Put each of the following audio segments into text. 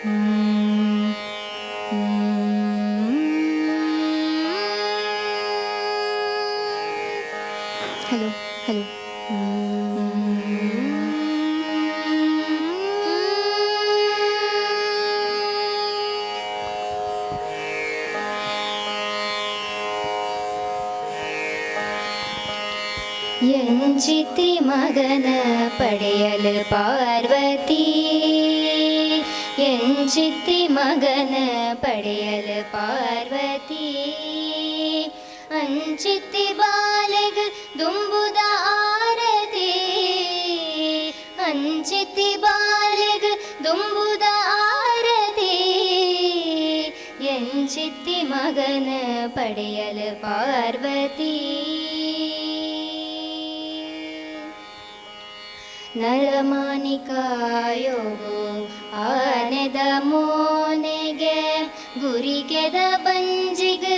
Hello hello. ಎಂಚಿತಿ ಮಗನ ಪಡೆಯಲು ಪಾರ್ವತಿ, ಎಂಚಿತಿ ಮಗನ ಪಡೆಯಲು ಪಾರ್ವತಿ, ಅಂಚಿತಿ ಬಾಲೆಗ್ ದುಂಬುದ ಆರತಿ, ಅಂಚಿತಿ ಬಾಲೆಗ್ ದುಂಬುದ ಆರತಿ, ಎಂಚಿತಿ ಮಗನ ಪಡೆಯಲು ಪಾರ್ವತಿ. ನರಮಾನಿಕಾಯೋಗು ಆನೆದ ಮೋನೆಗೆ, ಗುರಿಕೆದ ಬಂಜಿಗ್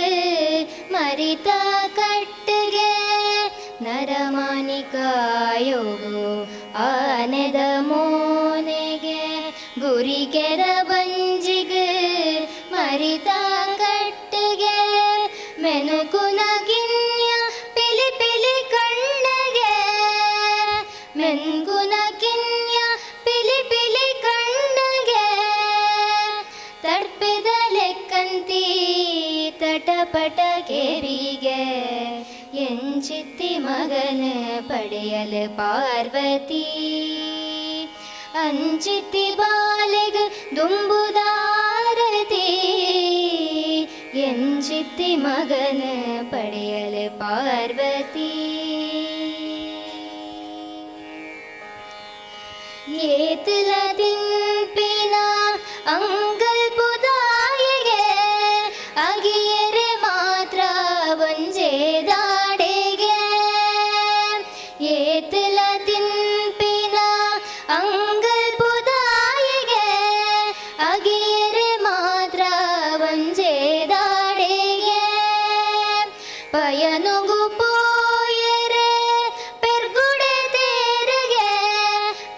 ಮರಿತ ಕಟ್ಟಿಗೆ. ನರಮಾನಿಕಾಯೋಗು ಆನೆದ ಮೋನೆಗೆ, ಗುರಿಕೆದ ಬಂಜಿಗ್ ಮರಿತ ಕಟ್ಟಿಗೆ. ಮೆನುಕುನ ಗಿನ್ಯ ಪಿಲಿ ಪಿಲಿ ಕಣ್ಣಗೆ, ಮೆನ್ಕುನ ಕಿನ್ಯ ಪಿಲಿ ಪಿಲಿ ಕಣ್ಣಗೆ, ತಡ್ಪೆದ ಲೆಕ್ಕಂತಿ ತಟಪಟ ಕೆವಿಗೆ. ಎಂಚಿತ್ತಿ ಮಗನ ಪಡೆಯಲು ಪಾರ್ವತಿ, ಅಂಚಿತ್ತಿ ಬಾಲೆಗ್ ದುಂಬುದ ಆರತಿ, ಎಂಚಿತ್ತಿ ಮಗನ ಪಡೆಯಲು ಪಾರ್ವತಿ. ಏತುಲ ತಿನ್ಪಿನ ಅಂಗಲ್ಪುದಾಯಿಗೆ, ಅಗಿಯರೆ ಮಾತ್ರ ಒಂಜೆ ದಾಡೆಗೆ. ಏತುಲ ತಿನ್ಪಿನ ಅಂಗಲ್ಪುದಾಯಿಗೆ, ಅಗಿಯರೆ ಮಾತ್ರ ಒಂಜೆ ದಾಡೆಗೆ. ಪಯನುಗು ಪೋಯರೆ ಪೆರ್ಗುಡೆ ತೇರಿಗೆ,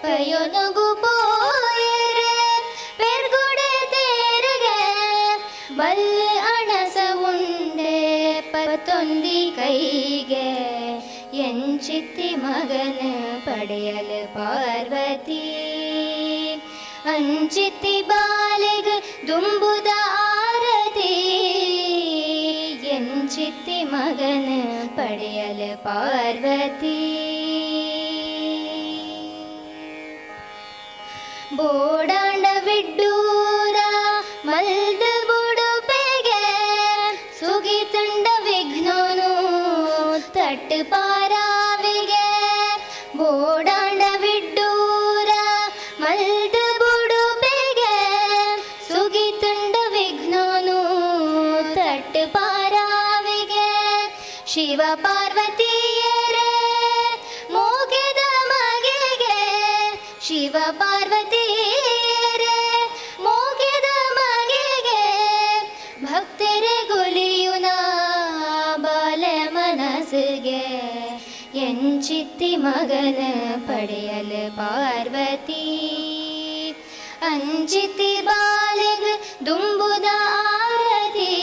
ಪಯನುಗು ಪೋಯರೆ ಪೆರ್ಗುಡೆ ತೇರಿಗೆ, ಬಲ್ಲೆ ಅಣಸ ಉಂಡೆ ಪತ್ತೊಂದಿ ಕೈಗೆ. ಎಂಚಿತ್ತಿ ಮಗನ ಪಡೆಯಲು ಪಾರ್ವತಿ, ಅಂಚಿತ್ತಿ ಬಾಲೆಗ್ ದುಂಬುದ ಆರತಿ, ಎಂಚಿತ್ತಿ ಮಗನ ಪಡೆಯಲು ಪಾರ್ವತಿ. ಬೋಡಾಂಡ ವಿಡ್ಡೂರ ಮಲ್ದ ಬುಡುಪೆಗೆ, ಸುಗಿತುಂಡ ವಿಘ್ನೋನು ತಟ್ಟು ಪಾರಾವಿಗೆ. ಬೋಡಾಂಡ ವಿಡ್ಡೂರ ಮಲ್ದ ಬುಡುಪೆಗೆ, ಸುಗಿತುಂಡ ವಿಘ್ನೋನು ತಟ್ಟು ಪಾರಾವಿಗೆ. ಶಿವ ಪಾರ್ವತಿಯರೇ ಮೋಗೆದ ಮಗೆಗೆ, ಶಿವ ಪಾರ್ವತಿಯರೇ ಮೋಗೆದ ಮಗೆಗೆ, ಭಕ್ತರೆ ಗುಲಿಯುನ ಬಾಲೆ ಮನಸ್ಸಿಗೆ. ಎಂಚಿತ್ತಿ ಮಗನ ಪಡೆಯಲು ಪಾರ್ವತಿ, ಅಂಚಿತಿ ಬಾಲೆಗ್ ದುಂಬುದ ಆರತಿ,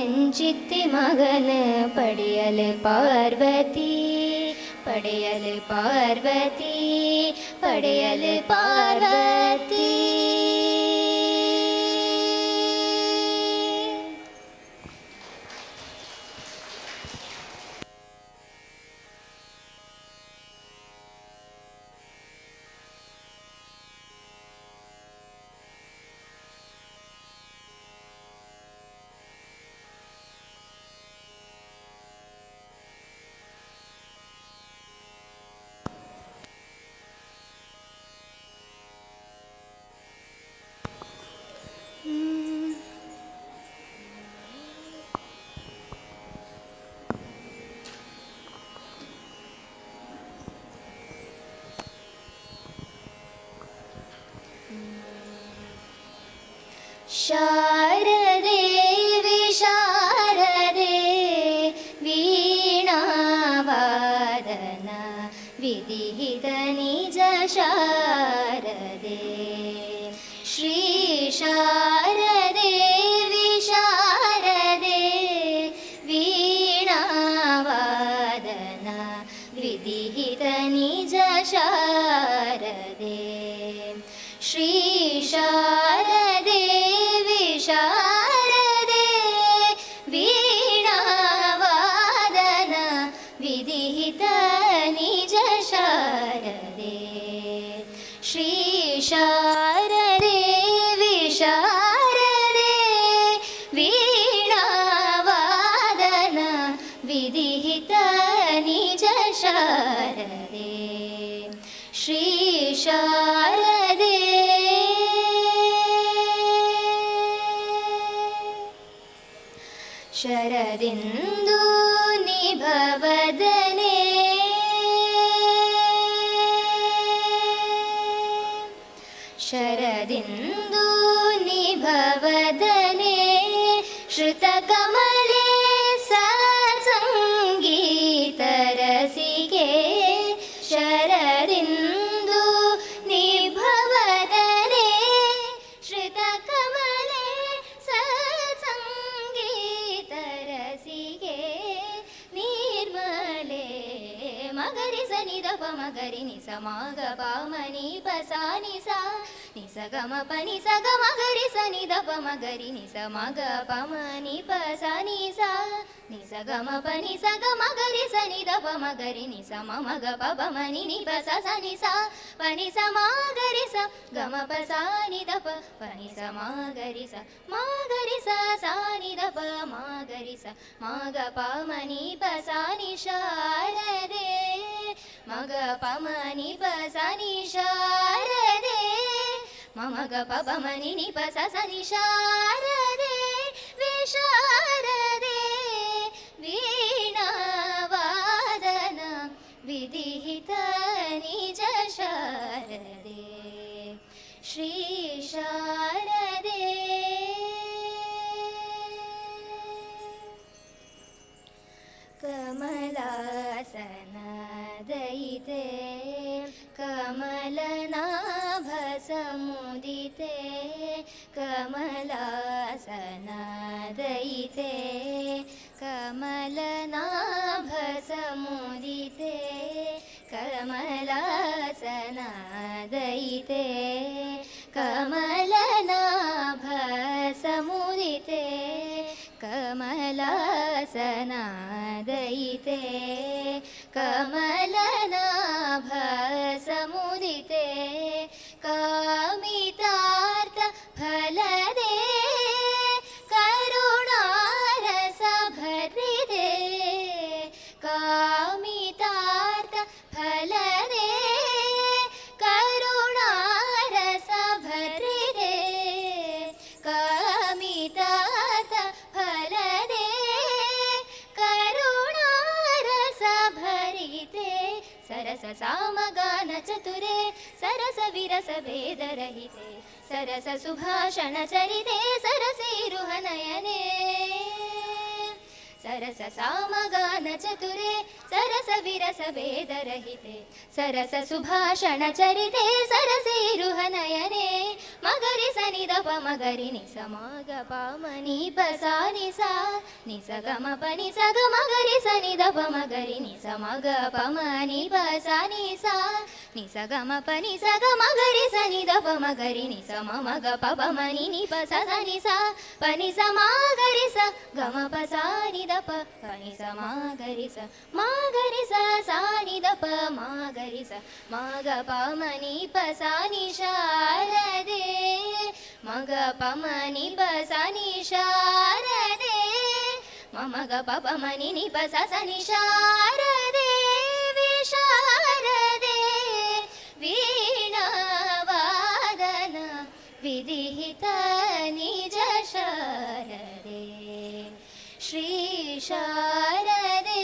ಎಂಚಿತ್ತಿ ಮಗನ ಪಡೆಯಲು ಪಾರ್ವತಿ, ಪಡೆಯಲು ಪಾರ್ವತಿ, ಪಡೆಯಲು ಪಾರ್ವತಿ. ಶಾರದೆ ವಿಶಾರದೆ ವೀಣಾವಾದನ ವಿಧಿಹಿತ ನಿಜ ಶಾರದೆ. ಶ್ರೀ ಶಾರದೆ ವಿಶಾರದೆ ವೀಣಾವಾದನ ವಿಧಿಹಿತ ನಿಜ ಶಾರದೆ. ಶ್ರೀ ಶಾರದೆ ವಿಶಾರದೆ ವೀಣಾವಾದನ ವಿಧಿಹಿತ ನಿಜ ಶಾರದೆ. ಶ್ರೀ ಶಾರದೆ. ಶರದಿಂದು ನಿಭವದನೆ ಶರದಿಂದು ನಿಭವದನೆ ಶ್ರುತಕಮಲೆ ಸಂಗೀತ ರಸಿಕೆ. ಶರದಿಂದು ನಿಭವದನೆ ಶ್ರುತಕಮಲೆ ಸಂಗೀತ ರಸಿಕೆ ನಿರ್ಮಲೆ. ಮಗರಿ ಸ ನಿ the ಪ ಮಗರಿ ನಿ ಸ ಮ ಗ ಪ ಮ ನಿ ಪ ಸ ನಿ ಸ ನಿ ಸ ಗ ಮ ಪ ನಿ ಸ ಗ ಮ ಗ ರಿ ಸ ನಿ the ಪ ಮ ಗ ರಿ ನಿ ಸ ಮ ಗ ಪ ಮ ನಿ ಪ ಸ ನಿ ಸ ನಿ ಸ ಗ ಮ ಪ ನಿ ಸ ಗ ಮ ಗ ರಿ ಸ ನಿ the ಪ ಮ ಗ ರಿ ನಿ ಸ ಮ ಮ ಗ ಪ ಪ ಮ ನಿ ನಿ ಪ ಸ ಸ ನಿ ಸ ಪ ನಿ ಸ ಮ ಗ ರಿ ಸ ಗ ಮ ಪ ಸ ನಿ the ಪ ಪ ನಿ ಸ ಮ ಗ ರಿ ಸ ಮ ಗ ರಿ ಸ ಸ ನಿ the ಪ ಮ ಗ ರಿ ಸ ಮ ಗ ಪ ಮ ನಿ ಪ ಸ ನಿ ಶಾರದೆ ಮ ಗ ಪ ಮ ನಿ ಪ ಸ ನಿ ಶಾರದೆ ಮ ಮ ಗ ಪ ಪ ಮ ನಿ ನಿ ಪ ಸ ಸ ನಿ ಶಾರದೆ ವಿಶಾರದೆ ವೀಣಾವಾದನ ವಿಧಿಹಿತ ನಿಜ ಶಾರದೆ. ಶ್ರೀ ಶಾರದೆ. ಕಮಲಾಸನ ದಯಿತೆ ಕಮಲನಾಭ ಸಮುದಿತೆ ಕಮಲಾಸನ ದಯಿತೆ ಕಮಲನಾಭ ಸಮುದಿತೆ ಕಮಲಾಸನ ದಯಿತೆ ಕಮಲನಾಭ ಸಮುದಿತೆ ಕಮಲಾಸನ ದಯಿತೆ ಕಮಲನಾಭ ಸಮುದಿತೆ ಕಾಮಿತಾರ್ಥ ಫಲದೆ ಕರುಣಾರಸ ಭರಿದೆ ಕಾಮಿತಾರ್ಥ ಫಲದೆ ಕರುಣಾರಸ ಭರಿದೆ ಕಾಮಿತಾರ್ಥ ಫಲದೆ ಕರುಣಾರಸ ಭರಿತೆ ಸರಸ ಸಾಮಗಾನ ಚತುರೆ ಸರಸ ವಿರಸ ಭೇದರಹಿತೆ ಸರಸ ಸುಭಾಷಣ ಚರಿತೆ ಸರಸೀರುಹ ನಯನೆ ಸರಸ ಸಾಮಗಾನ ಚತುರೆ ಸರಸ ವಿರಸ ಭೇದರಹಿತೆ ಸರಸ ಸುಭಾಷಣ ಚರಿತೆ ಸರಸೀರುಹ ನಯನೆ ಮಗರಿ ಸ ನಿ the ಪ ಮಗರಿ ನಿ ಸ ಮ ಗ ಪ ಮ ನಿ ಪ ಸ ನಿ ಸ ನಿ ಸ ಗ ಮ ಪ ನಿ ಸ ಗ ಮಗರಿ ಸ ನಿ the ಪ ಮಗರಿ ನಿ ಸ ಮ ಗ ಪ ಮ ನಿ ಪ ಸ ನಿ ಸ ನಿ ಸ ಗ ಮ ಪ ನಿ ಸ ಗ ಮಗರಿ ಸ ನಿ the ಪ ಮಗರಿ ನಿ ಸ ಮ ಮ ಗ ಪ ಪ ಮ ನಿ ನಿ ಪ ಸ ಸ ನಿ ಸ ಪ ನಿ ಸ ಮ ಗ ರಿ ಸ ಗ ಮ ಪ ಸ ನಿ the ಪ ಪ ನಿ ಸ ಮ ಗ ರಿ ಸ ಮ ಗ ರಿ ಸ ಸ ನಿ the ಪ ಮ ಗ ರಿ ಸ ಮ ಗ ಪ ಮ ನಿ ಪ ಸ ನಿ ಶಾರದೆ ಮ ಗ ಪ ಮ ನಿ ಪ ಸ ನಿ ಶಾರದೆ ಮ ಮ ಗ ಪ ಪ ಮ ನಿ ನಿ ಪ ಸ ಸ ನಿ ಶಾರದೆ ವಿಶಾರದೆ ವೀಣಾವಾದನ ವಿಧಿಹಿತ ನಿಜ ಶಾರದೆ. ಶ್ರೀ ಶಾರದೆ.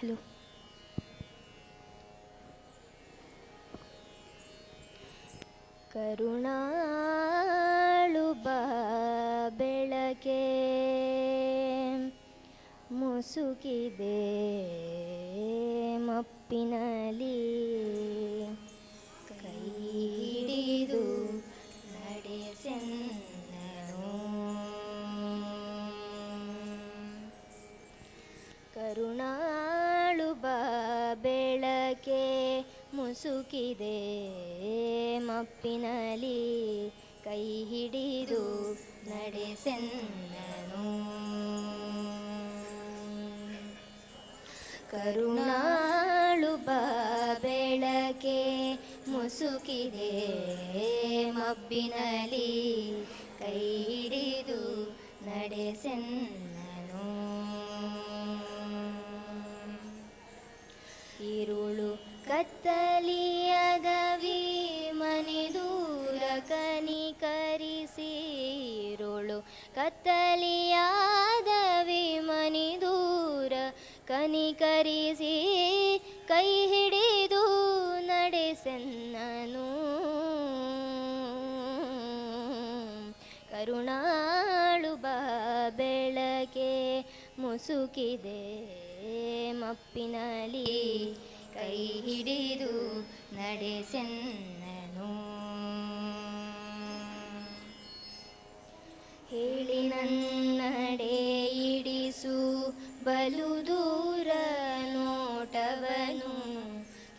ಹಲೋ. ಕರುಣಾಳು ಬಾ ಬೆಳಕೆ ಮುಸುಕಿದೆ ಮಪ್ಪಿನಲಿ ಕೈ ಹಿಡಿದು ನಡೆಸೆನ್ನನು. ಕರುಣಾಳು ಬಾ ಬೆಳಕೆ ಮುಸುಕಿದೆ ಮಪ್ಪಿನಲಿ ಕೈ ಹಿಡಿದು ನಡೆಸೆನ್ನನು. ಕರುಣಾಳು ಬಾ ಬೆಳಕೆ ಮುಸುಕಿದೆ ಮಬ್ಬಿನಲಿ ಕೈ ಹಿಡಿದು ನಡೆಸೆನ್ನನು. ಇರುಳು ಕತ್ತಲಿಯದವಿ ಮನೆ ದೂರ ಕನಿಕರಿಸಿ, ಇರುಳು ಕತ್ತಲಿಯಾದವಿ ಮನೆ ದೂರ ಕನಿಕರಿಸಿ ಕೈ ಹಿಡಿದು ನಡೆಸೆನ್ನನು. ಕರುಣಾಳು ಬಾ ಬೆಳಕೆ ಮುಸುಕಿದೆ ಮಪ್ಪಿನಲಿ ಕೈ ಹಿಡಿದು ನಡೆಸೆನ್ನನು. ಹೇಳಿ ನನ್ನಡೆ ಇಡಿಸು ಬಲು ದೂರ ನೋಟವನು,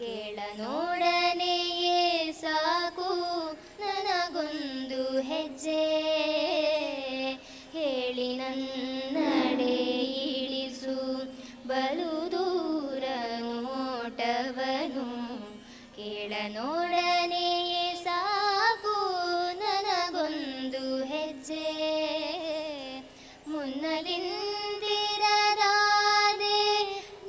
ಕೇಳ ನೋಡನೆಯೇ ಸಾಕು ನನಗೊಂದು ಹೆಜ್ಜೆ. ಹೇಳಿ ನನ್ನಡೆ ಇಳಿಸು ಬಲು ದೂರ ನೋಟವನು, ಕೇಳ ನೋಡನೆಯೇ ಸಾಕು ನನಗೊಂದು ಹೆಜ್ಜೆ. ಮುನ್ನಲಿಂದಿರರಾದೆ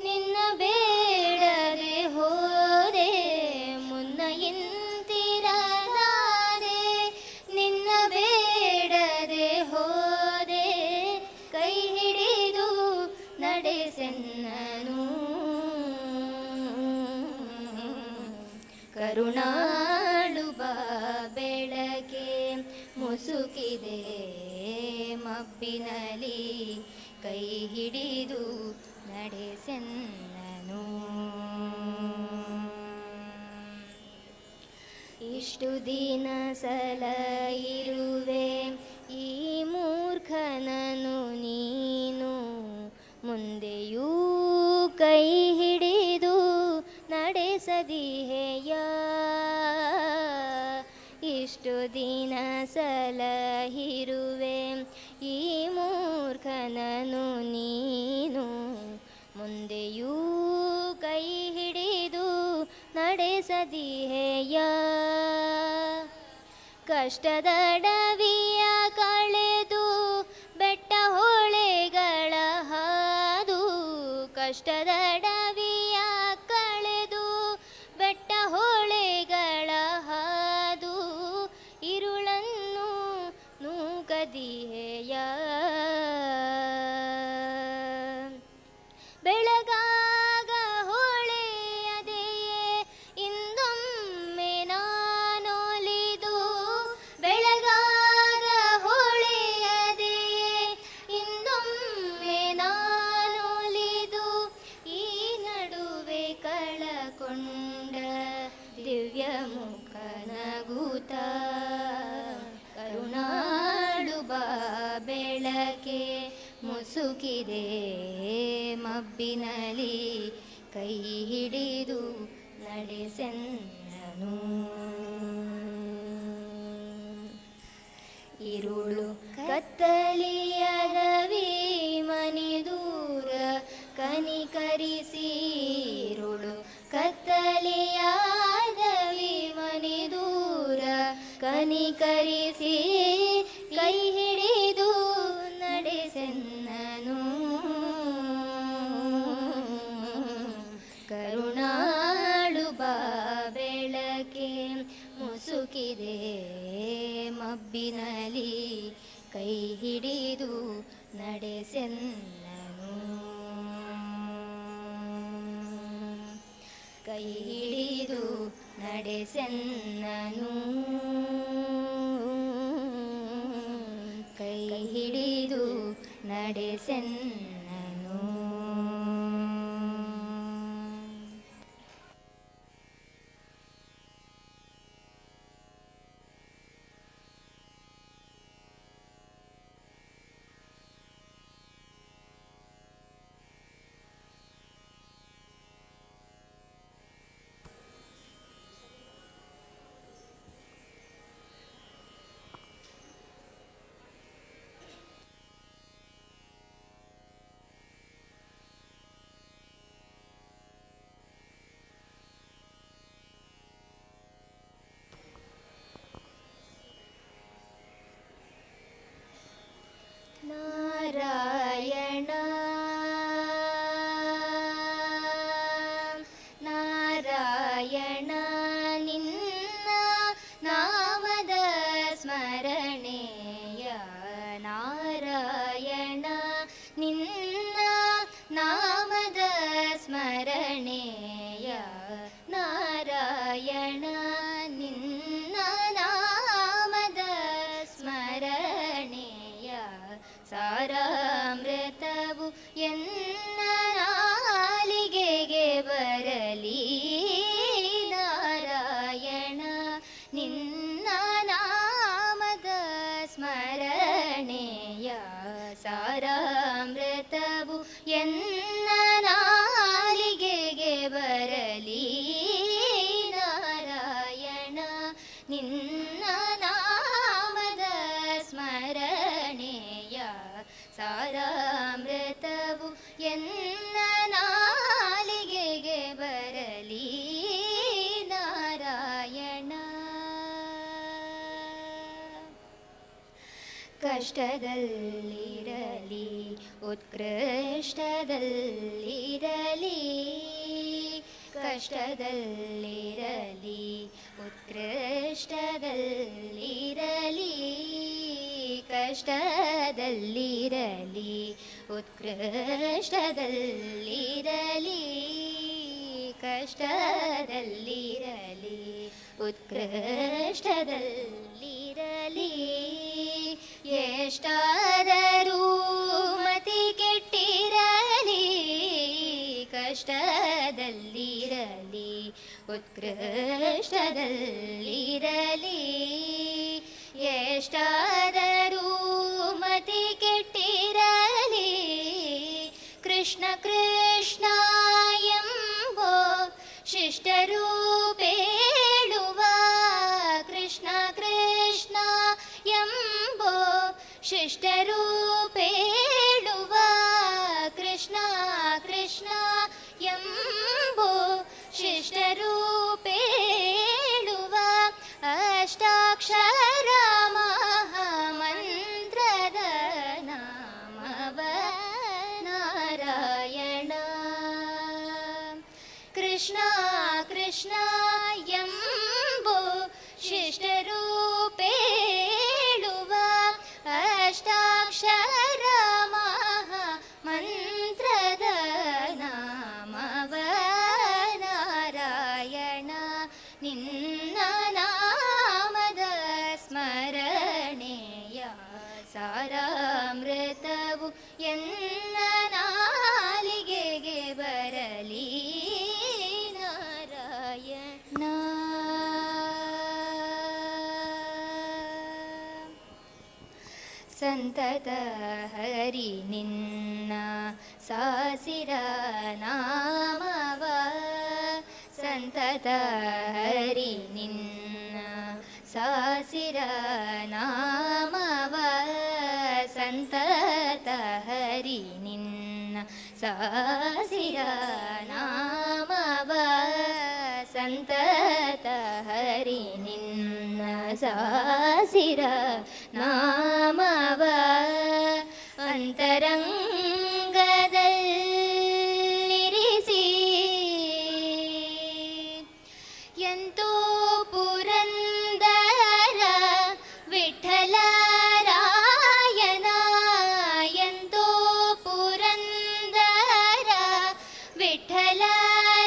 ನಿನ್ನ ಬೇಡದೆ ಹೋದೆ, ಮುನ್ನ ಇಂತಿರಲಾದೆ ನಿನ್ನ ಬೇಡದೆ ಹೋದೆ, ಕೈ ಹಿಡಿದು ನಡೆಸೆನ್ನನು. ಕರುಣಾಳು ಬಾ ಬೆಳಕೆ ಮುಸುಕಿದೆ ಮಬ್ಬಿನಲಿ ಕೈ ಹಿಡಿದು ನಡೆಸೆನ್ನನು. ಇಷ್ಟು ದಿನ ಸಲ ಇರುವೆ ಈ ಮೂರ್ಖನನು ನೀನು, ಮುಂದೆಯೂ ಕೈ ಹಿಡಿದು ನಡೆಸದಿಹೆಯ. ಇಷ್ಟು ದಿನ ಸಲಹಿರುವೆ ಈ ಮೂರ್ಖನನು ನೀನು, ಮುಂದೆಯೂ ಕೈ ಹಿಡಿದು ನಡೆಸದಿಹೆಯ. ಕಷ್ಟದಡವಿಯ ಕಳೆದು ಬೆಟ್ಟ ಹೊಳೆಗಳ ಹಾದು, ಕಷ್ಟದಡವಿಯ ಕಳೆದು ಬೆಟ್ಟ ಹೊಳೆಗಳ ಹಾದು, ಇರುಳನ್ನು ನೂಕದಿಹೆಯ. ಬೆಳಗಾಗ ಹೊಳೆಯದೆಯೇ ಇಂದೊಮ್ಮೆ ನಾನೊಲಿದು, ಬೆಳಗಾಗ ಹೊಳೆಯದೆಯೇ ಇಂದೊಮ್ಮೆ ನಾನೊಲಿದು, ಈ ನಡುವೆ ಕಳಕೊಂಡ ದಿವ್ಯ ಮುಖ ನಗುತ. ಕರುಣಾಳು ಬಾ ಬೆಳಕೆ ಮುಸುಕಿದೆ ಮಬ್ಬಿನಲಿ ಕೈ ಹಿಡಿದು ನಡೆಸೆನ್ನನು. ಇರುಳು ಕತ್ತಲಿಯದವಿ ಮನೆ ದೂರ ಕನಿಕರಿಸಿ, ಇರುಳು ಕತ್ತಲಿಯಾದವಿ ಮನೆ ದೂರ ಕನಿಕರಿಸಿ ಕೈ ಹಿಡಿದು ನಡೆಸೆನ್ನನು. ಕರುಣಾಳು ಬಾ ಬೆಳಕೆ ಮುಸುಕಿದೆ ಮಬ್ಬಿನಲಿ ಕೈ ಹಿಡಿದು ನಡೆಸೆನ್ನನು. ಕೈ ಹಿಡಿದು ನಡೆಸೆನ್ನನು, ಕೈ ಹಿಡಿದು ನಡೆಸೆನ್ನನು. ನಾರಾಯಣ ನಾರಾಯಣ ನಿನ್ನ ನಾಮದ ಸ್ಮರಣೆಯ, ನಾರಾಯಣ ನಿನ್ನ ನಾಮದ ಸ್ಮರಣೆಯ, ನಾರಾಯಣ ನಿನ್ನ ನಾಮದ ಸ್ಮರಣೆಯ ಸಾರಾಮೃತವು ಎನ್ನ ನಾಲಿಗೆಗೆ ಬರಲಿ. ನಾರಾಯಣ ನಿನ್ನ ನಾಮದ ಸ್ಮರಣೆಯ ಸಾರಾಮೃತವು ಎನ್ನ ನಾಲಿಗೆಗೆ ಬರಲಿ. ನಾರಾಯಣ ನಿನ್ನ ನಾಮದ ಸ್ಮರಣೆಯ ಸಾರಾಮೃತವು ಎನ್ನ ನಾಲಿಗೆಗೆ ಬರಲಿ. ನಾರಾಯಣ ಕಷ್ಟದಲ್ಲಿರಲಿ ಉತ್ಕೃಷ್ಟದಲ್ಲಿರಲಿ, ಕಷ್ಟದಲ್ಲಿರಲಿ ಉತ್ಕೃಷ್ಟದಲ್ಲಿರಲಿ, ಕಷ್ಟದಲ್ಲಿರಲಿ ಉತ್ಕೃಷ್ಟದಲ್ಲಿರಲಿ, ಕಷ್ಟದಲ್ಲಿರಲಿ ಉತ್ಕೃಷ್ಟದಲ್ಲಿರಲಿ, ಎಷ್ಟಾದರೂ ಮತಿ ಕೆಟ್ಟಿರಲಿ, ಕಷ್ಟದಲ್ಲಿರಲಿ ಉತ್ಕೃಷ್ಟದಲ್ಲಿರಲಿ, ಎಷ್ಟಾದರೂ ಮತಿ ಕೆಟ್ಟಿರಲಿ, ಕೃಷ್ಣ ಕೃಷ್ಣ ಎಂಬೋ ಶಿಷ್ಟರೂಪೇಳುವ, ಕೃಷ್ಣ ಕೃಷ್ಣ ಎಂಬೋ ಶಿಷ್ಟರೂಪೇಳುವ, ಕೃಷ್ಣ ಕೃಷ್ಣ ಎಂಬೋ ಶಿಷ್ಟರೂಪೇಳುವ, ಅಷ್ಟಾಕ್ಷರ ಮಹಾಮಂತ್ರದ ನಾಮವ ನಾರಾಯಣ. ಕೃಷ್ಣ ಕೃಷ್ಣ ಎಂಬೋ ಶಿಷ್ಟರೂಪೇಳುವ, ಅಷ್ಟಾಕ್ಷರ ಮಹಾಮಂತ್ರದ ನಾಮವ ನಾರಾಯಣ. ನಿನ್ನ ನಾಮದ ಸ್ಮರಣೆಯ ಸಾರಾಮೃತವು ಎನ್ನ ನಾಲಿಗೆಗೆ ಬರಲಿ. ನಾರಾಯಣ ಸಂತತ ಹರಿ ನಿನ್ನ ಸಾಸಿರ ನಾಮವ, ಸಂತತ ಹರಿ ನಿನ್ನ ಸಾಸಿರ ನಾಮವ, ಸಂತತ ಹರಿ ನಿನ್ನ ಸಾಸಿರ ನಾಮವ, ಸಂತತ ಹರಿ ನಿನ್ನ ಸಾಸಿರ ನಾಮವ, ಅಂತರಂಗದಲ್ಲಿರಿಸಿ ಎಂತೋ ಪುರಂದರ ವಿಠಲರಾಯನ, ಎಂತೋ ಪುರಂದರ ವಿಠಲರಾಯನ,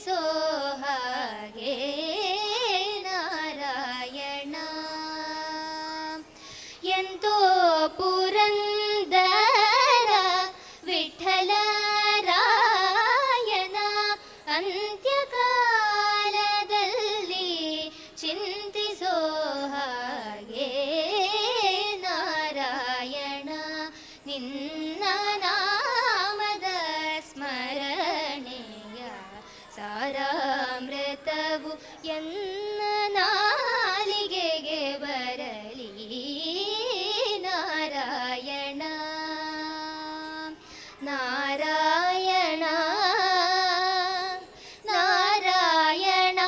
ಚಿಂತಿಸೋ ಹಾಗೆ ನಾರಾಯಣ. ಎಂತೋ ಪುರಂದರ ವಿಠಲ ರಾಯನ ಅಂತ್ಯಕಾಲದಲ್ಲಿ ಚಿಂತಿಸೋ ಹಾಗೆ ನಾರಾಯಣ. ನಿನ್ನ ನಾಮದ ಸ್ಮರಣೆಯ ಸಾರಾಮೃತವು ಎನ್ನ ನಾಲಿಗೆಗೆ ಬರಲಿ ನಾರಾಯಣ. ನಾರಾಯಣ ನಾರಾಯಣ.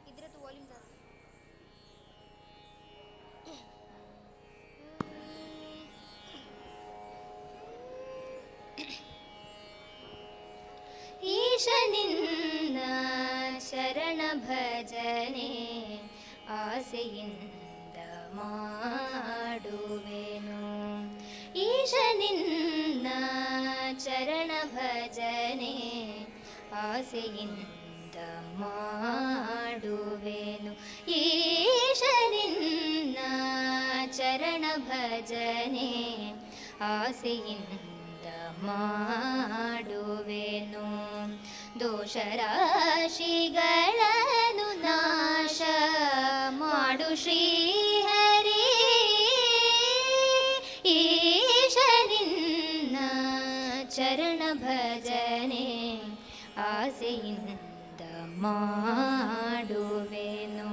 ಇದ್ರದ್ದು ವಾಲ್ಯೂಮ್ ಜಾಸ್ತಿ. ಈಶ ನಿನ್ನ ಶರಣ ಭಜನೆ ಆಸೆಯಿಂದ ಮಾಡುವೆನು. ಈಶ ನಿನ್ನ ಚರಣ ಭಜನೆ ಆಸೆಯಿಂದ ಮಾಡುವೆನು. ಈಶ ನಿನ್ನ ಚರಣ ಭಜನೆ ಆಸೆಯಿಂದ ಮಾಡುವೆನು. ದೋಷರಾಶಿಗಳನ್ನು ನಾಶ ಮಾಡು ಶ್ರೀಹರಿ. ಈಶ ನಿನ್ನ ಚರಣ ಭಜನೆ ಆಸೆಯಿಂದ ಮಾಡುವೆನು.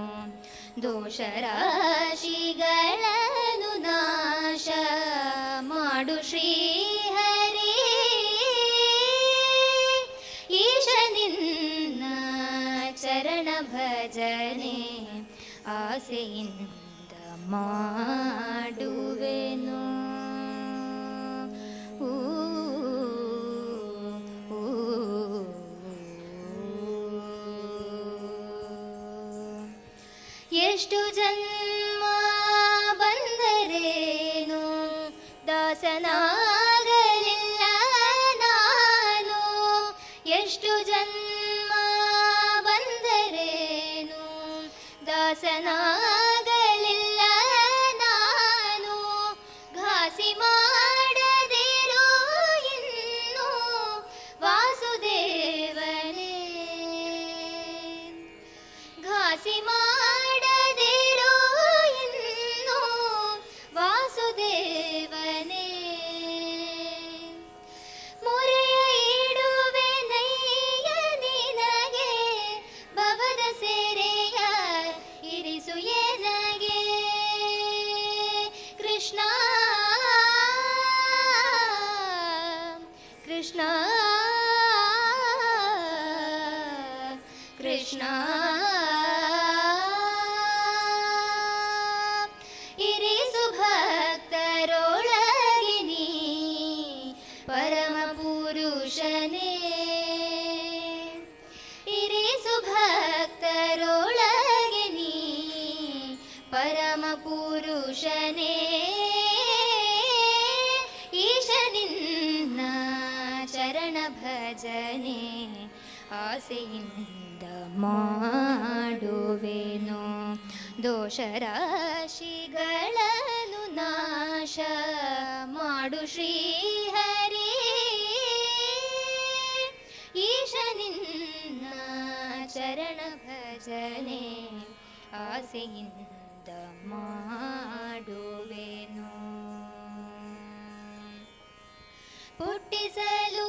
ದೋಷರಾಶಿಗಳನ್ನು ನಾಶ ಮಾಡು ಶ್ರೀಹರಿ. ಈಶ ನಿನ್ನ ಚರಣ ಭಜನೆ ಆಸೆಯಿಂದ ಮಾಡುವೆನು. ಊ, ಊ, ಎಷ್ಟು ಜನ್ಮ ಬಂದರೇನು ದಾಸನಾಗಲಿಲ್ಲ ನಾನು. ಎಷ್ಟು ಜನ್ಮ ಬಂದರೇನು ದಾಸನಾಗಲಿಲ್ಲ ನಾನು. ಘಾಸಿ ಮಾಡದಿರೋ ಇನ್ನು ವಾಸುದೇವನೇ. ಘಾಸಿ ಮಾಡದಿರೋ ಇನ್ನು ವಾಸುದೇವನೇ. ಮೊರೆಯ ಇಡುವೆನಯ್ಯ ನಿನಗೆ, ಭವದ ಸೆರೆಯ ಇರಿಸು ಎನಗೆ. ಕೃಷ್ಣ ಕೃಷ್ಣ ಕೃಷ್ಣ. ಇರಿಸು ಭಕ್ತರೊಳಗೆ ನೀ ಪರಮ ಪುರುಷನೇ. ಇರಿಸು ಭಕ್ತರೊಳಗೆ ನೀ ಪರಮ ಪುರುಷನೇ. ಈಶ ನಿನ್ನ ಭಜನೆ ಆಸೆಯಿಂದ ಮಾಡುವೆನು. ದೋಷರಾಶಿಗಳನ್ನು ನಾಶ ಮಾಡು ಶ್ರೀಹರಿ, ಈಶ ನಿನ್ನ ಚರಣ ಭಜನೆ ಆಸೆಯಿಂದ ಮಾಡುವೆನು. ಪುಟ್ಟಿಸಲು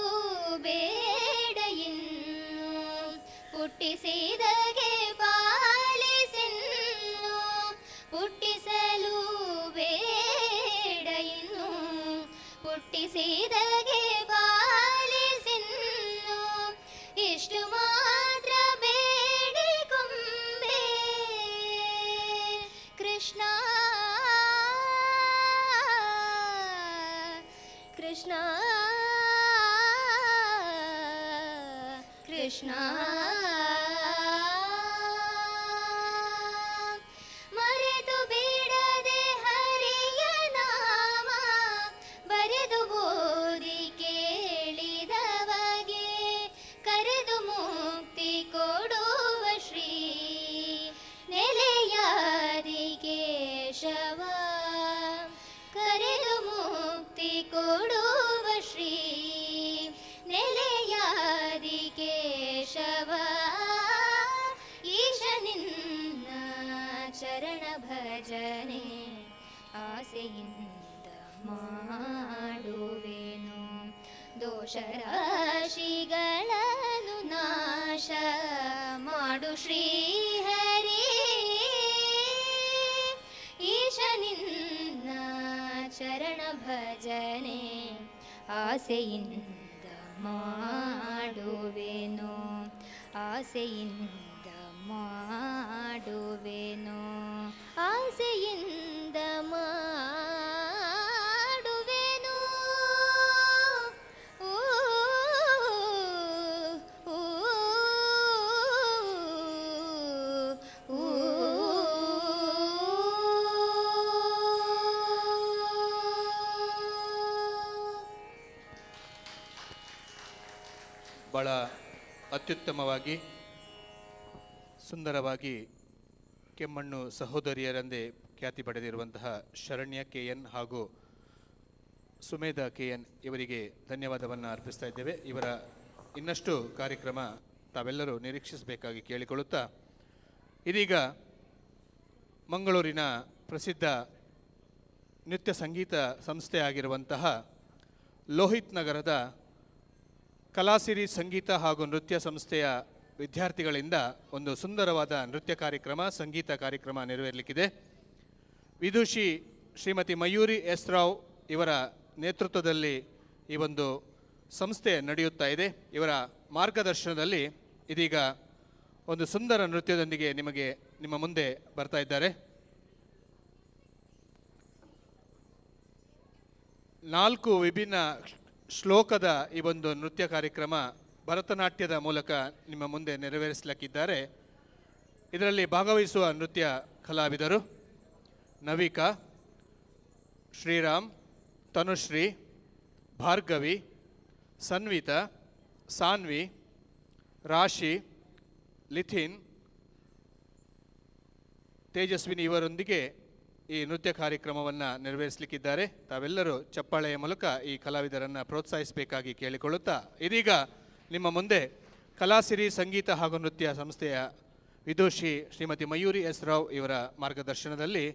ಬೇಡ ಇನ್ನು, ಪುಟ್ಟಿಸಿದಗೆ ಪಾಲಿಸಿನ್ನು. ಪುಟ್ಟಿಸಲು ಬೇಡ ಇನ್ನು, ಪುಟ್ಟಿಸಿದಗೆ ಪಾಲಿಸಿನ್ನು. ಇಷ್ಟು ಮಾತ್ರ ಬೇಡಿಕೊಂಬೆ ಕೃಷ್ಣ, ಕೃಷ್ಣ, ಕೃಷ್ಣ. ಮರೆತು ಬಿಡದೆ ಹರಿಯ ನಾಮ, ಬರೆದು ಓದಿ ಕೇಳಿದವಗೆ ಕರೆದು ಮುಕ್ತಿ ಕೊಡುವ ಶ್ರೀ ನೆಲೆಯಾದಿ ಕೇಶವ. ಕರೆದು ಮುಕ್ತಿ ಕೊಡುವ ಶ್ರೀ ನೆಲೆಯಾದಿ ಕೇಶವ. ಈಶ ನಿನ್ನ ಚರಣ ಭಜನೆ ಆಸೆಯಿಂದ ಮಾಡುವೆನು. ದೋಷರಾಶಿಗಳನ್ನು ನಾಶ ಮಾಡು ಶ್ರೀಹರಿ, ಈಶ ನಿನ್ನ ಚರಣ ಭಜನೆ ಆಸೆಯಿಂದ ಮಾಡುವೆನು, ಆಸೆಯಿಂದ ಮಾಡುವೆನು, ಆಸೆಯಿಂದ ಮಾಡುವೆನು. ಊ, ಊ, ಊ. ಭಾಳ ಅತ್ಯುತ್ತಮವಾಗಿ, ಸುಂದರವಾಗಿ ಕೆಮ್ಮಣ್ಣು ಸಹೋದರಿಯರೆಂದೇ ಖ್ಯಾತಿ ಪಡೆದಿರುವಂತಹ ಶರಣ್ಯ ಕೆ ಎನ್ ಹಾಗೂ ಸುಮೇಧ ಕೆ ಎನ್ ಇವರಿಗೆ ಧನ್ಯವಾದವನ್ನು ಅರ್ಪಿಸ್ತಾ ಇದ್ದೇವೆ. ಇವರ ಇನ್ನಷ್ಟು ಕಾರ್ಯಕ್ರಮ ತಾವೆಲ್ಲರೂ ನಿರೀಕ್ಷಿಸಬೇಕಾಗಿ ಕೇಳಿಕೊಳ್ಳುತ್ತಾ, ಇದೀಗ ಮಂಗಳೂರಿನ ಪ್ರಸಿದ್ಧ ನೃತ್ಯ ಸಂಗೀತ ಸಂಸ್ಥೆ ಆಗಿರುವಂತಹ ಲೋಹಿತ್ ನಗರದ ಕಲಾಸಿರಿ ಸಂಗೀತ ಹಾಗೂ ನೃತ್ಯ ಸಂಸ್ಥೆಯ ವಿದ್ಯಾರ್ಥಿಗಳಿಂದ ಒಂದು ಸುಂದರವಾದ ನೃತ್ಯ ಕಾರ್ಯಕ್ರಮ, ಸಂಗೀತ ಕಾರ್ಯಕ್ರಮ ನೆರವೇರಲಿಕ್ಕಿದೆ. ವಿದುಷಿ ಶ್ರೀಮತಿ ಮಯೂರಿ ಎಸ್ ರಾವ್ ಇವರ ನೇತೃತ್ವದಲ್ಲಿ ಈ ಒಂದು ಸಂಸ್ಥೆ ನಡೆಯುತ್ತಾ ಇದೆ. ಇವರ ಮಾರ್ಗದರ್ಶನದಲ್ಲಿ ಇದೀಗ ಒಂದು ಸುಂದರ ನೃತ್ಯದೊಂದಿಗೆ ನಿಮಗೆ ನಿಮ್ಮ ಮುಂದೆ ಬರ್ತಾ ಇದ್ದಾರೆ. ನಾಲ್ಕು ವಿಭಿನ್ನ ಶ್ಲೋಕದ ಈ ಒಂದು ನೃತ್ಯ ಕಾರ್ಯಕ್ರಮ ಭರತನಾಟ್ಯದ ಮೂಲಕ ನಿಮ್ಮ ಮುಂದೆ ನೆರವೇರಿಸಲಿಕ್ಕಿದ್ದಾರೆ. ಇದರಲ್ಲಿ ಭಾಗವಹಿಸುವ ನೃತ್ಯ ಕಲಾವಿದರು ನವಿಕಾ, ಶ್ರೀರಾಮ್, ತನುಶ್ರೀ, ಭಾರ್ಗವಿ, ಸನ್ವಿತಾ, ಸಾನ್ವಿ, ರಾಶಿ, ಲಿಥಿನ್, ತೇಜಸ್ವಿನಿ ಇವರೊಂದಿಗೆ ಈ ನೃತ್ಯ ಕಾರ್ಯಕ್ರಮವನ್ನು ನೆರವೇರಿಸಲಿಕ್ಕಿದ್ದಾರೆ. ತಾವೆಲ್ಲರೂ ಚಪ್ಪಾಳೆಯ ಮೂಲಕ ಈ ಕಲಾವಿದರನ್ನು ಪ್ರೋತ್ಸಾಹಿಸಬೇಕಾಗಿ ಕೇಳಿಕೊಳ್ಳುತ್ತಾ, ಇದೀಗ ನಿಮ್ಮ ಮುಂದೆ ಕಲಾಸಿರಿ ಸಂಗೀತ ಹಾಗೂ ನೃತ್ಯ ಸಂಸ್ಥೆಯ ವಿದುಷಿ ಶ್ರೀಮತಿ ಮಯೂರಿ ಎಸ್ ರಾವ್ ಇವರ ಮಾರ್ಗದರ್ಶನದಲ್ಲಿ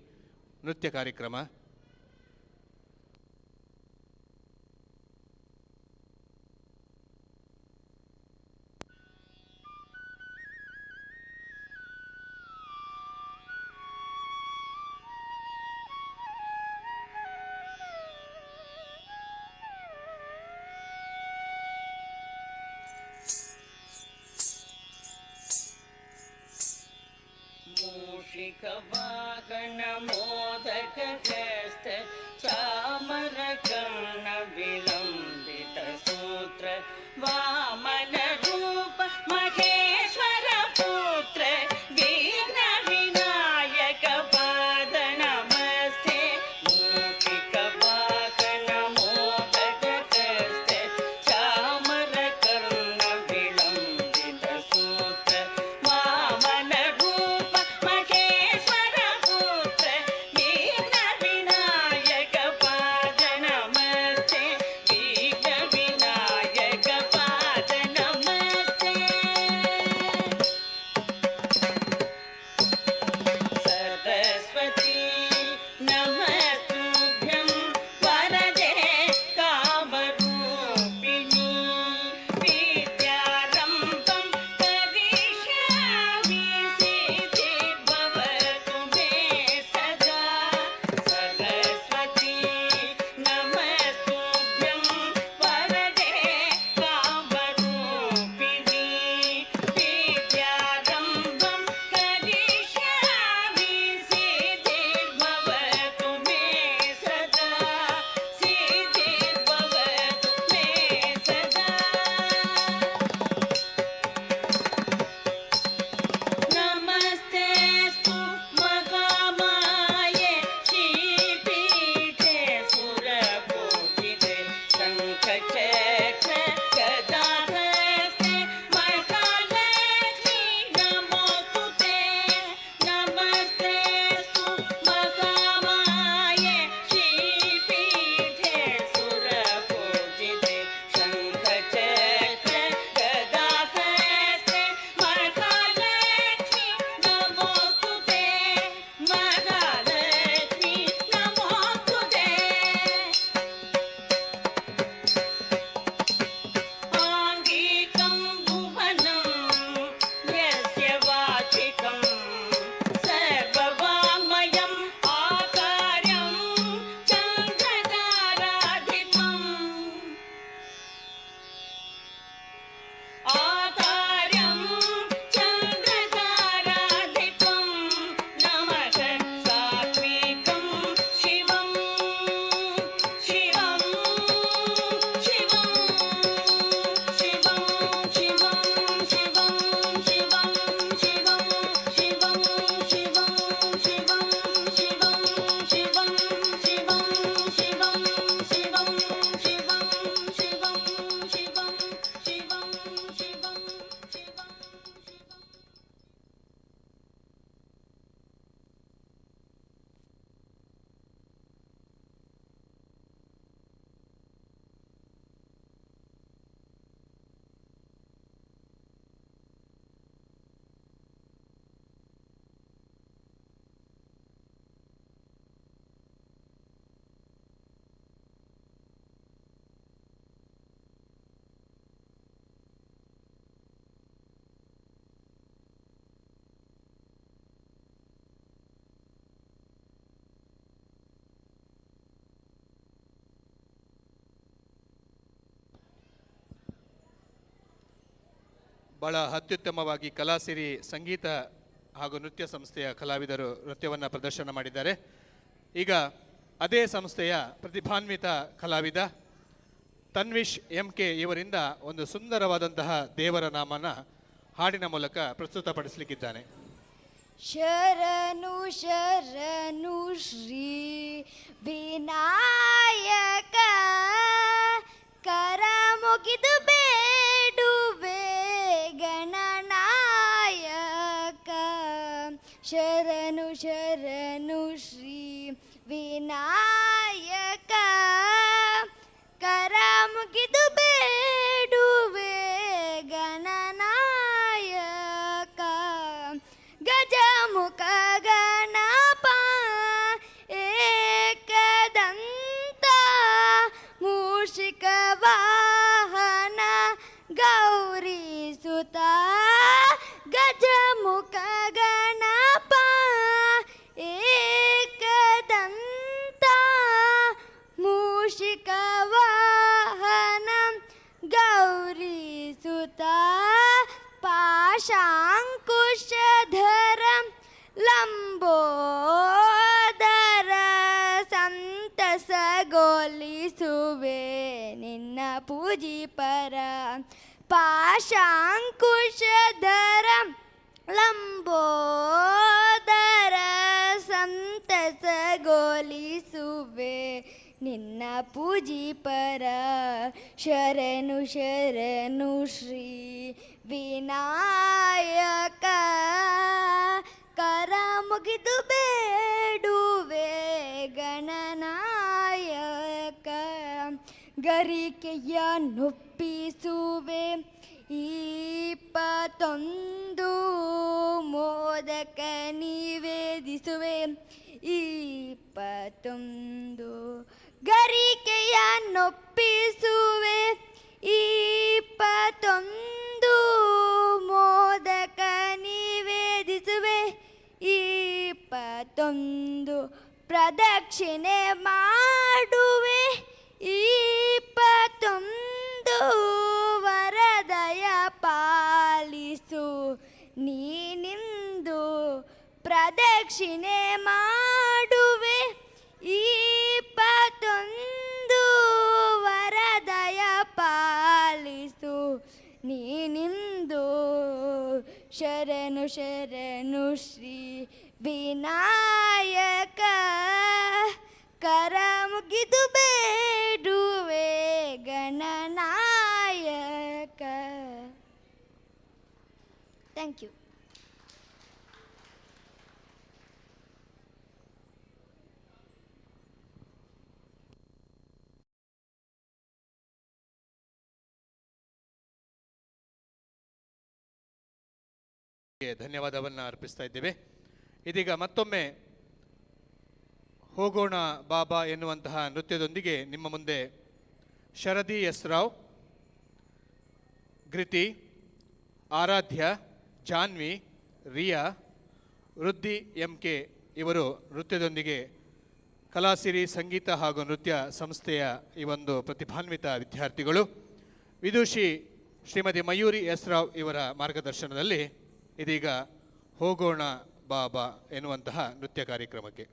ನೃತ್ಯ ಕಾರ್ಯಕ್ರಮ. ಮೂಷಿಕವಾಹನ ಮೋದಕ ಹಸ್ತ ಚಾಮರ ಕರ್ಣ ವಿಲಂಬಿತ ಸೂತ್ರ ವಾಮನ ರೂಪ ಮಹೇಶ್ವರ ಪುತ್ರ ವಿಘ್ನ ವಿನಾಯಕ ಪಾದ ನಮಸ್ತೆ. ಮೂಷಿಕವಾಹನ ಮೋದಕ ಹಸ್ತ ಚಾಮರ ಬಹಳ ಅತ್ಯುತ್ತಮವಾಗಿ ಕಲಾಸಿರಿ ಸಂಗೀತ ಹಾಗೂ ನೃತ್ಯ ಸಂಸ್ಥೆಯ ಕಲಾವಿದರು ನೃತ್ಯವನ್ನು ಪ್ರದರ್ಶನ ಮಾಡಿದ್ದಾರೆ. ಈಗ ಅದೇ ಸಂಸ್ಥೆಯ ಪ್ರತಿಭಾನ್ವಿತ ಕಲಾವಿದ ತನ್ವಿಶ್ ಎಂ ಕೆ ಇವರಿಂದ ಒಂದು ಸುಂದರವಾದಂತಹ ದೇವರ ನಾಮನ ಹಾಡಿನ ಮೂಲಕ ಪ್ರಸ್ತುತಪಡಿಸಲಿಕ್ಕಿದ್ದಾನೆ. ಶರಣು ಶರಣು ಶ್ರೀ ವಿನಾಯಕ, ಕರ ಮುಗಿದು ಬೇಡುವೆ ಗಣನಾಯಕ. ಶರಣು ಶರಣು ಶ್ರೀ ವಿನಾಯಕ, ಕರ ಮುಗಿದು ಬೇಡುವೆ ಗಣನಾಯಕ. ಗಜಮುಖ ಗಣಪ ಏಕದಂತ, ಮೂಷಿಕ ವಾಹನ ಗೌರಿ ಸುತ. ಗಜಮುಖ ಗಣಪ ಏಕದಂತ, ಮೂಷಿಕ ವಾಹನ ಗೌರಿ ಸುತ. ಪಾಶಾಂಕುಶಧರ ಲಂಬೋದರ, ಸಂತಸಗೊಳಿಸುವೆ ನಿನ್ನ ಪೂಜಿಪರ. ಪಾಶಾಂಕುಶಧರ ಲಂಬೋದರ, ಸಂತಸಗೊಳಿಸುವೆ ನಿನ್ನ ಪೂಜಿಪರ. ಶರಣು ಶರಣು ಶ್ರೀ ವಿನಾಯಕ, ಕರ ಮುಗಿದು ಬೇಡುವೆ ಗಣನಾಯಕ. ಗರಿಕೆಯ ನೊಪ್ಪಿಸುವೆ 21 ಮೋದಕ ನಿವೇದಿಸುವೆ 21. ಗರಿಕೆಯ ನೊಪ್ಪಿಸುವೆ 21 ಮೋದಕ ನಿವೇದಿಸುವೆ 21. ಪ್ರದಕ್ಷಿಣೆ ಮಾಡುವೆ 21, ವರದಯ ಪಾಲಿಸು ನೀನಿಂದು. ಪ್ರದಕ್ಷಿಣೆ ಮಾಡುವೆ 21, ವರದಯ ಪಾಲಿಸು ನೀನಿಂದು. ಶರಣು ಶರಣು ಶ್ರೀ ವಿನಾಯಕ, ಕರ ಮುಗಿದು ಬೇಡುವೆ ಗಣನಾಯಕ. Thank you. ಧನ್ಯವಾದವನ್ನು ಅರ್ಪಿಸ್ತಾ ಇದ್ದೇವೆ. ಇದೀಗ ಮತ್ತೊಮ್ಮೆ ಹೋಗೋಣ ಬಾಬಾ ಎನ್ನುವಂತಹ ನೃತ್ಯದೊಂದಿಗೆ ನಿಮ್ಮ ಮುಂದೆ ಶರದಿ ಎಸ್ ರಾವ್, ಘೃತಿ, ಆರಾಧ್ಯ, ಜಾನ್ವಿ, ರಿಯಾ, ವೃದ್ಧಿ ಎಂ ಕೆ ಇವರು ನೃತ್ಯದೊಂದಿಗೆ ಕಲಾಸಿರಿ ಸಂಗೀತ ಹಾಗೂ ನೃತ್ಯ ಸಂಸ್ಥೆಯ ಈ ಒಂದು ಪ್ರತಿಭಾನ್ವಿತ ವಿದ್ಯಾರ್ಥಿಗಳು ವಿದುಷಿ ಶ್ರೀಮತಿ ಮಯೂರಿ ಎಸ್ ರಾವ್ ಇವರ ಮಾರ್ಗದರ್ಶನದಲ್ಲಿ ಇದೀಗ ಹೋಗೋಣ ಬಾಬಾ ಎನ್ನುವಂತಹ ನೃತ್ಯ ಕಾರ್ಯಕ್ರಮಕ್ಕೆ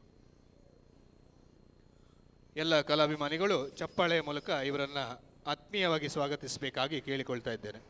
ಎಲ್ಲ ಕಲಾಭಿಮಾನಿಗಳು ಚಪ್ಪಾಳೆಯ ಮೂಲಕ ಇವರನ್ನು ಆತ್ಮೀಯವಾಗಿ ಸ್ವಾಗತಿಸಬೇಕಾಗಿ ಕೇಳಿಕೊಳ್ತಾ ಇದ್ದೇನೆ. ಿ.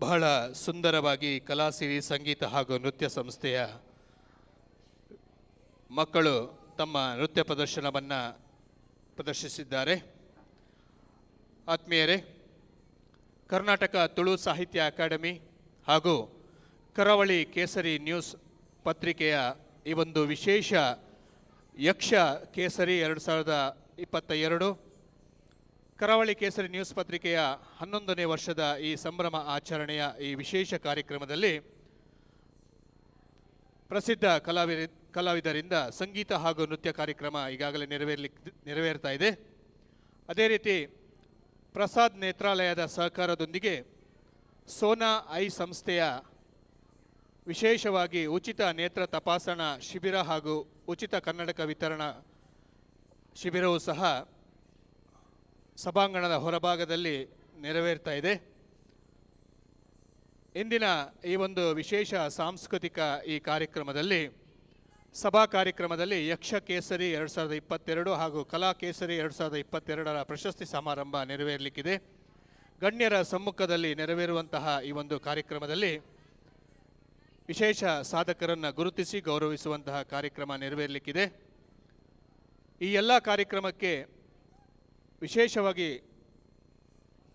ಬಹಳ ಸುಂದರವಾಗಿ ಕಲಾಸಿರಿ ಸಂಗೀತ ಹಾಗೂ ನೃತ್ಯ ಸಂಸ್ಥೆಯ ಮಕ್ಕಳು ತಮ್ಮ ನೃತ್ಯ ಪ್ರದರ್ಶನವನ್ನು ಪ್ರದರ್ಶಿಸಿದ್ದಾರೆ. ಆತ್ಮೀಯರೇ, ಕರ್ನಾಟಕ ತುಳು ಸಾಹಿತ್ಯ ಅಕಾಡೆಮಿ ಹಾಗೂ ಕರಾವಳಿ ಕೇಸರಿ ನ್ಯೂಸ್ ಪತ್ರಿಕೆಯ ಈ ಒಂದು ವಿಶೇಷ ಯಕ್ಷ ಕೇಸರಿ 2022, ಕರಾವಳಿ ಕೇಸರಿ ನ್ಯೂಸ್ ಪತ್ರಿಕೆಯ 11ನೇ ವರ್ಷದ ಈ ಸಂಭ್ರಮ ಆಚರಣೆಯ ಈ ವಿಶೇಷ ಕಾರ್ಯಕ್ರಮದಲ್ಲಿ ಪ್ರಸಿದ್ಧ ಕಲಾವಿದರಿಂದ ಸಂಗೀತ ಹಾಗೂ ನೃತ್ಯ ಕಾರ್ಯಕ್ರಮ ಈಗಾಗಲೇ ನೆರವೇರ್ತಾ ಇದೆ. ಅದೇ ರೀತಿ ಪ್ರಸಾದ್ ನೇತ್ರಾಲಯದ ಸಹಕಾರದೊಂದಿಗೆ ಸೋನಾ I ಸಂಸ್ಥೆಯ ವಿಶೇಷವಾಗಿ ಉಚಿತ ನೇತ್ರ ತಪಾಸಣಾ ಶಿಬಿರ ಹಾಗೂ ಉಚಿತ ಕನ್ನಡಕ ವಿತರಣಾ ಶಿಬಿರವೂ ಸಹ ಸಭಾಂಗಣದ ಹೊರಭಾಗದಲ್ಲಿ ನೆರವೇರ್ತಾ ಇದೆ. ಇಂದಿನ ಈ ಒಂದು ವಿಶೇಷ ಸಾಂಸ್ಕೃತಿಕ ಈ ಕಾರ್ಯಕ್ರಮದಲ್ಲಿ, ಸಭಾ ಕಾರ್ಯಕ್ರಮದಲ್ಲಿ ಯಕ್ಷ ಕೇಸರಿ 2022 ಹಾಗೂ ಕಲಾ ಕೇಸರಿ 2022ರ ಪ್ರಶಸ್ತಿ ಸಮಾರಂಭ ನೆರವೇರಲಿಕ್ಕಿದೆ. ಗಣ್ಯರ ಸಮ್ಮುಖದಲ್ಲಿ ನೆರವೇರುವಂತಹ ಈ ಒಂದು ಕಾರ್ಯಕ್ರಮದಲ್ಲಿ ವಿಶೇಷ ಸಾಧಕರನ್ನು ಗುರುತಿಸಿ ಗೌರವಿಸುವಂತಹ ಕಾರ್ಯಕ್ರಮ ನೆರವೇರಲಿಕ್ಕಿದೆ. ಈ ಎಲ್ಲ ಕಾರ್ಯಕ್ರಮಕ್ಕೆ ವಿಶೇಷವಾಗಿ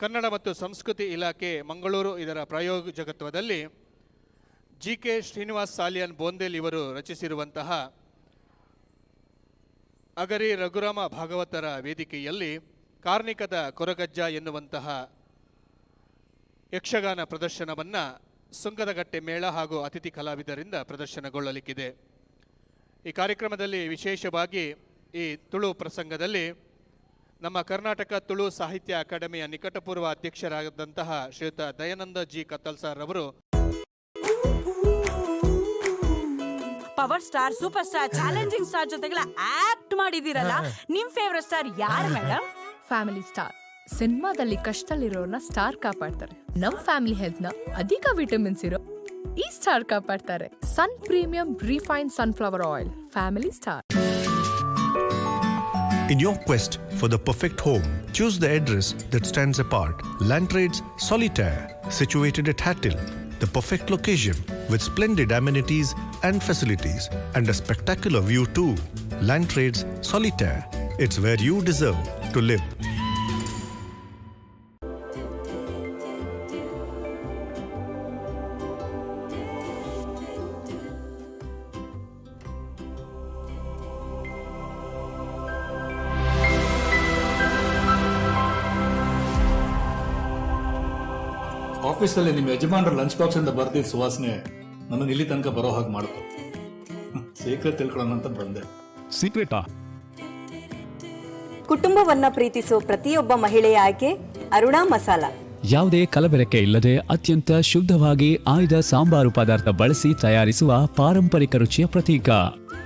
ಕನ್ನಡ ಮತ್ತು ಸಂಸ್ಕೃತಿ ಇಲಾಖೆ ಮಂಗಳೂರು ಇದರ ಪ್ರಾಯೋಜಕತ್ವದಲ್ಲಿ ಜಿ ಕೆ ಶ್ರೀನಿವಾಸ್ ಸಾಲಿಯನ್ ಬೋಂದೇಲ್ ಇವರು ರಚಿಸಿರುವಂತಹ ಅಗರಿ ರಘುರಾಮ ಭಾಗವತರ ವೇದಿಕೆಯಲ್ಲಿ ಕಾರ್ಣಿಕದ ಕೊರಗಜ್ಜ ಎನ್ನುವಂತಹ ಯಕ್ಷಗಾನ ಪ್ರದರ್ಶನವನ್ನು ಸುಂಕದಕಟ್ಟೆ ಮೇಳ ಹಾಗೂ ಅತಿಥಿ ಕಲಾವಿದರಿಂದ ಪ್ರದರ್ಶನಗೊಳ್ಳಲಿಕ್ಕಿದೆ. ಈ ಕಾರ್ಯಕ್ರಮದಲ್ಲಿ ವಿಶೇಷವಾಗಿ ಈ ತುಳು ಪ್ರಸಂಗದಲ್ಲಿ ನಮ್ಮ ಕರ್ನಾಟಕ ತುಳು ಸಾಹಿತ್ಯ ಅಕಾಡೆಮಿಯ ನಿಕಟಪೂರ್ವ ಅಧ್ಯಕ್ಷರಾದಂತಹ ಶ್ರೀಯುತ ದಯಾನಂದ ಜಿ ಕತ್ತಲ್ಸಾರ್ ಅವರು Power star, super star, challenging star ಜೊತೆಗೆಲ್ಲ ಆಕ್ಟ್ ಮಾಡಿದೀರಲ್ಲ, ನಿಮ್ ಫೇವರೆಟ್ ಸ್ಟಾರ್ ಯಾರು ಮೇಡಮ್? Family star. ಸಿನಿಮಾದಲ್ಲಿ ಕಷ್ಟದಲ್ಲಿರೋರ್ನ ಸ್ಟಾರ್ ಕಾಪಾಡ್ತಾರೆ. ನಮ್ ಫ್ಯಾಮಿಲಿ ಹೆಲ್ತ್ ನ ಅಧಿಕ ವಿಟಮಿನ್ಸ್ ಇರೋ ಈ star ಕಾಪಾಡ್ತಾರೆ. Sun Premium Refined Sunflower Oil, Family Star. In your quest for the perfect home, choose the address that stands apart. Landtrades Solitaire, situated at Hattil, the perfect location with splendid amenities and facilities and a spectacular view too. Landtrades Solitaire, it's where you deserve to live. ಆಫೀಸಲ್ಲಿ ನಿಮ್ಮ ಯಜಮಾನರ lunch box ಇಂದ ಬರ್ತಿದ್ದ ಸುವಾಸನೆ ನನ್ನನ್ನು ಇಲ್ಲಿ ತನಕ ಬರೋ ಹಾಗೆ ಮಾಡ್ತು. ಸೀಕ್ರೆಟ್ ತಿಳ್ಕೊಳ್ಳೋಣ ಅಂತ ಬಂದೆ. ಸೀಕ್ರೆಟಾ? ಕುಟುಂಬವನ್ನ ಪ್ರೀತಿಸೋ ಪ್ರತಿಯೊಬ್ಬ ಮಹಿಳೆಯ ಆಯ್ಕೆ ಅರುಣಾ ಮಸಾಲ. ಯಾವುದೇ ಕಲಬೆರಕೆ ಇಲ್ಲದೆ ಅತ್ಯಂತ ಶುದ್ಧವಾಗಿ ಆಯ್ದ ಸಾಂಬಾರು ಪದಾರ್ಥ ಬಳಸಿ ತಯಾರಿಸುವ ಪಾರಂಪರಿಕ ರುಚಿಯ ಪ್ರತೀಕ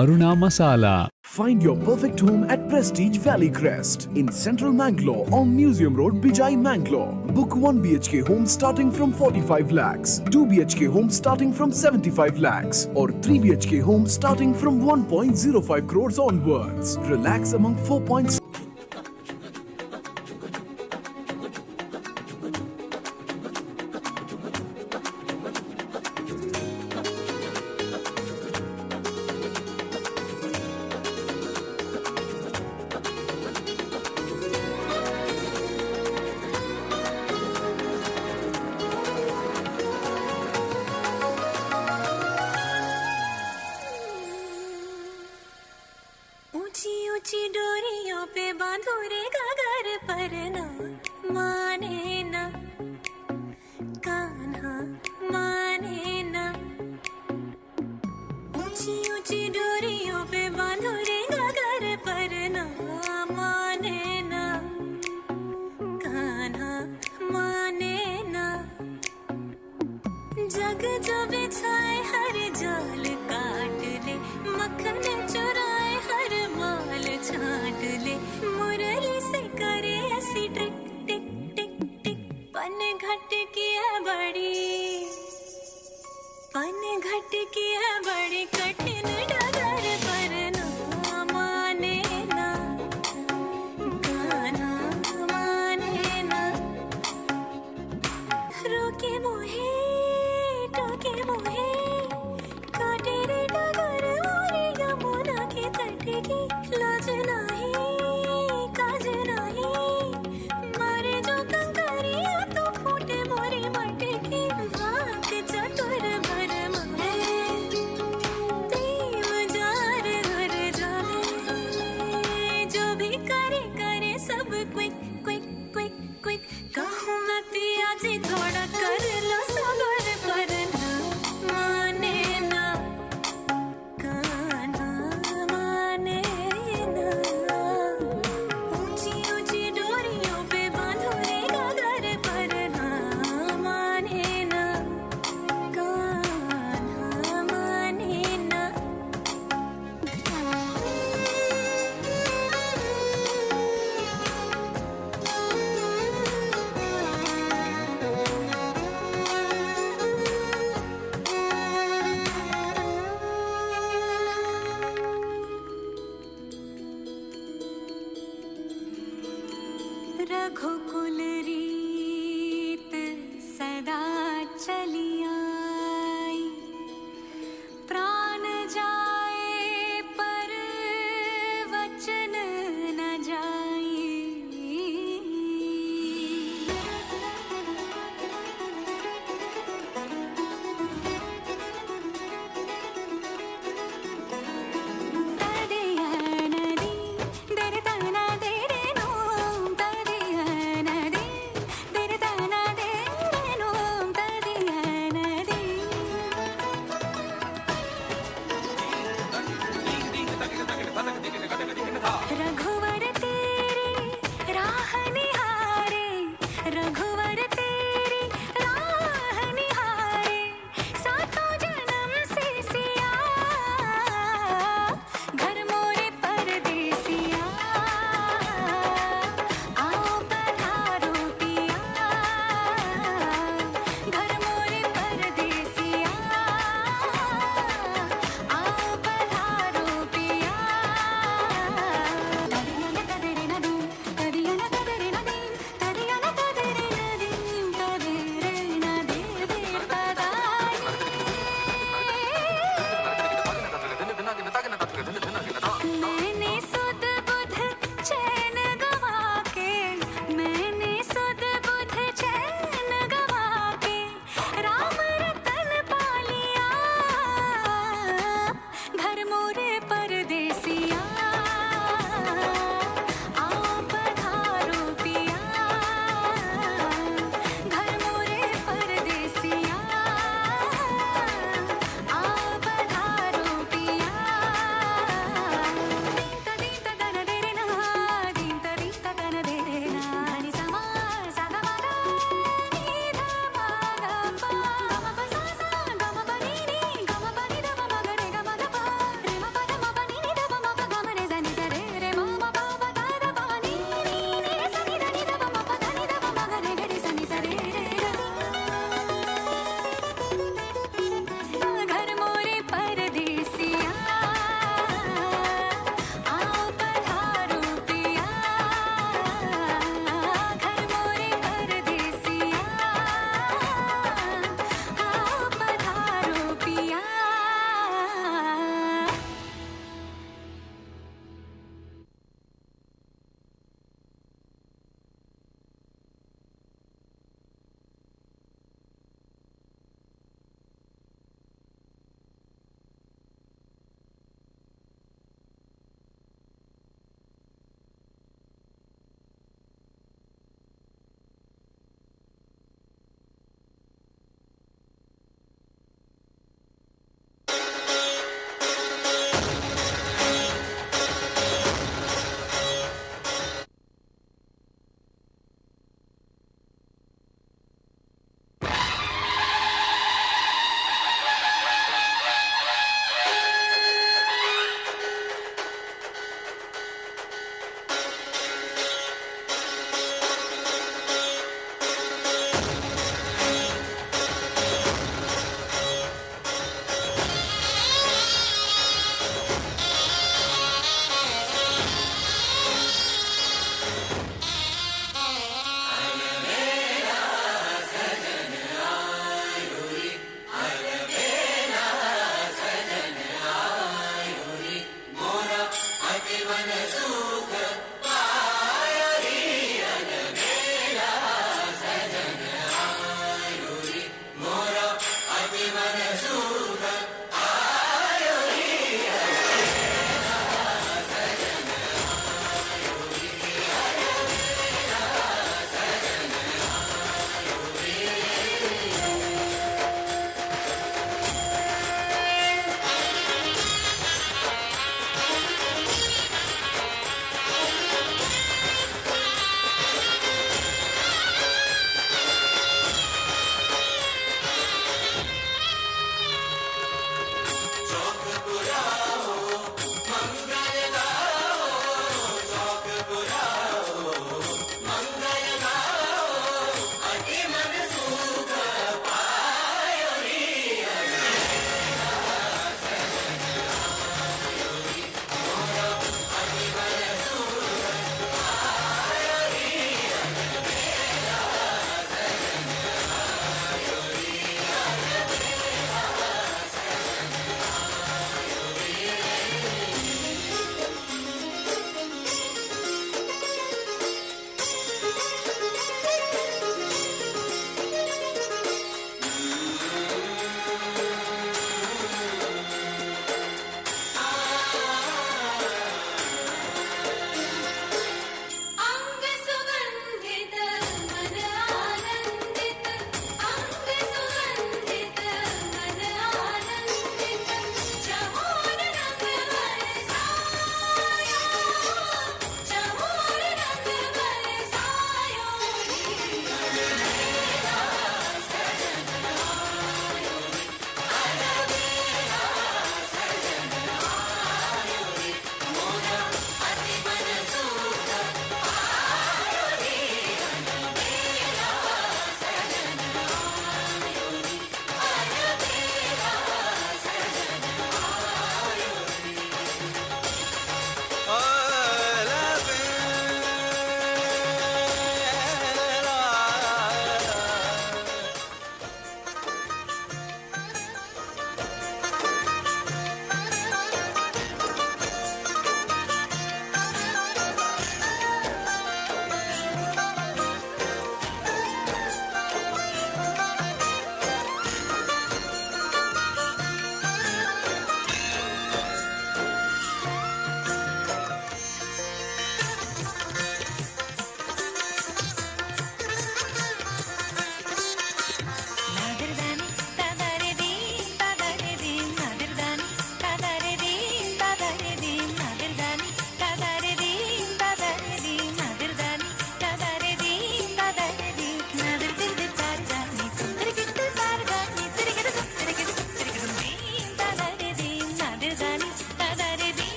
Aruna masala. Find your perfect home at Prestige Valley Crest in Central Mangalore on Museum Road, Bijai, Mangalore. Book 1 BHK home starting from 45 lakhs, 2 BHK home starting from 75 lakhs, or 3 BHK home starting from 1.05 crores onwards. Relax among 4. ऊंची ऊंची डोरियों पे बांधो रे घाघर पर ना माने ना कान्हा माने ना। ऊंची ऊंची डोरियों पे बांधो रे घाघर पर ना माने ना कान्हा माने ना। जग जो बिछाए हर जाल काट ले, मक्खन चुराए हर माल छाट ले, मुरली से करे ऐसी ट्रिक टिक टिक टिक। पन घट की है बड़ी, पन घट की है बड़ी कठिन डगर पर ना माने ना कान्हा माने ना। रोज टोके मोहे, टोके मोहे, काटे रे डगर मोरे यमुना के तट की। लाज नाही, काज नाही, मारे जो कंकरिया तो फूटे मोरे मटके। वाक चतुर भर मारे, प्रेम जार हर जाले, जो भी करे करे सब क्विक क्विक क्विक क्विक। कहूँ मैं पिया जी, थोड़ा कर लो।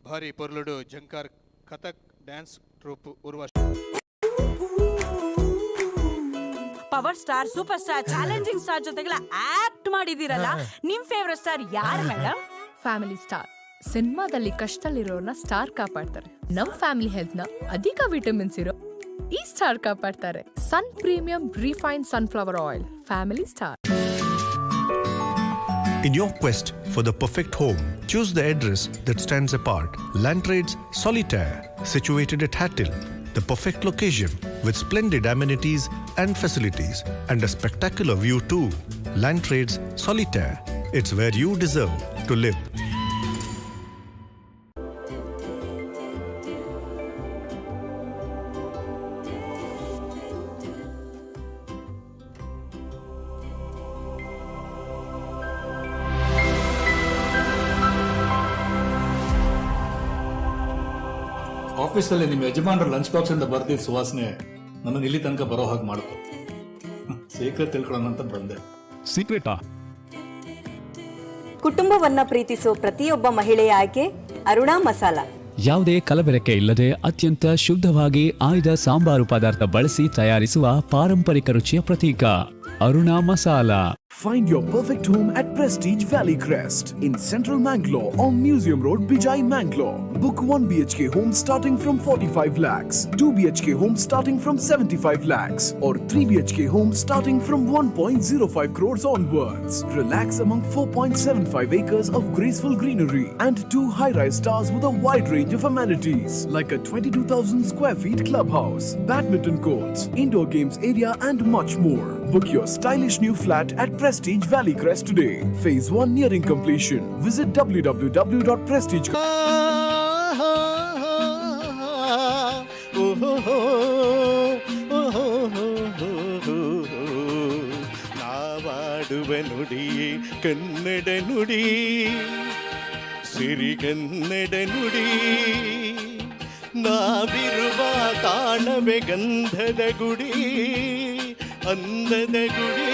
ಭಾರಿ ಪೊರ್ಲುಡು Jhankar Kathak dance troupe Urva power star, super star, challenging star ಜೊತೆಗೆಲ್ಲ ಆಕ್ಟ್ ಮಾಡಿದೀರಲ್ಲ, ನಿಮ್ ಫೇವರೇಟ್ ಸ್ಟಾರ್ ಯಾರು ಮೇಡಮ್? ಫ್ಯಾಮಿಲಿ ಸ್ಟಾರ್ ಸಿನಿಮಾದಲ್ಲಿ ಕಷ್ಟದಲ್ಲಿರೋರ್ನ ಸ್ಟಾರ್ ಕಾಪಾಡ್ತಾರೆ. ನಮ್ ಫ್ಯಾಮಿಲಿ ಹೆಲ್ತ್ ನ ಅಧಿಕ ವಿಟಮಿನ್ಸ್ ಇರೋ ಈ star ಕಾಪಾಡ್ತಾರೆ. Sun premium refine sunflower oil, family star. In your quest for the perfect home, choose the address that stands apart. Lantrades Solitaire, situated at Hattil, the perfect location with splendid amenities and facilities and a spectacular view too. Lantrades Solitaire, it's where you deserve to live. ಆಫೀಸಲ್ಲಿ ನಿಮ್ಮ ಯಜಮಾನರ lunch box ಇಂದ ಬರ್ದಿದ್ದ ಸುವಾಸನೆ ನನ್ನನ್ನು ಇಲ್ಲಿ ತನಕ ಬರೋ ಹಾಗೆ ಮಾಡ್ತು. ಸೀಕ್ರೆಟ್ ತಿಳ್ಕೊಳ್ಳೋಣ ಅಂತ ಬಂದೆ. ಸೀಕ್ರೆಟಾ? ಕುಟುಂಬವನ್ನ ಪ್ರೀತಿಸೋ ಪ್ರತಿಯೊಬ್ಬ ಮಹಿಳೆಯ ಆಯ್ಕೆ ಅರುಣಾ ಮಸಾಲಾ. ಯಾವುದೇ ಕಲಬೆರಕೆ ಇಲ್ಲದೆ ಅತ್ಯಂತ ಶುದ್ಧವಾಗಿ ಆಯ್ದ ಸಾಂಬಾರು ಪದಾರ್ಥ ಬಳಸಿ ತಯಾರಿಸುವ ಪಾರಂಪರಿಕ ರುಚಿಯ ಪ್ರತೀಕ Aruna masala. Find your perfect home at Prestige Valley Crest in Central Mangalore on Museum Road, Bijai, Mangalore. Book 1 BHK home starting from 45 lakhs, 2 BHK home starting from 75 lakhs, or 3 BHK home starting from 1.05 crores onwards. Relax among 4.75 acres of graceful greenery and two high rise towers with a wide range of amenities like a 22,000 square feet clubhouse, badminton courts, indoor games area, and much more. Book your stylish new flat at Prestige Valley Crest today. Phase 1 nearing completion. Visit www.prestige. ನಾವಾಡುವ ನುಡಿಯೇ Kannada ನುಡಿ, ಸಿರಿಗನ್ನಡ ನುಡಿ. ನಾವಿರುವ ತಾಣವೇ ಗಂಧದ ಗುಡಿ, ಅಂದದ ಗುಡಿ,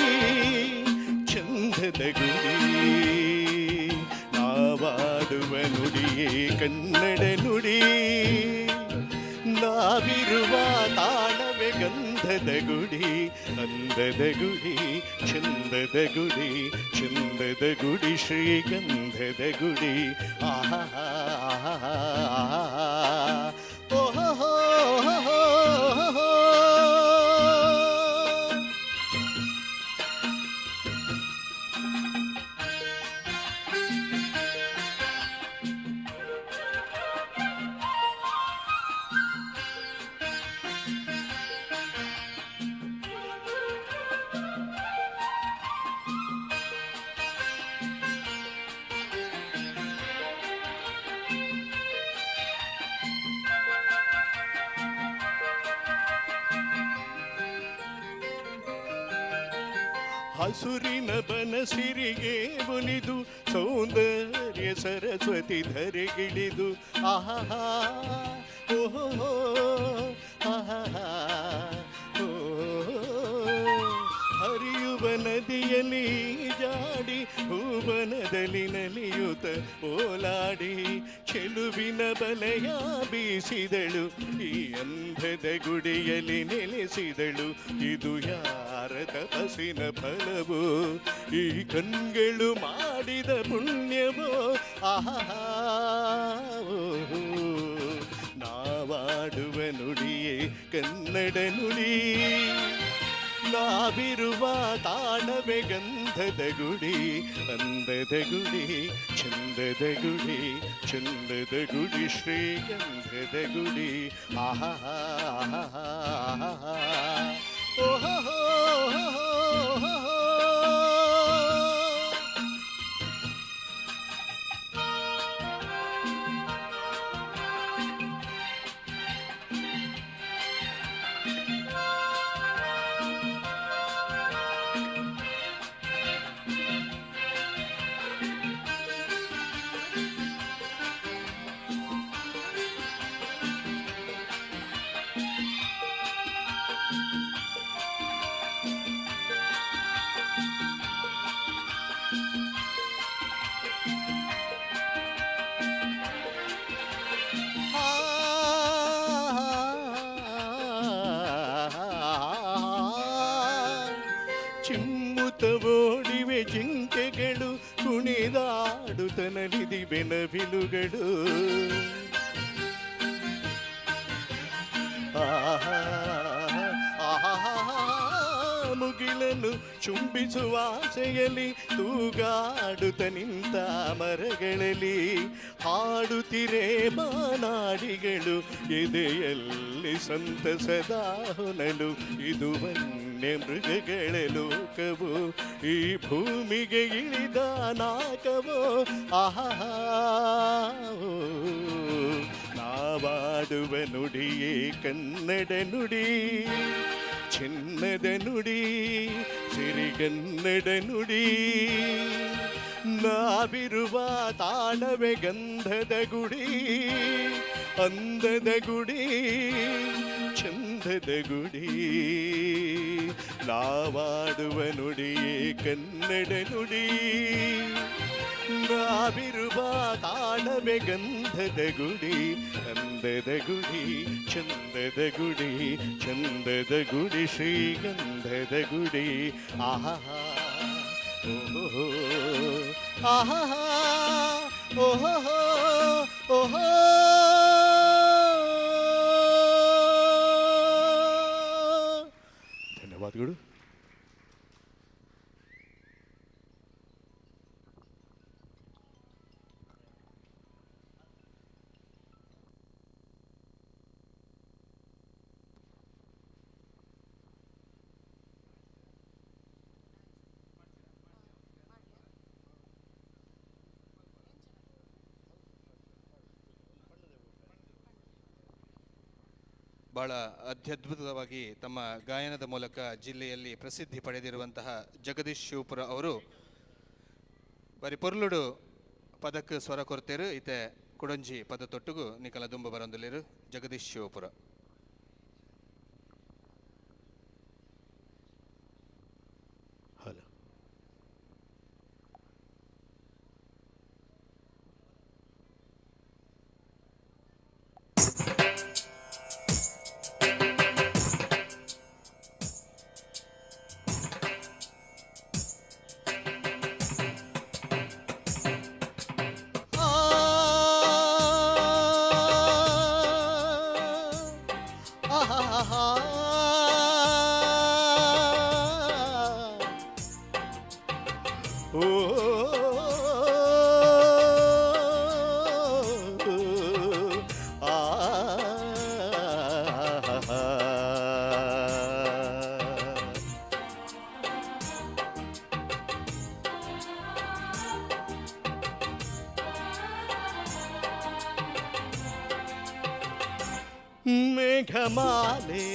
ಚಂದದ ಗುಡಿ. ನಾವಾಡುವ ನುಡಿಯೇ ಕನ್ನಡ ನುಡಿ, ನಾವಿರುವ ತಾಣವೇ ಗಂಧದ ಗುಡಿ, ಅಂದದ ಗುಡಿ, ಚಂದದ ಗುಡಿ, ಚಂದದ ಗುಡಿ, ಶ್ರೀಗಂಧದ ಗುಡಿ. ಆಹಾ ಓಹೋ. ಹಸುರಿನ ಬನಸಿರಿಗೆ ಒಲಿದು ಸೌಂದರ್ಯ ಸರಸ್ವತಿ ಧರೆಗಿಳಿದು, ಆಹಾ ಓಹೋ ಆಹಾ ಓ, ಹರಿಯುವ ನದಿಯಲ್ಲಿ ಜಾಡಿ, ಹೂವನದಲ್ಲಿ ನಲಿಯುತ ಓಲಾಡಿ, ಚೆಲುವಿನ ಬಲೆಯ ಬೀಸಿದಳು, ಈ ಅಂಧದ ಗುಡಿಯಲ್ಲಿ ನೆಲೆಸಿದಳು. ಇದು ಯಾರ ತಪಸ್ಸಿನ ಫಲವೋ, ಈ ಕಣ್ಗಳು ಮಾಡಿದ ಪುಣ್ಯವೋ? ಆಹಾ ಓಹೋ. ನಾವಾಡುವ ನುಡಿಯೇ ಕನ್ನಡ ನುಡಿ, ನಾವಿರುವ ತಾಣವೇ ಗಂಧದ ಗುಡಿ, ಅಂದದ ಗುಡಿ, ಚಂದದ ಗುಡಿ, ಚಂದದ ಗುಡಿ, ಶ್ರೀಗಂಧದ ಗುಡಿ. ಆಹಾ ಓಹೋ. ಹಾಡುತ್ತ ನಲಿದಿವೆ ನವಿಲುಗಳು. ಆಹಾ ಆಹಾ ಮುಗಿಲನ್ನು ಚುಂಬಿಸುವ ಆಸೆಯಲ್ಲಿ ತೂಗಾಡುತ್ತ ನಿಂತ ಮರಗಳಲ್ಲಿ ಹಾಡುತ್ತಿರೆ ಬಾನಾಡಿಗಳು ಎದೆಯಲ್ಲಿ ಸಂತಸದ ಹೊನಲು. ಇದು ವನ್ಯ ಮೃಗಗಳ ಲೋಕವು, ಈ ಭೂಮಿಗೆ ಇಳಿದ ನಾಕವೋ. ಆಹಾ ನಾವಾಡುವ ನುಡಿಯೇ ಕನ್ನಡ ನುಡಿ, ಚಿನ್ನದ ನುಡಿ, ಸಿರಿಗನ್ನಡ ನುಡಿ. ನಾವಿರುವ ತಾಣವೇ ಗಂಧದ ಗುಡಿ, ಅಂದದ ಗುಡಿ, ಚಂದದ ಗುಡಿ. ನಾವಾಡುವ ನುಡಿಯೇ ಕನ್ನಡ ನುಡಿ, ನಾವಿರುವ ತಾಣವೇ ಗಂಧದ ಗುಡಿ, ಅಂದದ ಗುಡಿ, ಚಂದದ ಗುಡಿ, ಚಂದದ ಗುಡಿ, ಶ್ರೀಗಂಧದ ಗುಡಿ. ಆಹಾ ಓಹೋ ಆಹಾ ಓಹೋ ಓಹೋ. ಧನ್ಯವಾದಗಳು. ಬಹಳ ಅತ್ಯದ್ಭುತವಾಗಿ ತಮ್ಮ ಗಾಯನದ ಮೂಲಕ ಜಿಲ್ಲೆಯಲ್ಲಿ ಪ್ರಸಿದ್ಧಿ ಪಡೆದಿರುವಂತಹ ಜಗದೀಶ್ ಶಿವಪುರ ಅವರು ಬರಿ ಪೊರ್ಲುಡು ಪದಕ್ಕೆ ಸ್ವರ ಕೊರ್ತೇರು. ಇತೆ ಕುಡಂಜಿ ಪದ ತೊಟ್ಟುಗು ನಿಕಲ ದುಂಬ ಬರಂದುಲೇರು ಜಗದೀಶ್ ಶಿವಪುರ. ಹಲೋ. ಮೇಘಮಾಲೆ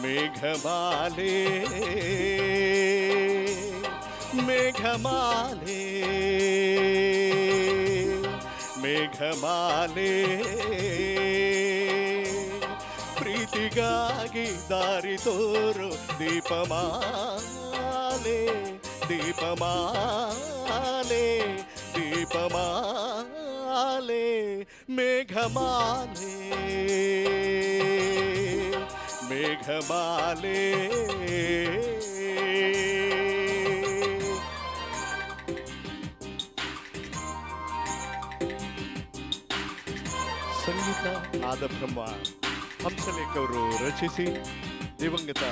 ಮೇಘಮಾಲೆ ಮೇಘಮಾಲೆ ಮೇಘಮಾಲೆ ಪ್ರೀತಿಗಾಗಿ ದಾರಿ ತೋರು ದೀಪಮಾಲೆ ದೀಪಮಾಲೆ ದೀಪಮಾಲೆ ಮೇಘಮಾಲೆ ಮೇಘಮಾಲೆ. ಸಂಗೀತ ನಾದಬ್ರಹ್ಮ ಹಂಸಲೇಖ ಅವರು ರಚಿಸಿ ದಿವಂಗತ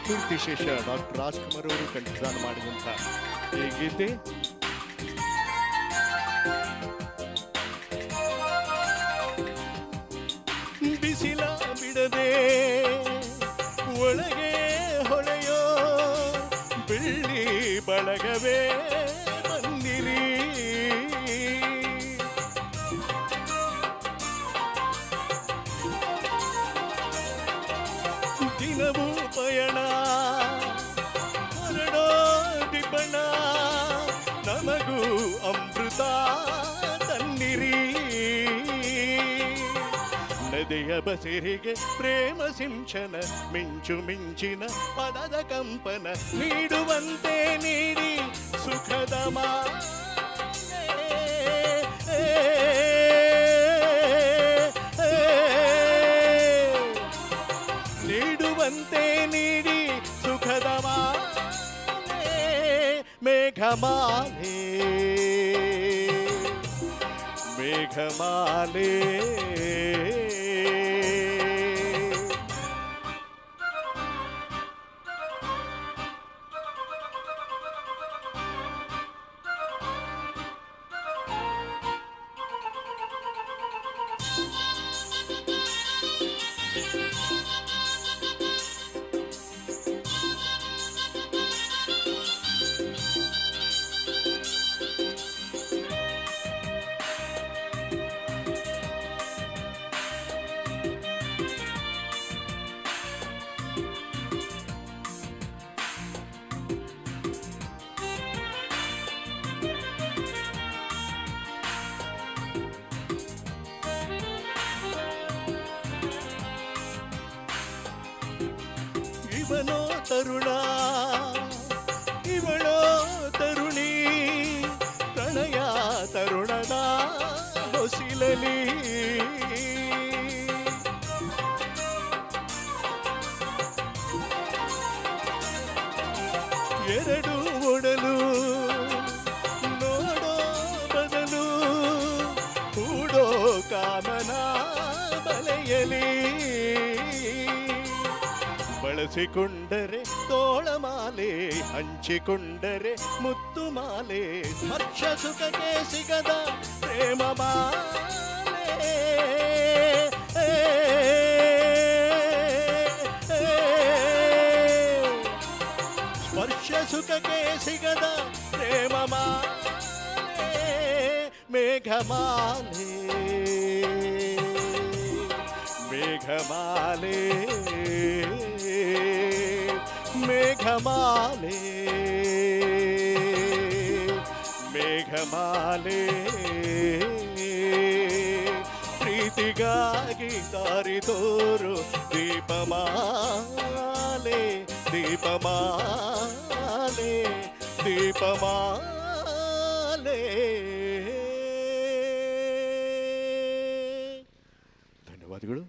ಕೀರ್ತಿಶೇಷ ಡಾಕ್ಟರ್ ರಾಜ್ಕುಮಾರ್ ಅವರು ಕಂಠದಾನ ಮಾಡಿದಂಥ ಈ ಗೀತೆ ಬಿಸಿಲ ಬಿಡದೆ ಒಳಗೆ ಹೊಳೆಯೋ ಬೆಳ್ಳಿ ಬಳಗವೇ ಬಂದಿರಿ. ದಿನವೂ ಪಯಣ ಹೊರಡೋ ದಿಬ್ಬಣ ನಮಗೂ ಅಮೃತ ತನ್ನಿರಿ. ನದಿಯ ಬಸಿರಿಗೆ ಪ್ರೇಮ ಸಿಂಚನ ಮಿಂಚು ಮಿಂಚಿನ ಪದದ ಕಂಪನ ನೀಡುವಂತೆ ನೀಡಿ ಸುಖದ ಮಾಲೆ. ನೀಡುವಂತೆ ನೀಡಿ ಸುಖದ ಮಾಲೆ. ಮೇಘ ಮೇಘಮಾಲೆ ಮೇಘಮಾಲೆ. ಇವನೋ ತರುಣ ಇವಳೋ ತರುಣಿ, ಪ್ರಣಯ ತರುಣದ ಹೊಸಿಲಲಿ. ಎರಡು ಒಡಲು ನೋಡೋ ಬದಲು ಕೂಡೋ ಕಾಮನ ಬಲೆಯಲಿ. ಬಳಸಿಕೊಂಡರೆ ತೋಳಮಾಲೆ, ಹಂಚಿಕೊಂಡರೆ ಮುತ್ತು ಮಾಲೆ, ಸ್ಪರ್ಶ ಸುಖಕ್ಕೆ ಸಿಗದ ಪ್ರೇಮ ಮಾಲೆ. ಸ್ಪರ್ಶ ಸುಖಕ್ಕೆ ಸಿಗದ ಪ್ರೇಮ ಮಾಲೆ, ಮೇಘಮಾಲೆ ಮೇಘಮಾಲೆ ಮೇಘಮಾಲೆ ಮೇಘಮಾಲೆ. ಪ್ರೀತಿಗಾಗಿ ದಾರಿ ತೋರು ದೀಪಮಾಲೆ ದೀಪಮಾಲೆ ದೀಪಮಾಲೆ. ಧನ್ಯವಾದಗಳು.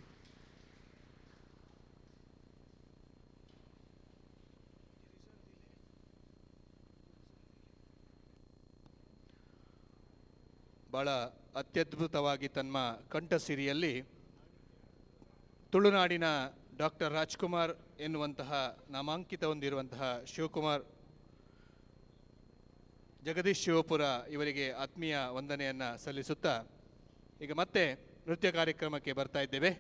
ಬಹಳ ಅತ್ಯದ್ಭುತವಾಗಿ ತಮ್ಮ ಕಂಠಸಿರಿಯಲ್ಲಿ ತುಳುನಾಡಿನ ಡಾಕ್ಟರ್ ರಾಜ್ಕುಮಾರ್ ಎನ್ನುವಂತಹ ನಾಮಾಂಕಿತ ಹೊಂದಿರುವಂತಹ ಶಿವಕುಮಾರ್ ಜಗದೀಶ್ ಶಿವಪುರ ಇವರಿಗೆ ಆತ್ಮೀಯ ವಂದನೆಯನ್ನು ಸಲ್ಲಿಸುತ್ತಾ ಈಗ ಮತ್ತೆ ನೃತ್ಯ ಕಾರ್ಯಕ್ರಮಕ್ಕೆ ಬರ್ತಾ ಇದ್ದೇವೆ.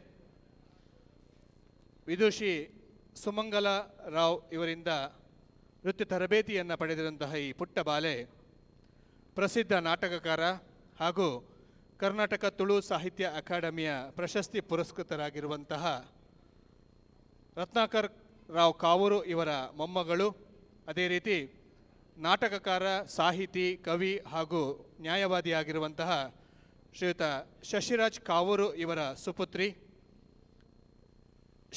ವಿದುಷಿ ಸುಮಂಗಲ ರಾವ್ ಇವರಿಂದ ನೃತ್ಯ ತರಬೇತಿಯನ್ನು ಪಡೆದಿರುವಂತಹ ಈ ಪುಟ್ಟ ಬಾಲೆ ಪ್ರಸಿದ್ಧ ನಾಟಕಕಾರ ಹಾಗೂ ಕರ್ನಾಟಕ ತುಳು ಸಾಹಿತ್ಯ ಅಕಾಡೆಮಿಯ ಪ್ರಶಸ್ತಿ ಪುರಸ್ಕೃತರಾಗಿರುವಂತಹ ರತ್ನಾಕರ್ ರಾವ್ ಕಾವೂರು ಇವರ ಮೊಮ್ಮಗಳು. ಅದೇ ರೀತಿ ನಾಟಕಕಾರ, ಸಾಹಿತಿ, ಕವಿ ಹಾಗೂ ನ್ಯಾಯವಾದಿಯಾಗಿರುವಂತಹ ಶ್ರೀಯುತ ಶಶಿರಾಜ್ ಕಾವೂರು ಇವರ ಸುಪುತ್ರಿ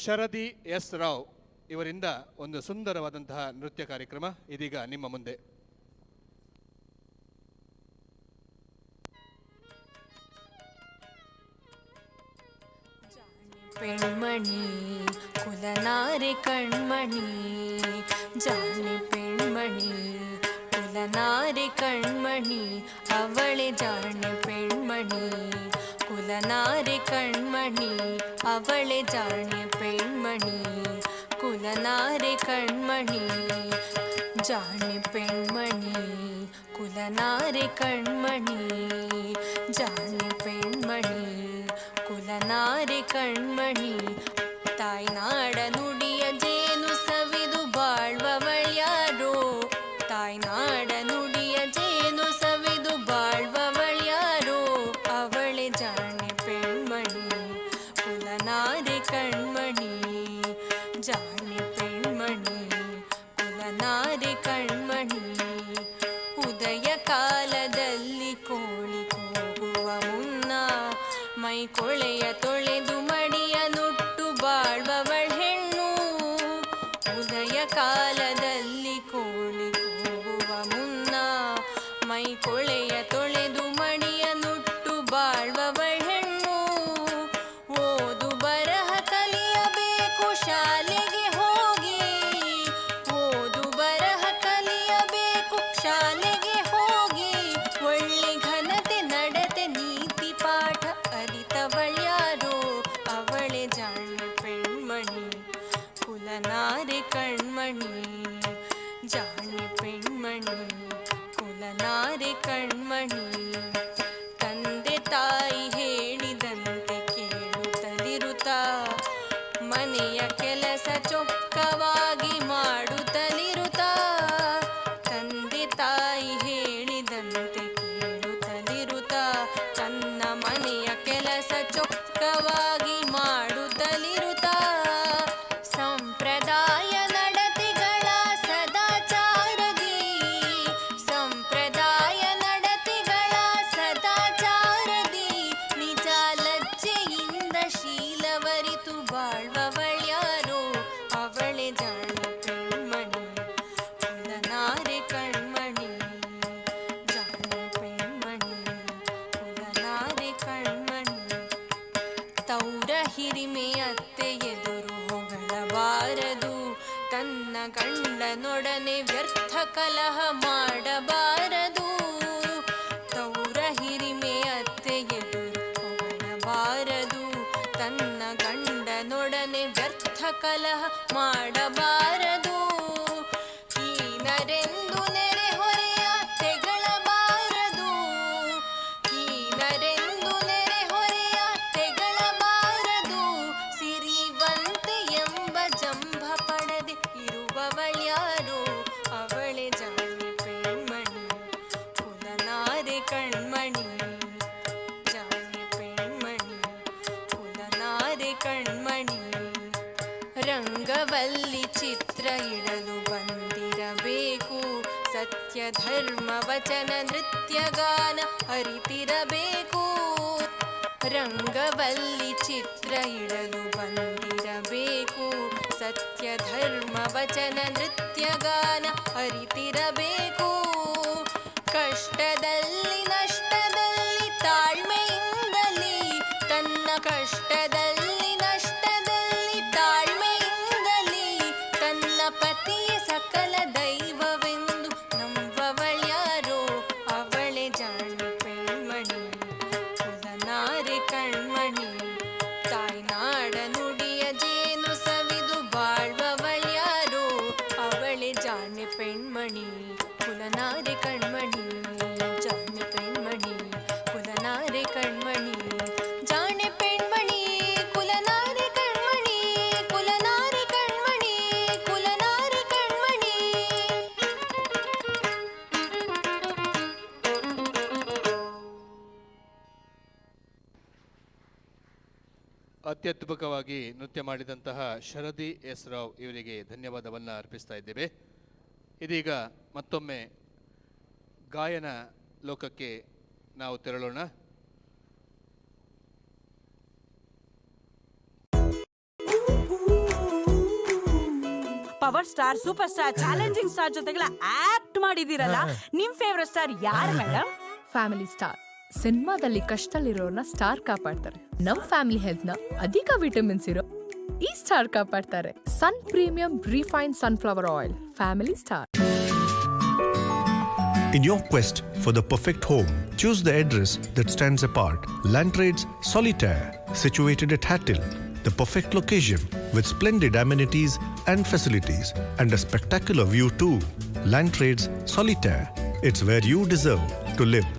ಶರದಿ ಎಸ್ ರಾವ್ ಇವರಿಂದ ಒಂದು ಸುಂದರವಾದಂತಹ ನೃತ್ಯ ಕಾರ್ಯಕ್ರಮ ಇದೀಗ ನಿಮ್ಮ ಮುಂದೆ. ಪೆಣ್ಮಣಿ ಕುಲನಾರಿ ಕಣ್ಮಣಿ, ಜಾಣಿ ಪೆಣ್ಮಣಿ ಕುಲನಾರಿ ಕಣ್ಮಣಿ, ಅವಳೆ ಜಾಣಿ ಪೆಣ್ಮಣಿ ಕುಲನಾರಿ ಕಣ್ಮಣಿ, ಅವಳೆ ಜಾಣಿ ಪೆಣ್ಮಣಿ ಕುಲನಾರಿ ಕಣ್ಮಣಿ, ಜಾಣಿ ಪೆಣ್ಮಣಿ ಕುಲನಾರಿ ಕಣ್ಮಣಿ, ಜಾಣಿ ಪೆಣ್ಮಣಿ ಕುಲನಾರಿ ಕಣ್ಮಣಿ. ತಾಯ್ನಾಡ ನುಡಿಯ ಜೇನು ಸವಿದು ಬಾಳ್ವವಳ್ಯಾರೋ, ತಾಯ್ನಾಡ ನುಡಿಯ ಜೇನು ಸವಿದು ಬಾಳ್ವವಳ್ಯಾರೋ, ಅವಳೆ ಜಾಣೆ ಪೆಣ್ಮಣಿ ಕುಲನಾರಿ ಕಣ್ಮಣಿ, ಜಾಣೆ ಪೆಣ್ಮಣಿ ಕುಲನಾರಿ ಕಣ್ಮಣಿ. ಉದಯ ಕಾಲದಲ್ಲಿ ಕೋಳಿ ಕೂಗುವ ಮುನ್ನ ಮೈ ಕೊಳೆಯ ತೊಳೆದು ಮಡಿಯ ನುಟ್ಟು ಬಾಳ್ವವಳ್ ಹೆಣ್ಣು. ಉದಯ ಕಾಲದಲ್ಲಿ ಕೋಳಿ ಕೂಗುವ ಪೆಣ್ಮಣಿ ಕುಲನಾರೆ ಕಣ್ಮಣಿ. ತಂದೆ ತಾಯಿ ಹೇಳಿದಂತೆ ಕೇಳುತ್ತಲಿರುತ್ತ, ಮನೆಯ ಕೆಲಸ ಚೊಕ್ಕವಾಗಿ ಮಾಡುತ್ತಲಿರುತ್ತ. ತಂದೆ ತಾಯಿ ಹೇಳಿದಂತೆ ಕೇಳುತ್ತಲಿರುತ್ತ, ತನ್ನ ಮನೆಯ ಕೆಲಸ ಚೊಕ್ಕವಾಗಿ ಮಾಡುತ್ತಲಿರುತ್ತ. ಸಂಪ್ರದಾಯ ನಡತೆಗಳ ಸದಾಚಾರದಿ, ಸಂಪ್ರದಾಯ ನಡತೆಗಳ ಸದಾಚಾರದಿ, ನಿಜ ಲಜ್ಜೆಯಿಂದ ಶೀಲವರಿತು ಬಾಳ್ವವಳ್ಯಾರೋ ಅವಳೆ ಜಾಣ ಪೆಣ್ಮಣಿ ಕುಲನಾರೆ ಕಣ್ಮಣಿ, ಜಾಣ ಪೆಣ್ಮಣಿ ಕುಲನಾರೆ ಕಣ್ಮಣಿ. ತೌರ ಹಿರಿಮೆ ಅತ್ತೆ ಎದುರು ಹೊಗಳಬಾರದು, ತನ್ನ ಗಂಡನೊಡನೆ ವ್ಯರ್ಥ ಕಲಹ ಮಾಡಬಾರದು. ತೌರ ಹಿರಿಮೆ ಅತ್ತೆ ಎದುರು ಹೊಗಳಬಾರದು, ತನ್ನ ಗಂಡನೊಡನೆ ವ್ಯರ್ಥ ಕಲಹ ಮಾಡಬಾರದು. ಹೀನರೆಂದು ನೆರೆಹೊರೆಯ ತೆಗಳಬಾರದು, ಹೀನರೆಂದು ನೆರೆಹೊರೆಯ ತೆಗಳಬಾರದು. ಸಿರಿವಂತೆ ಎಂಬ ಜಂಭ ಪಡದೆ ಇರುವವಳ್ಯಾರೋ ಅವಳೆ ಜಾಣೆ ಪೆಣ್ಮಣಿ ಕುಲನಾರೆ ಕಣ್ಮಣಿ, ಜಾಣೆ ಪೆಣ್ಮಣಿ ಕುಲನಾರೆ ಕಣ್ಮಣಿ. ರಂಗವಲ್ಲಿ ಚಿತ್ರ ಇಡಲು ಬಂದಿರಬೇಕು, ಸತ್ಯ ಧರ್ಮ ವಚನ ನೃತ್ಯ ಗಾನ ಅರಿತಿರಬೇಕು. ರಂಗವಲ್ಲಿ ಚಿತ್ರ ಇಡಲು ಬಂದಿರಬೇಕು, ಸತ್ಯ ಧರ್ಮ ವಚನ ನೃತ್ಯ ಗಾನ ಅರಿತಿರಬೇಕು. ಕಷ್ಟದಲ್ಲಿ ನಷ್ಟದಲ್ಲಿ ತಾಳ್ಮೆಯಿಂದಲೇ, ತನ್ನ ಕಷ್ಟದಲ್ಲಿ ನಷ್ಟದಲ್ಲಿ ತಾಳ್ಮೆಯಿಂದಲೇ, ತನ್ನ ಪತಿಯ ಸಕಲ ದೈವವೆಂದು ನಂಬವಳ್ಯಾರೋ ಅವಳೆ ಜಾಣೆ ಪೆಣ್ಮಣಿ ಕುಲನಾರೆ ಕಣ್ಮಣಿ. ತಾಯ್ನಾಡ ನುಡಿಯ ಜೇನು ಸವಿದು ಬಾಳ್ವವಳ್ಯಾರೋ ಅವಳೆ ಜಾಣೆ ಪೆಣ್ಮಣಿ ಕುಲನಾರೆ ಕಣ್ಮಣಿ, ಜಾಣೆ ಪೆಣ್ಮಣಿ ಕುಲನಾರೆ ಕಣ್ಮಣಿ, ಜಾಣೆ ಪೆಣ್ಮಣಿ ಕುಲನಾರೆ ಕಣ್ಮಣಿ, ಕುಲನಾರೆ ಕಣ್ಮಣಿ ಕುಲನಾರೆ ಕಣ್ಮಣಿ. ಅತ್ಯದ್ಭುತವಾಗಿ ನೃತ್ಯ ಮಾಡಿದಂತಹ ಶರದಿ ಎಸ್ ರಾವ್ ಇವರಿಗೆ ಧನ್ಯವಾದವನ್ನು ಅರ್ಪಿಸ್ತಾ ಇದ್ದೇವೆ. ಇದೀಗ ಮತ್ತೊಮ್ಮೆ ಗಾಯನ ಲೋಕಕ್ಕೆ ನಾವು ತೆರಳೋಣ. Power star, super star, challenging star ಜೊತೆಗೆಲ್ಲ ಆಕ್ಟ್ ಮಾಡಿದೀರಲ್ಲ, ನಿಮ್ ಫೇವರೇಟ್ ಸ್ಟಾರ್ ಯಾರು ಮೇಡಮ್? ಫ್ಯಾಮಿಲಿ ಸ್ಟಾರ್ ಸಿನಿಮಾದಲ್ಲಿ ಕಷ್ಟದಲ್ಲಿರೋರ್ನ ಸ್ಟಾರ್ ಕಾಪಾಡ್ತಾರೆ. ನಮ್ ಫ್ಯಾಮಿಲಿ ಹೆಲ್ತ್ ನ ಅಧಿಕ ವಿಟಮಿನ್ಸ್ ಇರೋ ಈ star ಕಾಪಾಡ್ತಾರೆ. Sun premium refine sunflower oil, family star. In your quest for the perfect home, choose the address that stands apart. Lantrades Solitaire, situated at Hattil, the perfect location with splendid amenities and facilities and a spectacular view too. Lantrades Solitaire, it's where you deserve to live.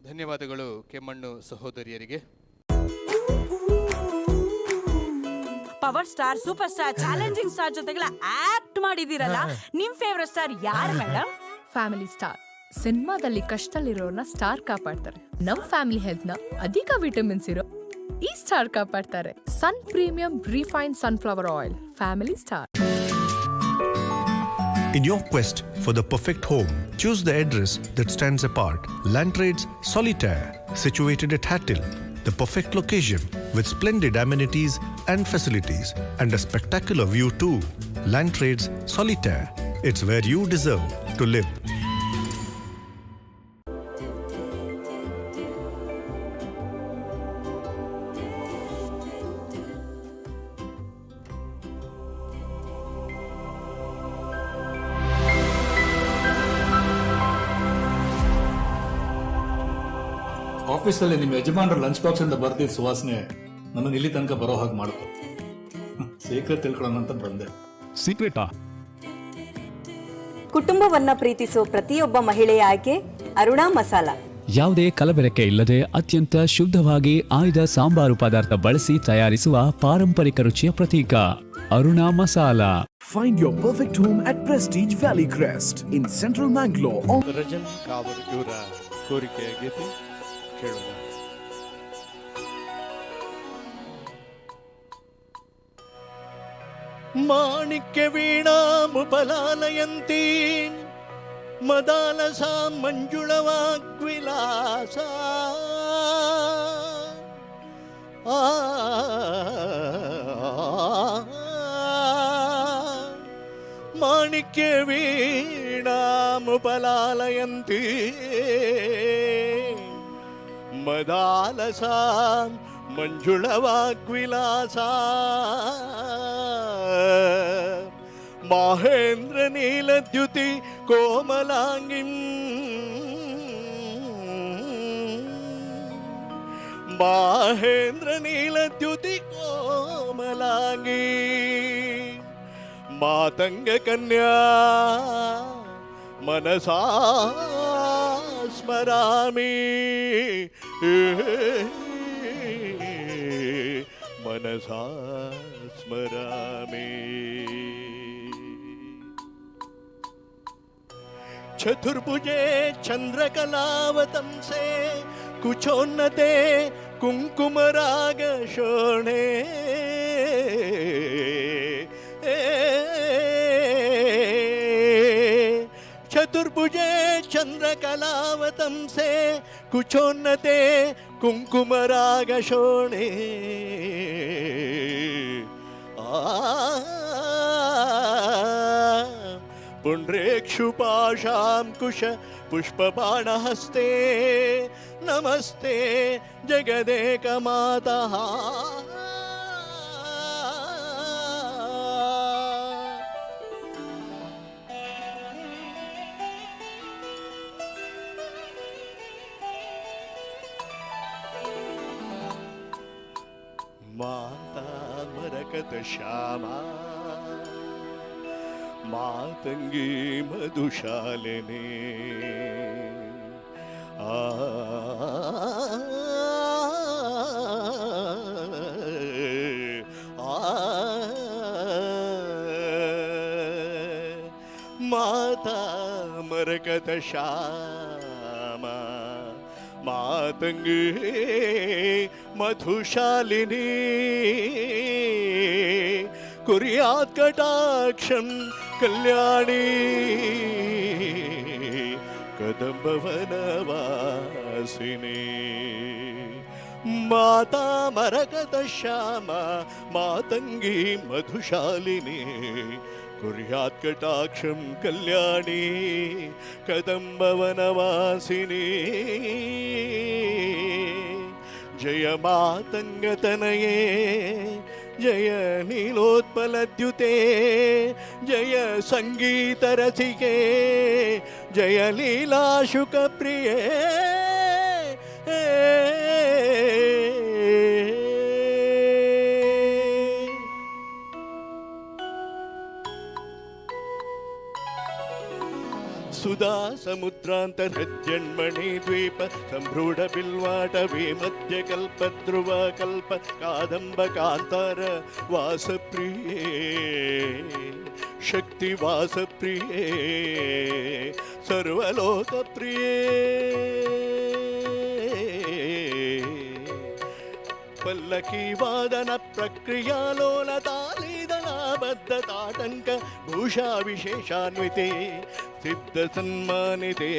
ಧನ್ಯವಾದಗಳು ಕೆಮ್ಮಣ್ಣು ಸಹೋದರಿಯರಿಗೆ. Power star, super star, challenging star ಜೊತೆಗೆಲ್ಲ act ಮಾಡಿದೀರಲ್ಲ, ನಿಮ್ favourite star ಯಾರು madam? Family star ಸಿನಿಮಾದಲ್ಲಿ ಕಷ್ಟದಲ್ಲಿರೋರ್ನ star ಕಾಪಾಡ್ತಾರೆ. ನಮ್ family health ನ ಅಧಿಕ vitamins ಇರೋ ಈ star ಕಾಪಾಡ್ತಾರೆ. Sun premium refine sunflower oil, family star. In your quest for the perfect home, choose the address that stands apart. Landtrades Solitaire, situated at Hattil, the perfect location with splendid amenities and facilities and a spectacular view too. Landtrades Solitaire, it's where you deserve to live. ಆಫೀಸಲ್ಲಿ ನಿಮ್ಮ ಯಜಮಾನರ lunch box ಇಂದ ಬರ್ತಿದ್ದ ಸುವಾಸನೆ ನನ್ನನ್ನು ಇಲ್ಲಿ ತನಕ ಬರೋ ಹಾಗೆ ಮಾಡ್ತು. ಸೀಕ್ರೆಟ್ ತಿಳ್ಕೊಳ್ಳೋಣ ಅಂತ ಬಂದೆ. ಸೀಕ್ರೆಟಾ? ಕುಟುಂಬವನ್ನ ಪ್ರೀತಿಸೋ ಪ್ರತಿಯೊಬ್ಬ ಮಹಿಳೆಯ ಆಯ್ಕೆ ಅರುಣಾ ಮಸಾಲಾ. ಯಾವುದೇ ಕಲಬೆರಕೆ ಇಲ್ಲದೆ ಅತ್ಯಂತ ಶುದ್ಧವಾಗಿ ಆಯ್ದ ಸಾಂಬಾರು ಪದಾರ್ಥ ಬಳಸಿ ತಯಾರಿಸುವ ಪಾರಂಪರಿಕ ರುಚಿಯ ಪ್ರತೀಕ Aruna masala. Find your perfect home at Prestige Valley Crest in Central Mangalore on Rajan Kavar ಇವರ ಕೋರಿಕೆಯ ಗೀತೆ ಕೇಳೋಣ. ಮಾಣಿಕ್ಯ ವೀಣಾಮುಪಲಾಲಯಂತೀ ಮದಾಲಸಾ ಮಂಜುಳವಾಗ್ವಿಲಾಸ ಆ ಮಾಣಿಕ್ಯ ವೀಣಾಮುಪಲಾಲಯಂತೀ ಮದಾಲಸಾ ಮಂಜುಳವಾಗ್ವಿಲಾಸ ಮಾಹೇಂದ್ರ ನೀಲದ್ಯುತಿ ಕೋಮಲಾಂಗಿಂ ಮಾಹೇಂದ್ರ ನೀಲದ್ಯುತಿ ಕೋಮಲಾಂಗಿ ಮಾತಂಗ ಕನ್ಯಾ ಮನಸಾ ಸ್ಮರಾಮಿ ಮನಸಾ ಸ್ಮರಾಮಿ. ಚತುರ್ಭುಜೆ ಚಂದ್ರಕಲಾವತಂಸೆ ಕುಚೋನ್ನತೆ ಕುಂಕುಮರಾಗ ಶೋಣೆ ಚತುರ್ಭುಜೆ ಚಂದ್ರಕಲಾವತಂಸೆ ಕುಚೋನ್ನತೆ ಕುಂಕುಮರಾಗ ಶೋಣೆ ಪುಂಡ್ರೇಕ್ಷುಪಾಶಾಂಕುಶ ಪುಷ್ಪಬಾಣಹಸ್ತೆ ನಮಸ್ತೆ ಜಗದೇಕ ಮಾತಃ. ಮಾತಾ ಮರಕತ ಶ್ಯಾಮ ಮಾತಂಗಿ ಮಧುಶಾಲಿನಿ ಆ ಆ ಮಾತಾ ಮರಕತ ಶ್ಯಾಮ ಮಾತಂಗಿ ಮಧುಶಾಲಿನಿ ಕುರ್ಯಾತ್ ಕಟಾಕ್ಷಂ ಕಲ್ಯಾಣಿ ಕದಂಬವನವಾಸಿನಿ ಮಾತಾ ಮರಕತ ಶ್ಯಾಮ ಮಾತಂಗಿ ಮಧುಶಾಲಿನಿ ಕುರ್ಯಾತ್ ಕಟಾಕ್ಷಂ ಕಲ್ಯಾಣಿ ಕದಂಬವನವಾಸಿನಿ ಜಯ ಮಾತಂಗತನಯೇ ಜಯ ನೀಲೋತ್ಪಲದ್ಯುತೆ ಜಯ ಸಂಗೀತರಸಿಕೆ ಜಯ ಲೀಲಾಶುಕಪ್ರಿಯೇ. ಸುಧಾ ಸಮುದ್ರಾಂತ ಹೃದ್ಯಣ್ಮಣಿ ದ್ವೀಪ ಸಂಭ್ರೂಢ ಬಿಲ್ವಾಟವೇ ಮಧ್ಯ ಕಲ್ಪ ಧ್ರುವ ಕಲ್ಪ ಕಾದಂಬ ಕಾಂತಾರ ವಾಸಪ್ರಿಯೇ ಶಕ್ತಿ ವಾಸಪ್ರಿಯೇ ಸರ್ವಲೋಕಪ್ರಿಯೇ ಪಲ್ಲಕಿ ವಾದನ ಪ್ರಕ್ರಿಯಾಲೋಲತಾಲಿದನಾಬದ್ಧ ತಾಟಂಕ ಭೂಷಾ ವಿಶೇಷಾನ್ವಿತೆ ಸಿದ್ಧ ಸನ್ಮಾನಿತೆ.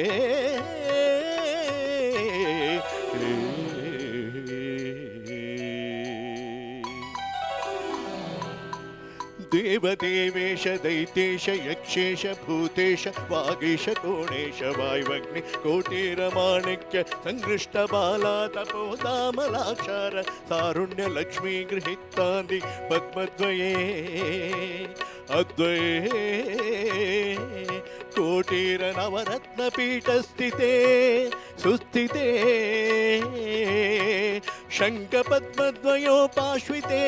ದೇವದೇವೇಶ ದೈತೇಶ ಯಕ್ಷೇಶ ಭೂತೇಶ ವಾಗೀಶ ಕೋಣೇಶ ವಾಯುವಗ್ನಿ ಕೋಟೀರ ಮಾಣಿಕ್ಯ ಸಂಗೃಷ್ಟ ಬಾಲ ತಪೋದಾಮಲಾಕ್ಷಾರ ಸಾರುಣ್ಯ ಲಕ್ಷ್ಮೀ ಗೃಹಿತಾಂದಿ ಪದ್ಮದ್ವಯೇ ಅದ್ವಯೇ ಕೋಟೀರ ನವರತ್ನ ಪೀಠ ಸ್ಥಿತೇ ಸುಸ್ಥಿತೇ ಶಂಖ ಪದ್ಮದ್ವಯೋಪಾಶ್ರಿತೇ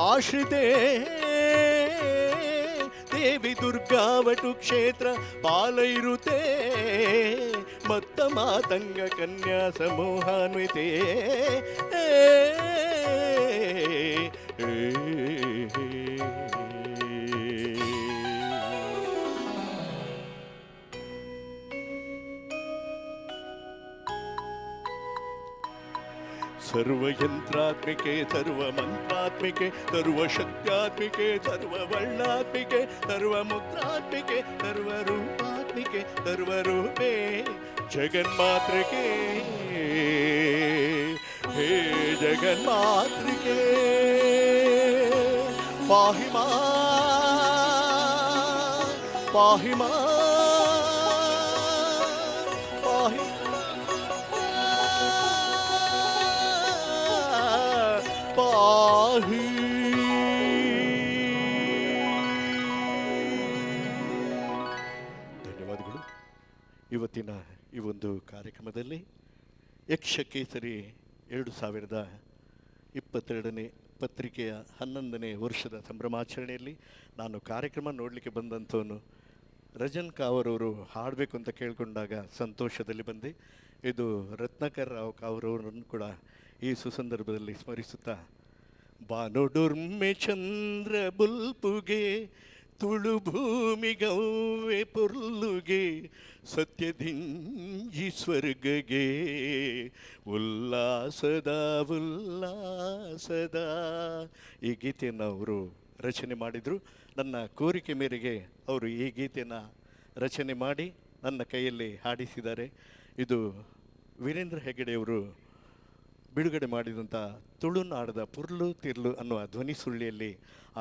ಆಶ್ರಿತೇ ದೇವಿ ದುರ್ಗಾವಟು ಕ್ಷೇತ್ರ ಪಾಲೈರುತೆ ಮತ್ತ ಮಾತಂಗ ಕನ್ಯಾ ಸಮೂಹಾನ್ವಿತೆ. ಸರ್ವಯಂತ್ರಾತ್ಮಿಕೆ ಸರ್ವಮಂತ್ರಾತ್ಮಿಕೆ ಸರ್ವಶಕ್ತ್ಯಾತ್ಮಿಕೆ ಸರ್ವವರ್ಣಾತ್ಮಿಕೆ ಸರ್ವಮುದ್ರಾತ್ಮಿಕೆ ಸರ್ವರೂಪಾತ್ಮಿಕೆ ಸರ್ವರೂಪೇ ಜಗನ್ಮಾತೃಕೆ ಹೇ ಜಗನ್ಮಾತೃಕೆ ಪಾಹಿ ಮಾ ಪಾಹಿ ಮಾ ಪಾಹಿ ಪಾಹಿ. ಧನ್ಯವಾದಗಳು. ಇವತ್ತಿನ ಈ ಒಂದು ಕಾರ್ಯಕ್ರಮದಲ್ಲಿ ಯಕ್ಷಕೇಸರಿ 2022 ಪತ್ರಿಕೆಯ 11ನೇ ವರ್ಷದ ಸಂಭ್ರಮಾಚರಣೆಯಲ್ಲಿ ನಾನು ಕಾರ್ಯಕ್ರಮ ನೋಡಲಿಕ್ಕೆ ಬಂದಂಥವನು ರಜನ್ ಕಾವರವರು ಹಾಡಬೇಕು ಅಂತ ಕೇಳಿಕೊಂಡಾಗ ಸಂತೋಷದಲ್ಲಿ ಬಂದೆ. ಇದು ರತ್ನಾಕರ್ ರಾವ್ ಕಾವರವರನ್ನು ಕೂಡ ಈ ಸುಸಂದರ್ಭದಲ್ಲಿ ಸ್ಮರಿಸುತ್ತಾ, ಬಾನುಡುರ್ಮೆ ಚಂದ್ರ ಬುಲ್ಪುಗೆ ತುಳು ಭೂಮಿ ಗೌವೆ ಪೊರ್ಲುಗೆ ಸತ್ಯದಿಂಜಿ ಸ್ವರ್ಗಗೆ ಉಲ್ಲಾಸದ ಉಲ್ಲಾಸದ. ಈ ಗೀತೆಯನ್ನು ಅವರು ರಚನೆ ಮಾಡಿದರು. ನನ್ನ ಕೋರಿಕೆ ಮೇರೆಗೆ ಅವರು ಈ ಗೀತೆಯನ್ನು ರಚನೆ ಮಾಡಿ ನನ್ನ ಕೈಯಲ್ಲಿ ಹಾಡಿಸಿದ್ದಾರೆ. ಇದು ವೀರೇಂದ್ರ ಹೆಗ್ಗಡೆಯವರು ಬಿಡುಗಡೆ ಮಾಡಿದಂಥ ತುಳುನಾಡದ ಪುರ್ಲು ತಿರ್ಲು ಅನ್ನುವ ಧ್ವನಿ ಸುಳ್ಳಿಯಲ್ಲಿ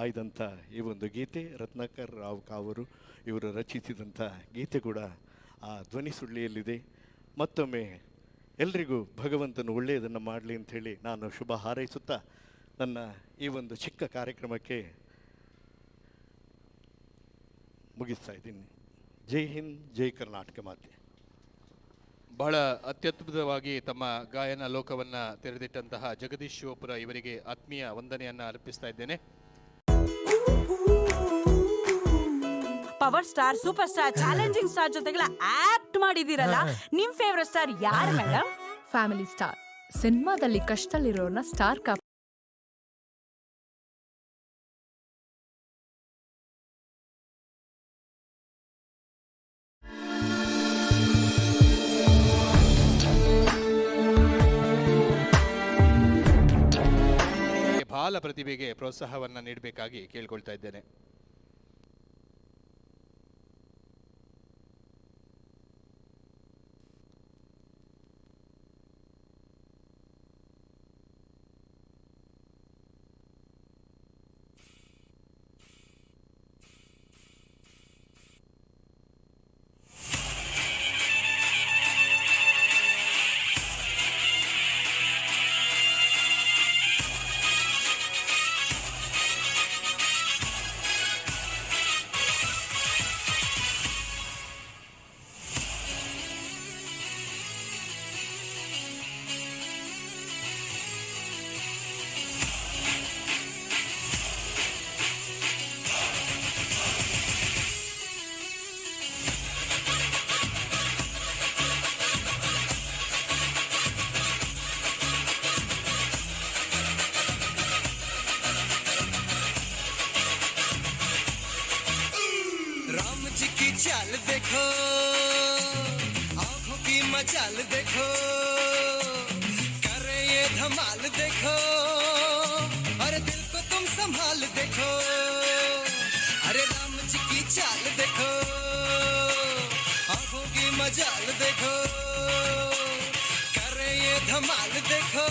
ಆಯ್ದಂಥ ಈ ಒಂದು ಗೀತೆ. ರತ್ನಾಕರ್ ರಾವ್ ಕಾವರು ಇವರು ರಚಿಸಿದಂಥ ಗೀತೆ ಕೂಡ ಆ ಧ್ವನಿ ಸುಳ್ಳಿಯಲ್ಲಿದೆ. ಮತ್ತೊಮ್ಮೆ ಎಲ್ರಿಗೂ ಭಗವಂತನು ಒಳ್ಳೆಯದನ್ನು ಮಾಡಲಿ ಅಂಥೇಳಿ ನಾನು ಶುಭ ಹಾರೈಸುತ್ತಾ ನನ್ನ ಈ ಒಂದು ಚಿಕ್ಕ ಕಾರ್ಯಕ್ರಮಕ್ಕೆ ಮುಗಿಸ್ತಾ ಇದ್ದೀನಿ. ಜೈ ಹಿಂದ್, ಜೈ ಕರ್ನಾಟಕ ಮಾತೆ. ಬಹಳ ಅತ್ಯದ್ಭುತವಾಗಿ ತಮ್ಮ ಗಾಯನ ಲೋಕವನ್ನು ತೆರೆದಿಟ್ಟಂತಹ ಜಗದೀಶ್ ಶಿವಪುರ ಇವರಿಗೆ ಆತ್ಮೀಯ ವಂದನೆಯನ್ನು ಅರ್ಪಿಸ್ತಾ ಇದ್ದೇನೆ. Power star, super star, challenging star ಜೊತೆಗೆಲ್ಲ ಆಕ್ಟ್ ಮಾಡಿದಿರಲ್ಲ, ನಿಮ್ ಫೇವರೇಟ್ ಸ್ಟಾರ್ ಯಾರು ಮೇಡಮ್? Family star. ಸಿನಿಮಾದಲ್ಲಿ ಕಷ್ಟದಲ್ಲಿರೋರ್ನ ಸ್ಟಾರ್ ಕಾಪ್ ಬಾಲ ಪ್ರತಿಭೆಗೆ ಪ್ರೋತ್ಸಾಹವನ್ನು ನೀಡಬೇಕಾಗಿ ಕೇಳಿಕೊಳ್ತಾ ಇದ್ದೇನೆ. चाल देखो, आंखों की मचाल देखो, करे ये धमाल देखो, अरे दिल को तुम संभाल देखो, अरे राम जी की चाल देखो, आंखों की मजाल देखो, करे ये धमाल देखो,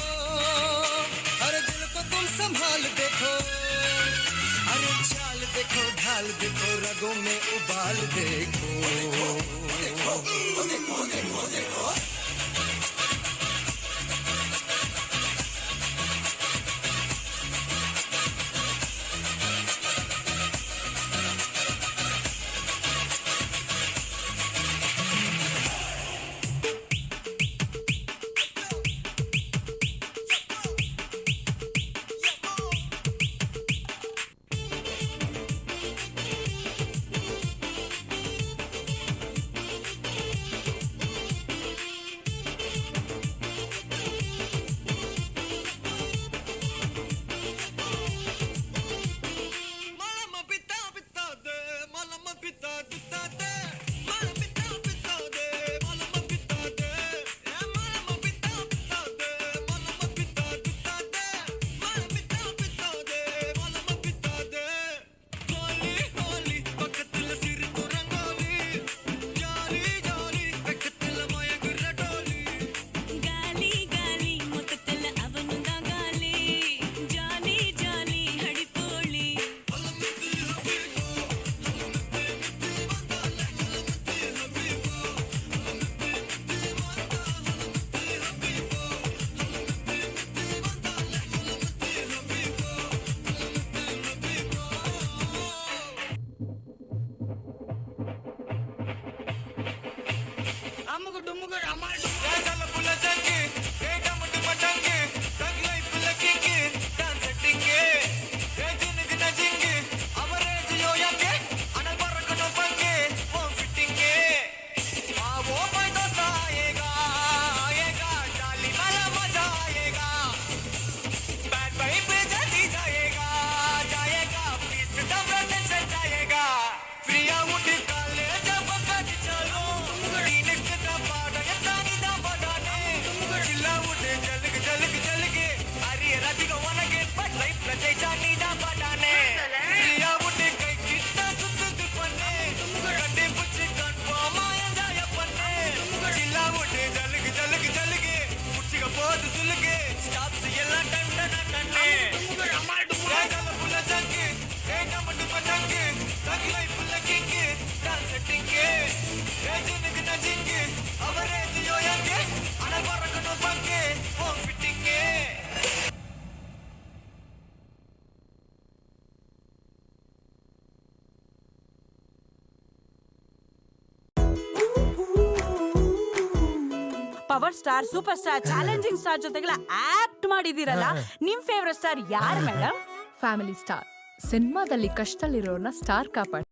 अरे दिल को तुम संभाल देखो, अरे चाल देखो ढाल देखो, रगों में उबाल देखो, देखो देखो देखो देखो। ಗಾಲಿ ಗಾಲಿ ಮೊತ್ತಲ ಅವನುಗ ಗಾಲಿ ಜಾಲಿ ಜಾಲಿ ಹಡಿಪೋಳಿ. Power star, super star, challenging star ಜೊತೆಗೆಲ್ಲ ಆಕ್ಟ್ ಮಾಡಿದೀರಲ್ಲ, ನಿಮ್ ಫೇವರೆಟ್ ಸ್ಟಾರ್ ಯಾರು ಮೇಡಮ್? ಫ್ಯಾಮಿಲಿ ಸ್ಟಾರ್ ಸಿನಿಮಾದಲ್ಲಿ ಕಷ್ಟದಲ್ಲಿರೋರ್ನ star ಕಾಪಾಡ್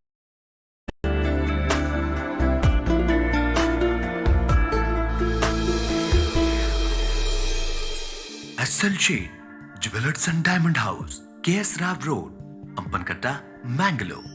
SL Shade, Jewelers and Diamond House, KS Rao Road, Ampankatta, Mangalore.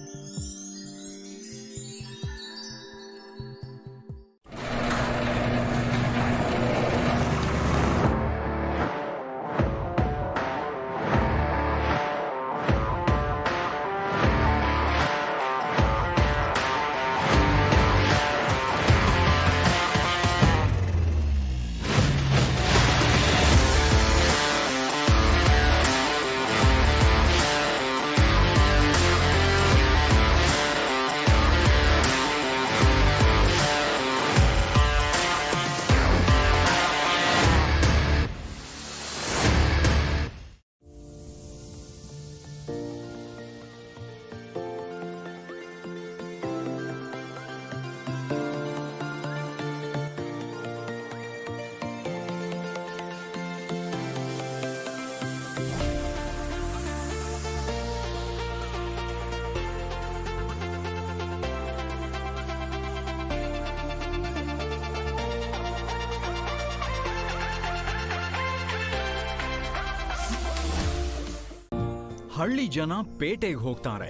ಹಳ್ಳಿ ಜನ ಪೇಟೆಗೆ ಹೋಗ್ತಾರೆ,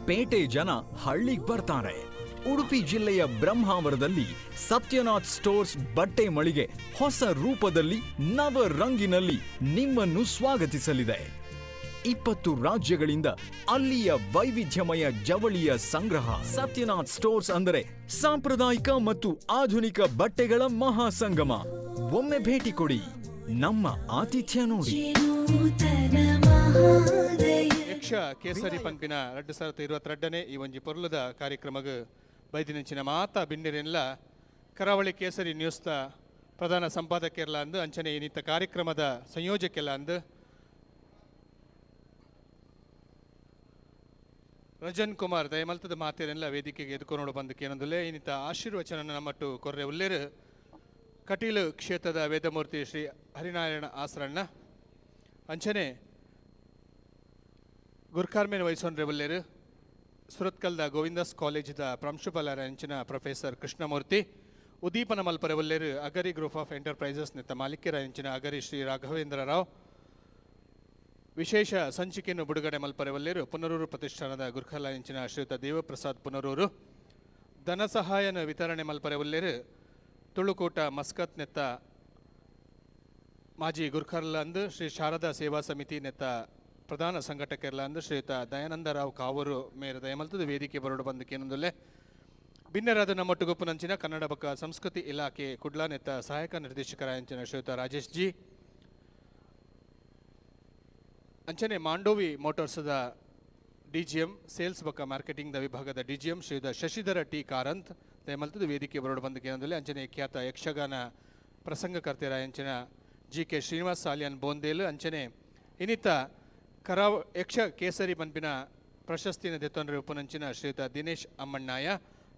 ಪೇಟೆ ಜನ ಹಳ್ಳಿಗೆ ಬರ್ತಾರೆ. ಉಡುಪಿ ಜಿಲ್ಲೆಯ ಬ್ರಹ್ಮಾವರದಲ್ಲಿ ಸತ್ಯನಾಥ್ ಸ್ಟೋರ್ಸ್ ಬಟ್ಟೆ ಮಳಿಗೆ ಹೊಸ ರೂಪದಲ್ಲಿ ನವ ರಂಗಿನಲ್ಲಿ ನಿಮ್ಮನ್ನು ಸ್ವಾಗತಿಸಲಿದೆ. 20 ರಾಜ್ಯಗಳಿಂದ ಅಲ್ಲಿಯ ವೈವಿಧ್ಯಮಯ ಜವಳಿಯ ಸಂಗ್ರಹ. ಸತ್ಯನಾಥ್ ಸ್ಟೋರ್ಸ್ ಅಂದರೆ ಸಾಂಪ್ರದಾಯಿಕ ಮತ್ತು ಆಧುನಿಕ ಬಟ್ಟೆಗಳ ಮಹಾಸಂಗಮ. ಒಮ್ಮೆ ಭೇಟಿ ಕೊಡಿ, ನಮ್ಮ ಆತಿಥ್ಯ ನೋಡಿ. ಯಕ್ಷ ಕೇಸರಿ ಪನ್ಪಿನ 2022ನೇ ಈ ಒಂಜಿ ಪೊರ್ಲುದ ಕಾರ್ಯಕ್ರಮಗ್ ಬೈದಿನಂಚಿನ ಮಾತಾ ಬಿನ್ನೆರೆನ್ಲ ಕರಾವಳಿ ಕೇಸರಿ ನ್ಯೂಸ್ದ ಪ್ರಧಾನ ಸಂಪಾದಕಿಯರ್ಲ ಅಂದು ಅಂಚನೆ ಇನ್ನಿತ ಕಾರ್ಯಕ್ರಮದ ಸಂಯೋಜಕೆಲ್ಲ ಅಂದು ರಜನ್ ಕುಮಾರ್ ದಯಮಲ್ತದ ಮಾತೇರೆಲ್ಲ ವೇದಿಕೆಗೆ ಎದುಕೊನೋಡು ಬಂದು ಕೇನೊಂದುಲೆ ಇನ್ನಿತ ಆಶೀರ್ವಚನ ನಮ್ಮಟ್ಟು ಕೊರ್ರೆ ಉಲ್ಲೇರು ಕಟೀಲು ಕ್ಷೇತ್ರದ ವೇದಮೂರ್ತಿ ಶ್ರೀ ಹರಿನಾರಾಯಣ ಆಸರಣ್ಣ ಅಂಚನೆ ಗುರ್ಕಾರ್ಮೇನ್ ವಹಿಸೊಂಡ್ರೆ ಉಲ್ಲೇರು ಸುರತ್ಕಲ್ದ ಗೋವಿಂದಾಸ್ ಕಾಲೇಜಿದ ಪ್ರಾಂಶುಪಾಲರ ಅಂಚಿನ ಪ್ರೊಫೆಸರ್ ಕೃಷ್ಣಮೂರ್ತಿ ಉದ್ದೀಪನ ಮಲ್ಪರೆ ಉಲ್ಲೇರು ಅಗರಿ ಗ್ರೂಪ್ ಆಫ್ ಎಂಟರ್ಪ್ರೈಸಸ್ ನೆತ್ತ ಮಾಲೀಕರ ಅಂಚಿನ ಅಗರಿ ಶ್ರೀ ರಾಘವೇಂದ್ರ ರಾವ್ ವಿಶೇಷ ಸಂಚಿಕೆಯನ್ನು ಬಿಡುಗಡೆ ಮಲ್ಪರೆ ಒಲ್ಲೇರು ಪುನರೂರು ಪ್ರತಿಷ್ಠಾನದ ಗುರ್ಖಲ ಅಂಚಿನ ಶ್ರೀಯುತ ದೇವಪ್ರಸಾದ್ ಪುನರೂರು ಧನ ಸಹಾಯನ ವಿತರಣೆ ಮಲ್ಪರೆ ಒಲ್ಲೇರು ತುಳುಕೂಟ ಮಸ್ಕತ್ ನೆತ್ತ ಮಾಜಿ ಗುರ್ಖರ್ಲಂದು ಶ್ರೀ ಶಾರದಾ ಸೇವಾ ಸಮಿತಿ ನೆತ್ತ ಪ್ರಧಾನ ಸಂಘಟಕರ್ಲಂದು ಶ್ರೀಯುತ ದಯಾನಂದರಾವ್ ಕಾವೂರು ಮೇರ ದಯಮಲ್ತದ ವೇದಿಕೆ ಬರೋಡು ಬಂದು ಕೇನೊಂದುಲ್ಲೆ ಭಿನ್ನರಾದ ನಮ್ಮೊಟ್ಟುಗೊಪ್ಪುನಂಚಿನ ಕನ್ನಡ ಬೊಕ್ಕ ಸಂಸ್ಕೃತಿ ಇಲಾಖೆ ಕುಡ್ಲಾ ನೆತ್ತ ಸಹಾಯಕ ನಿರ್ದೇಶಕರ ಅಂಚಿನ ಶ್ರೀಯುತ ರಾಜೇಶ್ ಜಿ ಅಂಚನೆ ಮಾಂಡೋವಿ ಮೋಟಾರ್ಸದ ಡಿಜಿಎಂ ಸೇಲ್ಸ್ ಬೊಕ್ಕ ಮಾರ್ಕೆಟಿಂಗ್ the ವಿಭಾಗದ ಡಿಜಿಎಂ ಶ್ರೀಯುತ ಶಶಿಧರ ಟಿ ಕಾರಂತ್ ದಯಮಲ್ತದ ವೇದಿಕೆ ಬರೋಡು ಬಂದು ಕೇನೊಂದುಲ್ಲೆ ಅಂಚನೆ ಖ್ಯಾತ ಯಕ್ಷಗಾನ ಪ್ರಸಂಗಕರ್ತೆರ ಅಂಚಿನ ಜಿ ಕೆ ಶ್ರೀನಿವಾಸ್ ಸಾಲಿಯನ್ ಬೋಂದೇಲು ಅಂಚನೆ ಇನ್ನಿತ ಕರಾವ ಯಕ್ಷ ಕೇಸರಿ ಪನ್ಪಿನ ಪ್ರಶಸ್ತಿನ ದೆತ್ತೊಂಡ್ರೆ ಉಪ್ಪುನಂಚಿನ ಶ್ರೀಯುತ ದಿನೇಶ್ ಅಮ್ಮಣ್ಣಾಯ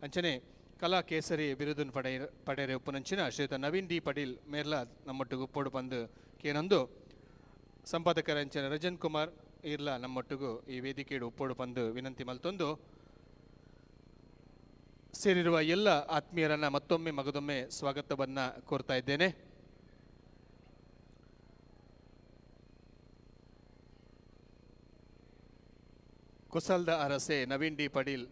ಅಂಚನೆ ಕಲಾ ಕೇಸರಿ ಬಿರುದನ್ ಪಡೆಯರೆ ಉಪ್ಪುನಂಚಿನ ಶ್ರೀಯುತ ನವೀನ್ ಡಿ ಪಡೀಲ್ ಮೇರ್ಲ ನಮ್ಮೊಟ್ಟಿಗೆ ಉಪ್ಪೋಡು ಬಂದು ಕೇನೊಂದು ಸಂಪಾದಕರ ಅಂಚಿನ ರಜನ್ ಕುಮಾರ್ ಇರ್ಲ ನಮ್ಮೊಟ್ಟಿಗೂ ಈ ವೇದಿಕೆಯು ಉಪ್ಪೋಡು ಬಂದು ವಿನಂತಿ ಮಲ್ತೊಂದು ಸೇರಿರುವ ಎಲ್ಲ ಆತ್ಮೀಯರನ್ನ ಮತ್ತೊಮ್ಮೆ ಮಗದೊಮ್ಮೆ ಸ್ವಾಗತವನ್ನ ಕೋರ್ತಾ ಇದ್ದೇನೆ. ಕುಸಲ್ದ ಅರಸೆ ನವೀನ್ ಡಿ ಪಡೀಲ್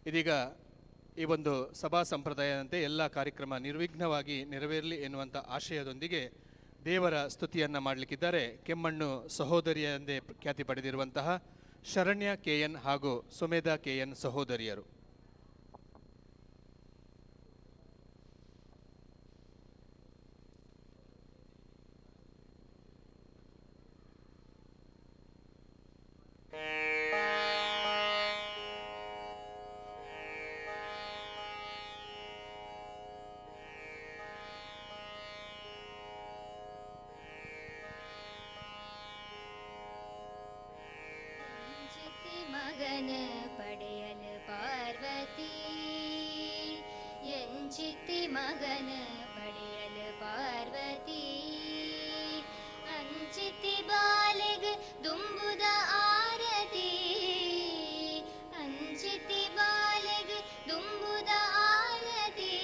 ಇದೀಗ ಈ ಒಂದು ಸಭಾ ಸಂಪ್ರದಾಯದಂತೆ ಎಲ್ಲ ಕಾರ್ಯಕ್ರಮ ನಿರ್ವಿಘ್ನವಾಗಿ ನೆರವೇರಲಿ ಎನ್ನುವಂಥ ಆಶಯದೊಂದಿಗೆ ದೇವರ ಸ್ತುತಿಯನ್ನು ಮಾಡಲಿಕ್ಕಿದ್ದಾರೆ ಕೆಮ್ಮಣ್ಣು ಸಹೋದರಿಯೆಂದೇ ಖ್ಯಾತಿ ಪಡೆದಿರುವಂತಹ ಶರಣ್ಯ ಕೆ ಎನ್ ಹಾಗೂ ಸುಮೇಧಾ ಕೆ ಎನ್ ಸಹೋದರಿಯರು. ಮಗನ ಪಡೆಯಲು ಪಾರ್ವತಿ ಎಂಚಿತಿ ಮಗನ ಪಡೆಯಲು ಪಾರ್ವತಿ ಅಂಚಿತಿ ಬಾಲೆಗ್ ದುಂಬುದ ಆರತಿ ಅಂಚಿತಿ ಬಾಲೆಗ್ ದುಂಬುದ ಆರತಿ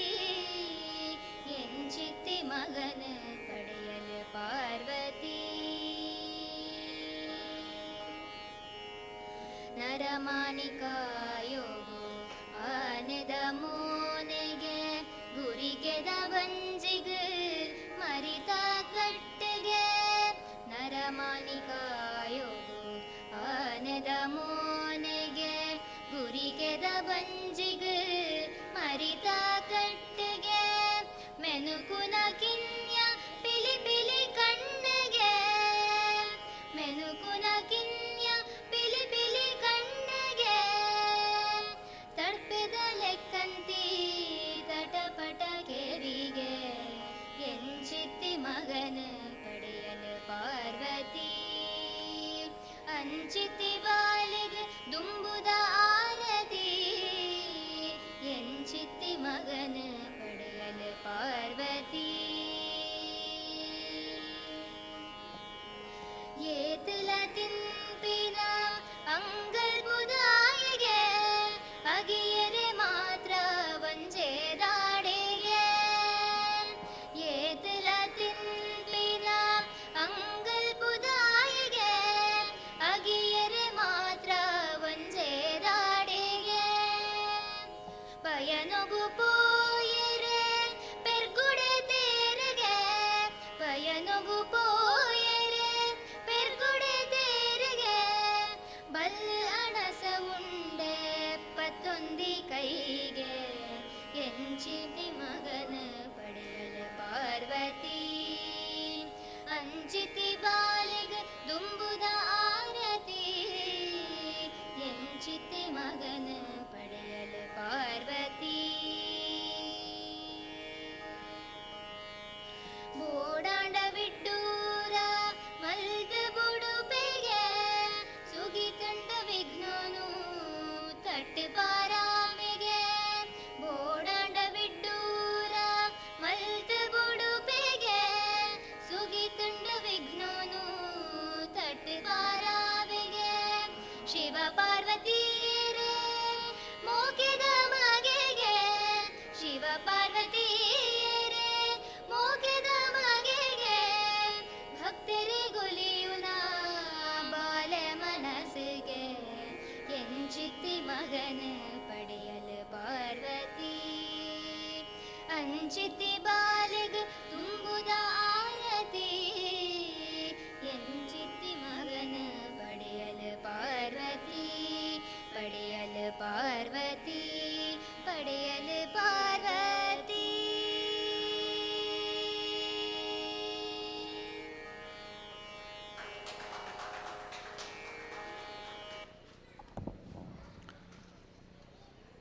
ಎಂಚಿತಿ ಮಗನ ಪಡೆಯಲು ಪಾರ್ವತಿ ನರಮಾನಿಕಾಯೋಗೋ ಆನೆದ ಮೋನೆಗೆ ಗುರಿಗೆದ ಬಂಜಿಗ್ ಮರಿತ ಕಟ್ಟೆಗೆ ನರಮಾನಿಕಾಯೋಗೋ ಆನೆದ ಮೋನೆಗೆ ಗುರಿಗೆದ ಬಂಜಿಗ್ ಮರಿತ ಕಟ್ಟೆಗೆ ಮೆನುಕುನ ಕಿನ್ಯ ಪಿಲಿ ಪಿಲಿ ಕಣ್ಣಗೆ ಮೆನುಕುನ ಕಿನ್ಯ ಪಿಲಿ ಪಿಲಿ ಕಣ್ಣಗೆ ತಡ್ಪೆದ ಲೆಕ್ಕಂತಿ ತಟಪಟ ಕೆವಿಗೆ ಎಂಚಿತ್ತಿ ಮಗನ ಪಡೆಯಲು ಪಾರ್ವತಿ ಅಂಚಿತಿ ಬಾಲಿಗೆ ದುಂಬುದ ಆರತಿ ಎಂಚಿತ್ತಿ ಮಗನ ಪಡೆಯಲು ಪಾರ್ವತಿ ಏತಲ ಅಂಗಲ್ಪುದಾಯಿಗೆ ಅಗಿಯರೆ ಮಾತ್ರ ಒಂಜೆ ದಾಡಿಗೆ ಏತಲ ತಿನ್ಪಿನ ಅಂಗಲ್ಪುದಾಯಿಗೆ ಅಗಿಯರೆ ಮಾತ್ರ ಒಂಜೆ ದಾಡಿಗೆ ಪಯನೊಗು ಪೋಯರೆ ಪೆರ್ಗುಡೆ ತೇರಿಗೆ ಪಯನೊಗು ಪೋಯರೆ ಪೆರ್ಗುಡೆ ತೇರಿಗೆ ಬಲ್ ಅಣಸ ಉಂಡೆ ಪತ್ತೊಂದಿ ಕೈಗೆ ಎಂಚಿತಿ ಮಗನ ಪಡೆಯಲ ಪಾರ್ವತಿ ಅಂಚಿತಿ ಬಾಲಿಗ ದುಂಬುದ ಆರತಿ ಎಂಚಿತಿ ಮಗನ ಪಡೆಯಲ ಪಾರ್ವತಿ ಬೋಡಾಂಡ ವಿಡ್ಡೂರ ಮಲ್ದ ಬುಡುಪೆಗೆ ಸುಗಿ ತಂಡ ವಿಘ್ನನು ತಟ್ಟು ಪಾರಾಮೆಗೆ ಬೋಡಾಂಡ ವಿಡ್ಡೂರ ಮಲ್ದ ಬುಡುಪೆಗೆ ಸುಗಿ ತಂಡ ವಿಘ್ನನು ತಟ್ಟು ಪಾರಾಮೆಗೆ ಶಿವ ಪಾರ್ವತಿಯರೇ ಮೋಕೆದ ಮಗೆಗೆ ಶಿವ ಪಾರ್ವತಿಯರೇ ಮೋಕೆದ ಮಗೆಗೆ ಭಕ್ತರೇ ಗೊಲಿಯುನ ಬಾಲೆ ಮನಸ್ಸಿಗೆ ಎಂಚಿತಿ ಮಗನ ಪಡೆಯಲು ಪಾರ್ವತಿ ಅಂಚಿತಿ ಬಾಲಿಗ ತುಂಬುದ ಆರತಿ ಎಂಚಿತಿ ಮಗನ ಪಡೆಯಲು ಪಾರ್ವತಿ ಪಡೆಯಲು ಪಾರ್ವತಿ ಪಡೆಯಲು ಪಾರ್ವತಿ.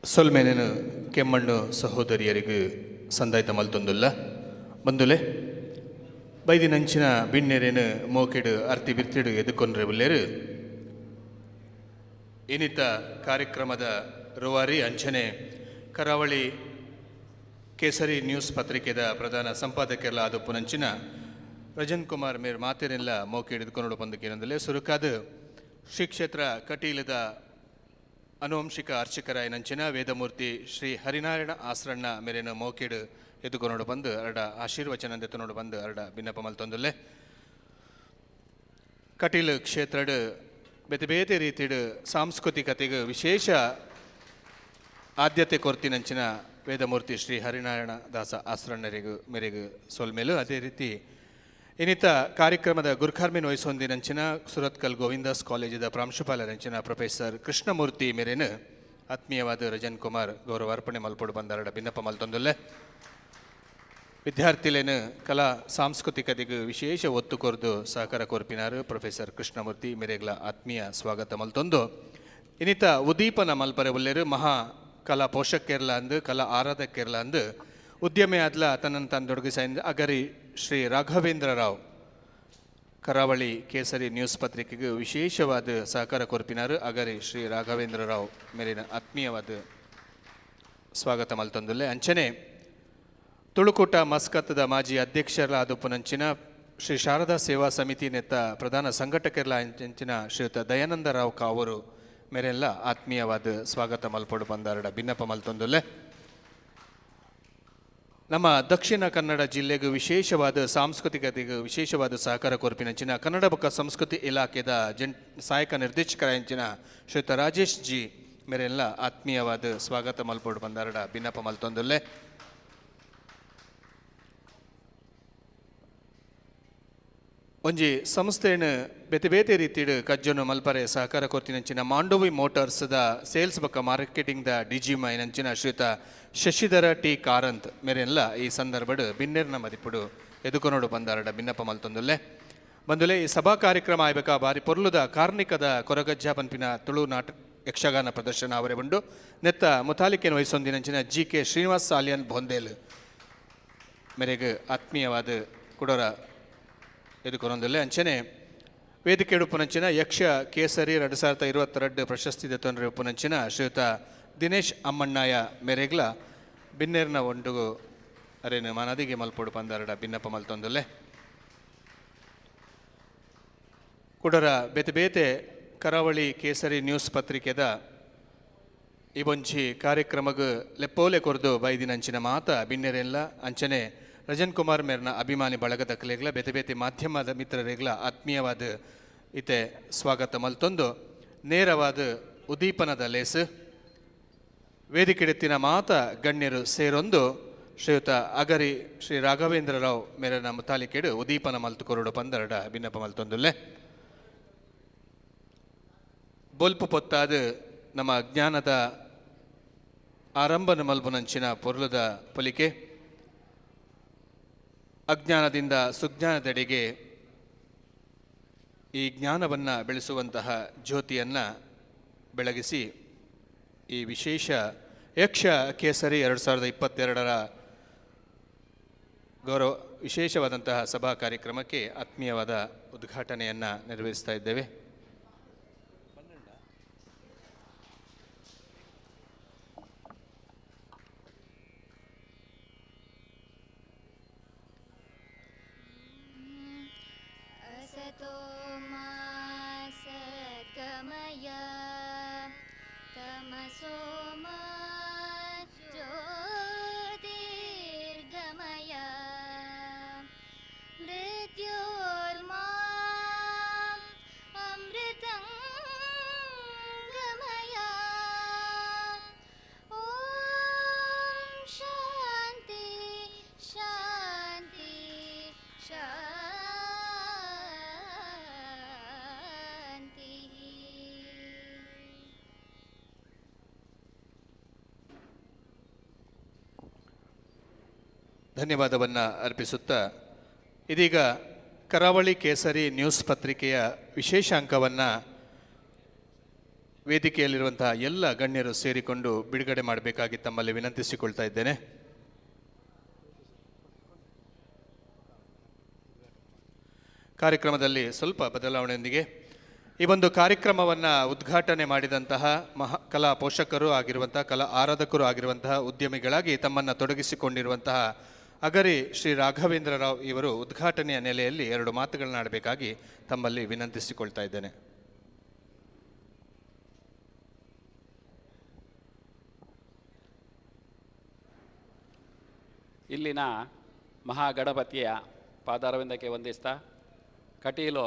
ಸೊಲ್ಮೆನೇನು ಕೆಮ್ಮಣ್ಣು ಸಹೋದರಿಯರಿಗೂ ಸಂದಾಯ್ತ ಮಲ್ತೊಂದುಲ್ಲ ಬಂದುಲೆ ಬೈದಿನಂಚಿನ ಬಿಣ್ಣೆರೇನು ಮೋಕೆಡು ಅರ್ತಿ ಬಿರ್ತಿಡು ಎದುಕೊಂಡ್ರೆ ಉಲ್ಲೇರು. ಇನ್ನಿತ ಕಾರ್ಯಕ್ರಮದ ರೂವಾರಿ ಅಂಚನೆ ಕರಾವಳಿ ಕೇಸರಿ ನ್ಯೂಸ್ ಪತ್ರಿಕೆದ ಪ್ರಧಾನ ಸಂಪಾದಕರೆಲ್ಲ ಆದ ಪುನಂಚಿನ ರಜನ್ ಕುಮಾರ್ ಮೇರ್ ಮಾತೇನೆಲ್ಲ ಮೋಕೆ ಹಿಡಿದುಕೊಂಡು ಬಂದಕ್ಕೇನೆಂದಲೇ ಸುರುಕಾದ ಶ್ರೀ ಕ್ಷೇತ್ರ ಕಟೀಲದ ಅನುವಂಶಿಕ ಅರ್ಚಕರಾಯನಂಚಿನ ವೇದಮೂರ್ತಿ ಶ್ರೀ ಹರಿನಾರಾಯಣ ಆಸ್ರಣ್ಣ ಮೇರಿನ ಮೋಕಿಡು ಎದುಕೊನೋಡು ಬಂದು ಅರಡ ಆಶೀರ್ವಚನ ಎತ್ತನೋಡು ಬಂದು ಅರಡ ಭಿನ್ನಪ ಮಲ್ತೊಂದುಲ್ಲೆ. ಕಟೀಲು ಕ್ಷೇತ್ರಡ್ ಬೇತೆ ಬೇತೆ ರೀತಿಡ್ ಸಾಂಸ್ಕೃತಿಕತೆಗೆ ವಿಶೇಷ ಆದ್ಯತೆ ಕೊರ್ತಿನಂಚಿನ ವೇದಮೂರ್ತಿ ಶ್ರೀ ಹರಿನಾರಾಯಣ ದಾಸ ಆಸ್ರಣ್ಣರಿಗೂ ಮೇರೆಗೂ ಸೊಲ್ಮೇಲು. ಅದೇ ರೀತಿ ಇನ್ನಿತ ಕಾರ್ಯಕ್ರಮದ ಗುರುಖಾರ್ಮಿನ್ ವಹಿಸೊಂದಿನಂಚಿನ ಸುರತ್ಕಲ್ ಗೋವಿಂದಾಸ್ ಕಾಲೇಜಿದ ಪ್ರಾಂಶುಪಾಲರಂಚಿನ ಪ್ರೊಫೆಸರ್ ಕೃಷ್ಣಮೂರ್ತಿ ಮೇರೇನು ಆತ್ಮೀಯವಾದ ರಜನ್ ಕುಮಾರ್ ಗೌರವಾರ್ಪಣೆ ಮಲ್ಪೊಡು ಬಂದರಡ ಭಿನ್ನಪ ಮಲ್ತೊಂದುಲ್ಲೆ. ವಿದ್ಯಾರ್ಥಿಲೇನು ಕಲಾ ಸಾಂಸ್ಕೃತಿಕತೆಗೆ ವಿಶೇಷ ಒತ್ತು ಕೊರ್ದು ಸಹಕಾರ ಕೋರ್ಪಿನಾರು ಪ್ರೊಫೆಸರ್ ಕೃಷ್ಣಮೂರ್ತಿ ಮೇರೆಗ್ಲ ಆತ್ಮೀಯ ಸ್ವಾಗತ ಮಲ್ತೊಂದು. ಇನ್ನಿತ ಉದೀಪನ ಮಲ್ಪರೆ ಉಲ್ಲೇರು ಮಹಾ ಕಲಾ ಪೋಷಕರ್ಲ ಅಂದು ಕಲಾ ಆರಾಧಕರ್ಲ ಅಂದು ಉದ್ಯಮಿ ಆದ್ಲ ತನ್ನನ್ನು ತಾನು ತೊಡಗಿಸ ಅಗರಿ ಶ್ರೀ ರಾಘವೇಂದ್ರ ರಾವ್ ಕರಾವಳಿ ಕೇಸರಿ ನ್ಯೂಸ್ ಪತ್ರಿಕೆಗೆ ವಿಶೇಷವಾದ ಸಹಕಾರ ಕೊರ್ಪಿನಾರು ಅಗರಿ ಶ್ರೀ ರಾಘವೇಂದ್ರ ರಾವ್ ಮೇರಿನ ಆತ್ಮೀಯವಾದ ಸ್ವಾಗತ ಮಲ್ತೊಂದುಲ್ಲೆ. ಅಂಚನೆ ತುಳುಕೂಟ ಮಸ್ಕತ್ತದ ಮಾಜಿ ಅಧ್ಯಕ್ಷರಾದ ಪುನಂಚಿನ ಶ್ರೀ ಶಾರದಾ ಸೇವಾ ಸಮಿತಿ ನೆತ್ತ ಪ್ರಧಾನ ಸಂಘಟಕರ ಅಂಚಿನ ಶ್ರೀಯುತ ದಯಾನಂದ ರಾವ್ ಕಾವರು ಮೇರೆಲ್ಲ ಆತ್ಮೀಯವಾದ ಸ್ವಾಗತ ಮಲ್ಪೊಡು ಬಂದಾರಡ ಭಿನ್ನಪ ಮಲ್ತೊಂದುಲ್ಲೆ. ನಮ್ಮ ದಕ್ಷಿಣ ಕನ್ನಡ ಜಿಲ್ಲೆಗೆ ವಿಶೇಷವಾದ ಸಾಂಸ್ಕೃತಿಕತೆಗೆ ವಿಶೇಷವಾದ ಸಹಕಾರ ಕೋರ್ಪಿನಂಚಿನ ಕನ್ನಡ ಬೊಕ್ಕ ಸಂಸ್ಕೃತಿ ಇಲಾಖೆದ ಸಹಾಯಕ ನಿರ್ದೇಶಕರಂಚಿನ ಶ್ರೀಯುತ ರಾಜೇಶ್ ಜಿ ಮೇರೆಲ್ಲ ಆತ್ಮೀಯವಾದ ಸ್ವಾಗತ ಮಲ್ಪೊಡು ಬಂದಾರಡ ಭಿನ್ನಪ ಮಲ್ತೊಂದುಲ್ಲೆ. ಒಂಜಿ ಸಂಸ್ಥೆಯನ್ನು ಬೇತೆ ಬೇತೆ ರೀತಿಡ್ ಕಜ್ಜೊನು ಮಲ್ಪರೆ ಸಹಕಾರ ಕೊರ್ತಿನಂಚಿನ ಮಾಂಡವಿ ಮೋಟಾರ್ಸ್ದ ಸೇಲ್ಸ್ ಬೊಕ್ಕ ಮಾರ್ಕೆಟಿಂಗ್ the DG ಮೈನಂಚಿನ ಶ್ರೀಯುತ ಶಶಿಧರ ಟಿ ಕಾರಂತ್ ಮೇರೆಲ್ಲ ಈ ಸಂದರ್ಭಡ್ ಬಿನ್ನೆರ್ನ ಮದಿಪುಡು ಎದುಕೊನೋಡು ಬಂದಾರಡ ಬಿನ್ನಪ ಮಲ್ತೊಂದುಲ್ಲೆ. ಬಂದುಲೆ ಈ ಸಭಾ ಕಾರ್ಯಕ್ರಮ ಆಯ್ಬೇಕ ಬಾರಿ ಪೊರ್ಲುದ ಕಾರ್ಣಿಕದ ಕೊರಗಜ್ಜ ಪನ್ಪಿನ ತುಳು ನಾಟ ಯಕ್ಷಗಾನ ಪ್ರದರ್ಶನ ಅವರೇ ಉಂಡು. ನೆತ್ತ ಮುತಾಲಿಕೆಯನ್ನು ವಹಿಸೊಂದಿನಂಚಿನ ಜಿ ಕೆ ಶ್ರೀನಿವಾಸ್ ಸಾಲಿಯನ್ ಬೊಂದೇಲ್ ಮೇರೆಗೆ ಆತ್ಮೀಯವಾದ ಕುಡೋರ ಎದುಕೊನೊಂದುಲ್ಲೆ. ಅಂಚನೆ ವೇದಿಕೆ ಉಡುಪುನಂಚಿನ ಯಕ್ಷ ಕೇಸರಿ 2022 ಪ್ರಶಸ್ತಿ ದತ್ತೊಂಡ್ರೆ ಉಪ್ಪುನಂಚಿನ ಶ್ರೀಯುತ ದಿನೇಶ್ ಅಮ್ಮಣ್ಣಾಯ ಮೇರೆಗ್ಲ ಬಿನ್ನೇರ್ನ ಒಂಡುಗು ಅರೇನು ಮನದಿಗೆ ಮಲ್ಪೊಡು ಪಂದಾರಡ ಬಿನ್ನಪ್ಪ ಮಲ್ತೊಂದುಲ್ಲೆ. ಕುಡರ ಬೇತೆ ಬೇತೆ ಕರಾವಳಿ ಕೇಸರಿ ನ್ಯೂಸ್ ಪತ್ರಿಕೆದ ಈ ಬೊಂಚಿ ಕಾರ್ಯಕ್ರಮಗ್ ಲೆಪ್ಪೋಲೆ ಕೊರ್ದು ಬೈದಿನಂಚಿನ ಮಾತ ಬಿನ್ನೆರೆಲ್ಲ ಅಂಚನೆ ರಜನ್ ಕುಮಾರ್ ಮೇರ್ನ ಅಭಿಮಾನಿ ಬಳಗದ ಕಲೆಗ್ಲ ಬೇತೆ ಬೇತೆ ಮಾಧ್ಯಮದ ಮಿತ್ರರೆಗ್ಲ ಆತ್ಮೀಯವಾದ ಇತೆ ಸ್ವಾಗತ ಮಲ್ತೊಂದು ನೇರವಾದ ಉದ್ದೀಪನದ ಲೇಸು ವೇದಿಕೆಡೆತ್ತಿನ ಮಾತ ಗಣ್ಯರು ಸೇರೊಂದು ಶ್ರೀಯುತ ಅಗರಿ ಶ್ರೀ ರಾಘವೇಂದ್ರ ರಾವ್ ಮೇರನ ಮುತಾಲಿಕೆಡು ಉದ್ದೀಪನ ಮಲ್ತು ಕೊರಡು ಪಂದರಡ ಭಿನ್ನಪ ಮಲ್ತೊಂದುಲ್ಲೆ. ಬೊಲ್ಪು ಪೊತ್ತಾದ ನಮ್ಮ ಜ್ಞಾನದ ಆರಂಭನ ಮಲ್ಬುನಂಚಿನ ಪೊರ್ಲದ ಪೊಲಿಕೆ ಅಜ್ಞಾನದಿಂದ ಸುಜ್ಞಾನದೆಡೆಗೆ ಈ ಜ್ಞಾನವನ್ನು ಬೆಳೆಸುವಂತಹ ಜ್ಯೋತಿಯನ್ನು ಬೆಳಗಿಸಿ ಈ ವಿಶೇಷ ಯಕ್ಷ ಕೇಸರಿ 2022ರ ಗೌರವ ವಿಶೇಷವಾದಂತಹ ಸಭಾ ಕಾರ್ಯಕ್ರಮಕ್ಕೆ ಆತ್ಮೀಯವಾದ ಉದ್ಘಾಟನೆಯನ್ನು ನೆರವೇರಿಸ್ತಾ ಇದ್ದೇವೆ. असतो मा सद्गमय तमसो मा ज्योतिर्गमय मृत्योर्मा अमृतं गमय. ॐ ಶಾಂತಿ ಶಾಂತಿ ಶಾಂತಿ. ಧನ್ಯವಾದವನ್ನು ಅರ್ಪಿಸುತ್ತಾ ಇದೀಗ ಕರಾವಳಿ ಕೇಸರಿ ನ್ಯೂಸ್ ಪತ್ರಿಕೆಯ ವಿಶೇಷಾಂಕವನ್ನು ವೇದಿಕೆಯಲ್ಲಿರುವಂತಹ ಎಲ್ಲ ಗಣ್ಯರು ಸೇರಿಕೊಂಡು ಬಿಡುಗಡೆ ಮಾಡಬೇಕಾಗಿ ತಮ್ಮಲ್ಲಿ ವಿನಂತಿಸಿಕೊಳ್ತಾ ಇದ್ದೇನೆ. ಕಾರ್ಯಕ್ರಮದಲ್ಲಿ ಸ್ವಲ್ಪ ಬದಲಾವಣೆಯೊಂದಿಗೆ ಈ ಒಂದು ಕಾರ್ಯಕ್ರಮವನ್ನು ಉದ್ಘಾಟನೆ ಮಾಡಿದಂತಹ ಮಹಾ ಕಲಾ ಪೋಷಕರು ಆಗಿರುವಂತಹ, ಕಲಾ ಆರಾಧಕರು ಆಗಿರುವಂತಹ, ಉದ್ಯಮಿಗಳಾಗಿ ತಮ್ಮನ್ನು ತೊಡಗಿಸಿಕೊಂಡಿರುವಂತಹ ಅಗರಿ ಶ್ರೀ ರಾಘವೇಂದ್ರ ರಾವ್ ಇವರು ಉದ್ಘಾಟನೆಯ ನೆಲೆಯಲ್ಲಿ ಎರಡು ಮಾತುಗಳನ್ನಾಡಬೇಕಾಗಿ ತಮ್ಮಲ್ಲಿ ವಿನಂತಿಸಿಕೊಳ್ತಾ ಇದ್ದೇನೆ. ಇಲ್ಲಿನ ಮಹಾಗಣಪತಿಯ ಪಾದಾರವಿಂದಕ್ಕೆ ವಂದಿಸ್ತಾ, ಕಟೀಲು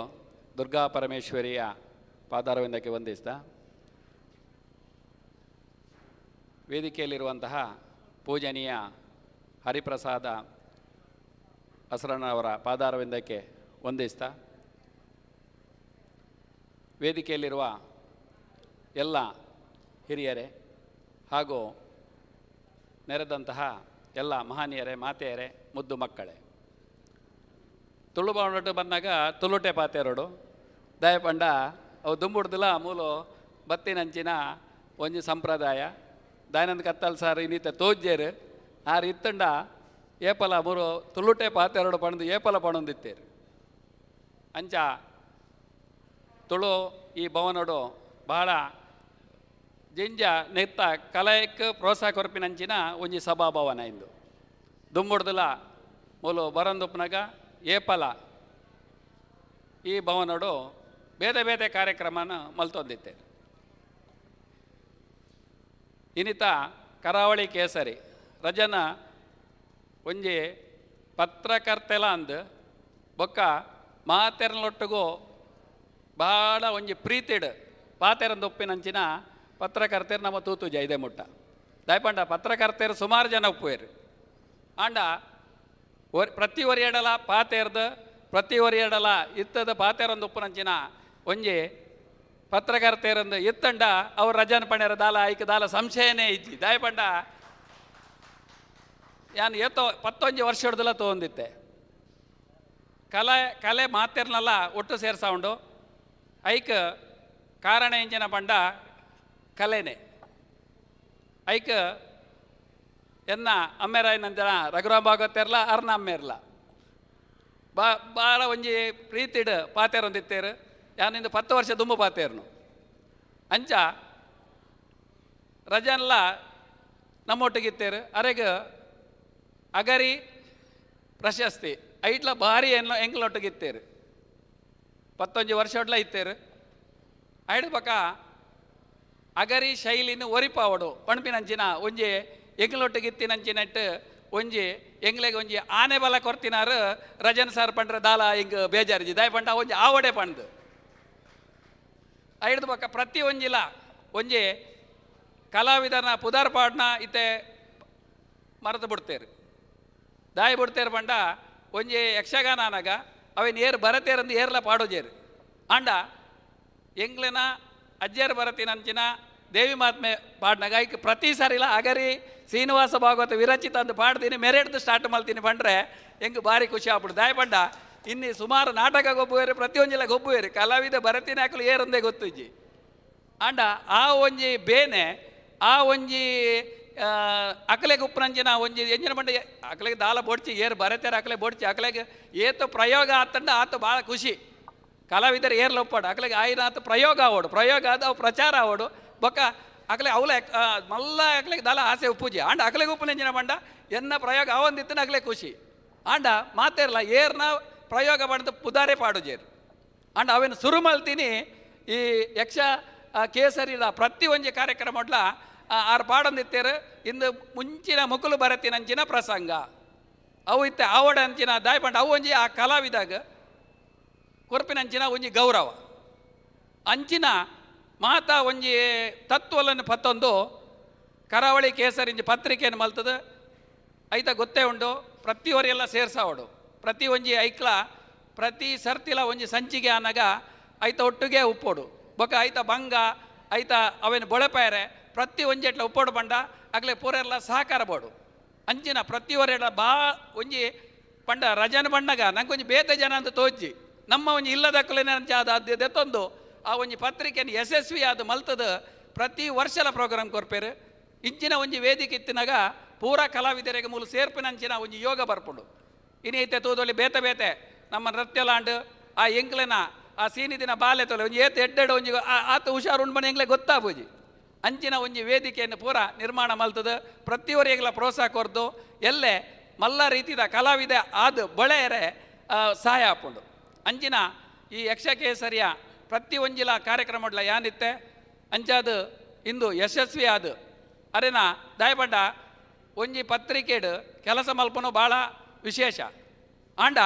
ದುರ್ಗಾ ಪರಮೇಶ್ವರಿಯ ಪಾದಾರವಿಂದಕ್ಕೆ ವಂದಿಸ್ತಾ, ವೇದಿಕೆಯಲ್ಲಿರುವಂತಹ ಪೂಜನೀಯ ಹರಿಪ್ರಸಾದ ಅಸರಣ್ಣವರ ಪಾದಾರವಿಂದಕ್ಕೆ ವಂದಿಸ್ತಾ, ವೇದಿಕೆಯಲ್ಲಿರುವ ಎಲ್ಲ ಹಿರಿಯರೇ ಹಾಗೂ ನೆರೆದಂತಹ ಎಲ್ಲ ಮಹನೀಯರೇ, ಮಾತೆಯರೇ, ಮುದ್ದು ಮಕ್ಕಳೇ. ತುಳು ಬಾವನೊಟ್ಟು ಬಂದಾಗ ತುಳುಟೆ ಪಾತೆರಡು ದಯಪಂಡ ಅವು ದುಂಬುಡ್ದಿಲ್ಲ ಮೂಲು ಬತ್ತಿನಂಚಿನ ಒಂಜಿ ಸಂಪ್ರದಾಯ. ದಯಾನಂದ ಕತ್ತಲ್ ಸಾರ್ ಇನ್ನಿತ ತೋಜ್ಜೇರು ಆರು ಇತ್ತಂಡ ಏಪಲ ಮೂರು ತುಳುಟೆ ಪಾತೆರಡು ಪಣದು ಏಪಲ ಪಣೊಂದಿತ್ತೇರು. ಅಂಚ ತುಳು ಈ ಭವನಡು ಬಹಳ ಜಿಂಜ ನೆತ್ತ ಕಲಯಕ್ಕೆ ಪ್ರೋತ್ಸಾಹ ಕೊರಪಿನಂಚಿನ ಒಂಜಿ ಸಭಾಭವನ ಇಂದು ದುಂಬುಡ್ದಲ ಮೂಲು ಬರಂದುಪ್ಪನಾಗ ಏಪಲ ಈ ಭವನಡು ಬೇರೆ ಬೇರೆ ಕಾರ್ಯಕ್ರಮನ ಮಲ್ತೊಂದಿತ್ತೇನೆ. ಇನ್ನಿತ ಕರಾವಳಿ ಕೇಸರಿ ರಜನ ಒಂಜಿ ಪತ್ರಕರ್ತೆಲ ಅಂದ್ ಬೊಕ್ಕ ಮಾತೆರ್ನೊಟ್ಟಿಗೂ ಭಾಳ ಒಂಜಿ ಪ್ರೀತಿಡ್ ಪಾತೆರಂದೊಪ್ಪಿನಂಚಿನ ಪತ್ರಕರ್ತೆರು ನಮ್ಮ ತೂತು ಜೈದೆ ಮುಟ್ಟ ದಯಪಂಡ ಪತ್ರಕರ್ತೆರು ಸುಮಾರು ಜನ ಒಪ್ಪುವೇರು. ಆಂಡ ಪ್ರತಿ ಒರಿಯಡಲ ಪಾತೆರ್ದ ಪ್ರತಿ ಒರಿಯಡಲ ಇತ್ತದ ಪಾತೆರಂದು ಉಪ್ಪುನಂಚಿನ ಒಂಜಿ ಪತ್ರಕರ್ತೆರಂದು ಇತ್ತಂಡ ಅವ್ರ ರಜನ್ ಪಣೆರ ದಾಲ ಐಕ ದಾಲ ಸಂಶಯನೇ ಇಜ್ಜಿ. ದಯಪಂಡ ಯಾನ್ ಏತೋ ಪತ್ತೊಂಜಿ ವರ್ಷ ಹಿಡ್ದಲ ತೊಗೊಂದಿತ್ತೆ ಕಲೆ ಕಲೆ ಮಾತೆರ್ನಲ್ಲ ಒಟ್ಟು ಸೇರ್ಸೌಂಡು ಐಕ್ ಕಾರಣ ಇಂಜಿನ ಪಂಡ ಕಲೆನೆ ಐಕ್ ಎನ್ನ ಅಮ್ಮೆರಾಯನಂಜನ ರಘುರಾಮ್ ಭಾಗವತೆರ್ಲ ಅರ್ನ ಅಮ್ಮೆರ್ಲ ಬಾ ಭಾಳ ಒಂಜಿ ಪ್ರೀತಿಡ್ ಪಾತೇರೊಂದಿತ್ತೇರು. ಯಾನಿಂದ 10 ವರ್ಷ ದುಂಬು ಪಾತೇರ್ನು ಅಂಚ ರಜನ್ಲ ನಮ್ಮೊಟ್ಟಿಗಿತ್ತೇರು. ಅರೆಗ ಅಗರಿ ಪ್ರಶಸ್ತಿ ಐಟ್ಲ ಭಾರಿ ಎಂಗ್ಲೊಟ್ಟಿಗಿತ್ತೇರು 11 ವರ್ಷ ಒಟ್ಲ ಇತ್ತೇರು. ಐಡು ಬೊಕ ಅಗರಿ ಶೈಲಿನ ಒರಿಪಾವಡು ಪಣ್ಪಿನಂಚಿನ ಒಂಜಿ ಎಂಗ್ಲೊಟ್ಟಿಗಿತ್ತಿನಂಚಿನಟ್ಟು ಒಂಜಿ ಎಂಗ್ಲೆಗ್ ಒಂಜಿ ಆನೆ ಬಲ ಕೊರ್ತಿನಾರು ರಜನ್ ಸರ್ ಪಂಡ್ರೆ ದಾಲ ಹಿಂಗ್ ಬೇಜಾರಿಜಿ ದಾಯ ಪಂಡ ಒಂಜಿ ಆವಡೆ ಪಂಡ್ದು. ಐಡ್ದು ಬೊಕ ಪ್ರತಿ ಒಂಜಿಲ ಒಂಜಿ ಕಲಾವಿದನ ಪುದಾರ್ ಪಾಡ್ನ ಇತ್ತೆ ಮರೆತು ಬಿಡ್ತೇರು ದಾಯ ಬಿಡ್ತೇರು ಪಂಡ ಒಂಜಿ ಯಕ್ಷಗಾನ ಅನಾಗ ಅವೇನು ಏರು ಬರತೇರಂದು ಏರ್ಲ ಪಾಡೋಜೇರು ಆಂಡ ಎಂಗ್ಲೆನ ಅಜ್ಜೇರು ಬರತಿನಂಚಿನ ದೇವಿ ಮಹಾತ್ಮೆ ಪಾಡ್ನಾಗ ಐಕ್ ಪ್ರತಿ ಸಾರಿಲ ಅಗರಿ ಶ್ರೀನಿವಾಸ ಭಾಗವತ ವಿರಚಿತ ಅಂತ ಪಾಡ್ತೀನಿ ಮೆರೆಡ್ದು ಸ್ಟಾರ್ಟ್ ಮಾಡ್ತೀನಿ ಪಂಡ್ರೆ ಹೆಂಗೆ ಭಾರಿ ಖುಷಿ ಆಗ್ಬಿಡು ದಾಯ ಪಂಡ ಇನ್ನಿ ಸುಮಾರು ನಾಟಕ ಗೊಬ್ಬುವೇರು ಪ್ರತಿಯೊಂಜಿಲ ಗೊಬ್ಬುವೇರು ಕಲಾವಿದ ಬರತಿನ ಹಾಕಲು ಏರಂದೇ ಗೊತ್ತಿಜ್ಜಿ ಆಂಡ ಆ ಒಂಜಿ ಬೇನೆ ಆ ಒಂಜಿ ಅಕಲೆಗೆ ಉಪ್ಪನಂಚಿನ ಒಂಜಿ ಎಂಜಿನ ಬಂಡ ಅಕಲೆಗೆ ದಾಲ ಬೋಡ್ಚಿ ಏರು ಬರತೇರು ಅಕಲೆ ಬೋಡ್ಚಿ ಅಕಲೆಗೆ ಏತು ಪ್ರಯೋಗ ಆತಂಡ ಆತ ಭಾಳ ಖುಷಿ ಕಲಾವಿದರು ಏರ್ಲ ಒಪ್ಪಾಡು ಅಕಲೆಗೆ ಆಯ್ನಾತ ಪ್ರಯೋಗ ಆವಡು ಪ್ರಯೋಗ ಆದ ಅವು ಪ್ರಚಾರ ಆವಡು ಬೊಕ್ಕ ಅಕಲೆ ಅವಲ ಮಲ್ಲ ಅಕಲೆಗೆ ದಾಲ ಆಸೆ ಉಪ್ಪುಜಿ ಆಂಡ ಅಕಲೆಗೆ ಉಪ್ಪನಂಚಿನ ಬಂಡ ಎನ್ನ ಪ್ರಯೋಗ ಅವಂದಿತ್ತನ ಅಕಲೆ ಖುಷಿ ಆಂಡ ಮಾತೇರ್ಲ ಏರ್ನ ಪ್ರಯೋಗ ಬಂದ ಪುದಾರೆ ಪಾಡುಜೇರು ಆಂಡ ಅವೇನು ಸುರು ಮಲ್ತೀನಿ ಈ ಯಕ್ಷ ಕೇಸರಿದ ಪ್ರತಿ ಒಂಜಿ ಕಾರ್ಯಕ್ರಮ ಒಡ್ಲ ಆರು ಪಾಡೊಂದಿತ್ತೇರು ಇಂದು ಮುಂಚಿನ ಮುಕುಲು ಬರತಿನಂಚಿನ ಪ್ರಸಂಗ ಅವು ಇತ್ತೆ ಆವಡ ಅಂಚಿನ ದಾಯಪಂಡ ಅವು ಒಂಜಿ ಆ ಕಲಾವಿದಾಗ ಕೊರ್ಪಿನಂಚಿನ ಒಂಜಿ ಗೌರವ ಅಂಚಿನ ಮಾತಾ ಒಂಜಿ ತತ್ವಲನ್ನು ಪತ್ತೊಂದು ಕರಾವಳಿ ಕೇಸರಿಂಜಿ ಪತ್ರಿಕೆಯನ್ನು ಮಲ್ತದ ಐತ ಗೊತ್ತೇ ಉಂಡು ಪ್ರತಿಯವರೆಲ್ಲ ಸೇರ್ಸಾವಡು ಪ್ರತಿ ಒಂಜಿ ಐಕ್ಲ ಪ್ರತಿ ಸರ್ತಿಲ ಒಂಜಿ ಸಂಚಿಗೆ ಆನಾಗ ಐತ ಒಟ್ಟಿಗೆ ಉಪ್ಪೋಡು ಬೊಕ ಐತ ಬಂಗ ಐತ ಅವೇನು ಬೊಳೆಪಾಯರೆ ಪ್ರತಿ ಒಂಜಿ ಎಟ್ಲ ಉಪ್ಪೋಡು ಬಂಡ ಅಗಲೆ ಪೂರೆಲ್ಲ ಸಹಕಾರ ಬೋಡು ಅಂಚಿನ ಪ್ರತಿಯವರೆಲ್ಲ ಬಾ ಒಂಜಿ ಪಂಡ ರಜನ ಬಣ್ಣಗ ನಂಗೆ ಒಂಜಿ ಬೇತೆ ಜನ ಅಂತ ತೋಜಿ ನಮ್ಮ ಒಂಜಿ ಇಲ್ಲದಕ್ಕಲೇನೆ ಅಂಚ ಅದು ದೆತ್ತೊಂದು ಆ ಒಂಜಿ ಪತ್ರಿಕೆಯನ್ನು ಯಶಸ್ವಿ ಆದ ಮಲ್ತದ ಪ್ರತಿ ವರ್ಷಲ ಪ್ರೋಗ್ರಾಮ್ ಕೊರ್ಪೇರು ಇಂಚಿನ ಒಂಜಿ ವೇದಿಕೆ ಇತ್ತಿನಾಗ ಪೂರಾ ಕಲಾವಿದರಿಗೆ ಮೂಲ ಸೇರ್ಪಿನ ಅಂಚಿನ ಒಂಜಿ ಯೋಗ ಬರ್ಪುಂಡು ಇನಿ ಐತೆ ತೂದೊಲಿ ಬೇತೆ ಬೇತೆ ನಮ್ಮ ನೃತ್ಯಲಾಂಡ್ ಆ ಎಂಕ್ಲೆನ ಆ ಸೀನಿದಿನ ಬಾಲೆ ತೊಲೆ ಒಂಜಿ ಏತ್ ಎಡ್ಡೆಡ್ ಒಂಜಿ ಆತ ಹುಷಾರು ಉಂಡು ಎಂಗ್ಲೆ ಗೊತ್ತಾಪುಜಿ ಅಂಚಿನ ಒಂಜಿ ವೇದಿಕೆಯನ್ನು ಪೂರ ನಿರ್ಮಾಣ ಮಲ್ತದ ಪ್ರತಿಯೊರಿಗೆಲ್ಲ ಪ್ರೋತ್ಸಾಹ ಕೊರ್ದು ಎಲ್ಲೆ ಮಲ್ಲ ರೀತಿದ ಕಲಾವಿದ ಆದ ಬಳೆಯರೆ ಸಹಾಯ ಆಪುಂಡು ಅಂಚಿನ ಈ ಯಕ್ಷಕೇಸರಿಯ ಪ್ರತಿ ಒಂಜಿಲ ಕಾರ್ಯಕ್ರಮ ಯಾನಿತ್ತೆ ಅಂಚಾದ ಇಂದು ಯಶಸ್ವಿ ಆದ ಅರೆನ ದಯಪಂಡ ಒಂಜಿ ಪತ್ರಿಕೆಡ್ ಕೆಲಸ ಮಲ್ಪನು ಭಾಳ ವಿಶೇಷ ಆಂಡ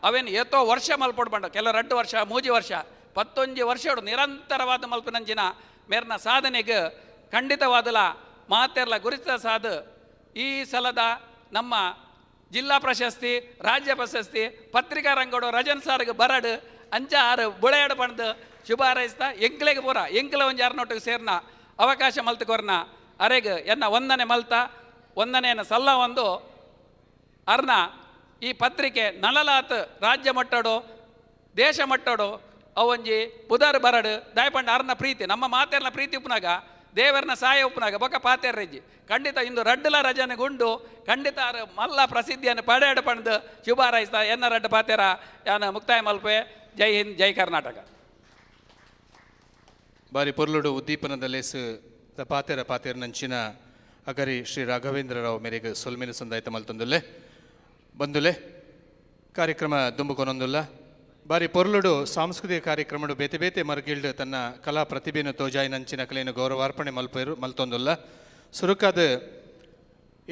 ಅವೇನು ಏತೋ ವರ್ಷ ಮಲ್ಪೊಡು ಬಂಡ ಕೆಲವು 2 ವರ್ಷ 3 ವರ್ಷ 11 ವರ್ಷಡು ನಿರಂತರವಾದ ಮಲ್ಪನಂಚಿನ ಮೇರ್ನ ಸಾಧನೆಗೆ ಖಂಡಿತವಾದಲ ಮಾತೆರ್ಲ ಗುರುತ ಸಾಧ ಈ ಸಲದ ನಮ್ಮ ಜಿಲ್ಲಾ ಪ್ರಶಸ್ತಿ ರಾಜ್ಯ ಪ್ರಶಸ್ತಿ ಪತ್ರಿಕಾ ರಂಗಡು ರಜನ್ ಸಾರ್ಗೆ ಬರಡು ಅಂಚ ಆರು ಬುಳೆಯಾಡು ಬಂದು ಶುಭ ಹಾರೈಸ್ತಾ ಎಂಕ್ಲೆಗೆ ಪೂರ ಎಂಕ್ಲ ಒಂಜಿ ಆರ್ನೊಟ್ಟಿಗೆ ಸೇರ್ನ ಅವಕಾಶ ಮಲ್ತುಕೊರ್ನ ಅರೆಗ್ ಎನ್ನ ವಂದನೆ ಮಲ್ತ ವಂದನೆಯನ್ನು ಸಲ್ಲ ಒಂದು ಅರ್ನ ಈ ಪತ್ರಿಕೆ ನಲಲಾತ್ ರಾಜ್ಯ ಮಟ್ಟಡು ದೇಶ ಮಟ್ಟಡು ಅವೊಂಜಿ ಪುದರ್ ಬರಡು ದಯಪಂಡ ಅರ್ನ ಪ್ರೀತಿ ನಮ್ಮ ಮಾತೆರ್ನ ಪ್ರೀತಿ ಉಪ್ಪನಾಗ ದೇವರನ್ನ ಸಹಾಯ ಉಪ್ಪನಾಗ ಬೊಕ ಪಾತೆರ್ರೆಜ್ಜಿ ಖಂಡಿತ ಇಂದು ರಡ್ಡಲ ರಜನೆ ಗುಂಡು ಖಂಡಿತ ಅರ್ ಮಲ್ಲ ಪ್ರಸಿದ್ಧಿಯನ್ನು ಪಡೆಯಡು ಪಂಡು ಶುಭ ಹಾರೈಸ್ತಾ ಎನ್ನ ರಡ್ಡು ಪಾತೆರ ಯಾನ ಮುಕ್ತಾಯ ಮಲ್ಪೆ. ಜೈ ಹಿಂದ್, ಜೈ ಕರ್ನಾಟಕ. ಬಾರಿ ಪೊರ್ಲುಡು ಉದ್ದೀಪನದ ಲೇಸು ದ ಪಾತೆರ ಪಾತೆರ್ನಂಚಿನ ಅಗರಿ ಶ್ರೀ ರಾಘವೇಂದ್ರ ರಾವ್ ಮೇರೆಗೆ ಸೊಲ್ಮೆನು ಸಂದಾಯ್ತ ಮಲ್ತೊಂದುಲ್ಲೆ ಬಂದುಲೆ ಕಾರ್ಯಕ್ರಮ ದುಂಬುಕೊನೊಂದುಲ್ಲ. ಬಾರಿ ಪೊರ್ಲುಡು ಸಾಂಸ್ಕೃತಿಕ ಕಾರ್ಯಕ್ರಮಡು ಬೇತೆ ಬೇತೆ ಮರ್ಗಿಲ್ಡ್ ತನ್ನ ಕಲಾ ಪ್ರತಿಭೆಯನ್ನು ತೋಜಾಯಿನಂಚಿನ ಕಲೆಯನ್ನು ಗೌರವಾರ್ಪಣೆ ಮಲ್ಪೇರು ಮಲ್ತೊಂದುಲ್ಲ. ಸುರುಕಾದ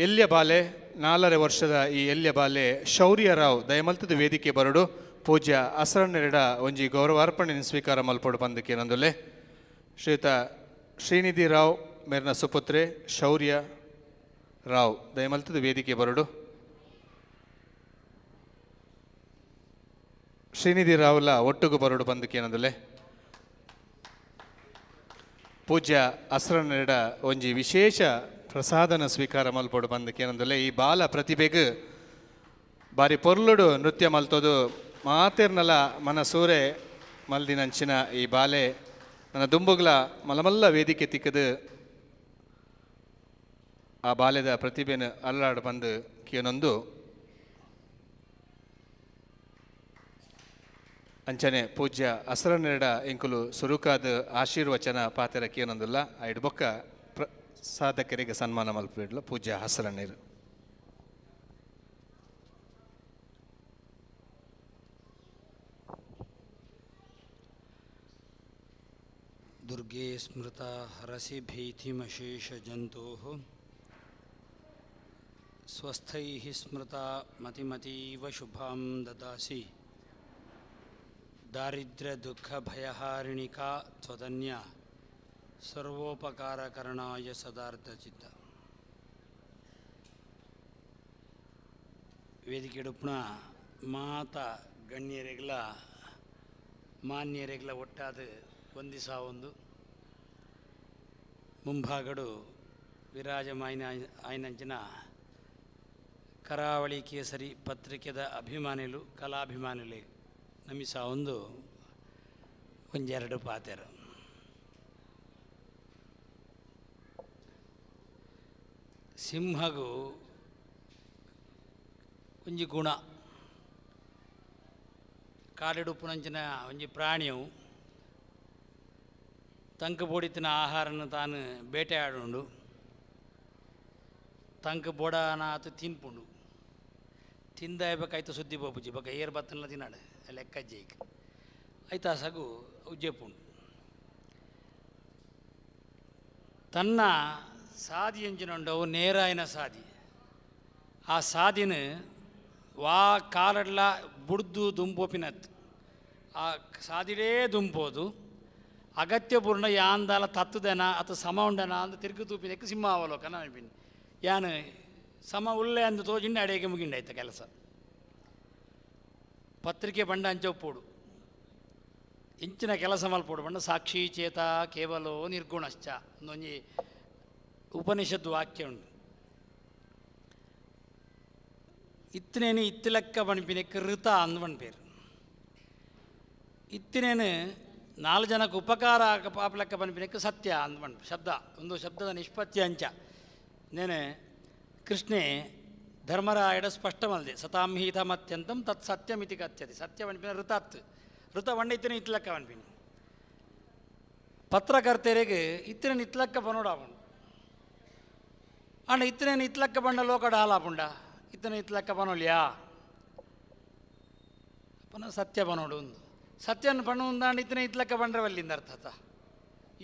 ಎಲ್ಯ ಬಾಲೆ 4.5 ವರ್ಷದ ಈ ಎಲ್ಯ ಬಾಲೆ ಶೌರ್ಯ ರಾವ್ ದಯಮಲ್ತದ ವೇದಿಕೆ ಬರಡು ಪೂಜ್ಯ ಅಸರನ್ನೆರಡ ಒಂಜಿ ಗೌರವಾರ್ಪಣೆ ಸ್ವೀಕಾರ ಮಲ್ಪೊಡು ಬಂದಕ್ಕೆ ನಂದುಲ್ಲೆ. ಶ್ರೀಯುತ ಶ್ರೀನಿಧಿ ರಾವ್ ಮೇರ್ನ ಸುಪುತ್ರೆ ಶೌರ್ಯ ರಾವ್ ದಯಮಲ್ತದ ವೇದಿಕೆ ಬರಡು. ಶ್ರೀನಿಧಿ ರಾವ್ಲ ಒಟ್ಟುಗು ಬರಡು ಬಂದಕ್ಕೆ ಏನಂದಲೆ. ಪೂಜ್ಯ ಅಸ್ರನೆರಡ ಒಂಜಿ ವಿಶೇಷ ಪ್ರಸಾದನ ಸ್ವೀಕಾರ ಮಲ್ಪೊಡು ಬಂದಕ್ಕೆ ಏನಂದಲೆ. ಈ ಬಾಲ ಪ್ರತಿಭೆಗೆ ಬಾರಿ ಪೊರ್ಲುಡು ನೃತ್ಯ ಮಲ್ತೋದು ಮಾತೆರ್ನಲ ಮನಸೂರೆ ಮಲ್ದಿನಂಚಿನ ಈ ಬಾಲೆ ನನ್ನ ದುಂಬುಗ್ಲ ಮಲಮಲ್ಲ ವೇದಿಕೆ ತಿಕ್ಕದು ಆ ಬಾಲ್ಯದ ಪ್ರತಿಭೆನ ಅಲ್ಲಾಡು ಬಂದು ಕೇನೊಂದು ಅಂಚನೆ ಪೂಜ್ಯ ಅಸರನೆರಡ ಎಂಕುಲು ಸುರುಕಾದ ಆಶೀರ್ವಚನ ಪಾತೆರ ಕೇನೊಂದುಲ್ಲ. ಐಡ್ ಬೊಕ್ಕ ಸಾಧಕರಿಗೆ ಸನ್ಮಾನ ಮಲ್ಪಿಡ್ಲು ಪೂಜ್ಯ ಹಸರನೇರು. ದುರ್ಗೆ ಸ್ಮೃತ ಹರಸಿ ಭೀತಿಮಶೇಷಜಂತೋಃ ಸ್ವಸ್ಥೈಃ ಸ್ಮೃತ ಮತಿಮತೀವ ಶುಭಾಂ ದದಾಸಿ. ದಾರಿದ್ರ್ಯದುಃಖಭಯಹಾರಿಣಿಕಾ ತ್ವದನ್ಯ ಸರ್ವೋಪಕಾರಕರಣಾಯ ಸದಾರ್ಧಚಿತ್ತ. ವೇದಿಕೆಡುಪ್ನ ಮಾತ ಗಣ್ಯರೆಗ್ಲ ಮಾನ್ಯರೆಗ್ಲ ಒಟ್ಟಾದ ಒಂದಿಸ ಒಂದು ಮುಂಭಾಗಡು ವಿರಾಜಮಾಯಿನ ಆಯ್ನಂಚಿನ ಕರಾವಳಿ ಕೇಸರಿ ಪತ್ರಿಕೆದ ಅಭಿಮಾನಿಲು ಕಲಾಭಿಮಾನಿಲು ನಮಿಸ ಒಂದು ಒಂದೆರಡು ಪಾತೆರು. ಸಿಂಹಗು ಒಂಜಿ ಗುಣ ಕಾಡಿಡುಪ್ಪುನಂಚಿನ ಒಂಜಿ ಪ್ರಾಣಿಯು ತಂಕು ಬೋಡಿತಿನ ಆಹಾರನ ತಾನು ಬೇಟೆಯಾಡುಂಡು, ತಂಕು ಬೋಡಾನಾತು ತಿನ್ಪುಂಡು, ತಿಂದಾಯ್ಬೇಕಾಯ್ತು ಸುದ್ದಿ ಬೋಪುಜಿ ಬೊಕ ಏರ್ ಬತ್ತನ್ಲ ತಿನ್ನಾಡು ಲೆಕ್ಕಜ್ಜೈಕ್ ಐತಾ ಸಗು ಉಜ್ಜೆಪುಂಡು. ತನ್ನ ಸಾದಿ ಎಂಚಿನುಂಡವು ನೇರಾಯಿನ ಸಾದಿ, ಆ ಸಾದಿನ ವಾ ಕಾಲಡ್ಲ ಬುಡ್ದು ದುಂಪೋಪಿನತ್ ಆ ಸಾದಿಡೇ ದುಂಪೋದು ಅಗತ್ಯಪೂರ್ಣ ಯಾಂದಾಲ ತತ್ತುದೆನ ಅಥವಾ ಸಮ ಉಂಡನ ಅಂದ ತಿರುಗು ತೂಪಿನಕ್ಕೆ ಸಿಂಹಾವಲೋಕನ ಅನ್ಪಿನಿ ಯಾನು ಸಮ ಉಲ್ಲೆ ಅಂದು ತೋಜಿಂಡ ಅಡಿಗೆ ಮುಗಿಂಡಾಯ್ತ ಕೆಲಸ. ಪತ್ರಿಕೆ ಬಂಡ ಅಂಚೊಪ್ಪೋಡು ಇಂಚಿನ ಕೆಲಸ ಮಲ್ಪೋಡು ಬಂಡ ಸಾಕ್ಷಿ ಚೇತ ಕೇವಲೋ ನಿರ್ಗುಣಶ್ಚ ಒಂದೊಂಜಿ ಉಪನಿಷತ್ತು ವಾಕ್ಯ ಉಂಟು. ಇತ್ತನೇನು ಇತ್ತಿಲಕ್ಕ ಬಣ್ಪಿನಕ್ಕೆ ಋತ ಅಂದ್ ಬಣ್ಪೇರು. ಇತ್ತಿನೇನು ನಾಲ್ಕು ಜನಕ್ಕೆ ಉಪಕಾರ ಪಾಪಲೆಕ್ಕ ಬಣ್ಪಿನಕ್ಕೆ ಸತ್ಯ ಅಂದ್ ಬಣ್ಪ ಶಬ್ದ ಒಂದು ಶಬ್ದದ ನಿಷ್ಪತ್ತಿ ಅಂಚ. ನೇನೆ ಕೃಷ್ಣೆ ಧರ್ಮರಾಯಡ ಸ್ಪಷ್ಟ ಮಲ್ದೆ ಸತಾಂ ಹೀತಮತ್ಯಂತಂ ತತ್ ಸತ್ಯಮಿತಿ ಕಥ್ಯತೆ. ಸತ್ಯ ಬಣ್ಪಿನ ಋತಾತ್ ಋತ ಬಣ್ಣ ಇತ್ತನೇ ಇತ್ಲಕ್ಕ ಬಣ್ಪಿನಿ. ಪತ್ರಕರ್ತರಿಗೆ ಇತ್ತನೇನು ಇತ್ಲಕ್ಕ ಬನೋಡಾಪುಂಡು ಅಂಡ ಇತ್ತನೇನು ಇತ್ಲಕ್ಕ ಬಣ್ಣ ಲೋಕಡ ಹಾಲಾಪುಂಡ ಇತ್ತನೇ ಇತ್ಲಕ್ಕ ಬನೋಲ್ಯಾ ಪುನಃ ಸತ್ಯ ಬನೋಡು ಒಂದು ಸತ್ಯನ ಬಣ್ಣ ಉಂದಾಂಡ ಇತ್ತನೇ ಇತ್ಲಕ್ಕ ಬಂಡ್ರವಲ್ಲಿಂದ ಅರ್ಥ.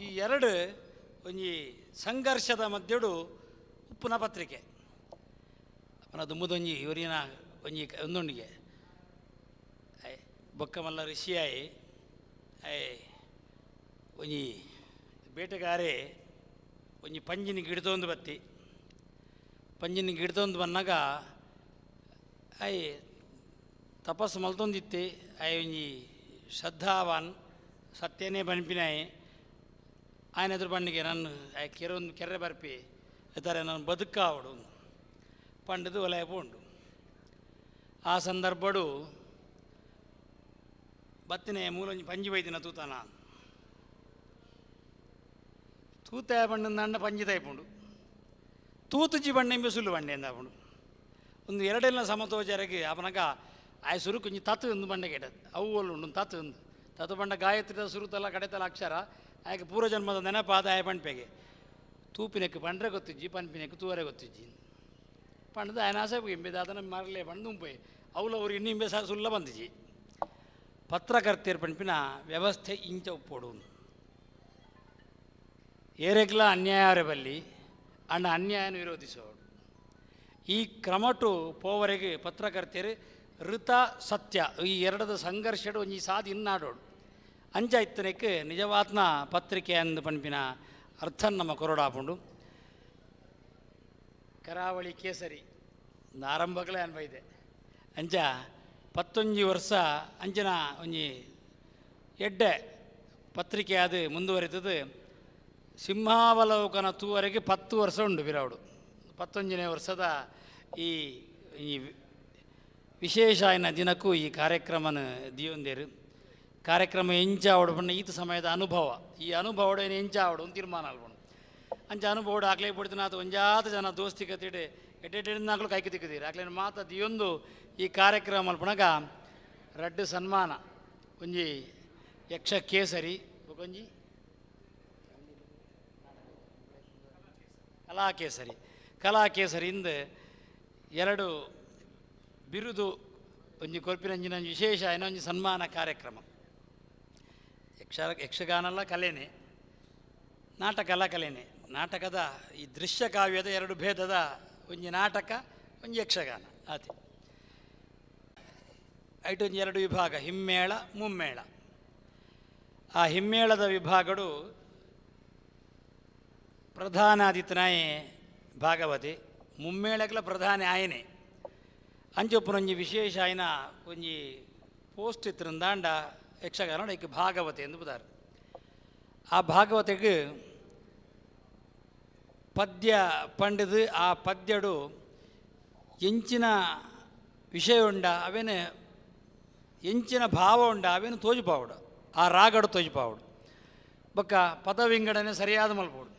ಈ ಎರಡು ಒಂಜಿ ಸಂಘರ್ಷದ ಮಧ್ಯಡು ಉಪ್ಪುನ ಪತ್ರಿಕೆ ಪುನಃ ದುಂಬುದೊಂಜಿ ಇವರಿನ ಒಂಜಿ ಒಂದೊಂಡಿಗೆ I ಬೊಕ್ಕಮಲ್ಲ ಋಷಿಯಾಯಿ I ಒಂಜಿ ಬೇಟೆಗಾರೆ ಒಂಜಿ ಪಂಜಿನ ಗಿಡದೊಂದು ಬತ್ತಿ ಪಂಜಿನ ಗಿಡದೊಂದು ಬನ್ನಾಗ I ತಪಸ್ಸು ಮಲ್ತೊಂದಿತ್ತೆ I ಒಂಜಿ ಶ್ರದ್ಧಾವಾನ್ ಸತ್ಯನೇ ಬನ್ಪಿನಾಯಿ ఆయన ಎದುರು ಬಣ್ಣಿಗೆ ನನ್ನ ಆ ಕೆರೆ ಒಂದು ಕೆರೆ ಬರ್ಪಿ ಇದ್ದಾರೆ ನಾನು ಬದುಕಾವಡು ಪಂಡದು ವಲಯ ಪೋಂಡು. ಆ ಸಂದರ್ಭಡು ಬತ್ತಿನ ಮೂಲೊಂಜಿ ಪಂಜಿ ಬೈದಿನ ತೂತಾನ ತೂತ ಬಣ್ಣ ಪಂಜಿ ತಾಯ್ಪುಂಡು ತೂತುಜಿ ಬಣ್ಣ ಎಂಬ ಸುಳ್ಳು ಬಂಡೆ ಎಂದಾಪುಂಡು ಒಂದು ಎರಡೆಲ್ಲ ಸಮತೋಜರಿಗೆ ಅಪನಗ ಆಯ್ ಸುರು ಕೊಂಚ ತತ್ತು ಒಂದು ಬಂಡೆ ಕೇಟದು ಅವು ಉಂಡು ತತ್ತು ಒಂದು ತತ್ತು ಬಂಡ ಗಾಯತ್ರಿದ ಸುರುತಲ್ಲ ಕಡೆತಲ ಅಕ್ಷರ ಆಯ್ಕೆ ಪೂರ್ವಜನ್ಮದ ನೆನಪಾದ ಆಯ ಪಂಪೆಗೆ ತೂಪಿನಕ್ಕೆ ಪಂಡ್ರೆ ಗೊತ್ತಿಜ್ಜಿ ಪನ್ಪಿನಕ್ಕೆ ತೂವರೆ ಗೊತ್ತಿಜ್ಜಿ ಪಂಡದ ಆಯನ ಆಸೆ ಇಂಬೆದಾತನ ಮರಲೇ ಪಂಡು ಉಂಪೆ ಅವಳು ಅವರು ಇನ್ನು ಇಂಬೆ ಸಹ ಸುಲ್ಲ ಬಂದಿಜಿ. ಪತ್ರಕರ್ತೆಯರ್ ಪಂಪಿನ ವ್ಯವಸ್ಥೆ ಇಂಚ ಒಪ್ಪೋಡು ಏರೆಗ್ಲ ಅನ್ಯಾಯ ಬಲ್ಲಿ ಅಣ್ಣ ಅನ್ಯಾಯನ ವಿರೋಧಿಸೋಡು ಈ ಕ್ರಮಟು ಪೋವರೆಗೆ ಪತ್ರಕರ್ತೆಯರು ಋತ ಸತ್ಯ ಈ ಎರಡದ ಸಂಘರ್ಷಡು ಒಂಜಿ ಸಾದಿ ಇನ್ನಾಡೋಡು ಅಂಚ ಇತ್ತನಕ್ಕೆ ನಿಜವಾತ್ನ ಪತ್ರಿಕೆ ಅಂದು ಪಂಪಿನ ಅರ್ಥ ನಮ್ಮ ಕೊರಡಾಪುಂಡು. ಕರಾವಳಿ ಕೇಸರಿ ಆರಂಭಗಳೇ ಅನ್ಬೈದೆ ಅಂಚ ಪತ್ತೊಂಜಿ ವರ್ಷ ಅಂಚಿನ ಒಂಜಿ ಎಡ್ಡೆ ಪತ್ರಿಕೆ ಅದು ಮುಂದುವರಿತದೆ. ಸಿಂಹಾವಲೋಕನ ತೂವರೆಗೆ 10 ವರ್ಷ ಉಂಡು ಬಿರಾవుಡು 11ನೇ ವರ್ಷದ ಈ ಈ ವಿಶೇಷ ಆಯ್ನ ದಿನಕ್ಕೂ ಈ ಕಾರ್ಯಕ್ರಮನ ದಿಯೊಂದೇರು ಕಾರ್ಯಕ್ರಮ ಎಂಚ ಆವಡು ಬಣ್ಣ ಈತ ಸಮಯದ ಅನುಭವ ಈ ಅನುಭವಡು ಏನು ಎಂಚ ಆವಡು ಒಂದು ತೀರ್ಮಾನ ಅಲ್ಬಣ ಅಂಚ ಅನುಭವಡು ಆಕ್ಲೇ ಬಿಡ್ತಿನ ಒಂಜಾತ ಜನ ದೋಸ್ತಿ ಕತ್ತಿಡೆ ಎಡ್ಡೆಡ್ನಾಕ್ಲು ಕೈಗೆ ತಿಕ್ಕದೀರಿ ಆಕ್ಲೇನು ಮಾತ ದಿಯೊಂದು ಈ ಕಾರ್ಯಕ್ರಮ ಅಲ್ಪಣಗ ರಡ್ಡು ಸನ್ಮಾನ ಒಂಜಿ ಯಕ್ಷ ಕೇಸರಿ ಒಂಜಿ ಕಲಾಕೇಸರಿ ಕಲಾಕೇಸರಿಯಿಂದ ಎರಡು ಬಿರುದು ಒಂಜಿ ಕೊರ್ಪಿನಂಜಿನ ವಿಶೇಷ ಏನೋ ಒಂಜಿ ಸನ್ಮಾನ ಕಾರ್ಯಕ್ರಮ. ಯಕ್ಷಗಾನಲ್ಲ ಕಲೆನೇ ನಾಟಕ ಕಲೆನೆ. ನಾಟಕದ ಈ ದೃಶ್ಯ ಕಾವ್ಯದ ಎರಡು ಭೇದದ ಒಂಜಿ ನಾಟಕ, ಒಂಜಿ ಯಕ್ಷಗಾನ. ಆತೆ ಐಟೊಂಜಿ ಎರಡು ವಿಭಾಗ, ಹಿಮ್ಮೇಳ ಮುಮ್ಮೇಳ. ಆ ಹಿಮ್ಮೇಳದ ವಿಭಾಗಡು ಪ್ರಧಾನಾದಿತ್ಯನಾಯೇ ಭಾಗವತಿ, ಮುಮ್ಮೇಳಕ್ಲ ಪ್ರಧಾನ ಆಯನೆ. ಅಂಚೊಪ್ಪುನೊಂಜಿ ವಿಶೇಷ ಆಯ್ನ ಒಂಜಿ ಪೋಸ್ಟ್ ಇತ್ತಿರಂದಾಂಡ ಯಕ್ಷಗಾನ ಐಕ್ ಭಾಗವತೆ ಎಂದು ಬುದಾರು. ಆ ಭಾಗವತೆಗೆ ಪದ್ಯ ಪಂಡಿದು ಆ ಪದ್ಯಡು ಎಂಚಿನ ವಿಷಯ ಉಂಡ ಅವೇನು ಎಂಚಿನ ಭಾವ ಉಂಡ ಅವೇನು ತೋಜುಪಾವುಡು, ಆ ರಾಗಡು ತೋಜುಪಾವುಡು. ಬೊಕ್ಕ ಪದ ವಿಂಗಡಣೆ ಸರಿಯಾದ ಮಲ್ಪೋಡು.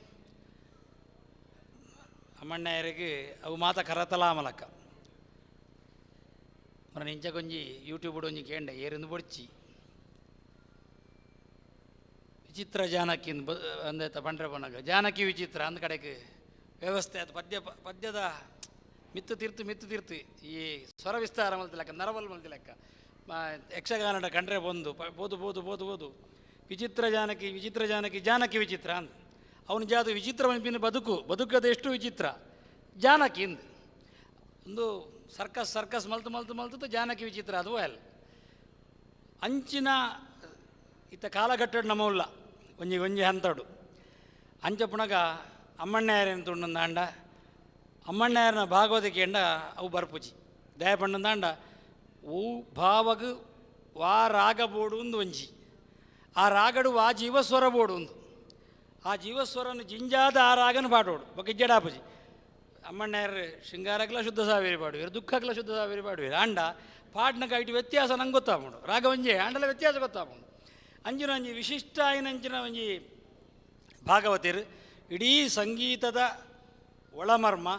ಅಮ್ಮಣ್ಣಯ್ಯರಿಗೆ ಅವು ಮಾತ ಕರತಲಾಮಲಕ್ಕ ಮರ ಇಂಚ ಕೊಂಜಿ ಯೂಟ್ಯೂಬ್ ಒಂಜಿ ಕೇಂಡ ಏರಿಂದು ಬೊಡ್ಚಿ ವಿಚಿತ್ರ ಜಾನಕಿ ಅಂದ ಪಂಡ್ರೆ ಪನ್ನಾಗ ಜಾನಕಿ ವಿಚಿತ್ರ ಅಂದ ಕಡೆಗೆ ವ್ಯವಸ್ಥೆ ಅದು ಪದ್ಯ ಪದ್ಯದ ಮಿತ್ತು ತೀರ್ತು ಮಿತ್ತು ತೀರ್ತು ಈ ಸ್ವರ ವಿಸ್ತಾರ ಮಲ್ತಿಲಕ್ಕ ನರವಲ್ ಮಲ್ತಿಲಕ್ಕ ಯಕ್ಷಗಾನದ ಕಂಡ್ರೆ ಬಂದು ಬೋದು ಬೋದು ಬೋದು ಬೋದು ವಿಚಿತ್ರ ಜಾನಕಿ ವಿಚಿತ್ರ ಜಾನಕಿ ಜಾನಕಿ ವಿಚಿತ್ರ ಅಂದ ಅವನು ಜಾದು ವಿಚಿತ್ರ ಮನ್ಪಿನ ಬದುಕು ಬದುಕದ ಎಷ್ಟು ವಿಚಿತ್ರ ಜಾನಕಿ ಇಂದು ಒಂದು ಸರ್ಕಸ್ ಸರ್ಕಸ್ ಮಲ್ತು ಮಲ್ತು ಮಲ್ತು ಜಾನಕಿ ವಿಚಿತ್ರ ಅದು ಅಲ್ಲ ಅಂಚಿನ ಇತ್ತ ಕಾಲಘಟ್ಟಡು ನಮ್ಮಲ್ಲ ಒಂಜಿ ಒಂಜಿ ಹಂತಡು ಅಂಚಪುಣಗ ಅಮ್ಮಣ್ಣಯ್ಯರೇನು ತುಂಡಂದಾಂಡ ಅಮ್ಮಣ್ಣಯ್ಯರನ ಭಾಗವತಿಕೆ ಎಂಡ ಅವು ಬರ್ಪುಜಿ ದಯಪಂಡಂದಾಂಡ ಓ ಭಾವಗು ವಾ ರಾಗ ಬೋಡು ಒಂದು ಒಂಜಿ ಆ ರಾಗಡು ವಾ ಜೀವಸ್ವರ ಬೋಡು ಒಂದು ಆ ಜೀವಸ್ವರನು ಜಿಂಜಾದ ಆ ರಾಗನ ಪಾಡೋಡು ಬೊಕ್ಕ ಇಜ್ಜಡಾಪುಜಿ ಅಮ್ಮಣ್ಣಯ್ಯರು ಶೃಂಗಾರಕ್ಲ ಶುದ್ಧ ಸಾವೇರಿ ಪಾಡುವೇರು ದುಃಖಕ್ಲ ಶುದ್ಧ ಸಾವೇರಿ ಪಾಡುವೇರು ಆಂಡ ಪಾಡ್ನಕ ಇಟ್ಟು ವ್ಯತ್ಯಾಸ ನಂಗೆ ಗೊತ್ತಾಪುಂಡು ರಾಗ ಒಂಜೆ ಆಂಡಲ ವ್ಯತ್ಯಾಸ ಗೊತ್ತಾಪುಂಡು ಅಂಚಿನ ಒಂಜಿ ವಿಶಿಷ್ಟ ಆಯಿನಂಚಿನ ಒಂಜಿ ಭಾಗವತಿರು ಇಡೀ ಸಂಗೀತದ ಒಳಮರ್ಮ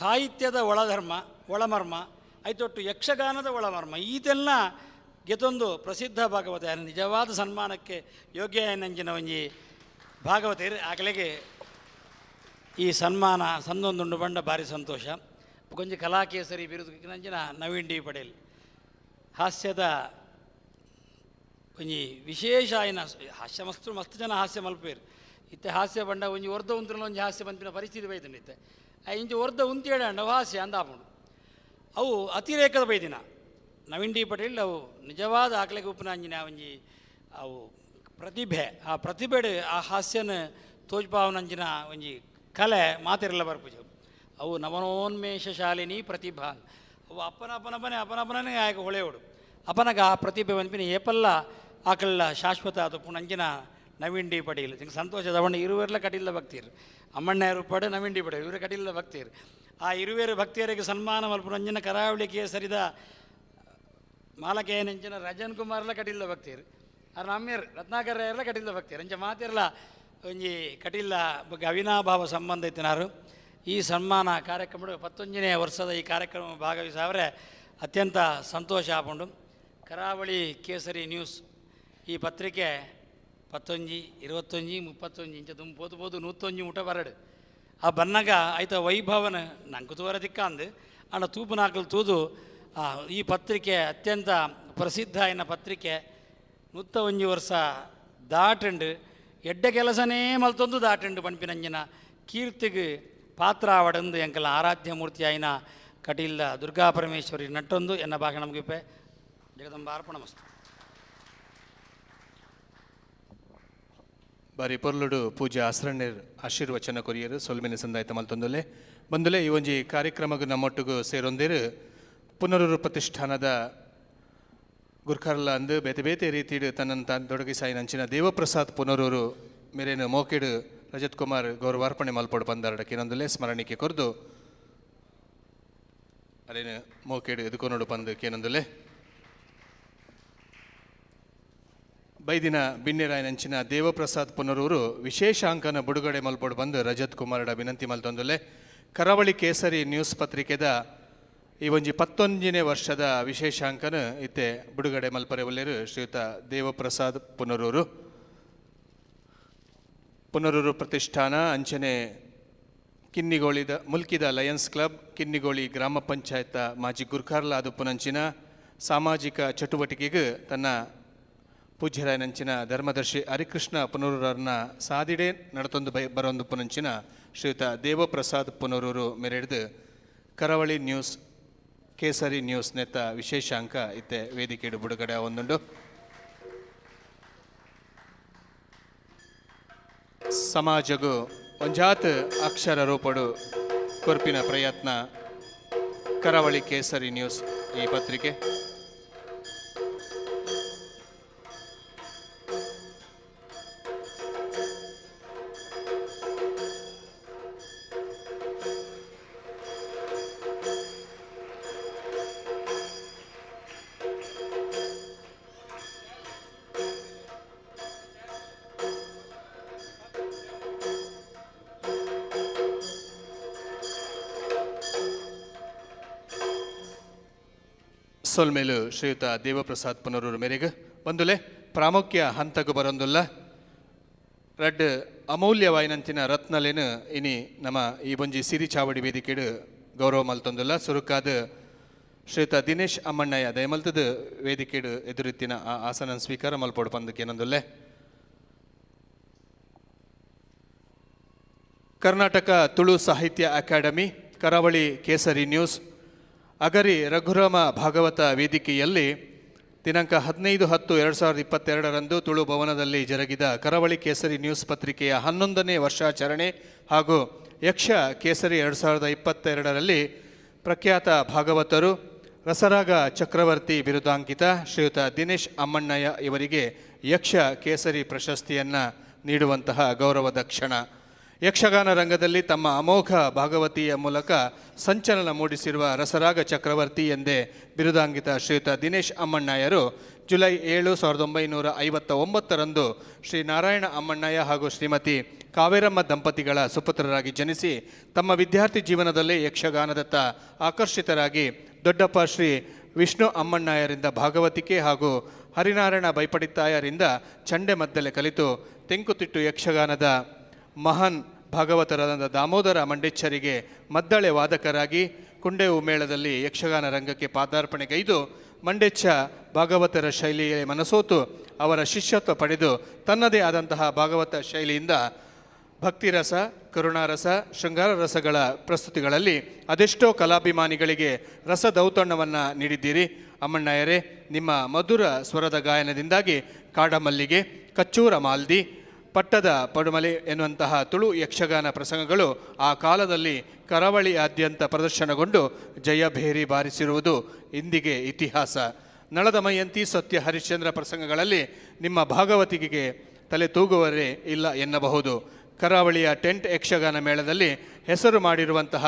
ಸಾಹಿತ್ಯದ ಒಳಧರ್ಮ ಒಳಮರ್ಮ ಐತೊಟ್ಟು ಯಕ್ಷಗಾನದ ಒಳಮರ್ಮ ಈತೆಲ್ಲ ಗೆತೊಂದು ಪ್ರಸಿದ್ಧ ಭಾಗವತ ನಿಜವಾದ ಸನ್ಮಾನಕ್ಕೆ ಯೋಗ್ಯ ನಂಚಿನ ಒಂಜಿ ಭಾಗವತಿರು ಆಗಲಿಗೆ ಈ ಸನ್ಮಾನ ಸಂದೊಂದುಂಡು ಬಂಡ ಭಾರಿ ಸಂತೋಷ. ಕೊಂಚ ಕಲಾಕೇಸರಿ ಬಿರುದು ನಂಚಿನ ನವೀನ್ ಡಿ ಪಟೇಲ್ ಹಾಸ್ಯದ ಒಂಜಿ ವಿಶೇಷ ಆಯ್ನ ಹಾಸ್ಯ ಮಸ್ತು ಮಸ್ತ್ ಜನ ಹಾಸ್ಯ ಮಲ್ಪೇರು ಇತ್ತೆ ಹಾಸ್ಯ ಬಂಡ ಒಂಜಿ ಒರ್ದ ಉಂತ್ರಲ ಒಂಜಿ ಹಾಸ್ಯ ಬಂಪಿನ ಪರಿಸ್ಥಿತಿ ಬೈತಂಡು ಇತ್ತೆ ಇಂಚ ಒರ್ದ ಉಂತೇಳಿ ಅಂಡ ಹಾಸ್ಯ ಅಂದಾಪುಂಡು ಅವು ಅತಿರೇಕದ ಬೈದಿನ ನವೀನ್ ಡಿ ಪಟೇಲ್ ಅವು ನಿಜವಾದ ಆಕಲೆಗೆ ಉಪ್ಪುನ ಅಂಜಿನ ಒಂಜಿ ಅವು ಪ್ರತಿಭೆ ಆ ಪ್ರತಿಭೆ ಆ ಹಾಸ್ಯನ ತೋಜ್ಪಾವನಂಜಿನ ಒಂಜಿ ಕಲೆ ಮಾತಿರಲ್ಲ ಬರ್ಪುಜ ಅವು ನವನೋನ್ಮೇಷ ಶಾಲಿನಿ ಪ್ರತಿಭಾ ಅವು ಅಪ್ಪನ ಅಪ್ಪನಪ್ಪನೇ ಅಪ್ಪನಪ್ಪನೇ ಆಯಕ ಹೊಳೆಯೋಡು ಅಪ್ಪನಗ ಆ ಪ್ರತಿಭೆ ಬಂದ್ಪಿನ ಏಪಲ್ಲ ಆಕಳ್ಳ ಶಾಶ್ವತ ಅದು ಪುಣಂಜಿನ ನವೀನ್ ಡಿ ಪಟೇಲ್ ಹಿಂಗೆ ಸಂತೋಷದ ಅವಣ್ಣ ಇರುವೆರ್ಲ ಕಟಿಲ್ಲ ಭಕ್ತಿಯರು ಅಮ್ಮಣ್ಣಯ್ಯರು ಪಡೆ ನವೀನ್ ಡಿ ಪಟೇಲ್ ಇವರು ಕಟಿಲ್ಲ ಭಕ್ತಿಯರು ಆ ಇರುವೇರು ಭಕ್ತಿಯರಿಗೆ ಸನ್ಮಾನ ಮಲ್ಪುನಂಜಿನ ಕರಾವಳಿ ಕೇಸರಿದ ಮಾಲಕೇನಂಚಿನ ರಜನ್ ಕುಮಾರ್ಲ ಕಟಿಲ್ಲ ಭಕ್ತಿಯರು ಆ ನಮ್ಮೇರು ರತ್ನಾಕರ್ ಎಲ್ಲ ಕಟಿಲ್ಲ ಭಕ್ತಿಯರು ಅಂಚ ಮಾತಿರಲ್ಲ ಒಂಜಿ ಕಟಿಲ್ಲ ಬಗ್ಗೆ ಅವಿನಾಭಾವ ಸಂಬಂಧ ಇತ್ತಿನಾರು ಈ ಸನ್ಮಾನ ಕಾರ್ಯಕ್ರಮ 19ನೇ ವರ್ಷದ ಈ ಕಾರ್ಯಕ್ರಮ ಭಾಗವಹಿಸವರೆ ಅತ್ಯಂತ ಸಂತೋಷ ಆಪುಂಡು. ಕರಾವಳಿ ಕೇಸರಿ ನ್ಯೂಸ್ ಈ ಪತ್ರಿಕೆ 19, 21, 31 ಇಂಚ ತುಂಬ ಪೋದು ಪೋದು 101 ಮುಟ ಬರಡು ಆ ಬನ್ನಗ ಆಯ್ತ ವೈಭವನ ನಂಗೆ ತೂವರ ದಿಕ್ಕಾಂದು ಅಣ್ಣ ತೂಪುನಾಕಲು ತೂದು ಈ ಪತ್ರಿಕೆ ಅತ್ಯಂತ ಪ್ರಸಿದ್ಧ ಎನ್ನ ಪತ್ರಿಕೆ 101 ವರ್ಷ ದಾಟಂಡು ಎಡ್ಡೆ ಕೆಲಸನೇ ಮಲ್ತೊಂದು ದಾಟಂಡು ಪನ್ಪಿನಂಜಿನ ಕೀರ್ತಿಗೆ ಪಾತ್ರ ಆವಡಂದು ಎಂಕಲ ಆರಾಧ್ಯ ಮೂರ್ತಿ ಆಯ್ನ ಕಟೀಲ ದುರ್ಗಾ ಪರಮೇಶ್ವರಿ ನಟ್ಟೊಂದು ಎನ್ನ ಭಾಷಣ ಮುಗಿಪೆ. ಜಗದಂಬ ಅರ್ಪಣಮಸ್ತು. ಬಾರಿ ಪೊರ್ಲುಡು ಪೂಜೆ ಆಸರಣ್ಯರ್ ಆಶೀರ್ವಚನ ಕೊರಿಯರು ಸೊಲ್ಮಿನ ಸಂದಾಯ್ತ ಮಲ್ತೊಂದುಲೆ ಬಂದುಲೆ ಈ ಒಂಜಿ ಕಾರ್ಯಕ್ರಮಗ್ ನಮ್ಮೊಟ್ಟಿಗೂ ಸೇರೊಂದಿರು ಪುನರೂರು ಪ್ರತಿಷ್ಠಾನದ ಗುರ್ಖರ್ಲ ಅಂದು ಬೇತೆ ಬೇತೆ ರೀತಿಡು ತನ್ನನ್ನು ತಾನು ತೊಡಗಿಸಾಯಿನಂಚಿನ ದೇವಪ್ರಸಾದ್ ಪುನರೂರು ಮೇರೇನು ಮೋಕಿಡು ರಜತ್ ಕುಮಾರ್ ಗೌರವಾರ್ಪಣೆ ಮಲ್ಪೊಡು ಬಂದಾರಡ ಕಿನೊಂದುಲೆ ಸ್ಮರಣಿಕೆ ಕೊರ್ದು ಅರೇನು ಮೋಕಿಡು ಎದುಕೊನೋಡು ಪಂದು ಕೇನೊಂದುಲೆ ಬೈದಿನ ಬಿನ್ನೆರಾಯನಂಚಿನ ದೇವಪ್ರಸಾದ್ ಪುನರೂರು ವಿಶೇಷ ಅಂಕನ ಬಿಡುಗಡೆ ಮಲ್ಪೊಡು ಬಂದು ರಜತ್ ಕುಮಾರ್ಡ ವಿನಂತಿ ಮಲ್ತೊಂದುಲೆ ಕರಾವಳಿ ಕೇಸರಿ ನ್ಯೂಸ್ ಪತ್ರಿಕೆದ ಈ ಒಂಜಿ 19ನೇ ವರ್ಷದ ವಿಶೇಷ ಅಂಕನ ಇತ್ತೆ ಬಿಡುಗಡೆ ಮಲ್ಪರೆ ಒಲ್ಲೆರು ಶ್ರೀಯುತ ದೇವಪ್ರಸಾದ್ ಪುನರೂರು. ಪುನರೂರು ಪ್ರತಿಷ್ಠಾನ ಅಂಚನೆ ಕಿನ್ನಿಗೋಳಿದ ಮುಲ್ಕಿದ ಲಯನ್ಸ್ ಕ್ಲಬ್ ಕಿನ್ನಿಗೋಳಿ ಗ್ರಾಮ ಪಂಚಾಯತ್ ಮಾಜಿ ಗುರ್ಖಾರ್ಲ ಅದು ಪುನಂಚಿನ ಸಾಮಾಜಿಕ ಚಟುವಟಿಕೆಗೆ ತನ್ನ ಪೂಜ್ಯರಾಯನಂಚಿನ ಧರ್ಮದರ್ಶಿ ಹರಿಕೃಷ್ಣ ಪುನರೂರನ್ನ ಸಾದಿಡೆ ನಡತೊಂದು ಬರೊಂದು ಪುನಂಚಿನ ಶ್ರೀಯುತ ದೇವಪ್ರಸಾದ್ ಪುನರೂರು ಮೆರೆಡ್ದು ಕರಾವಳಿ ನ್ಯೂಸ್ ಕೇಸರಿ ನ್ಯೂಸ್ ನೆತ್ತ ವಿಶೇಷಾಂಕ ಇತ್ತೆ ವೇದಿಕೆಡು ಬಿಡುಗಡೆ ಒಂದುಂಡು. ಸಮಾಜಗು ಒಂಜಾತ್ ಅಕ್ಷರ ರೂಪಡು ಕೊರ್ಪಿನ ಪ್ರಯತ್ನ ಕರಾವಳಿ ಕೇಸರಿ ನ್ಯೂಸ್ ಈ ಪತ್ರಿಕೆ. ಸೊಲ್ಮೇಲು ಶ್ರೀಯುತ ದೇವಪ್ರಸಾದ್ ಪುನರೂರು ಮೇರೆಗೆ ಬಂದುಲೆ ಪ್ರಾಮುಖ್ಯ ಹಂತకు ಬರೊಂದುಲ್ಲ ರಡ್ಡ್ ಅಮೂಲ್ಯವಾಯಿನಂಚಿನ ರತ್ನಲೇನು ಇನಿ ನಮ್ಮ ಈ ಬೊಂಜಿ ಸಿರಿ ಚಾವಡಿ ವೇದಿಕೆಡು ಗೌರವ ಮಲ್ತೊಂದುಲ್ಲ. ಸುರುಕಾದ ಶ್ರೀಯುತ ದಿನೇಶ್ ಅಮ್ಮಣ್ಣಯ್ಯ ದಯಮಲ್ತದ ವೇದಿಕೆಡು ಎದುರಿತ್ತಿನ ಆ ಆಸನ ಸ್ವೀಕಾರ ಮಲ್ಪೋಡು ಪಂದಕ್ಕೇನೊಂದುಲ್ಲೆ. ಕರ್ನಾಟಕ ತುಳು ಸಾಹಿತ್ಯ ಅಕಾಡೆಮಿ, ಕರಾವಳಿ ಕೇಸರಿ ನ್ಯೂಸ್, ಅಗರಿ ರಘುರಾಮ ಭಾಗವತ ವೇದಿಕೆಯಲ್ಲಿ ದಿನಾಂಕ 15/10/2022 ತುಳು ಭವನದಲ್ಲಿ ಜರುಗಿದ ಕರಾವಳಿ ಕೇಸರಿ ನ್ಯೂಸ್ ಪತ್ರಿಕೆಯ 11ನೇ ವರ್ಷಾಚರಣೆ ಹಾಗೂ ಯಕ್ಷ ಕೇಸರಿ 2022ರಲ್ಲಿ ಪ್ರಖ್ಯಾತ ಭಾಗವತರು ರಸರಾಗ ಚಕ್ರವರ್ತಿ ಬಿರುದಾಂಕಿತ ಶ್ರೀಯುತ ದಿನೇಶ್ ಅಮ್ಮಣ್ಣಯ್ಯ ಇವರಿಗೆ ಯಕ್ಷ ಕೇಸರಿ ಪ್ರಶಸ್ತಿಯನ್ನು ನೀಡುವಂತಹ ಗೌರವದ ಕ್ಷಣ. ಯಕ್ಷಗಾನ ರಂಗದಲ್ಲಿ ತಮ್ಮ ಅಮೋಘ ಭಾಗವತಿಯ ಮೂಲಕ ಸಂಚಲನ ಮೂಡಿಸಿರುವ ರಸರಾಗ ಚಕ್ರವರ್ತಿ ಎಂದೇ ಬಿರುದಾಂಕಿತ ಶ್ರೀಯುತ ದಿನೇಶ್ ಅಮ್ಮಣ್ಣಯ್ಯರು ಜುಲೈ 7, 1959ರಂದು ಶ್ರೀ ನಾರಾಯಣ ಅಮ್ಮಣ್ಣಯ್ಯ ಹಾಗೂ ಶ್ರೀಮತಿ ಕಾವೇರಮ್ಮ ದಂಪತಿಗಳ ಸುಪುತ್ರರಾಗಿ ಜನಿಸಿ ತಮ್ಮ ವಿದ್ಯಾರ್ಥಿ ಜೀವನದಲ್ಲೇ ಯಕ್ಷಗಾನದತ್ತ ಆಕರ್ಷಿತರಾಗಿ ದೊಡ್ಡಪ್ಪ ಶ್ರೀ ವಿಷ್ಣು ಅಮ್ಮಣ್ಣಯ್ಯರಿಂದ ಭಾಗವತಿಕೆ ಹಾಗೂ ಹರಿನಾರಾಯಣ ಬೈಪಡಿತ್ತಾಯರಿಂದ ಚಂಡೆ ಮದ್ದಲೆ ಕಲಿತು ತೆಂಕುತಿಟ್ಟು ಯಕ್ಷಗಾನದ ಮಹಾನ್ ಭಾಗವತರಾದ ದಾಮೋದರ ಮಂಡೇಚ್ಚರಿಗೆ ಮದ್ದಳೆ ವಾದಕರಾಗಿ ಕುಂಡೇವು ಮೇಳದಲ್ಲಿ ಯಕ್ಷಗಾನ ರಂಗಕ್ಕೆ ಪಾದಾರ್ಪಣೆಗೈದು ಮಂಡೇಚ್ಚ ಭಾಗವತರ ಶೈಲಿಯ ಮನಸೋತು ಅವರ ಶಿಷ್ಯತ್ವ ಪಡೆದು ತನ್ನದೇ ಆದಂತಹ ಭಾಗವತ ಶೈಲಿಯಿಂದ ಭಕ್ತಿರಸ, ಕರುಣಾರಸ, ಶೃಂಗಾರ ರಸಗಳ ಪ್ರಸ್ತುತಿಗಳಲ್ಲಿ ಅದೆಷ್ಟೋ ಕಲಾಭಿಮಾನಿಗಳಿಗೆ ರಸದೌತಣವನ್ನು ನೀಡಿದ್ದೀರಿ. ಅಮ್ಮಣ್ಣಯ್ಯರೇ, ನಿಮ್ಮ ಮಧುರ ಸ್ವರದ ಗಾಯನದಿಂದಾಗಿ ಕಾಡಮಲ್ಲಿಗೆ, ಕಚ್ಚೂರ ಮಾಲ್ದಿ, ಪಟ್ಟದ ಪಡುಮಲೆ ಎನ್ನುವಂತಹ ತುಳು ಯಕ್ಷಗಾನ ಪ್ರಸಂಗಗಳು ಆ ಕಾಲದಲ್ಲಿ ಕರಾವಳಿಯಾದ್ಯಂತ ಪ್ರದರ್ಶನಗೊಂಡು ಜಯಭೇರಿ ಬಾರಿಸಿರುವುದು ಇಂದಿಗೆ ಇತಿಹಾಸ. ನಳದಮಯಂತಿ, ಸತ್ಯ ಹರಿಶ್ಚಂದ್ರ ಪ್ರಸಂಗಗಳಲ್ಲಿ ನಿಮ್ಮ ಭಾಗವತಿಕೆಗೆ ತಲೆ ತೂಗುವರೇ ಇಲ್ಲ ಎನ್ನಬಹುದು. ಕರಾವಳಿಯ ಟೆಂಟ್ ಯಕ್ಷಗಾನ ಮೇಳದಲ್ಲಿ ಹೆಸರು ಮಾಡಿರುವಂತಹ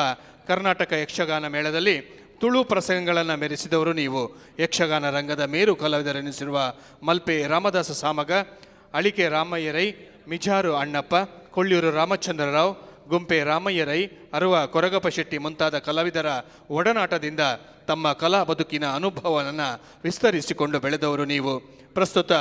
ಕರ್ನಾಟಕ ಯಕ್ಷಗಾನ ಮೇಳದಲ್ಲಿ ತುಳು ಪ್ರಸಂಗಗಳನ್ನು ಮೆರೆಸಿದವರು ನೀವು. ಯಕ್ಷಗಾನ ರಂಗದ ಮೇರು ಕಲಾವಿದರೆನಿಸಿರುವ ಮಲ್ಪೆ ರಾಮದಾಸ ಸಾಮಗ, ಅಳಿಕೆ ರಾಮಯ್ಯರೈ, ಮಿಜಾರು ಅಣ್ಣಪ್ಪ, ಕೊಳ್ಳೂರು ರಾಮಚಂದ್ರರಾವ್, ಗುಂಪೆ ರಾಮಯ್ಯರೈ, ಅರುವ ಕೊರಗಪ್ಪ ಶೆಟ್ಟಿ ಮುಂತಾದ ಕಲಾವಿದರ ಒಡನಾಟದಿಂದ ತಮ್ಮ ಕಲಾ ಬದುಕಿನ ಅನುಭವವನ್ನು ವಿಸ್ತರಿಸಿಕೊಂಡು ಬೆಳೆದವರು ನೀವು. ಪ್ರಸ್ತುತ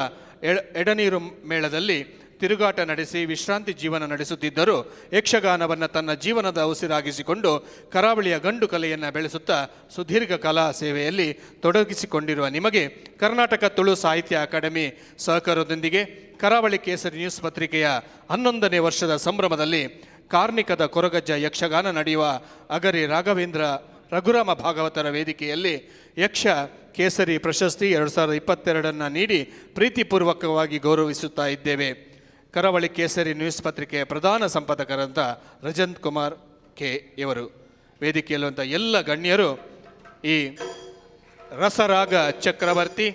ಎಡನೀರು ಮೇಳದಲ್ಲಿ ತಿರುಗಾಟ ನಡೆಸಿ ವಿಶ್ರಾಂತಿ ಜೀವನ ನಡೆಸುತ್ತಿದ್ದರೂ ಯಕ್ಷಗಾನವನ್ನು ತನ್ನ ಜೀವನದ ಉಸಿರಾಗಿಸಿಕೊಂಡು ಕರಾವಳಿಯ ಗಂಡು ಕಲೆಯನ್ನು ಬೆಳೆಸುತ್ತಾ ಸುದೀರ್ಘ ಕಲಾ ಸೇವೆಯಲ್ಲಿ ತೊಡಗಿಸಿಕೊಂಡಿರುವ ನಿಮಗೆ ಕರ್ನಾಟಕ ತುಳು ಸಾಹಿತ್ಯ ಅಕಾಡೆಮಿ ಸಹಕಾರದೊಂದಿಗೆ ಕರಾವಳಿ ಕೇಸರಿ ನ್ಯೂಸ್ ಪತ್ರಿಕೆಯ 11ನೇ ವರ್ಷದ ಸಂಭ್ರಮದಲ್ಲಿ ಕಾರ್ಣಿಕದ ಕೊರಗಜ್ಜ ಯಕ್ಷಗಾನ ನಡೆಯುವ ಅಗರಿ ರಾಘವೇಂದ್ರ ರಘುರಾಮ ಭಾಗವತರ ವೇದಿಕೆಯಲ್ಲಿ ಯಕ್ಷ ಕೇಸರಿ ಪ್ರಶಸ್ತಿ 2022 ನೀಡಿ ಪ್ರೀತಿಪೂರ್ವಕವಾಗಿ ಗೌರವಿಸುತ್ತಾ ಇದ್ದೇವೆ. ಕರಾವಳಿ ಕೇಸರಿ ನ್ಯೂಸ್ ಪತ್ರಿಕೆಯ ಪ್ರಧಾನ ಸಂಪಾದಕರಂತ ರಜಂತ್ ಕುಮಾರ್ ಕೆ ಇವರು, ವೇದಿಕೆಯಲ್ಲಿರುವಂಥ ಎಲ್ಲ ಗಣ್ಯರು ಈ ರಸರಾಗ ಚಕ್ರವರ್ತಿ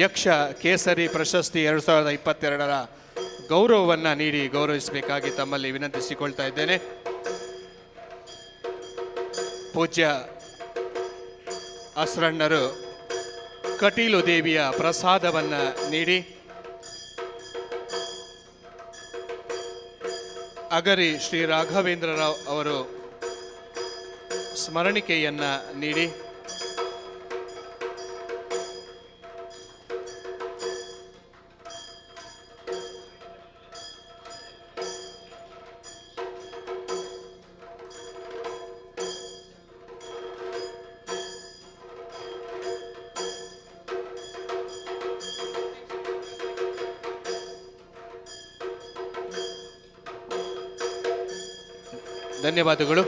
ಯಕ್ಷ ಕೇಸರಿ ಪ್ರಶಸ್ತಿ 2022 ಗೌರವವನ್ನು ನೀಡಿ ಗೌರವಿಸಬೇಕಾಗಿ ತಮ್ಮಲ್ಲಿ ವಿನಂತಿಸಿಕೊಳ್ತಾ ಇದ್ದೇನೆ. ಪೂಜ್ಯ ಅಸ್ರಣ್ಣರು ಕಟೀಲು ದೇವಿಯ ಪ್ರಸಾದವನ್ನು ನೀಡಿ ಅಗರಿ ಶ್ರೀ ರಾಘವೇಂದ್ರರಾವ್ ಅವರು ಸ್ಮರಣಿಕೆಯನ್ನು ನೀಡಿ ಧನ್ಯವಾದಗಳು.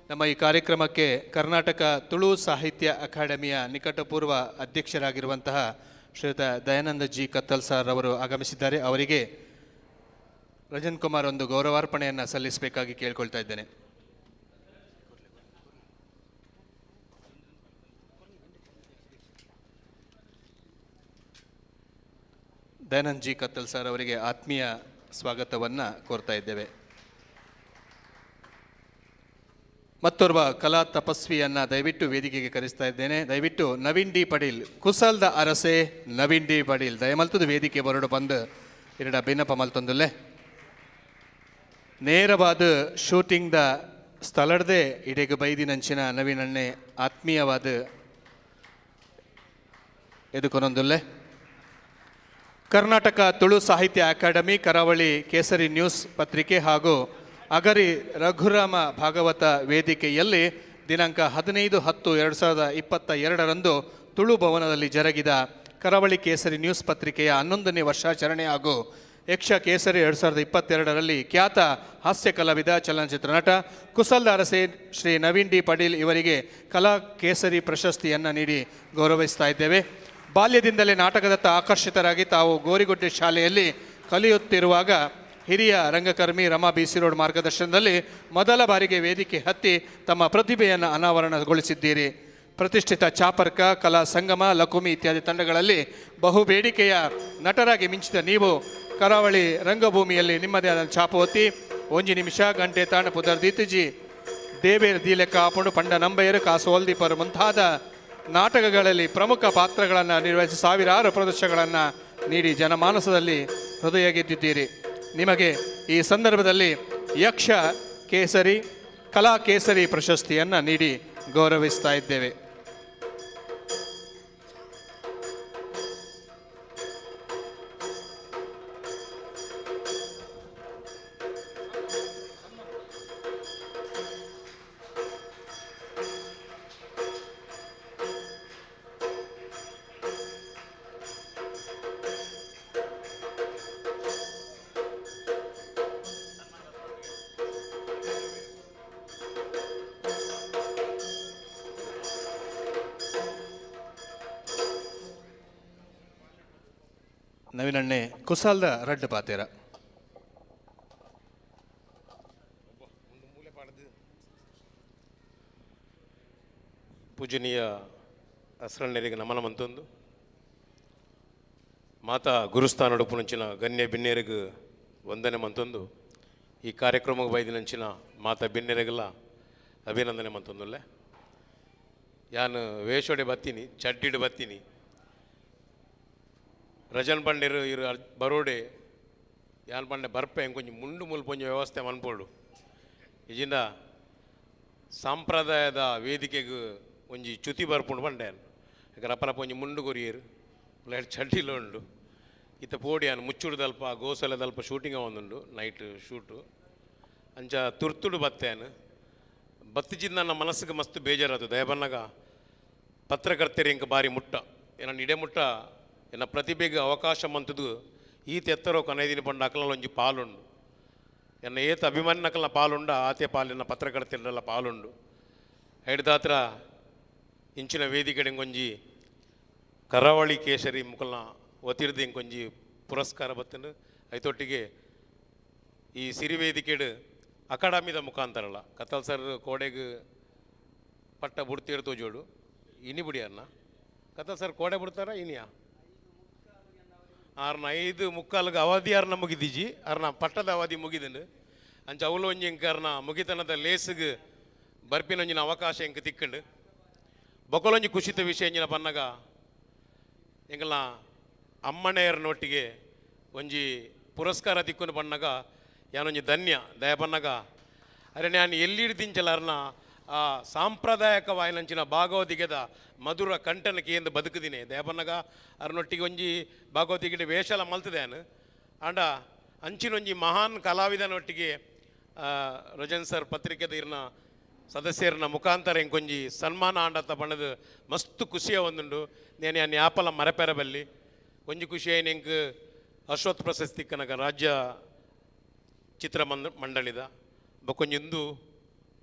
ನಮ್ಮ ಈ ಕಾರ್ಯಕ್ರಮಕ್ಕೆ ಕರ್ನಾಟಕ ತುಳು ಸಾಹಿತ್ಯ ಅಕಾಡೆಮಿಯ ನಿಕಟಪೂರ್ವ ಅಧ್ಯಕ್ಷರಾಗಿರುವಂತಹ ಶ್ರೀಯುತ ದಯಾನಂದ ಜಿ ಕತ್ತಲ್ ಸರ್ ಅವರು ಆಗಮಿಸಿದ್ದಾರೆ. ಅವರಿಗೆ ರಜನ್ ಕುಮಾರ್ ಒಂದು ಗೌರವಾರ್ಪಣೆಯನ್ನು ಸಲ್ಲಿಸಬೇಕಾಗಿ ಕೇಳಿಕೊಳ್ತಾ ಇದ್ದೇನೆ. ದಯಾನಂದ್ ಜಿ ಕತ್ತಲ್ ಸರ್ ಅವರಿಗೆ ಆತ್ಮೀಯ ಸ್ವಾಗತವನ್ನು ಕೋರ್ತಾ ಇದ್ದೇವೆ. ಮತ್ತೋರ್ವ ಕಲಾ ತಪಸ್ವಿಯನ್ನು ದಯವಿಟ್ಟು ವೇದಿಕೆಗೆ ಕರೆಸ್ತಾ ಇದ್ದೇನೆ. ದಯವಿಟ್ಟು ನವೀನ್ ಡಿ ಪಡೀಲ್, ಕುಸಲ್ದ ಅರಸೆ ನವೀನ್ ಡಿ ಪಡೀಲ್ ದಯಮಲ್ತದ ವೇದಿಕೆ ಬರಡು ಬಂದು ಎರಡ ಬಿನ್ನಪ ಮಲ್ತೊಂದುಲ್ಲೆ. ನೇರವಾದ ಶೂಟಿಂಗ್ದ ಸ್ಥಳಡದೆ ಇಡೆಗೆ ಬೈದಿನಂಚಿನ ನವೀನಣ್ಣೆ ಆತ್ಮೀಯವಾದ ಎದುಕೊನೊಂದುಲ್ಲೆ. ಕರ್ನಾಟಕ ತುಳು ಸಾಹಿತ್ಯ ಅಕಾಡೆಮಿ, ಕರಾವಳಿ ಕೇಸರಿ ನ್ಯೂಸ್ ಪತ್ರಿಕೆ ಹಾಗೂ ಅಗರಿ ರಘುರಾಮ ಭಾಗವತ ವೇದಿಕೆಯಲ್ಲಿ ದಿನಾಂಕ 15/10/2022 ತುಳು ಭವನದಲ್ಲಿ ಜರುಗಿದ ಕರಾವಳಿ ಕೇಸರಿ ನ್ಯೂಸ್ ಪತ್ರಿಕೆಯ 11ನೇ ವರ್ಷಾಚರಣೆ ಹಾಗೂ ಯಕ್ಷ ಕೇಸರಿ 2022ರಲ್ಲಿ ಖ್ಯಾತ ಹಾಸ್ಯ ಕಲಾವಿದ, ಚಲನಚಿತ್ರ ನಟ ಕುಸಲ್ದ ಅರಸೆ ಶ್ರೀ ನವೀನ್ ಡಿ ಪಡೀಲ್ ಇವರಿಗೆ ಕಲಾ ಕೇಸರಿ ಪ್ರಶಸ್ತಿಯನ್ನು ನೀಡಿ ಗೌರವಿಸ್ತಾ ಇದ್ದೇವೆ. ಬಾಲ್ಯದಿಂದಲೇ ನಾಟಕದತ್ತ ಆಕರ್ಷಿತರಾಗಿ ತಾವು ಗೋರಿಗುಡ್ಡೆ ಶಾಲೆಯಲ್ಲಿ ಕಲಿಯುತ್ತಿರುವಾಗ ಹಿರಿಯ ರಂಗಕರ್ಮಿ ರಮಾ ಬಿ ಸಿ ರೋಡ್ ಮಾರ್ಗದರ್ಶನದಲ್ಲಿ ಮೊದಲ ಬಾರಿಗೆ ವೇದಿಕೆ ಹತ್ತಿ ತಮ್ಮ ಪ್ರತಿಭೆಯನ್ನು ಅನಾವರಣಗೊಳಿಸಿದ್ದೀರಿ. ಪ್ರತಿಷ್ಠಿತ ಚಾಪರ್ಕ, ಕಲಾ ಸಂಗಮ, ಲಕುಮಿ ಇತ್ಯಾದಿ ತಂಡಗಳಲ್ಲಿ ಬಹುಬೇಡಿಕೆಯ ನಟರಾಗಿ ಮಿಂಚಿದ ನೀವು ಕರಾವಳಿ ರಂಗಭೂಮಿಯಲ್ಲಿ ನಿಮ್ಮದೇ ಆದ ಛಾಪು ಒತ್ತಿ ಒಂಜಿ ನಿಮಿಷ ಗಂಟೆ ತಾಣ ಪುದರ್ ದೀತುಜಿ ದೇವೇರ್ ದೀಲೆಕ್ಕ ಆಪುಂಡು ಪಂಡ ನಂಬೆಯರು ಕಾಸು ಮುಂತಾದ ನಾಟಕಗಳಲ್ಲಿ ಪ್ರಮುಖ ಪಾತ್ರಗಳನ್ನು ನಿರ್ವಹಿಸಿ ಸಾವಿರಾರು ಪ್ರದರ್ಶನಗಳನ್ನು ನೀಡಿ ಜನಮಾನಸದಲ್ಲಿ ಹೃದಯ ಗೆದ್ದಿದ್ದೀರಿ. ನಿಮಗೆ ಈ ಸಂದರ್ಭದಲ್ಲಿ ಯಕ್ಷ ಕೇಸರಿ ಕಲಾ ಕೇಸರಿ ಪ್ರಶಸ್ತಿಯನ್ನು ನೀಡಿ ಗೌರವಿಸ್ತಾ ಇದ್ದೇವೆ. ನವೀನಣ್ಣೆ ಕುಸಾಲ್ದ ರಡ್ಡು ಪಾತೇರ. ಪೂಜನೀಯ ಅಸ್ರಣ್ಣರಿಗೆ ನಮನ ಮಂತೊಂದು ಮಾತಾ ಗುರುಸ್ಥಾನಡು ಪುನಂಚಿನ ಗಣ್ಯ ಬಿನ್ನೆರೆಗ್ ವಂದನೆ ಮಂತೊಂದು ಈ ಕಾರ್ಯಕ್ರಮಕ್ಕೆ ಬೈದಿನಂಚಿನ ಮಾತಾ ಬಿನ್ನೆರೆಗೆಲ್ಲ ಅಭಿನಂದನೆ ಮಂತೊಂದುಲ್ಲೆ. ಯಾನು ವೇಷೋಡೆ ಬತ್ತೀನಿ, ಚಡ್ಡಿಡು ಬತ್ತೀನಿ. ರಜನ್ ಪಂಡೆರು ಇರು ಬರೋಡೆ ಯಾನ್ ಪಂಡೆ ಬರ್ಪೆ ಕೊಂಚ ಮುಂಡು ಮುಲ್ಪೊಂಜಿ ವ್ಯವಸ್ಥೆ ಮನ್ಪೋಡು. ಇಜಿಂದ ಸಾಂಪ್ರದಾಯದ ವೇದಿಕೆಗೆ ಒಂಜಿ ಚ್ಯುತಿ ಬರ್ಪುಂಡು ಪಂಡೆ ರಪರಪ ಒಂಜಿ ಮುಂಡು ಕೊರಿಯರು ಲೈಟ್ ಚಡ್ಡಿಲ ಉಂಡು. ಇತ್ತ ಪೋಡಿ ಯಾನ್ ಮುಚ್ಚುಡು ದಲ್ಪ ಗೋಸಲೆ ದಲ್ಪ ಶೂಟಿಂಗ್ ಒಂದುಂಡು ನೈಟ್ ಶೂಟು ಅಂಚ ತುರ್ತುಡು ಬತ್ತೆ ಯಾನ್ ಬತ್ತಿಜಿಂದ ನನ್ನ ಮನಸ್ಸಿಗೆ ಮಸ್ತ್ ಬೇಜಾರಾತು. ದಯಬನ್ನಾಗ ಪತ್ರಕರ್ತರು ಇಂಕ ಬಾರಿ ಮುಟ್ಟ ಏನ ಇಡೆ ಮುಟ್ಟ ಎನ್ನ ಪ್ರತಿಭೆಗೆ ಅವಕಾಶ ಮಂತದು ಈತ ಎತ್ತರೋ ಕನೈದಿನ ಪಂಡ ಅಕಲ ಒಂಜಿ ಪಾಲುಂಡು. ಎನ್ನ ಏತ ಅಭಿಮಾನಿ ನಕಲ್ನ ಪಾಲುಂಡ ಆತೆ ಪಾಲಿನ ಪತ್ರಕರ್ತರೆಲ್ಲ ಪಾಲುಂಡು. ಐಡ್ದಾತ್ರ ಇಂಚಿನ ವೇದಿಕೆ ಇಂಕೊಂಜಿ ಕರಾವಳಿ ಕೇಸರಿ ಮುಕಲ್ನ ಒತ್ತಿರ್ದು ಇಂಕೊಂಜಿ ಪುರಸ್ಕಾರ ಬತ್ತನು. ಐತೊಟ್ಟಿಗೆ ಈ ಸಿರಿ ವೇದಿಕೆಡು ಅಕಾಡೆಮಿದ ಮುಖಾಂತರಲ್ಲ ಕತ್ತಲ್ ಸರ್ ಕೋಡೆಗೆ ಪಟ್ಟ ಬುಡ್ತೀರ್ ತೋಜೋಡು ಇನಿ ಬುಡಿಯನ್ನ ಕತ್ತಲ್ ಸರ್ ಕೋಡೆ ಬಿಡ್ತಾರ ಇನಿಯಾ ಆರ್ನ 5:45 ಅವಧಿ ಆರ್ನ ಮುಗಿದಿಜಿ ಆರ್ನ ಪಟ್ಟದ ಅವಧಿ ಮುಗಿದನು. ಅಂಚ ಅವಳು ಒಂಜಿ ಇಂಕ ಆರ್ನ ಮುಗಿತನದ ಲೇಸಿಗೆ ಬರ್ಪಿನ ಒಂಜಿನ ಅವಕಾಶ ಇಂಕ ತಿಕ್ಕಂಡು. ಬೊಕೊಲೊಂಜಿ ಕುಶಿತ ವಿಷಯ ಎಂಜಿನ ಪನ್ನಗ ಎಂಕಲ್ನ ಅಮ್ಮನೆಯರ್ನೊಟ್ಟಿಗೆ ಒಂಜಿ ಪುರಸ್ಕಾರ ತಿಕ್ಕೊಂಡು ಪನ್ನಗ ಯಾನೊಂಜಿ ಧನ್ಯ ದಯ ಪನ್ನಗ ಅರೆ ನಾನು ಎಲ್ಲಿಡ್ದಿಂಚಲಾರ್ನ ಆ ಸಾಂಪ್ರದಾಯಕವಾಯಿನಂಚಿನ ಭಾಗವತಿಗೆದ ಮಧುರ ಕಂಠನಕ್ಕೆ ಎಂದು ಬದುಕುದಿನಿ ದಯಪನ್ನಗ ಅರ್ನೊಟ್ಟಿಗೆ ಒಂಜಿ ಭಾಗವತಿಗೆ ವೇಷಲ ಮಲ್ತದೇನು ಆಂಡ ಅಂಚಿನೊಂಜಿ ಮಹಾನ್ ಕಲಾವಿದನೊಟ್ಟಿಗೆ ರಜನ್ ಸರ್ ಪತ್ರಿಕೆದ ಇರ್ನ ಸದಸ್ಯರನ್ನ ಮುಖಾಂತರ ಇಂಕೊಂಜಿ ಸನ್ಮಾನ ಆಂಡತ್ತ ಬಣ್ಣದ ಮಸ್ತ್ ಖುಷಿಯ ಒಂದುಂಡು. ನೇನೆ ಅನ್ನ ಯಾಪಲ ಮರಪೆರಬಲ್ಲಿ ಒಂಜಿ ಖುಷಿ ಐನ್ ಎಂಕ್ ಅಶ್ವತ್ಥ ಪ್ರಶಸ್ತಿ ಕನಕ ರಾಜ್ಯ ಚಿತ್ರ ಮಂಡಳಿದ ಬೊಕ್ಕೊಂಜಿ ಇಂದು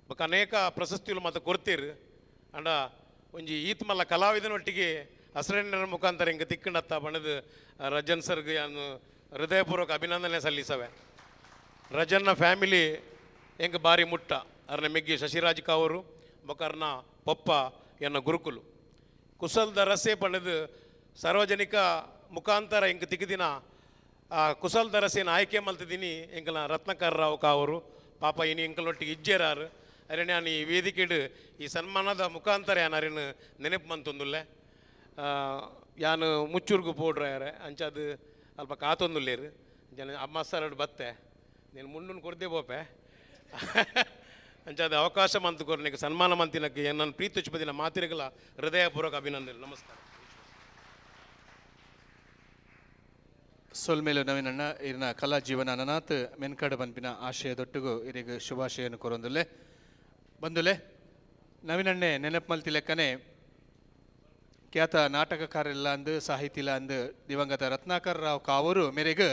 ಬೊಕ್ಕ ಅನೇಕ ಪ್ರಶಸ್ತಿಗಳು ಮಾತ ಕೊರ್ತೀರು. ಅಂಡ ಒಂಜಿ ಈತ್ ಮಲ್ಲ ಕಲಾವಿದನೊಟ್ಟಿಗೆ ಹಸರಣ್ಣರ ಮುಖಾಂತರ ಹಿಂಗೆ ತಿಕ್ಕಂಡತ್ತ ಬಣ್ಣದ ರಜನ್ ಸರ್ಗೆ ಯಾನು ಹೃದಯಪೂರ್ವಕ ಅಭಿನಂದನೆ ಸಲ್ಲಿಸವೆ. ರಜನ್ನ ಫ್ಯಾಮಿಲಿ ಹೆಂಗೆ ಭಾರಿ ಮುಟ್ಟ. ಅರ್ನ ಮೆಗ್ಗಿ ಶಶಿರಾಜ್ ಕಾವರು ಬೊಕ್ಕ ಅರ್ನ ಪಪ್ಪ ಎನ್ನ ಗುರುಕುಲು ಕುಸಲ್ದ ರಸೆ ಪಣದು ಸಾರ್ವಜನಿಕ ಮುಖಾಂತರ ಹಿಂಗೆ ತಿಕ್ಕಿದಿನ ಆ ಕುಸಲ್ದ ರಸೆನ ಆಯ್ಕೆ ಮಲ್ತಿದ್ದೀನಿ ಎಂಕಲ್ನ ರತ್ನಕರ್ ರಾವ್ ಕಾವರು ಪಾಪ ಇನಿ ಎಂಕಲೊಟ್ಟಿಗೆ ಇಜ್ಜೇರಾರು. ಅರೆ ನಾನು ಈ ವೇದಿಕೆಡು ಈ ಸನ್ಮಾನದ ಮುಖಾಂತರ ಯಾನ್ ಅರಿನ ನೆನಪು ಮಂತೊಂದುಲ್ಲೆ. ಯಾನು ಮುಚ್ಚೂರ್ಗು ಪೋಡ್ರ ಯಾರೆ ಅಂಚಾದು ಅಲ್ಪ ಕಾತೊಂದುಲ್ಲೇರು ಜನ ಅಮ್ಮ ಸರಡು ಬತ್ತೆ ನೀನು ಮುಂಡುನ್ ಕೊರ್ದೆ ಬೋಪೆ ಅಂಚಾದ ಅವಕಾಶ ಮಂತು ಕೊರ್ನಿಗೆ ಸನ್ಮಾನ ಮಂತಿನಕ್ಕೆ ನನ್ನ ಪ್ರೀತಿ ಮಾತಿರಗಲ ಹೃದಯಪೂರ್ವಕ ಅಭಿನಂದನೆ. ನಮಸ್ಕಾರ. ಸೊಲ್ಮೇಲು ನವೀನಣ್ಣ ಇರಿನ ಕಲಾ ಜೀವನ ಅನನಾಥ್ ಮೆನ್ಕಡ ಬನ್ಪಿನ ಆಶಯದೊಟ್ಟಿಗೂ ಇರಿಗೆ ಶುಭಾಶಯನ್ನು ಕೊರೊಂದುಲ್ಲೆ ಬಂದುಲೆ. ನವೀನಣ್ಣೆ ನೆನಪು ಮಲ್ತಿ ಲೆಕ್ಕನೆ ಖ್ಯಾತ ನಾಟಕಕಾರೆಲ್ಲ ಅಂದು ಸಾಹಿತಿಲ ಅಂದು ದಿವಂಗತ ರತ್ನಾಕರ್ ರಾವ್ ಕಾವೂರು ಮೇರೆಗೆ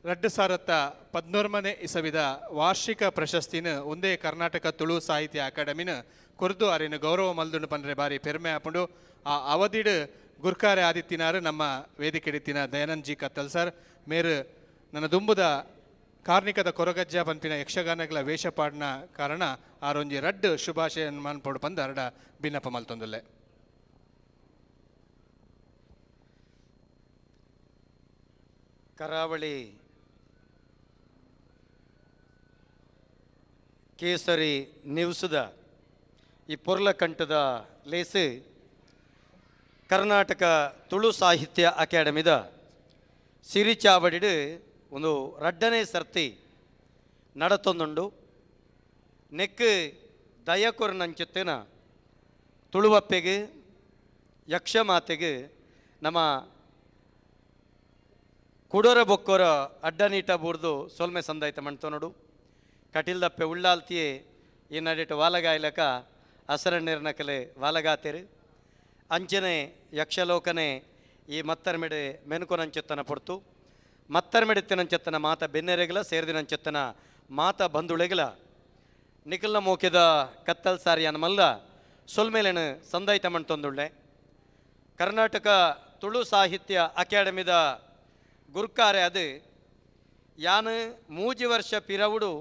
2013 ಇಸವಿದ ವಾರ್ಷಿಕ ಪ್ರಶಸ್ತಿನ ಒಂದೇ ಕರ್ನಾಟಕ ತುಳು ಸಾಹಿತ್ಯ ಅಕಾಡೆಮಿನ ಕೊರ್ದು ಅರಿನ ಗೌರವ ಮಲ್ದುಂಡು ಪಂಡ್ರೆ ಬಾರಿ ಪೆರ್ಮೆ ಆಪುಂಡು. ಆ ಅವಧಿಡು ಗುರ್ಕಾರೆ ಆದಿತ್ತಿನಾರು ನಮ್ಮ ವೇದಿಕೆಡಿತ್ತಿನ ದಯಾನಂದ್ ಜಿ ಕತ್ತಲ್ ಸರ್ ಮೇರು ನನ್ನ ದುಂಬುದ ಕಾರ್ಣಿಕದ ಕೊರಗಜ್ಜ ಪನ್ಪಿನ ಯಕ್ಷಗಾನಗಳ ವೇಷಪಾಡಿನ ಕಾರಣ ಆರೊಂಜಿ ರಡ್ಡು ಶುಭಾಶಯ ಮನ್ಪೊಡು ಪಂದು ಅರಡ ಬಿನ್ನಪ ಮಲ್ತೊಂದುಲ್ಲೆ. ಕರಾವಳಿ ಕೇಸರಿ ನ್ಯೂಸ್ದ ಈ ಪೊರ್ಲಕಂಠದ ಲೇಸು ಕರ್ನಾಟಕ ತುಳು ಸಾಹಿತ್ಯ ಅಕಾಡೆಮಿದ ಸಿರಿಚಾವಡಿಡು ಒಂದು ರಡ್ಡನೇ ಸರ್ತಿ ನಡತೊಂದುಂಡು. ನೆಕ್ ದಯಕೊರ್ನಂಚಿತ್ತಿನ ತುಳುವಪ್ಪೆಗೆ ಯಕ್ಷಮಾತೆಗೆ ನಮ್ಮ ಕುಡೋರ ಬೊಕ್ಕೋರ ಅಡ್ಡನೀಟ ಬೂರ್ದು ಸೊಲ್ಮೆ ಸಂದಾಯ್ತ ಮಣ್ತೊನೋಡು. ಕಟಿಲ್ದಪ್ಪೆ ಉಳ್ಳಾಲ್ತಿಯೇ ಈ ನಡಿಟ ವಾಲಗಾಯ್ಲಕ ಹಸರಣ್ಣೀರ್ನ ಕಲೆ ವಾಲಗಾತೇರು. ಅಂಚನೆ ಯಕ್ಷಲೋಕನೆ ಈ ಮತ್ತರ್ಮೆಡೆ ಮೆನುಕೊನಂಚೆತ್ತನ ಪೊರ್ತು ಮತ್ತರ್ಮೆಡೆತ್ತಿನಂಚೆತ್ತನ ಮಾತ ಬೆನ್ನೆರೆಗಲ ಸೇರ್ದಿನಂಚೆತ್ತನ ಮಾತ ಬಂಧುಳೆಗಲ ನಿಖಲ್ನ ಮೋಕೆದ ಕತ್ತಲ್ ಸಾರಿ ಅನಮಲ್ಲ ಸೊಲ್ಮೇಲೆನು ಸಂದಾಯ್ತ ಮಣ್ತೊಂದುಳ್ಳೆ. ಕರ್ನಾಟಕ ತುಳು ಸಾಹಿತ್ಯ ಅಕಾಡೆಮಿದ ಗುರ್ಕಾರೆ ಅದು ಯಾನು 3 ವರ್ಷ ಪಿರವುಡು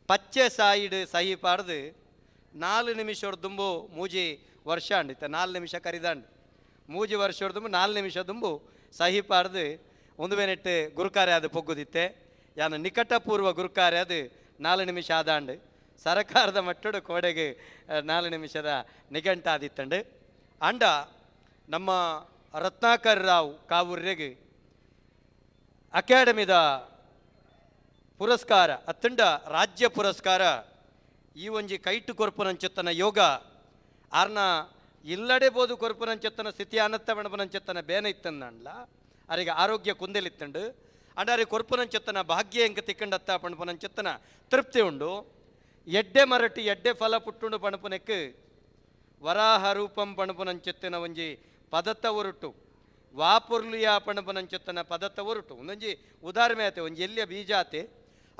ಪಚ್ಚೆ ಸಾಯಿಡು ಸಹಿ ಪಾಡ್ದು 4 ನಿಮಿಷ ದುಂಬು 3 ವರ್ಷ ಅಂಡಿತ್ತ 4 ನಿಮಿಷ ಕರಿದಾಂಡು 3 ವರ್ಷ ದುಂಬು 4 ನಿಮಿಷ ದುಂಬು ಸಹಿ ಪಾಡ್ದು ಒಂದು ವೇನೆಟ್ಟು ಗುರುಕಾರೆ ಅದು ಪೊಗ್ಗುದಿತ್ತೆ. ಯಾನು ನಿಕಟಪೂರ್ವ ಗುರುಕಾರೆ ಅದು 4 ನಿಮಿಷ ಆದಾಂಡು ಸರಕಾರದ ಮಟ್ಟಡು ಕೋಡೆಗೆ 4 ನಿಮಿಷದ ನಿಘಂಟ ಆದಿತ್ತಂಡು. ಅಂಡ ನಮ್ಮ ರತ್ನಾಕರ್ ರಾವ್ ಕಾವೂರ್ರೆಗೆ ಅಕಾಡೆಮಿದ ಪುರಸ್ಕಾರ ಅತ್ತಂಡ ರಾಜ್ಯ ಪುರಸ್ಕಾರ ಈ ಒಂಜಿ ಕೈಟು ಕೊರ್ಪುನಂಚೆತ್ತನ ಯೋಗ ಆರ್ನ ಇಲ್ಲಡೆ ಬೋದು ಕೊರ್ಪುನಂಚೆತ್ತನ ಸ್ಥಿತಿ ಅನತ್ತ ಬಣಪನಂಚೆತ್ತನ ಬೇನೆ ಇತ್ತಂದಣ್ಲ ಅರಿಗೆ ಆರೋಗ್ಯ ಕುಂದೆಲಿತ್ತಂಡು ಅಂಡ ಅರಿಗೆ ಕೊರ್ಪುನಂಚೆತ್ತನ ಭಾಗ್ಯ ಎಂಕ ತಿಕ್ಕಂಡತ್ತ ಪಣಪುನಂಚೆತ್ತನ ತೃಪ್ತಿ ಉಂಡು. ಎಡ್ಡೆ ಮರಟಿ ಎಡ್ಡೆ ಫಲ ಪುಟ್ಟುಂಡು ಪಣಪುನೆಕ್ ವರಾಹ ರೂಪಂ ಪಣಪುನಂಚೆತ್ತಿನ ಒಂಜಿ ಪದತ್ತ ಒರುಟು ವಾಪುರ್ಲಿಯ ಪಣಪುನಂಚೆತ್ತನ ಪದತ್ತ ಒರುಟು ಒಂದೊಂಜಿ ಉದಾಹರಣೆ ಆತೆ ಒಂಜಿ ಎಲ್ಲಿಯ ಬೀಜ ಆತೆ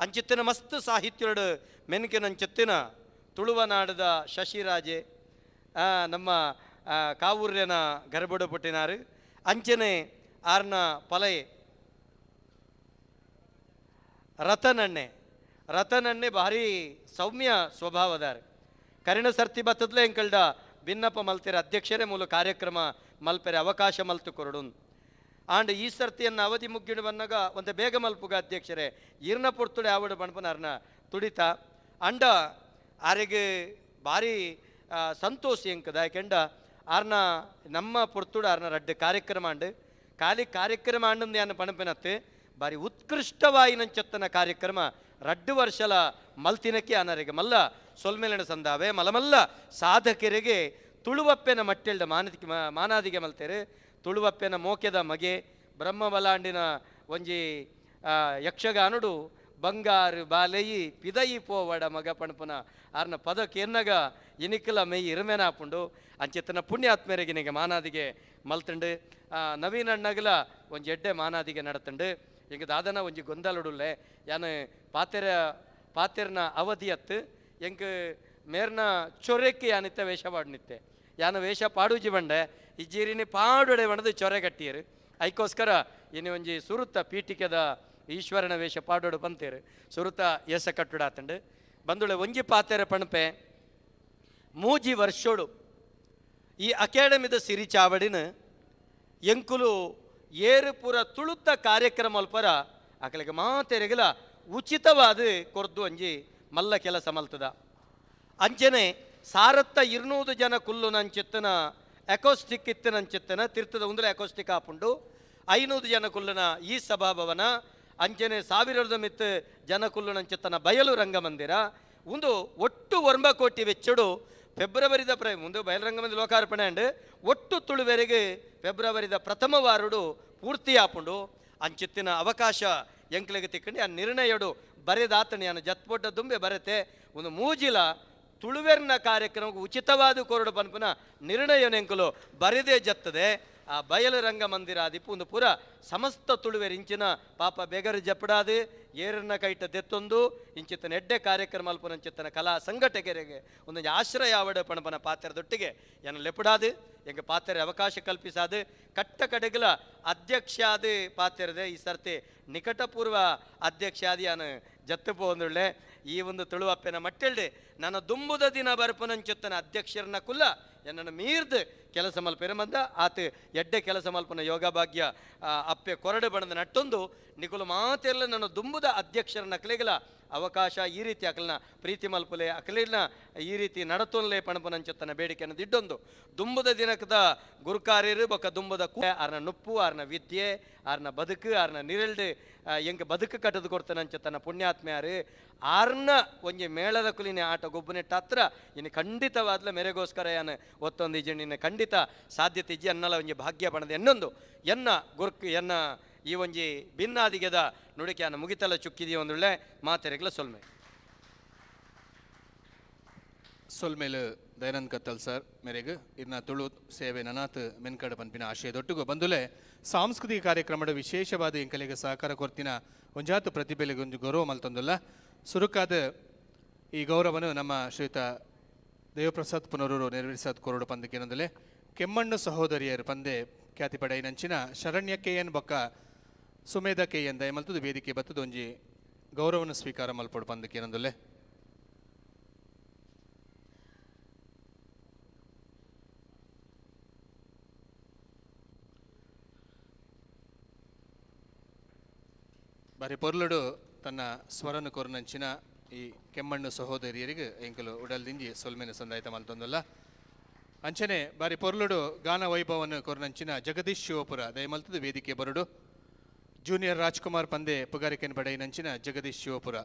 ಅಂಚಿತ್ತಿನ ಮಸ್ತ್ ಸಾಹಿತ್ಯಡು ಮೆನ್ಕೆನಂಚೆತ್ತಿನ ತುಳುವನಾಡದ ಶಶಿರಾಜೆ ನಮ್ಮ ಕಾವೂರ್ಯನ ಗರ್ಭಡು ಪುಟ್ಟಿನಾರು ಅಂಚನೆ ಆರ್ನ ಪಲಯೆ ರತನಣ್ಣೆ ರತನಣ್ಣೆ ಭಾರಿ ಸೌಮ್ಯ ಸ್ವಭಾವದಾರ. ಕರಿಣ ಸರ್ತಿ ಬತ್ತದ್ಲೆ ಎಂಕಲ್ಡ ಭಿನ್ನಪ ಮಲ್ತಿರ ಅಧ್ಯಕ್ಷರೇ ಮೂಲ ಕಾರ್ಯಕ್ರಮ ಮಲ್ಪೆರೆ ಅವಕಾಶ ಮಲ್ತು ಕೊರಡು. ಆಂಡ್ ಈ ಸರ್ತಿಯನ್ನು ಅವಧಿ ಮುಗ್ಗಿಡು ಬಂದಾಗ ಒಂತೆ ಬೇಗ ಮಲ್ಪುಗ ಅಧ್ಯಕ್ಷರೇ ಈರ್ನ ಪೊರ್ತುಡೆ ಆವಡು ಪಣಪನ ಅರ್ನ ತುಡಿತ ಅಂಡ ಆರಿಗೆ ಭಾರಿ ಸಂತೋಷ ಎಂಕದ. ಯಾಕೆಂಡ ಆರ್ನ ನಮ್ಮ ಪೊರ್ತುಡು ಆರ್ನ ರಡ್ಡು ಕಾರ್ಯಕ್ರಮ ಅಂಡು ಖಾಲಿ ಕಾರ್ಯಕ್ರಮ ಅಂಡಂದು ಯಾನ ಪಣಪಿನತ್ತೆ ಭಾರಿ ಉತ್ಕೃಷ್ಟವಾಯಿನಂಚತ್ತನ ಕಾರ್ಯಕ್ರಮ ರಡ್ಡು ವರ್ಷಲ ಮಲ್ತಿನಕ್ಕೆ ಅನರಿಗೆ ಮಲ್ಲ ಸೊಲ್ಮೇಲಿನ ಸಂದಾವೆ ಮಲಮಲ್ಲ ಸಾಧಕರಿಗೆ ತುಳುವಪ್ಪೆನ ಮಟ್ಟೆಲ್ದ ಮಾನಾದಿಗೆ ಮಲ್ತೇರು. ತುಳುವಪ್ಪೆನ ಮೋಕೆದ ಮಗೆ ಬ್ರಹ್ಮಬಲಾಂಡಿನ ಒಂಜಿ ಯಕ್ಷಗಾನುಡು ಬಂಗಾರು ಬಾಲೆಯಿ ಪಿದಯಿ ಪೋವಡ ಮಗ ಪಣಪುನ ಆರ್ನ ಪದಕ್ಕೆ ಎನ್ನಗ ಇನಿಕಲ ಮೆಯ್ ಇರುಮೇನಾಪುಂಡು ಅಂಚೆತ್ತನ ಪುಣ್ಯಾತ್ಮೆರೆಗೆ ನಿಗೆ ಮಾನಾದಿಗೆ ಮಲ್ತಂಡು. ನವೀನಣ್ಣಗಲ ಒಂಜಿ ಎಡ್ಡೆ ಮಾನಾದಿಗೆ ನಡತಂಡು. ಎಂಕ್ ದಾದನ ಒಂಜಿ ಗೊಂದಲುಡುಲ್ಲೆ ಯಾನ್ ಪಾತೆರ ಪಾತೆರ್ನ ಅವಧಿಯತ್ತು ಎಂಕ್ ಮೇರ್ನ ಚೊರೆಕ್ಕೆ ಯಾನಿತ್ತ ವೇಷ ಪಾಡ್ನಿತ್ತೆ ಯಾನ ವೇಷ ಪಾಡುಜಿ ಬಂಡೆ ಇಜ್ಜೀರಿನಿ ಪಾಡುಡೆ ಬಣ್ಣದು ಚೊರೆ ಕಟ್ಟಿಯರು ಐಕೋಸ್ಕರ ಇನ್ನು ಒಂಜಿ ಸುರುತ ಪೀಠಿಕೆದ ಈಶ್ವರನ ವೇಷ ಪಾಡೋಡು ಬಂತೇರು ಸುರುತ ಏಸ ಕಟ್ಟುಡಾತಂಡು ಬಂದುಳೆ ಒಂಜಿ ಪಾತೆರ ಪಣಪೆ ಮೂಜಿ ವರ್ಷೋಡು ಈ ಅಕಾಡೆಮಿದ ಸಿರಿ ಚಾವಡಿನ ಎಂಕುಲು ಏರು ಪೂರ ತುಳುತ್ತ ಕಾರ್ಯಕ್ರಮ ಅಲ್ಪರ ಅಕಲಿಗೆ ಮಾತೆರೆಗಲ ಉಚಿತವಾದ ಕೊರ್ದು ಒಂಜಿ ಮಲ್ಲ ಕೆಲಸ ಮಲ್ತದ ಅಂಚನೆ ಸಾರತ್ತ 200 ಜನ ಕುಲ್ಲು ನಂಚಿತ್ತನ ಅಕೋಸ್ಟಿಕ್ ಇತ್ತನಂಚಿತ್ತನ ತಿರ್ತದ ಉಂದಲ ಅಕೋಸ್ಟಿಕ್ ಆಪುಂಡು 500 ಜನ ಕುಲ್ಲನ ಈ ಸಭಾಭವನ ಅಂಚನೆ 1000 ಮಿತ್ತು ಜನ ಕುಲ್ಲು ನಂಚಿತ್ತನ ಬಯಲು ರಂಗಮಂದಿರ ಒಂದು ಒಟ್ಟು 9 ಕೋಟಿ ವೆಚ್ಚಡು ಫೆಬ್ರವರಿದ ಮುಂದೆ ಬಯಲು ರಂಗಮಂದಿರ ಲೋಕಾರ್ಪಣೆ ಅಂಡ್ ಒಟ್ಟು ತುಳುವೆರೆಗೆ ಫೆಬ್ರವರಿದ ಪ್ರಥಮ ವಾರುಡು ಪೂರ್ತಿ ಆಪುಂಡು ಅಂಚಿತ್ತಿನ ಅವಕಾಶ ಎಂಕ್ಲೆಗೆ ತಿಕ್ಕಂಡು ಆ ನಿರ್ಣಯಡು ಬರೆದಾತಣಿ ಯಾನು ಜತ್ಪೊಟ್ಟ ದುಂಬೆ ಬರೆತೆ ಒಂದು ಮೂಜಿಲ ತುಳುವೆರ್ನ ಕಾರ್ಯಕ್ರಮಕ್ಕೆ ಉಚಿತವಾದ ಕೊರಡು ಪನ್ಪುನ ನಿರ್ಣಯ ನೆಂಕುಲು ಬರೆದೇ ಜತ್ತದೆ ಆ ಬಯಲು ರಂಗಮಂದಿರ ಆದಿಪ್ಪು ಒಂದು ಪೂರ ಸಮಸ್ತ ತುಳುವೆರ್ ಇಂಚಿನ ಪಾಪ ಬೆಗರು ಜಪ್ಪಡಾದು ಏರನ್ನ ಕೈಟ ದೆತ್ತೊಂದು ಇಂಚಿತ್ತನ ಎಡ್ಡೆ ಕಾರ್ಯಕ್ರಮ ಅಲ್ಪನಂಚಿತ್ತನ ಕಲಾ ಸಂಘಟಕರಿಗೆ ಒಂದೊಂದು ಆಶ್ರಯ ಆವಡ ಪಣಪನ ಪಾತ್ರದೊಟ್ಟಿಗೆ ಎನ್ನ ಲೆಪಡಾದು ಎಂಗೆ ಪಾತ್ರೆ ಅವಕಾಶ ಕಲ್ಪಿಸಾದು ಕಟ್ಟ ಕಡೆಗಲ ಅಧ್ಯಕ್ಷಾದ ಪಾತ್ರದ ಈ ಸರ್ತಿ ನಿಕಟಪೂರ್ವ ಅಧ್ಯಕ್ಷಾದಿ ಯಾನು ಜತ್ತು ಪೋಂದುಳ್ಳೆ ಈ ಒಂದು ತುಳುವಪ್ಪೆನ ಮಟ್ಟೆಲ್ಡೆ ನನ್ನ ದುಂಬುದ ದಿನ ಬರ್ಪನಂಚುತ್ತನ ಅಧ್ಯಕ್ಷರನ್ನ ಕುಲ್ಲ ಎನ್ನನ್ನು ಮೀರ್ದು ಕೆಲಸ ಮಲ್ಪೆರ ಮಂದ ಆತ ಎಡ್ಡೆ ಕೆಲಸ ಮಲ್ಪನ ಯೋಗ ಭಾಗ್ಯ ಅಪ್ಪೆ ಕೊರಡೆ ಬಣದ ನಟ್ಟೊಂದು ನಿಕುಲು ಮಾತೆಲ್ಲ ನನ್ನ ದುಂಬುದ ಅಧ್ಯಕ್ಷರನ್ನ ಅಕ್ಲೆಗಲ ಅವಕಾಶ ಈ ರೀತಿ ಅಕಲ್ನ ಪ್ರೀತಿ ಮಲ್ಪಲೆ ಅಕಲಿನ ಈ ರೀತಿ ನಡತೊನ್ಲೆ ಪಣಪನಂಚತ್ತನ ಬೇಡಿಕೆಯನ್ನು ದಿಡ್ಡೊಂದು ದುಂಬುದ ದಿನಕದ ಗುರುಕಾರ್ಯರು ಬೊಕ್ಕ ದುಂಬುದ ಆರ್ನ ನುಪ್ಪು ಆರ್ನ ವಿದ್ಯೆ ಆರ್ನ ಬದುಕು ಆರ್ನ ನಿರಲ್ಡು ಎಂಕ್ ಬದುಕು ಕಟ್ಟದು ಕೊಡ್ತಾನಂಚತ್ತನ ಪುಣ್ಯಾತ್ಮ್ಯಾರು ಆರ್ನ ಒಂಜಿ ಮೇಳದ ಕುಲಿನ ಆಟ ಗೊಬ್ಬನೆಟ್ಟ ಹತ್ರ ಇನ್ನು ಖಂಡಿತವಾದ್ಲ ಮೇರೆಗೋಸ್ಕರ ಯಾನು ಒತ್ತೊಂದು ಇಜ್ಜಿ ನಿನ್ನ ಖಂಡಿತ ಸಾಧ್ಯತೆ ಇಜ್ಜಿ ಅನ್ನಲ ಒಂಜಿ ಭಾಗ್ಯ ಬಣದ ಎನ್ನೊಂದು ಎನ್ನ ಗುರ್ಕು ಎನ್ನ ಈ ಒಂಜಿ ಭಿನ್ನಾದಿಗೆದ ನುಡಿಕೆಯನ್ನು ಮುಗಿತಲ ಚುಕ್ಕಿದೆಯೋ ಒಂದುಳ್ಳೆ ಮಾತೆರೆಗ್ಲ ಸೊಲ್ಮೆ ಸೊಲ್ಮೇಲು ದಯಾನಂದ್ ಕತ್ತಲ್ ಸರ್ ಮೇರೆಗ್ ಇನ್ನ ತುಳು ಸೇವೆ ನನಾತ್ ಮೆನ್ಕಡ ಪನ್ಪಿನ ಆಶಯದೊಟ್ಟಿಗೂ ಬಂದುಲೆ ಸಾಂಸ್ಕೃತಿಕ ಕಾರ್ಯಕ್ರಮದ ವಿಶೇಷವಾದ ಎಂಕಲೆಗೆ ಸಹಕಾರ ಕೊರ್ತಿನ ಒಂಜಾತು ಪ್ರತಿಭೆಲೆಗೆ ಒಂದು ಗೌರವ ಮಲ್ತೊಂದುಲ್ಲ ಸುರುಕಾದ ಈ ಗೌರವನು ನಮ್ಮ ಶ್ರೀಯುತ ದೇವಪ್ರಸಾದ್ ಪುನರೂರು ನೆರವೇರಿಸಾದ್ ಕೊರಡು ಪಂದಕ್ಕೇನೊಂದುಲೆ ಕೆಮ್ಮಣ್ಣು ಸಹೋದರಿಯರು ಪಂದೆ ಖ್ಯಾತಿ ಪಡೆಯಿನಂಚಿನ ಶರಣ್ಯ ಕೆ ಎನ್ ಬೊಕ್ಕ ಸುಮೇಧ ಕೆ ಎನ್ ದಯಮಲ್ತದು ವೇದಿಕೆ ಬತ್ತದ ಒಂಜಿ ಗೌರವನ ಸ್ವೀಕಾರ ಮಲ್ಪೊಡು ಪಂದಕ್ಕೇನೊಂದುಲೆ ಬಾರಿ ಪೊರ್ಲುಡು ತನ್ನ ಸ್ವರನು ಕೊರನಂಚಿನ ಈ ಕೆಮ್ಮಣ್ಣು ಸಹೋದರಿಯರಿಗೆ ಎಂಕಲು ಉಡಲ್ದಿಂಜಿ ಸೊಲ್ಮೆನ ಸಂದಾಯಿತ ಮಲ್ತೊಂದುಲ್ಲ ಅಂಚನೆ ಬಾರಿ ಪೊರ್ಲುಡು ಗಾನ ವೈಭವನು ಕೊರನಂಚಿನ ಜಗದೀಶ್ ಶಿವಪುರ ದಯಮಲ್ತದ ವೇದಿಕೆ ಬರುಡು ಜೂನಿಯರ್ ರಾಜ್ಕುಮಾರ್ ಪಂದೆ ಪುಗಾರಿಕೆನ್ ಬಡೈನಂಚಿನ ಜಗದೀಶ್ ಶಿವಪುರ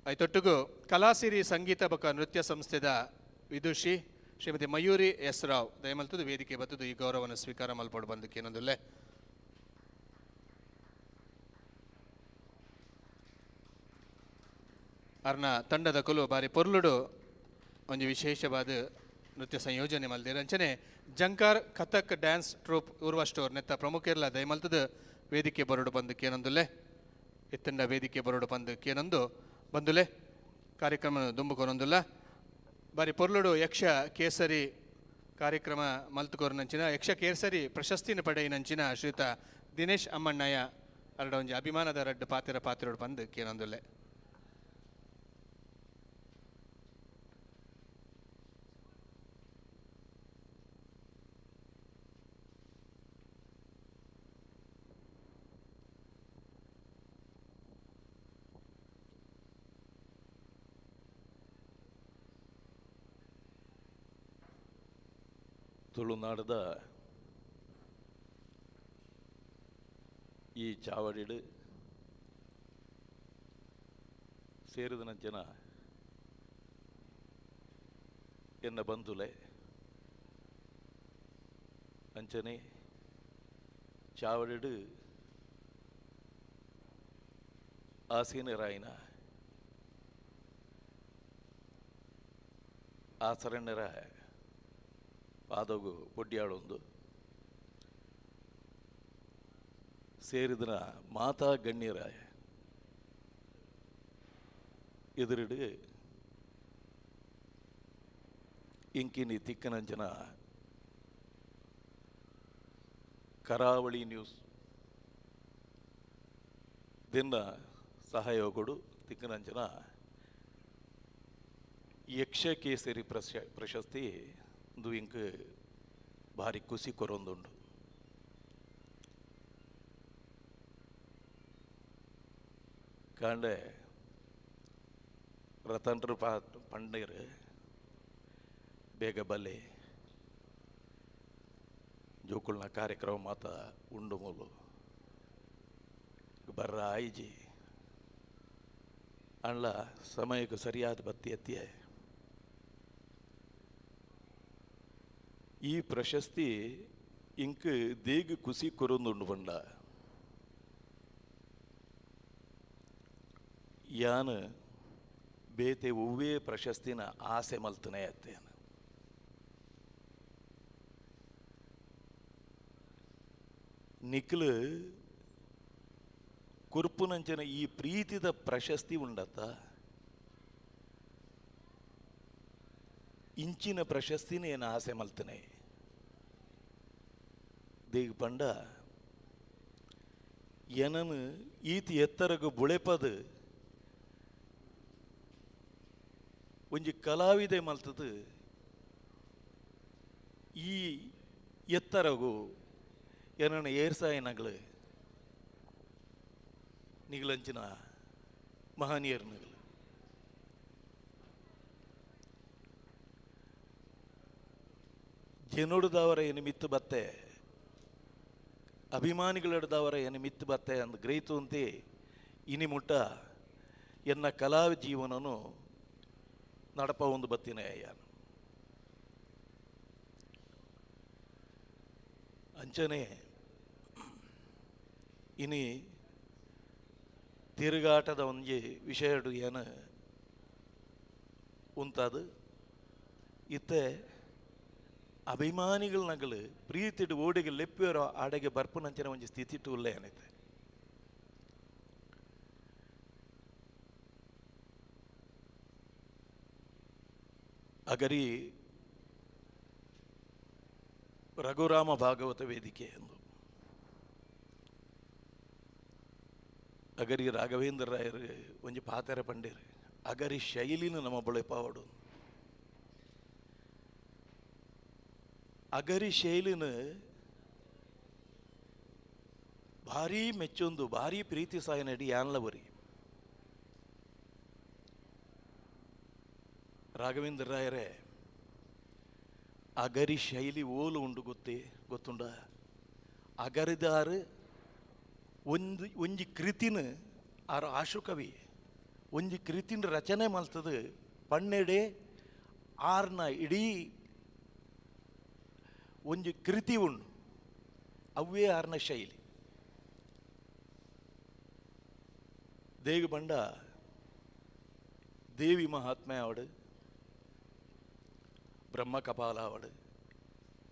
ಐತೊಟ್ಟಿಗೂ ಕಲಾಸಿರಿ ಸಂಗೀತ ಬೊಕ ನೃತ್ಯ ಸಂಸ್ಥೆದ ವಿದುಷಿ ಶ್ರೀಮತಿ ಮಯೂರಿ ಎಸ್ ರಾವ್ ದಯಮಲ್ತದ ವೇದಿಕೆ ಬತ್ತದು ಈ ಗೌರವವನ್ನು ಸ್ವೀಕಾರ ಮಲ್ಪೊಡು ಬಂದಕ್ಕೇನೊಂದುಲ್ಲೆ ಅರ್ನ ತಂಡದ ಕುಲು ಬಾರಿ ಪೊರ್ಲುಡು ಒಂಜಿ ವಿಶೇಷವಾದ ನೃತ್ಯ ಸಂಯೋಜನೆ ಮಲ್ದಿರ ಅಂಚನೆ ಜಂಕಾರ್ ಕಥಕ್ ಡ್ಯಾನ್ಸ್ ಟ್ರೂಪ್ ಊರ್ವಷ್ಟೋರ್ ನೆತ್ತ ಪ್ರಮುಖರ್ಲ ದಯಮಲ್ತದ ವೇದಿಕೆ ಬರೋಡು ಬಂದು ಕೇನೊಂದುಲ್ಲೆ ಎತ್ತಂಡ ವೇದಿಕೆ ಬರೋಡು ಬಂದು ಕೇನೊಂದು ಬಂದುಲೆ ಕಾರ್ಯಕ್ರಮ ದುಂಬುಕೊನೊಂದುಲ್ಲ ಬಾರಿ ಪೊರ್ಲುಡು ಯಕ್ಷ ಕೇಸರಿ ಕಾರ್ಯಕ್ರಮ ಮಲ್ತುಕೋರ್ನಂಚಿನ ಯಕ್ಷ ಕೇಸರಿ ಪ್ರಶಸ್ತಿನ ಪಡೆಯಿನಂಚಿನ ಶ್ರೀಯುತ ದಿನೇಶ್ ಅಮ್ಮಣ್ಣಯ್ಯ ಅರಡ ಒಂಜಿ ಅಭಿಮಾನದ ರಡ್ಡು ಪಾತಿರ ಪಾತಿರೋಡು ಬಂದು ಕೇನೊಂದುಲ್ಲೆ ತುಳುನಾಡದ ಈ ಚಾವಡಿಡು ಸೇರಿದನಂಚಿನ ಎನ್ನ ಬಂಧುಲೆ ಅಂಚನೆ ಚಾವಡಿಡು ಆಸೀನರಾಯಿನ ಆಸರಣ್ಣರ ಪಾದಗು ಪೊಡ್ಯಾಳೊಂದು ಸೇರಿದನ ಮಾತಾ ಗಣ್ಯರ ಎದುರಿಡು ಇಂಕಿನಿ ತಿಕ್ಕನಂಚನ ಕರಾವಳಿ ನ್ಯೂಸ್ ದಿನ ಸಹಯೋಗಡು ತಿಕ್ಕನಂಚನ ಯಕ್ಷಕೇಸರಿ ಪ್ರಶಸ್ತಿ ಇಂದು ಇಂಕ್ ಭಾರಿ ಖುಷಿ ಕೊರೊಂದುಂಡು. ಕಾಂಡೆ ರತನ್ರು ಪಂಡೇರು ಬೇಗ ಬಲೆ ಜೋಕುಲ್ನ ಕಾರ್ಯಕ್ರಮ ಮಾತ ಉಂಡು ಮೂಲು ಬರ್ರ ಆಯ್ಜಿ ಅಣ್ಣ ಸಮಯಕ್ಕೆ ಸರಿಯಾದ ಬತ್ತಿ ಎತ್ತಿಯ ಈ ಪ್ರಶಸ್ತಿ ಇಂಕ್ ದೇಗ್ ಖುಷಿ ಕೊರೊಂದುಂಡು ಬಂಡ ಯಾನ್ ಬೇತೆ ಒವ್ವೇ ಪ್ರಶಸ್ತಿನ ಆಸೆ ಮಲ್ತನೆ ಅತ್ತೇನ. ನಿಕ್ಲು ಕುರ್ಪುನಂಚನ ಈ ಪ್ರೀತಿದ ಪ್ರಶಸ್ತಿ ಉಂಡತ್ತ ಇಂಚಿನ ಪ್ರಶಸ್ತಿನ ಏನು ಆಸೆ ಮಲ್ತನೆ ದೇಗ್ ಪಂಡ ಏನನು ಈತ ಎತ್ತರಗು ಬುಳೆಪದು ಒಂಜಿ ಕಲಾವಿದೆ ಮಲ್ತದು ಈ ಎತ್ತರಗು ಏನನ ಏರ್ಸಾಯನಗಳು ನಿಗಲಂಚಿನ ಮಹನೀಯರ್ನಗಳು ಜನೋಡ್ದವರ ಏನು ಮಿತ್ತು ಬತ್ತೆ ಅಭಿಮಾನಿಗಳಿಡ್ದವರ ಏನು ಮಿತ್ತು ಬತ್ತೆ ಅಂದ್ ಗ್ರಹಿತು ಅಂತೆ ಇನಿ ಮುಟ್ಟ ಎನ್ನ ಕಲಾ ಜೀವನನು ನಡಪ ಒಂದು ಬತ್ತಿನ ಯಾನು ಅಂಚನೆ ಇನಿ ತಿರುಗಾಟದ ಒಂಜಿ ವಿಷಯ ಏನು ಉಂತಾದು ಇತ್ತೆ ಅಭಿಮಾನಿಗಳನ್ನಗಳು ಪ್ರೀತಿಡು ಓಡಿಗೆ ಲೆಪ್ಪಿಯರೋ ಆಡೆಗೆ ಬರ್ಪುನಂಚನೆ ಒಂಜಿ ಸ್ಥಿತಿ ಉಲ್ಲ ಏನೈತೆ. ಅಗರಿ ರಘುರಾಮ ಭಾಗವತ ವೇದಿಕೆ ಎಂದು ಅಗರಿ ರಾಘವೇಂದ್ರ ರಾಯರು ಒಂಜಿ ಪಾತೆರ ಪಂಡೇರು ಅಗರಿ ಶೈಲಿನ ನಮ್ಮ ಬಳೆಪಾವಡು ಅಗರಿ ಶೈಲಿನ ಭಾರೀ ಮೆಚ್ಚೊಂದು ಭಾರೀ ಪ್ರೀತಿ ಸಾಯನಡಿ ಯಾನ್ಲವರಿ ರಾಘವೇಂದ್ರ ರಾಯರೇ ಅಗರಿ ಶೈಲಿ ಓಲು ಉಂಡು ಗೊತ್ತೇ ಗೊತ್ತುಂಡ ಅಗರಿದಾರು ಒಂದು ಒಂಜಿ ಕೃತಿನ ಆರು ಆಶುಕವಿ ಒಂಜಿ ಕೃತಿನ ರಚನೆ ಮಲ್ತದು ಪನ್ನೆಡೆ ಆರ್ನ ಇಡೀ ಒಂಜಿ ಕೃತಿ ಉಂಡು ಅವೇ ಆರ್ನ ಶೈಲಿ. ದೇಗ ಬಂಡ ದೇವಿ ಮಹಾತ್ಮೆ ಅವಡು ಬ್ರಹ್ಮ ಕಪಾಲ ಅವಡು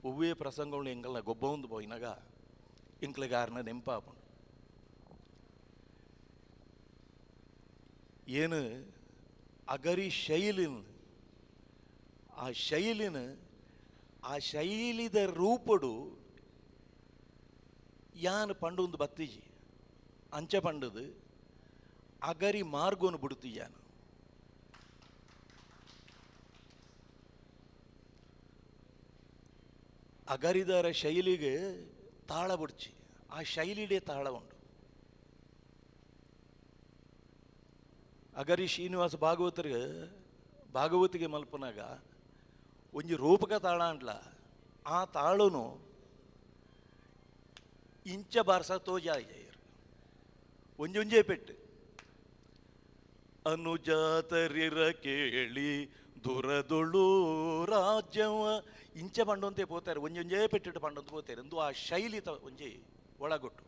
ಒವ್ವೇ ಪ್ರಸಂಗಗಳು ಎಂಗಲ್ನ ಗೊಬ್ಬ ಒಂದು ಪೋಯಿನಾಗ ಎಂಕ್ಲೆಗ್ ಆರ್ನ ನೆಂಪಾಪುಂಡು. ಏನು ಅಗರಿ ಶೈಲಿನ ಆ ಶೈಲಿನ ಆ ಶೈಲಿದ ರೂಪಡು ಯಾನ್ ಪಂಡೊಂದು ಬತ್ತಿಜಿ ಅಂಚ ಪಂಡದು ಅಗರಿ ಮಾರ್ಗೋನು ಬಿಡುತ್ತಿ ಯಾನು. ಅಗರಿದಾರ ಶೈಲಿಗೆ ತಾಳ ಬುಡ್ಚಿ ಆ ಶೈಲಿಡೇ ತಾಳ ಉಂಡು. ಅಗರಿ ಶ್ರೀನಿವಾಸ ಭಾಗವತರಿಗೆ ಭಾಗವತಿಗೆ ಮಲ್ಪನಾಗ ಒಂಜಿ ರೂಪಕ ತಾಳ ಅಂಟ್ಲ ಆ ತಾಳುನು ಇಂಚ ಬಾರ್ಸ ತೋಜಾಯರು ಒಂಜೊಂಜೇ ಪೆಟ್ಟು ಅನುಜಾತರಿರ ಕೇಳಿ ದುರದೊಳು ರಾಜ್ಯವ ಇಂಚ ಪಂಡೊಂತೆ ಪೋತಾರೆ ಒಂಜೊಂಜೇ ಪೆಟ್ಟಿಟ್ಟು ಪಂಡೊಂದು ಪೋತಾರೆ ಎಂದು ಆ ಶೈಲಿ ತ ಒಂಜಿ ಒಳಗೊಟ್ಟು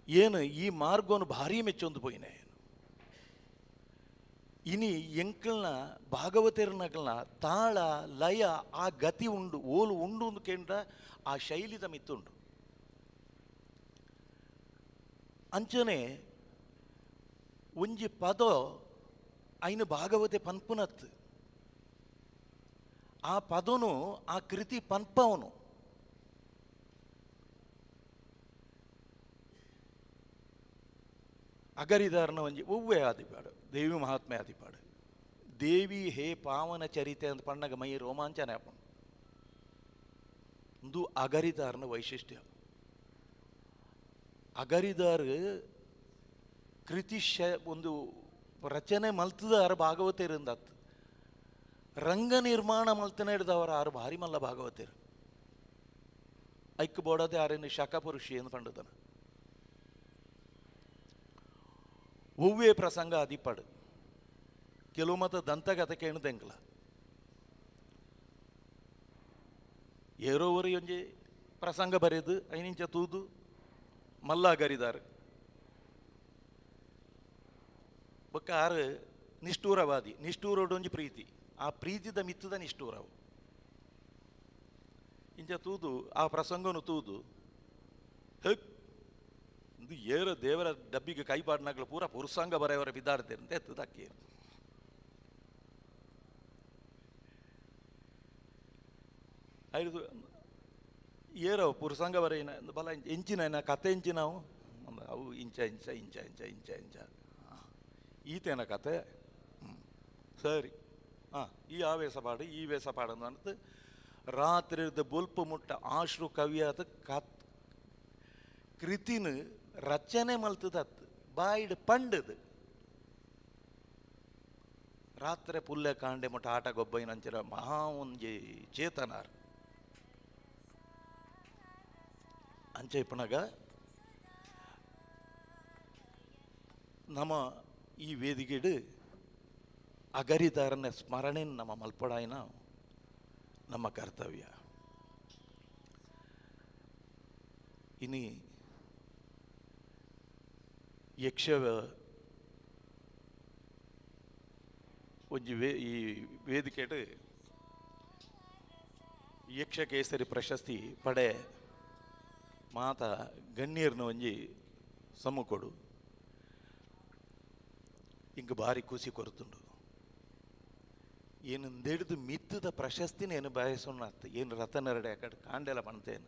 ಏನು ಈ ಮಾರ್ಗೋನು ಭಾರೀ ಮೆಚ್ಚೊಂದು ಪೋಯಿನ ಇನಿ ಎಂಕಲ್ನ ಭಾಗವತರ್ನಕಲ್ನ ತಾಳ ಲಯ ಆ ಗತಿ ಉಂಡು ಓಲು ಉಂಡು ಕೇಂದ್ರ ಆ ಶೈಲಿ ತಮಿತ್ತುಂಡು. ಅಂಚನೆ ಒಂಜಿ ಪದೋ ಐನ ಭಾಗವತೆ ಪನ್ಪುನತ್ ಆ ಪದನು ಆ ಕೃತಿ ಪನ್ಪವನು. ಅಗರಿದಾರನ ಒಂಜಿ ಒವ್ವೇ ಆದಿಪಾಡು ದೇವಿ ಮಹಾತ್ಮೆ ಆದಿಪಾಡು ದೇವಿ ಹೇ ಪಾವನ ಚರಿತೆ ಅಂತ ಪಣ್ಣಗ ಮೈ ರೋಮಾಂಚನ ಆಪುಂಡು. ಒಂದು ಅಗರಿದಾರನ ವೈಶಿಷ್ಟ್ಯ. ಅಗರಿದಾರ್ ಕೃತಿ ಒಂದು ರಚನೆ ಮಲ್ತದಾರ ಭಾಗವತರಿಂದತ್ತು ರಂಗ ನಿರ್ಮಾಣ ಮಲ್ತನೆ ಹಿಡ್ದವರ ಆರು ಭಾರಿ ಮಲ್ಲ ಭಾಗವತರು. ಐಕ್ ಬೋಡದೆ ಆರೇನು ಶಕಪುರುಷಿ ಎಂದು ಪಂಡದನ. ಒವ್ವೇ ಪ್ರಸಂಗ ಅದಿಪಾಡು ಕೆಲವು ಮತ ದಂತಕಥೆ ಕೇಣದೆಂಗ್ಲ ಏರೋವರಿ ಒಂಜಿ ಪ್ರಸಂಗ ಬರೆದು ಐನಿಂಚ ತೂದು ಮಲ್ಲ ಗರಿದಾರು ಬೊಕ್ಕ ಆರು ನಿಷ್ಠೂರವಾದಿ ನಿಷ್ಠೂರೋಡೊಂಜಿ ಪ್ರೀತಿ ಆ ಪ್ರೀತಿದ ಮಿತ್ತದ ನಿಷ್ಠೂರವು ಇಂಚ ತೂದು ಆ ಪ್ರಸಂಗನು ತೂದು ಹಕ್ ಇದು ಏರ ದೇವರ ಡಬ್ಬಿಗೆ ಕೈ ಪಾಡ್ನಾಗ್ಲ ಪೂರ ಪುರುಸಾಂಗ ಬರೆಯವರ ಬಿದ್ದಾಡ್ತೇನೆ ಅಂತ ಎತ್ತದ ಐದು ಏರ ಪುರುಸಾಂಗ ಬರೆಯಿನ ಬಲ ಎಂಚಿನ ಕತೆ ಎಂಚಿನವು ಅವು ಇಂಚ ಇಂಚ ಇಂಚ ಇಂಚ ಇಂಚ ಇಂಚ ಈತೇನ ಕತೆ ಸರಿ ಹಾಂ ಈ ಆವೇಶ ಪಾಡು ಈ ವೇಷ ಪಾಡು ಅಂತ ರಾತ್ರಿದ ಬೊಲ್ಪು ಮುಟ್ಟ ಆಶ್ರು ಕವಿಯಾದ ಕತ್ ಕೃತಿನ ರಚನೆ ಮಲ್ತದತ್ತು ಬಾಯಿಡ್ ಪಂಡದು ರಾತ್ರಿ ಪುಲ್ಲೆ ಕಾಂಡೆ ಮುಟ್ಟ ಆಟ ಗೊಬ್ಬೈನಂಚಿನ ಮಹಾ ಒಂಜಿ ಚೇತನಾರ್ ಅಂಚ ಇಪ್ಪನಾಗ ನಮ್ಮ ಈ ವೇದಿಕೆಡು ಅಗರಿದಾರನ ಸ್ಮರಣೆ ನಮ್ಮ ಮಲ್ಪಡಾಯಿನ ನಮ್ಮ ಕರ್ತವ್ಯ. ಇನಿ ಯಕ್ಷ ಒಂಜಿ ಈ ವೇದಿಕೆಡು ಯಕ್ಷ ಕೇಸರಿ ಪ್ರಶಸ್ತಿ ಪಡೆ ಮಾತ ಗಣ್ಯರ್ನ ಒಂಜಿ ಸಮ್ಮುಖಡು ಇಂಕ್ ಭಾರಿ ಖುಷಿ ಕೊರತುಂಡು. ಏನು ದೆಡ್ದು ಮಿತ್ತದ ಪ್ರಶಸ್ತಿನ ಏನು ಬಯಸೋಣ ಏನು ರತನರಡೆ ಆ ಕಡೆ ಕಾಂಡೆಲ ಪಣ್ತೇನು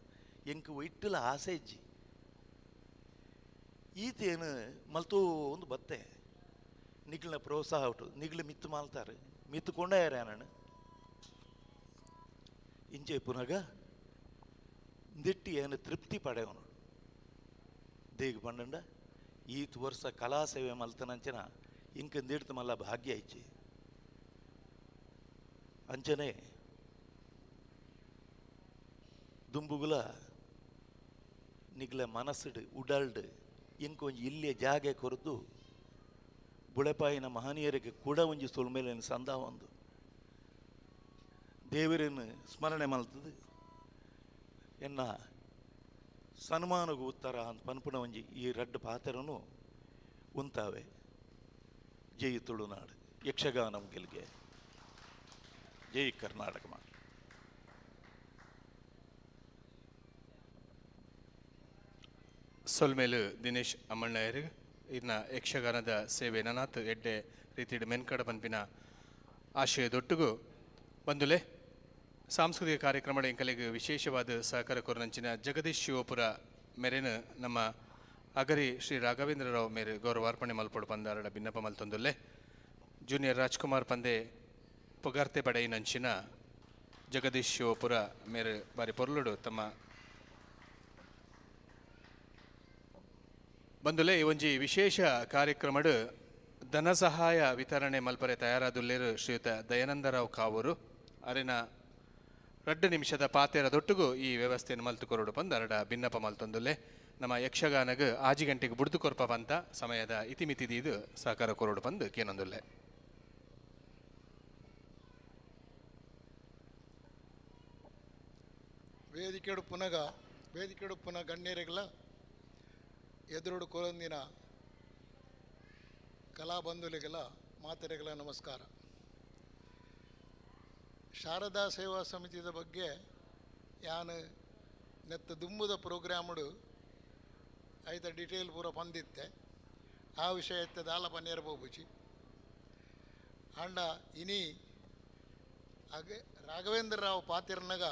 ಎಂಕ್ ಒಯ್ಟುಲ ಆಸೆ ಇಜ್ಜಿ ಈತೇನು ಮಲ್ತೋ ಒಂದು ಬತ್ತೆ ನಿಗ್ಲಿನ ಪ್ರೋತ್ಸಾಹ ಉಂಟು ನಿಗ್ಲು ಮಿತ್ತು ಮಾಲ್ತಾರೆ ಮಿತ್ತು ಕೊಂಡಾರ ನಾನು ಇಂಚೆ ಪುನಗ ದಿಟ್ಟಿ ಏನು ತೃಪ್ತಿ ಪಡೆಯವನು ದೇಗ್ ಪಂಡಂಡ ಈತ್ ವರ್ಷ ಕಲಾ ಸೇವೆ ಮಲ್ತನಂಚನ ಇಂಕ ದಿಡ್ತು ಮಲ್ಲ ಭಾಗ್ಯ ಇಚ್ಚಿ ಅಂಚನೆ ದುಂಬುಗುಲ ನಿಗ್ಲ ಮನಸ್ಸುಡು ಉಡಲ್ಡು ಇಂಕ ಒಂಜಿ ಇಲ್ಲಿಯ ಜಾಗೆ ಕೊರದು ಬುಳೆಪಾಯಿನ ಮಹನೀಯರಿಗೆ ಕೂಡ ಒಂಜಿ ಸುಳ್ಮೇಲೆ ಸಂದ ಒಂದು ದೇವರನ್ನು ಸ್ಮರಣೆ ಮಲ್ತದು ಎನ್ನ ಸನ್ಮಾನಗೂ ಉತ್ತರ ಅಂತ ಪನ್ಪುಣ ಒಂಜಿ ಈ ರಡ್ಡು ಪಾತ್ರನು ಉಂತಾವೆ. ಜೈ ತುಳುನಾಡು ಯಕ್ಷಗಾನಂ ಗೆಲ್ಗೆ ಜೈ ಕರ್ನಾಟಕ. ಸೊಲ್ಮೇಲು ದಿನೇಶ್ ಅಮ್ಮಣ್ಣಯ್ಯರು ಇನ್ನ ಯಕ್ಷಗಾನದ ಸೇವೆ ನನಾತ್ ಎಡ್ಡೆ ರೀತಿಡ್ ಮೆನ್ಕಡ ಪನ್ಪಿನ ಆಶಯದೊಟ್ಟುಗು ಬಂದುಲೆ ಸಾಂಸ್ಕೃತಿಕ ಕಾರ್ಯಕ್ರಮ ಎಂಕಲೆಗ್ ವಿಶೇಷವಾದ ಸಹಕಾರ ಕೊರನಂಚಿನ ಜಗದೀಶ್ ಶಿವಪುರ ಮೇರೆನು ನಮ್ಮ ಅಗರಿ ಶ್ರೀ ರಾಘವೇಂದ್ರ ರಾವ್ ಮೇರೆ ಗೌರವಾರ್ಪಣೆ ಮಲ್ಪೊಡು ಪಂದಾರಡ ಬಿನ್ನಪ ಮಲ್ತೊಂದುಲ್ಲೆ. ಜೂನಿಯರ್ ರಾಜ್ಕುಮಾರ್ ಪಂದೆ ಪುಗಾರ್ತೆ ಪಡೆಯಿನಂಚಿನ ಜಗದೀಶ್ ಶಿವಪುರ ಮೇರೆ ಬಾರಿ ಪೊರ್ಲುಡು ತಮ್ಮ ಬಂದುಲೆ ಈ ಒಂಜಿ ವಿಶೇಷ ಕಾರ್ಯಕ್ರಮಡು ಧನ ಸಹಾಯ ವಿತರಣೆ ಮಲ್ಪರೆ ತಯಾರಾದುಲ್ಲೇರು ಶ್ರೀಯುತ ದಯಾನಂದರಾವ್ ಕಾವೂರು ಅರೆನ 2 ನಿಮಿಷದ ಪಾತೆರದೊಟ್ಟುಗು ಈ ವ್ಯವಸ್ಥೆಯನ್ನು ಮಲ್ತು ಕೊರಡು ಪಂದ್ ಅರಡ ಬಿನ್ನಪ ಮಲ್ತೊಂದುಲ್ಲೆ. ನಮ್ಮ ಯಕ್ಷಗಾನಗ 6 ಗಂಟೆಗೆ ಬುಡ್ದು ಕೊರ್ಪ ಪಂತ ಸಮಯದ ಇತಿಮಿತಿ ಇದು ಸಹಕಾರ ಕೊರಡು ಪಂದ್ ಕೇನೊಂದುಲ್ಲೆ. ವೇದಿಕೆಡು ಪುನಗ ವೇದಿಕೆಡು ಪುನಃ ಗಣ್ಯರಿಗೆಲ್ಲ ಎದುರುಡು ಕೊರಂದಿನ ಕಲಾಬಂಧುಲಿಗೆಲ್ಲ ಮಾತರಿಗೆಲ್ಲ ನಮಸ್ಕಾರ. ಶಾರದಾ ಸೇವಾ ಸಮಿತಿದ ಬಗ್ಗೆ ಯಾನು ನೆತ್ತ ದುಂಬುದ ಪ್ರೋಗ್ರಾಮುಡು ಐತ ಡೀಟೇಲ್ ಪೂರ ಪಂದಿತ್ತೆ ಆ ವಿಷಯ ಇತ್ತೆ ದಾಲ ಪನ್ನೇರ ಪೋಪುಜಿ ಆಂಡ ಇನಿ ಅಗೆ ರಾಘವೇಂದ್ರ ರಾವ್ ಪಾತಿರ್ನಗ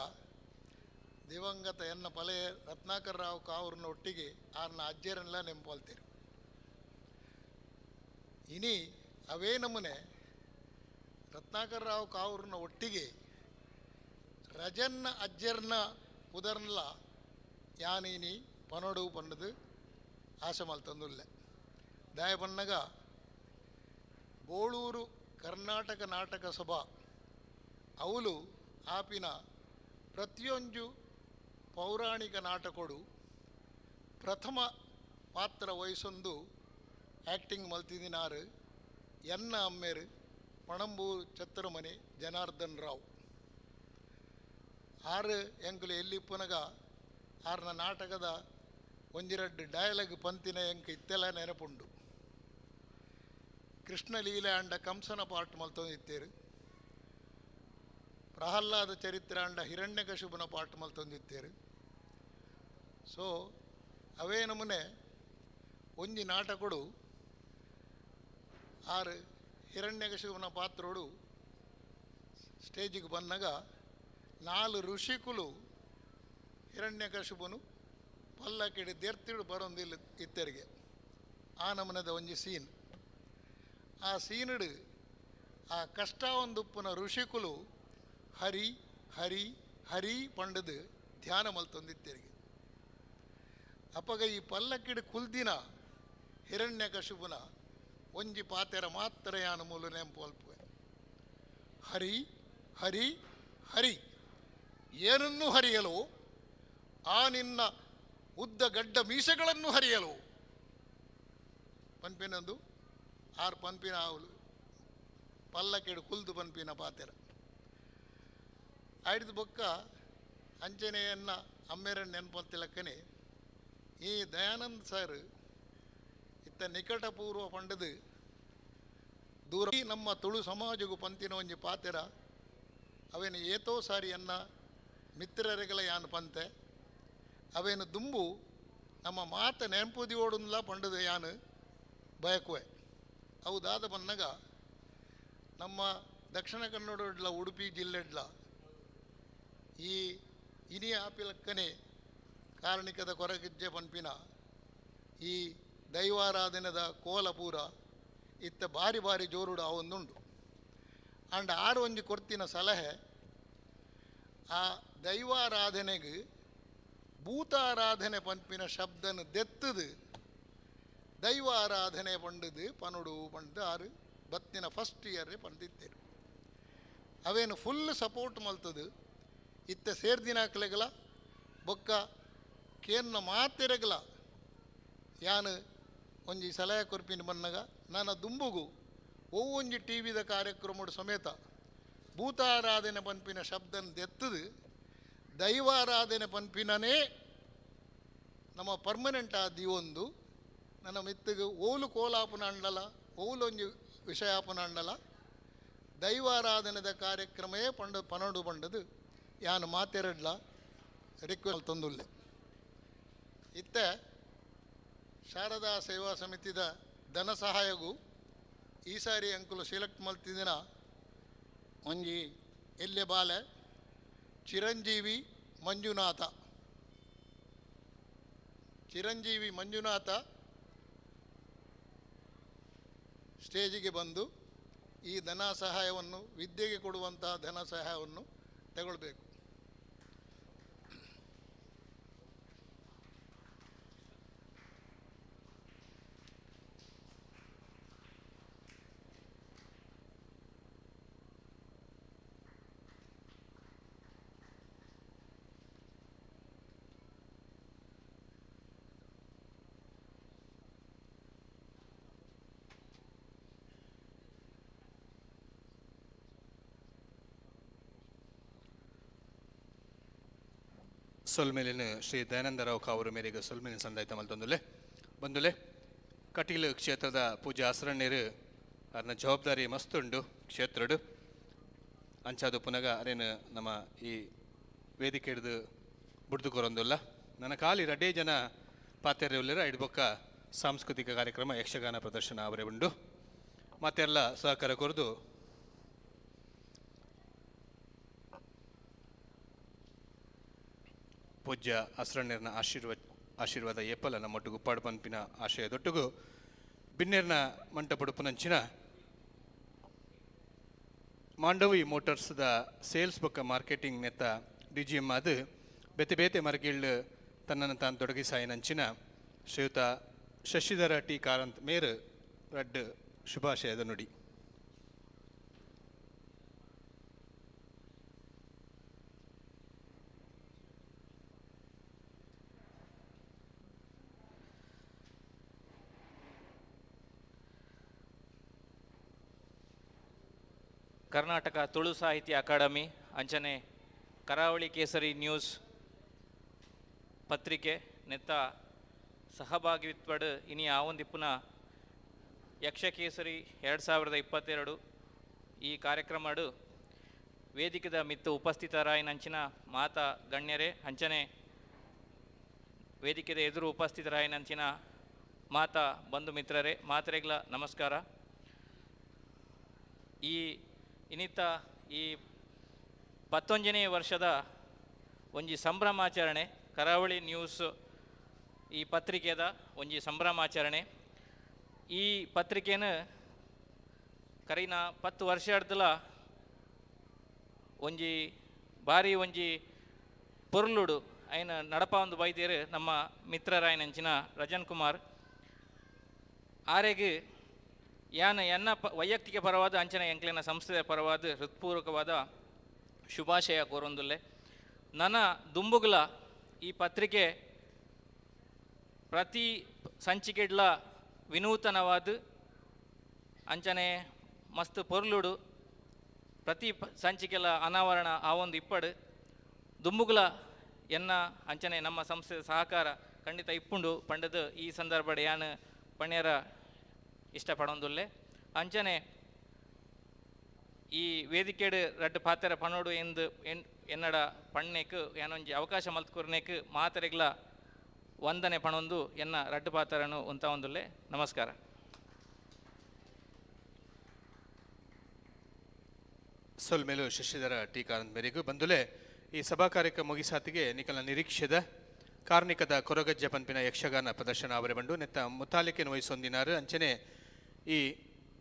ದಿವಂಗತ ಎನ್ನ ಪಲೆ ರತ್ನಾಕರ್ ರಾವ್ ಕಾವ್ರನ್ನ ಒಟ್ಟಿಗೆ ಆರ್ನ ಅಜ್ಜರನ್ನೆಲ್ಲ ನೆಂಪಲ್ತೀರಿ. ಇನಿ ಅವೇ ನಮೂನೆ ರತ್ನಾಕರ್ ರಾವ್ ಕಾವ್ರನ್ನ ಒಟ್ಟಿಗೆ ರಜನ್ನ ಅಜ್ಜರ್ನ ಪುದರ್ನ್ಲ ಯಾನಿನಿ ಪನೊಡು ಪನ್ನದು ಆಸೆ ಮಲ್ತಂದುಲ್ಲೆ. ದಾಯ ಪನ್ನಗ ಬೋಳೂರು ಕರ್ನಾಟಕ ನಾಟಕ ಸಭಾ ಅವಳು ಆಪಿನ ಪ್ರತಿಯೊಂದು ಪೌರಾಣಿಕ ನಾಟಕೊಡು ಪ್ರಥಮ ಪಾತ್ರ ವಹಿಸೊಂದು ಆ್ಯಕ್ಟಿಂಗ್ ಮಲ್ತಿದಿನಾರು ಎನ್ನ ಅಮ್ಮೇರು ಪಣಂಬೂರು ಛತ್ರಮನೆ ಜನಾರ್ದನ್ ರಾವ್. ಆರು ಎಂಕುಲು ಎಲ್ಲಿಪ್ಪನಗ ಆರ್ನ ನಾಟಕದ ಒಂಜಿರಡ್ಡು ಡಯಲಾಗ್ ಪಂತಿನ ಎಂಕ್ ಇತ್ತೆಲ್ಲ ನೆನಪುಂಡು. ಕೃಷ್ಣಲೀಲೆ ಅಂಡ ಕಂಸನ ಪಾಠ ಮಲ್ತೊಂದಿತ್ತೇರು, ಪ್ರಹ್ಲಾದ ಚರಿತ್ರೆ ಅಂಡ ಹಿರಣ್ಯಕಶಿಪುನ ಪಾಠ ಮಲ್ತೊಂದಿತ್ತೇರು. ಸೊ ಅವೇ ನಮೂನೆ ಒಂಜಿ ನಾಟಕೊಡು ಆರು ಹಿರಣ್ಯಕಶಿಪುನ ಪಾತ್ರೋಡು ಸ್ಟೇಜಿಗೆ ಬಂದಾಗ ನಾಲು ಋಷಿಕುಲು ಹಿರಣ್ಯಕಶಿಪುನು ಪಲ್ಲಕ್ಕಿಡಿ ದೇರ್ತಿಡು ಬರೊಂದಿಲ್ಲ ಇತ್ತೆರಿಗೆ ಆ ನಮೂನೆದ ಒಂಜಿ ಸೀನ್. ಆ ಸೀನುಡು ಆ ಕಷ್ಟ ಒಂದುಪ್ಪುನ ಋಷಿಕುಲು ಹರಿ ಹರಿ ಹರಿ ಪಂಡದು ಧ್ಯಾನ ಮಲ್ತೊಂದಿತ್ತೆರಿಗೆ. ಅಪ್ಪಗ ಈ ಪಲ್ಲಕ್ಕಿಡು ಕುಲ್ದಿನ ಹಿರಣ್ಯಕಶಿಪುನ ಒಂಜಿ ಪಾತೆರ ಮಾತ್ರ ಯಾನು ಮೂಲು ನೆಂಪು ಅಲ್ಪುವೆ, ಹರಿ ಹರಿ ಹರಿ ಏನನ್ನೂ ಹರಿಯಲು, ಆ ನಿನ್ನ ಉದ್ದ ಗಡ್ಡ ಮೀಸೆಗಳನ್ನು ಹರಿಯಲು ಪನ್ಪಿನಂದು ಆರು ಪನ್ಪಿನ ಆವಲು ಪಲ್ಲಕ್ಕಿಡು ಕುಲ್ದು ಪನ್ಪಿನ ಪಾತೆರ. ಐಡ್ದು ಬೊಕ್ಕ ಅಂಜನೆಯನ್ನ ಅಮ್ಮೇರನ್ನ ನೆನಪತ್ತಿಲಕ್ಕನೆ ಈ ದಯಾನಂದ್ ಸರ್ ಇತ್ತ ನಿಕಟ ಪೂರ್ವ ಪಂಡದು ದೂರ ನಮ್ಮ ತುಳು ಸಮಾಜಗೂ ಪಂತಿನ ಒಂಜಿ ಪಾತೆರ ಅವೇನು ಏತೋ ಸಾರಿಯನ್ನ ಮಿತ್ರರಿಗಲ ಯಾನು ಪಂತೆ ಅವೇನು ದುಂಬು ನಮ್ಮ ಮಾತ ನೆನಪುದಿ ಓಡುನ್ಲ ಪಂಡದು ಯಾನು ಬಯಕುವೆ. ಅವು ದಾದ ಬಂದಾಗ ನಮ್ಮ ದಕ್ಷಿಣ ಕನ್ನಡ ಉಡುಪಿ ಜಿಲ್ಲೆಡ್ಲ ಈ ಇನಿ ಆಪಿಲಕ್ಕನೆ ಕಾರ್ಣಿಕದ ಕೊರಗಿಜ್ಜೆ ಪನ್ಪಿನ ಈ ದೈವಾರಾಧನೆದ ಕೋಲಪೂರ ಇತ್ತ ಬಾರಿ ಬಾರಿ ಜೋರುಡು ಅವೊಂದುಂಡು. ಅಂಡ್ ಆರು ಒಂಜಿ ಕೊರ್ತಿನ ಸಲಹೆ, ಆ ದೈವಾರಾಧನೆಗೆ ಭೂತಾರಾಧನೆ ಪನ್ಪಿನ ಶಬ್ದನ ದೆತ್ತದು ದೈವಾರಾಧನೆ ಪಂಡದು ಪನುಡು ಪಂಡದು ಆರು ಬತ್ತಿನ ಫಸ್ಟ್ ಇಯರ್ ಪಂದಿತ್ತೇರು. ಅವೇನು ಫುಲ್ ಸಪೋರ್ಟ್ ಮಲ್ತದು ಇತ್ತ ಸೇರ್ದಿನಾಕ್ಲೆಗಲ ಬೊಕ್ಕ ಕೇನ್ನ ಮಾತೆರೆಗಲ ಯಾನು ಒಂಜಿ ಸಲಹೆ ಕೊರ್ಪಿನ ಬನ್ನಗ ನನ್ನ ದುಂಬುಗು ಒವ್ವೊಂಜಿ ಟಿ ವಿದ ಕಾರ್ಯಕ್ರಮದ ಸಮೇತ ಭೂತಾರಾಧನೆ ಪನ್ಪಿನ ಶಬ್ದನ ದೆತ್ತದು ದೈವಾರಾಧನೆ ಪನ್ಪಿನನೇ ನಮ್ಮ ಪರ್ಮನೆಂಟ್ ಆದಿ ಒಂದು ನನ್ನ ಮಿತ್ತಿಗೆ ಓಲು ಕೋಲಾಪನ ಅಂಡಲ ಓಲೊಂಜಿ ವಿಷಯಾಪನ ಅಂಡಲ ದೈವಾರಾಧನೆದ ಕಾರ್ಯಕ್ರಮವೇ ಪಂಡ ಪನಡು ಪಂಡದು ಯಾನು ಮಾತೆರಡ್ಲ ರಿಕ್ವೆಸ್ಟ್ ತಂದುಲ್ಲೆ. ಇತ್ತ ಶಾರದಾ ಸೇವಾ ಸಮಿತಿದ ಧನ ಸಹಾಯಗೂ ಈ ಸಾರಿ ಅಂಕುಲು ಸೆಲೆಕ್ಟ್ ಮಲ್ತಿದಿನ ಒಂಜಿ ಎಲ್ಲೆ ಬಾಲೆ ಚಿರಂಜೀವಿ ಮಂಜುನಾಥ, ಚಿರಂಜೀವಿ ಮಂಜುನಾಥ ಸ್ಟೇಜಿಗೆ ಬಂದು ಈ ಧನ ಸಹಾಯವನ್ನು ವಿದ್ಯೆಗೆ ಕೊಡುವಂತಹ ಧನ ಸಹಾಯವನ್ನು ತಗೊಳ್ಬೇಕು. ಸೊಲ್ಮೇಲಿನ ಶ್ರೀ ದಯಾನಂದರಾವ್ ಕಾವರು ಮೇರೆಗೆ ಸೊಲ್ಮೇಲಿನ ಸಂದಾಯ್ತ ಮಲ್ತೊಂದುಲೆ ಬಂದುಲೆ ಕಟೀಲು ಕ್ಷೇತ್ರದ ಪೂಜೆ ಆಸರಣ್ಯರು ಅರ್ನ ಜವಾಬ್ದಾರಿ ಮಸ್ತುಂಡು ಕ್ಷೇತ್ರಡು ಅಂಚಾದು ಪುನಗ ಅರೇನು ನಮ್ಮ ಈ ವೇದಿಕೆ ಹಿಡಿದು ಬುಡ್ದು ಕೊರೊಂದುಲ್ಲ. ನನ್ನ ಖಾಲಿ ರಡ್ಡೇ ಜನ ಪಾತೆರೆ ಐಡ್ಬೊಕ್ಕ ಸಾಂಸ್ಕೃತಿಕ ಕಾರ್ಯಕ್ರಮ ಯಕ್ಷಗಾನ ಪ್ರದರ್ಶನ ಅವರೇ ಉಂಡು. ಮತ್ತೆಲ್ಲ ಸಹಕಾರ ಕೊರದು ಪೂಜ್ಯ ಅಸ್ರಣ್ಯರ್ನ ಆಶೀರ್ವಾದ ಏಪಲ ನಮ್ಮೊಟ್ಟಿಗೆ ಉಪ್ಪಾಡು ಪನ್ಪಿನ ಆಶಯದೊಟ್ಟಿಗೂ ಬಿನ್ನೇರ್ನ ಮಂಟಪಡುಪುನಂಚಿನ ಮಾಂಡವಿ ಮೋಟರ್ಸ್ದ ಸೇಲ್ಸ್ ಬೊಕ್ಕ ಮಾರ್ಕೆಟಿಂಗ್ ನೆತ್ತ ಡಿ ಜಿ ಎಮ್ ಅದು ಬೇತೆ ಬೇತೆ ಮರಗಿಳ್ಳು ತನ್ನನ್ನು ತಾನು ತೊಡಗಿಸಾಯಿನಂಚಿನ ಶ್ರೀಯುತ ಶಶಿಧರ ಟಿ ಕಾರಂತ್ ಮೇರು ರಡ್ಡು ಶುಭಾಶಯದ ನುಡಿ. ಕರ್ನಾಟಕ ತುಳು ಸಾಹಿತ್ಯ ಅಕಾಡೆಮಿ ಅಂಚನೆ ಕರಾವಳಿ ಕೇಸರಿ ನ್ಯೂಸ್ ಪತ್ರಿಕೆ ನೆತ್ತ ಸಹಭಾಗಿತ್ವಡ್ ಇನಿ ಆವೊಂದಿಪ್ಪುನ ಯಕ್ಷಕೇಸರಿ 2022 ಈ ಕಾರ್ಯಕ್ರಮಡು ವೇದಿಕೆದ ಮಿತ್ತು ಉಪಸ್ಥಿತರಾಯಿನಂಚಿನ ಮಾತಾ ಗಣ್ಯರೇ, ಅಂಚನೆ ವೇದಿಕೆದ ಎದುರು ಉಪಸ್ಥಿತರಾಯಿನಂಚಿನ ಮಾತಾ ಬಂಧು ಮಿತ್ರರೇ, ಮಾತರೆಗ್ಲ ನಮಸ್ಕಾರ. ಈ ಇನ್ನಿತ ಈ 19ನೇ ವರ್ಷದ ಒಂಜಿ ಸಂಭ್ರಮಾಚರಣೆ ಕರಾವಳಿ ನ್ಯೂಸ್ ಈ ಪತ್ರಿಕೆದ ಒಂಜಿ ಸಂಭ್ರಮಾಚರಣೆ. ಈ ಪತ್ರಿಕೆನ ಕರೀನ 10 ವರ್ಷ ಅಡ್ದಲ ಒಂಜಿ ಭಾರಿ ಒಂಜಿ ಪೊರ್ಲುಡು ಐನ ನಡಪ ಒಂದು ಬೈದೇರು ನಮ್ಮ ಮಿತ್ರರಾಯನಂಚಿನ ರಜನ್ ಕುಮಾರ್ ಆರೆಗ್ ಯಾನ ಎನ್ನ ವೈಯಕ್ತಿಕ ಪರವಾದ ಅಂಚನೆ ಎಂಕ್ಲೆನ ಸಂಸ್ಥೆಯ ಪರವಾದ ಹೃತ್ಪೂರ್ವಕವಾದ ಶುಭಾಶಯ ಕೋರೊಂದುಲ್ಲೆ. ನನ್ನ ದುಂಬುಗುಲ ಈ ಪತ್ರಿಕೆ ಪ್ರತಿ ಸಂಚಿಕೆಡ್ಲ ವಿನೂತನವಾದ ಅಂಚನೆ ಮಸ್ತ್ ಪೊರ್ಲುಡು ಪ್ರತಿ ಸಂಚಿಕೆಲ ಅನಾವರಣ ಆ ಒಂದು ಇಪ್ಪಡು ದುಂಬುಗುಲ ಎನ್ನ ಅಂಚನೆ ನಮ್ಮ ಸಂಸ್ಥೆಯ ಸಹಕಾರ ಖಂಡಿತ ಇಪ್ಪುಂಡು ಪಂಡದು ಈ ಸಂದರ್ಭ ಯಾನು ಪಣ್ಯರ ಇಷ್ಟಪಡೊಂದುಲ್ಲೆ. ಅಂಚನೆ ಈ ವೇದಿಕೆಡು ರಡ್ಡು ಪಾತೆರ ಪಣೋಡು ಎಂದು ಎನ್ನಡ ಪಣ್ಣೆಕ್ ಯಾನೊಂಜಿ ಅವಕಾಶ ಮಲ್ತ್ಕೂರ್ನೇಕ್ ಮಾತೆರೆಗ್ಲ ವಂದನೆ ಪಣೊಂದು ಎನ್ನ ರಡ್ಡು ಪಾತೆರನು ಉಂತಾವೊಂದುಲ್ಲೆ. ನಮಸ್ಕಾರ. ಸೊಲ್ಮೇಲು ಶಶಿಧರ ಟಿ ಕಾರಂತ್ ಮೇರೆಗೂ ಬಂದುಲೆ ಈ ಸಭಾ ಕಾರ್ಯಕ್ರಮ ಮುಗಿಸಾತಿಗೆ ನಿಕಲ ನಿರೀಕ್ಷೆದ ಕಾರ್ಣಿಕದ ಕೊರಗಜ್ಜ ಪನ್ಪಿನ ಯಕ್ಷಗಾನ ಪ್ರದರ್ಶನ ಅವರೆ ಬಂಡು ನೆತ್ತ ಮುತಾಲಿಕೆನ ವಹಿಸೊಂದಿನಾರು ಅಂಚನೆ ಈ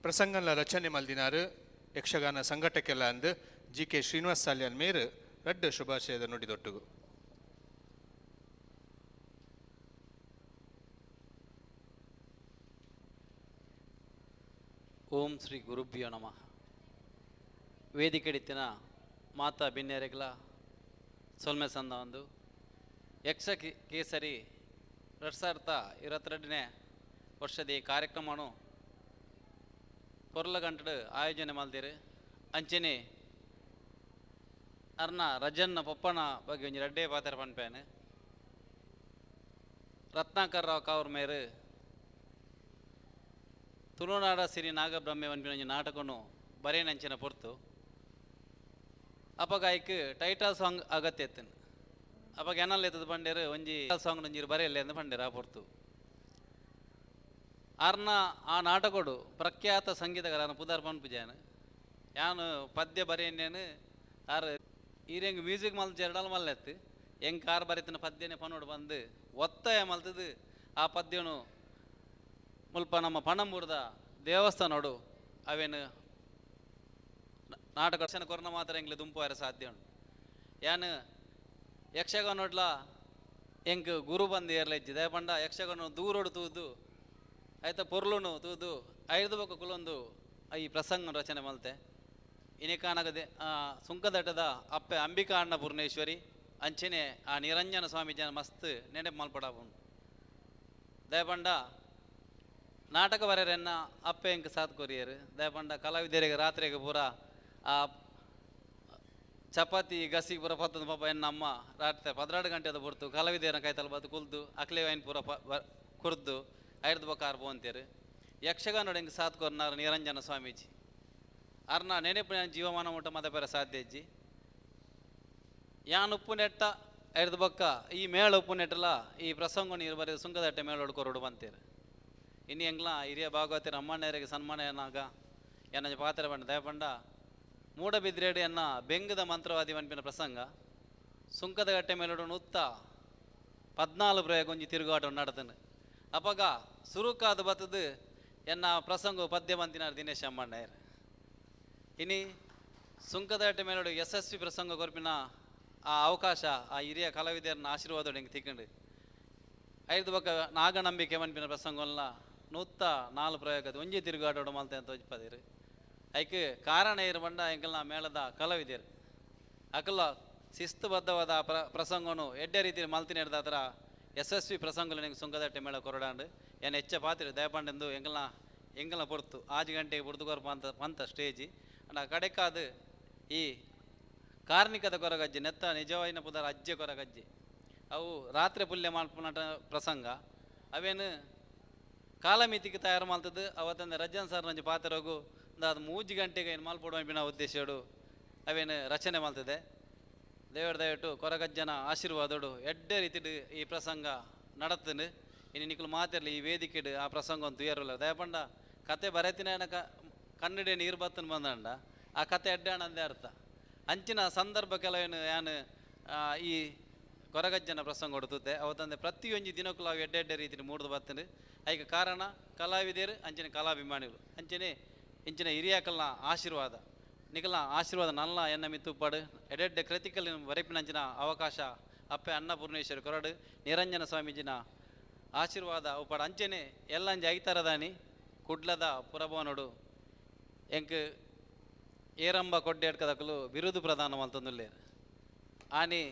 ಪ್ರಸಂಗನ ರಚನೆ ಮಲ್ದಿನಾರು ಯಕ್ಷಗಾನ ಸಂಘಟಕ್ಕೆಲ್ಲ ಅಂದು ಜಿ ಕೆ ಶ್ರೀನಿವಾಸ್ ಸಾಲ್ಯಾನ್ ಮೇರು ರಡ್ಡು ಶುಭಾಶಯದ ನುಡಿದೊಟ್ಟುಗು. ಓಂ ಶ್ರೀ ಗುರುಭ್ಯೋ ನಮಃ. ವೇದಿಕೆಡಿತ್ತಿನ ಮಾತಾ ಬಿನ್ನೆರೆಗ್ಲ ಸೊಲ್ಮೆ ಸಂದ ಒಂದು ಯಕ್ಷ ಕೇಸರಿ 2022ನೇ ವರ್ಷದ ಈ ಕಾರ್ಯಕ್ರಮನು ಪೊರ್ಲಗಂಟಡು ಆಯೋಜನೆ ಮಲ್ದಿರು. ಅಂಚನೆ ಅರ್ನ ರಜನ್ನ ಪೊಪ್ಪನ ಬಗ್ಗೆ ಒಂಜಿ ರಡ್ಡೇ ಪಾತ್ರ ಪನ್ಪೇನು. ರತ್ನಾಕರ್ ರಾವ್ ಕಾವ್ರ ಮೇರು ತುಳುನಾಡ ಸಿರಿ ನಾಗಬ್ರಹ್ಮೆ ಪನ್ಪಿನ ಒಂಜಿ ನಾಟಕನು ಬರೇನಂಚಿನ ಪೊರ್ತು ಅಪಗ ಐಕ್ ಟೈಟಲ್ ಸಾಂಗ್ ಅಗತ್ಯ ಎತ್ತನು. ಅಪಗ ಎನಲ್ ಎತ್ತದ ಪಂಡೇರು ಒಂಜಿ ಸಾಂಗ್ ಒಂಜಿರು ಬರೆಯಲ್ಲ ಎಂದು ಪಂಡೇರು ಆ ಪೊರ್ತು. ಆರ್ನ ಆ ನಾಟಕೋಡು ಪ್ರಖ್ಯಾತ ಸಂಗೀತಗಾರನ ಪುದಾರ್ ಪನ್ಪುಜಾನು ಯಾನು ಪದ್ಯ ಬರೆಯನ್ನೇನು ಆರು ಈರೆಂಗ್ ಮ್ಯೂಸಿಕ್ ಮಲ್ತ ಜರಡಲ್ ಮಲ್ಲೆತ್ತು ಹೆಂಗೆ ಕಾರ್ ಬರೀತಿನ ಪದ್ಯನೇ ಪನೋಡು ಬಂದು ಒತ್ತಾಯ ಮಲ್ತದು ಆ ಪದ್ಯನು ಮುಲ್ಪ ನಮ್ಮ ಪಣಂಬೂರ್ದ ದೇವಸ್ಥಾನೋಡು ಅವೇನು ನಾಟಕ ದರ್ಶನ ಕೊರನ ಮಾತ್ರ ಎಂಗ್ಲೆ ದುಂಪು ಆರ ಸಾಧ್ಯ ಉಂಟು. ಯಾನು ಯಕ್ಷಗಾನೋಡ್ಲ ಎಂಕ್ ಗುರು ಬಂದು ಏರ್ಲೆಜ್ಜಿ ದಯಪಂಡ ಯಕ್ಷಗಾನ ದೂರೋಡು ತೂದು ಆಯ್ತ ಪೊರ್ಲುನು ತೂದು ಐದು ಬೊಕ್ಕ ಕುಲೊಂದು ಈ ಪ್ರಸಂಗ ರಚನೆ ಮಲ್ತೆ. ಇನಿಕಾನಗದೆ ಸುಂಕದಟ್ಟದ ಅಪ್ಪೆ ಅಂಬಿಕಾ ಅಣ್ಣ ಪೂರ್ಣೇಶ್ವರಿ ಅಂಚನೆ ಆ ನಿರಂಜನ ಸ್ವಾಮೀಜನ ಮಸ್ತ್ ನೆನಪು ಮಲ್ಪಡ ಉಂಟು. ದಯಪಂಡ ನಾಟಕ ಬರೆಯರೆನ್ನ ಅಪ್ಪೆ ಎಂಕ್ ಸಾತ್ ಕೊರಿಯರು. ದಯಪಂಡ ಕಲಾವಿದರಿಗೆ ರಾತ್ರಿಗೆ ಪೂರ ಆ ಚಪಾತಿ ಗಸಿ ಪೂರ ಪತ್ತೊಂದು ಪಾಪ ಎನ್ನ ಅಮ್ಮ ರಾತ್ರಿ 12 ಗಂಟೆದ ಬುರ್ತು ಕಲಾವಿದರನ್ನ ಕೈತಲ್ ಬತ್ತು ಕುಲ್ದು ಅಕ್ಲೆ ವೈನ್ ಪೂರ ಕುರ್ದು ಐರ್ದು ಬೊಕ್ಕ ಪೋಂತೇರು. ಯಕ್ಷಗಾನ ಎಂಕ್ ಸಾತ್ ಕೊರ್ನಾರು ನಿರಂಜನ ಸ್ವಾಮೀಜಿ ಅರ್ನ ನೆನಪು ಜೀವಮಾನ ಮುಟ್ಟ ಮದ ಪೇರ ಸಾಧ್ಯ ಇಜ್ಜಿ. ಯಾನ್ ಉಪ್ಪು ನೆಟ್ಟ ಐರ್ದ ಬೊಕ್ಕ ಈ ಮೇಳ ಉಪ್ಪುನೆಟ್ಲ ಈ ಪ್ರಸಂಗ ನೀರು ಬರೆದು ಸುಂಕದಟ್ಟೆ ಮೇಳೋಡು ಕೊರಡು ಬಂತೇರು. ಇನ್ನು ಎಂಗ್ಲ ಹಿರಿಯ ಭಾಗವತರು ಅಮ್ಮಣ್ಣರಿಗೆ ಸನ್ಮಾನ ಏನಾಗ ಎನ್ನ ಪಾತ್ರ ಬಂಡ ದಯಪಂಡ ಮೂಡಬಿದ್ರೇಡು ಎನ್ನ ಬೆಂಗದ ಮಂತ್ರವಾದಿ ಮನ್ಪಿನ ಪ್ರಸಂಗ ಸುಂಕದ ಗಟ್ಟೆ ಮೇಲೋಡು ಉತ್ತ 14 ಪ್ರಯೋಗ ಒಂಜಿ ತಿರುಗಾಟ ನಡತನು. ಅಪಗ ಸುರುಕಾದ ಬತ್ತದು ಎನ್ನ ಪ್ರಸಂಗ ಪದ್ಯ ಮಂತಿನಾರ್ ದಿನೇಶ್ ಅಮ್ಮಣ್ಣಯ್ಯರ್. ಇನಿ ಸುಂಕದಟ್ಟೆ ಮೇಲೋಡು ಯಶಸ್ವಿ ಪ್ರಸಂಗ ಕೊರ್ಪಿನ ಆ ಅವಕಾಶ ಆ ಹಿರಿಯ ಕಲಾವಿದರನ್ನ ಆಶೀರ್ವಾದ ಎಂಗೆ ತಿಕ್ಕಂಡು. ಐದು ಬೊಕ್ಕ ನಾಗನಂಬಿಕೆ ಮನ್ಪಿನ ಪ್ರಸಂಗಲ್ಲ 104 ಪ್ರಯೋಗದ ಒಂಜಿ ತಿರುಗಾಟೋಡು ಮಲ್ತೆ ಅಂತ ತೋಜ್ಪದಿರು. ಐಕ್ ಕಾರಣ ಇರು ಬಂಡ ಎಂಕಲ್ನ ಮೇಳದ ಕಲಾವಿದರು ಅಕಲ್ಲ ಶಿಸ್ತುಬದ್ಧವಾದ ಪ್ರಸಂಗನು ಎಡ್ಡೆ ರೀತಿಯಲ್ಲಿ ಮಲ್ತಿನ ಹಿಡ್ದಾತ್ರ ಯಶಸ್ವಿ ಪ್ರಸಂಗలు ನಿಂಗೆ ಸುಂಕದಟ್ಟೆ ಮೇಳ ಕೊರಡಾಂಡು. ಏನು ಹೆಚ್ಚ ಪಾತ್ರೆ ದಯಪಂಡೆಂದು ಎಂಕಲ್ನ ಎಂಕಲ್ನ ಪೊರ್ತು 5 ಗಂಟೆಗೆ ಬುಡ್ದು ಪಂತ ಪಂತ ಸ್ಟೇಜಿ ಅಂಡ ಕಡೆಕಾದ ಈ ಕಾರ್ಣಿಕದ ಕೊರಗಜ್ಜಿ ನೆತ್ತ ನಿಜವಾಯಿನ ಪುದರ್ ಅಜ್ಜೆ ಕೊರಗಜ್ಜಿ ಅವು ರಾತ್ರಿ ಪುಲ್ಯ ಮಲ್ಪುನಟ ಪ್ರಸಂಗ ಅವೇನು ಕಾಲಮಿತಿಗೆ ತಯಾರು ಮಾಡ್ತದ್ದು. ಅವತ್ತಂದೆ ರಜ್ಜನ್ ಸರ್ ನಂಜಿ ಪಾತ್ರಗೂ ಅದು 3 ಗಂಟೆಗೆ ಏನು ಮಲ್ಪೊಡು ಬಿನ ಉದ್ದೇಶಡು ಅವೇನು ರಚನೆ ಮಾಡ್ತದೆ. ದೇವರ ದಯವಿಟ್ಟು ಕೊರಗಜ್ಜನ ಆಶೀರ್ವಾದೋಡು ಎಡ್ಡೆ ರೀತಿಡು ಈ ಪ್ರಸಂಗ ನಡತ್ತನು. ಇನ್ನು ನಿಕ್ಕಲು ಮಾತಿರಲಿ ಈ ವೇದಿಕೆಡು ಆ ಪ್ರಸಂಗ ಒಂದು ತುಯರಲ್ಲ ದಯಪಂಡ ಕತೆ ಬರೆತಿನ ಕನ್ನಡ ನೀರು ಬತ್ತನ ಬಂದಂಡ ಆ ಕತೆ ಎಡ್ಡೆ ಅಂದೇ ಅರ್ಥ. ಅಂಚಿನ ಸಂದರ್ಭ ಕೆಲವೇನು ಯಾನು ಈ ಕೊರಗಜ್ಜನ ಪ್ರಸಂಗ ಕೊಡುತ್ತೆ ಅವತ್ತಂದೆ ಪ್ರತಿಯೊಂದು ದಿನಕ್ಕೂ ನಾವು ಎಡ್ಡೆ ಎಡ್ಡೆ ರೀತಿಯಲ್ಲಿ ಮೂಡ್ದು ಬರ್ತದೆ. ಐಕ ಕಾರಣ ಕಲಾವಿದರು ಅಂಚಿನ ಕಲಾಭಿಮಾನಿಗಳು ಅಂಚನೆ ಇಂಚಿನ ಹಿರಿಯಾಕಲ್ನ ಆಶೀರ್ವಾದ ನಿಕಲ್ನ ಆಶೀರ್ವಾದ ನಲ್ಲ ಎನ್ನ ಮಿತ್ತುಪ್ಪಾಡು ಎಡೆಡ್ಡೆ ಕೃತಿಕಲ್ ಬರೆಪಿನಂಚಿನ ಅವಕಾಶ ಅಪ್ಪೆ ಅನ್ನಪೂರ್ಣೇಶ್ವರಿ ಕೊರಡು ನಿರಂಜನ ಸ್ವಾಮೀಜಿನ ಆಶೀರ್ವಾದ ಉಪ್ಪಾಡು ಅಂಚನೆ ಎಲ್ಲಂಜಿ ಐತರದಾನಿ ಕುಡ್ಲದ ಪುರಭವನೋಡು ಎಂಕ್ ಏರಂಬ ಕೊಡ್ಡೆ ಎಡ್ಕದಕಲು ಬಿರುದು ಪ್ರದಾನ ಮಲ್ತೊಂದುಲ್ಲೇರು. ಆನಿ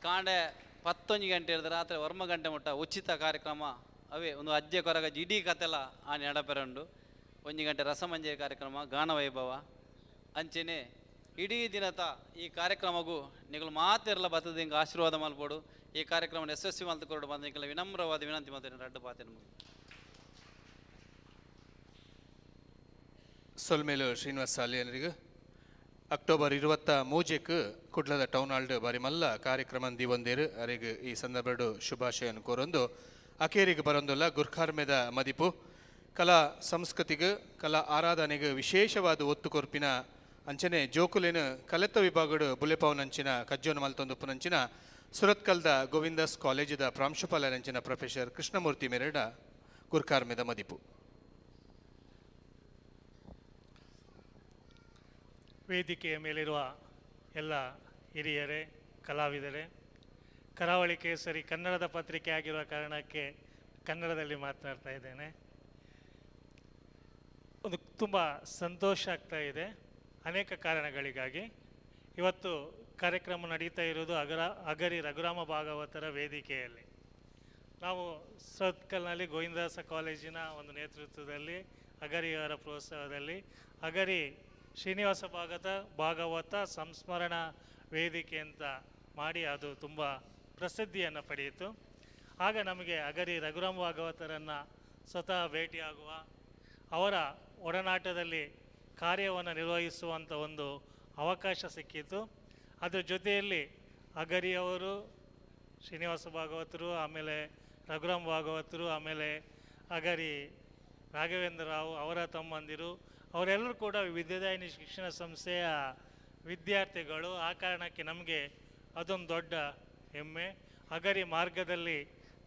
ಕಾಂಡೆ 11 ಗಂಟೆ ಹಿಡಿದು ರಾತ್ರಿ 9 ಗಂಟೆ ಮುಟ್ಟ ಉಚಿತ ಕಾರ್ಯಕ್ರಮ ಅವೇ ಒಂದು ಅಜ್ಜೆ ಕೊರಗಜ್ಜಿ ಇಡೀ ಕತೆಲ ಆನಿ ನಡಪೆರಂಡು. 1 ಗಂಟೆ ರಸಮಂಜರಿ ಕಾರ್ಯಕ್ರಮ ಗಾನವೈಭವ ಅಂಚೆನೆ ಇಡೀ ದಿನತ ಈ ಕಾರ್ಯಕ್ರಮಗೂ ನಿಗಳು ಮಾತಿರಲ ಬತ್ತದ ಹಿಂಗೆ ಆಶೀರ್ವಾದ ಮಲ್ಪೋಡು. ಈ ಕಾರ್ಯಕ್ರಮ ಯಶಸ್ವಿ ಮಲ್ತುಕೊರಡು ಬಂದ ನಿಗಳ ವಿನಮ್ರವಾದ ವಿನಂತಿ ಮಾಡ್ತೇನೆ. ರಡ್ಡು ಪಾತೆ ನಮಗೆ ಸೊಲ್ಮೇಲು ಶ್ರೀನಿವಾಸ ಸಾಲಿಯನರಿಗೆ ಅಕ್ಟೋಬರ್ 23 ಕುಡ್ಲದ ಟೌನ್ ಹಾಲ್ಡ್ ಬಾರಿ ಮಲ್ಲ ಕಾರ್ಯಕ್ರಮ ದಿವಂದೇರು ಅರೆಗ್ ಈ ಸಂದರ್ಭಡು ಶುಭಾಶಯನ ಕೋರೊಂದು ಅಕೇರಿಗೆ ಬರೊಂದುಲ್ಲ ಗುರ್ಖಾರ್ಮೆದ ಮದಿಪು ಕಲಾ ಸಂಸ್ಕೃತಿಗೆ ಕಲಾ ಆರಾಧನೆಗೆ ವಿಶೇಷವಾದ ಒತ್ತು ಕೊರ್ಪಿನ ಅಂಚನೆ ಜೋಕುಲೇನು ಕಲೆತ ವಿಭಾಗಡು ಬುಲೆಪಾವನಂಚಿನ ಕಜ್ಜೋನ ಮಲ್ತೊಂದು ಪುನಂಚಿನ ಸುರತ್ಕಲ್ದ ಗೋವಿಂದಾಸ್ ಕಾಲೇಜಿದ ಪ್ರಾಂಶುಪಾಲರಂಚಿನ ಪ್ರೊಫೆಸರ್ ಕೃಷ್ಣಮೂರ್ತಿ ಮೆರಡ ಗುರ್ಖಾರ್ಮೆದ ಮದಿಪು. ವೇದಿಕೆಯ ಮೇಲಿರುವ ಎಲ್ಲ ಹಿರಿಯರೇ, ಕಲಾವಿದರೇ, ಕರಾವಳಿ ಕೇಸರಿ ಕನ್ನಡದ ಪತ್ರಿಕೆ ಆಗಿರುವ ಕಾರಣಕ್ಕೆ ಕನ್ನಡದಲ್ಲಿ ಮಾತನಾಡ್ತಾ ಇದ್ದೇನೆ. ಒಂದು ತುಂಬ ಸಂತೋಷ ಆಗ್ತಾ ಇದೆ ಅನೇಕ ಕಾರಣಗಳಿಗಾಗಿ. ಇವತ್ತು ಕಾರ್ಯಕ್ರಮ ನಡೀತಾ ಇರೋದು ಅಗರಿ ರಘುರಾಮ ಭಾಗವತರ ವೇದಿಕೆಯಲ್ಲಿ. ನಾವು ಸುರತ್ಕಲ್ನಲ್ಲಿ ಗೋವಿಂದದಾಸ ಕಾಲೇಜಿನ ಒಂದು ನೇತೃತ್ವದಲ್ಲಿ ಅಗರಿಯವರ ಪ್ರೋತ್ಸಾಹದಲ್ಲಿ ಅಗರಿ ಶ್ರೀನಿವಾಸ ಭಾಗವತ ಸಂಸ್ಮರಣಾ ವೇದಿಕೆ ಅಂತ ಮಾಡಿ ಅದು ತುಂಬ ಪ್ರಸಿದ್ಧಿಯನ್ನು ಪಡೆಯಿತು. ಆಗ ನಮಗೆ ಅಗರಿ ರಘುರಾಮ ಭಾಗವತರನ್ನು ಸ್ವತಃ ಭೇಟಿಯಾಗುವ, ಅವರ ಒಡನಾಟದಲ್ಲಿ ಕಾರ್ಯವನ್ನು ನಿರ್ವಹಿಸುವಂಥ ಒಂದು ಅವಕಾಶ ಸಿಕ್ಕಿತು. ಅದರ ಜೊತೆಯಲ್ಲಿ ಅಗರಿಯವರು, ಶ್ರೀನಿವಾಸ ಭಾಗವತರು, ಆಮೇಲೆ ರಘುರಾಮ ಭಾಗವತರು, ಆಮೇಲೆ ಅಗರಿ ರಾಘವೇಂದ್ರ ರಾವ್ ಅವರ ತಮ್ಮಂದಿರು, ಅವರೆಲ್ಲರೂ ಕೂಡ ವಿದ್ಯಾದಾಯಿನಿ ಶಿಕ್ಷಣ ಸಂಸ್ಥೆಯ ವಿದ್ಯಾರ್ಥಿಗಳು. ಆ ಕಾರಣಕ್ಕೆ ನಮಗೆ ಅದೊಂದು ದೊಡ್ಡ ಹೆಮ್ಮೆ. ಅಗರಿ ಮಾರ್ಗದಲ್ಲಿ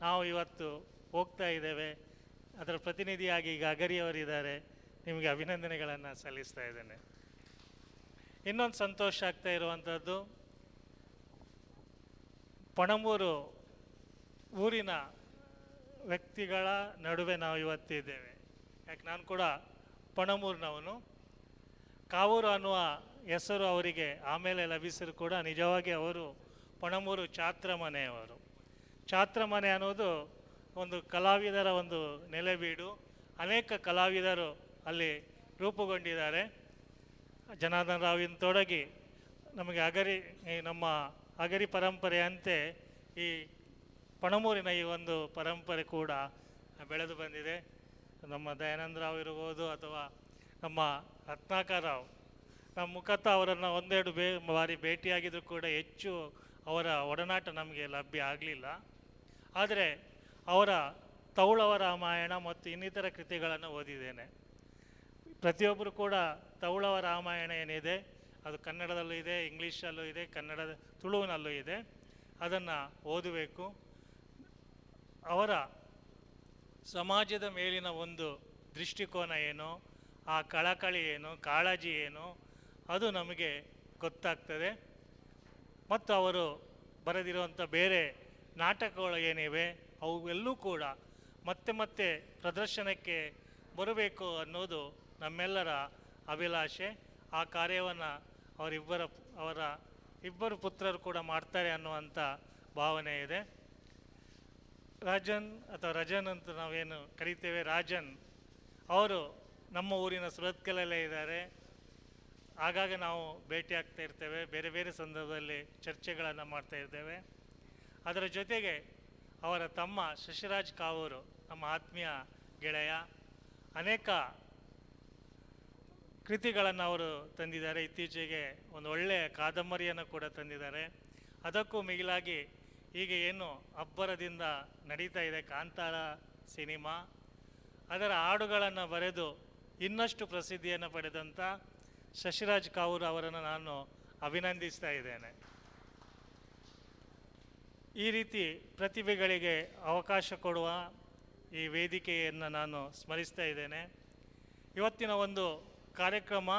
ನಾವು ಇವತ್ತು ಹೋಗ್ತಾ ಇದ್ದೇವೆ. ಅದರ ಪ್ರತಿನಿಧಿಯಾಗಿ ಈಗ ಅಗರಿಯವರಿದ್ದಾರೆ. ನಿಮಗೆ ಅಭಿನಂದನೆಗಳನ್ನು ಸಲ್ಲಿಸ್ತಾ ಇದ್ದೇನೆ. ಇನ್ನೊಂದು ಸಂತೋಷ ಆಗ್ತಾ ಇರುವಂಥದ್ದು, ಪಣಂಬೂರು ಊರಿನ ವ್ಯಕ್ತಿಗಳ ನಡುವೆ ನಾವು ಇವತ್ತಿದ್ದೇವೆ. ಯಾಕೆ ನಾನು ಕೂಡ ಪಣಂಬೂರಿನವನು. ಕಾವೂರು ಅನ್ನುವ ಹೆಸರು ಅವರಿಗೆ ಆಮೇಲೆ ಲಭಿಸಿದ್ರು ಕೂಡ ನಿಜವಾಗಿ ಅವರು ಪಣಂಬೂರು ಛಾತ್ರ ಮನೆಯವರು. ಛಾತ್ರ ಮನೆ ಅನ್ನೋದು ಒಂದು ಕಲಾವಿದರ ಒಂದು ನೆಲೆಬೀಡು. ಅನೇಕ ಕಲಾವಿದರು ಅಲ್ಲಿ ರೂಪುಗೊಂಡಿದ್ದಾರೆ. ಜನಾರ್ದನ್ ರಾವಿನ ತೊಡಗಿ ನಮಗೆ ಅಗರಿ, ನಮ್ಮ ಅಗರಿ ಪರಂಪರೆಯಂತೆ ಈ ಪಣಮೂರಿನ ಈ ಒಂದು ಪರಂಪರೆ ಕೂಡ ಬೆಳೆದು ಬಂದಿದೆ. ನಮ್ಮ ದಯಾನಂದ ರಾವ್ ಇರ್ಬೋದು ಅಥವಾ ನಮ್ಮ ರತ್ನಾಕರ್ ರಾವ್, ನಮ್ಮ ಮುಖತಃ ಅವರನ್ನು ಒಂದೆರಡು ಬಾರಿ ಭೇಟಿಯಾಗಿದ್ದರೂ ಕೂಡ ಹೆಚ್ಚು ಅವರ ಒಡನಾಟ ನಮಗೆ ಲಭ್ಯ ಆಗಲಿಲ್ಲ. ಆದರೆ ಅವರ ತೌಳವ ರಾಮಾಯಣ ಮತ್ತು ಇನ್ನಿತರ ಕೃತಿಗಳನ್ನು ಓದಿದ್ದೇನೆ. ಪ್ರತಿಯೊಬ್ಬರು ಕೂಡ ತೌಳವ ರಾಮಾಯಣ ಏನಿದೆ ಅದು ಕನ್ನಡದಲ್ಲೂ ಇದೆ, ಇಂಗ್ಲೀಷಲ್ಲೂ ಇದೆ, ಕನ್ನಡದ ತುಳುವಿನಲ್ಲೂ ಇದೆ, ಅದನ್ನು ಓದಬೇಕು. ಅವರ ಸಮಾಜದ ಮೇಲಿನ ಒಂದು ದೃಷ್ಟಿಕೋನ ಏನು, ಆ ಕಳಕಳಿ ಏನು, ಕಾಳಜಿ ಏನು, ಅದು ನಮಗೆ ಗೊತ್ತಾಗ್ತದೆ. ಮತ್ತು ಅವರು ಬರೆದಿರುವಂಥ ಬೇರೆ ನಾಟಕಗಳು ಏನಿವೆ ಅವೆಲ್ಲೂ ಕೂಡ ಮತ್ತೆ ಮತ್ತೆ ಪ್ರದರ್ಶನಕ್ಕೆ ಬರಬೇಕು ಅನ್ನೋದು ನಮ್ಮೆಲ್ಲರ ಅಭಿಲಾಷೆ. ಆ ಕಾರ್ಯವನ್ನು ಅವರ ಇಬ್ಬರು ಪುತ್ರರು ಕೂಡ ಮಾಡ್ತಾರೆ ಅನ್ನುವಂಥ ಭಾವನೆ ಇದೆ. ರಾಜನ್ ಅಥವಾ ರಜನ್ ಅಂತ ನಾವೇನು ಕರಿತೇವೆ, ರಾಜನ್ ಅವರು ನಮ್ಮ ಊರಿನ ಸುರತ್ಕಲಲ್ಲೇ ಇದ್ದಾರೆ. ಆಗಾಗ ನಾವು ಭೇಟಿ ಆಗ್ತಾ ಇರ್ತೇವೆ, ಬೇರೆ ಬೇರೆ ಸಂದರ್ಭದಲ್ಲಿ ಚರ್ಚೆಗಳನ್ನು ಮಾಡ್ತಾ ಇರ್ತೇವೆ. ಅದರ ಜೊತೆಗೆ ಅವರ ತಮ್ಮ ಶಶಿರಾಜ್ ಕಾವೂರು ನಮ್ಮ ಆತ್ಮೀಯ ಗೆಳೆಯ, ಅನೇಕ ಕೃತಿಗಳನ್ನು ಅವರು ತಂದಿದ್ದಾರೆ. ಇತ್ತೀಚೆಗೆ ಒಂದು ಒಳ್ಳೆಯ ಕಾದಂಬರಿಯನ್ನು ಕೂಡ ತಂದಿದ್ದಾರೆ. ಅದಕ್ಕೂ ಮಿಗಿಲಾಗಿ ಈಗ ಏನು ಅಬ್ಬರದಿಂದ ನಡೀತಾ ಇದೆ ಕಾಂತಾರ ಸಿನಿಮಾ, ಅದರ ಹಾಡುಗಳನ್ನು ಬರೆದು ಇನ್ನಷ್ಟು ಪ್ರಸಿದ್ಧಿಯನ್ನು ಪಡೆದಂಥ ಶಶಿರಾಜ್ ಕಾವೂರು ಅವರನ್ನು ನಾನು ಅಭಿನಂದಿಸ್ತಾ ಇದ್ದೇನೆ. ಈ ರೀತಿ ಪ್ರತಿಭೆಗಳಿಗೆ ಅವಕಾಶ ಕೊಡುವ ಈ ವೇದಿಕೆಯನ್ನು ನಾನು ಸ್ಮರಿಸ್ತಾ ಇದ್ದೇನೆ. ಇವತ್ತಿನ ಒಂದು ಕಾರ್ಯಕ್ರಮ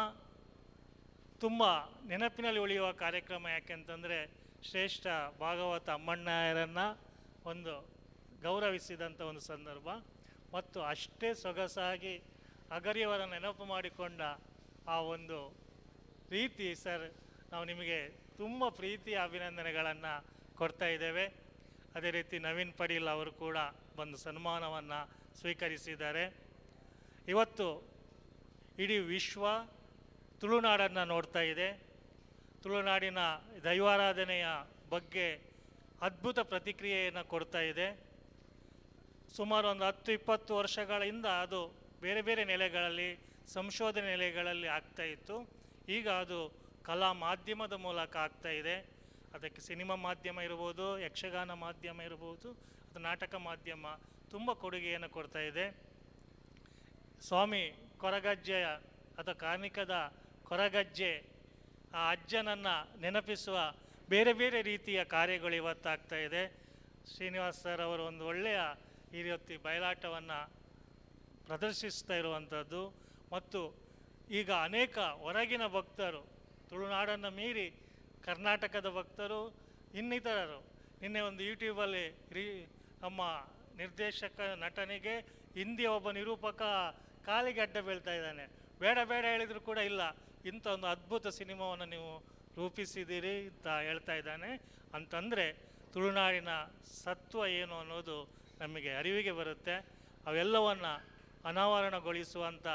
ತುಂಬ ನೆನಪಿನಲ್ಲಿ ಉಳಿಯುವ ಕಾರ್ಯಕ್ರಮ. ಯಾಕೆಂತಂದರೆ ಶ್ರೇಷ್ಠ ಭಾಗವತ ಅಮ್ಮಣ್ಣಾಯರನ್ನು ಒಂದು ಗೌರವಿಸಿದಂಥ ಒಂದು ಸಂದರ್ಭ ಮತ್ತು ಅಷ್ಟೇ ಸೊಗಸಾಗಿ ಅಗರಿಯವರ ನೆನಪು ಮಾಡಿಕೊಂಡ ಆ ಒಂದು ರೀತಿ ಸರ್, ನಾವು ನಿಮಗೆ ತುಂಬ ಪ್ರೀತಿಯ ಅಭಿನಂದನೆಗಳನ್ನು ಕೊಡ್ತಾ ಇದ್ದೇವೆ. ಅದೇ ರೀತಿ ನವೀನ್ ಪಡೀಲ್ ಅವರು ಕೂಡ ಬಂದು ಸನ್ಮಾನವನ್ನು ಸ್ವೀಕರಿಸಿದ್ದಾರೆ. ಇವತ್ತು ಇಡೀ ವಿಶ್ವ ತುಳುನಾಡನ್ನು ನೋಡ್ತಾ ಇದೆ. ತುಳುನಾಡಿನ ದೈವಾರಾಧನೆಯ ಬಗ್ಗೆ ಅದ್ಭುತ ಪ್ರತಿಕ್ರಿಯೆಯನ್ನು ಕೊಡ್ತಾ ಇದೆ. ಸುಮಾರು ಒಂದು 10-20 ವರ್ಷಗಳಿಂದ ಅದು ಬೇರೆ ಬೇರೆ ನೆಲೆಗಳಲ್ಲಿ, ಸಂಶೋಧನೆ ನೆಲೆಗಳಲ್ಲಿ ಆಗ್ತಾ ಇತ್ತು. ಈಗ ಅದು ಕಲಾ ಮಾಧ್ಯಮದ ಮೂಲಕ ಆಗ್ತಾ ಇದೆ. ಅದಕ್ಕೆ ಸಿನಿಮಾ ಮಾಧ್ಯಮ ಇರ್ಬೋದು, ಯಕ್ಷಗಾನ ಮಾಧ್ಯಮ ಇರ್ಬೋದು, ಅದು ನಾಟಕ ಮಾಧ್ಯಮ ತುಂಬ ಕೊಡುಗೆಯನ್ನು ಕೊಡ್ತಾ ಇದೆ. ಸ್ವಾಮಿ ಕೊರಗಜ್ಜೆಯ ಅಥವಾ ಕಾರ್ಣಿಕದ ಕೊರಗಜ್ಜೆ ಆ ಅಜ್ಜನನ್ನು ನೆನಪಿಸುವ ಬೇರೆ ಬೇರೆ ರೀತಿಯ ಕಾರ್ಯಗಳು ಇವತ್ತಾಗ್ತಾ ಇದೆ. ಶ್ರೀನಿವಾಸ್ ಸರ್ ಅವರು ಒಂದು ಒಳ್ಳೆಯ ಈ ರೀತಿ ಬಯಲಾಟವನ್ನು ಪ್ರದರ್ಶಿಸ್ತಾ ಇರುವಂಥದ್ದು. ಮತ್ತು ಈಗ ಅನೇಕ ಹೊರಗಿನ ಭಕ್ತರು, ತುಳುನಾಡನ್ನು ಮೀರಿ ಕರ್ನಾಟಕದ ಭಕ್ತರು, ಇನ್ನಿತರರು, ನಿನ್ನೆ ಒಂದು ಯೂಟ್ಯೂಬಲ್ಲಿ ನಮ್ಮ ನಿರ್ದೇಶಕ ನಟನಿಗೆ ಹಿಂದಿಯ ಒಬ್ಬ ನಿರೂಪಕ ಕಾಲಿಗೆ ಅಡ್ಡ ಬೀಳ್ತಾ ಇದ್ದಾನೆ, ಬೇಡ ಬೇಡ ಹೇಳಿದರೂ ಕೂಡ ಇಲ್ಲ, ಇಂಥ ಒಂದು ಅದ್ಭುತ ಸಿನಿಮಾವನ್ನು ನೀವು ರೂಪಿಸಿದ್ದೀರಿ ಅಂತ ಹೇಳ್ತಾ ಇದ್ದಾನೆ. ಅಂತಂದರೆ ತುಳುನಾಡಿನ ಸತ್ವ ಏನು ಅನ್ನೋದು ನಮಗೆ ಅರಿವಿಗೆ ಬರುತ್ತೆ. ಅವೆಲ್ಲವನ್ನು ಅನಾವರಣಗೊಳಿಸುವಂಥ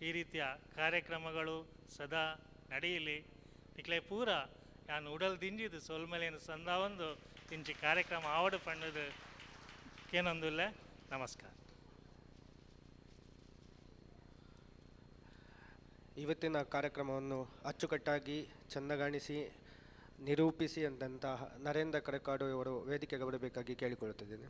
ಈ ರೀತಿಯ ಕಾರ್ಯಕ್ರಮಗಳು ಸದಾ ನಡೆಯಲಿ. ನಿಕ್ಲೆ ಪೂರ ನಾನು ಉಡಲ್ ದಿಂಜಿದು ಸೊಲ್ಮೆಲೇನು ಸಂದಾವೊಂದು ಇಂಚಿ ಕಾರ್ಯಕ್ರಮ ಆವಡು ಪಣ್ಣದು ಏನೊಂದುಲ್ಲೆ. ನಮಸ್ಕಾರ. ಇವತ್ತಿನ ಕಾರ್ಯಕ್ರಮವನ್ನು ಅಚ್ಚುಕಟ್ಟಾಗಿ ಚೆಂದಗಾಣಿಸಿ ನಿರೂಪಿಸಿ ಅಂತಹ ನರೇಂದ್ರ ಕರೆಕಾಡು ಇವರು ವೇದಿಕೆಗೆ ಬರಬೇಕಾಗಿ ಕೇಳಿಕೊಳ್ಳುತ್ತಿದ್ದೇನೆ.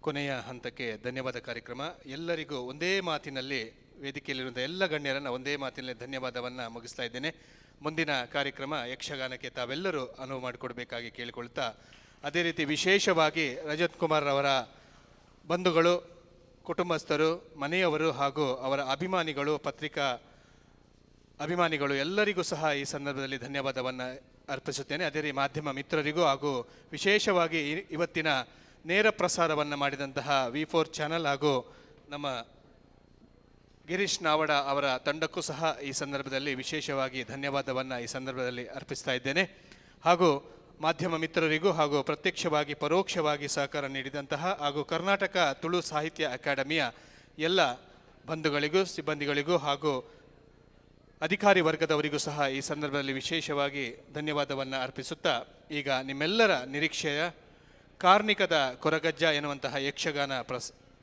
ಕೊನೆಯ ಹಂತಕ್ಕೆ ಧನ್ಯವಾದ ಕಾರ್ಯಕ್ರಮ. ಎಲ್ಲರಿಗೂ ಒಂದೇ ಮಾತಿನಲ್ಲಿ ವೇದಿಕೆಯಲ್ಲಿರುವಂಥ ಎಲ್ಲ ಗಣ್ಯರನ್ನು ಒಂದೇ ಮಾತಿನಲ್ಲಿ ಧನ್ಯವಾದವನ್ನು ಮುಗಿಸ್ತಾ ಇದ್ದೇನೆ. ಮುಂದಿನ ಕಾರ್ಯಕ್ರಮ ಯಕ್ಷಗಾನಕ್ಕೆ ತಾವೆಲ್ಲರೂ ಅನುವು ಮಾಡಿಕೊಡ್ಬೇಕಾಗಿ ಕೇಳಿಕೊಳ್ತಾ, ಅದೇ ರೀತಿ ವಿಶೇಷವಾಗಿ ರಜತ್ ಕುಮಾರ್ ಅವರ ಬಂಧುಗಳು, ಕುಟುಂಬಸ್ಥರು, ಮನೆಯವರು ಹಾಗೂ ಅವರ ಅಭಿಮಾನಿಗಳು, ಪತ್ರಿಕಾ ಅಭಿಮಾನಿಗಳು ಎಲ್ಲರಿಗೂ ಸಹ ಈ ಸಂದರ್ಭದಲ್ಲಿ ಧನ್ಯವಾದವನ್ನು ಅರ್ಪಿಸುತ್ತೇನೆ. ಅದೇ ರೀತಿ ಮಾಧ್ಯಮ ಮಿತ್ರರಿಗೂ ಹಾಗೂ ವಿಶೇಷವಾಗಿ ಇವತ್ತಿನ ನೇರ ಪ್ರಸಾರವನ್ನು ಮಾಡಿದಂತಹ V4 channel ಹಾಗೂ ನಮ್ಮ ಗಿರೀಶ್ ನಾವಡ ಅವರ ತಂಡಕ್ಕೂ ಸಹ ಈ ಸಂದರ್ಭದಲ್ಲಿ ವಿಶೇಷವಾಗಿ ಧನ್ಯವಾದವನ್ನು ಈ ಸಂದರ್ಭದಲ್ಲಿ ಅರ್ಪಿಸ್ತಾ ಇದ್ದೇನೆ. ಹಾಗೂ ಮಾಧ್ಯಮ ಮಿತ್ರರಿಗೂ ಹಾಗೂ ಪ್ರತ್ಯಕ್ಷವಾಗಿ ಪರೋಕ್ಷವಾಗಿ ಸಹಕಾರ ನೀಡಿದಂತಹ ಹಾಗೂ ಕರ್ನಾಟಕ ತುಳು ಸಾಹಿತ್ಯ ಅಕಾಡೆಮಿಯ ಎಲ್ಲ ಬಂಧುಗಳಿಗೂ, ಸಿಬ್ಬಂದಿಗಳಿಗೂ ಹಾಗೂ ಅಧಿಕಾರಿ ವರ್ಗದವರಿಗೂ ಸಹ ಈ ಸಂದರ್ಭದಲ್ಲಿ ವಿಶೇಷವಾಗಿ ಧನ್ಯವಾದವನ್ನು ಅರ್ಪಿಸುತ್ತಾ, ಈಗ ನಿಮ್ಮೆಲ್ಲರ ನಿರೀಕ್ಷೆಯ ಕಾರ್ಣಿಕದ ಕೊರಗಜ್ಜ ಎನ್ನುವಂತಹ ಯಕ್ಷಗಾನ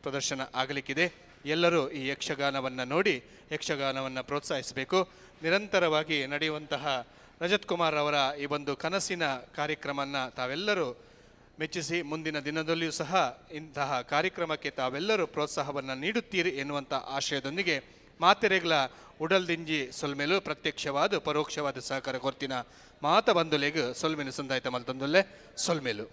ಪ್ರದರ್ಶನ ಆಗಲಿಕ್ಕಿದೆ. ಎಲ್ಲರೂ ಈ ಯಕ್ಷಗಾನವನ್ನು ನೋಡಿ ಯಕ್ಷಗಾನವನ್ನು ಪ್ರೋತ್ಸಾಹಿಸಬೇಕು. ನಿರಂತರವಾಗಿ ನಡೆಯುವಂತಹ ರಜತ್ ಕುಮಾರ್ ಅವರ ಈ ಒಂದು ಕನಸಿನ ಕಾರ್ಯಕ್ರಮವನ್ನು ತಾವೆಲ್ಲರೂ ಮೆಚ್ಚಿಸಿ ಮುಂದಿನ ದಿನದಲ್ಲಿಯೂ ಸಹ ಇಂತಹ ಕಾರ್ಯಕ್ರಮಕ್ಕೆ ತಾವೆಲ್ಲರೂ ಪ್ರೋತ್ಸಾಹವನ್ನು ನೀಡುತ್ತೀರಿ ಎನ್ನುವಂಥ ಆಶಯದೊಂದಿಗೆ ಮಾತೆರೆಗ್ಲ ಉಡಲ್ದಿಂಜಿ ಸೊಲ್ಮೆಲು ಪ್ರತ್ಯಕ್ಷವಾದ ಪರೋಕ್ಷವಾದ ಸಹಕಾರ ಕೊರ್ತಿನ ಮಾತ ಬಂದುಲೆಗ್ ಸೊಲ್ಮೆನು ಸಂದಾಯ್ತ ಮಲ್ತೊಂದುಲ್ಲೆ ಸೊಲ್ಮೆಲು.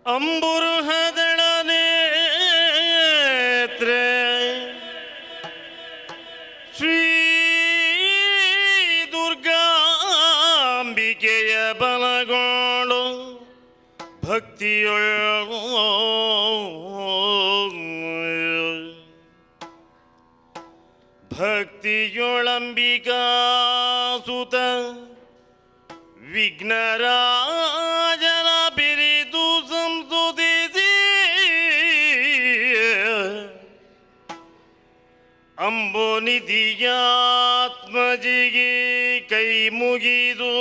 ಅಂಬುರುಹದಳ ನೇತ್ರ ಶ್ರೀ ದುರ್ಗಾಂಬಿಕೆಯ ಬಲಗೊಂಡು ಭಕ್ತಿಯೊಳ್ ಭಕ್ತಿಯೊಳಂಬಿಕಾ ಸುತ ವಿಘ್ನರಾಜನ ಬಿರಿದು ಸಂಸ್ತುತಿಸಿ ಅಂಬುನಿಧಿಯಾತ್ಮಜಿಗೆ ಕೈ ಮುಗಿದು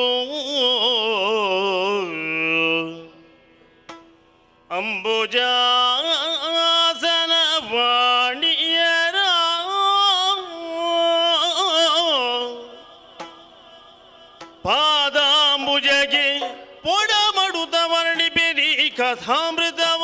ಅಂಬುಜಾಸನ ವಾಣಿಯರ ಪಾದಾಂಬುಜಗೆ ಪೊಡಮಡುತ ವರ್ಣಿಪೆರಿ ಕಥಾಮೃತವ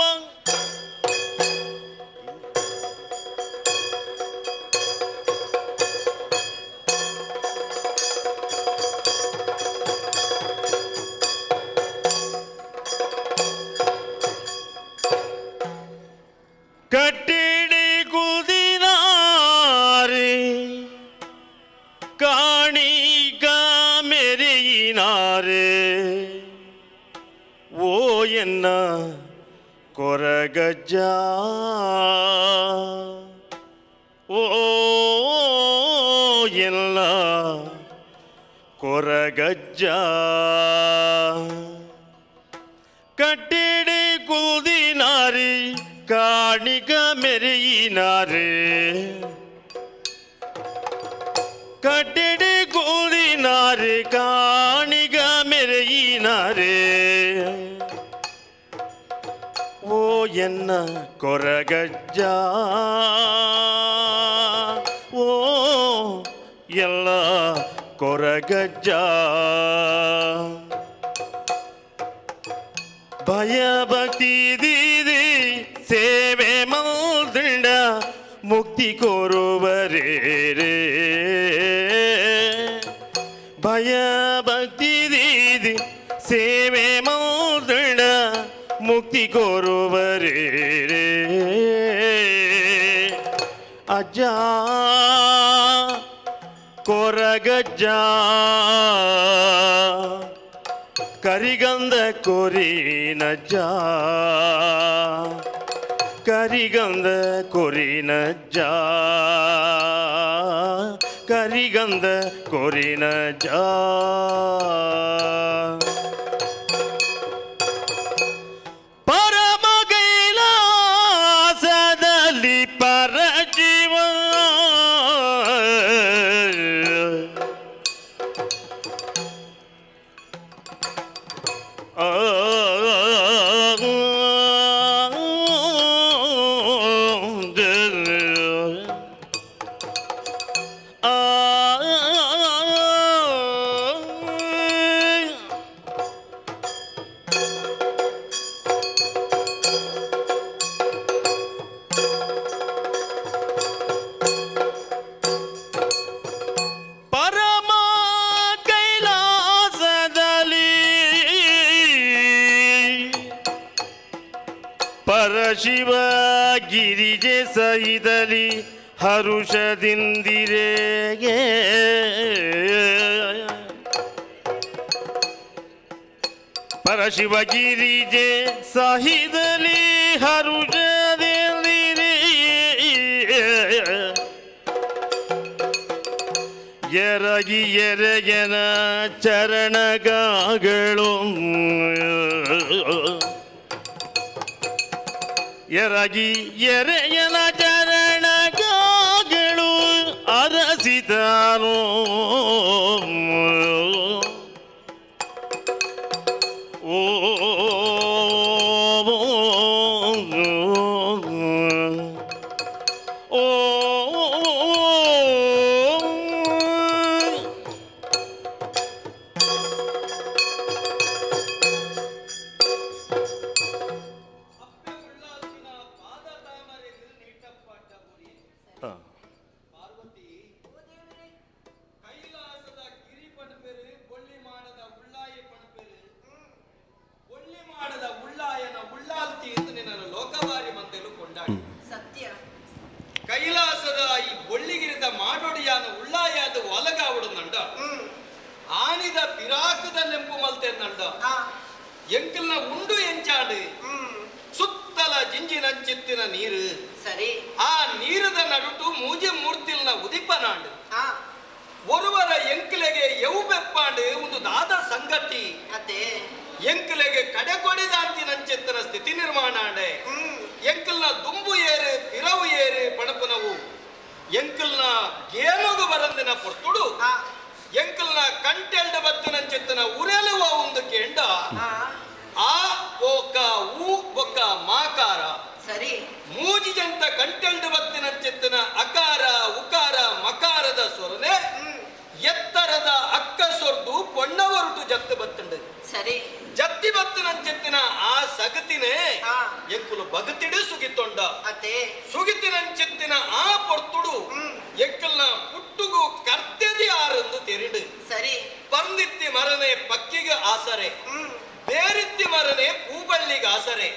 ಕಟ್ಟಿಡಿ ಕುದಿನಾರೆ ಕಾಣಿಕ ಮೆರೆಯಿನಾರೆ ಓ ಎನ್ನ ಕೊರಗಜ್ಜ ಓ ಎಲ್ಲ ಕೊರಗಜ್ಜ ಕಟ್ಟಿಡಿ ಕುದಿನಾರಿ ಕಾಣಿಕ ಮೆರೆಯಿನಾರೆ ಕಟ್ಟಿಡಿ ಕೂದಿನಾರೆ ಕಾಣಿಗ ಮೆರೆಯಿನಾರೆ ಓ ಎನ್ನ ಕೊರಗಜ್ಜ ಓ ಎಲ್ಲ ಕೊರಗಜ್ಜ ಭಯಭಕ್ತಿ ದೀದಿ ಸೇವೆ ಮಲ್ದಿಂಡ ಮುಕ್ತಿ ಕೋರುವರೇ ಭಯಭಕ್ತಿ ದೀದಿ ಸೇವೆ ಮಲ್ದಿಂಡ ಮುಕ್ತಿ ಕೋರುವರೇ ಅಜ್ಜ ಕೊರಗಜ್ಜ ಕರಿಗಂಧ ಕೊರಿನಜ್ಜ ಕರಿಗಂಧ ಕೊರಿನಜ್ಜ ಕರಿಗಂಧ ಕೊರಿನಜ್ಜ ಪರಮ ಕೈಲಾಸದಲ್ಲಿ ಪರಜೀವ ಪರಮ ಕೈಲಾಸದಲ್ಲಿ ಪರಶಿವ ಗಿರಿಜೆ ಸಹಿತಲಿ ಹರುಷದಿಂದಿರೇಗೆ ಪರಶಿವ ಗಿರಿಜೆ ಸಹಿತಲಿ ಹರುಷದಿಂದಿರೇ ಎರಗಿ ಎರೆಯನ ಚರಣಗಾಗಳು ಎರಗಿ ಎರೆಯನ ಚರಣಗಾಗಳು ಅರಸಿತಾನು ಓ ಓ ಕೈಲಾಸದ ಗಿರಿ ಪಣಪೇರು ಬೊಳ್ಳಿ ಮಾಡದ ಉಳ್ಳಾಯಿ ಪಣಪೇರು ಬೊಳ್ಳಿ ಎಂದಂಡ ಎಂಕಲ್ನ ಉಂಡು ಎಂಚಾಂಡು ಸುತ್ತಲ ಜಿಂಜಿನಂಚಿತ್ತಿನ ನೀರು ಸರಿ ಆ ನೀರದ ನಡುಟು ಮೂಜೆ ಮೂರ್ತಿಲ್ನ ಉದಿಪನಾಂಡು ಒರುವರ ಎಂಕಲೆಗೆ ಎವು ಬೆಪ್ಪಾಂಡು ಒಂದು ದಾದ ಸಂಗತಿ ಎಂಕಲೆಗೆ ಕಡೆಕೊಡಿದಾಂತಿನಂಚಿತ್ತಿನ ಸ್ಥಿತಿ ನಿರ್ಮಾಣ ಆಂಡೆ ಎಂಕಲ್ನ ದುಂಬು ಏರು ಪಿರವು ಏರು ಪಣಪುನವು ಎಂಕಲ್ನ ಗೇನುಗು ಬರಂದಿನ ಪೊರ್ತುಡು ಎಂಕಲ್ನ ಕಂಟೆಲ್ಡ ಬತ್ತಿನಂಚಿತ್ತಿನ ಉರೆಲುವ ಒಂದು ಕೇಂಡ ಆ ಓಕ ಊ ಒಕ್ಕ ಮಾಕಾರ ಸರಿ ಮೂಜಿ ಜಂತ ಕಂಟೆಲ್ಡು ಬತ್ತಿನಂಚಿತ್ತಿನ ಅಕಾರ ಉಕಾರ ಮಕಾರದ ಸ್ವರನೆ ಎತ್ತರದ ಅಕ್ಕ ಸೊರ್ದು ಪೊಣ್ಣವರುಟು ಜತ್ತು ಬತ್ತುಂಡು ಸರಿ ಜತ್ತಿ ಬತ್ತಿನಂಚಿತ್ತಿನ ಆ ಸಗತಿನೇ ಎಂಕುಲು ಬಗತಿಡು ಸುಗಿತೊಂಡ ಸುಗಿತಿನಂಚಿತ್ತಿನ ಆ ಪೊರ್ತುಡು ಎಂಕಲ್ನ ಪುಟ್ಟುಗು ಕರ್ತೆದಿ ಆರೆಂದು ತೆರಿಡು ಸರಿ ಪಂದಿತ್ತಿ ಮರನೆ ಪಕ್ಕಿಗೆ ಆಸರೆ ಬೇರಿತ್ತಿ ಮರನೆ ಪೂಬಳ್ಳಿಗೆ ಆಸರೆ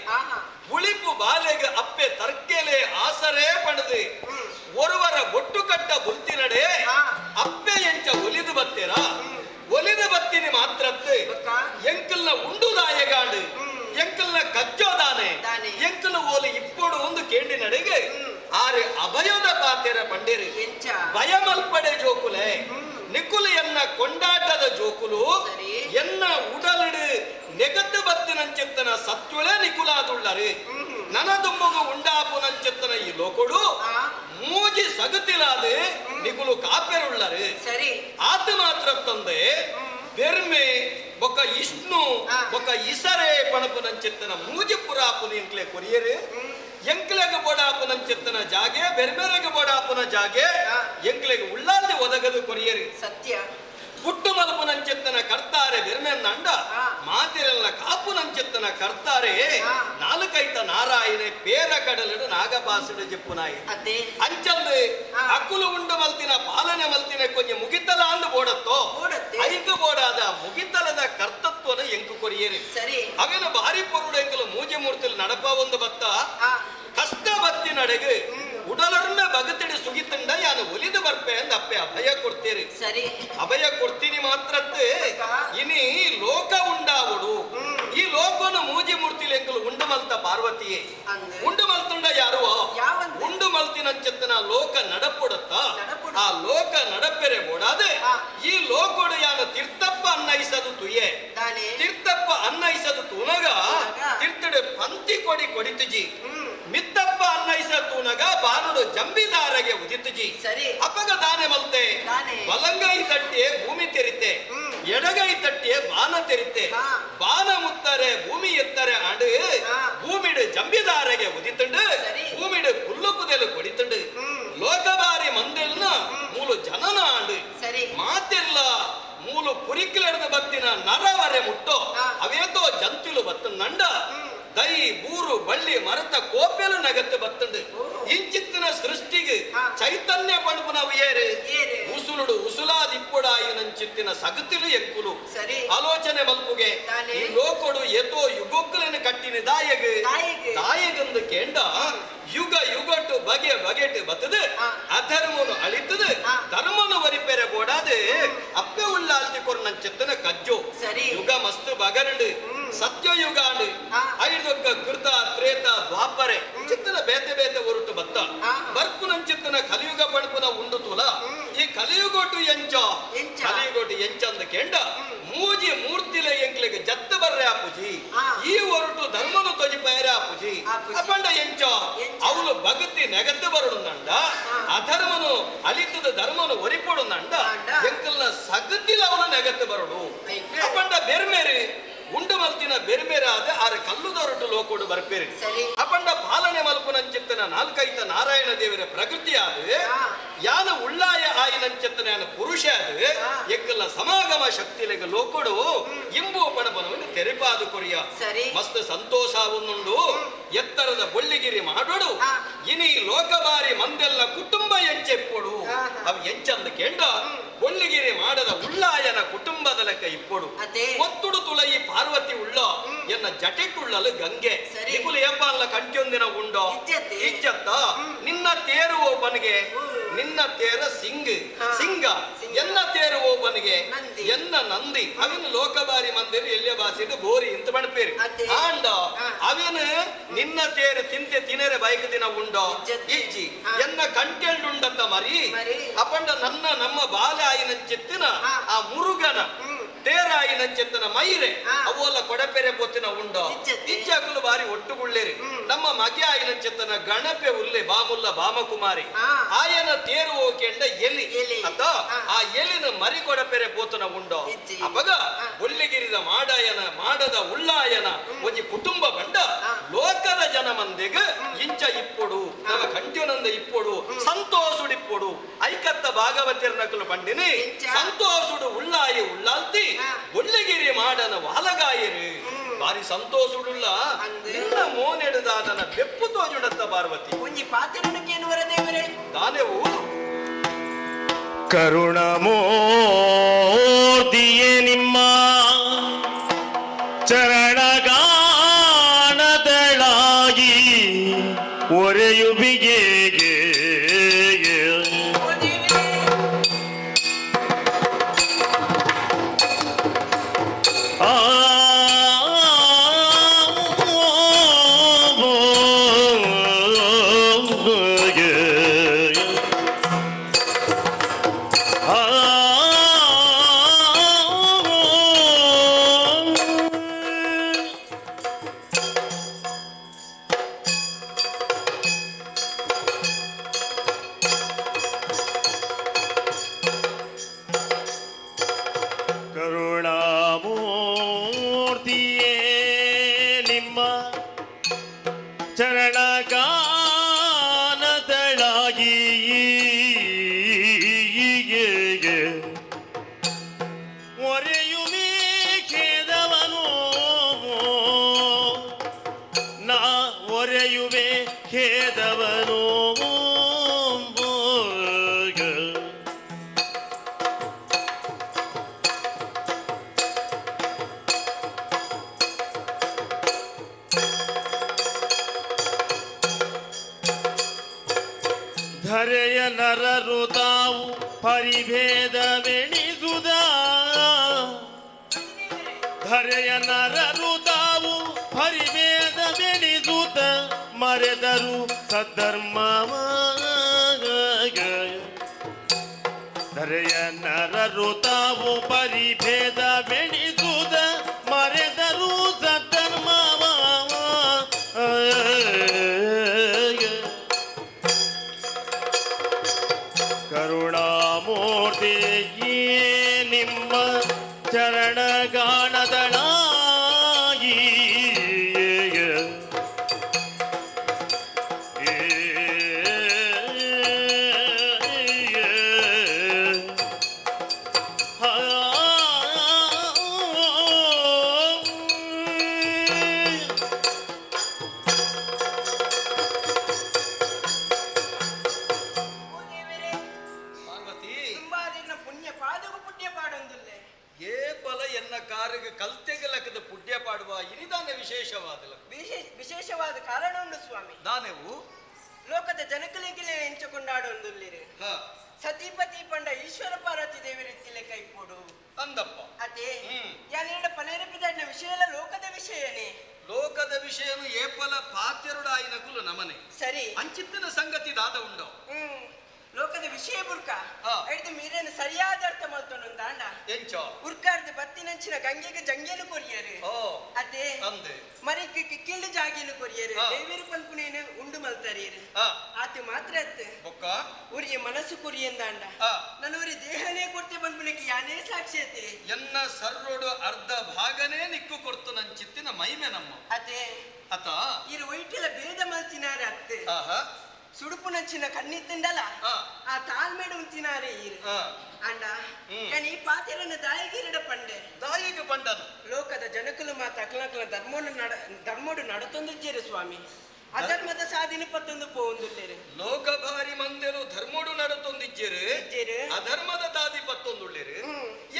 ಉಳಿಪು ಬಾಲೆಗೆ ಅಪ್ಪೆ ತರ್ಕೆಲೆ ಆಸರೆ ಪಣದು ಒರುವರ ಒಟ್ಟು ಕಟ್ಟ ಬುಲ್ತಿನಡೆ ಅಪ್ಪೆ ಎಂಚ ಒಲಿದು ಬತ್ತೀರ ಒಲಿದು ಬತ್ತಿನಿ ಮಾತ್ರತ್ತು ಎಂಕಲ್ನ ಉಂಡುದಾಯಗಾಂಡು ಎಂಕಲ್ನ ಕಜ್ಜೋದಾನೆ ಎಂಕಲ್ನ ಓಲಿ ಇಪ್ಪೊಡು ಒಂದು ಕೇಂಡಿ ನಡೆಗೆ ಆರೆ ಅಭಯದ ಪಾತೆರ ಪಂಡಿರು ಭಯಮಲ್ಪಡೆ ಜೋಕುಲೆ ನಿಕುಲು ಎನ್ನ ಕೊಂಡಾಟದ ಜೋಕುಲು ಎನ್ನ ಉಡಲಿಡು ನೆಗತ್ತು ಬತ್ತಿನಂಚಿತ್ತನ ಸತ್ಯುಳೆ ನಿಕುಲಾದುಳ್ಳರು ನನದುಮ್ಮಗು ಉಂಡಾಪುನಂಚಿತ್ತನ ಈ ಲೋಕೊಡು ಮೂಜಿ ಸಗತಿಲಾದ ನಿಕುಲು ಕಾಪೆರುಳ್ಳರು ಸರಿ ಆತ ಮಾತ್ರ ತಂದೆ ಬೆರ್ಮೆ ಬೊಕ್ಕ ಇಷ್ಣು ಬೊಕ್ಕ ಇಸರೆ ಪಣಪುನಂಚಿತ್ತನ ಮೂಜಿ ಪುರಾಪುನ ಎಂಕ್ಲೆ ಕೊರಿಯರು ಎಂಕ್ಲೆಗೆ ಬೋಡಾಪುನಂಚಿತ್ತನ ಜಾಗೆ ಬೆರ್ಮೆರೆಗೆ ಬೋಡಾಪುನ ಜಾಗೆ ಎಂಕ್ಲೆಗೆ ಉಳ್ಳಾಲ್ದೆ ಒದಗದು ಕೊರಿಯರು ಸತ್ಯ ಪುಟ್ಟು ಮಲ್ಪುನಂಚಿತ್ತನ ಕರ್ತಾರೆ ಬೆರ್ಮೆನ್ನಂಡ ಮಾತಿರೆಲ್ಲ ಕಾಪುನಂಚಿತ್ತನ ಕರ್ತಾರೆ ನಾಲ್ಕೈತ ನಾರಾಯಣೆ ಪೇರ ಕಡಲಡು ನಾಗಪಾಸುಡು ಜೆಪ್ಪುನಾಯಿ ಅಂಚಂದು ಅಕ್ಕುಲು ಉಂಡು ಮಲ್ತಿನ ಪಾಲನೆ ಮಲ್ತಿನ ಕೊಂಚ ಮುಗಿತಲ ಅಂದು ಬೋಡತ್ತೋ ಐಕ ಬೋಡಾದ ಮುಗಿತಲದ ಕರ್ತತ್ವನ ಎಂಕು ಕೊರಿಯೇರಿ ಸರಿ ಅವೇನು ಭಾರಿ ಪೊರುಡು ಎಂಕಲು ಮೂಜೆ ಮೂರ್ತಿಲ್ ನಡಪ ಒಂದು ಬತ್ತ ಕಷ್ಟ ಬತ್ತಿ ನಡೆಗೆ ಉಡಲರ್ನ ಬಗತಿಡಿ ಸುಗಿತಂಡ ಯಾನು ಒಲಿದು ಬರ್ಪೆ ಅಂದ ಅಪ್ಪೆ ಅಭಯ ಕೊಡ್ತೀರಿ ಸರಿ ಅಭಯ ಕೊಡ್ತೀನಿ ಮಾತ್ರತ್ತೆ ಇನಿ ಲೋಕ ಉಂಡಾವುಡು ಈ ಲೋಕನ ಮೂಜಿ ಮೂರ್ತಿಲಿ ಎಂಕಲು ಉಂಡು ಮಲ್ತ ಪಾರ್ವತಿಯೇ ಉಂಡು ಮಲ್ತುಂಡ ಯಾರು ಉಂಡು ಮಲ್ತಿನಂಚಿತ್ತನ ಲೋಕ ನಡಪೊಡತ್ತ ಆ ಲೋಕ ನಡಪೆರೆ ಬೋಡಾದೆ ಈ ಲೋಕೋಡು ಯಾನು ತೀರ್ಥಪ್ಪ ಅನ್ನಯಿಸದು ತುಯೆ ತೀರ್ಥಪ್ಪ ಅನ್ನಯಿಸದು ತೂನಗ ತೀರ್ಥಡೆ ಪಂತಿ ಕೊಡಿ ಕೊಡಿತುಜಿ ಮಿತ್ತಪ್ಪ ಅನ್ನಯಿಸ ತೂನಗ ಬಾನುಡು ಜಂಬಿದಾರಗೆ ಉದಿತುಜಿ ಸರಿ ಅಪಗ ದಾನೆ ಮಲ್ತೆ ಬಲಂಗೈ ತಟ್ಟಿಯೇ ಭೂಮಿ ತೆರಿತೆ ಎಡಗೈ ತಟ್ಟಿಯೇ ಬಾನ ತೆರಿತೆ ಬಾನ ಮುತ್ತಾರೆ ಭೂಮಿ ಎತ್ತರೆ ಆಂಡು ಭೂಮಿಡು ಜಂಬಿದಾರಗೆ ಉದಿತುಂಡು ಭೂಮಿಡು ಪುಲ್ಲು ಪುದೆಲು ಕೊಡಿತುಂಡು ಲೋಕಬಾರಿ ಮಂದೆಲ್ನ ಮೂಲು ಜನನ ಆಂಡು ಸರಿ ಮಾತೆಲ್ಲ ಮೂಲು ಪುರಿಕ್ಲೆಡ್ದು ಬತ್ತಿನ ನರವರೆ ಮುಟ್ಟೋ ಅವೇತೋ ಜಂತಿಲು ಬತ್ತಂಡ ದೈ ಬೂರು ಬಳ್ಳಿ ಮರತ ಕೋಪೆಲು ನಗತ್ತು ಬತ್ತಂಡು ಇಂಚಿತ್ತಿನ ಸೃಷ್ಟಿಗೆ ಚೈತನ್ಯ ಪಣಪುನವು ಏರು ಉಸುಲುಡು ಉಸುಲಾದಿಪ್ಪುಡಾಯಿನಂಚಿತ್ತಿನ ಸಗತಿಲು ಎಂಕುಲು ಸರಿ ಆಲೋಚನೆ ಮಲ್ಪುಗೆ ಈ ಲೋಕೊಡು ಏತೋ ಯುಗೊಕ್ಕಲನ್ನು ಕಟ್ಟಿನ ದಾಯಗ್ ದಾಯಗಂದು ಕೇಂಡ ಯುಗ ಯುಗಟು ಬಗೆ ಬಗೆಟು ಬತ್ತದು ಅಧರ್ಮನು ಅಳಿತದು ಧರ್ಮನು ವರಿಪೆರೆ ಬೋಡಾದು ಅಪ್ಪೆ ಉಳ್ಳಾಲ್ತಿ ಕೊರ್ನಂಚಿತ್ತನ ಕಜ್ಜು ಸರಿ ಯುಗ ಮಸ್ತ್ ಬಗರಂಡು ಸತ್ಯಯುಗ ಅಂಡು ಐದೊಕ್ಕ ಕೃತ ತ್ರೇತ ದ್ವಾಪರೆ ಚಿತ್ತನ ಬೇತೆ ಬೇತೆ ಒರುಟು ಬತ್ತ ಬರ್ಪುನಂಚಿತ್ತನ ಕಲಿಯುಗ ಪಣಪುನ ಉಂಡು ತುಲ ಈ ಕಲಿಯುಗೋಟು ಎಂಚ ಕಲಿಯುಗೋಟು ಎಂಚ ಅಂದ ಕೇಂಡ ಮೂಜಿ ಮೂರ್ತಿಲೆ ಎಂಕ್ಲೆಗೆ ಜತ್ತ ಬರ್ರೆ ಆಪುಜಿ ಈ ಒರುಟು ಧರ್ಮನು ತೊಜಿಪೈರೆ ಆಪುಜಿ ಅಪಂಡ ಎಂಚ ಅವಳು ಭಗತಿ ನೆಗತ್ತು ಬರುಡುಂಡ ಅಧರ್ಮನು ಅಲಿತದ ಧರ್ಮನು ಒರಿಪೊಡುಂಡ ಎಂಕಲ್ನ ಸಗತಿಲ ಅವನು ನೆಗತ್ತು ಬರುಡು ಅಪಂಡ ಬೆರ್ಮೇರಿ ಉಂಡು ಮಲ್ತಿನ ಬೆರ್ಮೇರಾದ ಆರ ಕಲ್ಲುದೊರಟು ಲೋಕೋಡು ಬರ್ಪೇರಿ ಅಪಂಡ ಪಾಲನೆ ಮಲ್ಪುನಂಚಿತ್ತನ ನಾಲ್ಕೈತ ನಾರಾಯಣ ದೇವರ ಪ್ರಕೃತಿಯಾದ ಯಾನ ಉಳ್ಳಾಯ ಆಯಿನಂಚಿತ್ತನ ಯಾನ ಪುರುಷ ಅದು ಎಕ್ಕಲ್ಲ ಸಮಾಗಮ ಶಕ್ತಿಲೆಗ ಲೋಕೋಡು ಇಂಬು ಪಣಪನವನ್ನು ತೆರೆಪಾದು ಕೊರಿಯ ಮಸ್ತ್ ಸಂತೋಷ ಉಂಡು ಎತ್ತರದ ಬೊಳ್ಳಿಗಿರಿ ಮಾಡೋಡು ಇನಿ ಲೋಕಬಾರಿ ಮಂದೆಲ್ಲ ಕುಟುಂಬ ಎಂಚೆಪ್ಪೊಡು ಅವು ಎಂಚಂದ ಕೇಂಡ ಬೊಳ್ಳಿಗಿರಿ ಮಾಡದ ಉಳ್ಳಾಯನ ಕುಟುಂಬದ ಲೆಕ್ಕ ಇಪ್ಪೊಡು ಒತ್ತುಡು ತುಳಯಿ ಪಾರ್ವತಿ ಉಳ್ಳ ಎನ್ನ ಜಟೆಟ್ಟುಳ್ಳಲು ಗಂಗೆ ನಿಕುಲು ಏಪಾಲ ಕಂಟಿಯೊಂದಿನ ಉಂಡೋ ಇಜ್ಜತ್ತ ನಿನ್ನ ತೇರು ಒಬ್ಬನಿಗೆ ನಿನ್ನ ತೇರ ಸಿಂಗ್ ಸಿಂಗ ಎನ್ನ ತೇರು ಒಬ್ಬನಿಗೆ ಎನ್ನ ನಂದಿ ಅವಿನ ಲೋಕಬಾರಿ ಮಂದಿರ ಎಲ್ಲಿಯ ಬಾಸಿಡು ಬೋರಿ ಇಂತ ಬಣಪೇರಿ ಆಂಡ ಅವಿನ ನಿನ್ನ ತೇರು ತಿಂತೆ ತಿನರೆ ಬೈಕ್ ದಿನ ಉಂಡೋ ಇಜ್ಜಿ ಎನ್ನ ಕಂಟೆಳ್ಳುಂಡತ್ತ ಮರಿ ಅಪಂಡ ನನ್ನ ನಮ್ಮ ಬಾಲಾಯಿನ ಚಿತ್ತಿನ ಆ ಮುರುಗನ ತೇರಾಯಿನ ಚಿತ್ತನ ಮೈರೆ ಅವಲ್ಲ ಕೊಡಪೆರೆ ಪೊತ್ತಿನ ಉಂಡೋ ಇಜ್ಜಾಕುಲು ಬಾರಿ ಒಟ್ಟುಗುಳ್ಳೇರಿ ನಮ್ಮ ಮಗೆ ಆಯಿನ ಚಿತ್ತನ ಗಣಪೆ ಉಲ್ಲೆ ಬಾಮುಲ್ಲ ಬಾಮಕುಮಾರಿ ಆಯನ ತೇರು ಹೋಕೆಂಡ ಎಲಿ ಅತ್ತ ಆ ಎಲಿನ ಮರಿ ಕೊಡಪೆರೆ ಪೋತನ ಉಂಡೋ ಅಪಗ ಒಳ್ಳೆಗಿರಿದ ಮಾಡಾಯನ ಮಾಡದ ಉಳ್ಳಾಯನ ಒಂಜಿ ಕುಟುಂಬ ಬಂಡ ಲೋಕದ ಜನ ಮಂದಿಗ ಇಂಚ ಇಪ್ಪೊಡು ನವ ಕಂಟ್ಯನಂದ ಇಪ್ಪೊಡು ಸಂತೋಷುಡಿಪ್ಪೊಡು ಐಕತ್ತ ಭಾಗವತಿಯರ ನಕಲು ಬಂಡಿನಿ ಸಂತೋಷುಡು ಉಳ್ಳಾಯಿ ಉಳ್ಳಾಲ್ತಿ ಒಳ್ಳೆಗಿರಿ ಮಾಡನ ವಾಲಗಾಯರು ಬಾರಿ ಸಂತೋಷುಡುಲ್ಲ ನಿನ್ನ ಮೋನೆಡುದಾದನ ಬೆಪ್ಪು ತೋಜುಡತ್ತ ಪಾರ್ವತಿ ಒಂಜಿ ಪಾತ್ರನಕ್ಕೇನು ವರದೇವರೇ ದಾನೆವು ಕರುಣಮೂರ್ತಿಯೇ ನಿಮ್ಮ ಚರಣಗಾನದಳಾಗಿ ಒರೆಯುಬಿಗೆಗೆ ಆ ಕರುಣಾಮೂರ್ತಿಯೇ ನಿಮ್ಮ ಚರಣಗಾನದಳಾಗಿ ಒರೆಯುಮೇ ಖೇದವನು ನಾ ಒರೆಯುವೆ ಖೇದವನು ಧರೆಯ ನರರು ತಾವು ಪರಿಭೇದವೆಣಿಸುದ ಧರೆಯ ನರರು ತಾವು ಪರಿಭೇದವೆಣಿಸುತ್ತ ಮರೆದರು ಸದ್ಧರ್ಮವ ಧರೆಯ ನರರು ತಾವು ಪರಿಭೇದವೆಣಿಸುತ್ತ ಮರೆದರು ಸದ್ಧರ್ಮವ ಕರುಣಾಮೂರ್ತಿಯೇ ನಿಮ್ಮ ಚರಣಗಾನದಳಾಗಿ ಪಾರ್ವತಿ ತುಂಬಾದಿನ ಪುಣ್ಯ ಪಾದಗೂ ಪುಣ್ಯ ಪಾಡೊಂದುಲ್ಲೆ ಏಪಲ ಎನ್ನ ಕಾರಿಗೆ ಕಲ್ತೆಗಲಕದ ಪುಣ್ಯ ಪಾಡುವ ಇನಿದಾನೆ ವಿಶೇಷವಾದಲ ವಿಶೇಷವಾದ ಕಾರಣ ಉಂಡು ಸ್ವಾಮಿ ದಾನೆವು ಲೋಕದ ಜನಕಲಿಗೆ ಎಂಚ ಕೊಂಡಾಡೊಂದುಲ್ಲಿರು ಸತೀಪತಿ ಪಂಡ ಈಶ್ವರ ಪಾರ್ವತಿ ದೇವರಿತ್ತಿಲೆ ಕೈಪೋಡು ಅಂದಪ್ಪ ಅದೇ ಯಾನೇಡ ಪನೇರಪಿದಾಡಿನ ವಿಷಯ ಎಲ್ಲ ಲೋಕದ ವಿಷಯನೇ ಲೋಕದ ವಿಷಯನು ಏಪಲ ಪಾತ್ಯರುಡಾಯಿನ ಕುಲು ನಮನೆ ಸರಿ ಅಂಚಿತ್ತಿನ ಸಂಗತಿ ದಾದ ಉಂಡೋ ಲೋಕದ ವಿಷಯ ಬುರ್ಕ ಹಿಡಿದು ಮೀರೇನು ಸರಿಯಾದ ಅರ್ಥ ಮಲ್ತೊಂದು ಅಂಡ ಎಂಚೋ ಉರ್ಕಾರ್ದ ಬತ್ತಿನಂಚಿನ ಗಂಗೆಗೆ ಜಂಗೇನು ಕೊರಿಯರು ಅದೇ ಅಂದೆ ಮರಿಕ್ ಕಿಕ್ಕಿಂಡು ಜಾಗೇನು ಕೊರಿಯರು ದೇವೇರು ಪನ್ಪುನೇನು ಉಂಡು ಮಲ್ತಾರಿಯರು ಆತ ಮಾತ್ರ ಅತ್ತು ಬೊಕ್ಕ ಉರಿಯ ಮನಸ್ಸು ಕುರಿಯಂದಾಂಡ ನನ್ನ ಉರಿ ದೇಹನೇ ಕೊಡ್ತೆ ಪನ್ಪುನಕ್ಕೆ ಯಾನೇ ಸಾಕ್ಷಿ ಅತೆ ಎನ್ನ ಸರ್ರೋಡು ಅರ್ಧ ಭಾಗನೇ ನಿಕ್ಕು ಕೊಡ್ತು ನನ್ ಚಿತ್ತಿನ ಮೈಮೆ ನಮ್ಮ ಅದೇ ಅತ ಇರು ಒಯ್ಟಿಲ ಭೇದ ಮಲ್ತಿನಾರ ಅತ್ತೆ ಸುಡುಪುನಂಚಿನ ಕಣ್ಣಿತ್ತಂಡಲ ಆ ತಾಳ್ಮೆಡು ಉಂಚಿನಾರೆ ಈರು ಅಂಡ ನಾನು ಈ ಪಾತಿರನ್ನು ದಾಯಿಗಿರಡ ಪಂಡೆ ದಾಯಿಗೆ ಪಂಡನು ಲೋಕದ ಜನಕಲು ಮಾತ ಅಕ್ಲಕ್ಲ ಧರ್ಮೋಡು ನಡ ಧರ್ಮೋಡು ನಡತೊಂದಿದ್ದೀರಿ ಸ್ವಾಮಿ ಅಧರ್ಮದ ಸಾಧಿನ ಪತ್ತೊಂದು ಪೋಂದುಲ್ಲೇರು ಲೋಕ ಭಾರಿ ಮಂದೆಲು ಧರ್ಮೋಡು ನಡತೊಂದಿಜ್ಜೇರು ಅಧರ್ಮದ ತಾದಿ ಪತ್ತೊಂದುಳ್ಳೇರು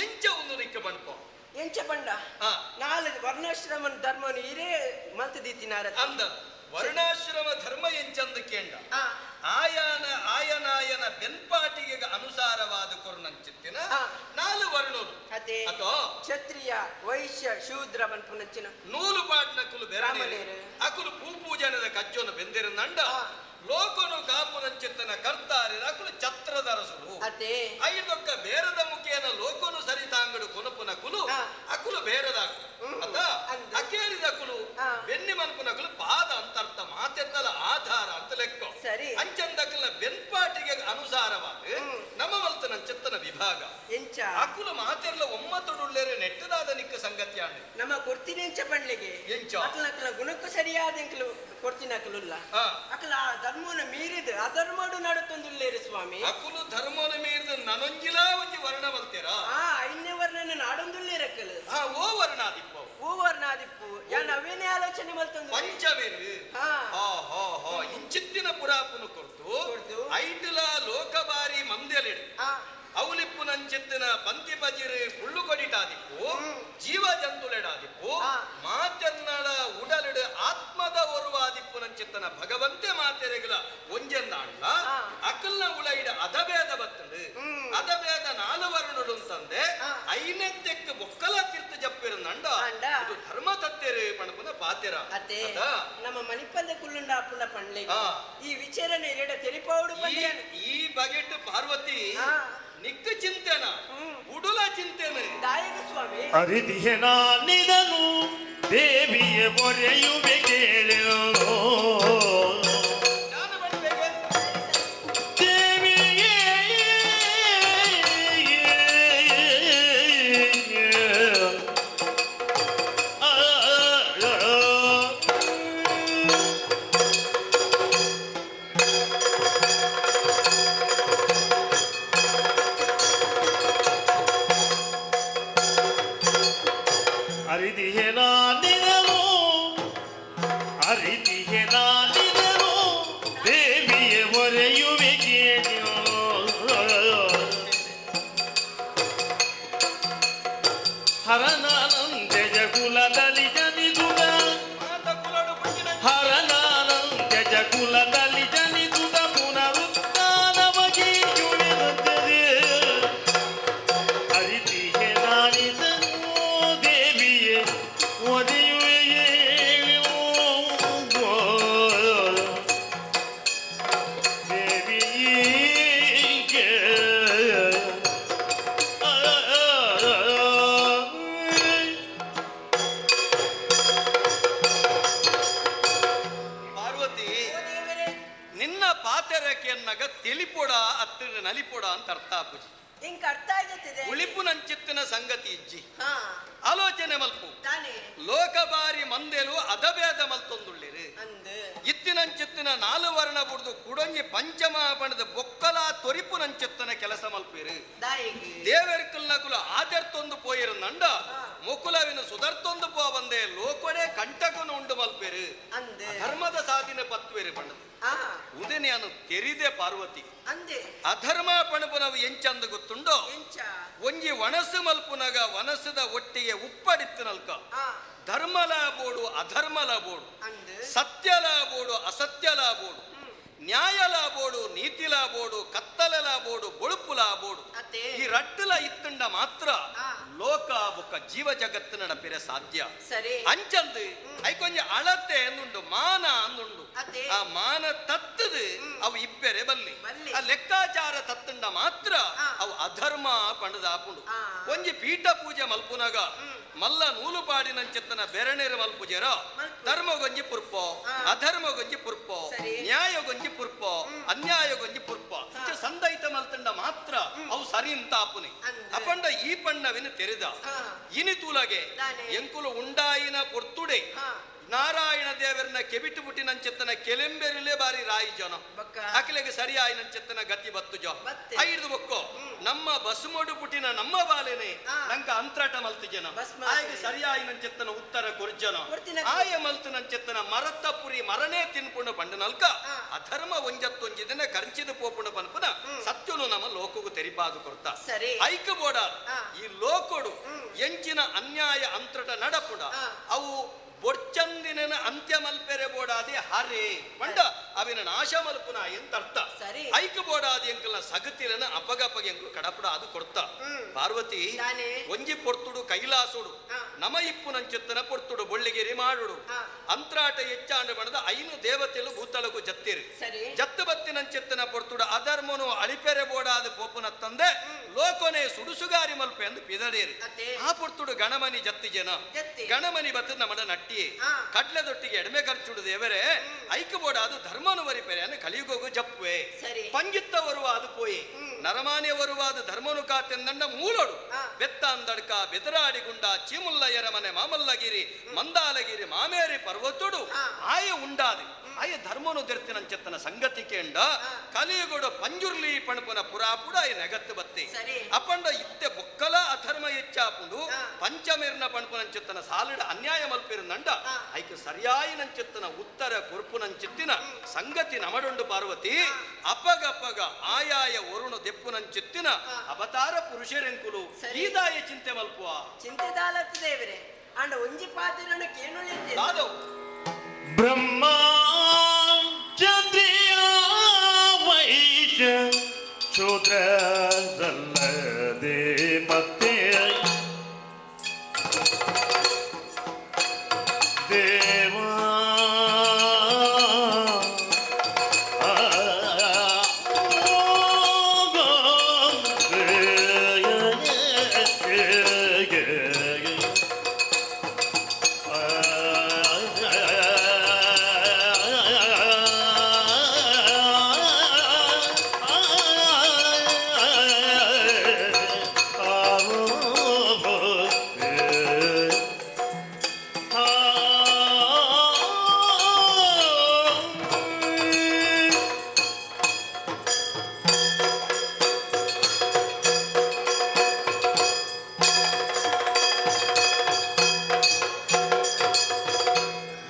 ಎಂಚ ಒಂದು ನಿಕ್ಕ ಬಣ್ಪ ಎಂಚ ಪಂಡ ನಾಲ್ ವರ್ಣಾಶ್ರಮ ಧರ್ಮನು ಇರೇ ಮಲ್ತು ದೀತಿನಾರ ಅಂದ ವರ್ಣಾಶ್ರಮ ಧರ್ಮ ಎಂಚಂದು ಕೇಂಡ ಆಯಾನ ಆಯನಾಯನ ಬೆನ್ಪಾಟಿಗೆ ಅನುಸಾರವಾದ ಕೊರ್ನಂಚಿತ್ತಿನ ನಾಲು ವರ್ಣೋದು ಅದೇ ಅಥವಾ ಕ್ಷತ್ರಿಯ ವೈಶ್ಯ ಶೂದ್ರ ಪನ್ಪುನಂಚಿನ ನೂಲು ಪಾಡ್ನಕುಲು ಬೆರನೇರು ಅಕುಲು ಪೂಪೂಜನದ ಕಜ್ಜೋನು ಬೆಂದಿರ ನಂಡ ಲೋಕನು ಕಾಪುನಂಚಿತ್ತನ ಕರ್ತಾರೆ ಅಕುಲು ಛತ್ರದ ಅರಸುಲು ಅದೇ ಐದೊಕ್ಕ ಬೇರದ ಮುಖೇನ ಲೋಕನು ಸರಿತಾಂಗಡು ಕೊನಪುನ ಕುಲು ಅಕುಲು ಬೇರದ ಅತ ಅಕೇರಿದ ಕುಲು ಬೆನ್ನಿ ಮನ್ಪುನಕುಲು ಪಾದ ಅಂತರ್ಥ ಮಾತೆತ್ತಲ ಆಧಾರ ಅಂತ ಲೆಕ್ಕ ಸರಿ ಅಂಚಂದಕಲ್ನ ಬೆನ್ಪಾಟಿಗೆ ಅನುಸಾರವಾದ ನಮ್ಮ ಮಲ್ತನ ಚಿತ್ತನ ವಿಭಾಗ ಎಂಚ ಅಕುಲು ಮಾತೆರ್ಲ ಒಮ್ಮತೊಡುಳ್ಳೇರೆ ನೆಟ್ಟದಾದ ನಿಕ್ಕ ಸಂಗತಿಯಾಣ ನಮ್ಮ ಕೊಡ್ತೀನಿ ಎಂಚ ಪಂಡ್ಲಿಗೆ ಎಂಚ ಅಕಲ ಅಕಲ ಗುಣಕ್ಕೂ ಸರಿಯಾದ ಎಂಕಲು ಕೊಡ್ತೀನಿ ಅಕಲುಲ್ಲ ಅಕಲ ಆ ಧರ್ಮನ ಮೀರಿದ ಅಧರ್ಮಡು ನಡುತ್ತೊಂದುಲ್ಲೇರು ಸ್ವಾಮಿ ಅಕುಲು ಧರ್ಮನ ಮೀರಿದ ನನೊಂಜಿಲ ಒಂಜಿ ವರ್ಣ ಮಲ್ತೇರಾ ಆ ಐನೇ ವರ್ಣನ ನಾಡೊಂದುಲ್ಲೇರಕ್ಕಲು ಆ ಓ ವರ್ಣಾದಿಪ್ಪ ಓ ವರ್ಣಾದಿಪ್ಪು ಯಾನ್ ಅವೇನೇ ಆಲೋಚನೆ ಮಲ್ತೊಂದು ಪಂಚವೇರು ಹಾ ಹಾ ಹಾ ಇಂಚಿತ್ತಿನ ಪುರಾಪುನು ಕೊರ್ತು ಐದುಲ ಲೋಕಬಾರಿ ಮಂದೆಲೆಡು ಅವಲಿಪ್ಪು ನಂಚಿತ್ತಿನ ಪಂತಿ ಬಜಿರು ಪುಳ್ಳು ಕೊಡಿಟಾದಿಪ್ಪು ಜೀವ ಜಂತುಲೆಡಾದಿಪ್ಪು ಮಾತೆರ್ನಳ ಉಡಲಿಡು ಆತ್ಮದ ಒರುವಾದಿಪ್ಪು ನಂಚಿತ್ತನ ಭಗವಂತೆ ಮಾತೆರೆಗಳ ಒಂಜೆಂದಾಂಡ ಅಕಲ್ನ ಉಳೈಡ ಅದಭೇದ ಬತ್ತಂಡು ಅದಭೇದ ನಾಲು ವರ್ಣುಡು ಅಂತಂದೆ ಐನೆತ್ತೆಕ್ ಬೊಕ್ಕಲ ತೀರ್ಥ ಜಪ್ಪಿರಂದಂಡ ಇದು ಧರ್ಮ ತತ್ತೇರು ಪಣಪುನ ಪಾತೆರ ಅತ್ತೆ ನಮ್ಮ ಮಣಿಪಲ್ದ ಕುಲ್ಲುಂಡ ಅಪ್ಪುನ ಪಂಡ್ಲೆ ಈ ವಿಚಾರನೆ ಇರೆಡ ತೆರಿಪಾವುಡು ಪಂಡ್ಯಾನು ಈ ಬಗೆಟ್ ಪಾರ್ವತಿ ನಿಕ್ಕ ಚಿಂತೆನ ಉಡುಲ ಚಿಂತೆನ ದಾಯಕ ಸ್ವಾಮಿ ಅರಿದಿಹೆ ನಾನಿದನು ದೇವಿಯ ಮೊರೆಯುವೆ ಕೇಳಿರೋ ದೇವಿಯೇ ಅರಿದಿಹೆ ನಾನಿದನು ಅರಿದಿಹೆ ನಾನಿದನು ದೇವಿಯ ಮೊರೆಯುವೆ ಕೇಳಿಯೋ ಹರನಾನಂತ್ಯಜ ಕುಲದಲ್ಲಿ ಜನಿಸುದ ಹರನಾನಂತ್ಯಜ ಕುಲದಲ್ಲಿ ಜನಿಸುದ ಪುನರುತ್ಥಾನವಾಗಿ ಯುಳಿರುತ್ತದೆ ಅರಿತಿಹೆ ನಾನಿದನು ದೇವಿಯೇ ಒದೆಯುವೆಯೇ ದೇವಿಯೇ ಪಾರ್ವತಿ ನಿನ್ನ ಪಾತೆರಕೆನ್ನಗ ತಿಳಿಪೊಡ ಅತ್ತಿರ ನಲಿಪೊಡ ಅಂತ ಅರ್ಥ ಆಪುಜಿ ಇಂಕ ಅರ್ಥ ಆಗುತ್ತಿದೆ ಉಳಿಪು ನಂಚಿತ್ತಿನ ಸಂಗತಿ ಇಜ್ಜಿ ಹಾ ಆಲೋಚನೆ ಮಲ್ಪು ತಾನೇ ಲೋಕಬಾರಿ ಮಂದೆಲು ಅದಭೇದ ಮಲ್ತೊಂದುಳ್ಳಿರು ಅಂದು ಇತ್ತಿನಂಚಿತ್ತಿನ ನಾಲು ವರ್ಣ ಬುಡ್ದು ಕುಡೊಂಜಿ ಪಂಚಮ ಬಣದ ಬೊಕ್ಕಲ ತೊರಿಪು ನಂಚಿತ್ತನ ಕೆಲಸ ಮಲ್ಪಿರು ದಾಯಿಗೆ ದೇವೆರ್ಕಲ್ನಕುಲು ಆದರ್ತೊಂದು ಪೋಯಿರು ನಂಡ ಮುಕುಲವಿನ ಸುಧರ್ತೊಂದು ಪೋ ಬಂದೆ ಲೋಕೊಡೆ ಕಂಟಕನು ಉಂಡು ಮಲ್ಪೇರು ಅಂದೆ ಧರ್ಮದ ಸಾಧಿನ ಪತ್ವೇರು ಬಣ್ಣದ ಆ ಉದನೆಯನ್ನು ತೆರಿದೆ ಪಾರ್ವತಿ ಅಂದೆ ಅಧರ್ಮ ಪಣಪುನವು ಎಂಚಂದು ಗೊತ್ತುಂಡೋ ಎಂಚ ಒಂಜಿ ವನಸು ಮಲ್ಪುನಗ ವನಸದ ಒಟ್ಟಿಗೆ ಉಪ್ಪಡಿತ್ತು ನಲ್ಕ ಧರ್ಮಲ ಬೋಡು ಅಧರ್ಮಲ ಬೋಡು ಅಂದು ಸತ್ಯಲ ಬೋಡು ಅಸತ್ಯಲ ಬೋಡು ನ್ಯಾಯಲ ಬೋಡು ನೀತಿಲ ಬೋಡು ಕತ್ತಲಲ ಬೋಡು ಬೊಳುಪುಲ ಬೋಡು ಅತ್ತೆ ಈ ರಟ್ಟಲ ಇತ್ತುಂಡ ಮಾತ್ರ ಲೋಕ ಬೊಕ್ಕ ಜೀವ ಜಗತ್ತಿನ ನಡಪಿರೆ ಸಾಧ್ಯ ಸರಿ ಅಂಚಂದು ಐಕೊಂಜ ಅಳತೆ ಅಂದುಂಡು ಮಾನ ಅಂದುಂಡು ಅತ್ತೆ ಆ ಮಾನ ತತ್ತದು ಅವು ಇಬ್ಬೆರೆ ಬಲ್ಲಿ ಬಲ್ಲಿ. ಆ ಲೆಕ್ಕಾಚಾರ ತತ್ತುಂಡ ಮಾತ್ರ ಅವು ಅಧರ್ಮ ಪಂಡದ ಆಪುಂಡು ಒಂಜಿ ಪೀಠ ಪೂಜೆ ಮಲ್ಪುನಗ ಮಲ್ಲ ನೂಲು ಪಾಡಿನಂಚಿತ್ತನ ಬೆರಣೆರು ಮಲ್ಪುಜೆರ ಧರ್ಮಗೊಂಜಿ ಪುರ್ಪೋ ಅಧರ್ಮಗೊಂಜಿ ಪುರ್ಪೋ ನ್ಯಾಯಗೊಂಜಿ ಪುರ್ಪೋ ಅನ್ಯಾಯಗೊಂಜಿ ಪುರ್ಪೋ ಇಂಚ ಸಂದೈತ ಮಲ್ತಂಡ ಮಾತ್ರ ಅವು ಸರಿ ಅಂತ ಆಪುನಿ ಅಪಂಡ ಈ ಪಣ್ಣವಿನ ತೆರೆದ ಇನಿ ತೂಲಗೆ ಎಂಕುಲು ಉಂಡಾಯಿನ ಪೊರ್ತುಡೆ ನಾರಾಯಣ ದೇವರನ್ನ ಕೆಬಿಟ್ಟು ಪುಟ್ಟಿನಂಚೆತ್ತನ ಕೆಲೆಂಬೆರಿಲೇ ಬಾರಿ ರಾಯಿ ಜನ ಅಕಲೆಗೆ ಸರಿಯಾಯಿನಂಚೆತ್ತನ ಗತಿ ಬತ್ತು ಜೋ ಐದು ಬೊಕ್ಕೋ ನಮ್ಮ ಬಸುಮೋಡು ಪುಟಿನ ನಮ್ಮ ಬಾಲೆನೆ ನಂಕ ಅಂತರಾಟ ಮಲ್ತು ಜನ ಆಯ್ಗೆ ಸರಿಯಾಯಿನಂಚೆತ್ತನ ಉತ್ತರ ಕೊರ್ಜನ ಆಯ ಮಲ್ತು ನಂಚೆತ್ತನ ಮರತ್ತ ಪುರಿ ಮರನೇ ತಿನ್ಪುಣ ಪಂಡನಲ್ಕ ಅಧರ್ಮ ಒಂಜತ್ತೊಂಜಿದನ ಕರ್ಚಿದ ಪೋಪುಣ ಪನ್ಪುನ ಸತ್ಯನು ನಮ್ಮ ಲೋಕಗೂ ತೆರಿಪಾದು ಕೊರ್ತ ಐಕ ಬೋಡ ಈ ಲೋಕೊಡು ಎಂಚಿನ ಅನ್ಯಾಯ ಅಂತರಟ ನಡಪುಡ ಅವು ಬೊರ್ಚಂದಿನ ಅಂತ್ಯ ಮಲ್ಪೆರೆ ಬೋಡಾದಿ ಹರೆ ಪಂಡ ಅವಿನ ನಾಶ ಮಲ್ಪುನ ಎಂತ ಅರ್ಥ ಐಕ ಬೋಡಾದಿ ಎಂಕಲ್ನ ಸಗತಿರನ ಅಪಗಪಗೆ ಎಂಕಲು ಕಡಪುಡ ಅದು ಕೊಡ್ತ ಪಾರ್ವತಿ ಒಂಜಿ ಪೊರ್ತುಡು ಕೈಲಾಸುಡು ನಮ ಇಪ್ಪು ನಂಚೆತ್ತನ ಪೊರ್ತುಡು ಬೊಳ್ಳಿಗೆರಿ ಮಾಡುಡು ಅಂತರಾಟ ಹೆಚ್ಚಾಂಡ ಬಣದ ಐನು ದೇವತೆಲು ಭೂತಳಗು ಜತ್ತಿರಿ ಜತ್ತು ಬತ್ತಿನಂಚೆತ್ತನ ಪೊರ್ತುಡು ಅಧರ್ಮನು ಅಳಿಪೆರೆ ಬೋಡಾದ ಪೋಪುನ ತಂದೆ ಲೋಕೋನೆ ಸುಡುಸುಗಾರಿ ಮಲ್ಪೆ ಎಂದು ಪಿದಡೇರಿ ಆ ಪೊರ್ತುಡು ಗಣಮನಿ ಜತ್ತಿ ಜನ ಗಣಮನಿ ಬತ್ತ ನಮ್ಮಡ ನಟ್ಟಿ ಕಡ್ಲೆದೊಟ್ಟಿಗೆ ಎಡಮೆ ಖರ್ಚುಡು ದೇವರೇ ಐಕ ಬೋಡಾದು ಧರ್ಮನು ವರಿಪೆರೆ ಅನ್ನು ಕಲಿಯುಗೋಗು ಜಪ್ಪುವೆ ಪಂಗಿತ್ತ ಬರುವ ಅದು ಪೋಯಿ ನರಮಾನ್ಯ ಬರುವಾದ ಧರ್ಮನು ಕಾತೆಂದಂಡ ಮೂಲೋಡು ಬೆತ್ತ ಅಂದಡ್ಕ ಬೆದರಾಡಿಗುಂಡ ಚೀಮುಲ್ಲಯ್ಯರ ಮನೆ ಮಾಮಲ್ಲಗಿರಿ ಮಂದಾಲಗಿರಿ ಮಾಮೇರಿ ಪರ್ವತುಡು ಆಯ ಉಂಡಾದಿ ಆಯ ಧರ್ಮನು ದೆರ್ತಿನಂచెತ್ತನ ಸಂಗತಿ ಕೇಂಡ ಕಲಿಯುಗೊಡು ಪಂಜುರ್ಲಿ ಪಣಪುನ ಪುರಾಪುಡ ಆಯ ನೆಗತ್ತು ಬತ್ತಿ ಅಪಂಡ ಇತ್ತೆ ಬೊಕ್ಕಲ ಅಧರ್ಮ ಹೆಚ್ಚಾಪುಂಡು ಪಂಚಮಿರ್ನ ಪಣಪುನಂచెತ್ತನ ಸಾಲಿಡ ಅನ್ಯಾಯ ಮಲ್ಪಿರುನಂಡ ಐಕ ಸರಿಯಾಯಿನಂచెತ್ತನ ಉತ್ತರ ಕೊರ್ಪುನಂಚಿತ್ತಿನ ಸಂಗತಿ ನಮಡುಂಡು ಪಾರ್ವತಿ ಅಪಗಪಗ ಆಯಾಯ ಒರುಣು ದೆಪ್ಪುನಂಚಿತ್ತಿನ ಅವತಾರ ಪುರುಷರೆಂಕುಲು ಈದಾಯ ಚಿಂತೆ ಮಲ್ಪುವ ಚಿಂತೆ ದಾಲತ್ತು ದೇವರೇ ಅಂಡ ಒಂಜಿ ಪಾತಿರನ್ನು ಕೇಳುಳಿದ್ದೆ ಬ್ರಹ್ಮ ಚಂದ್ರಿಯ ವೈಶ್ಯ ಶೂದ್ರರಲ್ಲದೆ ಮತ್ತೆ ದೇವ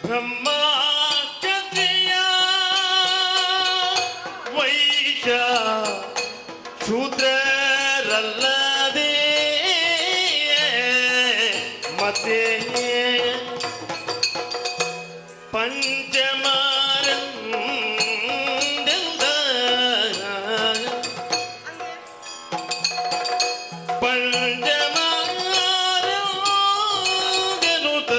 ಬ್ರಹ್ಮ ಕ್ಷತ್ರಿಯ ವೈಶ್ಯ ಶೂದ್ರರಲ್ಲದೆ ಮತ್ತೆ ಪಂಚಮಾರಂದಿಂದ ಪಂಚಮಾರಂದೆನುತ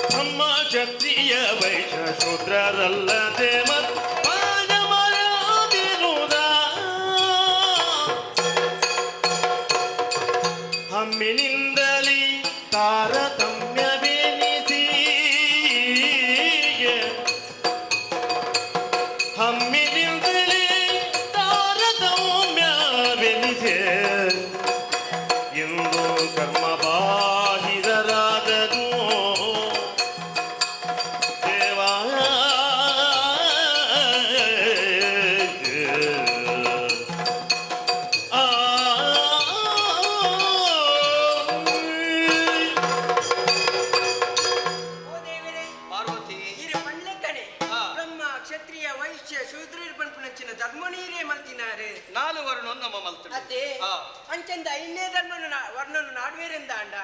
ಬ್ರಹ್ಮ ಕ್ಷತ್ರಿಯ ವೈಶ್ಯ ಶೂದ್ರರಲ್ಲದೆ ಮತ್ಪಾದಮರಾದಿರುದ ಹಮ್ಮಿನಿಂದಲೇ ತಾರತಮ್ಯವೆನಿಸಿ ಹಮ್ಮಿನಿಂದಲೇ ತಾರತಮ್ಯವೆನಿಸಿ ಎಂದು ಕರ್ಮ ಬಾಹಿರರಾದರು ದೇವಾ ಆ ಓ ದೇವರೇ ಪಾರ್ವತಿ ಈರೆ ಪಣ್ಲೆಕ್ಕನೆ ಬ್ರಹ್ಮ ಕ್ಷತ್ರಿಯ ವೈಶ್ಯ ಶೂದ್ರರು ಪನ್ಪುನಂಚಿನ ಧರ್ಮನೀರೇ ಮಲ್ತಿನಾರೆ ನಾಲು ವರ್ಣ ನಮ್ಮ ಮಲ್ತು ಅದೇ ಅಂಚಂದ ಐನೇ ಧರ್ಮನು ವರ್ಣನು ನಾಡ್ವೇರೆಂದ ಅಂಡ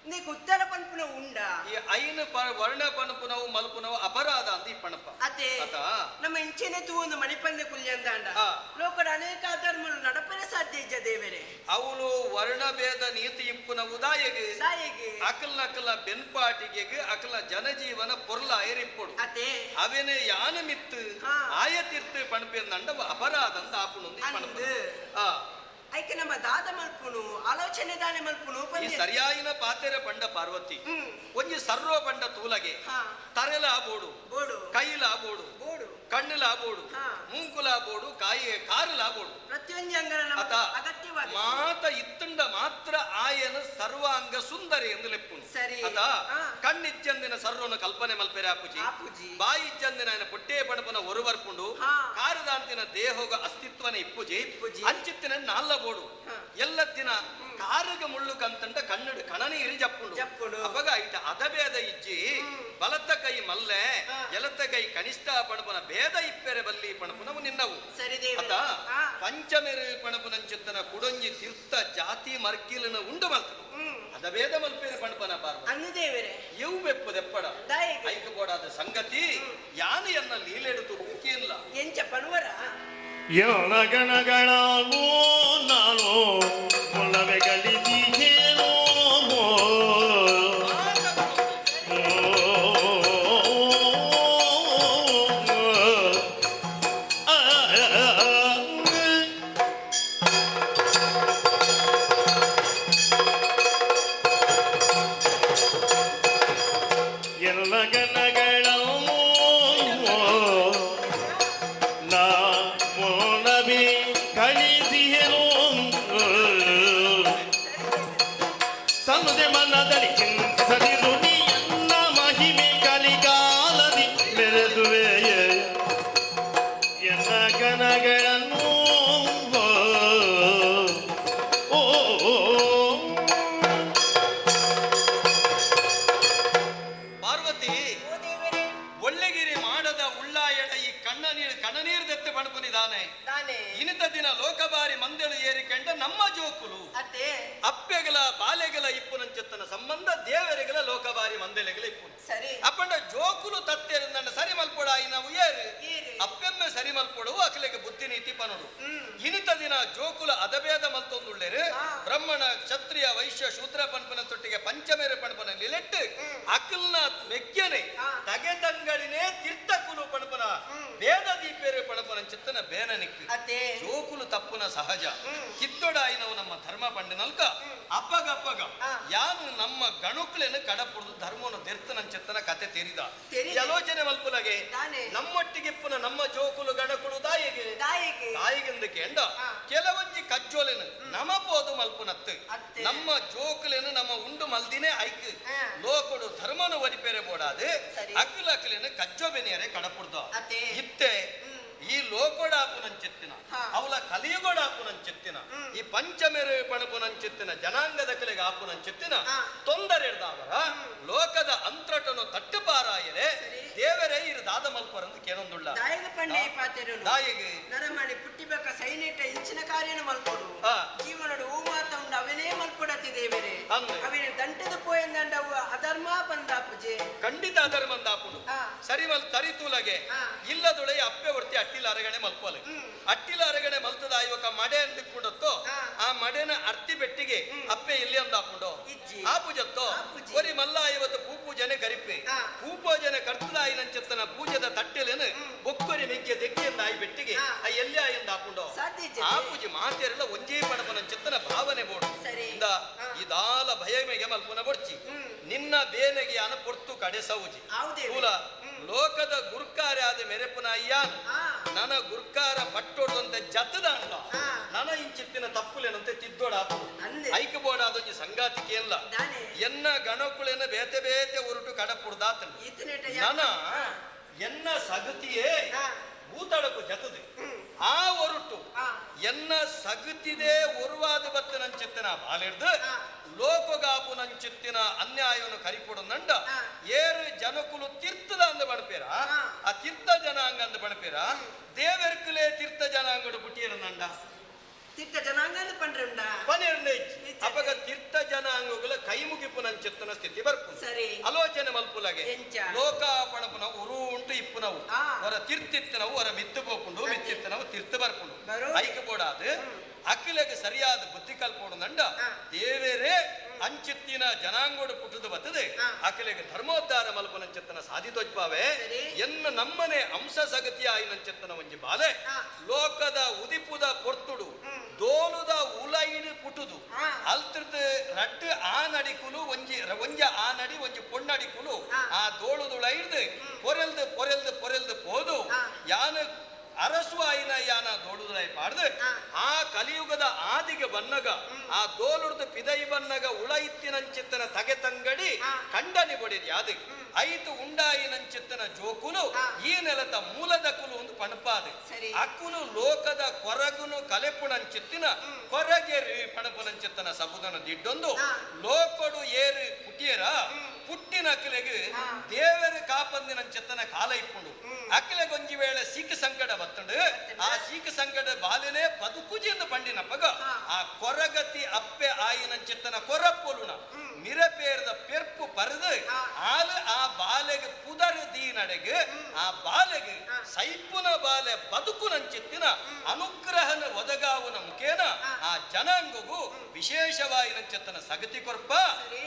ನೀಕು ಉತ್ತರ ಪನ್ಪುನ ಉಂಡ ಈ ಐನು ವರ್ಣ ಪಣಪುನವು ಮಲ್ಪುನವು ಅಪರಾಧ ಅಂತ ಈ ಪಣಪ ಅದೇ ಆತಾ? ನಮ್ಮ ಇಂಚೆನೆ ತೂವೊಂದು ಮಣಿಪಂದೆ ಕುಲ್ಯಂದ ಅಂಡ ಲೋಕದ ಅನೇಕ ಅಧರ್ಮನು ನಡಪನೆ ಸಾಧ್ಯ ಇಜ್ಜ ದೇವರೇ ಅವಳು ವರ್ಣಭೇದ ನೀತಿ ಇಪ್ಪುನವು ದಾಯಗೆ ದಾಯಗೆ ಅಕಲ್ನ ಅಕಲ್ನ ಬೆನ್ಪಾಟಿಗೆ ಅಕಲ್ನ ಜನಜೀವನ ಪೊರ್ಲ ಅಯರಿಪ್ಪುಡು ಅದೇ ಅವೆನೆ ಯಾನ ಮಿತ್ತು ಆಯ ತೀರ್ತು ಪಣಪೆ ನಂಡವ ಅಪರಾಧ ಅಂತ ಆಪುಣೊಂದು ಈ ಪಣಪ ಆ. ಐಕೆ ನಮ್ಮ ದಾದ ಮಲ್ಪುನು ಆಲೋಚನೆ ದಾನೆ ಮಲ್ಪುನು ಈ ಸರಿಯಾಯಿನ ಪಾತೆರೆ ಪಂಡ ಪಾರ್ವತಿ ಒಂಜಿ ಸರ್ವ ಪಂಡ ತೂಲಗೆ ತರೆಲ ಬೋಡು ಬೋಡು ಕೈಲ ಬೋಡು ಬೋಡು ಕಣ್ಣುಲ ಬೋಡು ಮೂಂಕುಲ ಬೋಡು ಕಾಯಿ ಕಾರುಲ ಬೋಡು ಪ್ರತಿಯೊಂದು ಅಂಗನ ಅತ ಅಗತ್ಯವಾದ ಮಾತ ಇತ್ತುಂಡ ಮಾತ್ರ ಆಯನ ಸರ್ವಾಂಗ ಸುಂದರಿ ಎಂದು ಲೆಪ್ಪುನು ಸರಿ. ಅತ ಕಣ್ಣಿಜ್ಜಂದಿನ ಸರ್ವನು ಕಲ್ಪನೆ ಮಲ್ಪೆರೆ ಆಪುಜಿ ಬಾಯಿಜ್ಜಂದಿನ ఆయన పొట్టే పడపన ఒరువర్పుంಡು ಕಾರುದಾಂತಿನ ದೇಹೋಗ ಅಸ್ತಿತ್ವನ ಇಪ್ಪುಜಿ ಅಂಚಿತ್ತಿನ ನಾಲ್ಲ ಬೋಡು ಎಲ್ಲತ್ತಿನ ಕಾರಗ ಮುಳ್ಳು ಕಂತಂಡ ಕಣ್ಣಡು ಕಣನೀರು ಜಪ್ಪುಂಡು ಅಪಗ ಐಟ ಅದಭೇದ ಇಜ್ಜಿ ಬಲತ್ತ ಕೈ ಮಲ್ಲೆ ಎಲತ್ತ ಕೈ ಕನಿಷ್ಠ ಪಣಪುನ ಭೇದ ಇಪ್ಪೆರೆ ಬಲ್ಲಿ ಪಣಪುನವು ನಿನ್ನವು ಸರಿ ದೇವರೇ. ಅತ ಪಂಚಮೆರು ಪಣಪುನಂಚಿತ್ತನ ಕುಡೊಂಜಿ ತೀರ್ಥ ಜಾತಿ ಮರ್ಕಿಲನ ಉಂಡು ಮಲ್ತನು ಅದಭೇದ ಮಲ್ಪೇರೆ ಪಣಪನ ಪಾರ್ವತಿ ಅನ್ನು ದೇವರೇ ಎವು ಬೆಪ್ಪದೆಪ್ಪಡ ಐಕ ಬೋಡಾದ ಸಂಗತಿ ಯಾನು ಎನ್ನ ಲೀಲೆಡುತು ಮುಖ್ಯ ಎಂಚ ಪನುವರ ಗಣಗಳೋ ನಾನು ಮುಲ್ಲವೆ ಗಳಿಸಿಹೇನೋ ಎಲ್ಲ ಗಣಗಳೋ ನಾ ಮೋನವೇ ಕಳಿಸಿಹೆನು ತನ್ನದೇ ಮನದಲ್ಲಿ ಚಿಂತಿಸದಿರು ನೀ ಎನ್ನ ಮಹಿಮೆ ಕಲಿಗಾಲದಿ ಮೆರೆದುವೆ ಎನ್ನ ಗಣಗಳನ್ನು ಓ ಪಾರ್ವತಿ ಒಳ್ಳೆಗಿರಿ ಮಾಡದ ಉಳ್ಳಾಯಡ ಈ ಕಣ್ಣ ನೀರು ಕಣ್ಣನೀರು ದತ್ತೆ ಪಣಪುನಿದಾನೆ ತಾನೆ ಇನಿತ ದಿನ ಲೋಕಬಾರಿ ಮಂದೆಳು ಏರಿಕೆಂಡ ನಮ್ಮ ಜೋಕುಲು ಅತ್ತೆ ಅಪ್ಪೆಗಲ ಬಾಲೆಗಲ ಇಪ್ಪುನಂಚೆತ್ತನ ಸಂಬಂಧ ದೇವರಿಗಲ ಲೋಕಬಾರಿ ಮಂದೆಲೆಗಲ ಇಪ್ಪುನು ಸರಿ ಅಪ್ಪಂಡ ಜೋಕುಲು ತತ್ತೇರು ಸರಿ ಮಲ್ಪೊಡ ನಾವು ಏರು ಅಪ್ಪೆಮ್ಮೆ ಸರಿ ಮಲ್ಪೊಡವು ಅಖಿಲೆಗೆ ಬುದ್ಧಿ ನೀತಿ ಪನೋಡು ಇನಿತ ದಿನ ಜೋಕುಲ ಅದಭೇದ ಮಲ್ತೊಂದುಳ್ಳೇರು ಬ್ರಹ್ಮಣ ಕ್ಷತ್ರಿಯ ವೈಶ್ಯ ಶೂದ್ರ ಪನ್ಪನ ತೊಟ್ಟಿಗೆ ಪಂಚಮೇರು ಪಣಪನ ನಿಲೆಟ್ಟು ಅಕಲ್ನ ಮೆಗ್ಗನೆ ತಗೆದಂಗಳಿನೇ ತೀರ್ಥ ಕುಲು ಪಣಪನ ಭೇದ ದೀಪೇರು ಪಣಪನ ಚಿತ್ತನ ಬೇನ ನಿಕ್ಕು ಜೋಕುಲು ತಪ್ಪುನ ಸಹಜ ಕಿತ್ತೊಡಾಯಿನವು ನಮ್ಮ ಧರ್ಮ ಪಂಡಿನಲ್ಕ ಅಪ್ಪಗಪ್ಪಗ ಯಾನು ನಮ್ಮ ಗಣುಕ್ಲೆನ ಕಡಪುಡ್ದು ಧರ್ಮವನ್ನು ತೀರ್ಥನ ಚಿತ್ತನ ಕತೆ ತೆರಿದ ತೆರಿದೆ. ಈ ಆಲೋಚನೆ ಮಲ್ಪುಲಗೆ ತಾನೆ. ನಮ್ಮೊಟ್ಟಿಗೆ ಪುನ ನಮ್ಮ ಜೋಕುಲು ಗಣಕುಲು ದಾಯಿಗೆ ದಾಯಿಗೆ. ತಾಯಿಗೆಂದು ಕೇಂಡ ಕೆಲವೊಂಜಿ ಕಜ್ಜೋಲೆನು ನಮ ಪೋದು ಮಲ್ಪುನತ್ತು ನಮ್ಮ ಜೋಕುಲೆನು ನಮ್ಮ ಉಂಡು ಮಲ್ದಿನೇ ಐಕ್ ಲೋಕಡು ಧರ್ಮನು ಒರಿಪೇರೆ ಬೋಡಾದು ಅಕ್ಕುಲ ಅಕ್ಕಲೇನು ಕಜ್ಜೋ ಬೆನಿಯರೆ ಕಡಪುಡ್ದ ಇತ್ತೆ ಈ ಲೋಕೋಡಾಪುನಂಚಿತ್ತಿನ ಅವಲ ಕಲಿಯುಗೋಡಾಪುನಂಚಿತ್ತಿನ ಈ ಪಂಚಮೆರು ಪಣಪುನಂಚಿತ್ತಿನ ಜನಾಂಗದ ಕಲೆಗೆ ಆಪುನಂಚಿತ್ತಿನ ತೊಂದರೆ ಇರ್ದಾವರ ಲೋಕದ ಅಂತ್ರಟನು ತಟ್ಟುಪಾರಾಯರೆ ದೇವರೇ ಇರು ದಾದ ಮಲ್ಪರಂದು ಕೇನೊಂದುಳ್ಳ ದಾಯಿಗೆ ಪಂಡೆ ಈ ಪಾತೆರುನು ದಾಯಿಗೆ ನರಮಣಿ ಪುಟ್ಟಿಬೇಕ ಸೈನೆಟ ಇಂಚಿನ ಕಾರ್ಯನ ಮಲ್ಪೊಡು ಜೀವನಡು ಹೂ ಮಾತ ಉಂಡು ಅವನೇ ಮಲ್ಪೊಡತಿ ದೇವರೇ ಅವಿನ ದಂಟದ ಪೋಯಂದಂಡ ಅವು ಅಧರ್ಮ ಬಂದಾಪುಜೆ ಖಂಡಿತ ಅಧರ್ಮ ಅಂದಾಪುಡು ಸರಿ ಮಲ್ ತರಿತೂಲಗೆ ಇಲ್ಲದೊಳೆ ಅಪ್ಪೆ ಹೊರ್ತಿ ಅಟ್ಟಿಲ ಅರಗಣೆ ಮಲ್ಪಲೆ ಅಟ್ಟಿಲ ಅರಗಣೆ ಮಲ್ತದ ಇವಾಗ ಮಡೆ ಅಂದಿಕ್ಕುಂಡತ್ತೋ ಆ ಮಡೆನ ಅರ್ತಿ ಬೆಟ್ಟಿಗೆ ಅಪ್ಪೆ ಇಲ್ಲಿ ಅಂದಾಪುಂಡು ಆ ಪೂಜತ್ತೋ ಒರಿ ಮಲ್ಲ ಇವತ್ತು ಪೂ ಪೂಜನೆ ಕರಿಪೆ ಪೂ ಪೂಜನೆ ಕರ್ತದಾಯಿನಂచెತ್ತನ ಪೂಜೆದ ತಟ್ಟೆಲೇನು ಬೊಕ್ಕೊರಿ ಮೆಗ್ಗೆ ದೆಕ್ಕಿಯಿಂದ ಆಯಿ ಬೆಟ್ಟಿಗೆ ಆ ಎಲ್ಲಿ ಆಯಿಂದ ಹಾಕೊಂಡು ಆ ಪೂಜೆ ಮಾತೆರೆಲ್ಲ ಒಂಜೇ ಪಣಪನಂచెತ್ತನ ಭಾವನೆ ಬೋಡು ಇಂದ ಇದಾಲ ಭಯಮೆಗೆ ಮಲ್ಪುನ ಬೊಡ್ಚಿ ನಿನ್ನ ಬೇನೆಗೆ ಅನ ಪೊರ್ತು ಕಡೆ ಸೌಜಿ ಮೂಲ ಲೋಕದ ಗುರ್ಕಾರೆ ಆದ ಮೆರೆಪುನ ಅಯ್ಯಾನ್ ನನ್ನ ಗುರ್ಕಾರ ಪಟ್ಟೊಡುವಂತೆ ಜತದ ಅಣ್ಣ ನನ್ನ ಇಂಚಿತ್ತಿನ ತಪ್ಪುಲೇನಂತೆ ತಿದ್ದೋಡ ಐಕ ಬೋಡ ಅದೊಂಜಿ ಸಂಗಾತಿ ಕೇಲ್ಲ ಎನ್ನ ಗಣಕುಲೇನ ಬೇತೆ ಬೇತೆ ಉರುಟು ಕಡಪುಡ್ದಾತನು ನನ ಎನ್ನ ಸಗತಿಯೇ ಭೂತಳಕು ಜತದೆ ಆ ಒರುಟು ಎನ್ನ ಸಗತಿದೆ ಒರುವಾದ ಬತ್ತನಂಚಿತ್ತಿನ ಬಾಲಿಡ್ದು ಲೋಕಗಾಪು ನಂಚಿತ್ತಿನ ಅನ್ಯಾಯವನ್ನು ಕರಿಪೊಡು ನಂಡ ಏರು ಜನಕುಲು ತೀರ್ಥದ ಅಂದ ಬಣಪೇರ ಆ ತೀರ್ಥ ಜನಾಂಗ ಅಂದ ಬಣಪೇರ ದೇವೆರ್ಕುಲೇ ತೀರ್ಥ ಜನಾಂಗಡು ಪುಟ್ಟಿಯರ ನಂಡ ತೀರ್ಥ ಜನಾಂಗ ಅಂದ್ ಪಂಡ್ರುಂಡ ಪನ್ನೆರಡು ಅಪಗ ತೀರ್ಥ ಜನಾಂಗಗಳ ಕೈ ಮುಗಿಪು ನಂಚಿತ್ತನ ಸ್ಥಿತಿ ಬರ್ಪು ಸರಿ ಆಲೋಚನೆ ಮಲ್ಪುಲಗೆ ಎಂಚ? ಲೋಕಾಪಣಪುನ ಉರು ಉಂಟು ಇಪ್ಪುನವು ಹೊರ ತೀರ್ತಿತ್ತನವು ಹೊರ ಮಿತ್ತು ಪೋಪುಂಡು ಮಿತ್ತಿತ್ತನವು ತೀರ್ಥ ಬರ್ಪುಂಡು ಐಕ ಬೋಡಾದು ಅಕ್ಕಿಲೆಗೆ ಸರಿಯಾದ ಬುದ್ಧಿ ಕಲ್ಪೋಡು ನಂಡ ದೇವೇರೇ ಅಂಚಿತ್ತಿನ ಜನಾಂಗೋಡು ಪುಟ್ಟುದು ಬತ್ತದೆ ಅಕಲೆಗೆ ಧರ್ಮೋದ್ಧಾರ ಮಲ್ಪನಂಚಿತ್ತನ ಸಾಧಿತೋಜ್ಪಾವೆ ಎನ್ನ ನಮ್ಮನೆ ಅಂಶ ಸಗತಿಯ ಆಯಿನಂಚಿತ್ತನ ಒಂಜಿ ಬಾಲೆ ಲೋಕದ ಉದಿಪುದ ಪೊರ್ತುಡು ದೋಲುದ ಉಲೈಡು ಪುಟ್ಟುದು ಅಲ್ತ್ರದ್ ರಡ್ಡು ಆ ನಡಿಕುಲು ಒಂಜಿ ಒಂಜ ಆ ನಡಿ ಒಂಜಿ ಪೊಣ್ಣಡಿಕುಲು ಆ ದೋಳುದುಳೈಡ್ದು ಪೊರೆಲ್ದು ಪೊರೆಲ್ದು ಪೊರೆಲ್ದು ಪೋದು ಯಾನು ಅರಸು ಆಯಿನ ಯಾನ ದೋಳುದುಳೈ ಪಾಡ್ದು ಆ ಕಲಿಯುಗದ ಆದಿಗೆ ಬನ್ನಗ ಆ ದೋಲುಡ್ದು ಪಿದೈ ಬನ್ನಗ ಉಳೈತ್ತಿನಂಚಿತ್ತನ ತಗೆ ತಂಗಡಿ ಕಂಡನಿ ಬಡಿದ್ ಯಾದು ಐತು ಉಂಡಾಯಿನಂಚಿತ್ತನ ಜೋಕುಲು ಈ ನೆಲದ ಮೂಲದ ಕುಲು ಒಂದು ಪಣಪಾದು ಅಕುಲು ಲೋಕದ ಕೊರಗುನು ಕಲೆಪುಣಂಚಿತ್ತಿನ ಕೊರಗೆರು ಪಣಪುನಂಚಿತ್ತನ ಸಬುದನ ದಿಡ್ಡೊಂದು ಲೋಕೊಡು ಏರು ಪುಟ್ಟಿಯರ ಪುಟ್ಟಿನ ಅಕ್ಲೆಗ್ ದೇವರು ಕಾಪಂದಿನಂಚಿತ್ತನ ಕಾಲ ಇಪ್ಪುಂಡು ಅಕ್ಲೆಗೊಂಜಿ ವೇಳೆ ಸೀಕ ಸಂಕಟ ಬತ್ತಂಡು ಆ ಸೀಕ ಸಂಕಟ ಬಾಲೆನೆ ಬದುಕುಜಿ ಎಂದು ಪಂಡಿನ ಪಗ ಆ ಕೊರಗತಿ ಅಪ್ಪೆ ಆಯಿನಂಚಿತ್ತನ ಕೊರಪೊಲುನ ಮಿರಪೇರದ ಪೆರ್ಪು ಪರದು ಆಲು ಆ ಬಾಲೆಗೆ ಪುದರು ದೀನಡೆಗೆ ಆ ಬಾಲೆಗೆ ಸೈಪುನ ಬಾಲೆ ಬದುಕುನಂಚಿತ್ತಿನ ಅನುಗ್ರಹನ ಒದಗಾವುನ ಮುಖೇನ ಆ ಜನಾಂಗಗೂ ವಿಶೇಷವಾಯಿನಂಚಿತ್ತನ ಸಗತಿ ಕೊರ್ಪ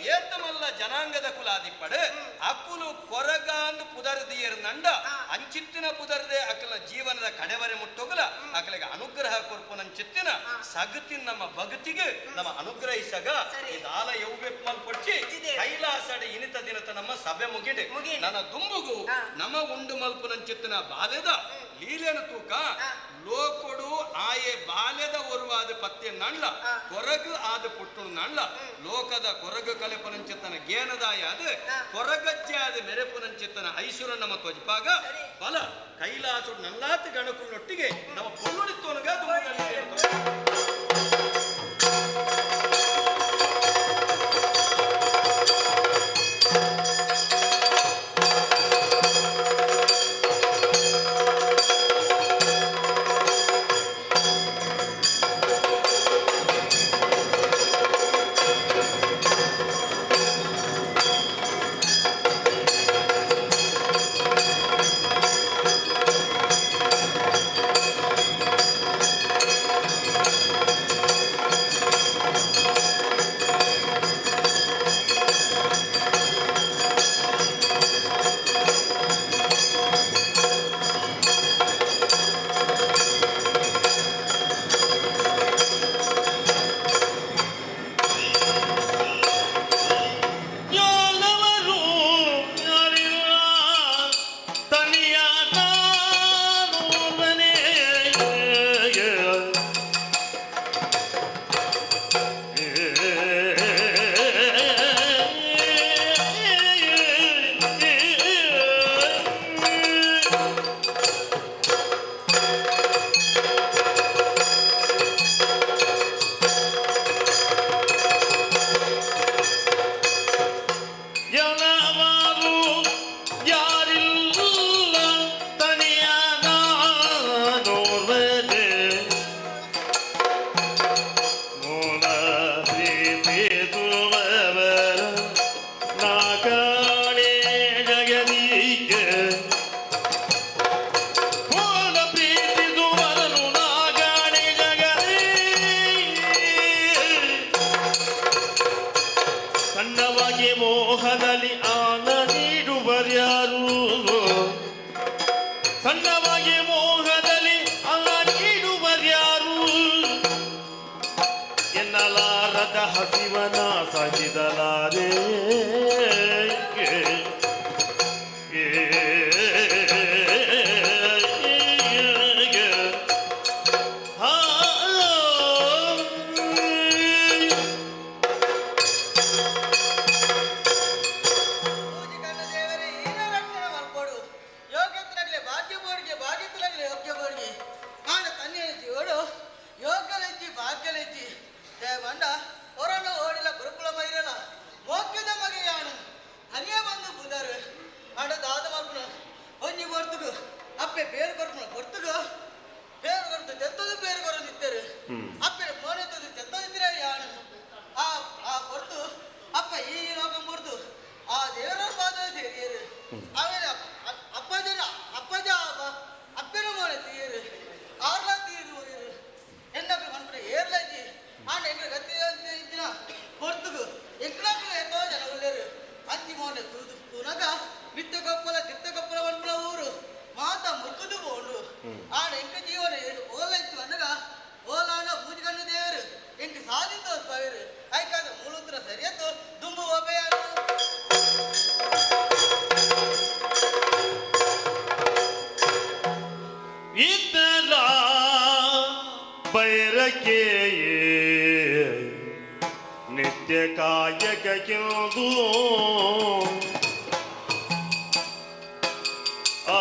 ಏತಮಲ್ಲ ಜನಾಂಗದ ಕುಲಾದಿಪ್ಪಡು ಅಕುಲು ಕೊರಗಾಂದು ಪುದರ್ದಿಯರ್ ನಂಡ ಅಂಚಿತ್ತಿನ ಪುದರ್ದೆ ಅಕಲ ಜೀವನದ ಕಡೆವರೆ ಮುಟ್ಟೋಗಲ ಅಕಲಿಗೆ ಅನುಗ್ರಹ ಕೊರ್ಪುನಂಚಿತ್ತಿನ ಸಗತಿ ನಮ್ಮ ಭಕ್ತಿಗೆ ನಮ್ಮ ಅನುಗ್ರಹಿಸಗ ಇದಾಲ ಯೌವೆಪ್ ಮಲ್ಪೊಚ್ಚಿ ಕೈಲಾಸಡೆ ಇನಿತ ದಿನತ ನಮ್ಮ ಸಭೆ ಮುಗಿಡೆ ನನ್ನ ದುಂಬುಗು ನಮ್ಮ ಉಂಡು ಮಲ್ಪುನಂಚಿತ್ತಿನ ಬಾಲೆದ ಲೀಲೆನ ತೂಕ ಲೋಕೊಡು ಆಯೆ ಬಾಲೆದ ಒರುವಾದ ಪತ್ತೆ ನಳ್ಳ ಕೊರಗು ಆದ ಪುಟ್ಟು ನಳ್ಳ ಲೋಕದ ಕೊರಗು ಕಲೆಪುನಂಚಿತ್ತನ ಗೇನದಾಯ ಅದು ಕೊರಗಜ್ಜೆ ಆದ ಮೆರೆಪುನಂಚಿತ್ತನ ಐಶ್ವರ ನಮ್ಮ ತ್ವಜ್ಪಾಗ ಬಲ ಕೈಲಾಸ ನಲ್ಲಾತ ಗಣಕುನೊಟ್ಟಿಗೆ ನಮ್ಮ ಪೊಳ್ಳುಡಿತ್ತೋನಗ ಮೋಹದಲ್ಲಿ ಆನ ನೀಡುವರ್ಯಾರು ಸಣ್ಣವಾಗಿ ಮೋಹದಲ್ಲಿ ಆನ ನೀಡುವರ್ಯಾರು ಎನ್ನಲಾರದ ಹಸಿವನ ಸಹಿಸಲಾರೆ ಯೋಗ್ಯತರಾಗಲಿ ಭಾಗ್ಯ ಬೋರ್ಗೆ ಭಾಗ್ಯತರಾಗಲಿ ಯೋಗ್ಯ ಬೋರ್ಗೆ ಆನ ತನ್ನೇಜಿ ಓಡು ಯೋಗ್ಯಲೆಜ್ಜಿ ಭಾಗ್ಯಲೆಜ್ಜಿ ದೇವಂಡ ಹೊರನು ಓಡಿಲ ಗುರುಕುಲ ಮೈರಲ ಮೋಕ್ಯದ ಮಗೆಯಾನು. ಸರಿಯತ್ತು ದುಂಬು ಒಬ್ಬೆಯಾರು. ಇದ್ದಲ ಬೈರಕ್ಕೆ ನಿತ್ಯ ಕಾಯಕಕ್ಕಿಂದು ಆ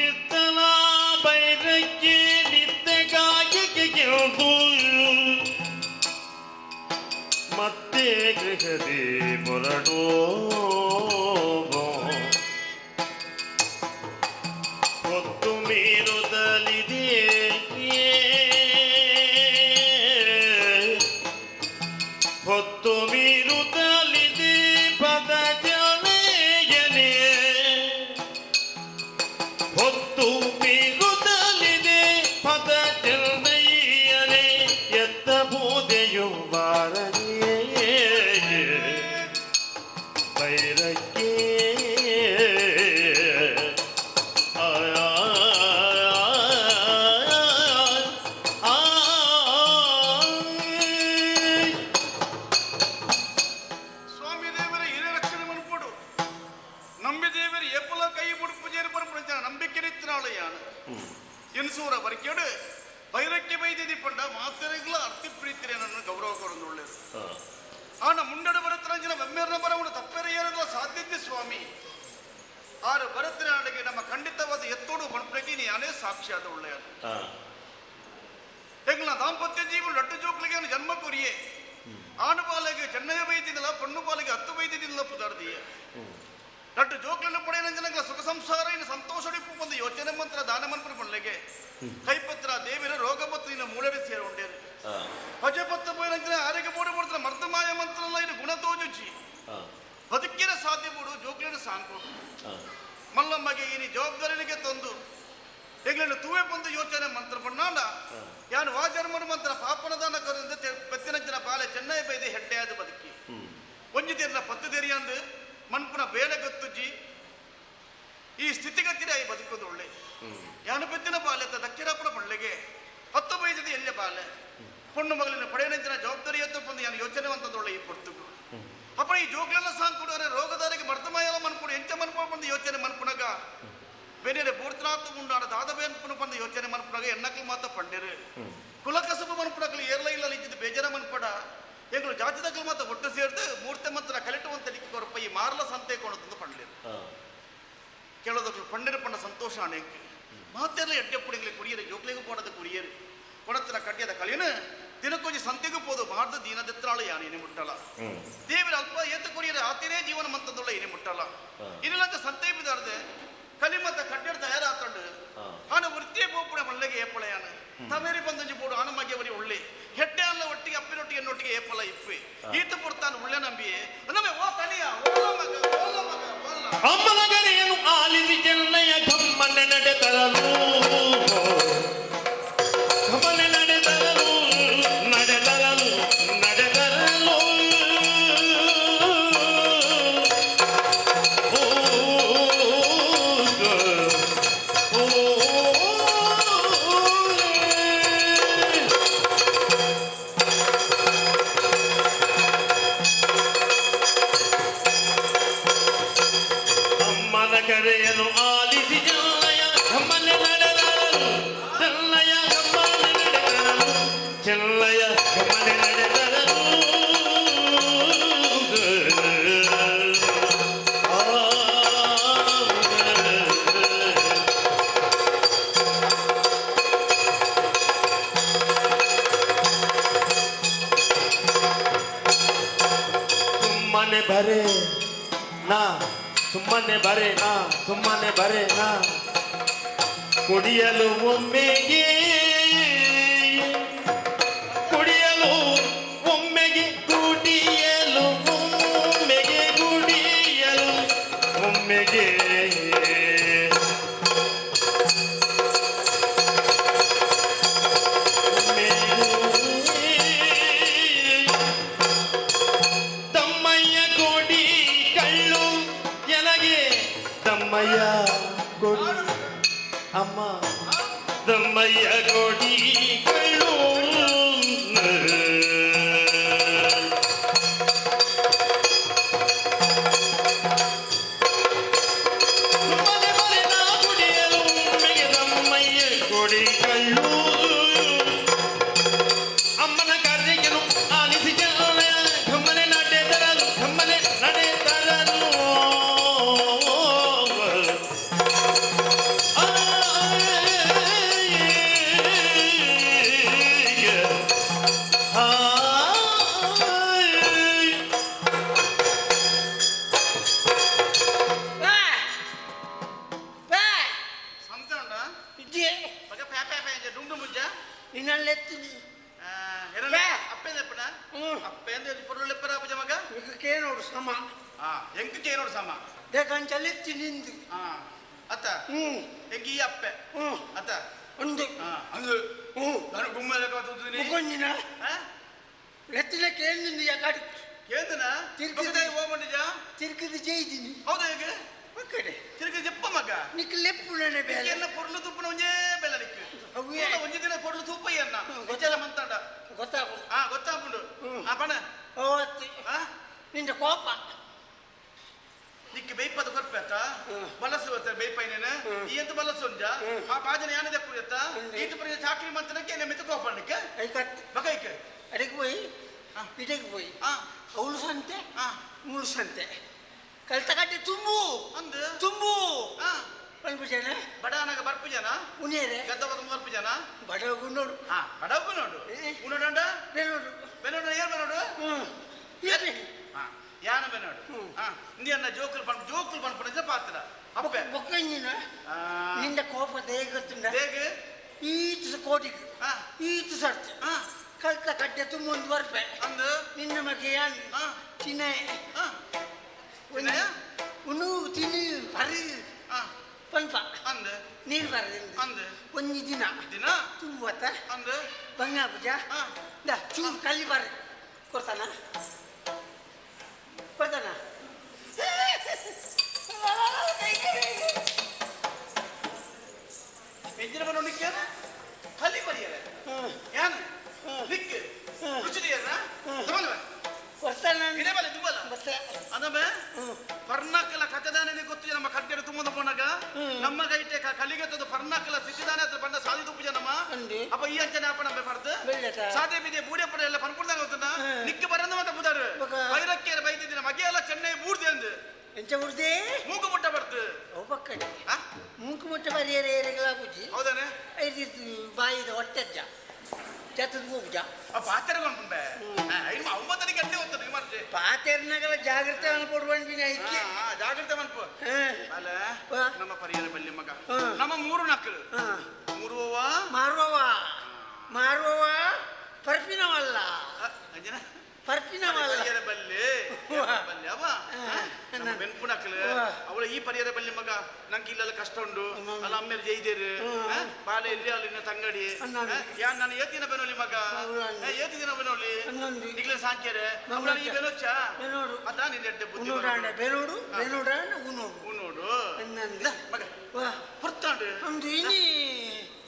ಇತ್ತಲ ಬೈರಕ್ಕೆ ನಿತ್ಯ ಗಾಯಕಿಗೆಂದು ಮತ್ತೆ ಗೃಹದಿ ಹೊರಡೋ ಹೊತ್ತು ಮೀರುತ್ತಲಿದೆ, ಹೊತ್ತು ಮೀರುತ್ತಲಿದೆ ಪದ ಜನೆಯನೇ, ಹೊತ್ತು ಮೀರುತ್ತಲಿದೆ ಪದ ಚೆನ್ನಯ್ಯನೇ, ಎತ್ತ ಬೋಧೆಯು ಬಾರನೇ ಬೈರಕ್ಕೆ. ಆ ಆ ಆ. ಸ್ವಾಮಿ ದೇವರ ಹಿರಿಯ ರಕ್ಷಣೆ ಮನ್ಪೋಡು. ನಂಬಿ ದೇವರು ಏಪಲ ಕೈ ಬುಡುಪು ಜೇರು ಪರಪುಣ ಜನ ನಂಬಿಕೆ ನಿತ್ನಾಳು ಯಾನು ಎನ್ಸೂರ ಬರಿಕೇಡು ಬೈರಕ್ಕೆ ಬೈದಿದಿ ಪಂಡ ಮಾತೆರೆಗ್ಲ ಅರ್ತಿ ಪ್ರೀತಿರೆ ನನ್ನ ಗೌರವ ಕೊಡೊಂದು ಒಳ್ಳೇದು. ಆನ ಮುಂಡಡು ಬರತ್ರ ಜನ ಬೆಮ್ಮೇರ್ನ ಬರವನು ತಪ್ಪೆರ ಏರಲ್ಲ ಸಾಧ್ಯತೆ ಸ್ವಾಮಿ. ಆರು ಭರತನಾಡಿಗೆ ನಮ್ಮ ಖಂಡಿತವಾದ ಎತ್ತೋಡು ಪಣಪ್ರಗಿ ಯಾನೇ ಸಾಕ್ಷಿಯಾದ ಒಳ್ಳೆಯದು. ಎಂಗ್ಲ ದಾಂಪತ್ಯ ಜೀವನ ಲಡ್ಡು ಜೋಕ್ಲಿಗೆ ಅವನು ಜನ್ಮ ಕೊರಿಯೇ ಆಣು ಪಾಲಿಗೆ ಚೆನ್ನಯ್ಯ ಬೈದಿದ್ದಿಲ್ಲ, ಪಣ್ಣು ಪಾಲಿಗೆ ಹತ್ತು ಬೈದಿದ್ದಿಲ್ಲ ಪುದಾರ್ದಿಯ ಲಡ್ಡು ಜೋಕ್ಲನ್ನು ಪಡೆಯನ ಜನಗಳ ಸುಖ ಸಂಸಾರ ಇನ್ನು ಸಂತೋಷ ಬಂದು ಯೋಚನೆ ಮಂತ್ರ ದಾನ ಮನ್ಪುರ ಪಡ್ಲೆಗೆ ಕೈಪತ್ರ ದೇವಿನ ರೋಗ ಪತ್ರ ಇನ್ನು ಮೂಳೆಡೆ ಸೇರ ಉಂಡೇರು ಪಜಪತ್ರ ಪೋಯಿನ ಆರೋಗ್ಯ ಬೋಡು ಬೋಡ್ತಾರ ಮರ್ದ ಮಾಯ ಮಂತ್ರ ಇನ್ನು ಗುಣ ತೋಜುಚಿ ಬದುಕಿನ ಸಾಧ್ಯ ಬೋಡು ಜೋಕ್ಲಿನ ಸಾಂಕೋಡು ಮಲ್ಲಮ್ಮಗೆ ಈ ಜವಾಬ್ದಾರಿನಿಗೆ ತಂದು ಎಂಗ್ಲನ್ನು ತೂವೆ ಬಂದು ಯೋಚನೆ ಮಂತ್ರ ಪಣ್ಣಾಂಡ ಯಾನು ವಾ ಜನ್ಮನ ಮಂತ್ರ ಪಾಪನ ದಾನ ಕರೆದ ಪತ್ತಿನ ಜನ ಬಾಲೆ ಚೆನ್ನೈ ಬೈದೆ ಹೆಡ್ಡೆಯಾದ ಬದುಕಿ ಒಂಜಿ ತೀರ್ನ ಪತ್ತು ತೆರಿಯಂದು ಮನ್ಪುನ ಬೇಲೆ ಗೊತ್ತುಜ್ಜಿ ಈ ಸ್ಥಿತಿಗತಿರ ಈ ಬದುಕೋದು ಒಳ್ಳೆ. ಯಾನು ಪೆತ್ತಿನ ಬಾಲೆ ದಕ್ಕಿರಪ್ಪನ ಪಳ್ಳೆಗೆ ಹತ್ತು ಬೈದದ ಎಲ್ಲೆ ಬಾಲೆ ಪೊಣ್ಣು ಮಗಳಿನ ಪಡೆಯನಂಚಿನ ಜವಾಬ್ದಾರಿ ಎತ್ತು ಬಂದು ಯಾನು ಯೋಚನೆ ಅಂತದೊಳ್ಳೆ ಈ ಪೊರ್ತುಗು. ಅಪ್ಪ ಈ ಜೋಗ್ಲೆಲ್ಲ ಸಾಂಕುಡು ರೋಗದಾರಿಗೆ ಮರ್ತಮಾಯಲ ಮನ್ಪುಡು ಎಂಚ ಮನ್ಪು ಬಂದು ಯೋಚನೆ ಮನ್ಪುನಗ ಬೇರೆ ಬೂರ್ತನಾಥ ಉಂಡಾಡ ದಾದ ಬೇನ್ಪುನ ಬಂದು ಯೋಚನೆ ಮನ್ಪುನಗ ಎನ್ನಕ್ಲು ಮಾತ ಪಂಡಿರು ಕುಲಕಸಬು ಮನ್ಪುನಕ್ಲು ಏರ್ಲ ಇಲ್ಲ ಇದ್ದಿದ್ದು ಬೇಜಾರ ಮನ್ಪಡ ಎಂಗಳು ಜಾತಿದಕ್ಲು ಮಾತ ಒಟ್ಟು ಸೇರ್ದು ಮೂರ್ತೆ ಮಂತ್ರ ಕಲಿಟುವಂತ ಲಿಕ್ಕಿ ಕೊರಪ ಈ ಮಾರ್ಲ ಸಂತೆ ಕೊಣದಂದು ಪಂಡಿರು ಕೇಳೋದಕ್ಲು ಪಂಡಿರು ಪಂಡ ಸಂತೋಷ ಅನೇಕ ಮಾತೆಲ್ಲ ಎಡ್ಡೆ ಪುಡಿಗಳಿಗೆ ಕುಡಿಯರು ಜೋಕ್ಲಿಗೂ ಪೋಡದ ಕುಡಿಯರು ಕೊಣತ್ತಿನ ಕಟ್ಟಿಯದ ಕಲಿಯನು ದಿನಕ್ಕೊಂಜಿ ಸಂತೆಗೂ ಪೋದು ಮಾಡ್ದ ದೀನದೆತ್ರಾಳು ಯಾನು ಏನೇ ಮುಟ್ಟಲ್ಲ. ದೇವರ ಅಲ್ಪ ಏತ ಕುರಿಯರು ಆತೇನೇ ಜೀವನ ಮಂತದೊಳ್ಳ ಏನೇ ಮುಟ್ಟಲ್ಲ. ಇನ್ನಿಲ್ಲಂತ ಸಂತೆ ಬಿದಾರ್ದೆ ಕಲಿಮತ್ತ ಕಟ್ಟಡ ತಯಾರಾತಂಡು ಆನ ವೃತ್ತಿಯ ಬೋಪುಣ ಮಲ್ಲೆಗೆ ಏಪಳೆಯಾನ ತಮೇರಿ ಬಂದೊಂಜಿ ಬೋಡು ಆನ ಮಗೆ ಅವರಿ ಒಳ್ಳೆ ಹೆಡ್ಡೆ ಅಲ್ಲ ಒಟ್ಟಿಗೆ ಅಪ್ಪಿನೊಟ್ಟಿಗೆ ಎನ್ನೊಟ್ಟಿಗೆ ಏಪಲ ಇಪ್ಪೆ ಈತ ಪುರ್ತಾನು ಒಳ್ಳೆ ನಂಬಿಯೇ ನಮ್ಮೆ ಓ ತಳಿಯ ಓಲ ಮಗ ಓಲ ಮಗ ಓಲ. ಅಮ್ಮನ ಗರೆಯನ್ನು ಆಲಿಸಿ ಚೆನ್ನಯ್ಯ ಘಮ್ಮನೆ ನಡೆತರಲು, ಘಮ್ಮನೆ ನಡೆತರಲು, ನಡೆತರಲು, ನಡೆತರಲು. ಓ, ಓ, ಅಮ್ಮನ ಕರೆಯನ್ನು ಆಲಿಸಿ ಚೆನ್ನಯ್ಯ ಘಮ್ಮನೆ ನಡೆದರಲು, ಚೆನ್ನಯ್ಯ ಘಮ್ಮನೆ ನಡೆದರಲು, ಚೆನ್ನಯ್ಯ ಘಮ್ಮನೆ ನಡೆದರಲು. ಸುಮ್ಮನೆ ಬರೆ ನಾ, ಸುಮ್ಮನೆ ಬರೆ ನಾ, ಸುಮ್ಮನೆ ಬರೆ ನಾ, ಕುಡಿಯಲು ಒಮ್ಮೆಗೆ, ಕುಡಿಯಲು ಒಮ್ಮೆಗೆ, ಕುಡಿಯಲು ಒಮ್ಮೆಗೆ, ಕುಡಿಯಲು ಒಮ್ಮೆಗೆ. ಅಮ್ಮ ದಮ್ಮಯ್ಯ ಕೊಡಿಗಳು ಮಲೆ ಮಲೆ ನಾ ದುಡಿಯಲು ಒಮ್ಮೆಗೆ ದಮ್ಮಯ್ಯ ಕೊಡಿಗಳು ಅಮ್ಮನ ಕಾರ್ಯಕ್ಕೆ ಆಲಿಸಿ ಘಮ್ಮನೆ ನಡೆ ತರಲು ಘಮ್ಮನೆ ನಡೆ ತರಲು ಸಂತೆ ಉಂಟಾ? ಮಗ ಪ್ಯಾ ಪ್ಯಾ ಪ್ಯಾ ಇಂಚ ಡುಮ್ ಡುಮ್ ಉಜ್ಜ? ನಿನ್ನಲ್ಲೆತ್ತಿನಿ ಎನಲ್ಲ? ಅಪ್ಪೇಂದ ಎಪ್ಪುನ? ಅಪ್ಪೇಂದ ಪೊರ್ಲು ಎಪ್ಪರ ಅಪ್ಪುಜ ಮಗ? ಕೇನೋಡು ಸಮ. ಎಂಕ್ ಕೇನೋಡು ಸಮ. ದೇಕಂಚಲೆತ್ತಿ ನಿಂದು. ಅತ್ತ? ಎಂಕ್ ಈ ಅಪ್ಪೆ. ಅತ್ತ? ಉಂದು. ಅಂದು. ನಾನು ಗುಮ್ಮಲೆ ಕಾತುದಿನಿ. ಮುಕೊಂಜಿನ? ಲೆತ್ತಿನ ಕೇಂದಿನಿ ಯಾಕಾಡು. ಕೇಂದನ? ತಿರ್ಗಿದ ಓಮಂಡಿಜ? ತಿರ್ಗಿದ ಜೈದಿನಿ. ಹೌದಾ ಹೇಗೆ? ಮಕ್ಕಡೆ. ತಿರ್ಗಿದ ಜಪ್ಪ ಮಗ. ನಿಕ್ ಲೆಪ್ಪುಣನೆ ಬೇಲೆ. ಎನ್ನ ಪೊರ್ಲು ತುಪ್ಪನ ಒಂಜೇ ಬೆಲೆ ನಿಕ್. ಅವ್ವೇ. ಒಂಜಿ ದಿನ ಪೊರ್ಲು ತುಪ್ಪಯ್ಯನ್ನ. ಗೊತ್ತಲ್ಲ ಮಂತಾಂಡ. ಗೊತ್ತಾಪುಂಡು. ಗೊತ್ತಾಪುಂಡು. ಪಣ. ಓ ನಿಂದ ಕೋಪ. ನಿಕ್ಕೆ ಬೇಯ್ಪದ ಕೊರ್ಪೆ ಅತ್ತ ಬಲಸು ಅತ್ತ ಬೇಯ್ಪೈನೇನ ಈ ಎಂತ ಬಲಸು ಉಂಜ ಆ ಪಾಜನ ಯಾನ ದೆಪ್ಪು ಅತ್ತ ಈತ ಪರಿ ಚಾಕ್ರಿ ಮಂತನಕ್ಕೆ ಎನ್ನ ಮಿತ ಕೋಪ ನಿಕ್ಕೆ ಬಕೈಕ್ ಅಡಿಗೆ ಪೋಯಿ ಇಡಕ್ಕೆ ಪೋಯಿ ಅವಳು ಸಂತೆ ಮೂಳು ಸಂತೆ ಕಲ್ತಕಟ್ಟೆ ತುಂಬು ಅಂದು ತುಂಬು ಪನ್ಪು ಜನ ಬಡವನಾಗ ಬರ್ಪು ಜನ ಉನೇರೆ ಗದ್ದವಾಗ ಬರ್ಪು ಜನ ಬಡವ ಗುನ್ನೋಡು ಬಡವ ಗುನ್ನೋಡು ಉನ್ನೋಡಂಡ ಬೆನೋಡು ಬೆನೋಡು ಏರ್ ಬೆನೋಡು ಯಾನ ಬೆನೋಡು ಇಂದಿಯನ್ನ ಜೋಕುಲು ಪನ್ಪು ಜೋಕುಲು ಪನ್ಪುನ ಪಾತ್ರ ಅಪ್ಪೆ ಬೊಕ್ಕಂಜಿನ ನಿಂದ ಕೋಪ ದೇಗ ಗೊತ್ತುಂಡ ದೇಗ ಈತು ಕೋಟಿಗೆ ಈತು ಸರ್ತಿ ಕಲ್ತ ಕಡ್ಡೆ ತುಂಬ ಒಂದು ಬರ್ಪೆ ಅಂದು ನಿನ್ನ ಮಗೆ ಯಾನ್ ತಿನ್ನ ಉಣ್ಣು ತಿನ್ನು ಪರಿ ಪನ್ಪ ಅಂದು ನೀರು ಬರದು ಅಂದು ಒಂಜಿ ದಿನ ದಿನ ತುಂಬುವತ್ತ ಅಂದು ಬಂಗಾ ಪೂಜ the ಚೂರು ಕಲ್ಲಿ ಬರ ಕೊಡ್ತಾನ ಕೊಡ್ತಾನ ಎಂಜಿನ ಬನ್ನೋ ನಿಕ್ಕೆ ಕಲ್ಲಿ ಬರಿಯರೆ ಯಾನ್ ನಿಕ್ಕೆ ರುಚಿದಿಯರ ತಮಲ್ವ ಕೊಡ್ತಾನ ಇದೇ ಬಲೆ ದುಬ್ಬಲ ಅದಮೆ ಪರ್ನಾಕಲ ಕಥೆದಾನೆ ಗೊತ್ತು ನಮ್ಮ ಕಡ್ಡೆಡು ತುಂಬದ ಪೋನಾಗ ನಮ್ಮ ಗೈಟೆ ಕಲಿಗತ್ತದ ಪರ್ನಾಕಲ ಸ್ಥಿತಿದಾನೆ ಅದ್ರ ಬಂಡ ಸಾದಿ ತುಪ್ಪು ನಮ್ಮ ಅಪ್ಪ ಈ ಅಂಚನೆ ಅಪ್ಪ ನಮ್ಮ ಪರ್ದು ಸಾದೆ ಬಿದೆ ಬೂಡೆ ಪಡ ಎಲ್ಲ ಪನ್ಪುಡ್ದಾಗ ಗೊತ್ತದ ನಿಕ್ಕೆ ಬರಂದ ಮತ್ತೆ ಬುದಾರು ಬೈರಕ್ಕೆ ಬೈತಿದ್ದಿನ ಮಗೆ ಎಲ್ಲ ಚೆನ್ನೈ ಬೂಡ್ದೆ ಅಂದು ಎಂಚ ಬುಡ್ದೆ ಮೂಗು ಮುಟ್ಟ ಬರ್ತು ಅವು ಪಕ್ಕಡೆ ಮೂಕು ಮುಟ್ಟ ಬರಿಯರೆ ಏರೆಗಳ ಪೂಜಿ ಹೌದಾನೆ ಐದು ಬಾಯಿದ ಹೊಟ್ಟೆಜ್ಜ ಜತದ ಪೂಜ ಪಾತೆರಗೊಂಡು ಒಂಬತ್ತನೇ ಗಂಟೆ ಹೊತ್ತು ವಿಮರ್ಶೆ ಪಾತೆರ್ನಗಲ ಜಾಗ್ರತೆ ಅನ್ಕೊಡ್ಬಂಡಿನಿ ಐಕೆ ಜಾಗ್ರತೆ ಮನ್ಪು ಅಲ್ಲ ನಮ್ಮ ಪರಿಹಾರ ಬಲ್ಲಿ ಮಗ ನಮ್ಮ ಮೂರು ನಕ್ಕಲು ಮೂರುವ ಮಾರುವವ ಮಾರುವವ ಪರ್ಪಿನವಲ್ಲ ಪರ್ಪಿನವಲ್ಲ ಪರಿಹಾರ ಬಲ್ಲಿ ಬಲ್ಲಿ ಅವ ನಮ್ಮ ಬೆನ್ಪು ನಕ್ಕಲು ಅವಳ ಈ ಪರಿಹಾರ ಬಲ್ಲಿ ಮಗ ನಂಗೆ ಇಲ್ಲೆಲ್ಲ ಕಷ್ಟ ಉಂಡು ಅಲ್ಲ ಅಮ್ಮೇಲೆ ಜೈದೇರು ಬಾಲೆ ಇಲ್ಲಿ ಅಲ್ಲಿನ ತಂಗಡಿ ಯಾನ್ ನಾನು ಏತಿನ ಬೆನೋಲಿ ಮಗ ಏತಿ ದಿನ ಬೆನೋಲಿ ನಿಗ್ಲೆ ಸಾಕ್ಯಾರೆ ಅವಳ ಈ ಬೆನೋಚ್ಚ ಅದ ನಿನ್ನ ಎಡ್ಡೆ ಬುದ್ಧಿ ಉನ್ನೋಡಾಂಡ ಬೆನೋಡು ಬೆನೋಡಾಂಡ ಉನ್ನೋಡು ಉನ್ನೋಡು ಮಗ ಹೊರ್ತಾಂಡು ಒಂದು ಇನಿ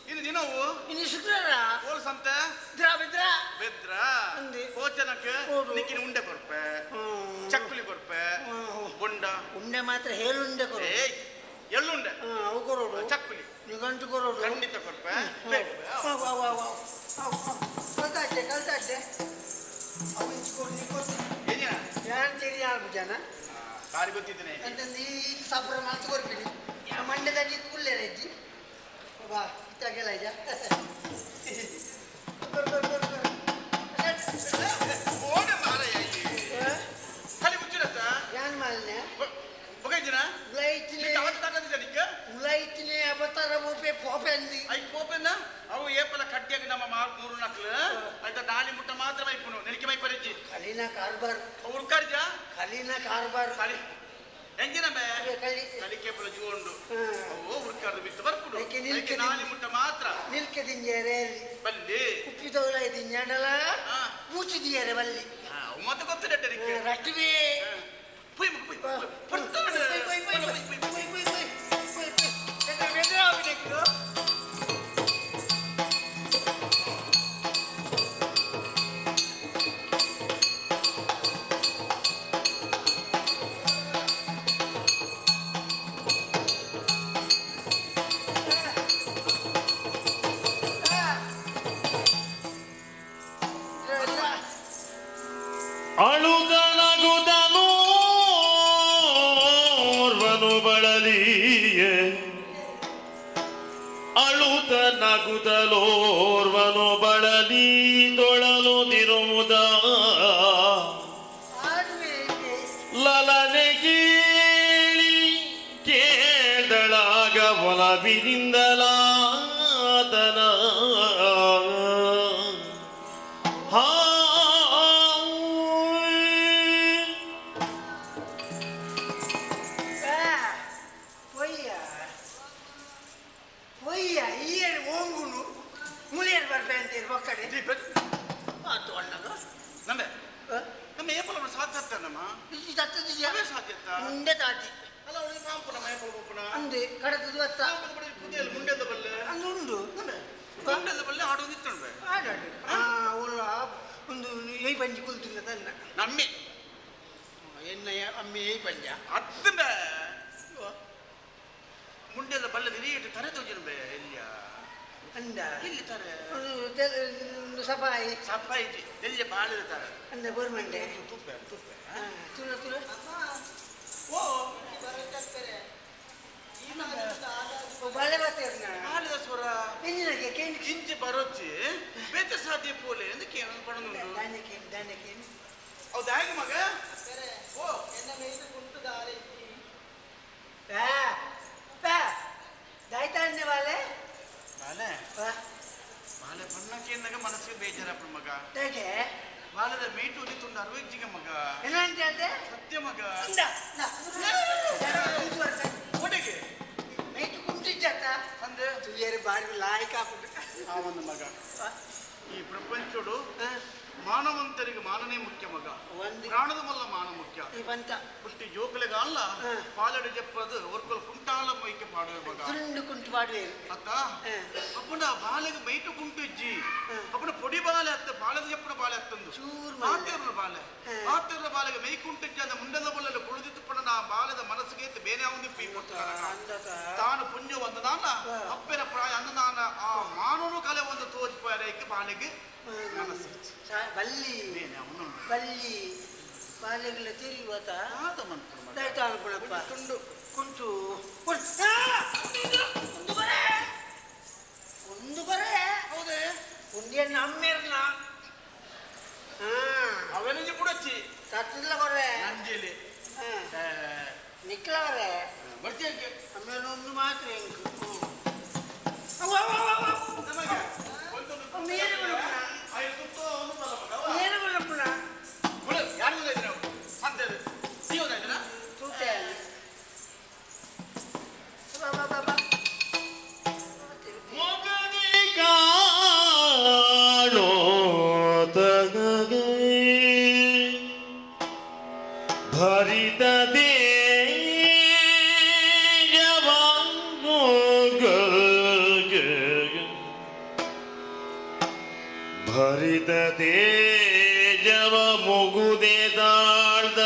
ಇನ್ನು ದಿನವು ಇನಿ ಶುಕ್ರವಾರ ಓಲ್ ಸಂತೆ ದ್ರಾ ಬೆದ್ರ ಬೆದ್ರ ಕೋಚನಕ್ಕೆ ನಿಕ್ಕಿನ ಉಂಡೆ ಕೊರ್ಪೆ ಚಕ್ಕುಲಿ ಕೊರ್ಪೆ ಬೊಂಡ ಉಂಡೆ ಮಾತ್ರ ಹೇಳುಂಡೆ ಕೊರು ಎಳ್ಳುಂಡೆ ಅವು ಕೊರೋಡು ಚಕ್ಕುಲಿ ನಿಗಂಟು ಕೊರೋಡು ಖಂಡಿತ ಕೊರ್ಪೆ ಕಲ್ತಾಡ್ಡೆ ಕಲ್ತಾಡ್ಡೆ ಅವು ಯಾರು ತಿಳಿ ಆಗುಜಾನ ಬಾರಿ ಗೊತ್ತಿದ್ದೇನೆ ಅಂತಂದು ಈ ಸಾಪುರ ಮಾತು ಕೊರ್ಪಿನಿ ಮಂಡ್ಯದಾಗಿ ಕುಲ್ಲೇರ ಇಜ್ಜಿ ಬಾ ಇತ್ತಾಗೆಲ್ಲ ಇಜ ಓಡೆ ಮಾರಾಯ ಖಾಲಿ ಮುಚ್ಚಿರತ್ತ ಯಾನ್ ಮಾಲ್ನೆ ಬೊಗೈಜಿನ ಉಲೈತಿನೆ ಉಲೈತಿನೆ ಅವತಾರ ಬೋಪೆ ಪೋಪೆ ಅಂದಿ I ಪೋಪೆನ ಅವು ಏಪಲ ಕಡ್ಡಿಯಾಗ ನಮ್ಮ ಮೂರು ನಕ್ಲು ಆಯ್ತಾ ನಾಲಿ ಮುಟ್ಟ ಮಾತ್ರ ಮೈಪುನು ನೆಲಿಕೆ ಮೈಪರಿಜ್ಜಿ ಕಲಿನ ಕಾರ್ಬಾರ್ ಉರ್ಕಾರ್ಜ ಕಲಿನ ಕಾರ್ಬಾರ್ ಕಲಿ ಎಂಜಿನ ಬೇ ಕಲಿಕೆ ಪಲ ಜೀವ ಉಂಡು ಅವು ಉರ್ಕಾರ್ದು ಬಿತ್ತು ಬರ್ಪುಡು ನಿಲ್ಕೆ ನಾಲಿ ಮುಟ್ಟ ಮಾತ್ರ ನಿಲ್ಕೆ ತಿಂಜೇರೆ ಬಲ್ಲಿ ಉಪ್ಪಿದವಳ ತಿಂಜಾಂಡಲ ಪೂಚಿದಿಯರೆ ಬಲ್ಲಿ ಅವು ಮತ್ತೆ ಗೊತ್ತಿಲ್ಲ ರಟ್ಟುವೆ ಪುಯ್ ಪುಯ್ ಪುಯ್ ಪುಯ್ ಪುಯ್ ಪುಯ್ ಪುಯ್ ಪುಯ್ ಪುಯ್ ಪುಯ್ ಅಳುತ ನಗುತ್ತಲೋರ್ವನು ಬಳಲಿ ತೊಳಲು ತಿರುವುದ ಲಲನೆ ಕೇಳಿ ಕೇಳಲಾಗ ಒಲವಿನಿಂದಲಾತನ ಹಾ. ಪೊಯ್ಯ ಪೊಯ್ಯ ಈಯರ್ ಓಂಗುನು ಮುಳಿಯರ್ ಬರ್ಬೆ ಅಂತ ಒಕ್ಕಡೆ. ಆತು ಅಣ್ಣಗ ನಂಬೆ ನಮ್ಮ ಏಪಲ ಸಾಧ್ಯ ನಮ್ಮ. ಇಲ್ಲಿ ತತ್ತದಿದ್ಯಾ? ಅವೇ ಸಾಧ್ಯತ. ಮುಂಡೆ ತಾತಿ. ಅಲ್ಲ, ಅವಳಿಗೆ ಪಾಂಪುನ ಮೈಪಲ ಪೋಪುನ. ಅಂದೆ ಕಡತದು ಅತ್ತ. ಪುದೆಯಲ್ಲಿ ಮುಂಡೆದ ಬಲ್ಲೆ. ಅಂದು ಉಂಡು. ಮುಂಡೆದ ಬಲ್ಲೆ ಹಾಡು ನಿತ್ತುಂಡು. ಹಾಡಾಡು ಆ ಒಲ್ಲ ಒಂದು ಏಯ್ ಪಂಜಿ ಕುಲ್ತಿಲ್ಲ ತನ್ನ. ನಮ್ಮೆ. ಎನ್ನ ಅಮ್ಮೆ ಏಯ್ ಪಂಜ. ಅತ್ತಂಬೆ ಮುಂಡೆದ ಬಲ್ಲೆ ಇಟ್ಟು ತರೆ ತೋಜಿನ ಎಲ್ಲಿಯ. ಅಂದ. ಇಲ್ಲಿ ತಾರೆ. ಒಂದು ಸಪಾಯಿ. ಸಪಾಯಿ ಎಲ್ಲಿ ಬಾಳಿದ ತಾರೆ. ಅಂದ ಗೋರ್ಮೆಂಟೆ. ತುಪ್ಪೆ ತುಪ್ಪೆ. ತುಲ ತುಲ. ಓ. ಬಾಳೆ ಬಾತೇರ್ನ. ಬಾಳೆದ ಸ್ವರ. ಎಂಜಿನಕ್ಕೆ ಕೇಂದ್ರ. ಇಂಚೆ ಬರೋಚ್ಚಿ ಬೇತೆ ಸಾಧ್ಯ ಪೋಲೆ ಎಂದು ಕೇಳೋದು ಪಡನುಂಡು. ದಾನೆಕೇನು ದಾನೆಕೇನು. ಹೌದು ಹೇಗೆ ಮಗ? ಓ. ಬಾ ಬಾ ದಾಯ್ತಾನ್ನೆ ಬಾಲೆ. ಬಾಲೆ. ಬಾ. ಬಾಲೆ ಬಣ್ಣಕ್ಕೆ ಮನಸ್ಸಿಗೆ ಬೇಜಾರಪ್ಪ ಮಗ. ಹೇಗೆ? ಬಾಲದ ಮೇಟು ತುಂಡು ಅರವಜ್ಜಿಗೆ ಮಗ. ಏನಂತ ಹೇಳ್ದೆ? ಸತ್ಯ ಮಗ. ಅಂದ. ಒಡೆಗೆ. ಮೇಟು ಕುಂಟಿಜ್ಜಾತ. ಅಂದ್ರೆ ತುಯ್ಯರು ಬಾರಿ ಲಾಯ್ಕ ಹಾಕುದು. ಆ ಒಂದು ಮಗ ಈ ಪ್ರಪಂಚಡು ಮಾನವಂತರಿಗೆ ಮಾನನೇ ಮುಖ್ಯ ಮಗ, ಪ್ರಾಣದ ಮಲ್ಲ ಮಾನ ಮುಖ್ಯ. ಬಂತ. ಪುಟ್ಟಿ ಜೋಕುಲೆಗ ಅಲ್ಲ ಪಾಲಡು ಜಪ್ಪದು ಒರ್ಕೊಲ್ ಕುಂಟಾಲ ಮೈಕೆ ಪಾಡುವೆ ಮಗ. ತುಂಡು ಕುಂಟು ಪಾಡುವೆ. ಅಕ್ಕ ಅಪ್ಪನ ಬಾಲೆಗೆ ಮೈಟು ಕುಂಟು ಇಜ್ಜಿ ಅಪ್ಪನ ಪೊಡಿ ಬಾಲೆ ಅತ್ತ ಬಾಳೆದ ಜಪ್ಪನ ಬಾಲೆ ಅತ್ತಂದು ಆತೇರ್ನ ಬಾಲೆ ಆತೇರ್ನ ಬಾಲೆಗೆ ಮೈ ಕುಂಟು ಇಜ್ಜಿ ಅಂದ ಮುಂಡೆದ ಬಲ್ಲಲ್ಲಿ ಕುಳಿದಿತ್ತು ಪಣ ಆ ಬಾಲೆದ ಮನಸ್ಸಿಗೆ ಎತ್ತು ಬೇರೆ ಅವನು ತಾನು ಪುಣ್ಯ ಒಂದದಾನ ಅಪ್ಪನ ಪ್ರಾಯ ಅಂದದಾನ ಆ ಮಾನವನು ಕಲೆ ಒಂದು ತೋಜ್ ಬಾಲೆಗೆ ಮನಸ್ಸು. ಬಲ್ಲಿ ಬಲ್ಲಿ ಬಾಲೆಗಳ ತಿರುಗುವತ ದಯತಾನ್ಪುಣಪ್ಪ ತುಂಡು ಕುಂಟು ಒಂದು ಬರೆ ಒಂದು ಬರೆ. ಹೌದೇ? ಉಂಡಿಯನ್ನ ಅಮ್ಮೇರ್ನ ಅವೆನಂಜಿ ಪುಡಚ್ಚಿ ತತ್ತಿಲ್ಲ ಕೊರ್ರೆ. ನಂಜಿಲಿ ನಿಕ್ಲವರೆ ಬರ್ತೀಯ. ಅಮ್ಮೇರ್ನ ಒಂದು ಮಾತ್ರ ಎಂಕು ಭರಿತ ಭರಿತ ತೇಜವ ಮುಗುದೆ ತಾಳ್ದ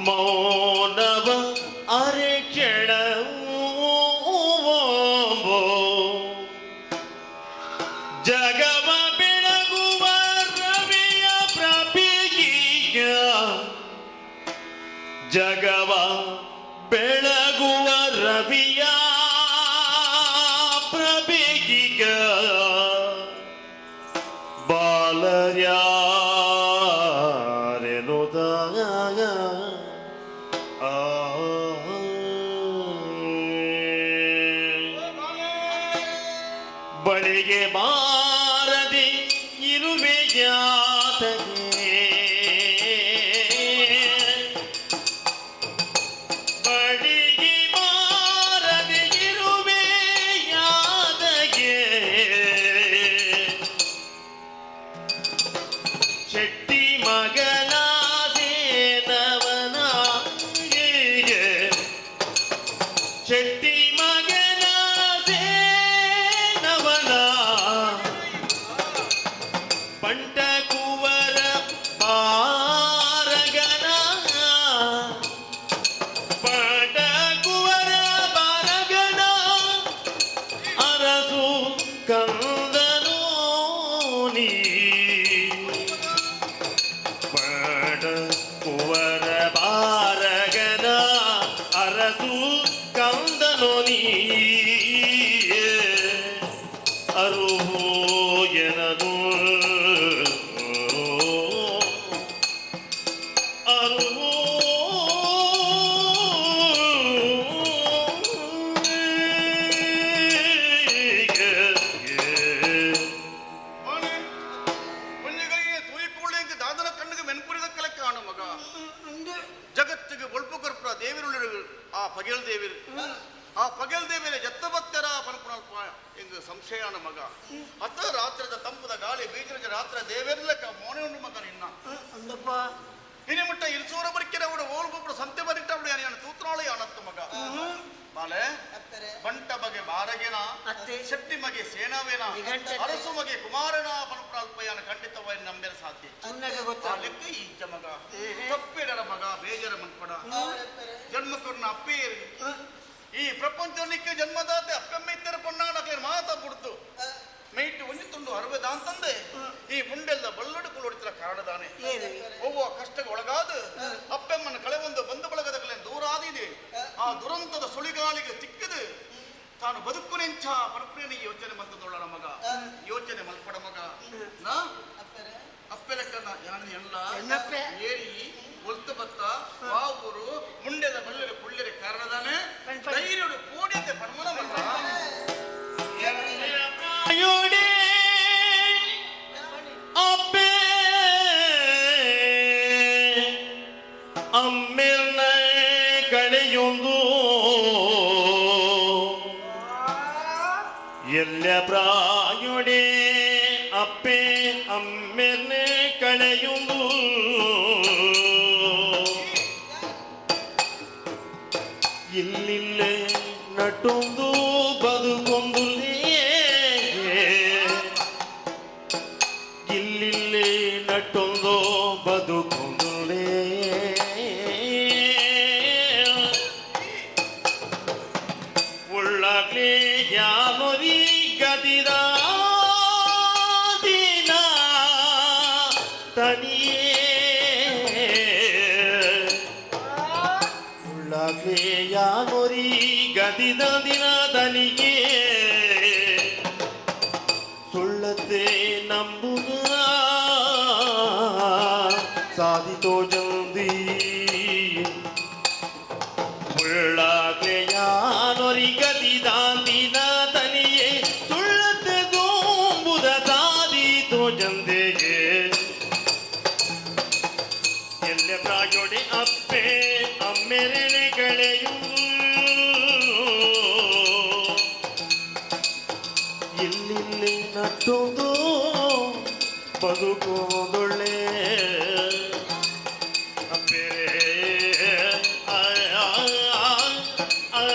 ಮೌನವ ಅರೆಕ್ಷಣ ಜಗವ ಬೆಳಗುವ ರವಿಯ ಪ್ರಭೆಗೀಗ ಜಗವ ಬೆಳಗುವ ರವಿಯ ಪ್ರಭೆಗೀಗ ಬಾಲರ್ಯಾರೆನುತ ಆ ಬಳಿಗೆ ಬಾರದೆ ಇರುವೆಯಾತಗೆ ಬಳಿಗೆ ಬಾರದೆ ಇರುವೆಯಾತಗೆ ಶೆಟ್ಟಿ ಮಗನಾದೇನವನಾಗೆ ಶೆಟ್ಟಿ ಮಗನಾದೇನವನ ಅರುಹೋಯನನು ದಾದನ ಕಣ್ಣಿಗೆ ಮೆನ್ಪುರಿದ ಕಲಕ್ಕೆ ಕಾಣು ಮಗ. ಜಗತ್ತಿಗೆ ಒಳ್ಪು ಕರ್ಪುರ ದೇವಿರುಳ್ಳಿರು ಆ ಪಗೆಲ್ ದೇವಿರು ಆ ಪಗೆಲ್ ದೇವಿರ ಜತ್ತ ಬತ್ತರ ಪನ್ಪುನಲ್ಪ ಎಂದು ಸಂಶಯಾನ ಮಗ. ಅತ್ತ ರಾತ್ರದ ತಂಪುದ ಗಾಳಿ ಬೀಜದ ರಾತ್ರ ದೇವೇರ್ಲಕ್ಕ ಮೋನೆ ಉಂಡು ಮಗ ನಿನ್ನ. ಅಂದಪ್ಪ ಇನಿ ಮುಟ್ಟ ಇಲ್ಸೂರ ಬರಿಕೆರೆ ಅವಡು ಓಲ್ ಬೊಬ್ಬಡು ಸಂತೆ ಬರಿಟ್ಟವಡು ಯಾನು ತೂತ್ರಾಳೆ ಅಣತ್ತು ಮಗ. ಬಾಲೆ ಬಂಟ ಬಗೆ ಬಾರಗೆನ ಶೆಟ್ಟಿ ಮಗೆ ಸೇನಾವೇನ ಅರಸು ಮಗೆ ಕುಮಾರನ ಪನ್ಪುನಲ್ಪಯಾನ ಖಂಡಿತವಾಗಿ ನಂಬೆರ ಸಾಧ್ಯ. ಆ ಲೆಕ್ಕ ಈ ಇಜ್ಜ ಮಗ ತಪ್ಪೇಡರ ಮಗ ಬೇಜರ ಮನ್ಪಡ ಜನ್ಮಕರ್ನ ಅಪ್ಪೇರು ಈ ಪ್ರಪಂಚಕ್ಕೆ ಜನ್ಮದಾತೆ ಅಪ್ಪೆಮ್ಮ ಇತ್ತರ ಪೊನ್ನಾಡಕ್ಕೆ ಮಾತ ಬುಡ್ತು ಮೈಟ್ ಒಂಜಿ ತುಂಡು ಅರವದ ಅಂತಂದೆ ಈ ಮುಂಡೆಲ್ಲ ಬಲ್ಲಡು ಕುಲೊಡಿತರ ಕಾರಣದಾನೆ. ಒವ್ವ ಕಷ್ಟಕ್ಕೆ ಒಳಗಾದ ಅಪ್ಪೆಮ್ಮನ ಕಳೆ ಒಂದು ಬಂಧು ಬಳಗದ ಕಲೆ ದೂರಾದಿದೆ. ಆ ದುರಂತದ ಸುಳಿಗಾಳಿಗೆ ತಿಕ್ಕದು ತಾನು ಬದುಕು ನೆಂಚ ಪರಪ್ರೇಣಿ ಯೋಚನೆ ಮಂತದೊಳ್ಳನ ಮಗ ಯೋಚನೆ ಮಲ್ಪಡ ಮಗ. ನಾ ಅಪ್ಪೆಲೆಕ್ಕನ ಯಾನ ಎಲ್ಲ ಏರಿ ಒಲ್ತು ಬತ್ತ ವಾವೂರು ಮುಂಡೆದ ಬಲ್ಲರೆ ಪುಳ್ಳೆರೆ ಕಾರಣದಾನೆ ಧೈರ್ಯಡು ಕೋಡಿಯಂತೆ ಪಡ್ಮನ ಮಗ. ಅಪ್ಪೆ ಅಮ್ಮಿರ್ನ ಕಳೆಯೊಂದು ಎಲ್ಲ ಪ್ರಾಯುಡೆ ಅಪ್ಪೆ ಅಮ್ಮಿರ್ನ ಕಳೆಯೊಂದು ಇಲ್ಲಿಲ್ಲೇ ನಟೊಂದು ಬದುಕೊಂದು ಇಲ್ಲಿಲ್ಲೇ ನಟೊಂದು ಬದುಕೊಂದುಲೇ ಉಳ್ಳಾಗ್ಲಿ ಯಾನೊರಿ ಗದಿರ ದಿನ ತನಿಯೇ ಉಳ್ಳಾಗ್ಲಿ ಯಾನೊರಿ ಗದಿದ ದಿನ ತನಿಯೇ ಸುಳ್ಳತೆ ನಂಬುದ ಸಾಧಿತೋ ಜಂದಿ ಉಳ್ಳಾಗ್ಲೆ ಯಾನೊರಿ ಗದಿದಾಂದಿನ ತನಿಯೇ ಸುಳ್ಳತೆ ದೋಂಬುದ ಸಾಧಿತೋ ಜಂದೆಯೇ ಎಲ್ಲ ಪ್ರಾಯೋಡೆ ಅಪ್ಪೆ ಅಮ್ಮೆರೆನೆ ಕಳೆಯು ಇಲ್ಲಿಲ್ಲಿ ನಟ್ಟೊಂದು ಬದುಕೋದೊಳ್ಳೆ ಅಪ್ಪೆರೇ ಆ ಆ ಆ ಆ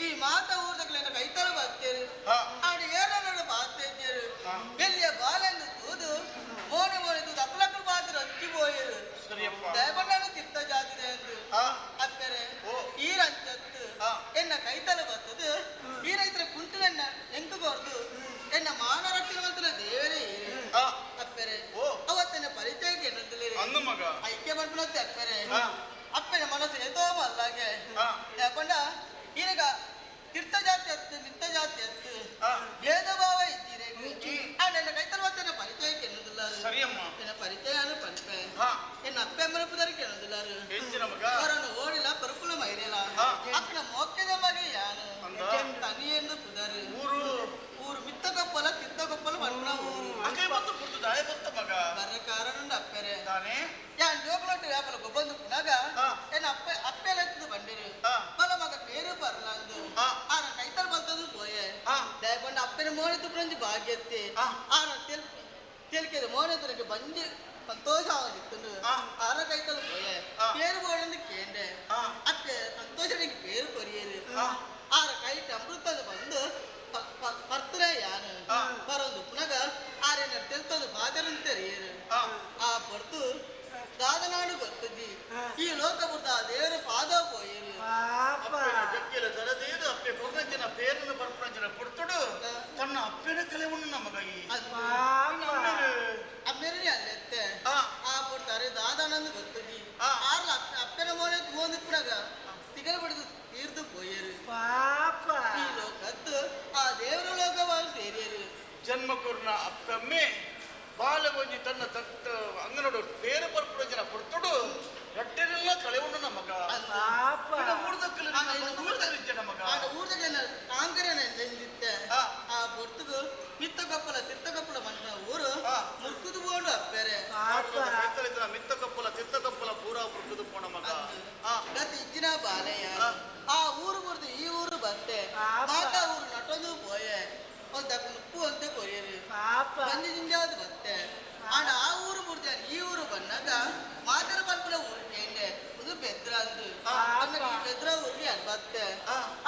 ಈ ಮಾತ ಊರ್ದಕ್ಲೆನ ಕೈತಲು ಬತ್ತೇರು ಆಡಿ ಏರನೋಡು ಬಾತ್ತೇರು ಎಲ್ಲಿಯ ಬಾಲೆಂದು ತೂದು ಮೋನೆ ಮೋನೆ ತೂದು ಅಪ್ಪಲಕ್ಕಲು ಬಾತ್ರ ಅಚ್ಚಿ ಪೋಯರು ದಯಬಣ್ಣನು ತಿರ್ತ ಜಾತಿದೆ ಎಂದು ಅಪ್ಪೆರೆ ಈ ರಂಚತ್ತು ಎನ್ನ ಕೈತಲು ಬತ್ತದು ಈ ರೈತರ ಕುಂಟುನೆನ್ನ ಎಂಕು ಕೊರ್ದು ಎನ್ನ ಮಾನ ರಕ್ಷಣೆ ಮಂತನ ದೇವರೇ ಅಪ್ಪೆರೆ ಅವತ್ತೆನ್ನ ಪರಿಚಯಕ್ಕೆ ಎನ್ನಂತಲೇ ಮಗ ಐಕ್ಯ ಬಂದ್ಬಿಡತ್ತೆ ಅಪ್ಪೆರೆ ಅಪ್ಪೆನ ಮನಸ್ಸು ಏತೋ ಮಲ್ಲಾಗೆ ಯಾಕೊಂಡ ಈಗ ತೀರ್ಥ ಜಾತಿ ಅತ್ತು ಮಿತ್ತ ಜಾತಿ ಅತ್ತು ಭೇದ ಭಾವ ಇದ್ದೀರಿ ಆ ನನ್ನ ಕೈತಲ್ವತ್ತನ ಪರಿಚಯ ಕೆನ್ನದಿಲ್ಲ ಸರಿಯಮ್ಮ ಎನ್ನ ಪರಿಚಯ ಪನ್ಪೆ ಎನ್ನ ಅಪ್ಪೆ ಅಮ್ಮನ ಪುದರ್ ಕೆನ್ನದಿಲ್ಲ ಅವರನ್ನು ಓಡಿಲ್ಲ ಪರುಪುಲ ಮೈರಿಲ್ಲ ಅಕ್ಕನ ಮೋಕ್ಯದ ಮಗೆ ಯಾನು ತನಿಯೆಂದು ಪುದರ್ ಊರು ಊರು ಮಿತ್ತ ಕೊಪ್ಪಲ ತಿತ್ತ ಕೊಪ್ಪಲ ಮಣ್ಣ ಊರು ಅದೇ ಬತ್ತು ಪುರ್ತು ದಾಯ ಬತ್ತ ಮಗ ಬರ್ರ ಕಾರಣ ಅಪ್ಪೆರೆ ತಾನೇ ಯಾನ್ ಜೋಕುಲೊಟ್ಟು ಯಾಪಲ ಗೊಬ್ಬಂದು ಪುನಗ ಎನ್ನ ಅಪ್ಪೆ ಅಪ್ಪೆಲೆತ್ತದು ಬಂಡಿರು ಬಲ ಮಗ ಪೇರು ಬರ್ಲಾಂದು ಆನ ಕೈತಲ್ ಬಲ್ತದು ಪೋಯೆ ದಯಪಂಡ ಅಪ್ಪೆನ ಮೋನೆ ತುಪ್ಪುನಂಜಿ ಭಾಗ್ಯತ್ತೆ ಆನ ತೆಲ್ಕೆದ ಮೋನೆ ತುನಕ್ಕೆ ಬಂಜಿ ಸಂತೋಷ ಆವದಿತ್ತುಂಡು ಆರ ಕೈತಲ್ ಪೋಯೆ ಪೇರು ಬೋಡಂದು ಕೇಂಡೆ ಅಪ್ಪೆ ಸಂತೋಷನಿಗೆ ಪೇರು ಕೊರಿಯರು ಆರ ಕೈಟ್ ಅಮೃತದ ಬಂದು ಪರ್ತರೆ ಯಾನು ಬರೊಂದು ಪುನಗ ಆರೇನ ತೆಲ್ತದು ಬಾದರಂತೆ ಆ ಪೊರ್ತು ದಾದನಾಡು ಗೊತ್ತುಜಿ ಈ ಲೋಕ ಬುದ್ಧ ದೇವರ ಪಾದ ಪೋಯೇರು ಜಕ್ಕೆಲ ತರದೇದು ಅಪ್ಪೆ ಕೊರ್ನಂಚಿನ ಪೇರನ್ನು ಬರ್ಪುನಂಚಿನ ಪೊರ್ತುಡು ತನ್ನ ಅಪ್ಪೆನ ಕಲೆವನ್ನು ನಮಗಾಗಿ ಅಮ್ಮೇರನೇ ಅಲ್ಲೆತ್ತೆ ಆ ಪೊರ್ತಾರೆ ದಾದಾನಂದು ಗೊತ್ತುಜಿ ಆರ್ಲ ಅಪ್ಪೆನ ಮೋನೆ ತೂವೊಂದಿಪ್ಪುನಗ ತಿಗಲ ಬಡಿದು ತೀರ್ದು ಪೋಯೇರು ಪಾಪ ಈ ಲೋಕದ್ದು ಆ ದೇವರ ಲೋಕವಾಗಿ ಸೇರಿಯರು ಜನ್ಮ ಕೊರ್ನ ಅಪ್ಪಮ್ಮೆ ಬಾಲಗೊಂಜಿ ತನ್ನ ತತ್ತ ಅಂಗನೋಡು ಬೇರೆ ಪರ್ಪುನಂಚಿನ ಪೊರ್ತುಡು ರಟ್ಟೆರೆಲ್ಲ ಕಳೆವನ್ನು ನಮಗ ಊರ್ದಕ್ಕಲ ಆ ಪೊರ್ತುಗು ಮಿತ್ತ ಕಪ್ಪಲ ತಿತ್ತ ಕಪ್ಪಲ ಮಣ್ಣ ಊರು ಮುರ್ಕುದು ಬೋಡು ಅಪ್ಪೆರೆ ಮಿತ್ತ ಕಪ್ಪಲ ತಿತ್ತ ಕಪ್ಪಲ ಪೂರಾ ಮುರ್ಕುದು ಪೋಣ ಮಗ ಗತಿ ಇಜ್ಜಿನ ಬಾಲೆಯ ಆ ಊರು ಮುರಿದು ಈ ಊರು ಬತ್ತೆ ಮಾತಾ ಊರು ನಟೊಂದು ಪೋಯೆ ಒಂದು ಮುಪ್ಪು ಅಂತ ಕೊರಿಯರು ಬಂಜಿ ಜಿಂಜಾದ ಬತ್ತೆ ಆಂಡ ಆ ಊರು ಮುರಿದ ಈ ಊರು ಬಂದಾಗ ಮಾತರ ಪನ್ಪುನ ಊರು ಕೇಂಡೆ ಇದು ಬೆದ್ರ ಅಂದು ಆಮೇಲೆ ಈ ಬೆದ್ರ ಊರಿಗೆ ಅದು ಬತ್ತೆ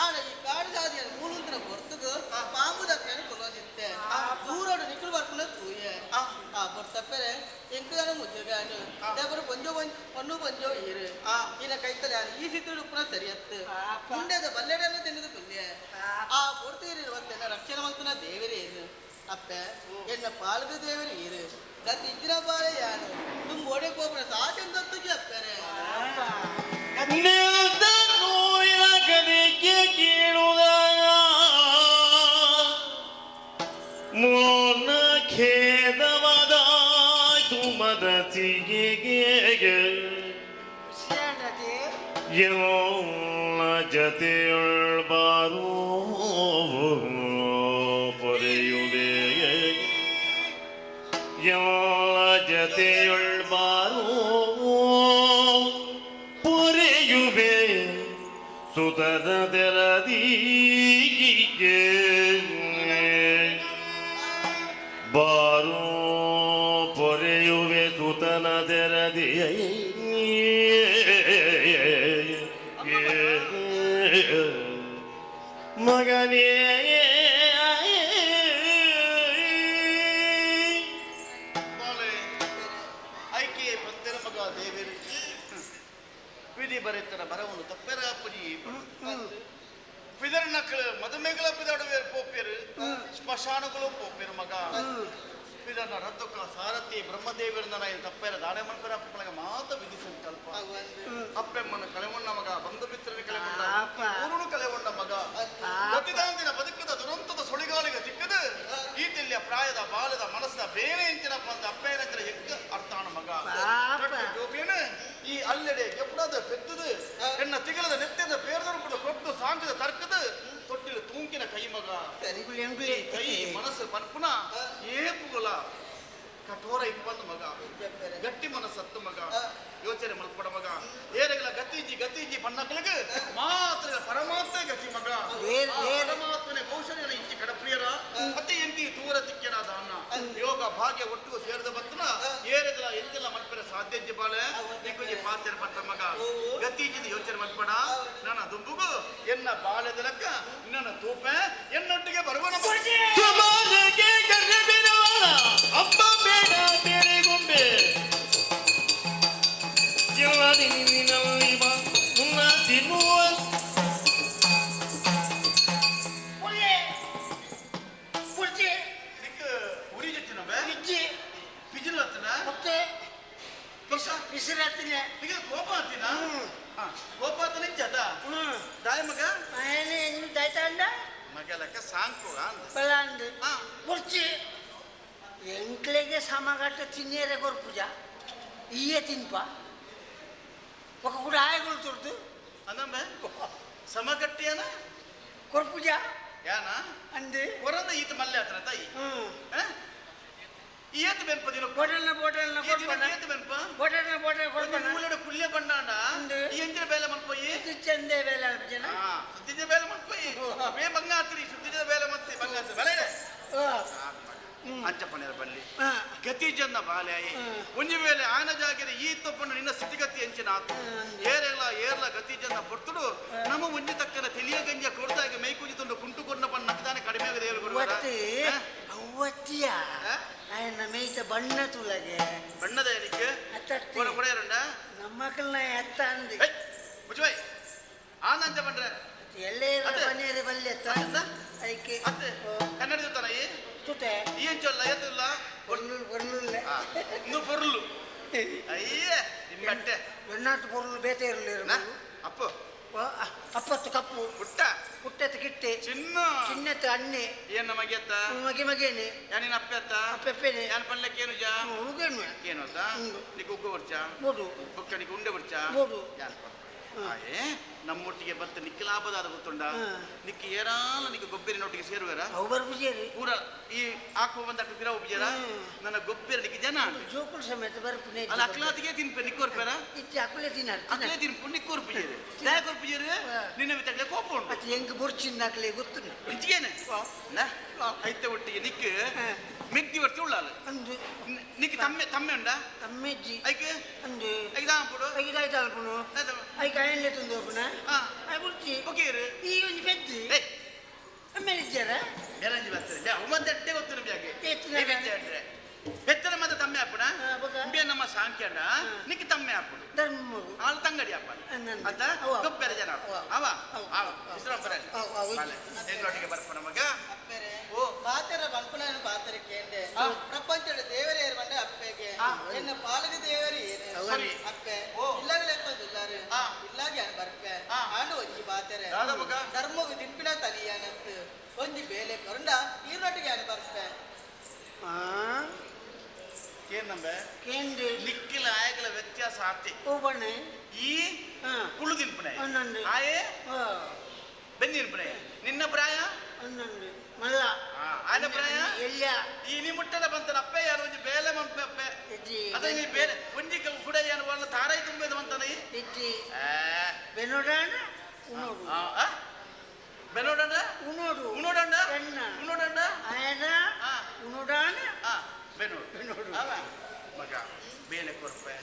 ಆಂಡ ಈ ಕಾಡು ಜಾತಿಯ ಮೂಲಂತರ ಹೊರ್ತುಗು ಪಾಂಬು ದಪ್ಪೆನ ಕೊಲೋದಿತ್ತೆ ಊರೋಡು ನಿಕ್ಕಲು ಬರ್ಪುನ ತೂಯೆ ಆ ಬರ್ತಪ್ಪರೆ ಎಂಕದಾನ ಮುದ್ದುಗಾನು ದೇವರು ಪಂಜೋ ಪಣ್ಣು ಪಂಜೋ ಈರು ಈನ ಕೈತಲೆ ಈ ಸಿತ್ತುಡು ಉಪ್ಪುನ ಸರಿಯತ್ತು ಮುಂಡೆದ ಬಲ್ಲೆಡನ್ನು ತಿನ್ನದು ಪುಲ್ಯ ಆ பொறுத்து ಎನ್ನ ರಕ್ಷಣೆ ಮಂತನ ದೇವರೇ ಏನು ಅಪ್ಪೆ ಎನ್ನ ಪಾಲಕ ದೇವರು ಈರು ಗತಿ ಇಜ್ಜಿನ ಬಾಳೆ ಯಾನು ತುಂಬ ಓಡೆ ಕೋಪನ ಸಾಧ್ಯಂ ದತ್ತುಜಿ ಅಪ್ಪೆರೆ ನಿಲ್ದ ನೋವಿನ ಕದಿಕೆ ಕೇಳುದಾಗ ಮೋನ ಖೇದವಾದಾಯ್ತು ಮನಸ್ಸಿಗೆ ಎಲ್ಲ ಜತೆಯೊಳ್ಬಾರೋ ಪೊರೆಯುವೆ ಎಲ್ಲ ಜತೆಯೊಳ್ಬಾರೋ ಪೊರೆಯುವೆ ಸುತದ ತೆರದೀಗೆ ಬಾರೋ ಪೊರೆಯುವೆ ಸುತನ ತೆರದಿ ಮಗನೇ ಐಕೆ ಪಂತೆರ ಮಗ ದೇವೇರಿ ವಿಧಿ ಬರೆತರ ಬರವನ್ನು ತಪ್ಪೆರಾಪುರಿ ಪಿದರ್ನಕ್ಳು ಮದುಮೆಗಳ ಪಿದಾಡುವೇರು ಪೋಪೇರು ಸ್ಮಶಾನಗಳು ಪೋಪೇರು ಮಗ ಪಿದರ್ನ ರದ್ದೊಕ್ಕ ಸಾರಥಿ ಬ್ರಹ್ಮದೇವರನ್ನ ತಪ್ಪೆರ ದಾಡೆ ಮನ್ಪೆರ ಅಪ್ಪಳಗ ಮಾತ ವಿಧಿ ಸಂಕಲ್ಪ ಅಪ್ಪೆಮ್ಮನ ಕಳೆವಣ್ಣ ಮಗ ಬಂಧು ಮಿತ್ರನ ಕಳೆವಣ್ಣ ಊರುನು ಕಳೆವಣ್ಣ ಮಗ ಪ್ರತಿದಾಂದಿನ ಬದುಕದ ದುರಂತದ ಸುಳಿಗಾಲಿಗೆ ಸಿಕ್ಕದ ಈ ತಿಲ್ಯ ಪ್ರಾಯದ ಬಾಲದ ಮನಸ್ಸಿನ ಬೇರೆ ಇಂಚಿನ ಬಂದ ಅಪ್ಪೇನಂಚಿನ ಎಕ್ಕ ಅರ್ಥಾಣ ಮಗ ಜೋಗೇನ ಈ ಅಲ್ಲೆಡೆ ಎಪ್ಪಡದ ಪೆದ್ದದು ಎನ್ನ ತಿಗಲದ ನೆತ್ಯದ ಪೇರ್ದೊಡಪದ ಕೊಟ್ಟು ಸಾಂಗದ ತರ್ಕದ ತೊಟ್ಟಿಲ ತೂಂಕಿನ ಕೈ ಮಗ ಈ ಕೈ ಮನಸ್ಸು ಪನ್ಪುನ ಏಪುಗುಲ ಕಠೋರ ಇಪ್ಪಂದು ಮಗ ಗಟ್ಟಿ ಮನಸ್ಸತ್ತು ಮಗ ಯೋಚನೆ ಮಲ್ಪಡ ಮಗ ಏರೆಗಳ ಗತಿಜಿ ಗತಿಜಿ ಬಣ್ಣಗಳಿಗೆ ಮಾತ್ರ ಪರಮಾತ್ಮ ಗತಿ ಮಗ ಪರಮಾತ್ಮನೆ ಕೌಶಲ್ಯನ ಇಂಚಿ ಕಡಪ್ರಿಯರ ಅತಿ ಎಂಕಿ ದೂರ ತಿಕ್ಕೆರಾದ ಅನ್ನ ಯೋಗ ಭಾಗ್ಯ ಒಟ್ಟು ಸೇರಿದ ಬತ್ತನ ಏರೆಗಳ ಎಂತೆಲ್ಲ ಮಲ್ಪೆರ ಸಾಧ್ಯಜ್ಜಿ ಬಾಳೆ ನಿಕ್ಕುಜಿ ಪಾತೆರ ಪಟ್ಟ ಮಗ ಗತಿಜಿದ ಯೋಚನೆ ಮಲ್ಪಡ ನನ್ನ ದುಂಬುಗು ಎನ್ನ ಬಾಳೆದ ಲೆಕ್ಕ ನನ್ನ ತೂಪೆ ಎನ್ನೊಟ್ಟಿಗೆ ಬರುವ ಸಮಾಜಕ್ಕೆ ಕರ್ರಬಿನವಳ ಅಪ್ಪ ಬೇಡ ಬೇರೆ ಗೊಂಬೆ ಎಲ್ಲ ನಿನ್ನಲ್ಲಿ ಬಾ ಮುನ್ನ ತಿನ್ನುವ ಉರಿ ಜೊತೆ ಬಿಜಿಲು ಹತ್ತನ ಮತ್ತೆ ಪಿಸಿರತ್ತಿನ ಈಗ ಕೋಪ ಹತ್ತಿನ ಕೋಪ ಹತ್ತನ ಇಜ್ಜದ ದಾಯ ಮಗ ದಾಯ್ತಾಂಡ ಮಗ ಲೆಕ್ಕ ಸಾಂಕು ಬಲಾಂದು ಬುರ್ಚಿ ಎಂಕ್ಲೆಗೆ ಸಮಗಟ್ಟ ತಿನ್ನೇರೆ ಕೊರ್ಪುಜ ಈಯೆ ತಿನ್ಪ ఒక ಕೂಡ ಆಯಗಳು ತುರ್ದು ಅಂದಮ್ಮ ಸಮಗಟ್ಟಿಯನ ಕೊರ್ಪುಜ ಯಾನ ಅಂದು ಕೊರಂದ ಈತ ಮಲ್ಲೆ ಆತನ ತಾಯಿ ಏತ್ ಬೆನ್ಪ ದಿನ ಬೋಟಲ್ನ ಬೋಟಲ್ನ ಕೊರ್ಪಣ ಏತ್ ಬೆನ್ಪ ಬೋಟಲ್ನ ಬೋಟಲ್ ಕೊರ್ಪಣ ಮೂಲಡ ಕುಲ್ಯ ಬಂಡಾಂಡ ಈ ಎಂಜಿನ ಬೇಲೆ ಮನ್ಪೊಯ್ಯಿ ಚಂದೆ ಬೇಲೆ ಅಲ್ಪಜನ ಸುದ್ದಿಜ ಬೇಲೆ ಮನ್ಪೊಯ್ಯಿ ಬೇ ಬಂಗಾತ್ರಿ ಸುದ್ದಿಜ ಬೇಲೆ ಮಂತಿ ಬಂಗಾತ್ರಿ ಬೇಲೆ ಅಂಚಪ್ಪನೇರ ಬಲ್ಲಿ ಗತಿ ಜನ ಬಾಲೆ ಒಂಜಿ ವೇಳೆ ಆನ ಜಾಗೆರೆ ಈ ತಪ್ಪನ್ನು ನಿನ್ನ ಸ್ಥಿತಿಗತಿ ಎಂಚಿನ ಆತು ಏರೆಲ್ಲ ಏರ್ಲ ಗತಿ ಜನ ಪೊರ್ತುಡು ನಮ್ಮ ಒಂಜಿ ತಕ್ಕನ ತಿಳಿಯ ಗಂಜ ಕೊಡ್ತಾಗ ಮೈ ಕುಂಜಿ ತುಂಡು ಕುಂಟು ಕೊನ್ನ ಪಣ್ಣ ನಕ್ಕದಾನೆ ಕಡಿಮೆ ದೇವರು ಒತ್ತೆ ಅವು ಅವತ್ತಿಯ ಆಯನ ಮೇಯ್ತ ಬಣ್ಣ ತುಲಗೆ ಬಣ್ಣದ ಏನಕ್ಕೆ ಕೊಡ ಕೊಡೆಯರುಂಡ ನಮ್ಮಕ್ಕಳನ್ನ ಎತ್ತ ಅಂದು ಮುಚ್ಚಬಾಯ್ ಆನಂದ ಪಂಡ್ರೆ ಎಲ್ಲೇ ಬನ್ನೇರಿ ಬಲ್ಲೆ ಐಕೆ ಅತ್ತೆ ಕನ್ನಡ ಜೊತೆ ಈ ತುತೆ ಈ ಎಂಚೊಲ್ಲ ಎತ್ತಿಲ್ಲ ಪೊರ್ಲು ಪೊರ್ಲುಲ್ಲ ಇಂದು ಪೊರ್ಲು ಅಯ್ಯೇ ನಿಮ್ಮಟ್ಟೆ ಎಣ್ಣಾತು ಪೊರ್ಲು ಬೇತೆ ಇರಲಿ ಅಪ್ಪು ಅಪ್ಪತ್ತು ಕಪ್ಪು ಪುಟ್ಟ ಪುಟ್ಟತ್ತು ಕಿಟ್ಟೆ ಚಿನ್ನ ಚಿನ್ನತ್ತು ಅಣ್ಣೆ ಏನ್ ನಮಗೆತ್ತ ಮಗೆ ಮಗೇನೆ ಯಾನಿನ ಅಪ್ಪೆತ್ತ ಅಪ್ಪೆಪ್ಪೇನೆ ಯಾನ್ ಪನ್ಲಕ್ಕೆ ಏನು ಜಾ ಉಗೇನು ಏನು ಅಂತ ನಿಕ್ ಉಗ್ಗು ಬರ್ಚ ಬೋಡು ಬೊಕ್ಕ ನಿಕ್ ಉಂಡೆ ಬರ್ಚ ಬೋಡು ಯಾನ್ ಆಯೇ ನಮ್ಮೊಟ್ಟಿಗೆ ಬತ್ತ ನಿಕ್ಕ ಲಾಭದಾದ ಗೊತ್ತುಂಡ ನಿಕ್ಕ ಏರಾಲ ನಿಕ್ಕ ಗೊಬ್ಬರಿನೊಟ್ಟಿಗೆ ಸೇರುವೆರ ಅವು ಬರ್ಪುಜೇರಿ ಪೂರ ಈ ಆಕುವ ಬಂದ ಪಿರ ಉಬ್ಜೇರ ನನ್ನ ಗೊಬ್ಬರ ನಿಕ್ಕ ಜನ ಜೋಕುಲ್ ಸಮೇತ ಬರ್ಪುನೆ ಅಲ್ಲ ಅಕ್ಲಾತಿಗೆ ತಿನ್ಪೆ ನಿಕ್ಕೋರ್ಪೇರ ಇಚ್ಚೆ ಅಕುಲೆ ತಿನ್ನ ಅಕ್ಲೇ ತಿನ್ಪು ನಿಕ್ಕೋರ್ಪುಜೇರಿ ದಾಯ ಕೊರ್ಪುಜೇರಿ ನಿನ್ನ ಮಿತ್ತಕ್ಲೆ ಕೋಪ ಉಂಟು ಅದು ಹೆಂಗ್ ಬೊರ್ಚಿನ ಅಕ್ಲೆ ಗೊತ್ತುಂಡು ಇಂಚಿಗೇನೆ ಐತೆ ಒಟ್ಟಿಗೆ ನಿಕ್ ಮೆಗ್ದಿ ವರ್ತಿ ಉಳ್ಳಾಲ ಅಂದು ನಿಕ್ ತಮ್ಮೆ ತಮ್ಮೆ ಉಂಡ ತಮ್ಮೆಜ್ಜಿ ಐಕೆ ಅಂದು ಐಕೆ ದಾಂಪುಡು ಐಕೆ ದಾಯ್ತಾಲ್ಪುನು ಐಕೆ ಅಯ್ಯನ್ಲೆ ತಂದು ಹೋಪುನ I ಬುರ್ಚಿ ಒಕೇರು ಈ ಒಂಜಿ ಪೆದ್ದಿ ಆಮೇಲೆ ಇಜ್ಜಾರ ಬೇರಂಜಿ ಬರ್ತದೆ ಉಮ್ಮಂದಟ್ಟೆ ಗೊತ್ತು ನಮಗೆ ಬೆತ್ತನ ಮತ್ತೆ ತಮ್ಮೆ ಆಪುಣ ಇಂಬೆ ನಮ್ಮ ಸಾಂಖ್ಯಂಡ ನಿಕ್ ತಮ್ಮೆ ಆಪುಡು ಧರ್ಮಗು ಆಳು ತಂಗಡಿ ಅಪ್ಪ ಅಂತ ಗೊಬ್ಬರ ಜನ ಅವ ಅವ ವಿಶ್ರಾಮ ಬರಲ್ಲ ಎಂಗ್ಲೊಟ್ಟಿಗೆ ಬರ್ಪು ನಮಗ ಓ ಪಾತೆರ ಬಲ್ಪುನ ಪಾತೆರ ಕೇಂಡೆ ಪ್ರಪಂಚದ ದೇವರೇ ಬಂಡೆ ಅಪ್ಪೆಗೆ ಎನ್ನ ಪಾಲಕ ದೇವರೇ ಸರಿ. ಅಪ್ಪೆ ಇಲ್ಲಾಗಲೇ ದುಲ್ಲಾರು ಇಲ್ಲಾಗೆ ಬರ್ಪೆ ಆಂಡು ಒಂಜಿ ಪಾತೆರೆ ಧರ್ಮಗು ತಿನ್ಪಿನ ತಲಿಯಾನತ್ತು ಒಂಜಿ ಬೇಲೆ ಕೊರಂಡ ಈರ್ನೊಟ್ಟಿಗೆ ಆನು ಬರ್ಪೆ ಏನಂಬೆ ಕೇಂದ್ರ ನಿಕ್ಕಿಲ ಆಯಗಲ ವ್ಯತ್ಯಾಸ ಆತಿ ಓ ಬಣ್ಣೆ ಈ ಕುಳ್ಳು ತಿನ್ಪುಣೆ ಆಯೇ ಬೆಂದಿನ್ಪುಣೆ ನಿನ್ನ ಪ್ರಾಯ ಅನ್ನಂಡು ಮಲ್ಲ ಆಯನ ಪ್ರಾಯ ಎಲ್ಲ ಈ ನೀ ಮುಟ್ಟದ ಬಂತನ ಅಪ್ಪೆ ಯಾರು ಒಂಜಿ ಬೇಲೆ ಮಂಪೆ ಅಪ್ಪೆ ಅದ ಈ ಬೇಲೆ ಒಂಜಿ ಕುಡ ಏನು వాళ్ళ ತಾರೈ ತುಂಬಿದ ಬಂತನ ಈ ಇಜ್ಜಿ ಬೆನೋಡಾಣ ಉನೋಡು ಬೆನೋಡಂಡ ಉನೋಡು ಉನೋಡಂಡ ಎನ್ನ ಉನೋಡಂಡ ಆಯನ ಉನೋಡಾಣ ಬೆನೋಡು ಬೆನೋಡು ಮಗ ಬೇಲೆ ಕೊರ್ಪೆ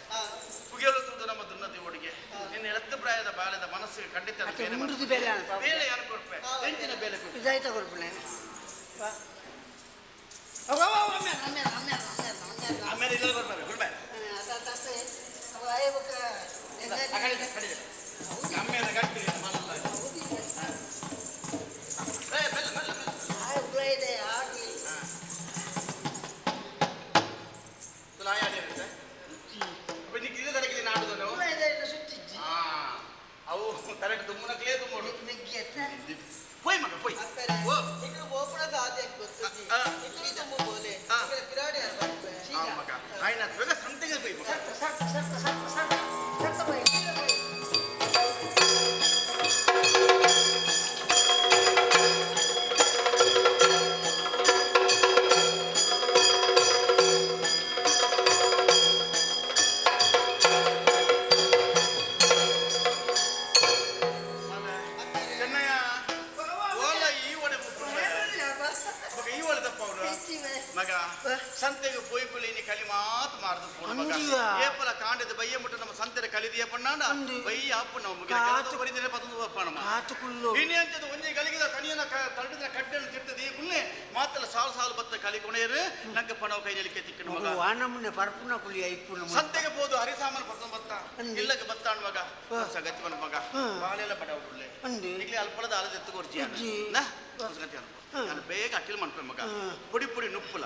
ಪುಗೆಳು ತೂದು ನಮ್ಮ ದುನ್ನತಿ ಒಡಿಗೆ ನಿನ್ನ ಎಳತ್ತು ಪ್ರಾಯದ ಬಾಲ್ಯದ ಮನಸ್ಸಿಗೆ ಖಂಡಿತ ಬೇಲೆ ಉಂಡುದು ಬೇಲೆ ಅನ್ಪ. ಬೇಲೆ ಯಾರು ಕೊರ್ಪೆ ಎಂಚಿನ ಬೇಲೆ ಕೊರ್ಪೆ ಇದಾಯ್ತಾ ಕೊರ್ಪುಣೆ ಆಮೇಲೆ ಇಲ್ಲ ಕೊರ್ಪೆ ಕೊರ್ಪೆ ಆಮೇಲೆ ಗಟ್ಟಿ ಮಲ್ಲ ಅವು ಕರೆಕ್ಟ್ ದುಮ್ಮನಕ್ಲೇ ದುಮ್ಮೋಡು ಪೋಯ್ ಮಗ ಪೋಯ್ ಓ ಇಕ್ರು ಬೋಪುಣ ಸಾಧ್ಯ ಗೊತ್ತು ಇಕ್ರು ದುಮ್ಮು ಬೋಲೆ ಇಕ್ರು ಪಿರಾಡಿ ಆ ಮಗ ಆಯ್ನ ಬೇಗ ಸಂತೆಗೆ ಪೋಯ್ ಮಗ ಸರ್ತ ಸರ್ತ ಸರ್ತ ಸರ್ತ ಸರ್ತ ಪೋಯ್ ಚೆನ್ನಯ್ಯ ಓಲ ಈ ಒಡೆ ಮಗ ಈ ಒಡೆ ತಪ್ಪ ಅವನು ಮಗ ಸಂತೆಗೆ ಪೋಯ್ ಕುಲಿ ನೀ ಕಲಿ ಮಾತು ಮಾರ್ದು ಪೋಡು ಮಗ ಏಪಲ ಕಾಂಡದ ಬಯ್ಯ ಮುಟ್ಟ ನಮ್ಮ ಸಂತೆರ ಕಲಿದಿಯ ಪಣ್ಣಾಂಡ ಬಯ್ಯ ಅಪ್ಪು ನಮ್ಮ ಮುಗಿದ ಬರಿದಿರ ಪತಂದು ಅಪ್ಪ ನಮ್ಮ ಇನಿ ಅಂಚದ ಒಂಜಿ ಗಲಿಗಿದ ತನಿಯನ ತರಡಿದ ಕಡ್ಡನ್ನು ತಿರ್ತದೆ ಈ ಕುಲ್ಲೆ ಮಾತಲ ಸಾಲು ಸಾಲು ಬತ್ತ ಕಲಿ ಕೊನೆಯರು ನಂಗೆ ಪಣವ ಕೈಯಲ್ಲಿ ಕೆತ್ತಿಕ್ಕಣ ಮಗ ವಾನಮುನ್ನೆ ಪರ್ಪುನ ಕುಲಿ ಐಪುನ ಸಂತೆಗೆ ಪೋದು ಹರಿಸಾಮಾನು ಪರ್ತಂದು ಬತ್ತ ಇಲ್ಲಕ್ಕೆ ಬತ್ತಾಣ ಮಗ ಸಗತಿ ಮನ ಮಗ ಬಾಳೆಲ್ಲ ಬಡ ಉಳ್ಳೆ ಈಗಲೇ ಅಲ್ಪಳದ ಅಲದ ಎತ್ತು ಕೊರ್ಚಿ ನಾ ಸಗತಿ ಅನ್ಕೋ ನಾನು ಬೇಗ ಅಟ್ಟಿಲ್ ಮನ್ಪೆ ಮಗ ಪುಡಿ ಪುಡಿ ನುಪ್ಪುಲ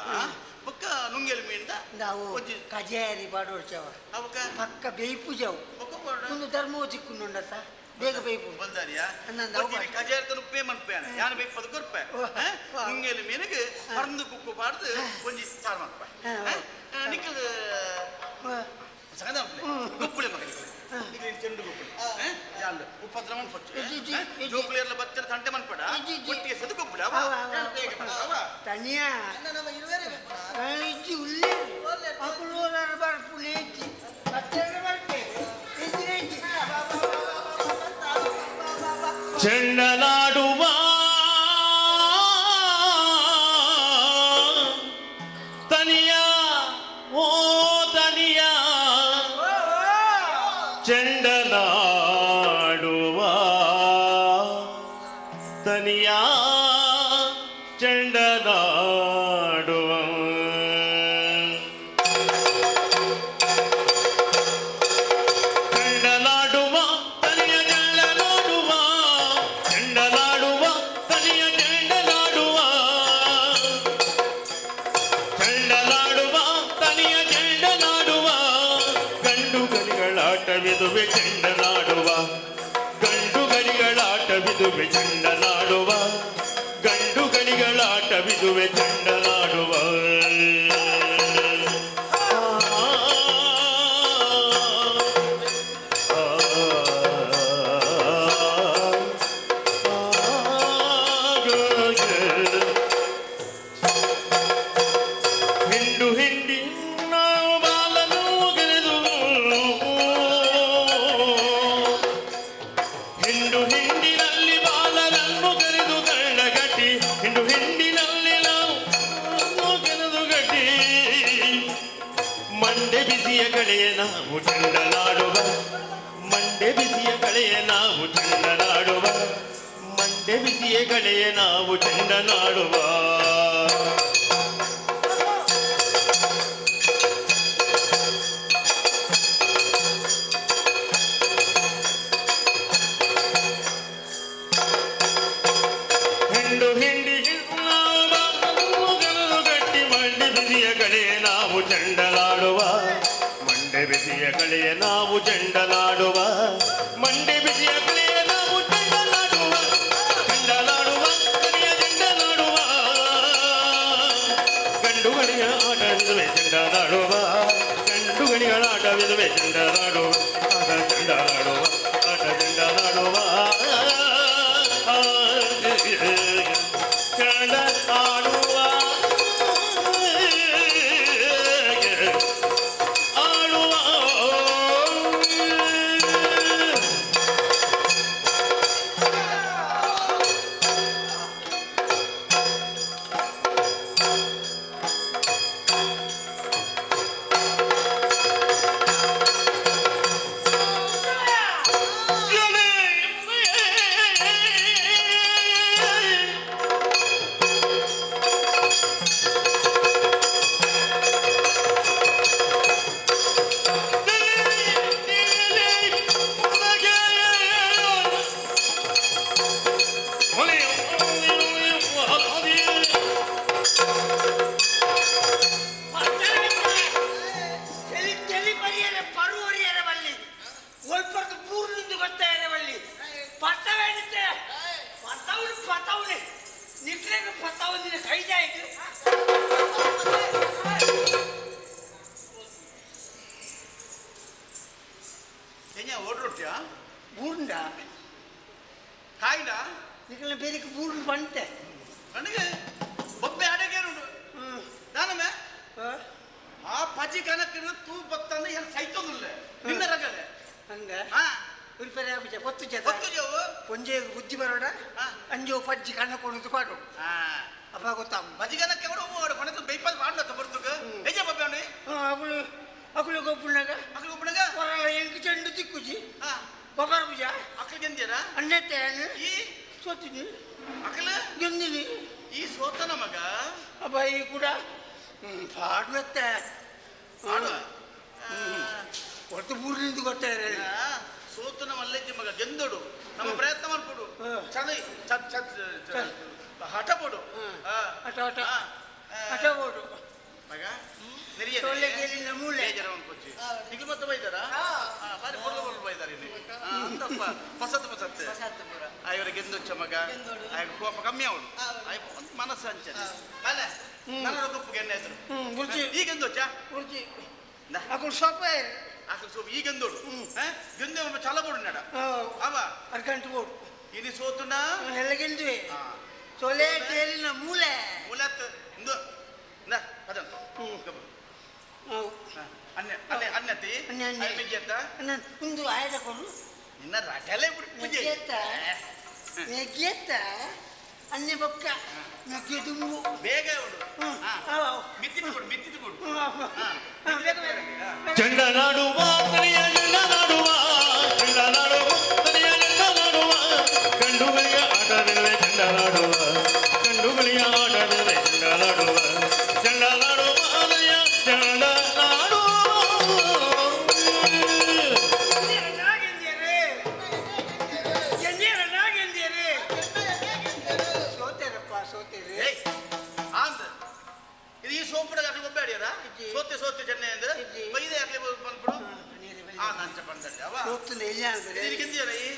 ಬೊಕ್ಕ ನುಂಗೆಲ್ ಮೀನ್ದ ನಾವು ಕಜೇರಿ ಬಾಡೋರ್ಚವ ಪಕ್ಕ ಬೇಯ್ಪು ಜಾವು ಒಂದು ಧರ್ಮವು ಚಿಕ್ಕುಂಡತ್ತ ಬೇಗ ಬೇಯ್ಪು ಬಲ್ದಾರಿಯಾ ಕಜೇರ್ದ ನುಪ್ಪೇ ಮನ್ಪೆ ಯಾನು ಬೇಯ್ಪದ ಕೊರ್ಪೆ ನುಂಗೆಲ್ ಮೀನಿಗೆ ಪರಂದು ಕುಕ್ಕು ಪಾಡ್ದು ಒಂಜಿ ಸಾರು ಮನ್ಪೆ ನಿಕ್ಕಲ್ ಸಗದ ಗುಪ್ಪುಳೆ ಮಗ ನಿಕ್ಕಲ್ ಚೆಂಡು ಗುಪ್ಪುಳೆ ಜಾಲು ಉಪದ್ರ ಮನ್ಪೊಚ್ಚು ಜೋಕುಲೇರ್ಲ ಬತ್ತರ ತಂಟೆ ಮನ್ಪಡ ಒಟ್ಟಿಗೆ ಸದು ಗುಪ್ಪುಳೆ ಅವ ಅವ ತನಿಯಾ ನಮ್ಮ ಇರುವೆರೆ ಇಜ್ಜಿ ಉಲ್ಲೆ ಅಕುಲು ಬರ್ಪುನೆ ಇಜ್ಜಿ ಬತ್ತರ ಬರ್ಪೆ ಇಜ್ಜಿ ಇಜ್ಜಿ ಚೆಂಡಲಾಡುವ ತನಿಯ ಓ ತನಿಯ ಚೆಂಡಲಾಡುವ ತನಿಯ ಚೆಂಡಲಾಡುವ ಗಣಿಗಳಾಟವಿದುವೆ ಚೆಂಡನಾಡುವ, ಗಂಡು ಗಣಿಗಳಾಟವಿದುವೆ ಚೆಂಡನಾಡುವ, ಗಂಡು ಗಣಿಗಳಾಟವಿದುವೆ ಚೆಂಡನಾಡುವ. ಹಿಂಡು ಹಿಂಡಿ ನಾವು ಬಾಲನು ಗೆರೆದು, ಹಿಂಡು ಹಿಂಡಿನಲ್ಲಿ ಬಾಲನನ್ನು ಕರೆದು ಗಂಡಗಟ್ಟಿ, ಹಿಂಡು ಹಿಂಡಿನಲ್ಲಿ ನಾವು ಗೆರೆದು ಗಟ್ಟಿ, ಮಂಡೆ ಬಿಸಿಯ ಕಳೆಯ ನಾವು ಚೆಂಡಲಾಡುವ, ಮಂಡೆ ಬಿಸಿಯ ಕಳೆಯ ನಾವು ಚೆಂಡಲಾಡುವ, ಮಂಡೆ ಬಿಸಿಯ ಕಳೆಯ ನಾವು ಚೆಂಡನಾಡುವ. ಹಿಂಡು ಹಿಂಡಿ ಗಟ್ಟಿ ಮಂಡೆ ಬಿಸಿಯ ಕಳೆಯ ನಾವು ಚೆಂಡಲಾಡುವ, ಮಂಡೆ ಬಿಸಿಯ ಕಳೆಯ ನಾವು ಚೆಂಡಲಾಡುವ, ಮಂಡೆ ಬಿಸಿಯ ಕಳೆಯ ನಾವು ಚೆಂಡಲಾಡುವ, ಚೆಂಡಲಾಡುವ ಕಡೆಯ ಚೆಂಡಲಾಡುವ, ಗಂಡು ಗಣಿಯ ಆಟವಿದುವೆ ಚೆಂಡಲಾಡುವ, ಗಂಡು ಗಣಿಗಳ ಆಟವಿದುವೆ ಚೆಂಡಲಾಡುವ, ಆಟ ಚೆಂಡಲಾಡುವ, ಆಟ ಚೆಂಡಲಾಡುವ, ಚೆಂಡಲಾಡುವ, ಆಡುವ. ಚಲಿ ಚಲಿ ಪರಿಯರೆ ಪರುವರಿಯರೆ ಬಲ್ಲಿ ಒಲ್ಪರ್ದು ಬೂರ್ನಿಂದ ಗೊತ್ತಾಯರೆ ಬಲ್ಲಿ ಪತ್ತವೇನಿತ್ತೆ ಪತ್ತವನು ಪತ್ತವನೆ ನಿಕ್ಲೆಗೆ ಪತ್ತವನಿನ ಕೈದಾಯಿತು. ಎಂಜ ಓಡ್ರೊಟ್ಟಿಯಾ? ಬೂರ್ಂಡ ಕಾಯ್ದ ನಿಕ್ಲೆ ಬೇರೆ ಬೂರ್ನ್ ಬಂತೆ. ನನಗೆ ಬೊಬ್ಬೆ ಅಡಗೇನುಂಡು ದಾನಮೆ ಆ ಪಜಿ ಕನಕಿನ ತೂ ಬತ್ತಂದ್ರೆ ಏನು ಸೈತೊಂದುಲ್ಲ ನಿನ್ನ ರಗಳೆ. ಹಂಗ ಉಲ್ಪರೆ ಆಪುಜ ಗೊತ್ತು ಜ ಗೊತ್ತು ಜವು. ಒಂಜೆ ಬುದ್ಧಿ ಬರೋಡ ಅಂಜೋ ಪಜ್ಜಿ ಕಣ್ಣ ಕೊಡುದು ಪಾಡು ಅಪ್ಪ ಗೊತ್ತಾ. ಪಜಿ ಕನಕ್ಕೆ ಕೂಡ ಓಡು ಕೊನಕ ಬೇಯ್ಪಲ್ ಪಾಡ್ಲ ಬರ್ತುಗ ಎಜೆ ಬೊಬ್ಬೆ ಉಂಡು. ಅಗುಳು ಅಗುಳು ಗೊಬ್ಬುನಾಗ ಅಕಲು ಗೊಬ್ಬುನಾಗ ಹೊರಲ ಎಂಕ್ ಚೆಂಡು ತಿಕ್ಕುಜಿ ಗೊಬ್ಬರ ಪೂಜ. ಅಕಲು ಗೆಂದಿಯರ? ಅಣ್ಣತ್ತೆ. ಈ ಸೋತಿನಿ. ಅಕಲು ಗೆಂದಿನಿ. ಈ ಸೋತನ ಮಗ. ಅಪ್ಪ ಈ ಕೂಡ ಪಾಡುವತ್ತೆ ಪಾಡುವ ಒಟ್ಟು ಬೂರ್ನಿಂದ ಗೊತ್ತಾರೆ. ಸೋತನ ಮಲ್ಲೆಜ್ಜಿ ಮಗ ಗೆಂದೋಡು ನಮ್ಮ ಪ್ರಯತ್ನ ಮಾಡ್ಕೊಡು ಚಂದ ಹಠ ಪಡು. ಹಠ ಹಠ ಹಠ ಪಡು ಮಗ ನೆರಿಯ ಸೊಳ್ಳೆ ಗೆಲ್ಲಿನ ಮೂಲೆ. ಬೇಜಾರ ಅನ್ಕೊಚ್ಚಿ ನಿಗ್ಲು ಮತ್ತೆ ಬೈದಾರಾ? ಬಾರಿ ಬೊರ್ಲು ಬೊರ್ಲು ಬೈದಾರ ಇಲ್ಲಿ ಅಂತಪ್ಪ ಪಸತ್ ಪಸತ್ತೆ ಇವರ ಗೆಂದೊಚ್ಚ ಮಗ ಆಯ್ಕೆ ಕೋಪ ಕಮ್ಮಿ ಅವಳು ಆಯ್ ಒಂದು ಮನಸ್ಸು ಅಂಚನೆ ಅಲ್ಲ ನನ್ನ ಗೊಪ್ಪು ಗೆನ್ನೆ ಹೆಸರು ಈಗ ಗೆಂದೊಚ್ಚ ಬುರ್ಜಿ ಅಕುಲು ಸೊಪ್ಪ ಅಕುಲು ಸೊಪ್ಪು ಈಗ ಗೆಂದೋಡು ಗೆಂದೆ ಒಮ್ಮೆ ಚಲ ಬೋಡು ನಡ ಅವ ಅರ್ಗಂಟು ಬೋಡು ಇನಿ ಸೋತುನ ಎಲ್ಲ ಗೆಂದುವೆ ಸೊಲೆ ಕೇಲಿನ ಮೂಲೆ ಮೂಲೆ ಇಂದು ಅದನ್ನ ಅನ್ಯ ಅನ್ಯ ಅನ್ಯತಿ ಅನ್ಯ ಒಂದು ಆಯದ ಕೊಡು ನಿನ್ನ ರಟಲೆ ಬಿಡು ಪೂಜೆ ನೆಗ್ಗೆತ್ತ ನೆಗ್ಗೆತ್ತ ಅನ್ಯ ಬೊಕ್ಕ ಮೆಗ್ಗೆ ತುಂಬು ಬೇಗ ಉಂಡು ಮಿತ್ತಿದ್ದು ಕೊಡು ಮಿತ್ತಿದ್ದು ಕೊಡು ಚೆಂಡನಾಡುವ ತನೆಯ ಚೆಂಡನಾಡುವ, ಚೆಂಡನಾಡುವ ತನೆಯ ಚೆಂಡನಾಡುವ, ಗಂಡುಗಳಿಯ ಆಟವಿರುವೆ ಚೆಂಡನಾಡುವ, ಗಂಡುಗಳಿಯ ಆಟವಿರುವೆ ಚೆಂಡನಾಡುವ, ಚೆಂಡನಾಡುವ ತನೆಯ ಚೆಂಡನಾಡುವ. ಸೋತೇರಪ್ಪ ಸೋತೇರಿ. ಆಂದ್ ಇದು ಈ ಸೋಂಪುಡ ಅಕ್ಲಿ ಗೊಬ್ಬೆ ಅಡಿಯರ ಸೋತೆ ಸೋತೆ ಚೆನ್ನೆ ಅಂದ್ರೆ ಬೈದೆ ಅಕ್ಲಿ ಬಂದ್ಬಿಡು ತೂತುಂಡ ಎಲ್ಯಾಂದ್ರೆ ನೀನು ಗೆದ್ದಿಯಲ್ಲ ಈ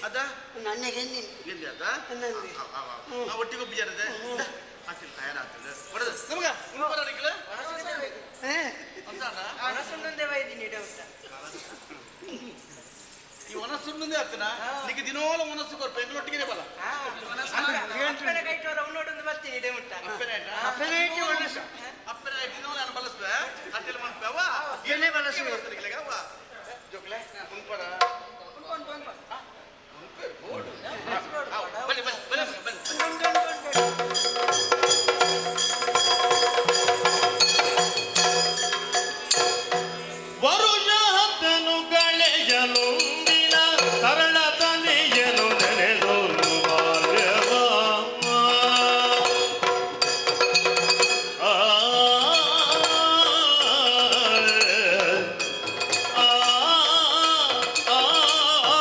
ಅದ ನನ್ನ ಗೆದ್ದಿನಿ ಗೆದ್ದಿ ಅದ ಒಟ್ಟಿಗೆ ಒಬ್ಬಿಯಾರದೆ ಅತಿಲ್ ತಯಾರಾಗ್ತದೆ ಬಡದ ನಮಗ ಉಣ್ಪರ ಅಡಿಕಲ ಒಣಸುಂಡಂದೇ ವೈದಿನಿ ಡೌಟ ಈ ಒನಸುಂಡಂದೇ ಆಗ್ತನ ನಿಕ್ಕೆ ದಿನೋಲ ಒನಸು ಕೊರ್ಪ ಎಂಗ್ಲೊಟ್ಟಿಗೆ ಬಲ ಅಪ್ಪನ ಕೈಟೋರ ಉನ್ನೋಡೊಂದು ಬರ್ತೀನಿ ಡೌಟ ಅಪ್ಪನ ಐಟು ಒಣಸು ಅಪ್ಪನ ದಿನೋಲ ನಾನು ಬಳಸುವೆ ಅತಿಲ್ ಮನ್ಪವ ಅಪ್ಪನೇ ಬಳಸುವೆ. ಜೋಕ್ಲೆ ಉಣ್ಪರ ಬನ್ನಿ ಬನ್ನಿ ಬನ್ನಿ ಬನ್ನಿ ವರುಷಹತನು ಕಳೆಯಲುಂಬಿನ ಸರಳ ತನೆಯನು ನೆನೆದು ಬಾಲ್ಯವ ಆ, ಆ, ಆ, ಆ.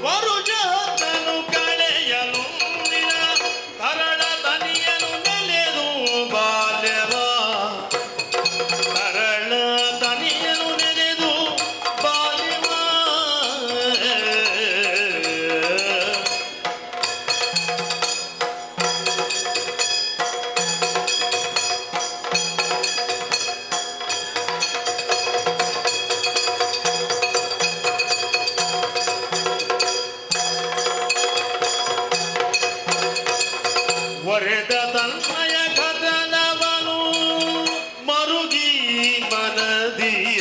ವರುಷಹತನು ಕಳೆಯಲುಂದಿನ ತರಳ ತನಿಯನು ನೆಲೆದು ಬಾಲ್ಯವ ತರಳ ತನಿಯನು ನೆನೆದು ಬಾಲ್ಯವ ಒರೆದ ತನ್ಮಯ ಕದನವನು ಮರುಗಿ ಮನದಿಯ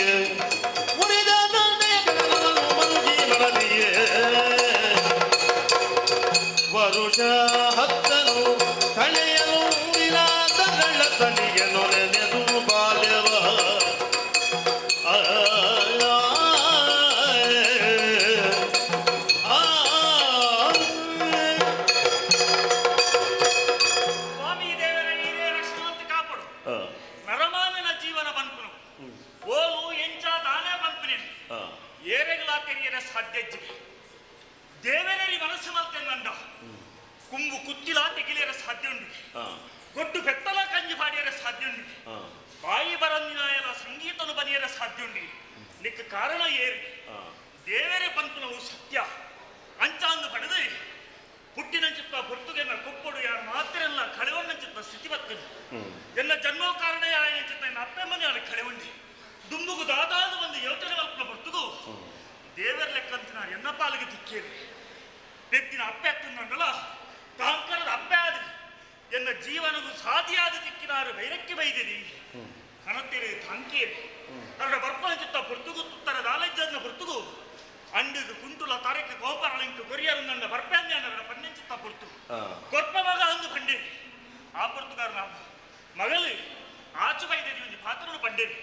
ಒರೆದ ತನ್ಮಯ ಕದನವನು ಮರುಗಿ ಮನದಿಯ ವರುಷ ಹತ್ತನು ಕಳೆಯಲು ತರಳ ತನಿಯನು ನೆನೆದು ಬಾಲ್ಯವ ಆ, ಆ, ಆ. ಸ್ವಾಮಿ ದೇವರ ನೀರೇ ರಕ್ಷಣವಂತ ಕಾಪಾಡು ನರಮಾನನ ಜೀವನ ಬನ್ಪುನು ಓಲು ಎಂಚ ತಾನೇ ಬನ್ಪುನೇನು ಏರೆಗಳ ತೆರಿಯರ ಸಾಧ್ಯಜ್ಜಿ ದೇವರೇರಿ ಮನಸ್ಸು ಮಲ್ತೆ ನಂಡ ಕುಂಬು ಕುತ್ತಿಲ ತೆಗಿಲಿಯರ ಸಾಧ್ಯ ಉಂಡು ಗೊಡ್ಡು ಪೆತ್ತಲ ಕಂಜಿ ಪಾಡಿಯರ ಸಾಧ್ಯ ಉಂಡು ಬಾಯಿ ಬರಂದಿನಾಯಲ ಸಂಗೀತನು ಬನಿಯರ ಸಾಧ್ಯ ಉಂಡು ನಿಕ್ಕ ಕಾರಣ ಏರಿ ದೇವರೇ ಪಂಪುನವು ಸತ್ಯ ಅಂಚಾಂದು ಪಡೆದು ಪುಟ್ಟಿನಂಚಿತ್ತ ಪೊರ್ತುಗೆನ್ನ ಕೊಪ್ಪಡು ಯಾರು ಮಾತ್ರ ಕಳೆವಣ್ಣಂಚಿತ್ತ ಸ್ಥಿತಿ ಬರ್ತದೆ ಎನ್ನ ಜನ್ಮ ಕಾರಣ ಯಾಯಂಚಿತ್ತ ಎನ್ನ ಅಪ್ಪೆ ಮನೆ ಕಳೆವಂಡಿ ದುಂಬುಗು ದಾದಾದ ಒಂದು ಯೋಚನೆ ಮಲ್ಪನ ಪೊರ್ತುಗು ದೇವರ ಲೆಕ್ಕಂತ ನಾನು ಎನ್ನ ಪಾಲಿಗೆ ತಿಕ್ಕೇರಿ ಪೆದ್ದಿನ ಅಪ್ಪೆ ಅತ್ತಂದಲ್ಲ ತಾಂಕರದ ಅಪ್ಪೆ ಆದ ಎನ್ನ ಜೀವನವು ಸಾಧಿಯಾದ ತಿಕ್ಕಿನಾರು ಬೈರಕ್ಕೆ ಬೈದಿರಿ ಕನತಿರಿ ತಾಂಕೇರಿ ಅದರ ಬರ್ಪನ ಚಿತ್ತ ಪೊರ್ತುಗು ತುತ್ತರ ದಾಲಜ್ಜನ ಪೊರ್ತುಗು ಅಂಡಿದು ಕುಂಟುಲ ತಾರಕ್ಕೆ ಗೋಪಾರಳಿಂಕು ಕೊರಿಯರು ನನ್ನ ಬರ್ಪೆ ಅನ್ನರ ಪನ್ನೆಂಚಿತ್ತ ಪೊರ್ತು ಕೊರ್ಪ ಮಗ ಅಂದು ಪಂಡೇರಿ ಆ ಪೊರ್ತುಗಾರ ನಾವು ಮಗಲು ಆಚು ಬೈದೇರಿ ಒಂದು ಪಾತ್ರನು ಪಂಡೇರಿ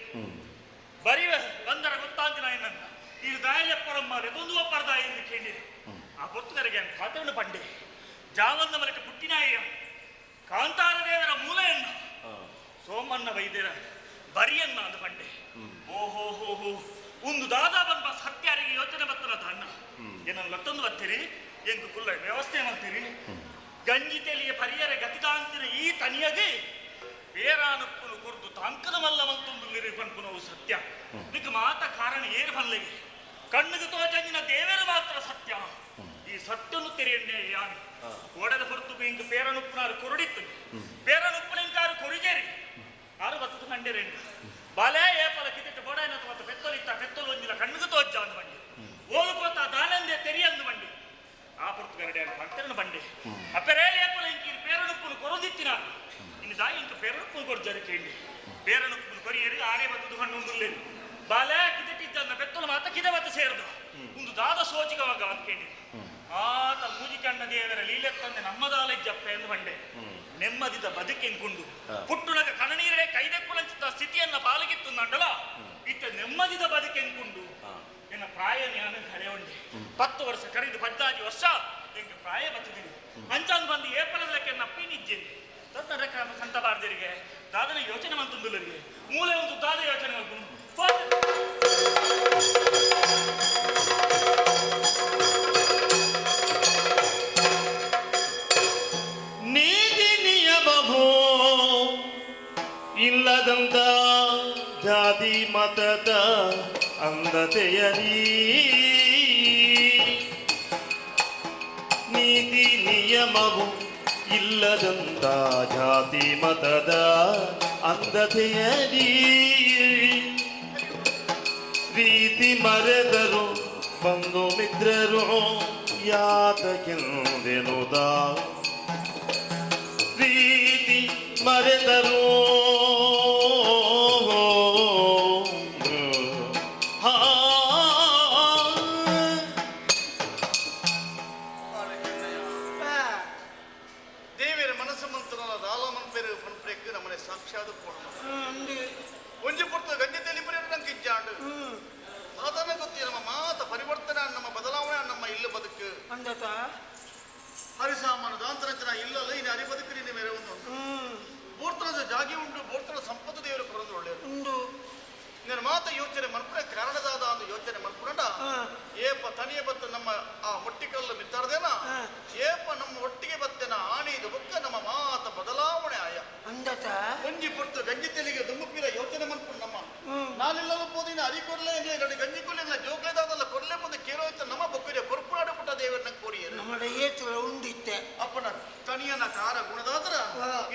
ಬರಿ ಬಂದರ ಗೊತ್ತಾಂತಿನ ನನ್ನ ಇದು ದಾಯಲೆಪ್ಪರಮ್ಮ ರೆದೊಂದು ಒಪ್ಪರದಾಯ ಎಂದು ಕೇಳಿರಿ ಆ ಪೊರ್ತುಗಾರಿಗೆ ಪಾತ್ರನು ಪಂಡೆ ಜಾವಂದ ಮಲಕ ಪುಟ್ಟಿನಾಯ ಕಾಂತಾರ ದೇವರ ಮೂಲೆಯನ್ನು ಸೋಮಣ್ಣ ವೈದ್ಯರ ಬರಿಯನ್ನ ಅಂದು ಪಂಡೆ ಓಹೋ ಹೋ ಹೋ ಒಂದು ದಾದಾ ಬಂದ ಸತ್ಯಾರಿಗೆ ಯೋಚನೆ ಬತ್ತನ ತನ್ನ ಏನನ್ನು ಲತ್ತೊಂದು ಬರ್ತೀರಿ ಎಂಕು ಕುಲ್ಲ ವ್ಯವಸ್ಥೆ ಮಾಡ್ತೀರಿ ಗಂಜಿ ತೆಲಿಯ ಪರಿಯರ ಗತಿದಾಂತಿನ ಈ ತನಿಯಗೆ ಬೇರಾನಪ್ಪನು ಕೊರ್ದು ತಾಂಕದ ಮಲ್ಲ ಮಂತೊಂದು ಪನ್ಪುನವು ಸತ್ಯ ನಿಕ್ ಮಾತ ಕಾರಣ ಏರು ಬಲ್ಲಗೆ ಕಣ್ಣಿಗೆ ತೋಚಂಜಿನ ದೇವರು ಮಾತ್ರ ಸತ್ಯ ಈ ಸತ್ಯನು ತೆರೆಯಣ್ಣೆ ಯಾನು ಓಡದ ಹೊರತು ಇಂಕ್ ಪೇರನುಪ್ಪನಾರು ಕೊರಡಿತ್ತು ಪೇರನುಪ್ಪನ ಇಂಕಾರು ಕೊರಿಜೇರಿ ಆರು ಬತ್ತದ ಕಂಡೇರೆಂಡು ಬಾಲೇ ಏಪಲ ಕಿತಿಟ್ಟು ಬೋಡಾಯನ ಮತ್ತು ಪೆತ್ತೊಲಿತ್ತ ಪೆತ್ತೊಲು ಒಂದಿಲ್ಲ ಕಣ್ಣಿಗೆ ತೋಜ್ಜ ಅಂದು ಬಂಡಿ ಓಲು ಕೋತ ದಾನಂದೆ ತೆರಿಯಂದು ಬಂಡಿ ಆ ಪೊರ್ತು ಗರಡೆ ಭಕ್ತರನ್ನು ಬಂಡೆ ಅಪ್ಪರೇ ಏಪಲ ಇಂಕಿ ಪೇರನುಪ್ಪನು ಕೊರದಿತ್ತಿನ ಇನ್ನು ದಾಯಿ ಇಂಕ ಪೇರನುಪ್ಪನು ಕೊರ್ಜಾರಿ ಕೇಳಿ ಪೇರನುಪ್ಪನು ಕೊರಿಯರಿ ಆರೇ ಬತ್ತದ ಹಣ್ಣು ಉಂದುಲ್ಲೇನು ಬಾಲೇ ಕಿತಿಟ್ಟಿದ್ದ ಪೆತ್ತೊಲು ಮಾತ ಕಿದೆ ಬತ್ತ ಸೇರ್ದು ಒಂದು ದಾದ ಸೋಚಿಗವಾಗ ಅಂತ ಕೇಳಿ ಆತ ಮೂಜಿಕಣ್ಣ ದೇವರ ಲೀಲೆ ತಂದೆ ನಮ್ಮದಾಲಜ್ಜಪ್ಪ ಎಂದು ಬಂಡೆ ನೆಮ್ಮದಿದ ಬದುಕೆಂಕುಂಡು ಪುಟ್ಟುನಗ ಕಣನೀರೇ ಕೈದೆಕ್ಕುಳಂಚಿತ ಸ್ಥಿತಿಯನ್ನ ಪಾಲಗಿತ್ತು ನಂಡಲ ಇತ್ತ ನೆಮ್ಮದಿದ ಬದುಕೆಂಕುಂಡು ಎನ್ನ ಪ್ರಾಯ ಜ್ಞಾನ ಕಳೆಯುಂಡೆ 10 ವರ್ಷ ಕರೆದು 15 ವರ್ಷ ಎಂಗೆ ಪ್ರಾಯ ಬತ್ತಿದ್ದೀನಿ ಅಂಚಾಂದು ಬಂದು ಏಪಲದಕ್ಕೆ ನಪ್ಪಿನಿಜ್ಜೇರಿ ತನ್ನ ಕಂತ ಬಾರ್ದರಿಗೆ ದಾದನ ಯೋಚನೆ ಮಂತುಂದುಲರಿಗೆ ಮೂಲೆ ಒಂದು ದಾದ ಯೋಚನೆ ಮಲ್ಪುಂಡು. ಜಾತಿ ಮತದ ಅಂಧತೆಯಲಿ ನೀತಿ ನಿಯಮವು ಇಲ್ಲದಂತ ಜಾತಿ ಮತದ ಅಂಧತೆಯಲಿ ರೀತಿ ಮರೆದರು ಬಂಧು ಮಿತ್ರರು ಯಾತಕ್ಕೆಂದೆನುದ ರೀತಿ ಮರೆತರು ಹಾ. ದೇವಿಯರ ಮನಸ್ಸು ಮಂತ್ರನ ದಾಲಮನ್ ಪೇರು ಪನ್ಪ್ರೇಕ್ ನಮ್ಮನೆ ಸಾಕ್ಷಾತ್ ಪೋಣ ಒಂಜಿ ಪೊರ್ತು ಗಂಜಿ ತೆಲಿಪುರಿ ನಂಗೆ ಇಜ್ಜಾಂಡು ಸಾಧಾರಣ ಗೊತ್ತಿ ನಮ್ಮ ಮಾತ ಪರಿವರ್ತನೆ ನಮ್ಮ ಬದಲಾವಣೆ ನಮ್ಮ ಇಲ್ಲ ಬದುಕು ಅಂದತ ಹರಿಸಾಮಾನು ದಾಂತರಂಚನ ಇಲ್ಲಲ್ಲ ಇನ್ನು ಹರಿ ಬದುಕು ನಿನ್ನ ಮೇರೆ ಒಂದು ಬೋರ್ತನದ ಜಾಗಿ ಉಂಟು ಬೋರ್ತನ ಸಂಪತ್ತು ದೇವರು ಕೊಡೋದು ಒಳ್ಳೆಯದು ಉಂಡು ನಿನ್ನ ಮಾತ ಯೋಚನೆ ಮನ್ಪುರ ಕಾರಣದಾದ ಒಂದು ಯೋಚನೆ ಮನ್ಪುರಂಡ ಏಪ ತನಿಯ ಬತ್ತ ನಮ್ಮ ಆ ಹೊಟ್ಟಿಕಲ್ಲು ಮಿತ್ತಾರ್ದೇನ ಏಪ ನಮ್ಮ ಒಟ್ಟಿಗೆ ಬತ್ತೇನ ಆಣಿ ಇದು ಬೊಕ್ಕ ನಮ್ಮ ಮಾತ ಬದಲಾವಣೆ ಆಯ ಅಂದತ ಒಂಜಿ ಪೊರ್ತು ಗಂಜಿ ತೆಲಿಗೆ ದುಮ್ಮುಪ್ಪಿರ ಯೋಚನೆ ಮನ್ಪುಂಡು ನಮ್ಮ ನಾನಿಲ್ಲಲು ಪೋದಿನ ಅರಿ ಕೊರ್ಲೆ ಎಂಗ್ಲೆ ನಡಿ ಗಂಜಿ ಕೊರ್ಲೆ ಇಲ್ಲ ಜೋಗ್ಲೆದಾದಲ್ಲ ಕೊರ್ಲೆ ಪೋದ ಕೇರೋಯ್ತ ನಮ್ಮ ಬೊಕ್ಕರಿಯ ಕೊರ್ಪುನಾಡು ಪುಟ್ಟ ದೇವರನ್ನ ಕೋರಿಯರು ನಮ್ಮಡ ಏತ್ರ ಉಂಡಿತ್ತೆ ಅಪ್ಪನ ತನಿಯನ ಕಾರ ಗುಣದಾದ್ರ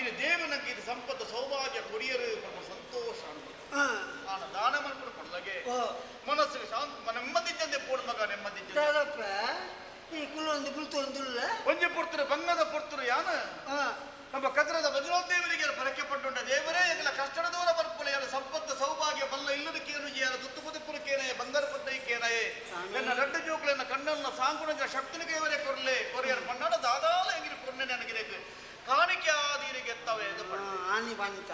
ಇದು ದೇವನಕ್ಕೆ ಇದು ಸಂಪತ್ತು ಸೌಭಾಗ್ಯ ಕೊರಿಯರು ನಮ್ಮ ಸಂತೋಷ ಆನ ದಾನ ಮನ್ಪುಡು ಪಡ್ಲಗೆ ಮನಸ್ಸಿಗೆ ಶಾಂತ ನೆಮ್ಮದಿ ಚಂದೆ ಪೋಡು ಮಗ ನೆಮ್ಮದಿ ಚಂದೆ ದಾದಪ್ಪ ಈ ಕುಲೊಂದು ಕುಲ್ತೊಂದುಲ್ಲ ಒಂಜಿ ಪೊರ್ತರು ಬಂಗದ ಪೊರ್ತರು ಯಾನ ನಮ್ಮ ಕದ್ರದ ದೇವರಿಗೆ ಪರಕೆ ಪಟ್ಟುಂಡ ದೇವರೇ ಎಂಗಲ ಕಷ್ಟದ ದೂರ ಬರ್ಪುಲೆ ಯಾರ ಸಂಪತ್ತು ಸೌಭಾಗ್ಯ ಬಲ್ಲ ಇಲ್ಲದ ಕೇನು ಯಾರ ದುತ್ತು ಬದುಪುರ ಕೇನಯೇ ಬಂಗಾರ ಪಟ್ಟೈ ಕೇನಯೇ ನನ್ನ ರಡ್ಡ ಜೋಕ್ಲೆನ ಕಣ್ಣನ್ನ ಸಾಂಗುಣ ಶಕ್ತಿನಿಗೆ ಇವರೇ ಕೊರ್ಲೆ ಕೊರಿಯರ್ ಪಣ್ಣಾಡ ದಾದಾಲ ಎಂಗಿರಿ ಕೊರ್ನೆ ನನಗಿರೇಕು ಕಾಣಿಕೆ ಆದೀರಿಗೆ ಎತ್ತವೆ ಎಂದು ಆನಿ ಬಂತ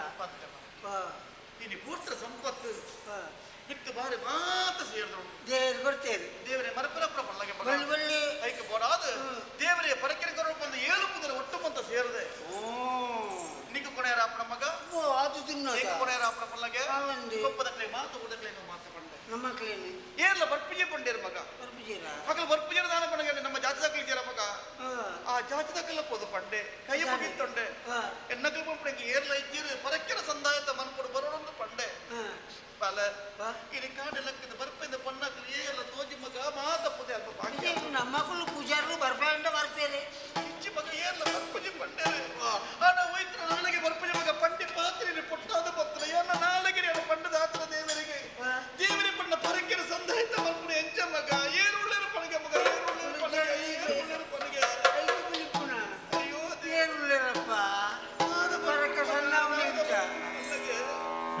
ಇನಿ ಪೂರ್ತ ಸಂಪತ್ತು ಬಿಟ್ಟು ಬಾರಿ ಮಾತ ಸೇರಿದ್ರು ದೇವರು ಬರ್ತೇವೆ ದೇವರೇ ಮರಪರಪುರ ಪಲ್ಲಗೆ ಬಳ್ಳಿ ಬಳ್ಳಿ. ಐಕೆ ಬೋಡಾದ ದೇವರೇ ಪರಕೆರೆ ಕರೋ ಬಂದು ಏಳು ಪುದರ ಒಟ್ಟು ಬಂತ ಸೇರದೆ ನಿಕ್ಕ ಕೊನೆಯರ ಅಪ್ಪನ ಮಗ ಓ ಅದು ತಿನ್ನೋದ ನಿಕ್ಕ ಕೊನೆಯರ ಅಪ್ಪನ ಪಲ್ಲಗೆ ಅವಂದು. ಕೊಪ್ಪದಕ್ಲೆ ಮಾತು ಉದಕ್ಲೆ ಮಾತು ಪಂಡೆ ನಮ್ಮ ಮಕ್ಕಳೇನು ಏರ್ಲ ಬರ್ಪಿಜೆ ಪಂಡೇರ್ ಮಗ ಬರ್ಪಿಜೀರ ಮಕ್ಕಳು ಬರ್ಪಿಜೆ ದಾನ ಪಣಗೆ ನಮ್ಮ ಜಾತಿ ದಾಖಲೆ ಮಗ ಆ ಜಾತಿ ದಾಖಲೆ ಪೋದು ಪಂಡೆ ಕೈ ಮುಗಿತ್ತೊಂಡೆ ಎನ್ನಕಲ್ ಪಂಪಡೆಗೆ ಏರ್ಲ ಇಜ್ಜಿರು ಪರಕ್ಕೆರ ಸಂದಾಯತ ಮನ್ಪುಡು ಬರೋಣಂದು ಪಂಡೆ ಬಲ ಇಲ್ಲಿ ಕಾಡೆಲ್ಲಕ್ಕಿದ ಬರ್ಪಿಂದ ಪಣ್ಣಕ್ಲು ಏರ್ಲ ತೋಜಿ ಮಗ ಮಾತ ಪುದೆ ಅಲ್ಪ ಭಾಗ್ಯ ನಮ್ಮ ಮಕ್ಕಳು ಪೂಜಾರರು ಬರ್ಪಾಂಡ ಬರ್ಪೇರೆ ಇಚ್ಚಿ ಮಗ ಏರ್ಲ ಬರ್ಪುಜಿ ಪಂಡೆ ಆನ ಹೋಯ್ತು ನಾಳೆಗೆ ಬರ್ಪುಜಿ ಮಗ ಪಂಡಿ ಪಾತ್ರೆ ಪುಟ್ಟಾದ ಪತ್ರ ಏನ ನಾಳೆಗೆ ಪಂಡದ ಆತ್ರ ದೇವರಿಗೆ ದೇವರಿಗೆ ಪಂಡ ಪರಕ್ಕೆರ ಸಂದಾಯತ ಮನ್ಪುಡು ಎಂಚ ಮಗ ಏರುಳ್ಳೇರು ಪಣಗೆ ಮಗ ಏರುಳ್ಳೇರು ಪಣಗೆ ಏರುಳ್ಳೇರು ಪಣಗೆ ಅಯ್ಯೋ ಏರುಳ್ಳೇರಪ್ಪ ಬರಕ ಸಣ್ಣ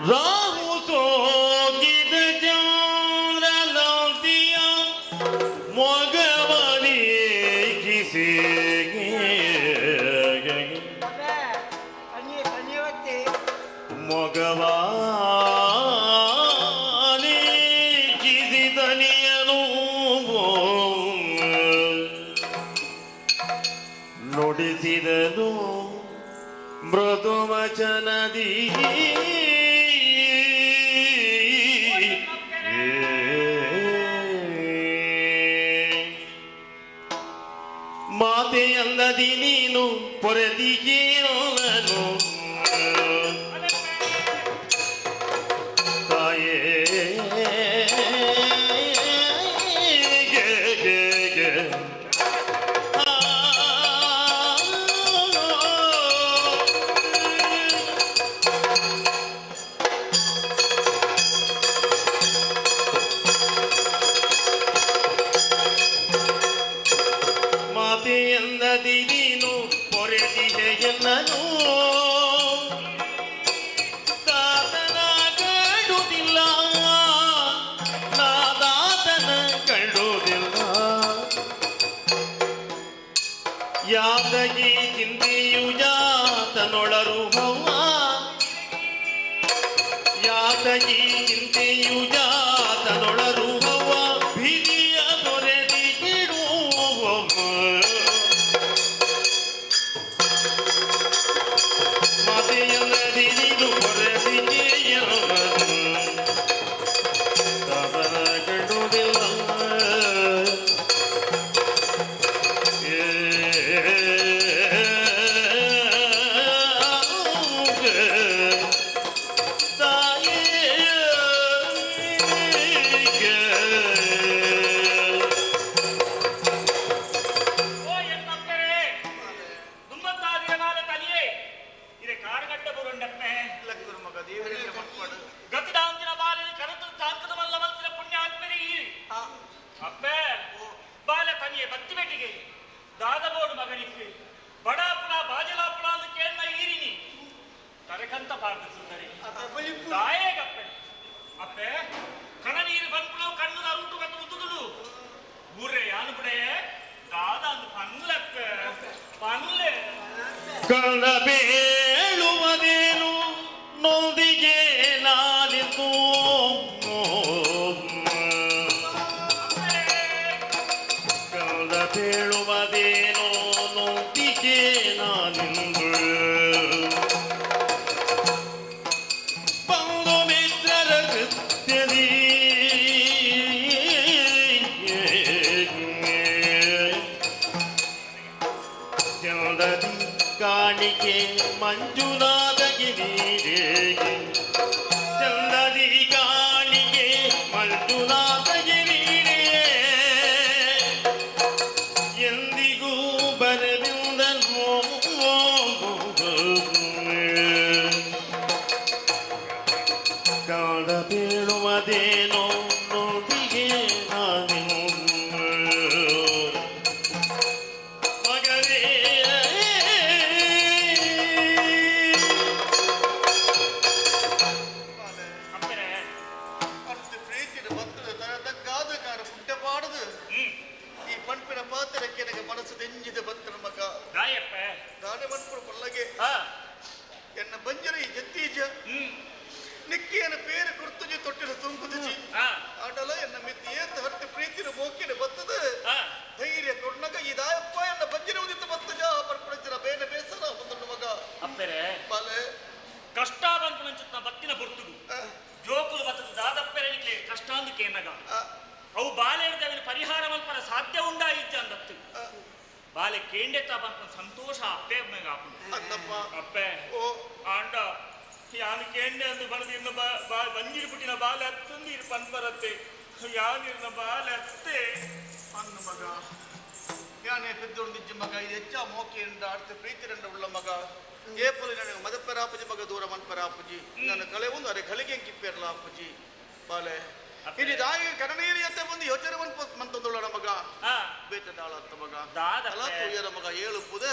ರಾಹು ಸೋಗಿದ ಚಂದ್ರಲಂತಿಯ ಮೊಗವನಿ ಕಿಸಿಗೆ ತನಿಯ ತನಿಯವತ್ತೆ ಮೊಗವಾನಿ ಕಿಸಿದನಿಯನು ನುಡಿಸಿದನು ಮೃದು ವಚನದಿ ಮಾತೆಯಲ್ಲದಿ ನೀನು ಪೊರೆದಿಯಲ್ಲನು ತಾಯೇ ಗೆ ಗೆ ಗೆ. ಮಾತೆಯಲ್ಲದಿ ನೀನು ಪೊರೆದಿಹೆಯಲ್ಲನು ತಾತನ ಕಂಡುದಿಲ್ಲ ನಾದಾತನ ಕಂಡುದಿಲ್ಲ ಯಾತಗಿ ಚಿಂತೆಯು ಜಾತನೊಳರು ಹವ್ವ ಯಾತಗಿ ಚಿಂತೆಯು ಜಾತನೊಳರು ಹವ್ವ ಭೀತಿಯ ದೊರೆದಿ ಬಿಡುವ ಮಾತೆಯಲ್ಲದಿ ನೀನು ಪೊರೆದಿಗೆಯಲ್ಲನು ತಾತನ ಕಂಡುದಿಲ್ಲ ತಾಯೇ ದಾದಬೋಡು ಮಗನಿಕ್ ಬಡಾಪುಣ ಬಾಜಲಾಪುಣ ಅಂದ್ ಕೇಳ್ನ ಈರಿನಿ ತರಕಂತ ಪಾರ್ದು ಸುಂದರಿ ದಾಯೇಗಪ್ಪೆ ಅಪ್ಪೆ ಕಣ ನೀರು ಬಂದ್ಪುಣವು ಕಣ್ಣು ಊಟ ಬಂದು ಉದ್ದುದುಡು ಊರೇ ಯಾನು ಬಿಡೆಯೇ ದಾದ ಅಂದ್ ಪನ್ಲಪ್ಪೆ ಪನ್ಲೆ ಕಳ್ಳ ಬೇಳುವುದೇನು ನೊಂದಿಗೆ ನಾನಿದ್ದು ಕಳ್ಳ ಬೇಳುವುದೇನು ನೊಂದಿಗೆ ನಾನಿಂದು ಬಂಧು ಮಿತ್ರರ ಕೃತ್ಯದಿ ಚಂದದಿ ಕಾಣಿಕೆ ಮಂಜುನಾಥಗೆ ನೀರೇಗೆ ಚಂದದಿ ಕಾಣಿಕೆ ಮಂಜುನಾಥಗೆ ನೀರೇ ಎಂದಿಗೂ ಬರವಿಂದನು ಕಾಡ ಬೀಳುವುದೇನೋ ನೋಡಿಗೆ ನಾನು ಮಗನೇ ಅರ್ಥ ಪ್ರೀತಿನ ಭಕ್ತದ ತಗ್ಗಾದ ಕಾರ ಪುಟ್ಟ ಪಾಡದು ಈ ಪಂಪಿನ ಪಾತ್ರಕ್ಕೆ ನನಗೆ ಮನಸ್ಸು ದೆಂಜಿದ ಭಕ್ತನ ಮಗ ದಾಯಪ್ಪೆ ದಾನೆ ಮನ್ಪುರ ಪಲ್ಲಗೆ ಎನ್ನ ಬಂಜರ ಈ ಜತ್ತೀಜ ನಿಕ್ಕಿಯನ ಪೇರು ಕುರ್ತುಜಿ ತೊಟ್ಟಿನ ತುಂಕುದುಜಿ ಆಟಲ ಎನ್ನ ಮಿತಿ ಏತ ಹರ್ತಿ ಪ್ರೀತಿನ ಮೋಕಿನ ಬತ್ತದ ಧೈರ್ಯ ಕೊಡ್ನಗ ಈ ದಾಯಪ್ಪ ಎನ್ನ ಬಂಜರ ಉದಿತ ಬತ್ತಜ ಪರ್ಪಣಜನ ಬೇನೆ ಬೇಸರ ಬಂದನು ಮಗ ಅಪ್ಪೆರೆ ಬಾಲೆ ಕಷ್ಟ ಬಂತು ಬತ್ತಿನ ಪೊರ್ತುಗು ಜೋಕುಲು ಬತ್ತದ ದಾದಪ್ಪೆರೆ ನಿಕ್ಲೆ ಕಷ್ಟ ಅಂದು ಕೇನಗ ಅವು ಬಾಲೆ ಹಿಡ್ದವಿನ ಪರಿಹಾರ ಮಲ್ಪರ ಸಾಧ್ಯ ಉಂಡಾ ಇಜ್ಜ ಅಂದತ್ತು ಬಾಲೆ ಕೇಂಡೆತ್ತ ಬಂತ ಸಂತೋಷ ಅಪ್ಪೆ ಮೇಗ ಅಂದಪ್ಪ ಅಪ್ಪೆ ಓ ಆಂಡ ಯಾನು ಕೇಂಡೆ ಅಂದು ಬಣದ ಇನ್ನ ಬಂಜಿರು ಪುಟ್ಟಿನ ಬಾಲೆ ಅತ್ತಂದು ಇರು ಪನ್ ಬರತ್ತೆ ಯಾನಿರ್ನ ಬಾಲೆ ಅತ್ತೆ ಅಂದು ಮಗ ಯಾನೇ ಪೆದ್ದೊಂದಿಜ್ಜಿ ಮಗ ಇದು ಹೆಚ್ಚ ಮೋಕಿಯಿಂದ ಅರ್ಥ ಪ್ರೀತಿರಂಡ ಉಳ್ಳ ಮಗ ಏಪುಲು ನನಗೆ ಮದಪ್ಪರಾಪುಜಿ ಮಗ ದೂರ ಮನ್ಪರಾಪುಜಿ ನನ್ನ ಕಳೆ ಒಂದು ಅರೆ ಗಳಿಗೆ ಕಿಪ್ಪೆರ್ಲ ಅಪ್ಪುಜಿ ಬಾಲೆ ಇಲ್ಲಿ ದಾಯಿಗೆ ಕರಣೀರಿ ಅಂತ ಬಂದು ಯೋಚನೆ ಮಂತಂದುಳ್ಳ ಮಗ ಬೇತ ದಾಳತ್ತ ಮಗ ಅಲ ತುಯ್ಯರ ಮಗ ಏಳು ಪುದೆ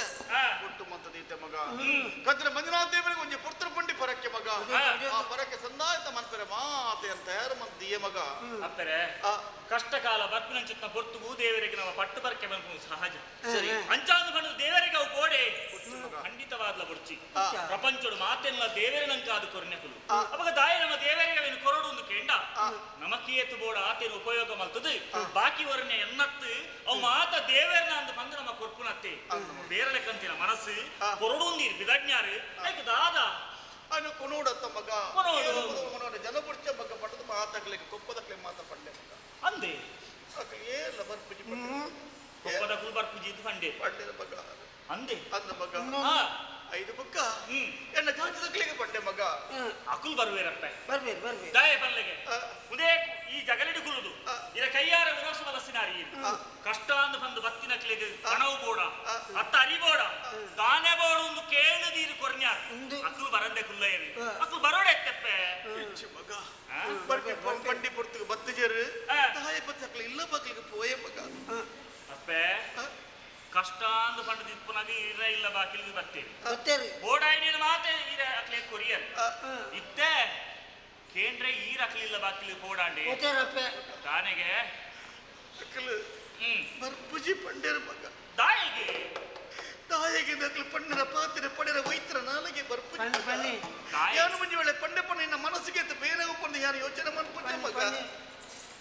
ಒಟ್ಟು ಮಂತದೀತೆ ಮಗ ಕದ್ರ ಮಂಜುನಾಥ ದೇವರಿಗೆ ಒಂಜಿ ಪುತ್ರ ಪಂಡಿ ಪರಕ್ಕೆ ಮಗ ಆ ಪರಕ್ಕೆ ಸಂದಾಯತ ಮನ್ಪೆರೆ ಮಾತೆ ಅಂತ ಯಾರು ಮಂತ ಮಗ ಅಪ್ಪರೆ ಕಷ್ಟ ಕಾಲ ಬರ್ಪಿನಂಚಿತ್ನ ಪೊರ್ತುಗು ದೇವರಿಗೆ ನಮ್ಮ ಪಟ್ಟು ಬರಕೆ ಬಂದು ಸಹಜ ಸರಿ. ಅಂಚಾಂದು ಬಂದು ದೇವರಿಗೆ ಅವು ಗೋಡೆ ಖಂಡಿತವಾದ್ಲ ಬುಡ್ಚಿ ಪ್ರಪಂಚಡು ಮಾತೆಲ್ಲ ದೇವರೇ ನಂಕಾದು ಕೊರ್ನೆಕುಲು ಅವಾಗ ದಾಯ ನಮ್ಮ ದೇವರಿಗೆ ಅವೇನು ಕೊರಡು ಒಂದು ಕೇಂಡ ನಮಕೇತು ಬೋಡ ಆತೇನು ಉಪಯೋಗ ಮಲ್ತದು ಬಾಕಿ ವರನೆ ಎನ್ನತ್ತು ಅವು ಮಾತ ದೇವರನ ಅಂದು ಬಂದು ನಮ್ಮ ಕೊರ್ಪುನತ್ತೆ ಬೇರೆ ಕಂತಿನ ಮನಸ್ಸು ಕೊರಡು ನೀರು ಬಿದಜ್ಞಾರು ಐಕ್ ದಾದ ಅನು ಕೊನೋಡತ್ತ ಮಗ ಕೊನೋಡು. ಕೊನೋಡು ಜನ ಬುಡ್ಚ ಮಗ ಪಟ್ಟದ ಮಾತಾಗ್ಲಿಕ್ಕೆ ಕೊಪ್ಪದಕ್ಲೆ ಮಾತ ಪಡ್ಲೆ ಮಗ ಅಂದೆ ಅಕ್ಲೆ ಏಲ್ಲ ಬರ್ಪುಜಿ ಕೊಪ್ಪದ ಕುಲ್ಬರ್ ಪೂಜೆ ಪಂಡೆ ಪಂಡೆ ಮಗ ಅಂದೆ ಅಂದ ಮಗ ಐದು ಬುಕ್ಕ ಎನ್ನ ಜಾತಿದಕ್ಲಿಗೆ ಪಂಡೆ ಮಗ ಅಕುಲ್ ಬರುವೇರಪ್ಪ ಬರ್ಬೇರು ಬರ್ಬೇರು ದಾಯ ಪಲ್ಲೆಗೆ ಉದೇ ಈ ಜಗಲಿಡು ಕುಲುದು ಇರ ಕೈಯಾರ ವಿರೋಸ ಬಲಸಿನಾರಿ ಕಷ್ಟ ಅಂದು ಬಂದು ಬತ್ತಿನಕ್ಲಿಗೆ ಕಣವು ಬೋಡ ಅತ್ತ ಅರಿಬೋಡ ದಾನೆ ಬೋಡ ಒಂದು ಕೇಳುದೀರು ಕೊರ್ನ್ಯಾರ್ ಅಕುಲು ಬರಂದೆ ಕುಲ್ಲಯರಿ ಅಕುಲು ಬರೋಡೆ ಎತ್ತೆಪ್ಪೆ ಇಚ್ಚಿ ಮಗ ಬರ್ಪಿ ಪಂಡಿ ಪೊರ್ತುಗೆ ಬತ್ತಜರು ತಾಯಿ ಬತ್ತಕ್ಲೆ ಇಲ್ಲ ಬಕ್ಲಿಗೆ ಪೋಯೆ ಮಗ ಅಪ್ಪೆ ಕಷ್ಟ ಅಂದು ಪಂಡದ ಇಪ್ಪನಾಗ ಇರ ಇಲ್ಲ ಬಾಕಿಲಿಗೆ ಬರ್ತೇವೆ ಬರ್ತೇವೆ ಬೋಡಾಯಿನ ಮಾತೆ ಈರ ಅಕ್ಲೆ ಕೊರಿಯರ್ ಇತ್ತೆ ಕೇಂದ್ರ ಈರ ಅಕ್ಲಿಲ್ಲ ಬಾಕಿಲಿಗೆ ಬೋಡಾಂಡೆ ಹೋಗ್ತಾರಪ್ಪ ತಾನೆಗೆ ಅಕ್ಲು ಬರ್ಪುಜಿ ಪಂಡೆರ ಮಗ ದಾಯಿಗೆ ತಾಯಿಗೆ ನಕಲು ಪಣ್ಣರ ಪಾತ್ರೆ ಪಡೆರ ವೈತ್ರ ನಾಲಿಗೆ ಬರ್ಪುಜಿ ಯಾನು ಮುಂಜಿ ವೇಳೆ ಪಂಡೆ ಪಂಡೆ ನಿನ್ನ ಮನಸ್ಸಿಗೆ ಬೇರೆ ಪಂಡೆ ಯಾರು ಯೋಚನೆ ಮಾಡ್ಪುಜೆ ಮಗ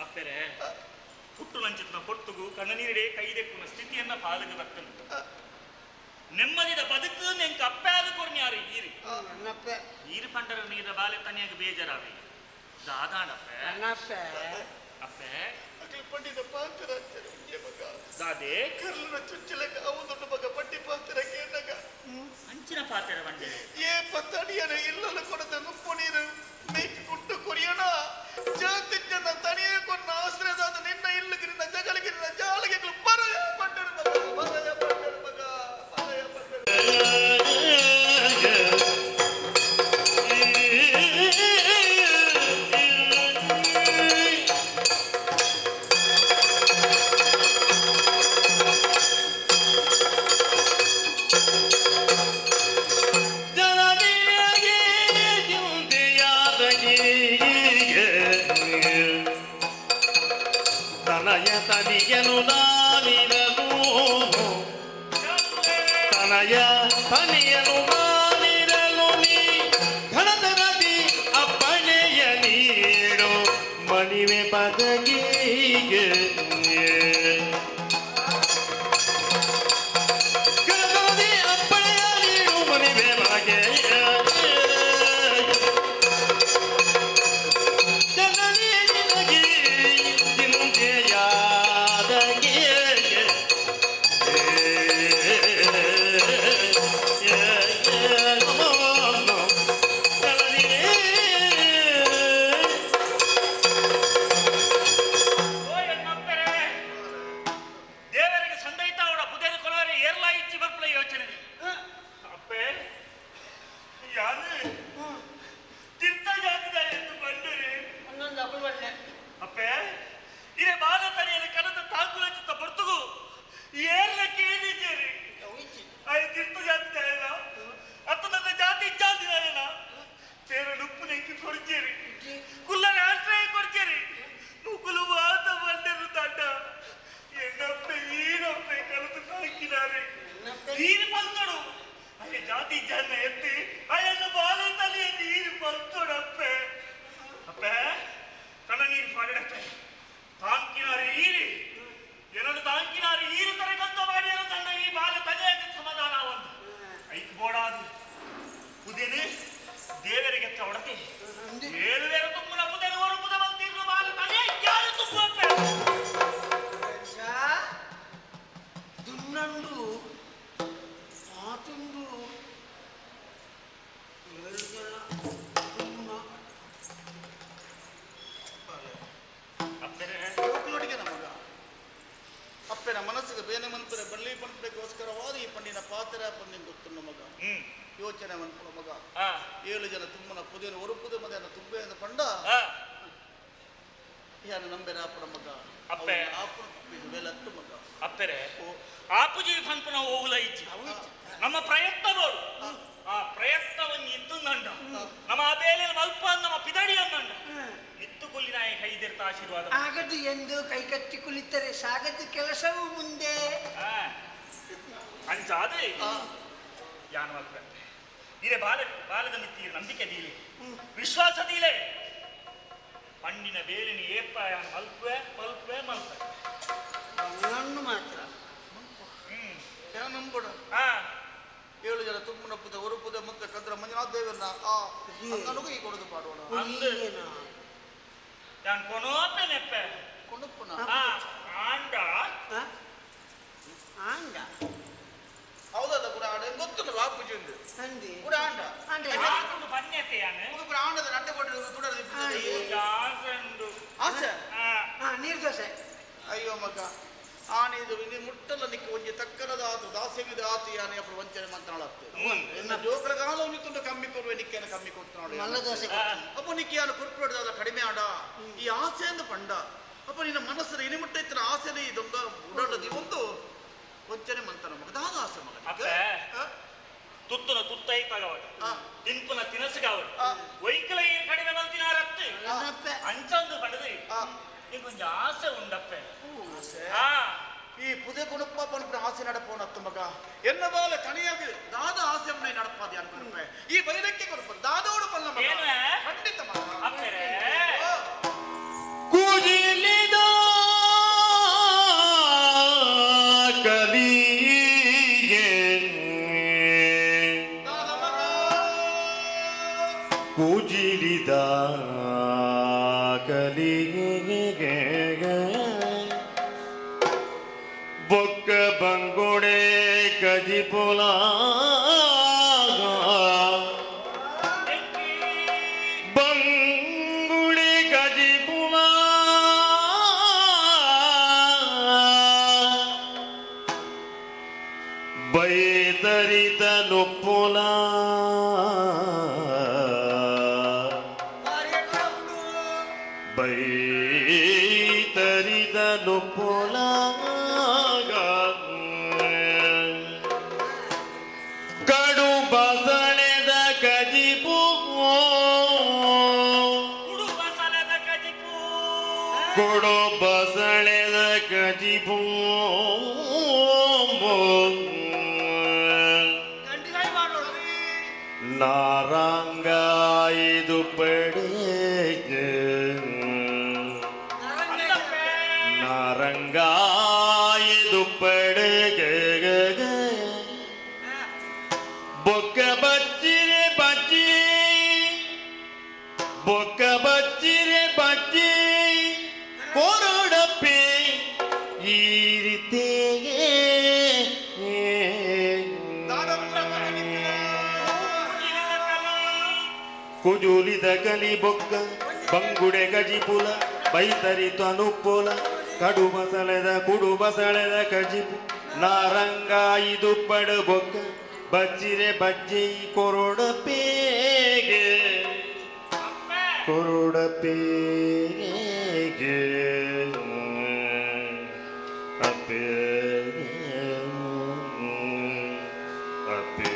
ಅಪ್ಪೆರೆ ಹುಟ್ಟು ಲಂಚಿತನ ಪೊರ್ತುಗು ಕಣ್ಣನೀರಿಡೆ ಕೈದೆಕ್ಕುನ ಸ್ಥಿತಿಯನ್ನ ಪಾಲಿಗೆ ಬರ್ತನು ನೆಮ್ಮದಿದ ಬದುಕು ನೆಂಕ ಅಪ್ಪೆ ಆದ ಕೊರ್ನ್ಯಾರು ಈರಿ ನನ್ನಪ್ಪೆ ಈರು ಪಂಡರ ನೀರ ಬಾಲೆ ತನಿಯಾಗ ಬೇಜಾರಾವೆ ದಾದಾಡಪ್ಪೆ ನನ್ನಪ್ಪೆ ಅಪ್ಪೆ ಅಕ್ಲು ಪಂಡಿತ ಪಾತ್ರ ಮಗ ದಾದೆ ಕರ್ಲನ ಚುಚ್ಚಲಕ ಅವು ದೊಡ್ಡ ಮಗ ಪಂಡಿ ಪಾತ್ರ ಕೇಳಗ ಅಂಚಿನ ಪಾತ್ರ ಬಂಡೆ ಏ ಪತ್ತಡಿಯನ ಇಲ್ಲಲ ಕೊಡದ ನುಪ್ಪು ನೀರು ಮೇಕ್ ಕುಟ್ಟು ಕೊರಿಯಣ ಜಾತಿ ಜನ ತಣಿಯ ಕೊನ್ನ ಆಶ್ರಯದಾದ ನಿನ್ನ ಇಲ್ಲಗೆ ನಿನ್ನ ಜಗಳಿಗೆ ನಿನ್ನ ಜಾಳಿಗೆ ಬರಯ ಪಂಡರ ಮಗ ಬರಯ ಪಂಡರ ಮಗ ಬರಯ ಆ ತನಿಯನು ನಾನಿರಲು, ತನಯ ತನಿಯನು ನಾನಿರಲು ನೀ ಘನತನದಿ ಅಪ್ಪಣೆಯ ನೀಡು ಮಣಿವೆ ಪದಗಿಗೆ. ಘನತನದಿ ಅಪ್ಪಣೆಯ ನೀಡು ಮಣಿವೆ ಬಗೆ. ಜನನಿ ನಿನಗೆ ಚಿಂತೆಯಾದಗೆ. ದೇವರಿಗೆ ಸಂದೈತ ಅವಡ ಪುದೇರು ಕೊಲವರೆ ಏರ್ಲಾ ಇಚ್ಚಿ ಬರ್ಪಲ ಯೋಚನೆ. ಅಪ್ಪೆ, ಯಾರು ತಿರ್ತ ಜಾತಿದ ಎಂದು ಬಂದರೆ ಅಪ್ಪೆ, ಇದೇ ಬಾಲ ತನಿಯಲ್ಲಿ ಕನದ ತಾಂಕುಲ ಚಿತ್ತ ಬರ್ತುಗು ಏರ್ಲ ಕೇಳಿದ್ದೇರಿ. ಅಯ್ಯ, ತಿರ್ತ ಜಾತಿದ ಎಲ್ಲ ಅತ್ತ ನನ್ನ ಜಾತಿ ಇಚ್ಚಾದಿದ ಎಲ್ಲ ಪೇರ ನುಪ್ಪು ನೆಕ್ಕಿ ಕೊಡ್ಚೇರಿ, ಕುಲ್ಲರ ಆಶ್ರಯ ಕೊಡ್ಚೇರಿ. ಮುಕುಲು ವಾತ ಬಂದರು ತಂಡ. ಎನ್ನಪ್ಪೆ, ಈರಪ್ಪೆ ಕಲಿತು ತಾಕಿನಾರೆ ನೀರು ಪಲ್ತೋಡು. ಅಯ್ಯ, ಜಾತಿ ಜನ ಎತ್ತಿ ಅಯ್ಯನ ಬಾಲ ತಲೆಯ ನೀರು ಪಲ್ತೋಡಪ್ಪೆ. ಅಪ್ಪೆ, ಕಣ್ಣ ನೀರು ಪಾಡಪ್ಪೆ. ತಾಂಕಿನಾರೆ ಈರಿ ಏನನ್ನು ತಾಂಕಿನಾರೆ ಈರು ತರಗಂತ ಮಾಡಿಯರು ತನ್ನ ಈ ಬಾಲ ತಲೆಯಾಗ ಸಮಾಧಾನ ಒಂದು ಐಕ್ ಬೋಡಾದು ಉದೇನೆ ದೇವರಿಗೆ ಒಡತಿ ಏಳು ಬೇರೆ ತುಂಬುನ ಪುದೇನು ஒரு ಪುದ ಬಂತಿರ್ಲು ಬಾಲ ತಲೆ ಯಾರು ತುಂಬುವಪ್ಪೆ. ದುನ್ನಂಡು ಆತುಂಡು ಏಳು ಜನ ತುಂಬುನ. ಜೋಕ್ಲೊಡಿಗೆ ನಮಗ ಅಪ್ಪೆನ ಮನಸ್ಸಿಗೆ ಬೇನೆ ಮನ್ಪುರೆ ಬಳ್ಳಿ ಪನ್ಪುರೆಗೋಸ್ಕರವಾದ ಈ ಪಂಡಿನ ಪಾತ್ರ ಪಂಡಿನ ಗೊತ್ತು ಮಗ. ಯೋಚನೆ ಮನ್ಪುರ ಮಗ, ಏಳು ಜನ ತುಂಬನ ಪುದೇನು ಒರುಪುದೆ ಮದನ ತುಂಬೆ ಅಂದ ಪಂಡ ಯಾನು ನಂಬೆರ ಆಪುರ ಮಗ. ಅಪ್ಪೆ. ಆಪುರ ವೇಲತ್ತು ಮಗ. ಅಪ್ಪೆರೆ, ಆಪುಜಿ ಪನ್ಪುನ ಹೋಗುಲ ಇಚ್ಚಿ ನಮ್ಮ ಪ್ರಯತ್ನ ಬೋಡು. ಆ ಪ್ರಯತ್ನವನ್ನು ಇದ್ದುಂದಂಡ ನಮ್ಮ ಆ ಬೇಲೆ ಮಲ್ಪ ನಮ್ಮ ಪಿದಡಿ ಅಂದಂಡ ನಿತ್ತು ಕೊಲ್ಲಿನಾಯ ಕೈದಿರ್ತ ಆಶೀರ್ವಾದ. ಆಗದು ಎಂದು ಕೈಕಟ್ಟಿ ಕುಳಿತರೆ ಸಾಗದು ಕೆಲಸವು ಮುಂದೆ. ಅಂಚಾದೆ ಯಾನು ಮಲ್ಪೆ ಇರೆ ಬಾಲ ಬಾಲದ ಮಿತ್ತಿ ನಂಬಿಕೆ ದೀಲೆ, ವಿಶ್ವಾಸ ದೀಲೆ. ಪಂಡಿನ ಬೇಲಿನ ಏಪ ಯಾನು ಮಲ್ಪೆ ಮಲ್ಪೆ ಮಲ್ಪೆ. ನಣ್ಣು ಮಾತ್ರ. ಯಾನು ನಂಬೋಡ ಏಳು ಜನ ತುಂಬುನ ಪುದೆ ಒರುಪುದೆ ಮತ್ತೆ ಕದ್ರ ಮಂಜುನಾಥ ದೇವರನ್ನ ಆ ಅಂಗನುಗೂ ಈ ಕೊಡದು ಪಾಡೋಣ. ಅಂದು ಯಾನ್ ಕೊನೋಪೆ ನೆಪ್ಪೆ. ಕೊನಪ್ಪನ. ಆಂಡ. ಆಂಡ. ಹೌದಲ್ಲ ಕೂಡ ಆಡ ಗೊತ್ತುಂಟು ಬಾಪುಜಿ ಒಂದು ಅಂದಿ ಕೂಡ ಆಂಡ. ಆಂಡ. ಆಂಡು ಪನ್ಯತೆ ಯಾನು ಕೂಡ ಆಂಡದ ಅಡ್ಡ ಕೊಟ್ಟು ತುಡದ. ಆಸಂಡು. ಆಸೆ. ನೀರು ದೋಸೆ. ಅಯ್ಯೋ ಮಗ, ಆನೆ ಇದು ಇಲ್ಲಿ ಮುಟ್ಟಲ್ಲ ನಿಕ್ಕ ಒಂಜಿ ತಕ್ಕನದ ಆತು ದಾಸೆಗಿದ ಆತು ಯಾನೆ ಅప్పుడు ವಂಚನೆ ಮಂತ್ರಾಳತ್ತೆ ಎನ್ನ ಜೋಕರ ಕಾಲ ಒಂಜಿ ತುಂಡು ಕಮ್ಮಿ ಕೊಡುವೆ ನಿಕ್ಕೇನ ಕಮ್ಮಿ ಕೊಡ್ತಾಳು. ಮಲ್ಲ ದೋಸೆ. ಅಪ್ಪ ನಿಕ್ಕಿ ಯಾನು ಕುರ್ಪುಡದ ಕಡಿಮೆ ಆಡ ಈ ಆಸೆ ಅಂದ ಪಂಡ. ಅಪ್ಪ ನಿನ್ನ ಮನಸ್ಸು ಇನಿ ಮುಟ್ಟ ಇತ್ತಿನ ಆಸೆನೇ ಈ ದೊಂಗ ಉಡಾಡದಿ ಒಂದು ವಂಚನೆ ಮಂತನ ಮಗ ದಾದ ಆಸೆ ಮಗ ನಿಕ್ಕ. ಅಪ್ಪೆ, ತುತ್ತುನ ತುತ್ತೈ ತಗವಡು, ತಿನ್ಪುನ ತಿನಸುಗಾವಡು, ವೈಕಲ ಏನ್ ಕಡಿಮೆ ಮಲ್ತಿನಾರತ್ತು ಅಂಚಂದು ಪಡೆದು ನಿಂಗೊಂಜಿ ಆಸೆ ಉಂಡಪ್ಪೆ. ಈ ಪುದೆ ಕೊಣಪ್ಪ ಪನ್ಪುನ ಆಸೆ ನಡಪೋನ ಅತ್ತ ಮಗ ಎನ್ನ ಬಾಲ ತಣಿಯಾಗಿ ದಾದ ಆಸೆ ಅಮ್ಮನೆ ನಡಪಾದ ಅನ್ಕೊಣಪ್ಪೆ ಈ ಬೈರಕ್ಕೆ ಕೊಡಪ್ಪ ದಾದೋಡು ಪಲ್ಲ ಮಗ. ಏನು? ಖಂಡಿತ ಮಗ. ಅಪ್ಪೆರೆ. ಕುಜಿಲಿದ ಕಲಿಗೆ ಕುಜಿಲಿದ ಕಲಿಗೆ ಬೊಕ್ಕ ಬಂಗುಡೆ ಕಜಿಪುಲ ಬಂಗುಡೆ ಕಜಿಪುಲ ಬೈತರಿತ ನೊಪ್ಪುಲ ಬೈತರಿತ ನೊಪ್ಪುಲ ಕಡು ಬಸಳೆದ ಕಜಿಪು ಕುಡು ಬಸಳೆದ ಕಜಿಪು ಕೊಡು ಬಸಳೆದ ಕಜಿಪು ನಾರಂಗಾಯಿದು ಪಡೆ ನಾರಂಗಾಯಿದು ಪಡೆಗೆ ಬೊಕ್ಕ ಬಚ್ಚಿರೆ ಬಚ್ಚಿ ಬೊಕ್ಕ ಬಚ್ಚಿರೆ ಬಚ್ಚಿ ಕೊರಡಪ್ಪೆ ಈ ರೀತಿಯೇ. ಕುಜುಲಿದ ಕಲಿ ಬೊಕ್ಕ ಬಂಗುಡೆ ಗಜಿಪುಲ ಬೈತರಿ ತನುಪುಲ ಕಡು ಬಸಳೆದ ಕುಡು ಬಸಳೆದ ಕಜಿಪು ನಾರಂಗಾಯಿದು ಪಡು ಬೊಕ್ಕ ಬಜ್ಜಿರೆ ಬಜ್ಜಿ ಕೊರಡಪೇಗೆ ಕೊರಡಪೇಗೆ ಅಪ್ಪೇ ಅಪ್ಪೇ.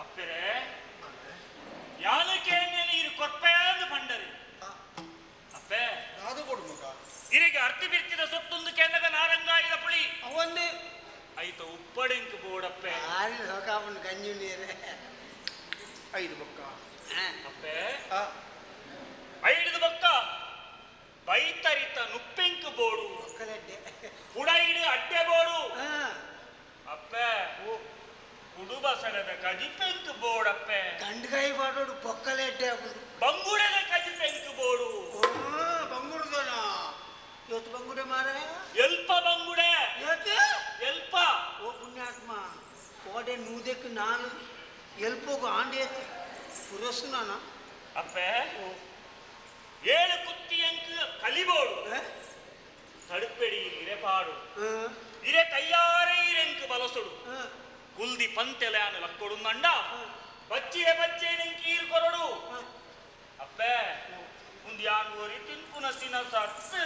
ಅಪ್ಪೆರೆ ಯಾನಕ್ಕೆ ನೀರು ಕೊರ್ಪೆ ಅಂದು ಬಂಡರಿ ಅಪ್ಪೆ. ಅದು ಕೊಡು ಮಗ. ಇರಿಗೆ ಅರ್ತಿ ಬಿರ್ತಿದ ಸೊತ್ತೊಂದು ಕೇಂದ್ರಗ ನಾರಂಗಾಯಿದ ಪುಳಿ ಅವನ್ನೇ ಐತ ಉಪ್ಪಡಿಂಕ್ ಬೋಡಪ್ಪೆ. ಆರಿ ಸೊಕಾಪುಂಡು ಗಂಜಿ ನೀರೆ. ಐದು ಬೊಕ್ಕ. ಅಪ್ಪೆ, ಐದು ಬೊಕ್ಕ ಬೈತರಿತ ನುಪ್ಪಿಂಕ್ ಬೋಡು, ಉಡೈಡು ಅಡ್ಡೆ ಬೋಡು ಅಪ್ಪೆ, ಕುಡುಬಸಳದ ಕಜಿಪೆಂಕ್ ಬೋಡಪ್ಪೆ. ಗಂಡಗಾಯಿ ಮಾಡೋಡು ಪೊಕ್ಕಲೆಡ್ಡೆ ಆಪುಂಡು. ಬಂಗುಡೆದ ಕಜಿಪೆಂಕ್ ಬೋಡು. ಬಂಗುಡ್ದನ ಇವತ್ತು ಬಂಗುಡೆ ಮಾರ. ಎಲ್ಪ ಬಂಗುಡೆ? ಇವತ್ತು ಎಲ್ಪ? ಓ ಪುಣ್ಯಾತ್ಮ, ಕೋಡೆ ನೂದಕ್ಕೆ ನಾನು ಎಲ್ಪೋಗು ಆಂಡಿ ಪುರಸ್ಸು ನಾನ. ಅಪ್ಪೆ, ಏಳು ಕುತ್ತಿಯಂಕ್ ಕಲಿಬೋಡು, ತಡುಪೆಡಿ ಇರೆ ಪಾಡು, ಇರೆ ಕೈಯಾರೆ ಇರೆಂಕ್ ಬಲಸುಡು, ಕುಲ್ದಿ ಪಂತೆಲೆ ಆನು ಲಕ್ಕೊಡು ನಂಡ ಬಚ್ಚಿರೆ ಬಚ್ಚೆ ನೆಂಕೀರು ಕೊರಡು ಅಪ್ಪೆ. ಒಂದು ಯಾನ್ ಒರಿ ತಿನ್ಪುನ ತಿನಸ ಅತ್ತು,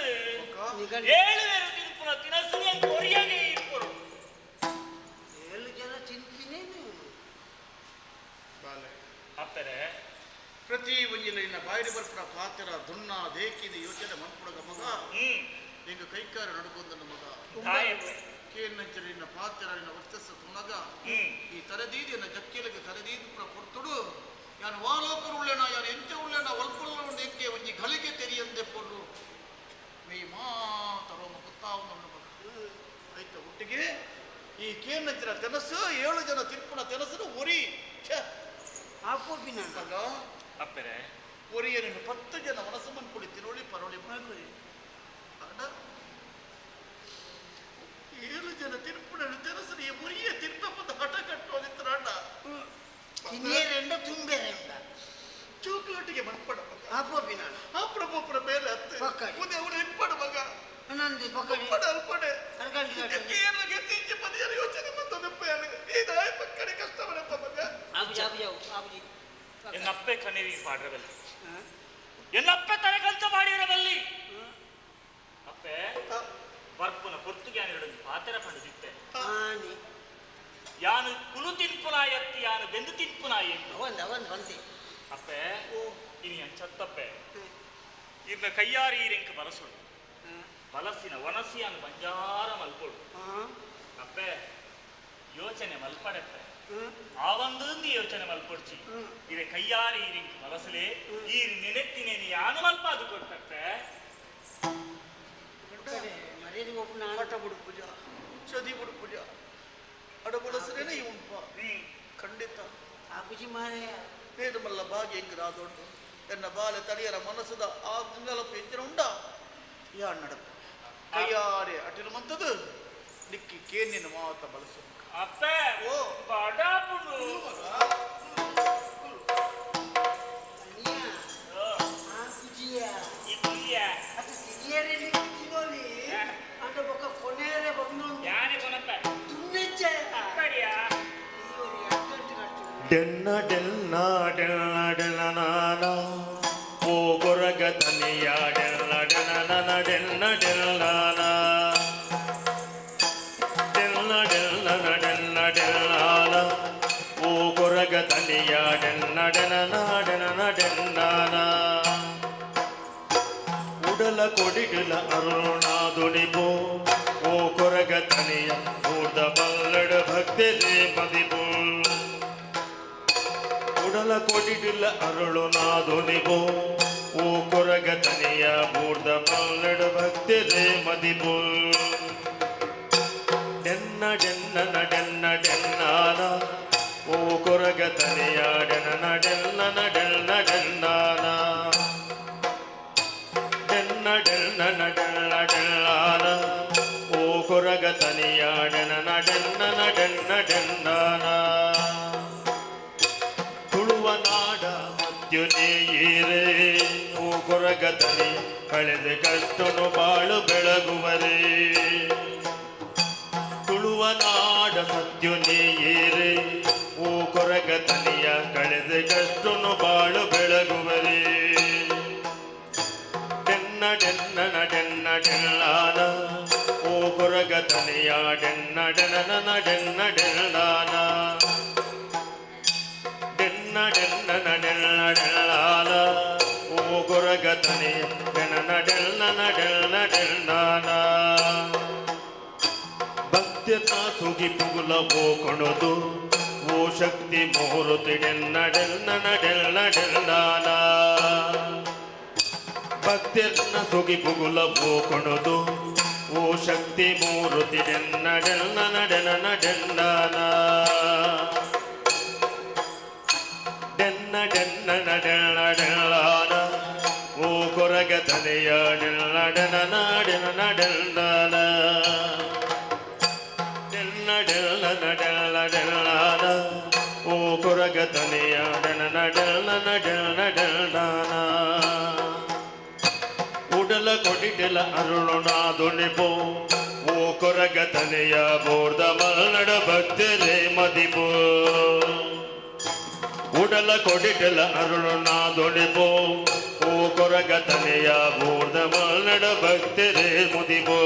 ಏಳು ಬೇರು ತಿನ್ಪುನ ತಿನಸು ಎಂಕ್ ಒರಿಯಾಗೆ ಈರ್ ಕೊರಡು. ಏಳು ಜನ ತಿನ್ಪಿನೇ ನೀವು. ಬಾಲೆ. ಅಪ್ಪೆರೆ, ಪ್ರತಿ ಒಂಜಿನ ನಿನ್ನ ಬಾಯಿರಿ ಬರ್ಪುನ ಪಾತ್ರ ದುನ್ನ ದೇಕಿದ ಯೋಚನೆ ಮನ್ಪುಡಗ ಮಗ, ಎಂಗ ಕೈಕಾರ ನಡುಕೊಂದನ ಮಗ. ದಾಯಪ್ಪೆ. ಕೇನ್ನಂಚ ನಿನ್ನ ಪಾತ್ರ ನಿನ್ನ ವರ್ಚಸ್ಸ ತುಣಗ ಈ ತರದೀದಿಯನ್ನ ಜಕ್ಕೆಲಗೆ ತರದೀದಿ ಪುರ ಪೊರ್ತುಡು ಯಾನು ವಾಲೋಕರು ಉಳ್ಳೆನ ಯಾನು ಎಂಚ ಉಳ್ಳೆನ ಒಲ್ಪುಲ್ಲ ಒಂದು ಎಂಕೆ ಒಂಜಿ ಘಳಿಗೆ ತೆರಿಯಂದೆ ಪೊರ್ಲು ಮೇ ಮಾತರೋಮ ಗೊತ್ತಾವು ಮಗ. ಆಯ್ತ ಒಟ್ಟಿಗೆ ಈ ಕೇನ್ನಂಚಿನ ತೆನಸು ಏಳು ಜನ ತಿರ್ಪುನ ತೆನಸು ಒರಿ ಛೆ. ಆಪೋಪಿನ ಮಗ. ಅಪ್ಪೆರೆ, ಒರಿಯ ನೀನು 10 ಜನ ಮನಸ್ಸು ಮನ್ಪುಡಿ ತಿರುಳಿ ಪರೋಳಿ ಮನ್ಪುಡಿ ಅಡ ಏಳು ಜನ ತಿರ್ಪುನ ತೆನಸು ಈ ಒರಿಯ ತಿರ್ಪದ ಹಠ ಕಟ್ಟುವ ತಿನ್ನಿಯರೆಂಡ ತುಂಬೇರೆಂಡ ಚೂಕಲಾಟಿಗೆ ಮನ್ಪಡ ಮಗ. ಆಪೋಪಿನ ಆ ಪ್ರಭುಪುರ ಮೇಲೆ ಹತ್ತು ಮುಂದೆ ಅವನು ಇಪ್ಪಡ ಮಗ. ನಂದಿ ಪಕ್ಕಡಿ ಅಲ್ಪಡೆ ಅಲ್ಪಡೆ ಅರ್ಗಂಡಿ. ಏನು ಗೆತ್ತಿಂಚಿ ಪದಿಯರ ಯೋಚನೆ ಬಂದದಪ್ಪ ಇದಾಯ ಪಕ್ಕಡೆ ಕಷ್ಟವನಪ್ಪ ಮಗ. ಆಬುಜಿ ಆಬುಜಿ ಆಬುಜಿ. ಎನ್ನಪ್ಪೆ ಕಣ್ಣೀರಿಗೆ ಪಾಡ್ರಬಲ್ಲಿ, ಎನ್ನಪ್ಪೆ ತಲೆಗಂತ ಮಾಡಿರಬಲ್ಲಿ ಅಪ್ಪೆ. ಬರ್ಪುನ ಪೊರ್ತುಗ್ಯಾನಿರಡು ಪಾತೆರ ಪಂಡಿದಿತ್ತೆ. ಆನಿ ಯಾನು ಕುಲು ತಿನ್ಪುನ ಎತ್ತಿ ಯಾನು ಬೆಂದು ತಿನ್ಪುನ ಎಂದು ಅವಂದ ಅವಂದ ಬಂತೆ ಅಪ್ಪೆ. ಇನಿ ಅಂಚತ್ತಪ್ಪೆ ಇರ್ನ ಕೈಯಾರಿ ಈರೆಂಕ ಬಲಸುಡು ಬಲಸಿನ ವನಸಿಯಾನು ಬಂಜಾರ ಮಲ್ಕೊಡು ಅಪ್ಪೆ. ಯೋಚನೆ ಮಲ್ಪಡಪ್ಪೆ, ಆ ಒಂದು ಯೋಚನೆ ಮಲ್ಪೊಡ್ಚಿ ಇರೆ ಕೈಯಾರಿ ಈರಿಂಕ್ ಬಲಸಲೆ ಈ ನೆನೆತ್ತಿನೇನು ಯಾನು ಮಲ್ಪ ಅದು ಕೊಡ್ತಪ್ಪೆ. ಮರ್ಯಾದೆ ಒಬ್ಬನ ಆಟ ಬಿಡು ಪೂಜಾ ಚದಿ ಬಿಡು ಪೂಜಾ ಅಡ ಬಳಸರೇನೆ ಈ ಉಂಪ ಖಂಡಿತ. ಆಪುಜಿ ಮಾರೆ. ಏ ಎನ್ನ ಬಾಲೆ ತಡಿಯರ ಮನಸ್ಸುದ ಆ ಅಂಗಲಪ್ಪು ಎಂಚಿನ ಉಂಡ ಯಾ ನಡಪ ಕೈಯಾರೆ ಅಟಿಲು ಮಂತದು ನಿಕ್ಕಿ ಕೇನಿನ ಮಾತ ಬಳಸು. ಅಪ್ಪೆ ಓ ಬಡಪುಡು. ಡೆನ್ನ ಡೆನ್ನ ಡೆನ್ನ ಡೆನ್ನ ಓ ಕೊರಗ ತನಿಯ ಡೆನ್ನ ಡೆನ್ನ ಡೆನ್ನ ಡೆನ್ನ ಡೆನ್ನ ಡೆನ್ನ ಡೆನ್ನ ಡೆನ್ನ ಓ ಕೊರಗ ತನಿಯ ಡೆನ್ನ ಡೆನ್ನ ಡೆನ್ನ ಡೆನ್ನ ಉಡಲ ಕೊಡಿಡಲ ಅರುಣಾದುನಿಪೋ ಓ ಕೊರಗ ತನಿಯ ಮೂರ್ದ ಬಲ್ಲಡ ಭಕ್ತಿರೇ ಮದಿಪೋ ಉಡಲ ಕೊಡಿಡಿಲ್ಲ ಅರುಳು ನಾದುನಿಬೋ ಓ ಕೊರಗ ತನಿಯ ಮೂರ್ದ ಮಲ್ಲಡ ಭಕ್ತಿರೇ ಮದಿಪೋ ಡೆನ್ನ ಡೆನ್ನ ಡೆನ್ನ ಡೆನ್ನಾನ ಓ ಕೊರಗ ತನಿಯ ಡೆನ್ನ ಡೆನ್ನ ಡೆನ್ನ ಡೆನ್ನಾನ ಡೆನ್ನ ಡೆನ್ನ ಡೆನ್ನ ಡೆನ್ನಾನ ಓ ಕೊರಗ ತನಿಯ ಡೆನ್ನ ಡೆನ್ನ ಡೆನ್ನ ಡೆನ್ನಾನ ತುಳುವ ನಾಡ ಮತ್ಯುನೇಯೇರೇ ಓ ಕೊರಗತನೆ ಕಳೆದ ಕಷ್ಟನು ಬಾಳು ಬೆಳಗುವರೇ. ತುಳುವ ನಾಡ ಸತ್ಯುನೇಯೇರೇ ಓ ಕೊರಗತನೆಯ ಕಳೆದ ಕಷ್ಟನು ಬಾಳು ಬೆಳಗುವರೇ. ಡೆನ್ನ ಡೆನ್ನ ಡೆನ್ನ ಡೆಲ್ಲಾನ ಓ ಕೊರಗತನೆಯ ಡೆನ್ನ ಡೆನ್ನ ಡೆನ್ನ ಡೆಲ್ಲಾನ ಡೆನ್ನ ಡೆನ್ನ ಡೆನ್ನ ಡೆಲ್ಲಾನ ಓ ಕೊರಗತನೆ ಡೆನ್ನ ಡೆನ್ನ ಡೆನ್ನ ಡೆನ್ನಾನ ಭಕ್ತಿಯ ಸುಗಿ ಪುಗುಲ ಓ ಕೊಣದು ಓ ಶಕ್ತಿ ಮೂರುತಿ ಡೆನ್ನ ಡೆನ್ನ ಡೆನ್ನ ಡೆಲ್ಲಾನ ಭಕ್ತಿರ್ನ ಸುಗಿ ಪುಗುಲ ಓ ಕೊಣದು ಓ ಶಕ್ತಿ ಮೂರುತಿ ಡೆನ್ನ ಡೆನ್ನ ಡೆನ್ನ ಡೆನ್ನಾನ ಡೆನ್ನ ಡೆನ್ನ ಡೆನ್ನ ಡೆಲ್ಲಾನ ಓ ಕೊರಗ ತನೆಯ ಡೆನ್ನ ಡೆನ್ನ ಡೆನ್ನ ಡೆಲ್ಲಾನ ಡೆನ್ನ ಡೆಲ್ಲ ಡೆಲ್ಲ ಡೆಲ್ಲಾನ ಓ ಕೊರಗ ತನೆಯ ಡೆನ್ನ ಡೆಲ್ಲ ಡೆಲ್ಲ ಡೆಲ್ಲಾನ ಉಡಲ ಕೊಡಿಡೆಲ ಅರುಣಾದುನಿಪೋ ಓ ಕೊರಗ ತನೆಯ ಬೋರ್ದ ಮಲ್ನಡ ಭಕ್ತರೇ ಮದಿಪೋ. ಉಡಲ ಕೊಡಿಟಲ ಅರುಣಾದೊಡಿಪೋ ಓ ಕೊರಗ ತನೆಯ ಬೋರ್ದ ಮಲ್ನಡ ಭಕ್ತರೇ ಮುದಿಪೋ.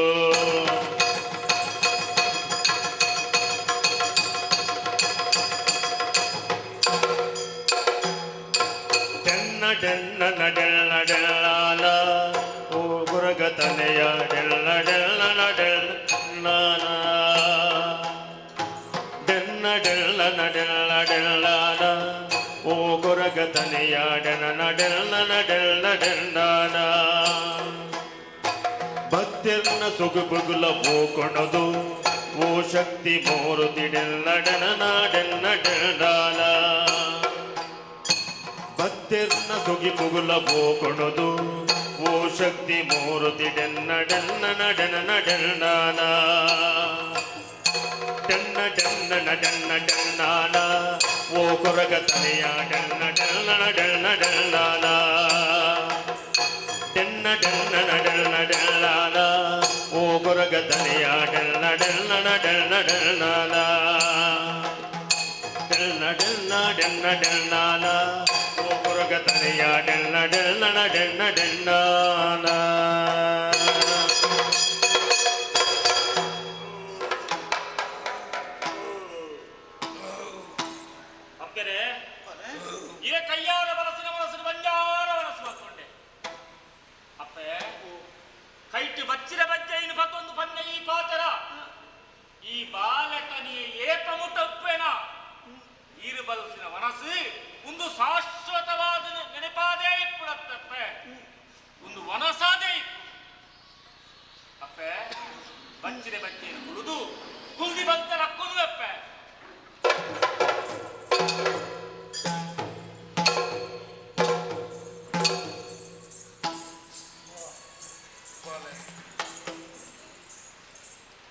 ಡೆನ್ನ ಡೆನ್ನ ಡೆಲ್ಲ ಡೆಲ್ಲಾಲ ಓ ಕೊರಗ ತನೆಯ ಡೆಲ್ಲ ಡೆಲ್ಲ ಡೆಲ್ಲ ಡೆನ್ನ ಡೆಲ್ಲ ಡೆಲ್ಲ ಡೆಲ್ಲಾಲ ಓ ಕೊರಗ ತನೆಯ ಡೆನ್ನ ಡೆಲ್ಲ ಡೆಲ್ಲ ಡೆಲ್ಲಾಲ ಭಕ್ತಿರ್ನ ಸುಗುಬುಗುಲ ಓ ಕೊಣದು ಓ ಶಕ್ತಿ ಮೂರುತಿ ಡೆಲ್ಲ ಡೆನ್ನ ಡೆನ್ನ ಡೆಲ್ಲಾಲ ಭಕ್ತಿರ್ನ ಸುಗಿ ಪುಗುಲ ಓ ಕೊಣದು ಓ ಶಕ್ತಿ ಮೂರುತಿ ಡೆನ್ನ ಡೆನ್ನ ಡೆನ್ನ ಡೆಲ್ಲಾಲ ಡೆನ್ನ ಡೆನ್ನ ಡೆನ್ನ ಡೆನ್ನಾನ ಓ ಕೊರಗ ತನೆಯ ಡೆನ್ನ ಡೆಲ್ಲ ಡೆಲ್ಲ ಡೆಲ್ಲಾಲ ಡೆನ್ನ ಡೆನ್ನ ಡೆಲ್ಲ ಡೆಲ್ಲಾಲ ಓ ಕೊರಗ ತನೆಯ ಡೆಲ್ಲ ಡೆಲ್ಲ ಡೆಲ್ಲ ಡೆಲ್ಲಾಲ ಡೆಲ್ಲ ಡೆಲ್ಲ ಡೆನ್ನ ಡೆಲ್ಲಾಲ ಓ ಕೊರಗ ತನೆಯ ಡೆಲ್ಲ ಡೆಲ್ಲ ಡೆನ್ನ ಡೆನ್ನಾಲ. ಅಪ್ಪೆರೆ ಇರೆ ಕೈಯಾರ ಮನಸ್ಸಿನ ಮನಸ್ಸಿನ ಬಂಜಾರ ಮನಸ್ಸು ಮಾಡ್ಕೊಂಡೆ. ಅಪ್ಪೆ ಕೈಟು ಬಚ್ಚಿರ ಬಜ್ಜೈನು ಪತ್ತೊಂದು ಪನ್ನೆ ಈ ಪಾತರ ಈ ಬಾಲಕನಿಯ ಏಪ ಮುಟ್ಟ ಉಪ್ಪೇನ ಈರು ಬಲಸಿನ ಮನಸ್ಸು ಒಂದು ಶಾಶ್ವತವಾದ ನೆನಪಾದೇ ಇಪ್ಪುಡತ್ತಪ್ಪೆ ಒಂದು ವನಸಾದೇ ಇಪ್ಪು. ಅಪ್ಪೆ ಬಚ್ಚಿರ ಬಜ್ಜೆಯನ್ನು ಕುಳಿದು ಕುಲ್ದಿ ಬಂತ ರಕ್ಕೊನು ಅಪ್ಪೆ. ಬಾಲೆ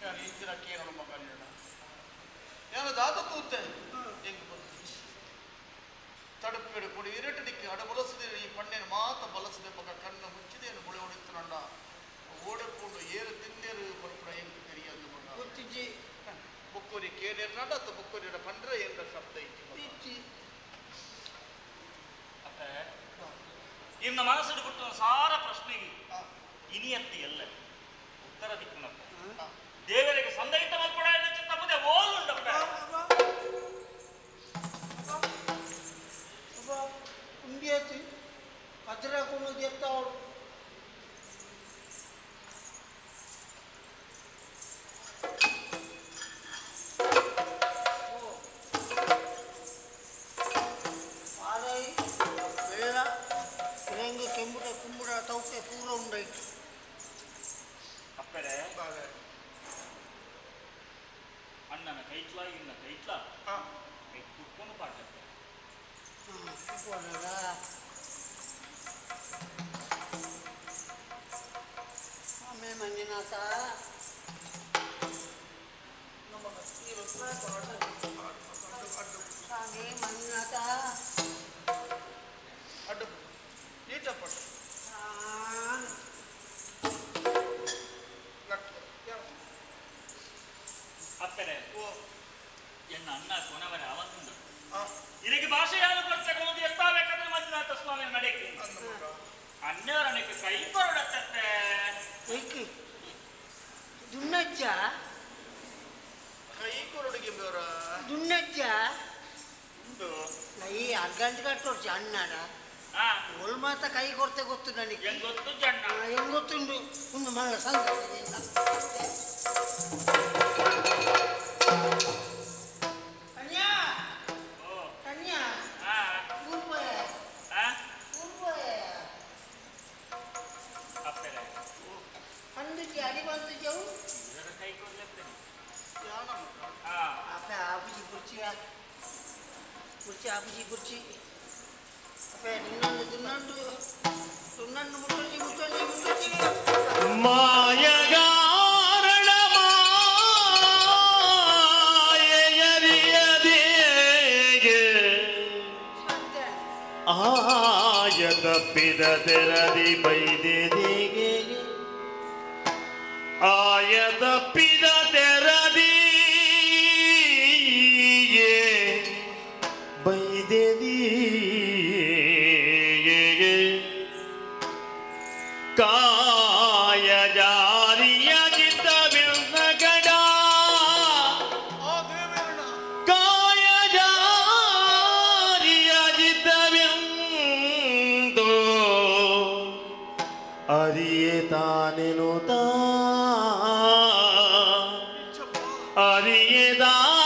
ಯಾನು ಇಂಚಿನ ಕೇನೋಡು ಮಗ ನೀಡ ಯಾನು ದಾದ ತೂತೆ ಎಂಕ್ ತಡುಪೇಡು ಕೊಡಿ ಇರಟಡಿಕ್ಕೆ ಅಡ ಬಲಸದೆ ಈ ಪಣ್ಣೇನು ಮಾತ ಬಲಸದೆ ಮಗ ಕಣ್ಣು ಮುಚ್ಚಿದೇನು ಮುಳೆ ಹೊಡಿತನಂಡ ಓಡಕೊಂಡು ಏರು ತಿಂದೇರು ಪಡ್ಪಡ ಎಂಕ್ ತೆರಿಯಂದು ಮಗ ಗೊತ್ತಿಜ್ಜಿ ಬುಕ್ಕೋರಿ ಕೇನೇರ್ನಾಡ ಅಥವಾ ಬುಕ್ಕೋರಿ ಪಂಡ್ರೆ ಎಂದ ಶಬ್ದ ಇಜ್ಜಿ ಅಪ್ಪೆ ಇನ್ನ ಮನಸ್ಸು ಬಿಟ್ಟು ಸಾರ ಪ್ರಶ್ನೆಗೆ ಇನಿಯತ್ತಿ ಎಲ್ಲ ಉತ್ತರ ದಿಕ್ಕುನಪ್ಪ ದೇವರಿಗೆ ಸಂದಹಿತ ಮಲ್ಪಡ ತಪ್ಪದೆ ಓಲುಂಡಪ್ಪ. ಉಂಡಿಯತಿ ಕದ್ರ ಕೊನೋದು ಎತ್ತಾವಳು. ಪಾದಾಯಿ ಬೆಳ್ಳ ಇರಂಗು ಕೆಂಬುಡ ಕುಂಬುಡ ತೌಕೆ ಪೂರ ಉಂಡಾಯ್ತು. ಅಪ್ಪರೆ ಅಣ್ಣನ ಕೈಟ್ಲ ಇನ್ನ ಕೈಟ್ಲ ಕೈ ಕುಟ್ಕೊಂಡು ಪಾಠ. ಆಮೇಲೆ ಮಂಜುನಾಥ ಸ್ವಾಮಿ ಮಂಜುನಾಥ ಅಡ್ಡು ನೀಟಪ್ಪ. ಅಪ್ಪರೆ ಎನ್ನ ಅಣ್ಣ ಕೊನವರ ಅವಂತುಂಡು ಇದಕ್ಕೆ ಭಾಷೆ ಯಾರು ಕೊಡ್ತಕೊಂಡು ಎತ್ತಾಬೇಕಾದ್ರೆ ಮಂಜುನಾಥ ಸ್ವಾಮಿ ನಡೆಗೆ ಅಣ್ಣವರನಕ್ಕೆ ಕೈ ಕೊರಡತ್ತೆ. ದುನ್ನಜ್ಜ ಕೈ ಕೊರಡಿಗೆ ಬೇರ ದುನ್ನಜ್ಜ ಉಂಡು ಈ ಅರ್ಗಂಟೆ ಕಟ್ಟೋರ್ಚಿ ಅಣ್ಣಾಡ ಒಳ್ ಮಾತ ಕೈ ಕೊಡ್ತೆ ಗೊತ್ತು ನನಗೆ. ಗೊತ್ತು ಜಣ್ಣ. ಹೆಂಗ್ ಗೊತ್ತುಂಡು ಒಂದು ಮಲ್ಲ ಸಂಘ. ಕನ್ಯಾ ಕನ್ಯಾ ಊರ್ಪೋಯ ಊರ್ಪೋಯ ಅಪ್ಪರೆ ಅಂದುಜಿ ಅಡಿ ಬಂದುಜವು. ಇದರ ಕೈ ಕೊಡ್ಲೆತ್ತೆ. ಅಪ್ಪ ಆಬುಜಿ ಕುರ್ಚಿ ಕುರ್ಚಿ ಆಬುಜಿ ಕುರ್ಚಿ ಅಪ್ಪ ದುನ್ನಂಡು ದುನ್ನಂಡು ದುನ್ನಂಡು ಮುಟ್ಟೊಂಜಿ ಮುಟ್ಟೊಂಜಿ ಮುಟ್ಟೊಂಜಿ. ಮಾಯಗಾರಣ ಮಾಯೆಯರಿಯದೇಗೆ ಆಯ ತಪ್ಪಿದ ತೆರದಿ ಬೈದೆದಿಗೆ ಆಯ ತಪ್ಪಿದ ತೆರದಿ ಬೈದೆದಿಗೆ ಕಾಯ ಜಾರಿಯ ಚಿತ್ತವಿಲ್ಲ ಗಡ ಕಾಯ ಜಾರಿಯ ಚಿತ್ತವೆಂದು ಅರಿಯೇ ತಾನೆನುತ ಅರಿಯೇ ತಾನೆನುದಾಗೆ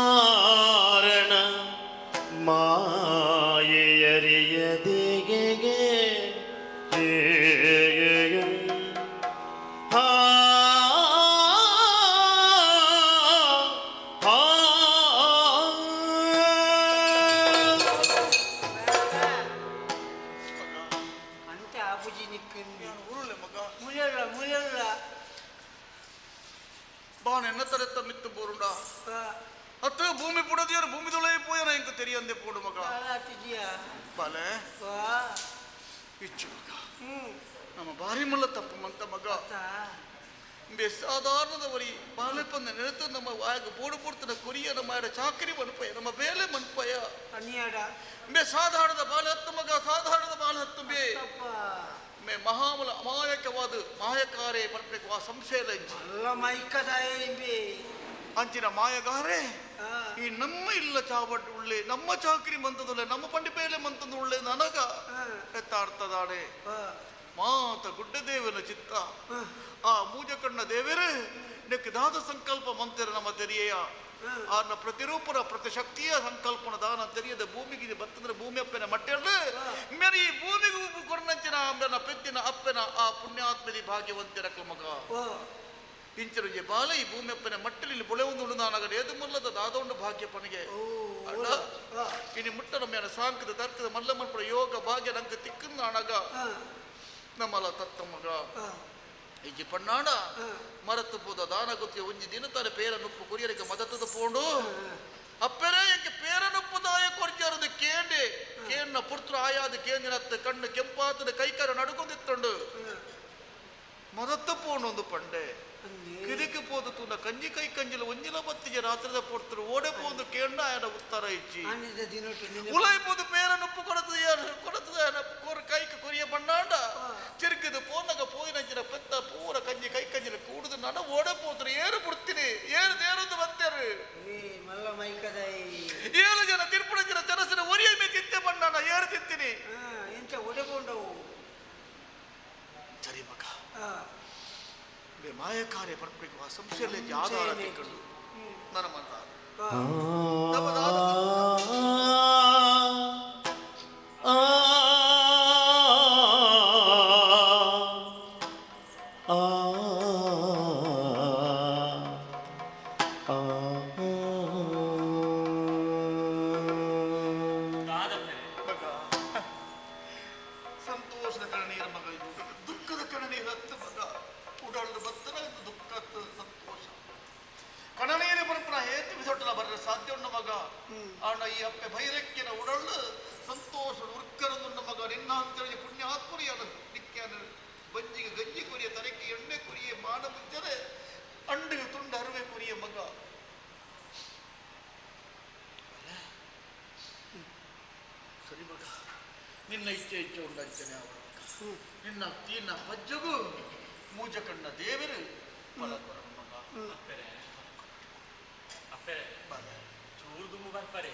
ಮಾಯಗಾರಣ ಮಾಯೆಯರಿಯದಿಗೆ ಹಾ ಹಾ. ಅಂತ ಆಬುಜಿ ನಿಕ್ಕಂದು ಉರುಳೆ ಮಗ ಮುಳೆಲ್ಲ ಮುಳೆಲ್ಲ ಬಾಣ ಎನ್ನ ತರೆತ್ತ ಮಿತ್ತು ಬೋರುಂಡ ಅತ್ತ ಭೂಮಿ ಪುಡದಿಯರು ಭೂಮಿ ದೊಳೆ ಪೋಯನ ಎಂಕ ತೆರಿಯಂದೆ ಪೋಡು ಮಗ. ಬಾಲೆ ಇಚ್ಚು ಮಗ ನಮ್ಮ ಭಾರಿ ಮಲ್ಲ ತಪ್ಪು ಮಂತ ಮಗ ಬೆ ಸಾಧಾರಣದವರಿ ಬಾಲೆ ಪಂದ ನೆನೆತು ನಮ್ಮ ವಾಯಗ ಬೋಡು ಪೊರ್ತನ ಕೊರಿಯ ನಮ್ಮ ಎಡ ಚಾಕರಿ ಮನ್ಪಯ ನಮ್ಮ ಬೇಲೆ ಮನ್ಪಯ ಅನ್ಯಾಡ ಬೆ ಸಾಧಾರಣದ ಬಾಲೆ ಹತ್ತು ಮಗ ಸಾಧಾರಣದ ಬಾಲೆ ಹತ್ತು ಬೇ ಮೇ ಮಹಾಮಲ ಅಮಾಯಕವಾದ ಮಾಯಕಾರೇ ಪರ್ಪೆಕ್ ವಾ ಸಂಶಯ ಅಲ್ಲ ಮೈಕದಾಯ ಇಂಬೆ ಅಂಚಿನ ಮಾಯಗಾರೆ ಈ ನಮ್ಮ ಇಲ್ಲ ಚಾವಟ್ ಉಳ್ಳೆ ನಮ್ಮ ಚಾಕರಿ ಮಂತದುಳ್ಳೆ ನಮ್ಮ ಪಂಡಿ ಬೇಲೆ ಮಂತದ್ದು ಉಳ್ಳೆ ನನಗ ಎತ್ತಾಡ್ತದಾಡೆ ಮಾತ ಗುಡ್ಡದೇವನ ಚಿತ್ತ ಆ ಮೂಜಕಣ್ಣ ದೇವರೇ ನೆಕ್ಕಿದಾದ ಸಂಕಲ್ಪ ಮಂತಿರ ನಮ್ಮ ತೆರಿಯೆಯ ಆರ್ನ ಪ್ರತಿರೂಪನ ಪ್ರತಿಶಕ್ತಿಯ ಸಂಕಲ್ಪನ ದಾನ ತೆರೆಯದ ಭೂಮಿಗೆ ಬತ್ತಂದ್ರೆ ಭೂಮಿ ಅಪ್ಪನ ಮಟ್ಟೆಲ್ಲ ಮೇರೆ ಈ ಭೂಮಿಗೆ ಕೊರ್ನಂಚಿನ ಅಂಬೆನ ಪೆತ್ತಿನ ಅಪ್ಪನ ಆ ಪುಣ್ಯಾತ್ಮದಿ ಭಾಗ್ಯವಂತರ ಮಗ. ಇಂಚರುಜೆ ಬಾಲ ಈ ಭೂಮಿಯಪ್ಪನ ಮಟ್ಟಲಿಲ್ಲಿ ಬೊಳೆ ಒಂದು ಉಂಡು ಏದು ಮುಲ್ಲದ ದಾದೊಂಡು ಭಾಗ್ಯ ಪನಿಗೆ ಅಣ್ಣ ಇನಿ ಮುಟ್ಟ ನಮ್ಮ ಸಾಂಕದ ತರ್ಕದ ಮಲ್ಲ ಮನ್ಪುರ ಯೋಗ ಭಾಗ್ಯ ನಂಗೆ ತಿಕ್ಕಂದ ಅಣಗ ನಮ್ಮಲ ತತ್ತ ಮಗ ಇಜ್ಜಿ ಪಣ್ಣಾಡ ಮರತ್ತು ಪೋದ ದಾನ ಗೊತ್ತಿ ಒಂಜಿ ದಿನ ತಾರೆ ಪೇರ ನುಪ್ಪು ಕುರಿಯರಿಗೆ ಮದತದ ಪೋಂಡು ಅಪ್ಪರೇ ಎಂಕೆ ಪೇರ ನುಪ್ಪು ದಾಯ ಕೊರ್ಜಾರದು ಕೇಂಡೆ ಕೇನ್ನ ಪುತ್ರ ಆಯಾದ ಕೇಂದಿನತ್ತ ಕಣ್ಣು ಕೆಂಪಾತದ ಕೈಕರ ನಡುಕೊಂಡಿತ್ತುಂಡು ಮದತ್ತ ಪೋಂಡು ಒಂದು ಪಂಡೆ ಕಿರಿಕೆ ಪೋದು ತೂನ ಕಂಜಿ ಕೈ ಕಂಜಿಲ ಒಂಜಿಲ ಬತ್ತಿಗೆ ರಾತ್ರಿದ ಪೊರ್ತರು ಓಡೆ ಪೋಂದು ಕೇಂಡ ಆಯನ ಉತ್ತರ ಇಚ್ಚಿ ಉಲೈ ಪೋದು ಪೇರ ನುಪ್ಪು ಕೊಡತದ ಕೊಡತದ ಕೈக்கு ಕೊರಿಯ ಬಣ್ಣಾಂಡ ತಿರುಗಿದು ಪೋನಗ ಪೋಯಿನಂಚಿನ ಪೆತ್ತ ಪೂರ ಕಂಜಿ ಕೈ ಕಂಜಿಲ ಕೂಡುದು ನಡ ಓಡೆ ಪೋತರು ಏರು ಬಿಡ್ತೀನಿ ಏರು ದೇರದು ಬತ್ತೇರು ಏಳು ಜನ ತಿರುಪುಣಂಚಿನ ಜನಸಿನ ಒರಿಯ ಮೇ ತಿತ್ತೆ ಬಣ್ಣಾಣ ಏರು ತಿತ್ತೀನಿ ಎಂತ ಒಡೆ ಪೋಂಡವು ಸರಿ ಮಗ ಮಾಯಕಾರ್ಯ ಪರ್ಪಡಿಗೆ ಆ ಸಂಶಯದಲ್ಲಿ ಆಧಾರ ತಿಕ್ಕಂಡು ನನ್ನ ಮನ ಸಂತೋಷದ ಕಣ್ಣೀರ ಮಗ ಇದು ದುಃಖದ ಕಣ್ಣೀರು ಹತ್ತು ಮಗ ಉಡಾಳದ ಬತ್ತನ ದುಃಖ ಸಂತೋಷ ಕಣನೀರು ಬರಪನ ಹೇತು ಬಿಸೊಟ್ಟಲ ಬರ್ರ ಸಾಧ್ಯ ಉಂಡು ಮಗ ಆಣ ಈ ಅಪ್ಪೆ ಭೈರಕ್ಕಿನ ಉಡಳ್ಳು ಸಂತೋಷ ಉರ್ಕರದುಂಡು ಮಗ ನಿನ್ನ ಅಂತೇಳಿ ಪುಣ್ಯ ಆತ್ಮರಿಯನು ನಿಕ್ಯಾನ ಬಂಜಿಗೆ ಗಂಜಿ ಕೊರಿಯ ತರಕ್ಕೆ ಎಣ್ಣೆ ಕೊರಿಯ ಮಾನ ಮುಂಚರೆ ಅಂಡಿಗೆ ತುಂಡು ಅರುವೆ ಕೊರಿಯ ಮಗ ಸರಿ ಮಗ ನಿನ್ನ ಇಚ್ಛೆ ಇಚ್ಛೆ ಉಂಡಂಚನೆ ಅವರ ನಿನ್ನ ತೀನ ಪಜ್ಜಗೂ ಮೂಜ ಕಣ್ಣ ದೇವರು ಫಲ ಕೊರಡು ಮಗ ಅಪ್ಪೆರೆ ಅಪ್ಪೆರೆ ಚೂರು ದುಂಬು ಬರ್ಪಾರೆ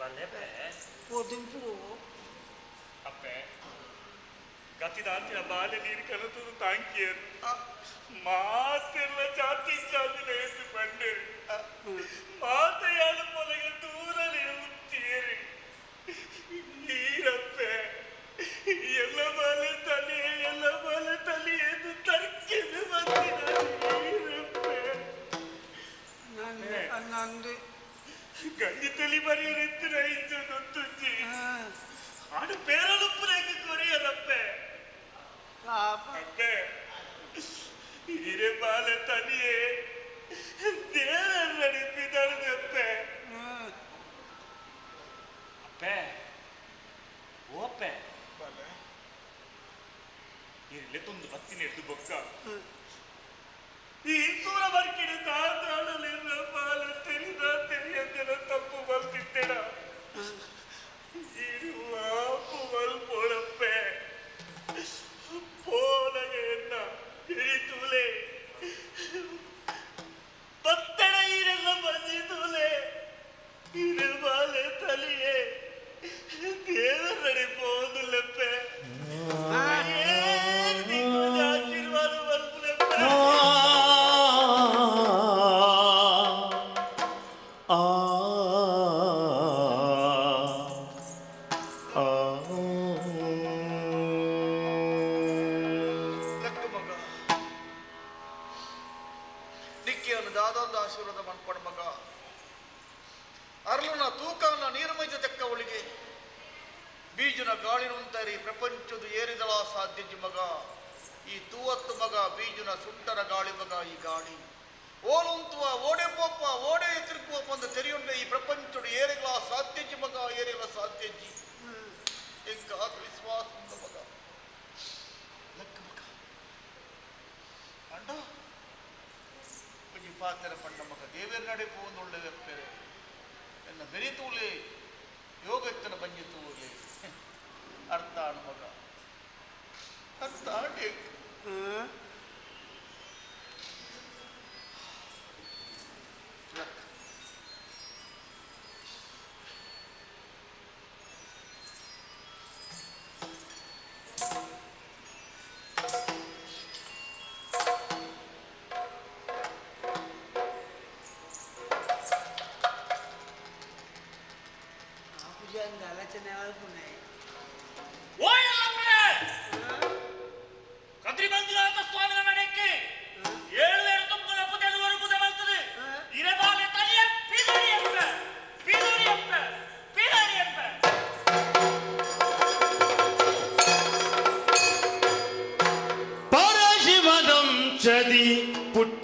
ಬಲ್ಲೆ ಬೇ ಓ ದುಂಪು ಅಪ್ಪೆ ಗತಿದಾಂತಿನ ಬಾಲೆ ನೀರು ಕಲತದು ತಾಂಕಿಯರು ಮಾತೆಲ್ಲ ಜಾತಿ ಜಾತಿನ ಎದ್ದು ಬಂಡೇರಿ ಮಾತೆಯಾದ ಪೊಲಗೆ ದೂರಲಿ ಉತ್ತೀರಿ ನೀರಪ್ಪೆ ಎಲ್ಲ ಬಾಲೆ ತಲೆ ಎಲ್ಲ ಬಾಲೆ ತಲೆ ಎಂದು ತರ್ಕಿದು ಬಂದಿನ ನೀರಪ್ಪೆ ನಂದು ಗಂಜಿ ತಲಿ ಬರೆಯರಿತ್ತು ರೈತ ಗೊತ್ತುಜ್ಜಿ ಆಡು ಪೇರಲುಪ್ಪುಲೇಕೆ ಕೊರಿಯರಪ್ಪೆ ಅಪ್ಪೆ ಹಿರೇ ಬಾಲೆ ತಲಿಯೇ ದೇವರ ನಡಿಪಿದಾರದಪ್ಪೆ ಅಪ್ಪೆ ಓಪೆ ಇರಲಿ ತುಂದು ಬತ್ತಿನ ಎದ್ದು ಬೊಕ್ಕ ಈ ಸೂರ ಬರ್ಕಿಡ ತಾತಾಡಲಿಲ್ಲ ಬಾಲ ತೆರಿದ ತೆರಿಯಂದಿರ ತಪ್ಪು ಬರ್ತಿದ್ದೇಡ ಇರುವ ಪೋಳಪ್ಪೆ ಪೋಲಗೆ ಎನ್ನ ಹಿರಿತೂಲೆ ಬತ್ತಡ ಈರೆಲ್ಲ ಬಂದಿತೂಲೆ ಇರುಬಾಲೆ ತಲಿಯೇ ದೇವರ ನಡಿಪೋದುಲೆಪ್ಪೆ ಆಶೀರ್ವಾದ ಬರ್ಪುಲೆಪ್ಪೆ. ಲಕ್ಕ ಮಗ ನಿಕ್ಕಿಯನ್ನು ದಾದೊಂದು ಆಶೀರ್ವಾದ ಮನ್ಪಡ ಮಗ ಅರಳುನ ತೂಕನ ನೀರ್ಮೈದ ತೆಕ್ಕ ಒಳಿಗೆ ಬೀಜನ ಗಾಳಿನುಂತರಿ ಪ್ರಪಂಚದ ಏರಿದಳ ಸಾಧ್ಯಜಿ ಮಗ ಈ ತೂವತ್ತು ಮಗ ಬೀಜನ ಸುಟ್ಟರ ಗಾಳಿ ಮಗ ಈ ಗಾಳಿ ಓಲುಂತುವ ಓಡೆ ಪೋಪ ಓಡೆ ತಿರುಕುವ ಬಂದು ತೆರೆಯುಂಡೆ ಈ ಪ್ರಪಂಚದ ಏರಿಗಳ ಸಾಧ್ಯಜಿ ಮಗ ಏರಿಗಳ ಸಾಧ್ಯಜಿ ಎಂಕ ವಿಶ್ವಾಸ ಉಂಡು ಮಗ ಲಕ್ಕ ಮಗ ಅಂಡ ಒಂಜಿ ಪಾತ್ರ ಪಂಡ ಮಗ ದೇವೇರ್ ನಡೆ ಪೋಂದುಳ್ಳೆ ವೆಪ್ಪೆರೆ ಎನ್ನ ಬೆರಿತೂಲೆ ಯೋಗಕ್ಕನ ಬಂಜಿ ತೂಲೆ ಅರ್ಥ ಆಣ್ ಮಗ ಅರ್ಥ ಆಂಡೆ. ಪೂಜೆ ಆಲೋಚನೆ ಆಲ್ಪುನಾಯಿ ಓ ಎಲ್ಲಪ್ಪೆ ಕದ್ರಿ ಮಂಜುನಾಥ ಸ್ವಾಮಿನ ನಡೆಕ್ಕೆ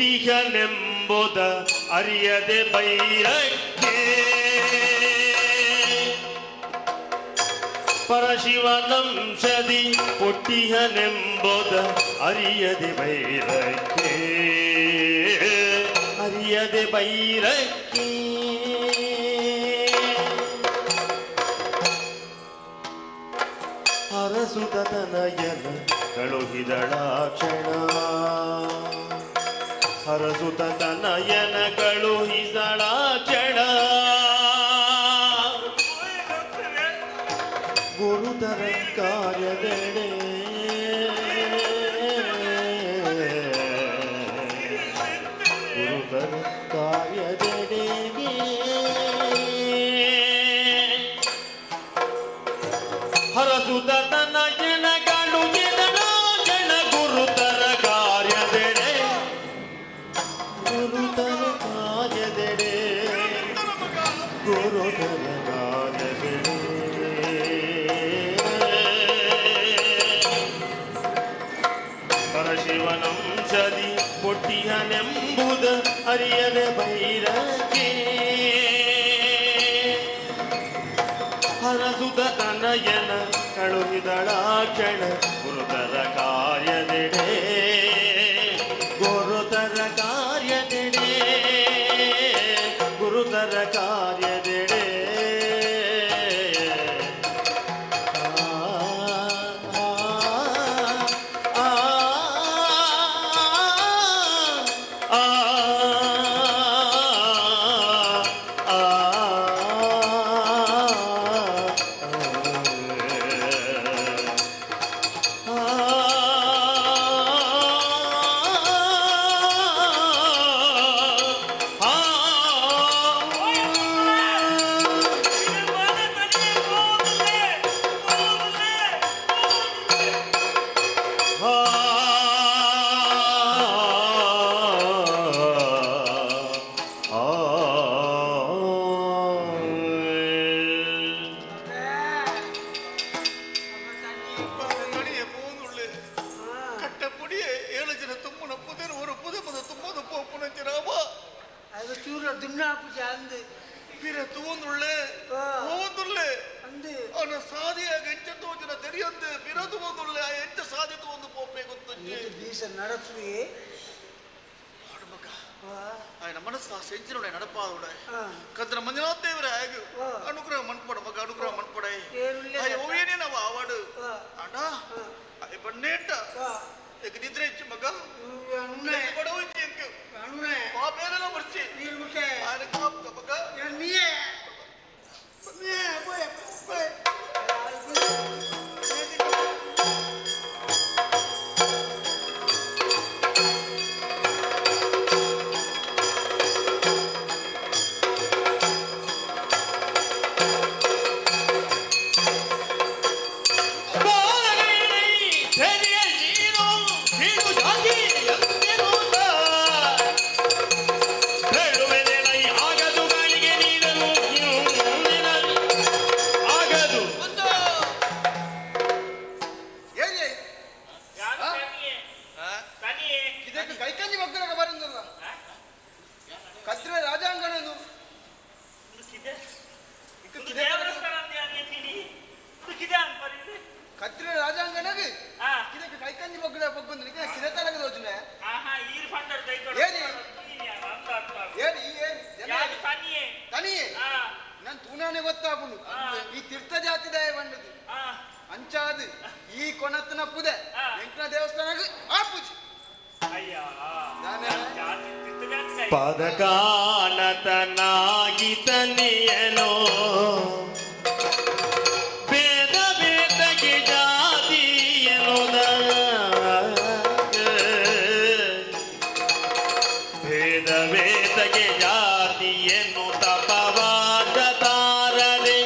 ಪೊಟ್ಟಿಗನೆಂಬುದ ಅರಿಯದೆ ಬೈರಕ್ಕೆ ಪರಶಿವನಂಶದಿ ಪೊಟ್ಟಿಗನೆಂಬುದ ಅರಿಯದೆ ಬೈರಕ್ಕೆ ಅರಿಯದೆ ಬೈರಕ್ಕೆ ಅರಸುತ ತನಯನ ಕಳುಹಿದಳಾಕ್ಷಣ ಹರಸುತ ತನಯನ ಕಳುಹಿಸಳಾಕ್ಷಣ ಗುರುತರ ಕಾರ್ಯದೆಡೆ ಗುರುತರ ಕಾರ್ಯದೆಡೆಗೆ ಹರಸುತ ತನಯನ ಕಳುಹಿದಳಾಕ್ಷಣ ಗುರುತರ ಕಾರ್ಯದೆಡೆ ಗುರುತರ ಕಾರ್ಯದೆಡೆ ಗುರುತರ ಕಾರ್ಯದೆಡೆ ಪರಶಿವನಂಶದಿ ಪೊಟ್ಟಿಯನೆಂಬುದ ಅರಿಯದೆ ಬೈರಕ್ಕೆ ಹರಸುತ ತನಯನ ಕಳುಹಿದಳಾಕ್ಷಣ ಗುರುತರ ಕಾರ್ಯದೆಡೆ ಗುರುತರ ಕಾರ್ಯದೆಡೆ ಗುರುತರ ಕಾರ್ಯದೆಡೆ ಆ ಆ ಆ ತಳಿಯ ಪೋಂದುಳ್ಳೆ ಕಟ್ಟ ಪುಡಿಯೇ ಏಳು ಜನ ತುಂಬುನ ಪುದೆರು ஒரு புது புது தும்மது போப்புனச்சி ராமா ಅದು ಚೂರು ದುಣ್ಣಾಪುಜ ಅಂದು பிற தூந்துள்ளே போந்துள்ளே ಅವನ ಸಾದಿಯಾಗ ಎಂಚ ತೋಜನ ತೆರಿಯಂದು ಪಿರ ತೂಂದುಳ್ಳೆ ಆ ಎಂಚ ಸಾದಿ ತೂಂದು ಪೋಪೆ ಗೊತ್ತುಂಜಿ ಬೀಸ ನಡಪುವೆ ఆయన మనసు ಆ ಸೆಂಚಿನುಡೆ ನಡಪಾದುಡೆ ಕಂದ್ರ ಮಂಜುನಾಥ ದೇವರೇ ಆಗ ಅನುಗ್ರಹ ಮನ್ಪಡ ಮಗ ಅನುಗ್ರಹ ಮನ್ಪಡೆ ಆಯ ಓವೇನೇ ನಾವು ಆವಾಡು ಅಣ್ಣ ಆಯ ಬನ್ನೇಟ ಎಕ್ ನಿದ್ರೆ ಇಚ್ಚು ಮಗ ಬಡವ ಇಚ್ಚು ಎಂಕ್ ಪಾಪೇನೆಲ್ಲ ಬರ್ಚಿ ఆయన ಕಾಪ್ಕ ಮಗ ನೀಯೇ ಆಗದು ಇದಕ್ಕೆ ಕೈಕಂಜಿ ಮಕ್ಕಳ ಬರಂದಲ್ಲ ಕದ್ರೆ ರಾಜಾಂಗಣನು ಕದ್ರೆ ರಾಜಾಂಗಣಗೆ ಇದಕ್ಕೆ ಕೈಕಂಜಿ ಮಕ್ಕಳ ಬಗ್ಗೊಂದು ಕಿರತಲಗ ಯೋಜನೆ ಏರಿ ಏರಿ ಏರಿ ತನಿಯೇ ನನ್ ತೂನಾನೆ ಗೊತ್ತಾಗುನು ಈ ತೀರ್ಥ ಜಾತಿ ದಯ ಬಂಡದು ಅಂಚಾದು ಈ ಕೊನತ್ತನ ಪುದೆ ವೆಂಕಟ ದೇವಸ್ಥಾನ ಆ ಪೂಜೆ ಪದಕಾನತನಾಗಿ ತನಿಯನೋ ಭೇದ ಭೇದಗೆ ಜಾತಿಯನುದ ಭೇದ ಭೇದಗೆ ಜಾತಿಯನ್ನು ತಪವಾದ ತಾರದೆ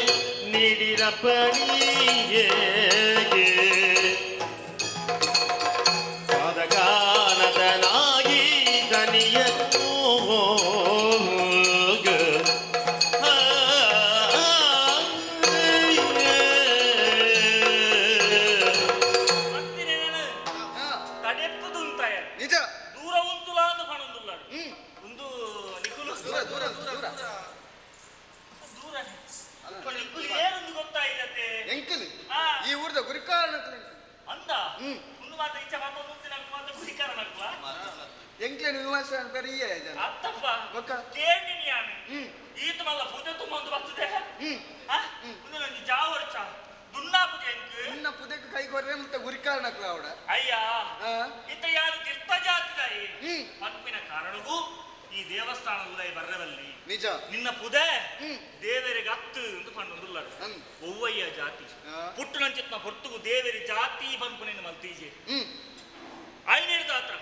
ನೀಡಿರಪಣಿಯೇ ಪದಕಾನತನಾಗಿ ತನಿಯನು ಆ ಎಂಚೆನ ವಿಮರ್ಶೆ ಪೆರಿಯ ಜನ ಅತ್ತಪ್ಪ ಕೇಳಿನಿ ಯಾನು ಈತ ಮಲ್ಲ ಪುದೆ ತುಂಬೊಂದು ಬರ್ತದೆ ಉಂದು ಜಾವರ್ಚ ದುನ್ನಾ ಪುದೆ ಎಂಕ್ ನಿನ್ನ ಪುದೆಕ್ ಕೈ ಕೊರ್ರೆ ಮತ್ತೆ ಗುರಿಕಾರಣಕ್ಲ ಅವಡ ಅಯ್ಯ ಇತ್ತ ಯಾರು ತೀರ್ಥ ಜಾತಿದಾಯಿ ಪನ್ಪಿನ ಕಾರಣಗೂ ಈ ದೇವಸ್ಥಾನದ ಉದಯ ಬರ್ರವಲ್ಲಿ ನಿಜ ನಿನ್ನ ಪುದೆ ದೇವರಿಗೆ ಅತ್ತು ಎಂದು ಪಂಡೊಂದುಲ್ಲರು ಒವ್ವಯ್ಯ ಜಾತಿ ಪುಟ್ಟುನಂಚಿತ್ನ ಹೊರ್ತುಗು ದೇವರಿ ಜಾತಿ ಪನ್ಪುನೆಂದು ಮಲ್ತೀಜೆ ಐನೇರ್ದ ಹತ್ರ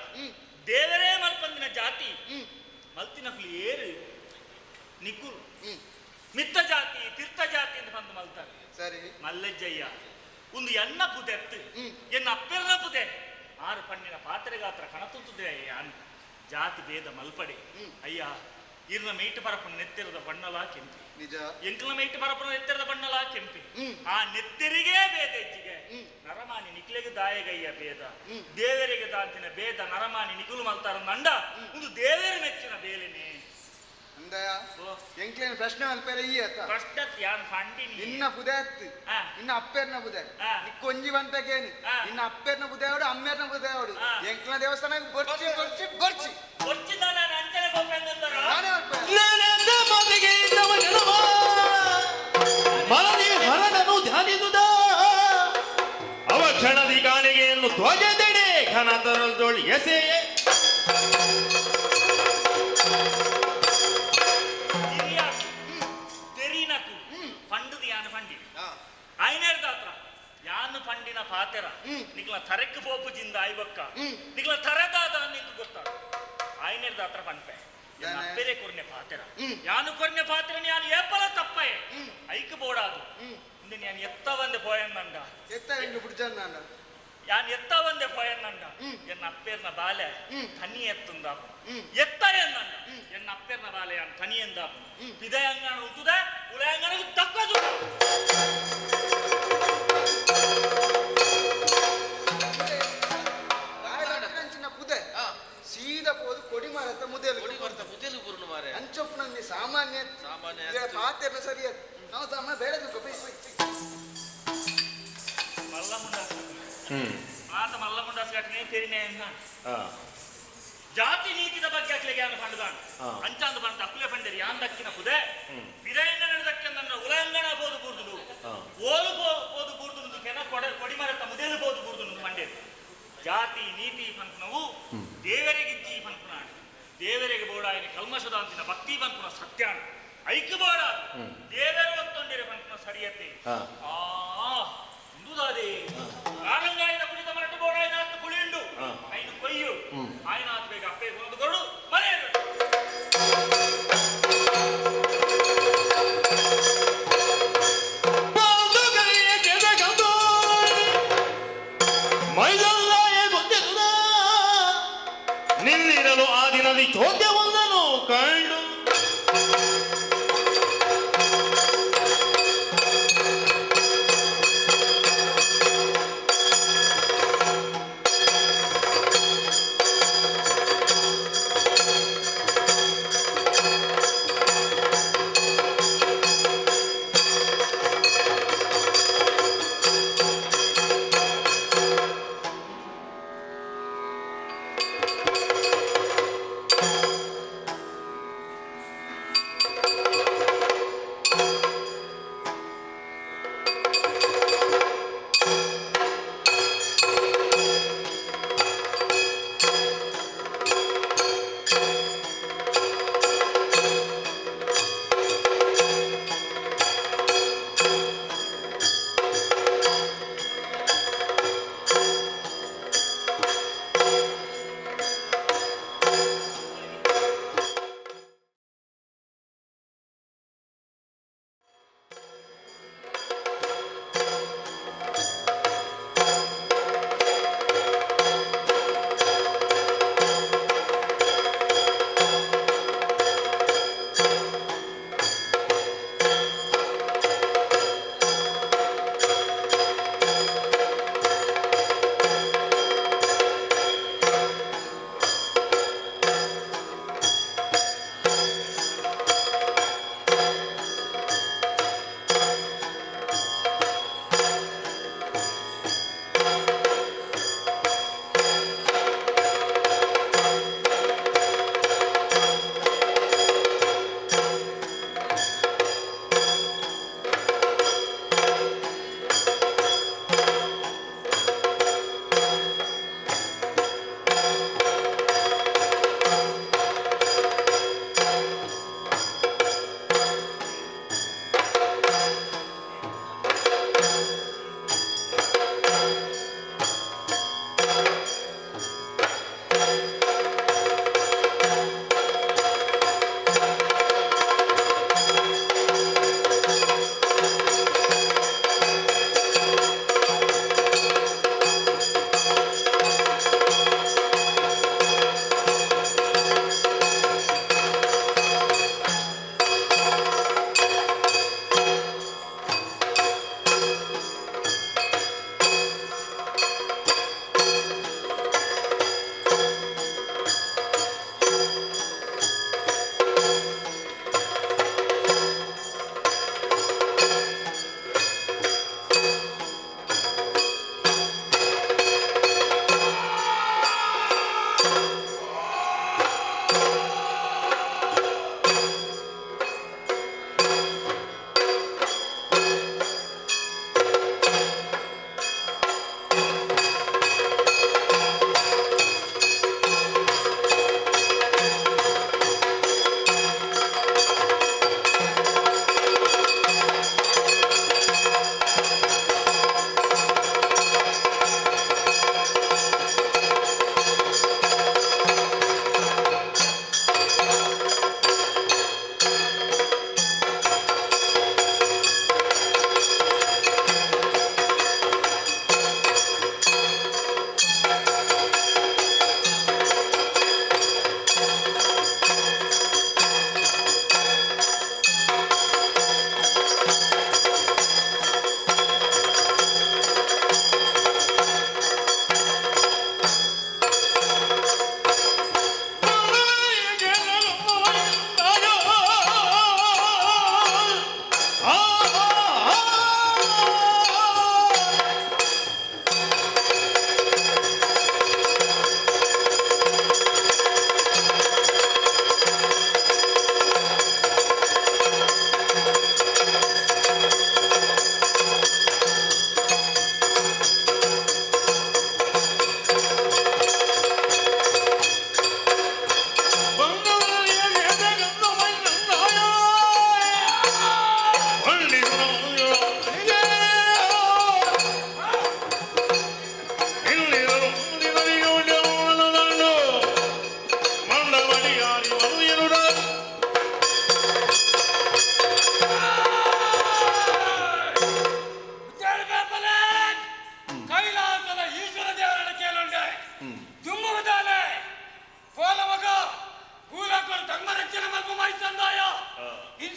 ದೇವರೇ ಮಲ್ಪಂದಿನ ಜಾತಿ ಮಲ್ತಿನ ಹುಲಿ ಏರು ನಿಕ್ಕುರು ಮಿತ್ತ ಜಾತಿ ತೀರ್ಥ ಜಾತಿ ಅಂತ ಬಂದು ಮಲ್ತಾರೆ ಸರಿ ಮಲ್ಲಜ್ಜಯ್ಯ ಒಂದು ಎನ್ನ ಪುದೆತ್ತು ಎನ್ನ ಅಪ್ಪೆರ್ನ ಪುದೆ ಆರು ಪಣ್ಣಿನ ಪಾತ್ರೆಗಾತ್ರ ಕಣತುತ್ತದೆ ಅಯ್ಯ ಜಾತಿ ಭೇದ ಮಲ್ಪಡೆ ಅಯ್ಯ ಇರ್ನ ಮೇಟ್ ಪರಪನ ನೆತ್ತಿರದ ಬಣ್ಣಲಾ ಕೆಂಪಿ ನಿಜ ಎಂಕಲ ಮೇಟ್ ಪರಪನ ನೆತ್ತಿರದ ಬಣ್ಣಲಾ ಕೆಂಪಿ ಆ ನೆತ್ತಿರಿಗೆ ಭೇದ ಹೆಚ್ಚಿಗೆ ನರಮಾನಿ ನಿಕ್ಲೆಗೆ ದಾಯಗಯ್ಯ ಭೇದ ದೇವರಿಗೆ ದಾಂತಿನ ಭೇದ ನರಮಾನಿ ನಿಗುಲು ಮಲ್ತಾರ ನಂಡ ಒಂದು ದೇವರ ಮೆಚ್ಚಿನ ಬೇಲೆನೆ ಅಂದಯ ಎಂಕ್ಲೇನ ಪ್ರಶ್ನೆ ಮಲ್ಪೆರೆ ಈ ಆತ ಪ್ರಶ್ನೆ ಯಾನ್ ಪಂಡಿನಿ ನಿನ್ನ ಪುದೆ ಅತ್ತು ನಿನ್ನ ಅಪ್ಪೆರ್ನ ಪುದೆ ನಿಕ್ಕೊಂಜಿ ಬಂತಕೇನಿ ನಿನ್ನ ಅಪ್ಪೆರ್ನ ಪುದೆ ಅವಡು ಅಮ್ಮೆರ್ನ ಪುದೆ ಅವಡು ಎಂಕ್ಲ ದೇವಸ್ಥಾನ ಬೊರ್ಚಿ ಬೊರ್ಚಿ ಬೊರ್ಚಿ ಬೊರ್ಚಿ ನಾನು ಅಂಚನೆ ನಾನೇ ಮಲ್ಪೆ. ಮರಳಿ ಹರನನು ಧ್ಯಾನಿಸುದ ಅವ ಕ್ಷಣದಿ ಕಾಣಿಗೆಯನ್ನು ಧ್ವಜದೆಡೆ ಘನತರದೊಳಿ ಎಸೆಯೇ ತೆರಿನಕು ಪಂಡದು ಯಾನು ಪಂಡಿ ಐನೇರ್ದ ಹತ್ರ ಯಾನು ಪಂಡಿನ ಪಾತೆರ ನಿಕ್ಲ ತರೆಕ್ ಪೋಪುಜಿಂದ ಐಬಕ್ಕ ನಿಕ್ಲ ತರದಾದ ನಿಂತು ಗೊತ್ತ ಐನೇರ್ದ ಹತ್ರ ಪಂಪೆ ಅಪ್ಪೆರೆ ಕೊರ್ನೆ ಪಾತೆರ ಯಾನು ಕೊರ್ನೆ ಪಾತೆರ ಯಾನು ಏಪಲ ತಪ್ಪಯೆ ಐಕ್ ಬೋಡಾದು ಇಂದು ನಾನು ಎತ್ತ ಬಂದೆ ಪೋಯನ್ನಂಡ ಎತ್ತ ಎಂಟು ಬಿಡ್ಜನ್ನ ಯಾನ್ ಎತ್ತ ಬಂದೆ ಪೋಯನ್ನಂಡ ಎನ್ನ ಅಪ್ಪೇರ್ನ ಬಾಲೆ ತನಿ ಎತ್ತುಂದ ಎತ್ತ ಎನ್ನಂಡ ಎನ್ನ ಅಪ್ಪೇರ್ನ ಬಾಲೆ ಯಾನ್ ತನಿ ಎಂದ ಪಿದಯಂಗಣ ಉತ್ತುದ ಉಲಯಂಗಣ ತಕ್ಕದು ಪುದೆ ಸೀದಾ ಪೋದು ಕೊಡಿ ಮಾರತ್ತ ಮುದೆಲು ಕೊಡಿ ಮರತ ಮುದೆಲು ಪೂರ್ಣ ಮಾರೆ ಅಂಚೊಪ್ಪು ನಂದಿ ಸಾಮಾನ್ಯ ಸಾಮಾನ್ಯ ಪಾತೆರ್ನ ಸರಿಯದು ನಾವು ಸಾಮಾನ್ಯ ಬೇಡ ಮಲ್ಲ ಮುಂಡಾಸ್ ಆತ ಮಲ್ಲ ಮುಂಡಾಸ್ ಘಟನೆ ತೆರಿನೆ ಜಾತಿ ನೀತಿದ ಬಗ್ಗೆ ಅಕ್ಲೆಗೆ ಯಾನು ಪಂಡುದಾಣ ಅಂಚಾಂದು ಬಂದ ಅಕ್ಲೆ ಪಂಡರಿ ಯಾನ್ ದಕ್ಕಿನ ಪುದೆ ಪಿದಯಂಗಣ ದಕ್ಕಿನ ಉಲಂಗಣ ಬೋದು ಬೂರ್ದುಡು ಓಲು ಬೋದು ಬೂರ್ದುಡು ಕೆನ ಕೊಡಿಮರತ ಮುದೇಲು ಬೋದು ಬೂರ್ದುಡು ಮಂಡೇರು ಜಾತಿ ನೀತಿ ಪನ್ಪುನವು ದೇವರಿಗಿಜ್ಜಿ ಪನ್ಪುನಾಡು ದೇವರಿಗೆ ಬೋಡಾಯಿನ ಕಲ್ಮಶದಾಂತಿನ ಭಕ್ತಿ ಪನ್ಪುನ ಸತ್ಯಾಣ ಐಕ್ ಬೋಡ ದೇವರು ಒತ್ತೊಂಡಿರೆ ಪನ್ಪುನ ಸರಿಯತೆ ಆ ಇಂದುದಾದೆ ಆರಂಗಾಯನ ಕುಣಿತ ಮರಟು ಬೋಡಾಯಿನ ಆತ ಕುಳಿಯುಂಡು ಐನು ಕೊಯ್ಯು ಆಯ್ನ ಆತ ಬೇಗ ಅಪ್ಪೆ ಗುಣದ ಕೊರಡು ಮರೆಯಲು ನಿಲ್ಲಿರಲು ಆ ದಿನದಿ ಚೋದ್ಯವೊಂದನು ಕಂಡು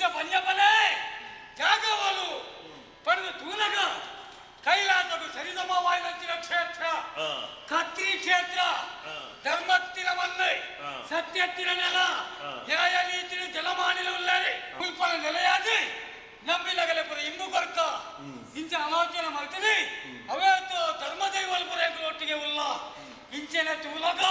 ಇಂಚ ಪಂಜಪಲೆ ಜಾಗವಲು ಪಡೆದು ತೂನಗ ಕೈಲಾಸకు ಸರಿಸಮವಾಯಿನಂಚಿನ ಕ್ಷೇತ್ರ ಕತ್ರಿ ಕ್ಷೇತ್ರ ಧರ್ಮತ್ತಿನ ಮಣ್ಣೆ ಸತ್ಯತ್ತಿನ ನೆಲ ನ್ಯಾಯ ನೀತಿನ ಜಲಮಾನಿಲ ಉಲ್ಲರೆ ಕುಲ್ಪನ ನೆಲೆಯಾದಿ ನಂಬಿನಗಲೆ ಪುರ ಇಂಬು ಕೊರ್ಕ ಇಂಚ ಆಲೋಚನೆ ಮಾಡ್ತೀನಿ ಅವೇತು ಧರ್ಮದೈವಲ್ ಪುರ ಒಟ್ಟಿಗೆ ಉಲ್ಲ ಇಂಚೆನೆ ತೂಲಗ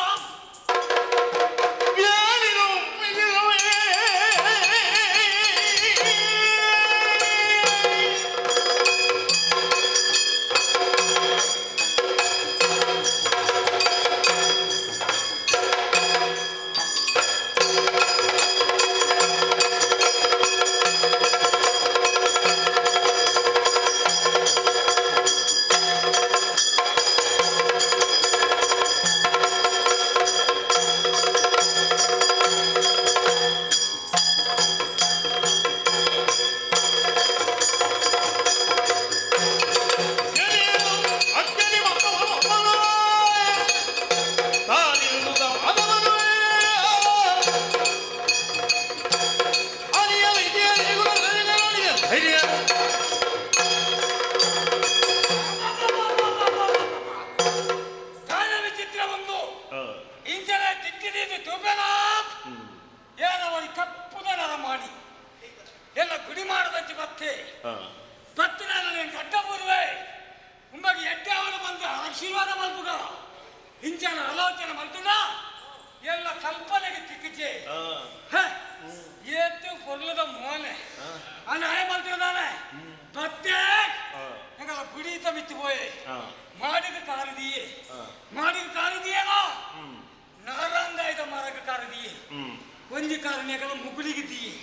ದಾನ ವಿಚಿತ್ರ ಒಂದು ಇಂಚನ ದಿಕ್ಕಿದ್ದು ತೂಪೆನ ಏನವನಿ ಕಪ್ಪುದ ಮಾಡಿ ಎಲ್ಲ ಗುಡಿ ಮಾಡದಂತೆ ಬತ್ತೆ ಬತ್ತು ನಾನು ನೀನು ಕಟ್ಟ ಬರುವೆ ಉಂಬಾಗಿ ಎಡ್ಡೆ ಅವನು ಬಂದು ಆಶೀರ್ವಾದ ಮಲ್ಪುಗ ಇಂಚನ ಆಲೋಚನೆ ಮಲ್ತುನ ಎಲ್ಲ ಕಲ್ಪನೆಗೆ ತಿಕ್ಕಿಚೆ ಏತು ಪೊರ್ಲದ ಮೋನೆ ಅನ್ನ ಆಯ ಮಲ್ತಿದ್ದಾನೆ ಬತ್ತೆ ಎಂಗಲ ಗುಡಿತ ಮಿತ್ತು ಪೋಯೆ ಮಾಡಿದ ಕಾರದಿಯೇ ಮಾಡಿದ ಕಾರದಿಯೇನೋ ನಾರಂಗಾಯ್ದ ಮರಕ ಕಾರದಿಯೇ ಒಂಜಿ ಕಾರಣಿಯಗಲ ಮುಗುಲಿಗೆ ದಿಯೇ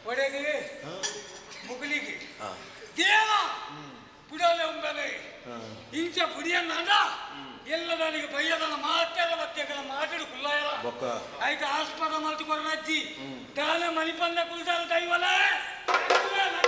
ಒಡೆಗೆ ಮುಗುಲಿಗೆ ದೇವ ಬುಡಲೆ ಉಂಬಲೆ ಇಂಚ ಬುಡಿಯನ್ನ ಎಲ್ಲ ನನಗೆ ಬಯ್ಯದನ ಮಾತೆಲ್ಲ ಬತ್ತೆಗಲ ಮಾತಾಡು ಕುಲ್ಲಾಯಲ ಬೊಕ್ಕ ಐಕ ಆಸ್ಪದ ಮಲ್ತು ಅಜ್ಜಿ ದಾನ ಮಣಿಪಂದ ಕುಲ್ದಾಲ ದೈವಲ ಆ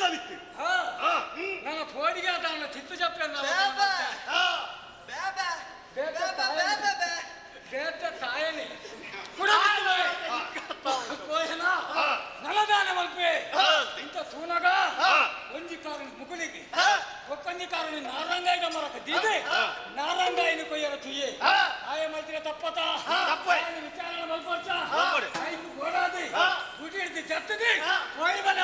ಮಾರವಿತ್ತು. ನನ್ನ ಫೋಡಿಗೆ ಅದನ್ನ ತಿತ್ತು ಚಪ್ಪೆ ಬೇತ ತಾಯನಿ ಕೋಯನ ನಲದಾನ ಮಲ್ಪೆ ಇಂತ ತೂನಗ ಒಂಜಿ ಕಾರಣ ಮುಗುಲಿಗೆ ಒಕ್ಕೊಂಜಿ ಕಾರಣ ನಾರಂಗಾಯಿನ ಮರಕ ದೀದೆ ನಾರಂಗಾಯಿನ ಕೊಯ್ಯರ ತುಯ್ಯೆ ಆಯ ಮಲ್ತಿನ ತಪ್ಪತ ವಿಚಾರಣ ಮಲ್ಪರ್ಚ ಐಕು ಗೋಡಾದಿ ಗುಡಿ ಹಿಡ್ದು ಚತ್ತದಿ ಕೋಯಿ ಬಲ.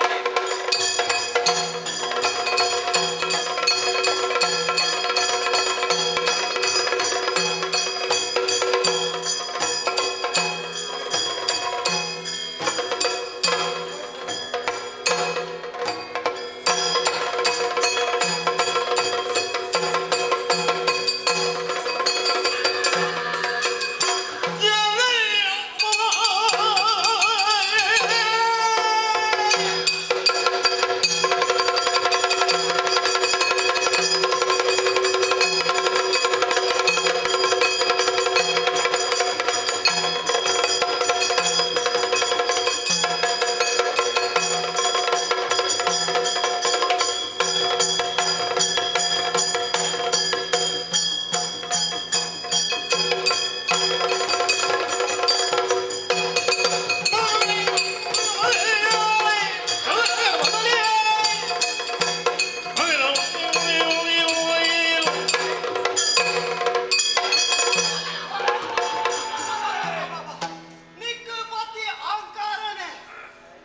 ನಿಕ್ಕುಪತಿ ಅಹಂಕಾರನೆ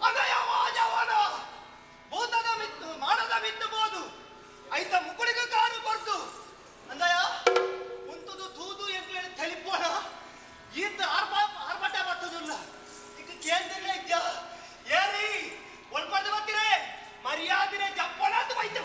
ಅಗಯವಾಜವನ ಭೂತದ ಮಿತ್ತು ಮಾಡದ ಮಿತ್ತಬಹುದು ಐತ ಮುಕುಳಿಗೆ ಕಾರು ಕೊಡ್ತು ಅಂದಯ ಉಂತುದು ತೂದು ಎಂದು ಹೇಳಿ ತಲಿಪೋಣ ಈತ ಆರ್ಭ ಆರ್ಭಟ ಬರ್ತದಿಲ್ಲ ಈಗ ಕೇಂದ್ರ ಇದ್ದ ಏರಿ ಒಳ್ಪಡ್ದು ಬರ್ತೀರಿ ಮರ್ಯಾದಿನ ಜಪ್ಪಣ ಅಂತ ಬೈತೆ.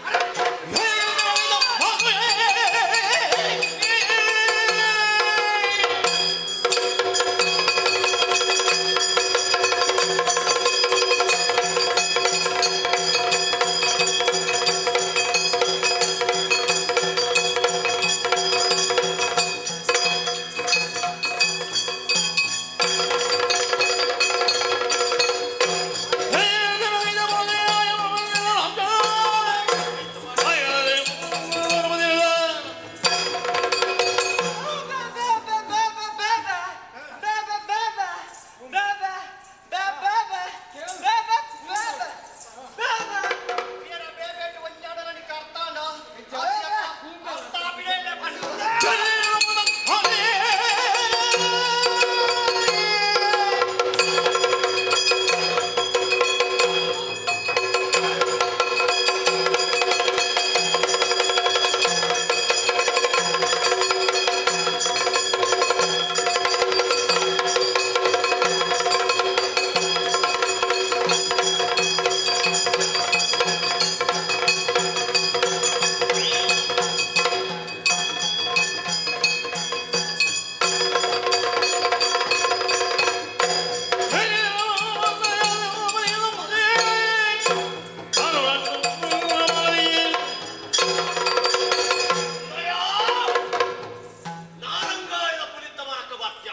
ನಾರಂಗಾಯನ ಪುಲಿತ ಮರಕ ಬಾಕ್ಯ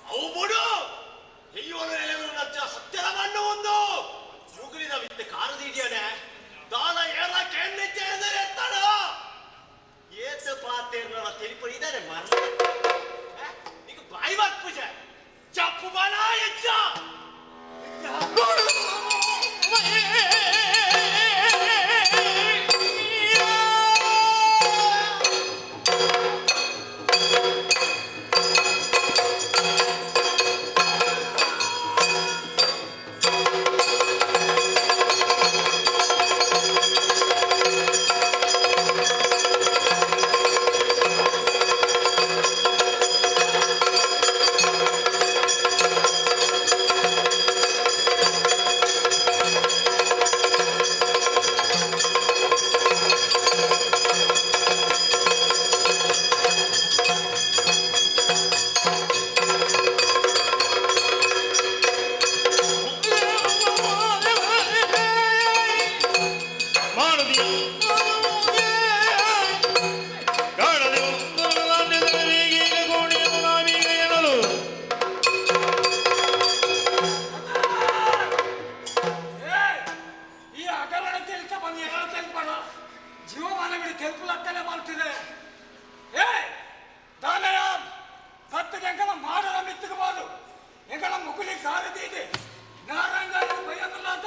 ಅವು ಬುಡು ಹೆಯ್ಯೋನು ನೆಲೆಗಳು ನಚ್ಚ ಸತ್ಯದ ಮಣ್ಣು ಒಂದು ಜುಗುಲಿನ ವಿತ್ತ ಕಾರದಿಡಿಯನೆ ದಾನ ಏರ ಕೆಣ್ಣೆ ಚೇಂದರೆ ಎತ್ತಡ ಏತ ಪಾತೇರ್ನಳ ತಿಳಿಪು ಇದಾನೆ ಮರ ನೀಗ ಬಾಯಿ ಬಾಕ್ ಪೂಜೆ ಚಪ್ಪು ಬಾಣ ಎಚ್ಚ. ಆ ಮಾನವಿಡಿ ತೆಲ್ಪುಲಕ್ಕನೆ ಮಾಡ್ತಿದೆ. ಏ ದಾನಯ ಕತ್ತಿಗೆ ಎಂಕಲ ಮಾಡಲ ಮಿತ್ತುಕಬಾರು ಎಂಕಲ ಮುಗುಲಿ ಕಾರದೀದೆ ನಾರಂಗ ಭಯಮಲ್ಲಾತ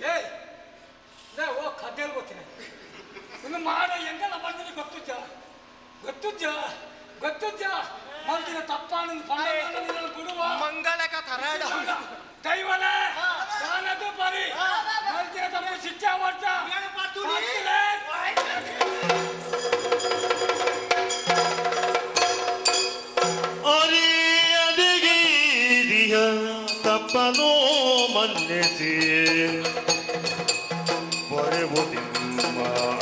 ಏ ಲೇ ಓ ಕದ್ದೆಲ್ ಗೊತ್ತಿನ ಇನ್ನು ಮಾಡ ಎಂಕಲ ಬಂದಿನಿ ಗೊತ್ತುಜ್ಜ ಗೊತ್ತುಜ್ಜ ಗೊತ್ತುಜ್ಜ ಮಲ್ತಿನ ತಪ್ಪಾನ ಪಂಡ ನಿನ್ನನ್ನು ಬಿಡುವ ಮಂಗಳಕ ತರಾಡ ದೈವಲೇ ದಾನದು ಪರಿ ಮಲ್ತಿನ ತಪ್ಪು ಶಿಕ್ಷಾ ವರ್ಷ ತಪ್ಪನು ಮನ್ನಿಸಿ ಬರೆವು ನಿಮ್ಮ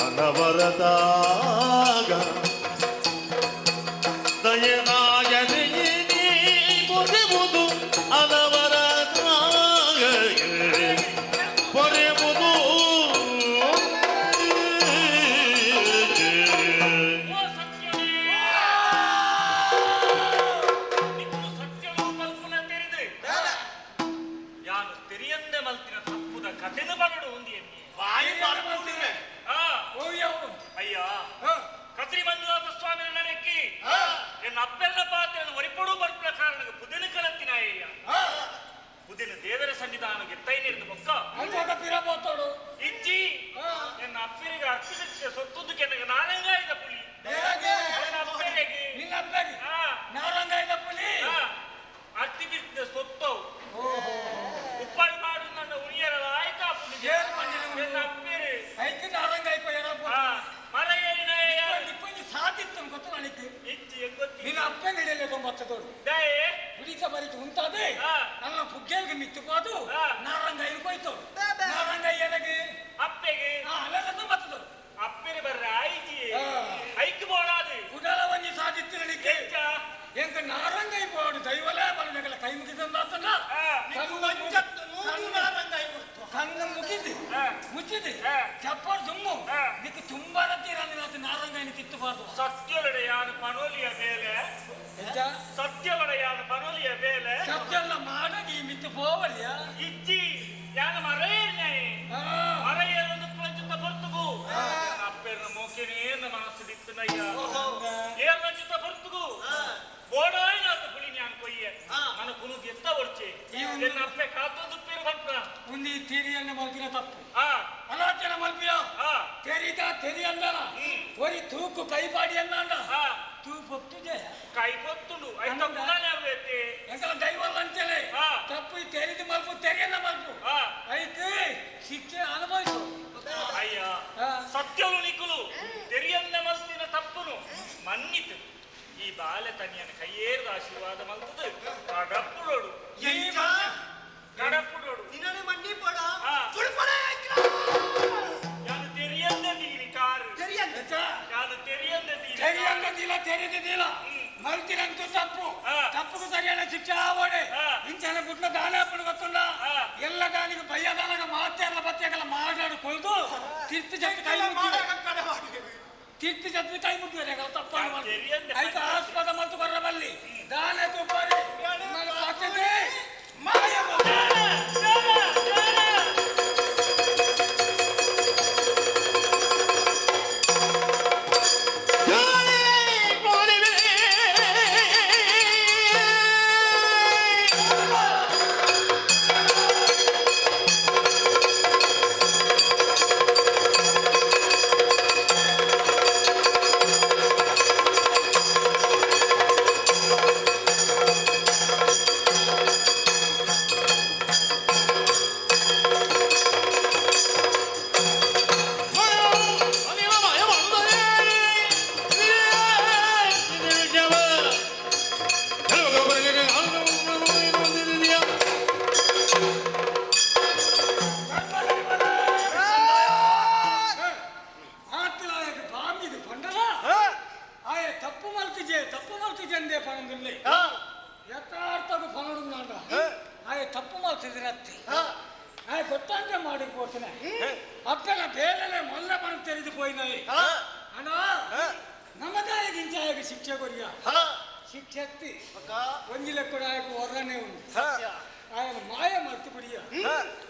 ಅನವರದಾಗ ದಯನಾಯನಿಗೆ ನೀ ಬರೆವುದು ಅನವರದಾಗ ಬರೆವುದು. ಯಾನು ತೆರಿಯಂದೆ ಮಲ್ತಿನ ತಪ್ಪುದ ಕಥೆನ ಬರಡು ಒಂದು ಬಾಯಿ ಮಾಡ್ಕೊಂತಿದ್ರೆ ಅಯ್ಯ ಕತ್ರಿ ಮಂಜುನಾಥ ಸ್ವಾಮಿನ ನಡೆಕ್ಕಿ ಎನ್ನ ಅಪ್ಪೆಲ್ಲ ಪಾತ್ರೆಯನ್ನು ಒರಿಪಡು ಬರ್ಪುನ ಕಾರಣಕ್ಕೆ ಪುದೆನ ಕಲತ್ತಿನ ಅಯ್ಯ ಪುದೆನ ದೇವರ ಸನ್ನಿಧಾನ ಗೆತ್ತೈ ನೀರ್ದು ಬೊಕ್ಕ ಇಜ್ಜಿ ಎನ್ನ ಅಪ್ಪರಿಗೆ ಅರ್ಪಿಸಿದ ಸೊತ್ತುದು ಕೆನಗ ನಾರಂಗಾಯದ ಪುಲಿ ಎನ್ನ ಅಪ್ಪರಿಗೆ ನಿನ್ನ ಅಪ್ಪರಿಗೆ ನಾರಂಗಾಯದ ಪುಲಿ ಅರ್ತಿ ಬಿದ್ದ ಸೊತ್ತವು ಉಪ್ಪಾಡು ಮಾಡು ನನ್ನ ಉಳಿಯರಲ್ಲ ಆಯ್ತಾ ಪುಲಿ ಏನ್ ಮಾಡಿಲ್ಲ ಎನ್ನ ಅಪ್ಪೇರು ಐದು ನಾರಂಗಾಯಿ ಮರ ಏರಿನ ಸಾಧಿತ್ತು ಗೊತ್ತು ನನಗೆ ಇಜ್ಜಿ ಹೆಂಗ್ ನಿನ್ನ ಅಪ್ಪ ನಡೆಯಲ್ಲ ತೊಂಬತ್ತದೋಡು ಬಿಡಿತ ಬರಿತು ಉಂಟಾದೆ ನನ್ನ ಪುಗ್ಗೇಲ್ಗೆ ಮಿತ್ತುಕೋದು ನಾರಂಗಾಯಿ ಕೊಯ್ತು ನಾರಂಗಾಯಿ ಎನಗೆ ಅಪ್ಪೆಗೆ ಅಲ್ಲ ತೊಂಬತ್ತದೋಡು ಅಪ್ಪೇರು ಬರ್ರ ಆಯ್ಜಿ ಐಕ್ ಬೋಡಾದು ಉಡಲವನ್ನಿ ಸಾಧಿತ್ತು ನನಗೆ ಎಂಕ ನಾರಂಗಾಯಿ ಬೋಡು ದೈವಲೇ ಬಲನೆಗಲ ಕೈ ಮುಗಿದಂದಾತನ ಕಣ್ಣು ಮುಗಿದು ಮುಚ್ಚಿದೆ ಚಪ್ಪರ್ ದುಮ್ಮು ನಿಕ್ ತುಂಬಾ ತೀರ ನಾರಂಗಾಯಿನ ತಿತ್ತಬಾರ್ದು. ಸತ್ಯೊಡೆಯಾನ ಪನೋಲಿಯ ಮೇಲೆ ಸತ್ಯೊಡೆಯಾನ ಪನೋಲಿಯ ಮೇಲೆ ಸತ್ಯಲ್ಲ ಮಾಡಗಿ ಮಿತ್ತು ಪೋವಲ್ಯ ಇಜ್ಜಿ ಯಾನ ಮರೆಯೇ ಮರೆಯೇರೊಂದು ಪ್ರಚುತ ಬರ್ತುಗು ಅಪ್ಪೇರ್ನ ಮೋಕೆನೇ ಮನಸ್ಸು ದಿತ್ತನಯ್ಯ ಏರ್ನಂಚುತ ಬರ್ತುಗು ಬೋಡಾಯ್ನಾತ ಪುಲಿ ಜ್ಞಾನ ಕೊಯ್ಯ ನನ್ನ ಕುನು ಎತ್ತ ಒರ್ಚೆ ಎನ್ನ ಅಪ್ಪೆ ಕಾತೊಂದು ಪೇರು ಬಂಟ್ರ ಉಂದಿ ತೀರಿಯನ್ನ ಮಲ್ಪಿನ ತಪ್ಪು ಅಲಾಚನ ಮಲ್ಪಿಯ ತೆರಿದ ತೆರಿಯಂದನ ಒರಿ ತೂಕು ಕೈಪಾಡಿ ಅಂದ ತೂ ಪೊತ್ತು ಜಯ ಕೈ ಪೊತ್ತುಂಡು ಐತ ಗುಣನೇ ಅವ್ಯತೆ ಎಂಕಲ ದೈವಲ್ಲ ಅಂತೇಳಿ ತಪ್ಪು ತೆರಿದ ಮಲ್ಪು ತೆರಿಯನ್ನ ಮಲ್ಪು ಐತೆ ಶಿಕ್ಷೆ ಅನುಭವಿಸು. ಅಯ್ಯ ಸತ್ಯಲು ನಿಕುಲು ತೆರಿಯನ್ನ ಮಲ್ತಿನ ತಪ್ಪುನು ಮನ್ನಿತು ಈ ಬಾಲೆ ತನಿಯನ ಕೈಯೇರದ ಆಶೀರ್ವಾದ ಮಲ್ತದು ಕಡಪುಡೋಡು ಕಡಪುಡೋಡು ನಿನ್ನನೆ ಮಣ್ಣಿ ಪಡ ಯಾನು ತೆರಿಯಂದ ದೀನಿ ಕಾರು ಯಾನು ತೆರಿಯಂದ ದೀನಿ ತೆರಿಯಂದ ದಿಲ ತೆರಿದಿಲ್ಲ ಮಲ್ತಿನಂತೂ ತಪ್ಪು ತಪ್ಪುకు ಸರಿಯಾದ ಶಿಕ್ಷೆ ಆವಡೆ ಇಂಚನ ಗುಡ್ಲ ದಾನ ಗೊತ್ತುಂಡ ಎಲ್ಲ ದಾನಿಗೆ ಭಯ ದಾನಗ ಮಾತೆಲ್ಲ ಬತ್ತೆಗಲ್ಲ ಮಾತಾಡಿಕೊಳ್ದು ತಿರ್ತು ಜತ್ತು ಕೈ ಮುಗಿ ತಿರ್ತು ಜತ್ತು ಕೈ ಮುಗಿದರೆ ತಪ್ಪ ಐತ ಆಸ್ಪದ ಮತ್ತು ಬರಬಲ್ಲಿ ದಾನ ತುಪ್ಪರಿ ಮಾಯ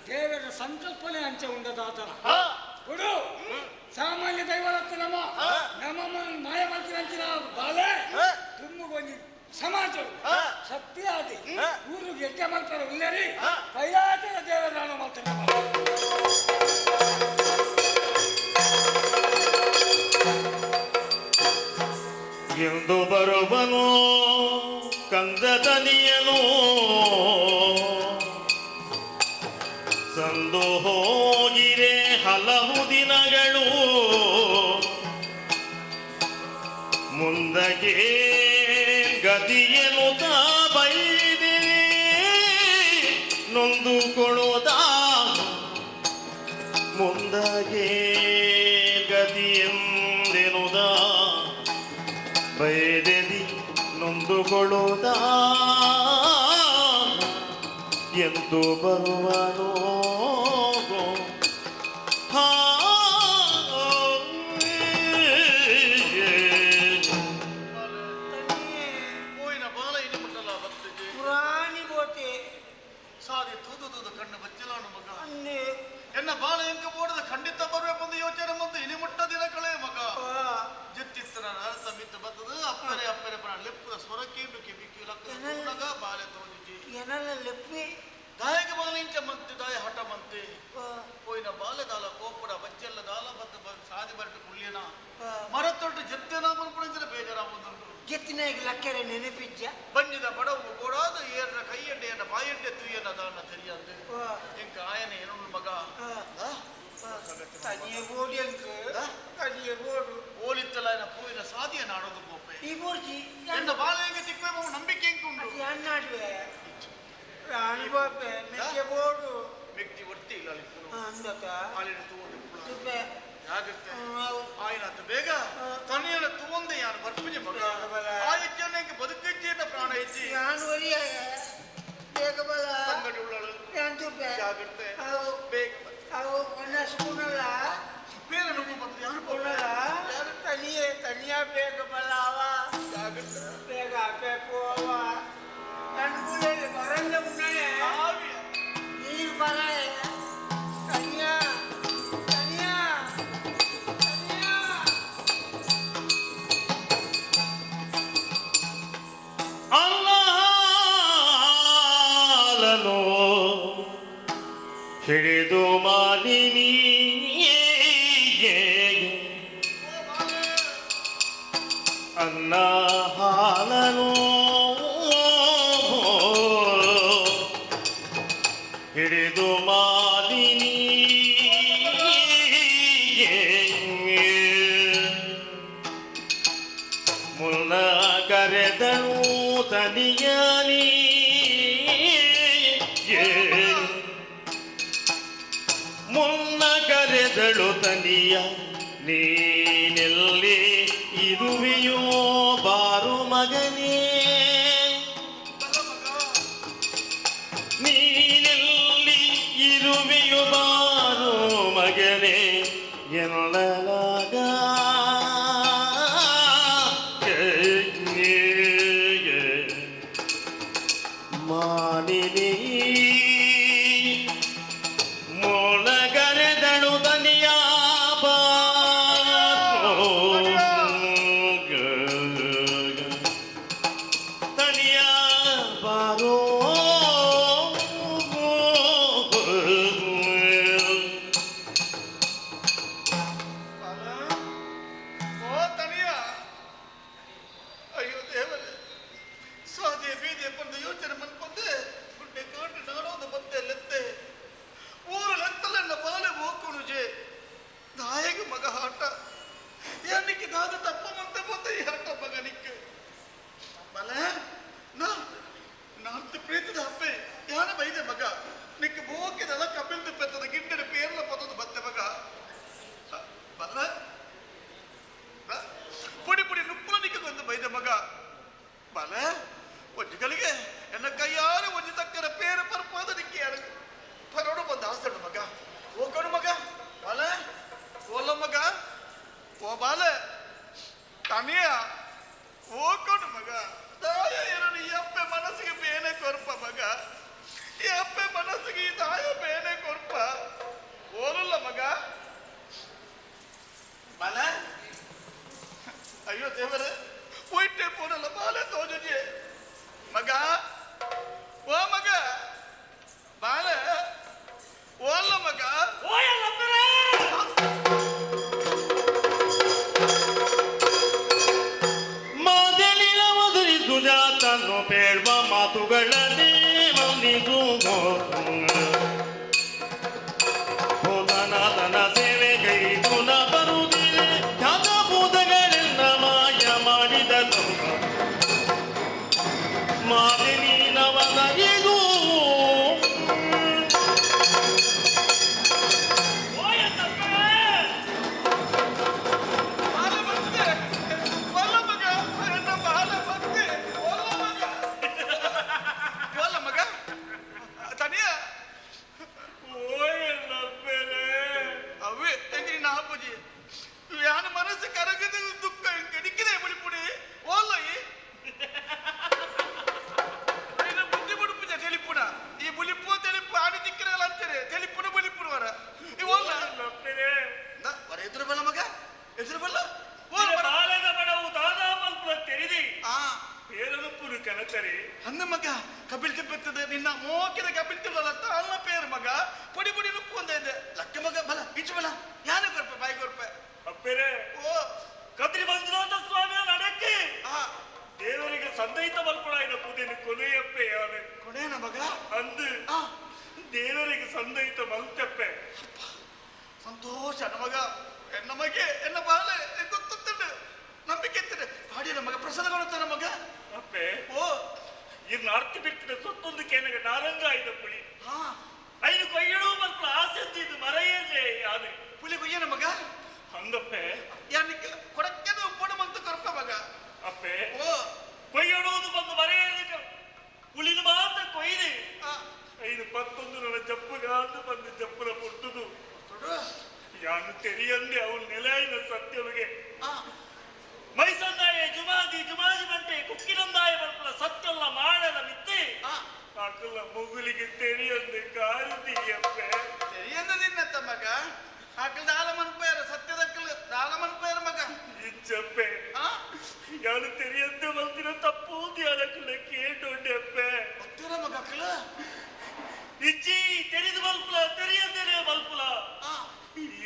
ದೇವರ ಸಂಕಲ್ಪನೆ ಅಂಚೆ ಉಂಡದಾತನ ಕೊಡು ಸಾಮಾನ್ಯ ದೈವರತ್ತ ನಮ್ಮ ನಮ್ಮ ಮಾಯ ಮಲ್ತಿನಂಚಿನ ಬಾಲೆ ತುಂಬುಗೊಂಜಿ ಸಮಾಜ ಶಕ್ತಿ ಆದಿ ಊರು ಯಜ್ಞ ಮಲ್ಪರ ಉಲ್ಲೇರಿ ಕೈಲಾಸದ ದೇವದಾನ ಮಲ್ತನ ಎಂದು ಬರುವನು ಕಂದತನಿಯನು ಸಂದು ಹೋಗಿರೆ ಹಲವು ದಿನಗಳು ಮುಂದಕ್ಕೆ ಗತಿಯನ್ನು ತಾ ಬೈದಿರಿ ನೊಂದುಕೊಳ್ಳೋದ ಮುಂದಗೆ ಗತಿಯೆಂದೆನುದ ಬೈದೆದಿ ನೊಂದುಕೊಳ್ಳೋದ ಎಂದು ಬರುವನೋ ಹಾ ಹೋಯಿನ ಬಾಲ ಇನಿ ಮುಟ್ಟಲ ಬತ್ತಿಜೆ ಪುರಾಣಿ ಗೋತೆ ಸಾದಿ ತೂದು ತೂದು ಕಣ್ಣು ಬಚ್ಚಲಾನು ಮಗ ಎನ್ನ ಬಾಲ ಎಂಕ ಬೋಡದ ಖಂಡಿತ ಬರುವೆ ಬಂದು ಯೋಚನೆ ಬಂದು ಇನಿ ಮುಟ್ಟ ದಿನ ಕಳೆ ಮಗ ಜತ್ತಿತ್ತನ ನರಸ ಮಿತ್ತು ಬತ್ತದ ಅಪ್ಪರೆ ಅಪ್ಪರೆ ಪಣ ಲೆಪ್ಪದ ಸ್ವರಕೇಂಡು ಕಿಬಿಕ್ಕಿ ಲಕ್ಕ ಬಾಲೆ ತೋಜಿಜಿ ಎನಲ್ಲ ಲೆಪ್ಪಿ ದಾಯಕ ಮಗನ ಇಂಚ ಮಂತಿ ದಾಯ ಹಠ ಮಂತಿ ಹೋಯಿನ ಬಾಲೆ ದಾಲ ಕೋಪುಡ ಬಚ್ಚೆಲ್ಲ ದಾಲ ಬತ್ತ ಸಾದಿ ಬರಟು ಕುಳ್ಳಿಯನ ಮರತೊಟ್ಟು ಜತ್ತೇನ ಮನ್ಪುಣಂಚಿನ ಬೇಜಾರ ಬಂದುಂಟು ಜತ್ತಿನಾಗ ಲಕ್ಕೆರೆ ನೆನಪಿಜ್ಜ ಬಂಜಿದ ಬಡವು ಬೋಡಾದ ಏರ್ನ ಕೈಯಡ್ಡೆ ಎನ್ನ ಬಾಯಡ್ಡೆ ತುಯ್ಯನ ದಾನ ತೆರಿಯಂದು ಎಂಕ ಆಯನ ಏನೊಂದು ಮಗ ತನಿಯ ಬೋಡಿ ಅಂಕ ತನಿಯ ಬೋಡು ಓಲಿತ್ತಲ ಎನ್ನ ಪೂವಿನ ಸಾದಿಯ ನಾಡೋದು ಗೋಪೆ ಈ ಬೋರ್ಚಿ ಎನ್ನ ಬಾಳೆಗೆ ತಿಕ್ಕುವೆ ನಂಬಿಕೆ ಎಂಕುಂಡು ಅನ್ನಾಡುವೆ ಅನುಭವ ಮೆಕ್ಕೆ ಬೋಡು ಮೆಕ್ತಿ ಒಟ್ಟಿ ಇಲ್ಲ ಅಂದಕ ಹಾಲಿನ ತೂವೊಂದು ತುಪ್ಪೆ ಜಾಗ್ರತೆ ಆಯ್ನಾತು ಬೇಗ ತನಿಯನ ತೂವೊಂದೆ ಯಾನು ಬರ್ಪುಜಿ ಮಗ ಆ ಇಜ್ಜನ ಬದುಕಿಜ್ಜೆನ ಪ್ರಾಣ ಇಜ್ಜಿ ಯಾನು ಒರಿಯ ಬೇಗ ಬಲ ತಂಗಡಿ ಉಳ್ಳಳು ಯಾನ್ ತುಪ್ಪೆ ಜಾಗ್ರತೆ ಅವು ಬೇಗ ಅವು ಒನ್ನ ಸ್ಪೂನಲ್ಲ ಬೇರೆ ನುಗ್ಗು ಬಂತು ಯಾರು ಉಳ್ಳಲ ತನಿಯೇ ತನಿಯ ಬೇಗ ಬಲ ಅವ ಜಾಗ್ರತೆ ಬೇಗ ಬೇಕು ಅವ ನನ್ನ ಕೂಡಲೇ ಬರಂದ ಮುನ್ನಡೆ ನೀರು ಬರ ತನಿಯ ತನಿಯ ಅಲ್ಲಾಲನು ಹಿಡಿದು ಮಾಲಿನಿ ಅನ್ನ ಹಾಲನು ಹಿಡಿದು ಮಾಲಿನಿ ಮುನ್ನ ಕರೆದಳು ತನಿಯನಿ ಮುನ್ನ ಕರೆದಳು ತನಿಯ ನೀನೆಲ್ಲಿ ಇರುವೆಯೋ ಬಾರು ಮಗನೇ ನೀನೆಲ್ಲಿ ಇರುವೆಯೋ ಬಾರು ಮಗನೇ ಎಲ್ಲಲಾಗ ಮಾಲಿನಿ ಮೊಳಗರೆದಳು ದನಿಯ ತನಿಯ ಬಾರೋ ಓ ತನಿಯ ಅಯ್ಯೋ ದೇವರೇ ಸಾದೆ ಬೀದೆ ಬಂದು ಯೋಚನೆ ಮನ್ಪಂದೆ ಗುಡ್ಡೆ ಕಾಟು ನಾಡೋದು ಬತ್ತೆ ಲೆತ್ತೆ ಊರು ಲೆತ್ತಲೆನ್ನ ಬಾಲೆ ಹೋಗುನುಜೆ ದಾಯಗ ಮಗ ಆಟ ಏನಕ್ಕೆ ದಾದ ತಪ್ಪ ಮಂತೆ ಬಂದ ಈ ಆಟ ಮಗನಿಕ್ಕೆ ಬಲೆ ನಾ ನಾರ್ತ್ ಪ್ರೀತಿದ ಅಪ್ಪೆ ಯಾನ ಬೈದೆ ಮಗ ನಿಕ್ಕ ಬೋಕಿದಲ್ಲ ಕಪಿಲ್ದು ಪೆತ್ತದ ಗಿಡ್ಡದ ಪೇರ್ಲ ಪತ್ತದ ಬತ್ತೆ ಮಗ ಬಲ ಪುಡಿ ಪುಡಿ ನುಪ್ಪುಲ ನಿಕ್ಕ ಕೊಂದು ಬೈದೆ ಮಗ ಬಲ ಒಂಜುಗಳಿಗೆ ಎನ್ನ ಕೈಯಾರೆ ಒಂಜಿ ತಕ್ಕನ ಪೇರು ಪರ್ಪಾದ ನಿಕ್ಕೆ ಯಾರು ಪರೋಡು ಬಂದ ಆಸಡು ಮಗ ಓಕೊಡು ಮಗ ಬಲ ಓಲ ಮಗ ಓ ಬಾಲ ತನಿಯ ಓಕೊಡು ಮಗ ದಾಯ ಎರಡು ಈ ಅಪ್ಪೆ ಮನಸ್ಸಿಗೆ ಬೇನೆ ಕೊರ್ಪ ಮಗ ಈ ಅಪ್ಪೆ ಮನಸ್ಸಿಗೆ ಈ ದಾಯ ಬೇನೆ ಕೊರ್ಪ ಓಲಲ್ಲ ಮಗ ಬಲ ಅಯ್ಯೋ ದೇವರೇ ಹೋಯ್ಟೆ ಪೋನಲ್ಲ ಬಾಲೆ ತೋಜುಜಿ ಮಗ ಓ ಮಗ ಬಾಲೆ ಓಲ್ಲ ಮಗ ಮೊದಲಿನ ಮೊದಲಿ ಸುಜಾತನು ಬೇಡುವ ಮಾತುಗಳನ್ನೇ ವಂದಿಸು ಭೂತನಾಥನ ಸೇವೆ ಕೈಗುಣ ಬರುವುದಿಲ್ಲ ಖ್ಯಾತ ಭೂತಗಳೆಲ್ಲ ಮಾಯ ಮಾಡಿದ ಮಾದಿನವನ ಇದು. ಒಲ್ಲ ಮಗ ಎನ್ನ ಬಾಲೆ ಬಂದೆ ಒಲ್ಲ ಮಗ ಒಲ್ಲ ಮಗ ತನಿಯ ಅವೇ ಎಂಜಿನ ನಾಪುಜಿ ಯಾನ ಮನಸ್ಸು ಕರಗದ ದುಃಖ ಕಡಿಕಿದೆ ಬುಳಿಪುಡಿ ಓಲ್ಲ ಈ ನಿನ್ನ ಬುದ್ಧಿ ಬುಡುಪುಜ ತೆಲಿಪುಣ ಈ ಬುಲಿಪು ತೆಲಿಪು ಆಡಿ ತಿಕ್ಕಿರಲ್ಲ ಅಂತಾರೆ ತೆಲಿಪುನ ಬುಲಿಪುನ ವರ ಈ ಓಲ್ಲ ವರ ಎದುರು ಬಲ್ಲ ಮಗ ಎದುರು ಬಲ್ಲ ಬಾಲದ ಬಡವು ದಾದಾ ಮಲ್ಪುನ ತೆರಿದಿ ಪೇರನುಪ್ಪುನು ಕನತರಿ ಅಂದ ಮಗ ಕಪಿಲ್ ತಿಪ್ಪತ್ತದೆ ನಿನ್ನ ಮೋಕಿದ ಕಪಿಲ್ ತಿಲ್ಲಲ್ಲ ಅಲ್ಲ ಪೇರು ಮಗ ಪೊಡಿ ಪೊಡಿ ನುಪ್ಪು ಅಂದ ಇದೆ ಲಕ್ಕ ಮಗ ಬಲ ಇಚ್ಚು ಬಲ ಯಾರು ಕೊರ್ಪೆ ಬಾಯಿ ಕೊರ್ಪೆ ಅಪ್ಪೇರೆ ಓ ಕದ್ರಿ ಮಂಜುನಾಥ ಸ್ವಾಮಿಯ ನಡಕ್ಕೆ ದೇವರಿಗೆ ಸಂದೈತ ಮಲ್ಪುಣಾಯಿನ ಪೂಜೆನು ಕೊನೆಯಪ್ಪೆ ಯಾನೆ ಕೊನೆಯನ ಮಗ ಅಂದು ದೇವರಿಗೆ ಸಂದೈತ ಮಲ್ತಪ್ಪೆ ಸಂತೋಷ ನಮಗ ನಮಗೆ ಎನ್ನ ಬಾಲೆ ಗೊತ್ತುತ್ತಂಡು ನಂಬಿಕೆ ಇರ್ತದೆ ಪಾಡಿಯ ಮಗ ಪ್ರಸಾದ ಕೊಡುತ್ತಾನೆ ಮಗ ಅಪ್ಪೆ ಓ ಇರ್ನ ಅರ್ಥ ಬಿಡ್ತಿದ್ದ ಸೊತ್ತೊಂದು ಕೇನಗ ನಾರಂಗ ಆಯ್ದ ಪುಳಿ ಐದು ಕೊಯ್ಯಡು ಮಲ್ಪುಣ ಆಸೆ ಇದು ಮರೆಯಲ್ಲೇ ಯಾನೆ ಪುಲಿ ಕೊಯ್ಯನ ಮಗ ಹಂಗಪ್ಪೆ ಯಾನಿಕ್ ಕೊಡಕ್ಕೆದು ಉಪ್ಪಡು ಮಂತು ಕೊರ್ಪ ಮಗ ಅಪ್ಪೆ ಓ ಕೊಯ್ಯಡುವುದು ಬಂದು ಮರೆಯಲಿಕ್ಕೆ ಪುಳಿನ ಮಾತ್ರ ಕೊಯ್ದು ಐದು ಪತ್ತೊಂದು ನನ್ನ ಜಪ್ಪುಗಾಂದು ಬಂದು ಜಪ್ಪುನ ಪುಟ್ಟುದು ಯಾನು ತೆರಿಯಂದೆ ಅವನು ನೆಲೆಯಿನ ಸತ್ಯವಿಗೆ ಮೈಸಂದಾಯ ಜುಮಾದಿ ಜುಮಾದಿ ಬಂಟೆ ಕುಕ್ಕಿನಂದಾಯ ಬರ್ಪುನ ಸತ್ಯಲ್ಲ ಮಾಡದ ಮಿತ್ತಿ ಅಕಲ ಮುಗುಲಿಗೆ ತೆರಿಯಂದೆ ಕಾರುದೀಯಪ್ಪೆ ತೆರಿಯಂದ ನಿನ್ನತ್ತ ಮಗ ಆಕಲ್ ದಾಲ ಮನ್ಪೇರ ಸತ್ಯದಕ್ಕಲ್ ದಾಲ ಮನ್ಪೇರ ಮಗ ಇಚ್ಚಪ್ಪೆ ಯಾನು ತೆರಿಯಂದೆ ಬಂತಿನ ತಪ್ಪು ಯಾರಕ್ಕಲ್ಲ ಕೇಟೊಂಡೆಪ್ಪೆ ಗೊತ್ತಿರ ಮಗ ಅಕ್ಕಲ ಇಜ್ಜಿ ತೆರಿದು ಬಲ್ಪುಲ ತೆರಿಯಂದೇನೆ ಬಲ್ಪುಲ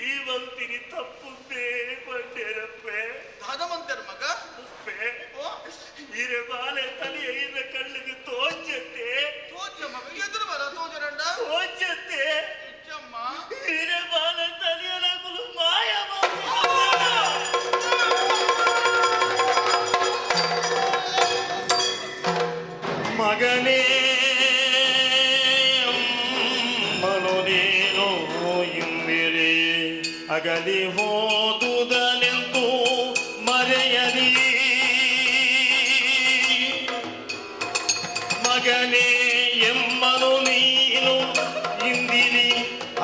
ಈ ಬಂತಿನಿ ತಪ್ಪುಂದೇ ಬಂಡೇರಪ್ಪೆ ದಾದ ಮಂತೇರ ಮಗ ಅಪ್ಪೆ ಹಿರೆ ಬಾಲೆ ತಲೆಯ ಇನ್ನ ಕಣ್ಣಿಗೆ ತೋಚತ್ತೆ ತೋಜ ಮಗ ಎದುರು ಬರ ತೋಜರಂಡ ತೋಚತ್ತೆ ಇಜ್ಜಮ್ಮ ಹಿರೆ ಬಾಲೆ ತಲೆಯ ನಗುಲು ಮಾಯ ಮಗನೇ ಮನುದೇನೋ ಇಂದಿರೆ ಅಗಲಿ ಹೋದುದನೆಂದು ಮರೆಯಲಿ ಮಗನೇ ಎಮ್ಮನು ನೀನು ಇಂದಿರಿ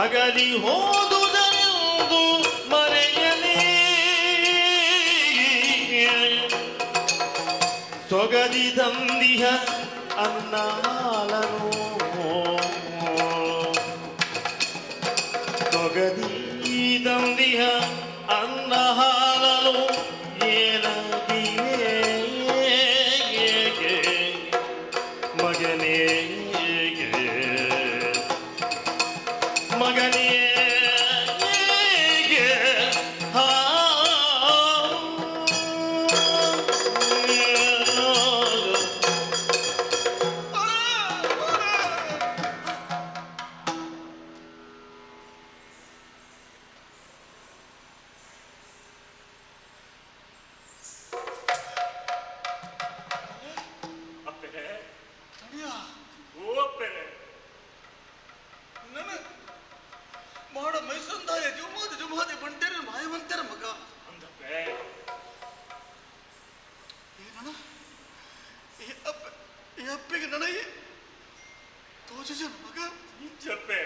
ಅಗಲಿ ಹೋದುದನೆಂದು ಮರೆಯಲಿ ಸೊಗದಿ ತಂದಿಹ ಅನ್ನಾಲನು ಸೊಗದಿ ತಂದಿಹ ಅನ್ನಹಾಲನು ಏನಾಗಿಯೇ ಮಗನೇ ಮಗನೇ ಹಾ. ಅಪ್ಪೆ ತಡಿಯ ಓ ಅಪ್ಪೆ ನನ್ನ ಮಾಡ ಮೈಸಂದಾಯ ಜುಮಾದಿ ಜುಮಾದಿ ಬಂಟೇರ ಮಾಯವಂತರ ಮಗ ಅಂದಪ್ಪೆ ಏನಣ್ಣ ಈ ಅಪ್ಪ ಈ ಅಪ್ಪಿಗೆ ನನಗೆ ತೋಚಿಸ ಮಗ ಇಜ್ಜಪ್ಪೆ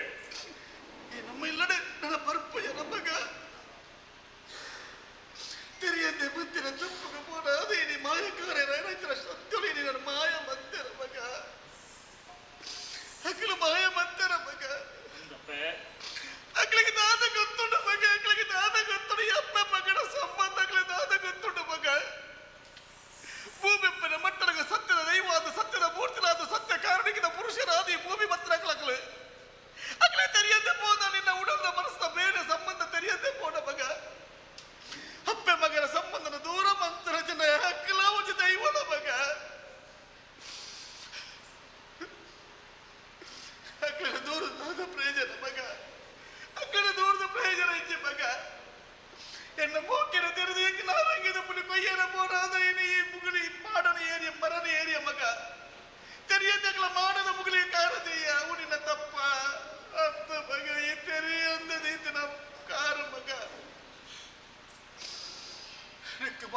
ಈ ನಮ್ಮ ಇಲ್ಲಡೆ ನನ್ನ ಪರ್ಪು ಎನ ಮಗ ತೆರೆಯದೆ ಬುದ್ಧಿನ ತುಪ್ಪಗ ಪೋನಾದ ಈ ಮಾಯಕಾರ ರೈತರ ಸತ್ಯಲಿ ನನ್ನ ಮಾಯ ಮಂತೆರ ಮಗ ಅಕ್ಕಲು ಮಾಯ ಮಂತೆರ ಮಗ ಅಂದಪ್ಪೆ ಅಕ್ಕಳಿಗೆ ದಾದ ಗೊತ್ತುಂಡು ಮಗ ಅಕ್ಕಳಿಗೆ ದಾದ ಗೊತ್ತುಂಡು ಈ ಅಪ್ಪ ಮಗನ ಸಂಬಂಧ ಅಕ್ಕಳಿಗೆ ದಾದ ಗೊತ್ತುಂಡು ಮಗ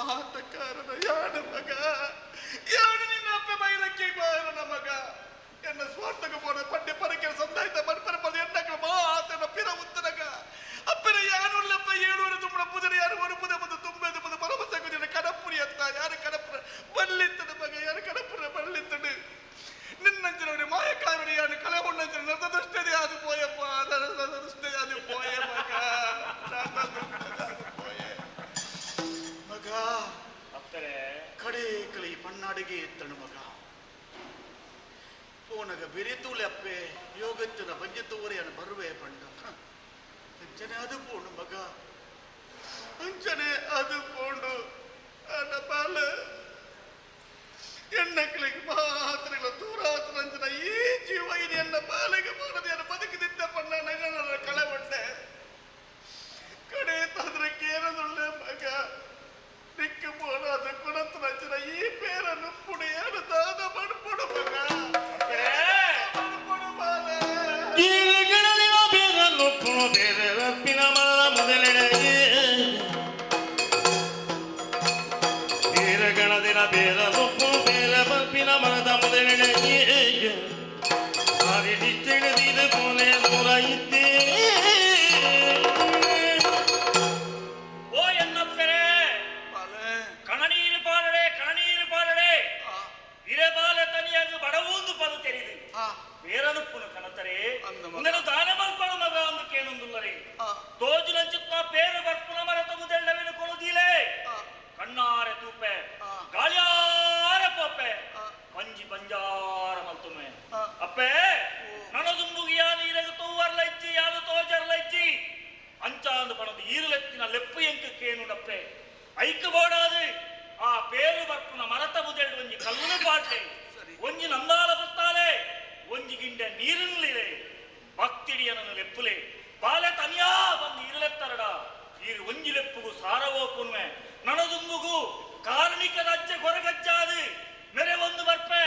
ಮಾತ ಕಾರಣ ಯಾಡ ಮಗ ಯಾಡು ನಿನ್ನ ಅಪ್ಪೆ ಬೈರಕ್ಕೆ ಬಾರನ ಮಗ ಎನ್ನ ಸ್ವಾರ್ಥಕ ಪೋಡ ಪಡ್ಡೆ ಪರಕೆ ಸಂದಾಯ್ತ ಪಡ್ಪರ ಪದ ಎನ್ನಕ ಮಾತನ ಪಿರ ಉತ್ತರಗ ಅಪ್ಪನ ಯಾನುಲ್ಲಪ್ಪ ಏಳುವರೆ ತುಂಬಡ ಪುದರ ಯಾರು ಒಂದು ಪುದ ಬಂದು ತುಂಬೆದು ಬಂದು ಪರಮಸ ಕುದಿನ ಕಡಪುರಿ ಅಂತ ಯಾರು ಕಡಪುರ ಬಲ್ಲಿತ್ತದ ಮಗ ಯಾರು ಕಡಪುರ ಬಲ್ಲಿತ್ತಡು ನಿನ್ನಂಚಿನವನೇ ಮಾಯಕಾರಣ ಯಾರು ಕಳೆಗೊಂಡಂಚಿನ ನರ್ತದೃಷ್ಟೇ ಅದು ಪೋಯಪ್ಪ ನರ್ತದೃಷ್ಟೇ ಅದು ಪೋಯ ಮಗ ನರ್ತದೃಷ್ಟೇ ಪೋಯ ಮಗ ಅಪ್ಪರೆ ಕಡೆ ಕಳಿ ಪಣ್ಣಾಡಿಗೆ ಎತ್ತಣ ಮಗ ಪೋನಗ ಬೆರೆತೂಲೆ ಅಪ್ಪೆ ಯೋಗಚ್ಚನ ಬಂಜತೂರೆಯನ್ನು ಬರುವೆ ಪಂಡ ಅಂಚನೆ ಅದು ಪೋಣು ಮಗ ಅಂಚನೆ ಅದು ಪೋಂಡು ಅಣ್ಣ ಬಾಲ ಎಣ್ಣಕ್ಳಿಗೆ ಮಾತ್ರ ದೂರಾತನಂಚನ ಈ ಜೀವ ಇದು ಎನ್ನ ಬಾಲಿಗೆ ಮಾಡದೆ ಎನ್ನ ಬದುಕಿದ್ದ ಪಣ್ಣ ನನ್ನ ಕಳೆಬಂಡೆ ಕಡೆ ತಂದ್ರೆ ಕೇರದುಳ್ಳೆ ಮಗ ನಿಕ್ಕ போடாத குணத்துல ಈ பேரನು ಪುಡಿಯಾಡು ದಾದ ಮಡ್ಪೊಡು ಮಗ ಗಿರಿಗಳಲ್ಲಿ ಬೇರನ್ನು ಪುಣು ಬೇರೆ ರಪ್ಪಿನ ಮರದ ಮೊದಲೆಡೆಗೆ ಗಣದಿನ ಬೇರನು ಪುಣು ಬೇರೆ ಬಪ್ಪಿನ ಮರದ ಮೊದಲೆಡೆಗೆ ತಿಳಿದಿದೆ ಪೋನೆ ನೂರ ಇದ್ದೇ. ಓ ಎನ್ನಪ್ಪರೆ, ಕಣನೀರು ಪಾಲಡೆ, ಕಣನೀರು ಪಾಲಡೆ, ಇರಬಾಲ ತನಿಯಾಗ ಬಡವೊಂದು ಪದ ತೆರೆದು ಬೇರನುಪ್ಪುನು ಕನತರೆ ಉಂದನು ದಾನ ಬರ್ಪಣ ಮಗ ಒಂದು ಕೇನೊಂದುಲ್ಲರೆ ತೋಜುನಂಚುತ್ತ ಪೇರು ಬರ್ಪುನ ಮರ ತಗುದೆಳ್ಳವೇನು ಕೊಳುದೀಲೆ ಕಣ್ಣಾರೆ ತೂಪೆ ಗಾಳಿಯಾರ ಪೋಪೆ ಪಂಜಿ ಪಂಜಾರ ಮಲ್ತುಮೆ. ಅಪ್ಪೆ ನನದುಂಬುಗಿ ಯಾನು ಇರಗ ತೂವರ್ಲ ಇಜ್ಜಿ, ಯಾನು ತೋಜರ್ಲ ಇಜ್ಜಿ ಅಂಚಾಂದು ಪಣದು ಈರುಲೆತ್ತಿನ ಲೆಪ್ಪು ಎಂಕು ಕೇನುಡಪ್ಪೆ ಐಕು ಬೋಡಾದು ಆ ಪೇರು ಬರ್ಪುನ ಮರತ ಮುದೆಳ್ಳು ಒಂಜಿ ಕಲ್ಲುನು ಪಾಟ್ಲೆ ಒಂಜಿ ನಂದಾಲ ಬತ್ತಾಲೆ ಒಂಜಿ ಗಿಂಡೆ ನೀರಿನಲ್ಲಿರೆ ಭಕ್ತಿಡಿಯನನ್ನು ಲೆಪ್ಪುಲೆ ಬಾಲೆ ತನಿಯಾ ಬಂದು ಈರುಲೆತ್ತರಡ ಈರು ಒಂಜಿ ಲೆಪ್ಪುಗು ಸಾರವೋ ಕುನ್ವೆ ನನದುಂಬುಗು ಕಾರಣಿಕ ರಾಜ್ಯ ಕೊರಗಜ್ಜಾದು ಮೆರೆ ಒಂದು ಬರ್ಪೆ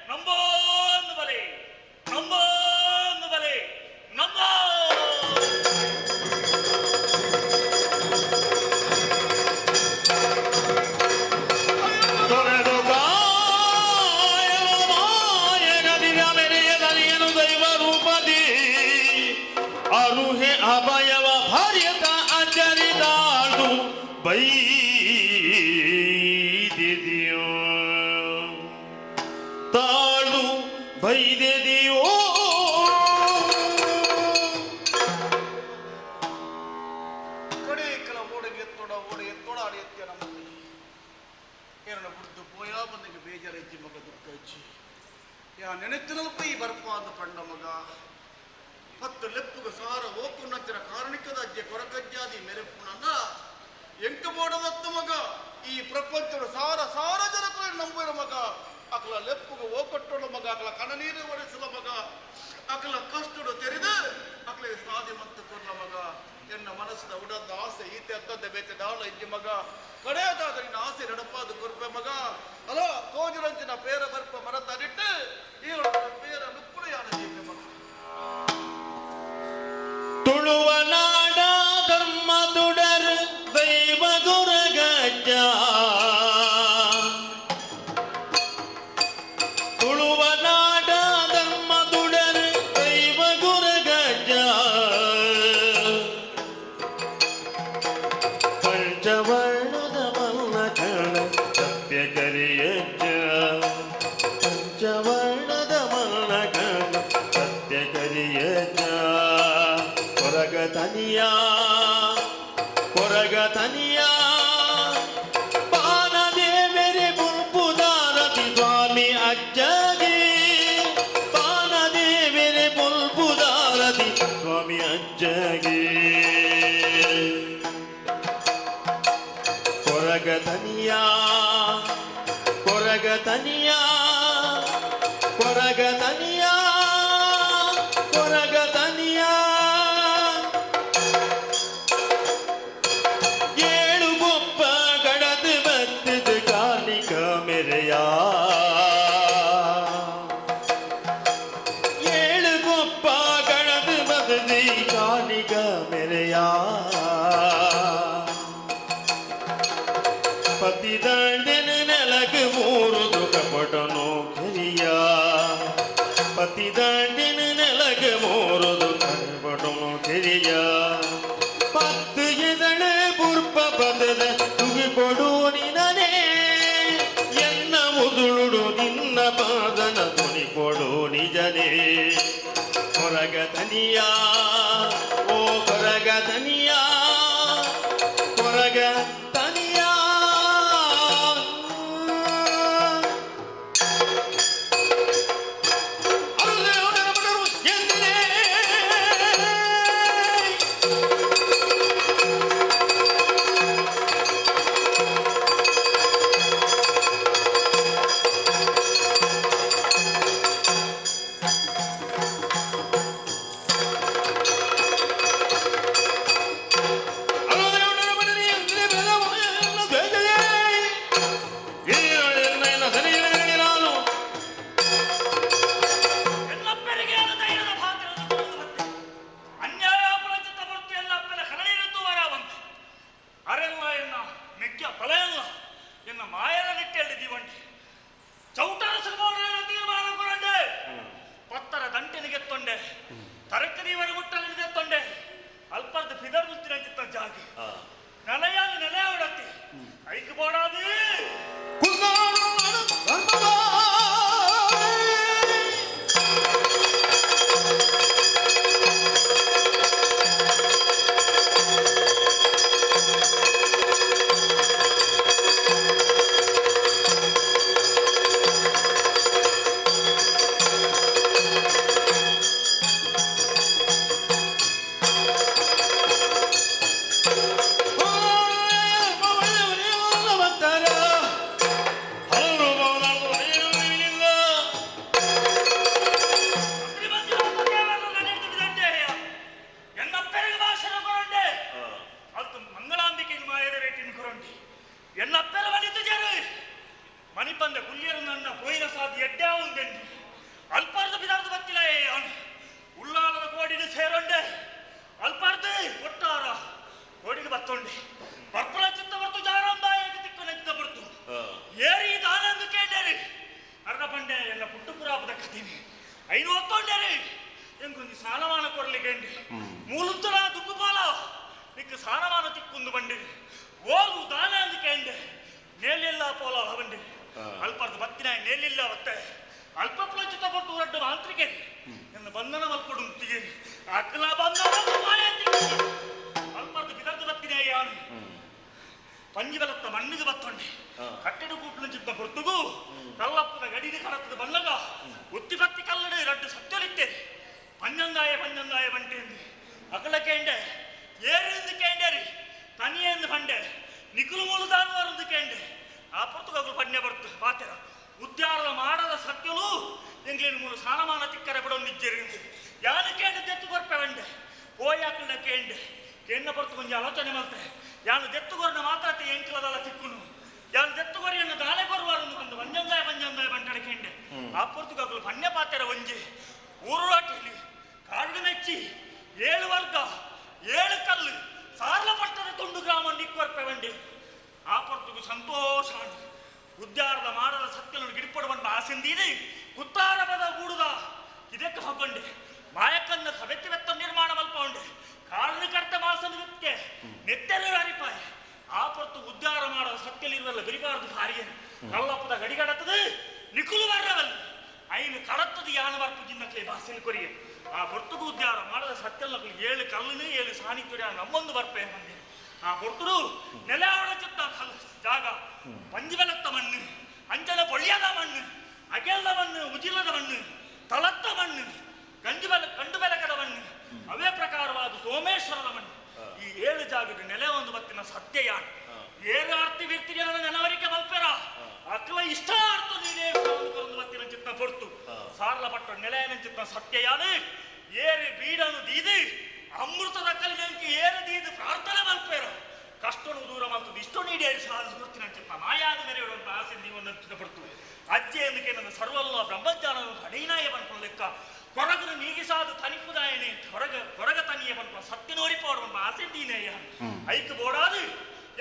ನಂಬೋಂದು ಬಲೆ ನಂಬೋಂದು ಬಲೆ ನಂಬೋ. ತೊರೆದು ಕಾಯಲು ಮಾಯಗದಿರ ಮೆರೆಯದರಿಯನು ದೈವ ರೂಪದಿ ಅರುಹೆ ಅಭಯವ ಭರ್ಯತ ಅಚರಿದಾಳು ಬೈದಿದೆಯೋ ತಾಳು ಬೈದೆದೆಯೋ. ಕಡೆ ಕಲ ಓಡಿಗೆ ಎತ್ತೋಡ ಓಡಿ ಎತ್ತೋಡ ಆಡಿ ಎತ್ತಿಯ ನಮ್ಮ ಏನೋ ಬಿಡ್ದು ಪೋಯಾ ಬಂದಿಗೆ ಬೇಜಾರಜ್ಜಿ ಮಗ ದುಃಖ ಅಜ್ಜಿ ಯಾ ನೆನೆತ್ತಿನಲ್ಪ ಈ ಬರ್ಪ ಅಂದ ಪಂಡ ಮಗ ಪತ್ತು ಲೆಪ್ಪುಗ ಸಾರ ಓಕುನಂಚಿನ ಕಾರಣಿಕದ ಅಜ್ಜೆ ಕೊರಗಜ್ಜಾದಿ ಮೆರೆಪುನನ್ನ ಎಂಕ ಬೋಡದತ್ತ ಮಗ ಈ ಪ್ರಪಂಚದ ಸಾರ ಸಾರ ಜನಕುಲ ನಂಬಿರ ಮಗ ಅಕಲ ಲೆಪ್ಪುಗ ಓಕಟ್ಟೋಡ ಮಗ ಅಕಲ ಕಣನೀರು ಒರೆಸಲ ಮಗ ಅಕಲ ಕಷ್ಟಡು ತೆರೆದು ಅಕಲ ಸಾದಿ ಮತ್ತು ಕೊರ್ಲ ಮಗ ಎನ್ನ ಮನಸ್ಸಿನ ಉಡದ ಆಸೆ ಈತೆ ಅತ್ತದ್ದೆ ಬೇತೆ ದಾಳ ಇಜ್ಜಿ ಮಗ ಕಡೆಯದಾದ ನಿನ್ನ ಆಸೆ ನಡಪಾದ ಕೊರ್ಪೆ ಮಗ ಅಲೋ ತೋಜುರಂಚಿನ ಪೇರ ಬರ್ಪ ಮರತನಿಟ್ಟು ಈ ಪೇರ ನುಪ್ಪುಡು ಯಾನ ಜೀಪೆ ಮಗ. ತುಳುವ ನಾಡ ಧರ್ಮ ದುಡರ್ ದೈವ ಗುರಗಜ್ಜ ತುಳುವ ನಾಡ ಧರ್ಮ ದುಡರ್ ದೈವ ಗುರಗಜ್ಜ ಪಂಚವರ್ಣದ ಮಲ್ಲ ಕಣ ಸತ್ಯ ಕರಿಯಜ್ಜ ಪಂಚವರ್ಣದ ಮಲ್ಲ ಕಣ ಸತ್ಯ ಕರಿಯಜ್ಜ ಕೊರಗ ತನಿಯ ಕೊರಗ ತನಿಯ ಪಾನದೇವೆರೆ ಬುಲ್ಪುದಾರತಿ ಸ್ವಾಮಿ ಅಜ್ಜಗೆ ಪಾನದೇವೆರೆ ಬುಲ್ಪುದಾರತಿ ಸ್ವಾಮಿ ಅಜ್ಜಗೆ ಕೊರಗ ತನಿಯ ಕೊರಗ ತನಿಯ ಕೊರಗ ತನಿಯ ಕೊರಗ ತನಿಯ ಏಳು ಗೊಪ್ಪ ಗಡದು ಬತ್ತದ ಕಾರ್ಣಿಕ ಮೆರೆಯ ಏಳು ಗೊಪ್ಪ ಗಡದು ಬದದಿ ಕಾರ್ಣಿಕ ಮೆರೆಯ ಪತಿ ಎನ್ನ ಮಾಯದ ನಿಟ್ಟೆಯಲ್ಲಿ ದೀವಂಡಿ ಚೌಟರ ತೀರ್ಮಾನ ಕೊರಂಡೆ ಪತ್ತರ ದಂಟೆನಿಗೆ ತೊಂಡೆ ತರಕರಿವರ ಮುಟ್ಟಲಿಗೆ ತೊಂಡೆ ಅಲ್ಪರ್ದ ಫಿದರ್ ಮುತ್ತಿನ ಚಿತ್ತ ಜಾಗಿ ನೆಲೆಯಾದ ನೆಲೆಯ ಉಡತಿ ಐಕ್ ಬೋಡಾದಿ ಮಂಗಳಾಂಬಿಕೆ ಮಾಯದ ರೇಟಿನ ಕೊರಂಡಿ ಎನ್ನ ಅಪ್ಪೆರ ಮನಿತು ಜರು ಮಣಿಪಂದ ಕುಲ್ಯರು ನನ್ನ ಪೋಯಿನ ಸಾಧು ಎಡ್ಡೆ ಉಂದೆಂಡಿ ಅಲ್ಪಾರ್ಧ ಬಿದಾರ್ಧ ಬತ್ತಿಲ್ಲ ಅವನು ಉಳ್ಳಾಲದ ಕೋಡಿನ ಸೇರೊಂಡೆ ಅಲ್ಪಾರ್ಧ ಕೊಟ್ಟಾರ ಕೋಡಿಗೆ ಬತ್ತೊಂಡೆ ಬರ್ಪುರ ಚಿತ್ತ ಬರ್ತು ಜಾರಂಬಾಯಕ್ಕೆ ತಿಕ್ಕು ನೆಚ್ಚಿದ ಬರ್ತು ಏರಿ ದಾನಂದು ಕೇಂಡೇರಿ ಅರ್ಧ ಪಂಡೆ ಎಲ್ಲ ಪುಟ್ಟುಪುರಾಪದ ಕಥೆನಿ ಐನು ಒತ್ತೊಂಡೇರಿ ಎಂಕೊಂದು ಸಾಲಮಾನ ಕೊರಲಿಕ್ಕೆ ಮೂಲುಂತರ ದುಂಬು ಪಾಲ ನಿಕ್ಕ ಸಾಲಮಾನ ತಿಕ್ಕೊಂದು ಬಂಡಿ ಓಲು ದಾನ ಅಂದು ಕೇಂಡೆ ನೇಲಿಲ್ಲ ಪೋಲ ಬಂಡಿ ಅಲ್ಪರ್ದು ಬತ್ತಿನ ನೇಲಿಲ್ಲ ಬತ್ತೆ ಅಲ್ಪ ಪ್ಲಚಿತ ಬಟ್ಟು ರಡ್ಡು ಮಾಂತ್ರಿಕೆ ನನ್ನ ಬಂಧನ ಮಲ್ಪಡು ಮುತ್ತಿಗೆ ಅಕ್ಲ ಬಂಧನ ಅಲ್ಪರ್ದು ಬಿದರ್ದು ಬತ್ತಿನ ಯಾನು ಪಂಜಿ ಬಲತ್ತ ಮಣ್ಣಿಗೆ ಬತ್ತೊಂಡೆ ಕಟ್ಟಡ ಕೂಪ್ನ ಚಿತ್ತ ಹೊರತುಗು ಕಲ್ಲಪ್ಪನ ಗಡಿಗೆ ಕಡತದ ಬಲ್ಲಗ ಉತ್ತಿ ಬತ್ತಿ ಕಲ್ಲಡೆ ರಡ್ಡು ಸತ್ಯಲಿತ್ತೆ ಪಂಜಂದಾಯ ಪಂಜಂದಾಯ ಬಂಟೆಂದು ಅಕಲ ಕೇಂಡೆ ಏರಿಂದು ಕೇಂಡೇರಿ ತನಿಯೆಂದು ಬಂಡೆ ನಿಕುಲು ಮೂಲು ದಾನುವಾರಂದು ಕೇಂಡೆ ಆ ಪೊರ್ತುಗಗಳು ಪಣ್ಯ ಬರ್ತು ಪಾತೆರ ಉದ್ಯಾರದ ಮಾಡದ ಸತ್ಯಲು ಎಂಗ್ಲೇನು ಮೂಲು ಸಾಲಮಾನ ತಿಕ್ಕರೆ ಬಿಡೋ ನಿಜ್ಜೆರಿಂದು ಯಾನು ಕೇಂಡು ದೆತ್ತು ಕೊರ್ಪೆ ಬಂಡೆ ಹೋಯಾಕಂಡ ಕೇಂಡೆ ಕೇಂದ್ರ ಪೊರ್ತು ಕೊಂಚ ಆಲೋಚನೆ ಮಲ್ತೆ ಯಾನು ದೆತ್ತುಗೊರನ ಮಾತಾತಿ ಎಂಕ್ಲದಲ್ಲ ತಿಕ್ಕುನು ಯಾನು ದೆತ್ತುಗೊರಿಯನ್ನು ದಾನೆ ಕೊರುವಾರನ್ನು ಬಂದು ಒಂಜಂದಾಯ ಪಂಜಂದಾಯ ಬಂಟಡ ಕೇಂಡೆ ಆ ಪೊರ್ತುಗಗಳು ಪಣ್ಯ ಪಾತೆರ ಒಂಜಿ ಊರುರಾಟಿಲಿ ಕಾಡು ಮೆಚ್ಚಿ ಏಳು ವರ್ಗ ಏಳು ಕಲ್ಲು ಸಾರ್ಲ ಪಟ್ಟದ ತುಂಡು ಗ್ರಾಮ ನಿಕ್ಕೊರ್ಪೆ ಬಂಡಿ ಆ ಪೊರ್ತುಗು ಸಂತೋಷ ಉದ್ಯಾರದ ಮಾಡದ ಸತ್ಯలను ಗಿಡಿಪಡು ಬಂದು ಆಸೆಂದೀರಿ ಕುತ್ತಾರ ಪದ ಬೂಡುದ ಇದಕ್ಕೆ ಹೊಗ್ಗೊಂಡೆ ಮಾಯಕ್ಕನ್ನ ಸವೆತ್ತಿ ಬೆತ್ತ ನಿರ್ಮಾಣ ಮಲ್ಪೊಂಡೆ ಕಾರಣ ಕರ್ತ ಮಾಸನ ವ್ಯಕ್ತಿ ನೆತ್ತೆರೆ ಹರಿಪಾಯ ಆ ಪೊರ್ತು ಉದ್ಧಾರ ಮಾಡೋ ಸತ್ಯಲಿರುವಲ್ಲ ಬಿರಿಬಾರದು ಭಾರಿಯ ಕಲ್ಲಪ್ಪದ ಗಡಿಗಡತದೆ ನಿಕುಲು ಬರ್ರವಲ್ಲ ಐನು ಕಡತ್ತದ ಯಾನ ಬರ್ಪು ಜಿನ್ನಕ್ಲೆ ಭಾಷೆನ ಕೊರಿಗೆ ಆ ಪೊರ್ತುಗು ಉದ್ಧಾರ ಮಾಡದ ಸತ್ಯಲಕ್ಲು ಏಳು ಕಲ್ಲನು ಏಳು ಸಾನಿಧ್ಯ ನಮ್ಮೊಂದು ಬರ್ಪೆ ಮಂದಿ ಆ ಪೊರ್ತುಡು ನೆಲೆಯಾವಳ ಚಿತ್ತ ಜಾಗ ಪಂಜಿಬಲತ್ತ ಮಣ್ಣು ಅಂಜನ ಬೊಳ್ಯದ ಮಣ್ಣು ಅಗೆಲ್ದ ಮಣ್ಣು ಉಜಿಲದ ಮಣ್ಣು ತಲತ್ತ ಮಣ್ಣು ಗಂಜು ಬೆಲ ಕಂಡು ಬೆಲಕದ ಮಣ್ಣು ಅವೇ ಪ್ರಕಾರವಾದ ಸೋಮೇಶ್ವರದ ಮಣ್ಣು ಈ ಏಳು ಜಾಗದ ನೆಲೆ ಒಂದು ಬತ್ತಿನ ಸತ್ಯ ಯಾನ್ ಏರಾರ್ತಿ ಬಿರ್ತಿರಿಯಾದ ನೆಲವರಿಕೆ ಮಲ್ಪೆರ ಅಕ್ಲ ಇಷ್ಟಾರ್ಥ ನೀನೇ ಒಂದು ಬತ್ತಿನ ಚಿತ್ತ ಪೊರ್ತು ಸಾರ್ಲ ಪಟ್ಟ ನೆಲೆಯನ ಚಿತ್ತ ಸತ್ಯ ಯಾನು ಏರಿ ಬೀಡನು ದೀದಿ ಅಮೃತದ ಕಲಿನಂಕೆ ಏರು ದೀದು ಪ್ರಾರ್ಥನೆ ಮಲ್ಪೆರ ಕಷ್ಟನು ದೂರ ಮಾಡ್ತದೆ ಇಷ್ಟು ನೀಡಿ ಸಾಧಿಸಿ ಚಿತ್ತ ಮಾಯಾದ ಮೇರೆ ಆಸೆ ನೀವು ಪಡ್ತು ಅಜ್ಜೆಯಂದಕ್ಕೆ ನನ್ನ ಸರ್ವಲ್ಲ ಬ್ರಹ್ಮಜ್ಞಾನವನ್ನು ಅಡೈನಾಯ ಬನ್ಕೊಂಡು ಲೆಕ್ಕ ಕೊರಗನು ನೀಗಿಸಾದ ತನಿಪುದಾಯನೆ ಹೊರಗ ಕೊರಗ ತನಿಯ ಬನ್ಕೊಂಡು ಸತ್ಯನೋರಿ ಪೋಡ ಆಸೆ ದೀನಯ್ಯ ಐಕ್ ಬೋಡಾದು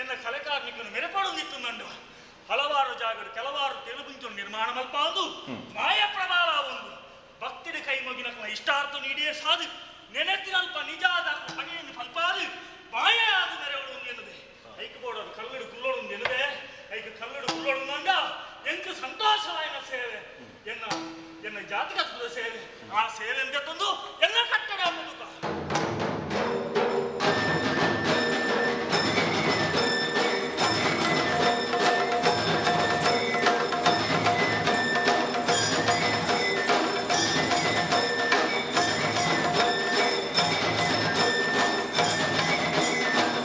ಎನ್ನ ಕಲೆಕಾರ್ನಿಕನು ಮೆರೆಪಡೊಂದಿತ್ತು ಹಲವಾರು ಜಾಗಡು ಕೆಲವಾರು ತೆಲುಗುಂಚು ನಿರ್ಮಾಣ ಮಲ್ಪಾಂದು ಮಾಯ ಪ್ರಬಾಲ ಒಂದು ಭಕ್ತಿನ ಕೈ ಮುಗಿನ ಇಷ್ಟಾರ್ಥ ನೀಡಿಯೇ ಸಾಧು ನೆನೆತ್ತಿನಲ್ಪ ನಿಜಾದ ಪಣಿಯನ್ನು ಫಲ್ಪಾದು ಮಾಯ ಆದ ಮೆರೆವಳು ಎನ್ನುದೆ ಐಕ್ ಬೋಡೋದು ಕಲ್ಲಡು ಕುಲ್ಲೋಡು ಎನ್ನುದೆ ಐಕ್ ಕಲ್ಲಡು ಕುಲ್ಲೋಡು ಅಂದ ಎಂಕ್ ಸಂತೋಷವಾಯಿನ ಸೇವೆ ಎನ್ನ ಎನ್ನ ಜಾತಕತ್ವದ ಸೇವೆ ಆ ಸೇವೆ ಅಂತ ತಂದು ಎಲ್ಲ ಕಟ್ಟಡ ಮುದುಕ Thank you.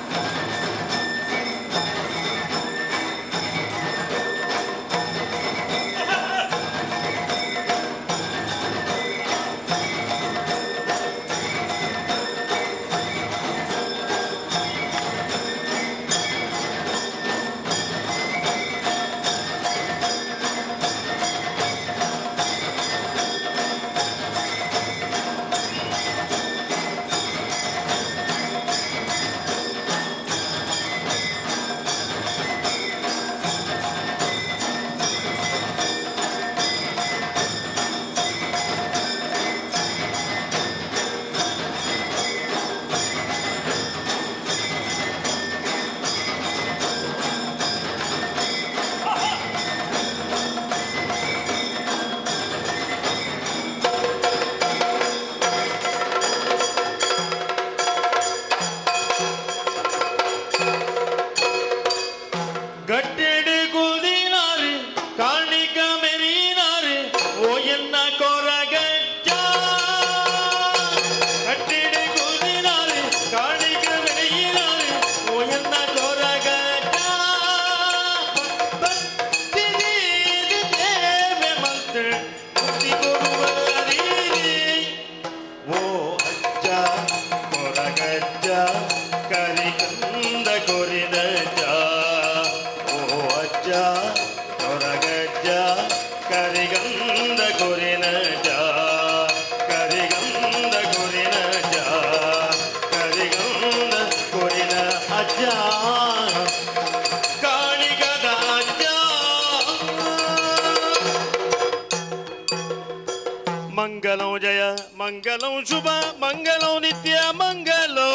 ಅಜ್ಜ ಕಾಳಿಗದ ಅಜ್ಜ. ಮಂಗಲಂ ಜಯ ಮಂಗಲಂ ಶುಭ ಮಂಗಲಂ ನಿತ್ಯ ಮಂಗಲೋ.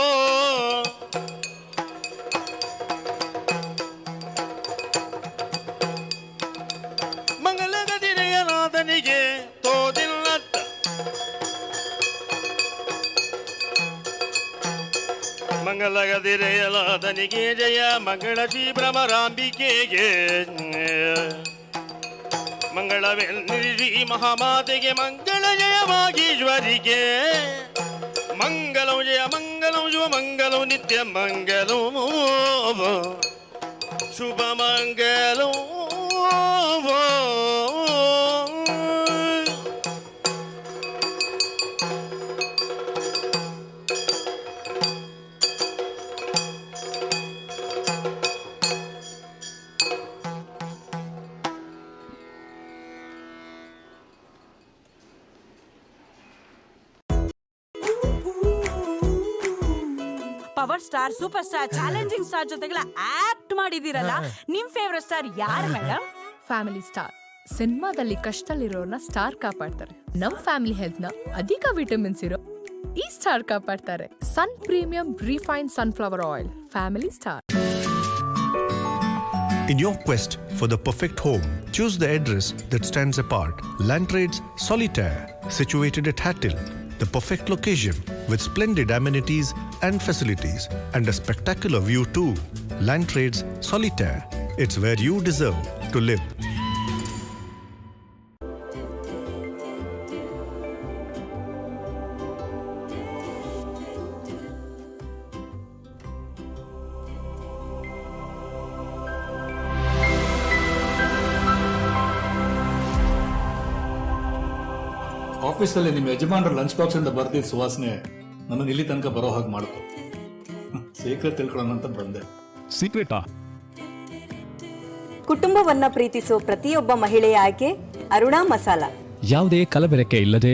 ಮಂಗಲಗದಿರೆಯನಾದನಿಗೆ ತೋದಿಲ್ಲತ್ತ ಮಂಗಲಗದಿರೆಯಲಾದನಿಗೆ ಜಯ ಮಂಗಳ ಶ್ರೀ ಭ್ರಮರಾಂಬಿಕೆಗೆ ಮಂಗಳವೆನ್ನಿರಿ ಮಹಾಮಾತೆಗೆ ಮಂಗಳ ಜಯವಾಗೀಶ್ವರಿಗೆ. ಮಂಗಲಂ ಜಯ ಮಂಗಲಂ ಶುಭ ಮಂಗಲಂ ನಿತ್ಯ ಮಂಗಲಂ ಶುಭ ಮಂಗಲಂ. Power star, super star, challenging star ಜೊತೆಗೆಲ್ಲ ಆಕ್ಟ್ ಮಾಡಿದೀರಲ್ಲ, ನಿಮ್ ಫೇವರೆಟ್ ಸ್ಟಾರ್ ಯಾರು ಮೇಡಮ್? ಫ್ಯಾಮಿಲಿ ಸ್ಟಾರ್ ಸಿನಿಮಾದಲ್ಲಿ ಕಷ್ಟದಲ್ಲಿರೋರ್ನ ಸ್ಟಾರ್ ಕಾಪಾಡ್ತಾರೆ. ನಮ್ ಫ್ಯಾಮಿಲಿ ಹೆಲ್ತ್ ನ ಅಧಿಕ ವಿಟಮಿನ್ಸ್ ಇರೋ ಈ star ಕಾಪಾಡ್ತಾರೆ. Sun premium refine sunflower oil, family star. In your quest for the perfect home, choose the address that stands apart. Landtrades Solitaire, situated at Hattil, the perfect location with splendid amenities and facilities and a spectacular view too. Landtrades Solitaire, it's where you deserve to live. ಆಫೀಸಲ್ಲಿ ನಿಮ್ಮ ಯಜಮಾನರ lunch box ಇಂದ ಬರ್ದಿದ್ದ ಸುವಾಸನೆ ನನ್ನನ್ನು ಇಲ್ಲಿ ತನಕ ಬರೋ ಹಾಗೆ ಮಾಡ್ತು. ಸೀಕ್ರೆಟ್ ತಿಳ್ಕೊಳ್ಳೋಣ ಅಂತ ಬಂದೆ. ಸೀಕ್ರೆಟಾ? ಕುಟುಂಬವನ್ನ ಪ್ರೀತಿಸೋ ಪ್ರತಿಯೊಬ್ಬ ಮಹಿಳೆಯ ಆಯ್ಕೆ ಅರುಣಾ ಮಸಾಲ. ಯಾವುದೇ ಕಲಬೆರಕೆ ಇಲ್ಲದೆ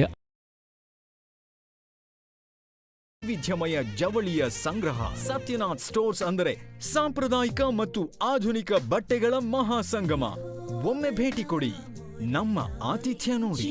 ವೈವಿಧ್ಯಮಯ ಜವಳಿಯ ಸಂಗ್ರಹ ಸತ್ಯನಾಥ್ ಸ್ಟೋರ್ಸ್ ಅಂದರೆ ಸಾಂಪ್ರದಾಯಿಕ ಮತ್ತು ಆಧುನಿಕ ಬಟ್ಟೆಗಳ ಮಹಾಸಂಗಮ. ಒಮ್ಮೆ ಭೇಟಿ ಕೊಡಿ, ನಮ್ಮ ಆತಿಥ್ಯ ನೋಡಿ.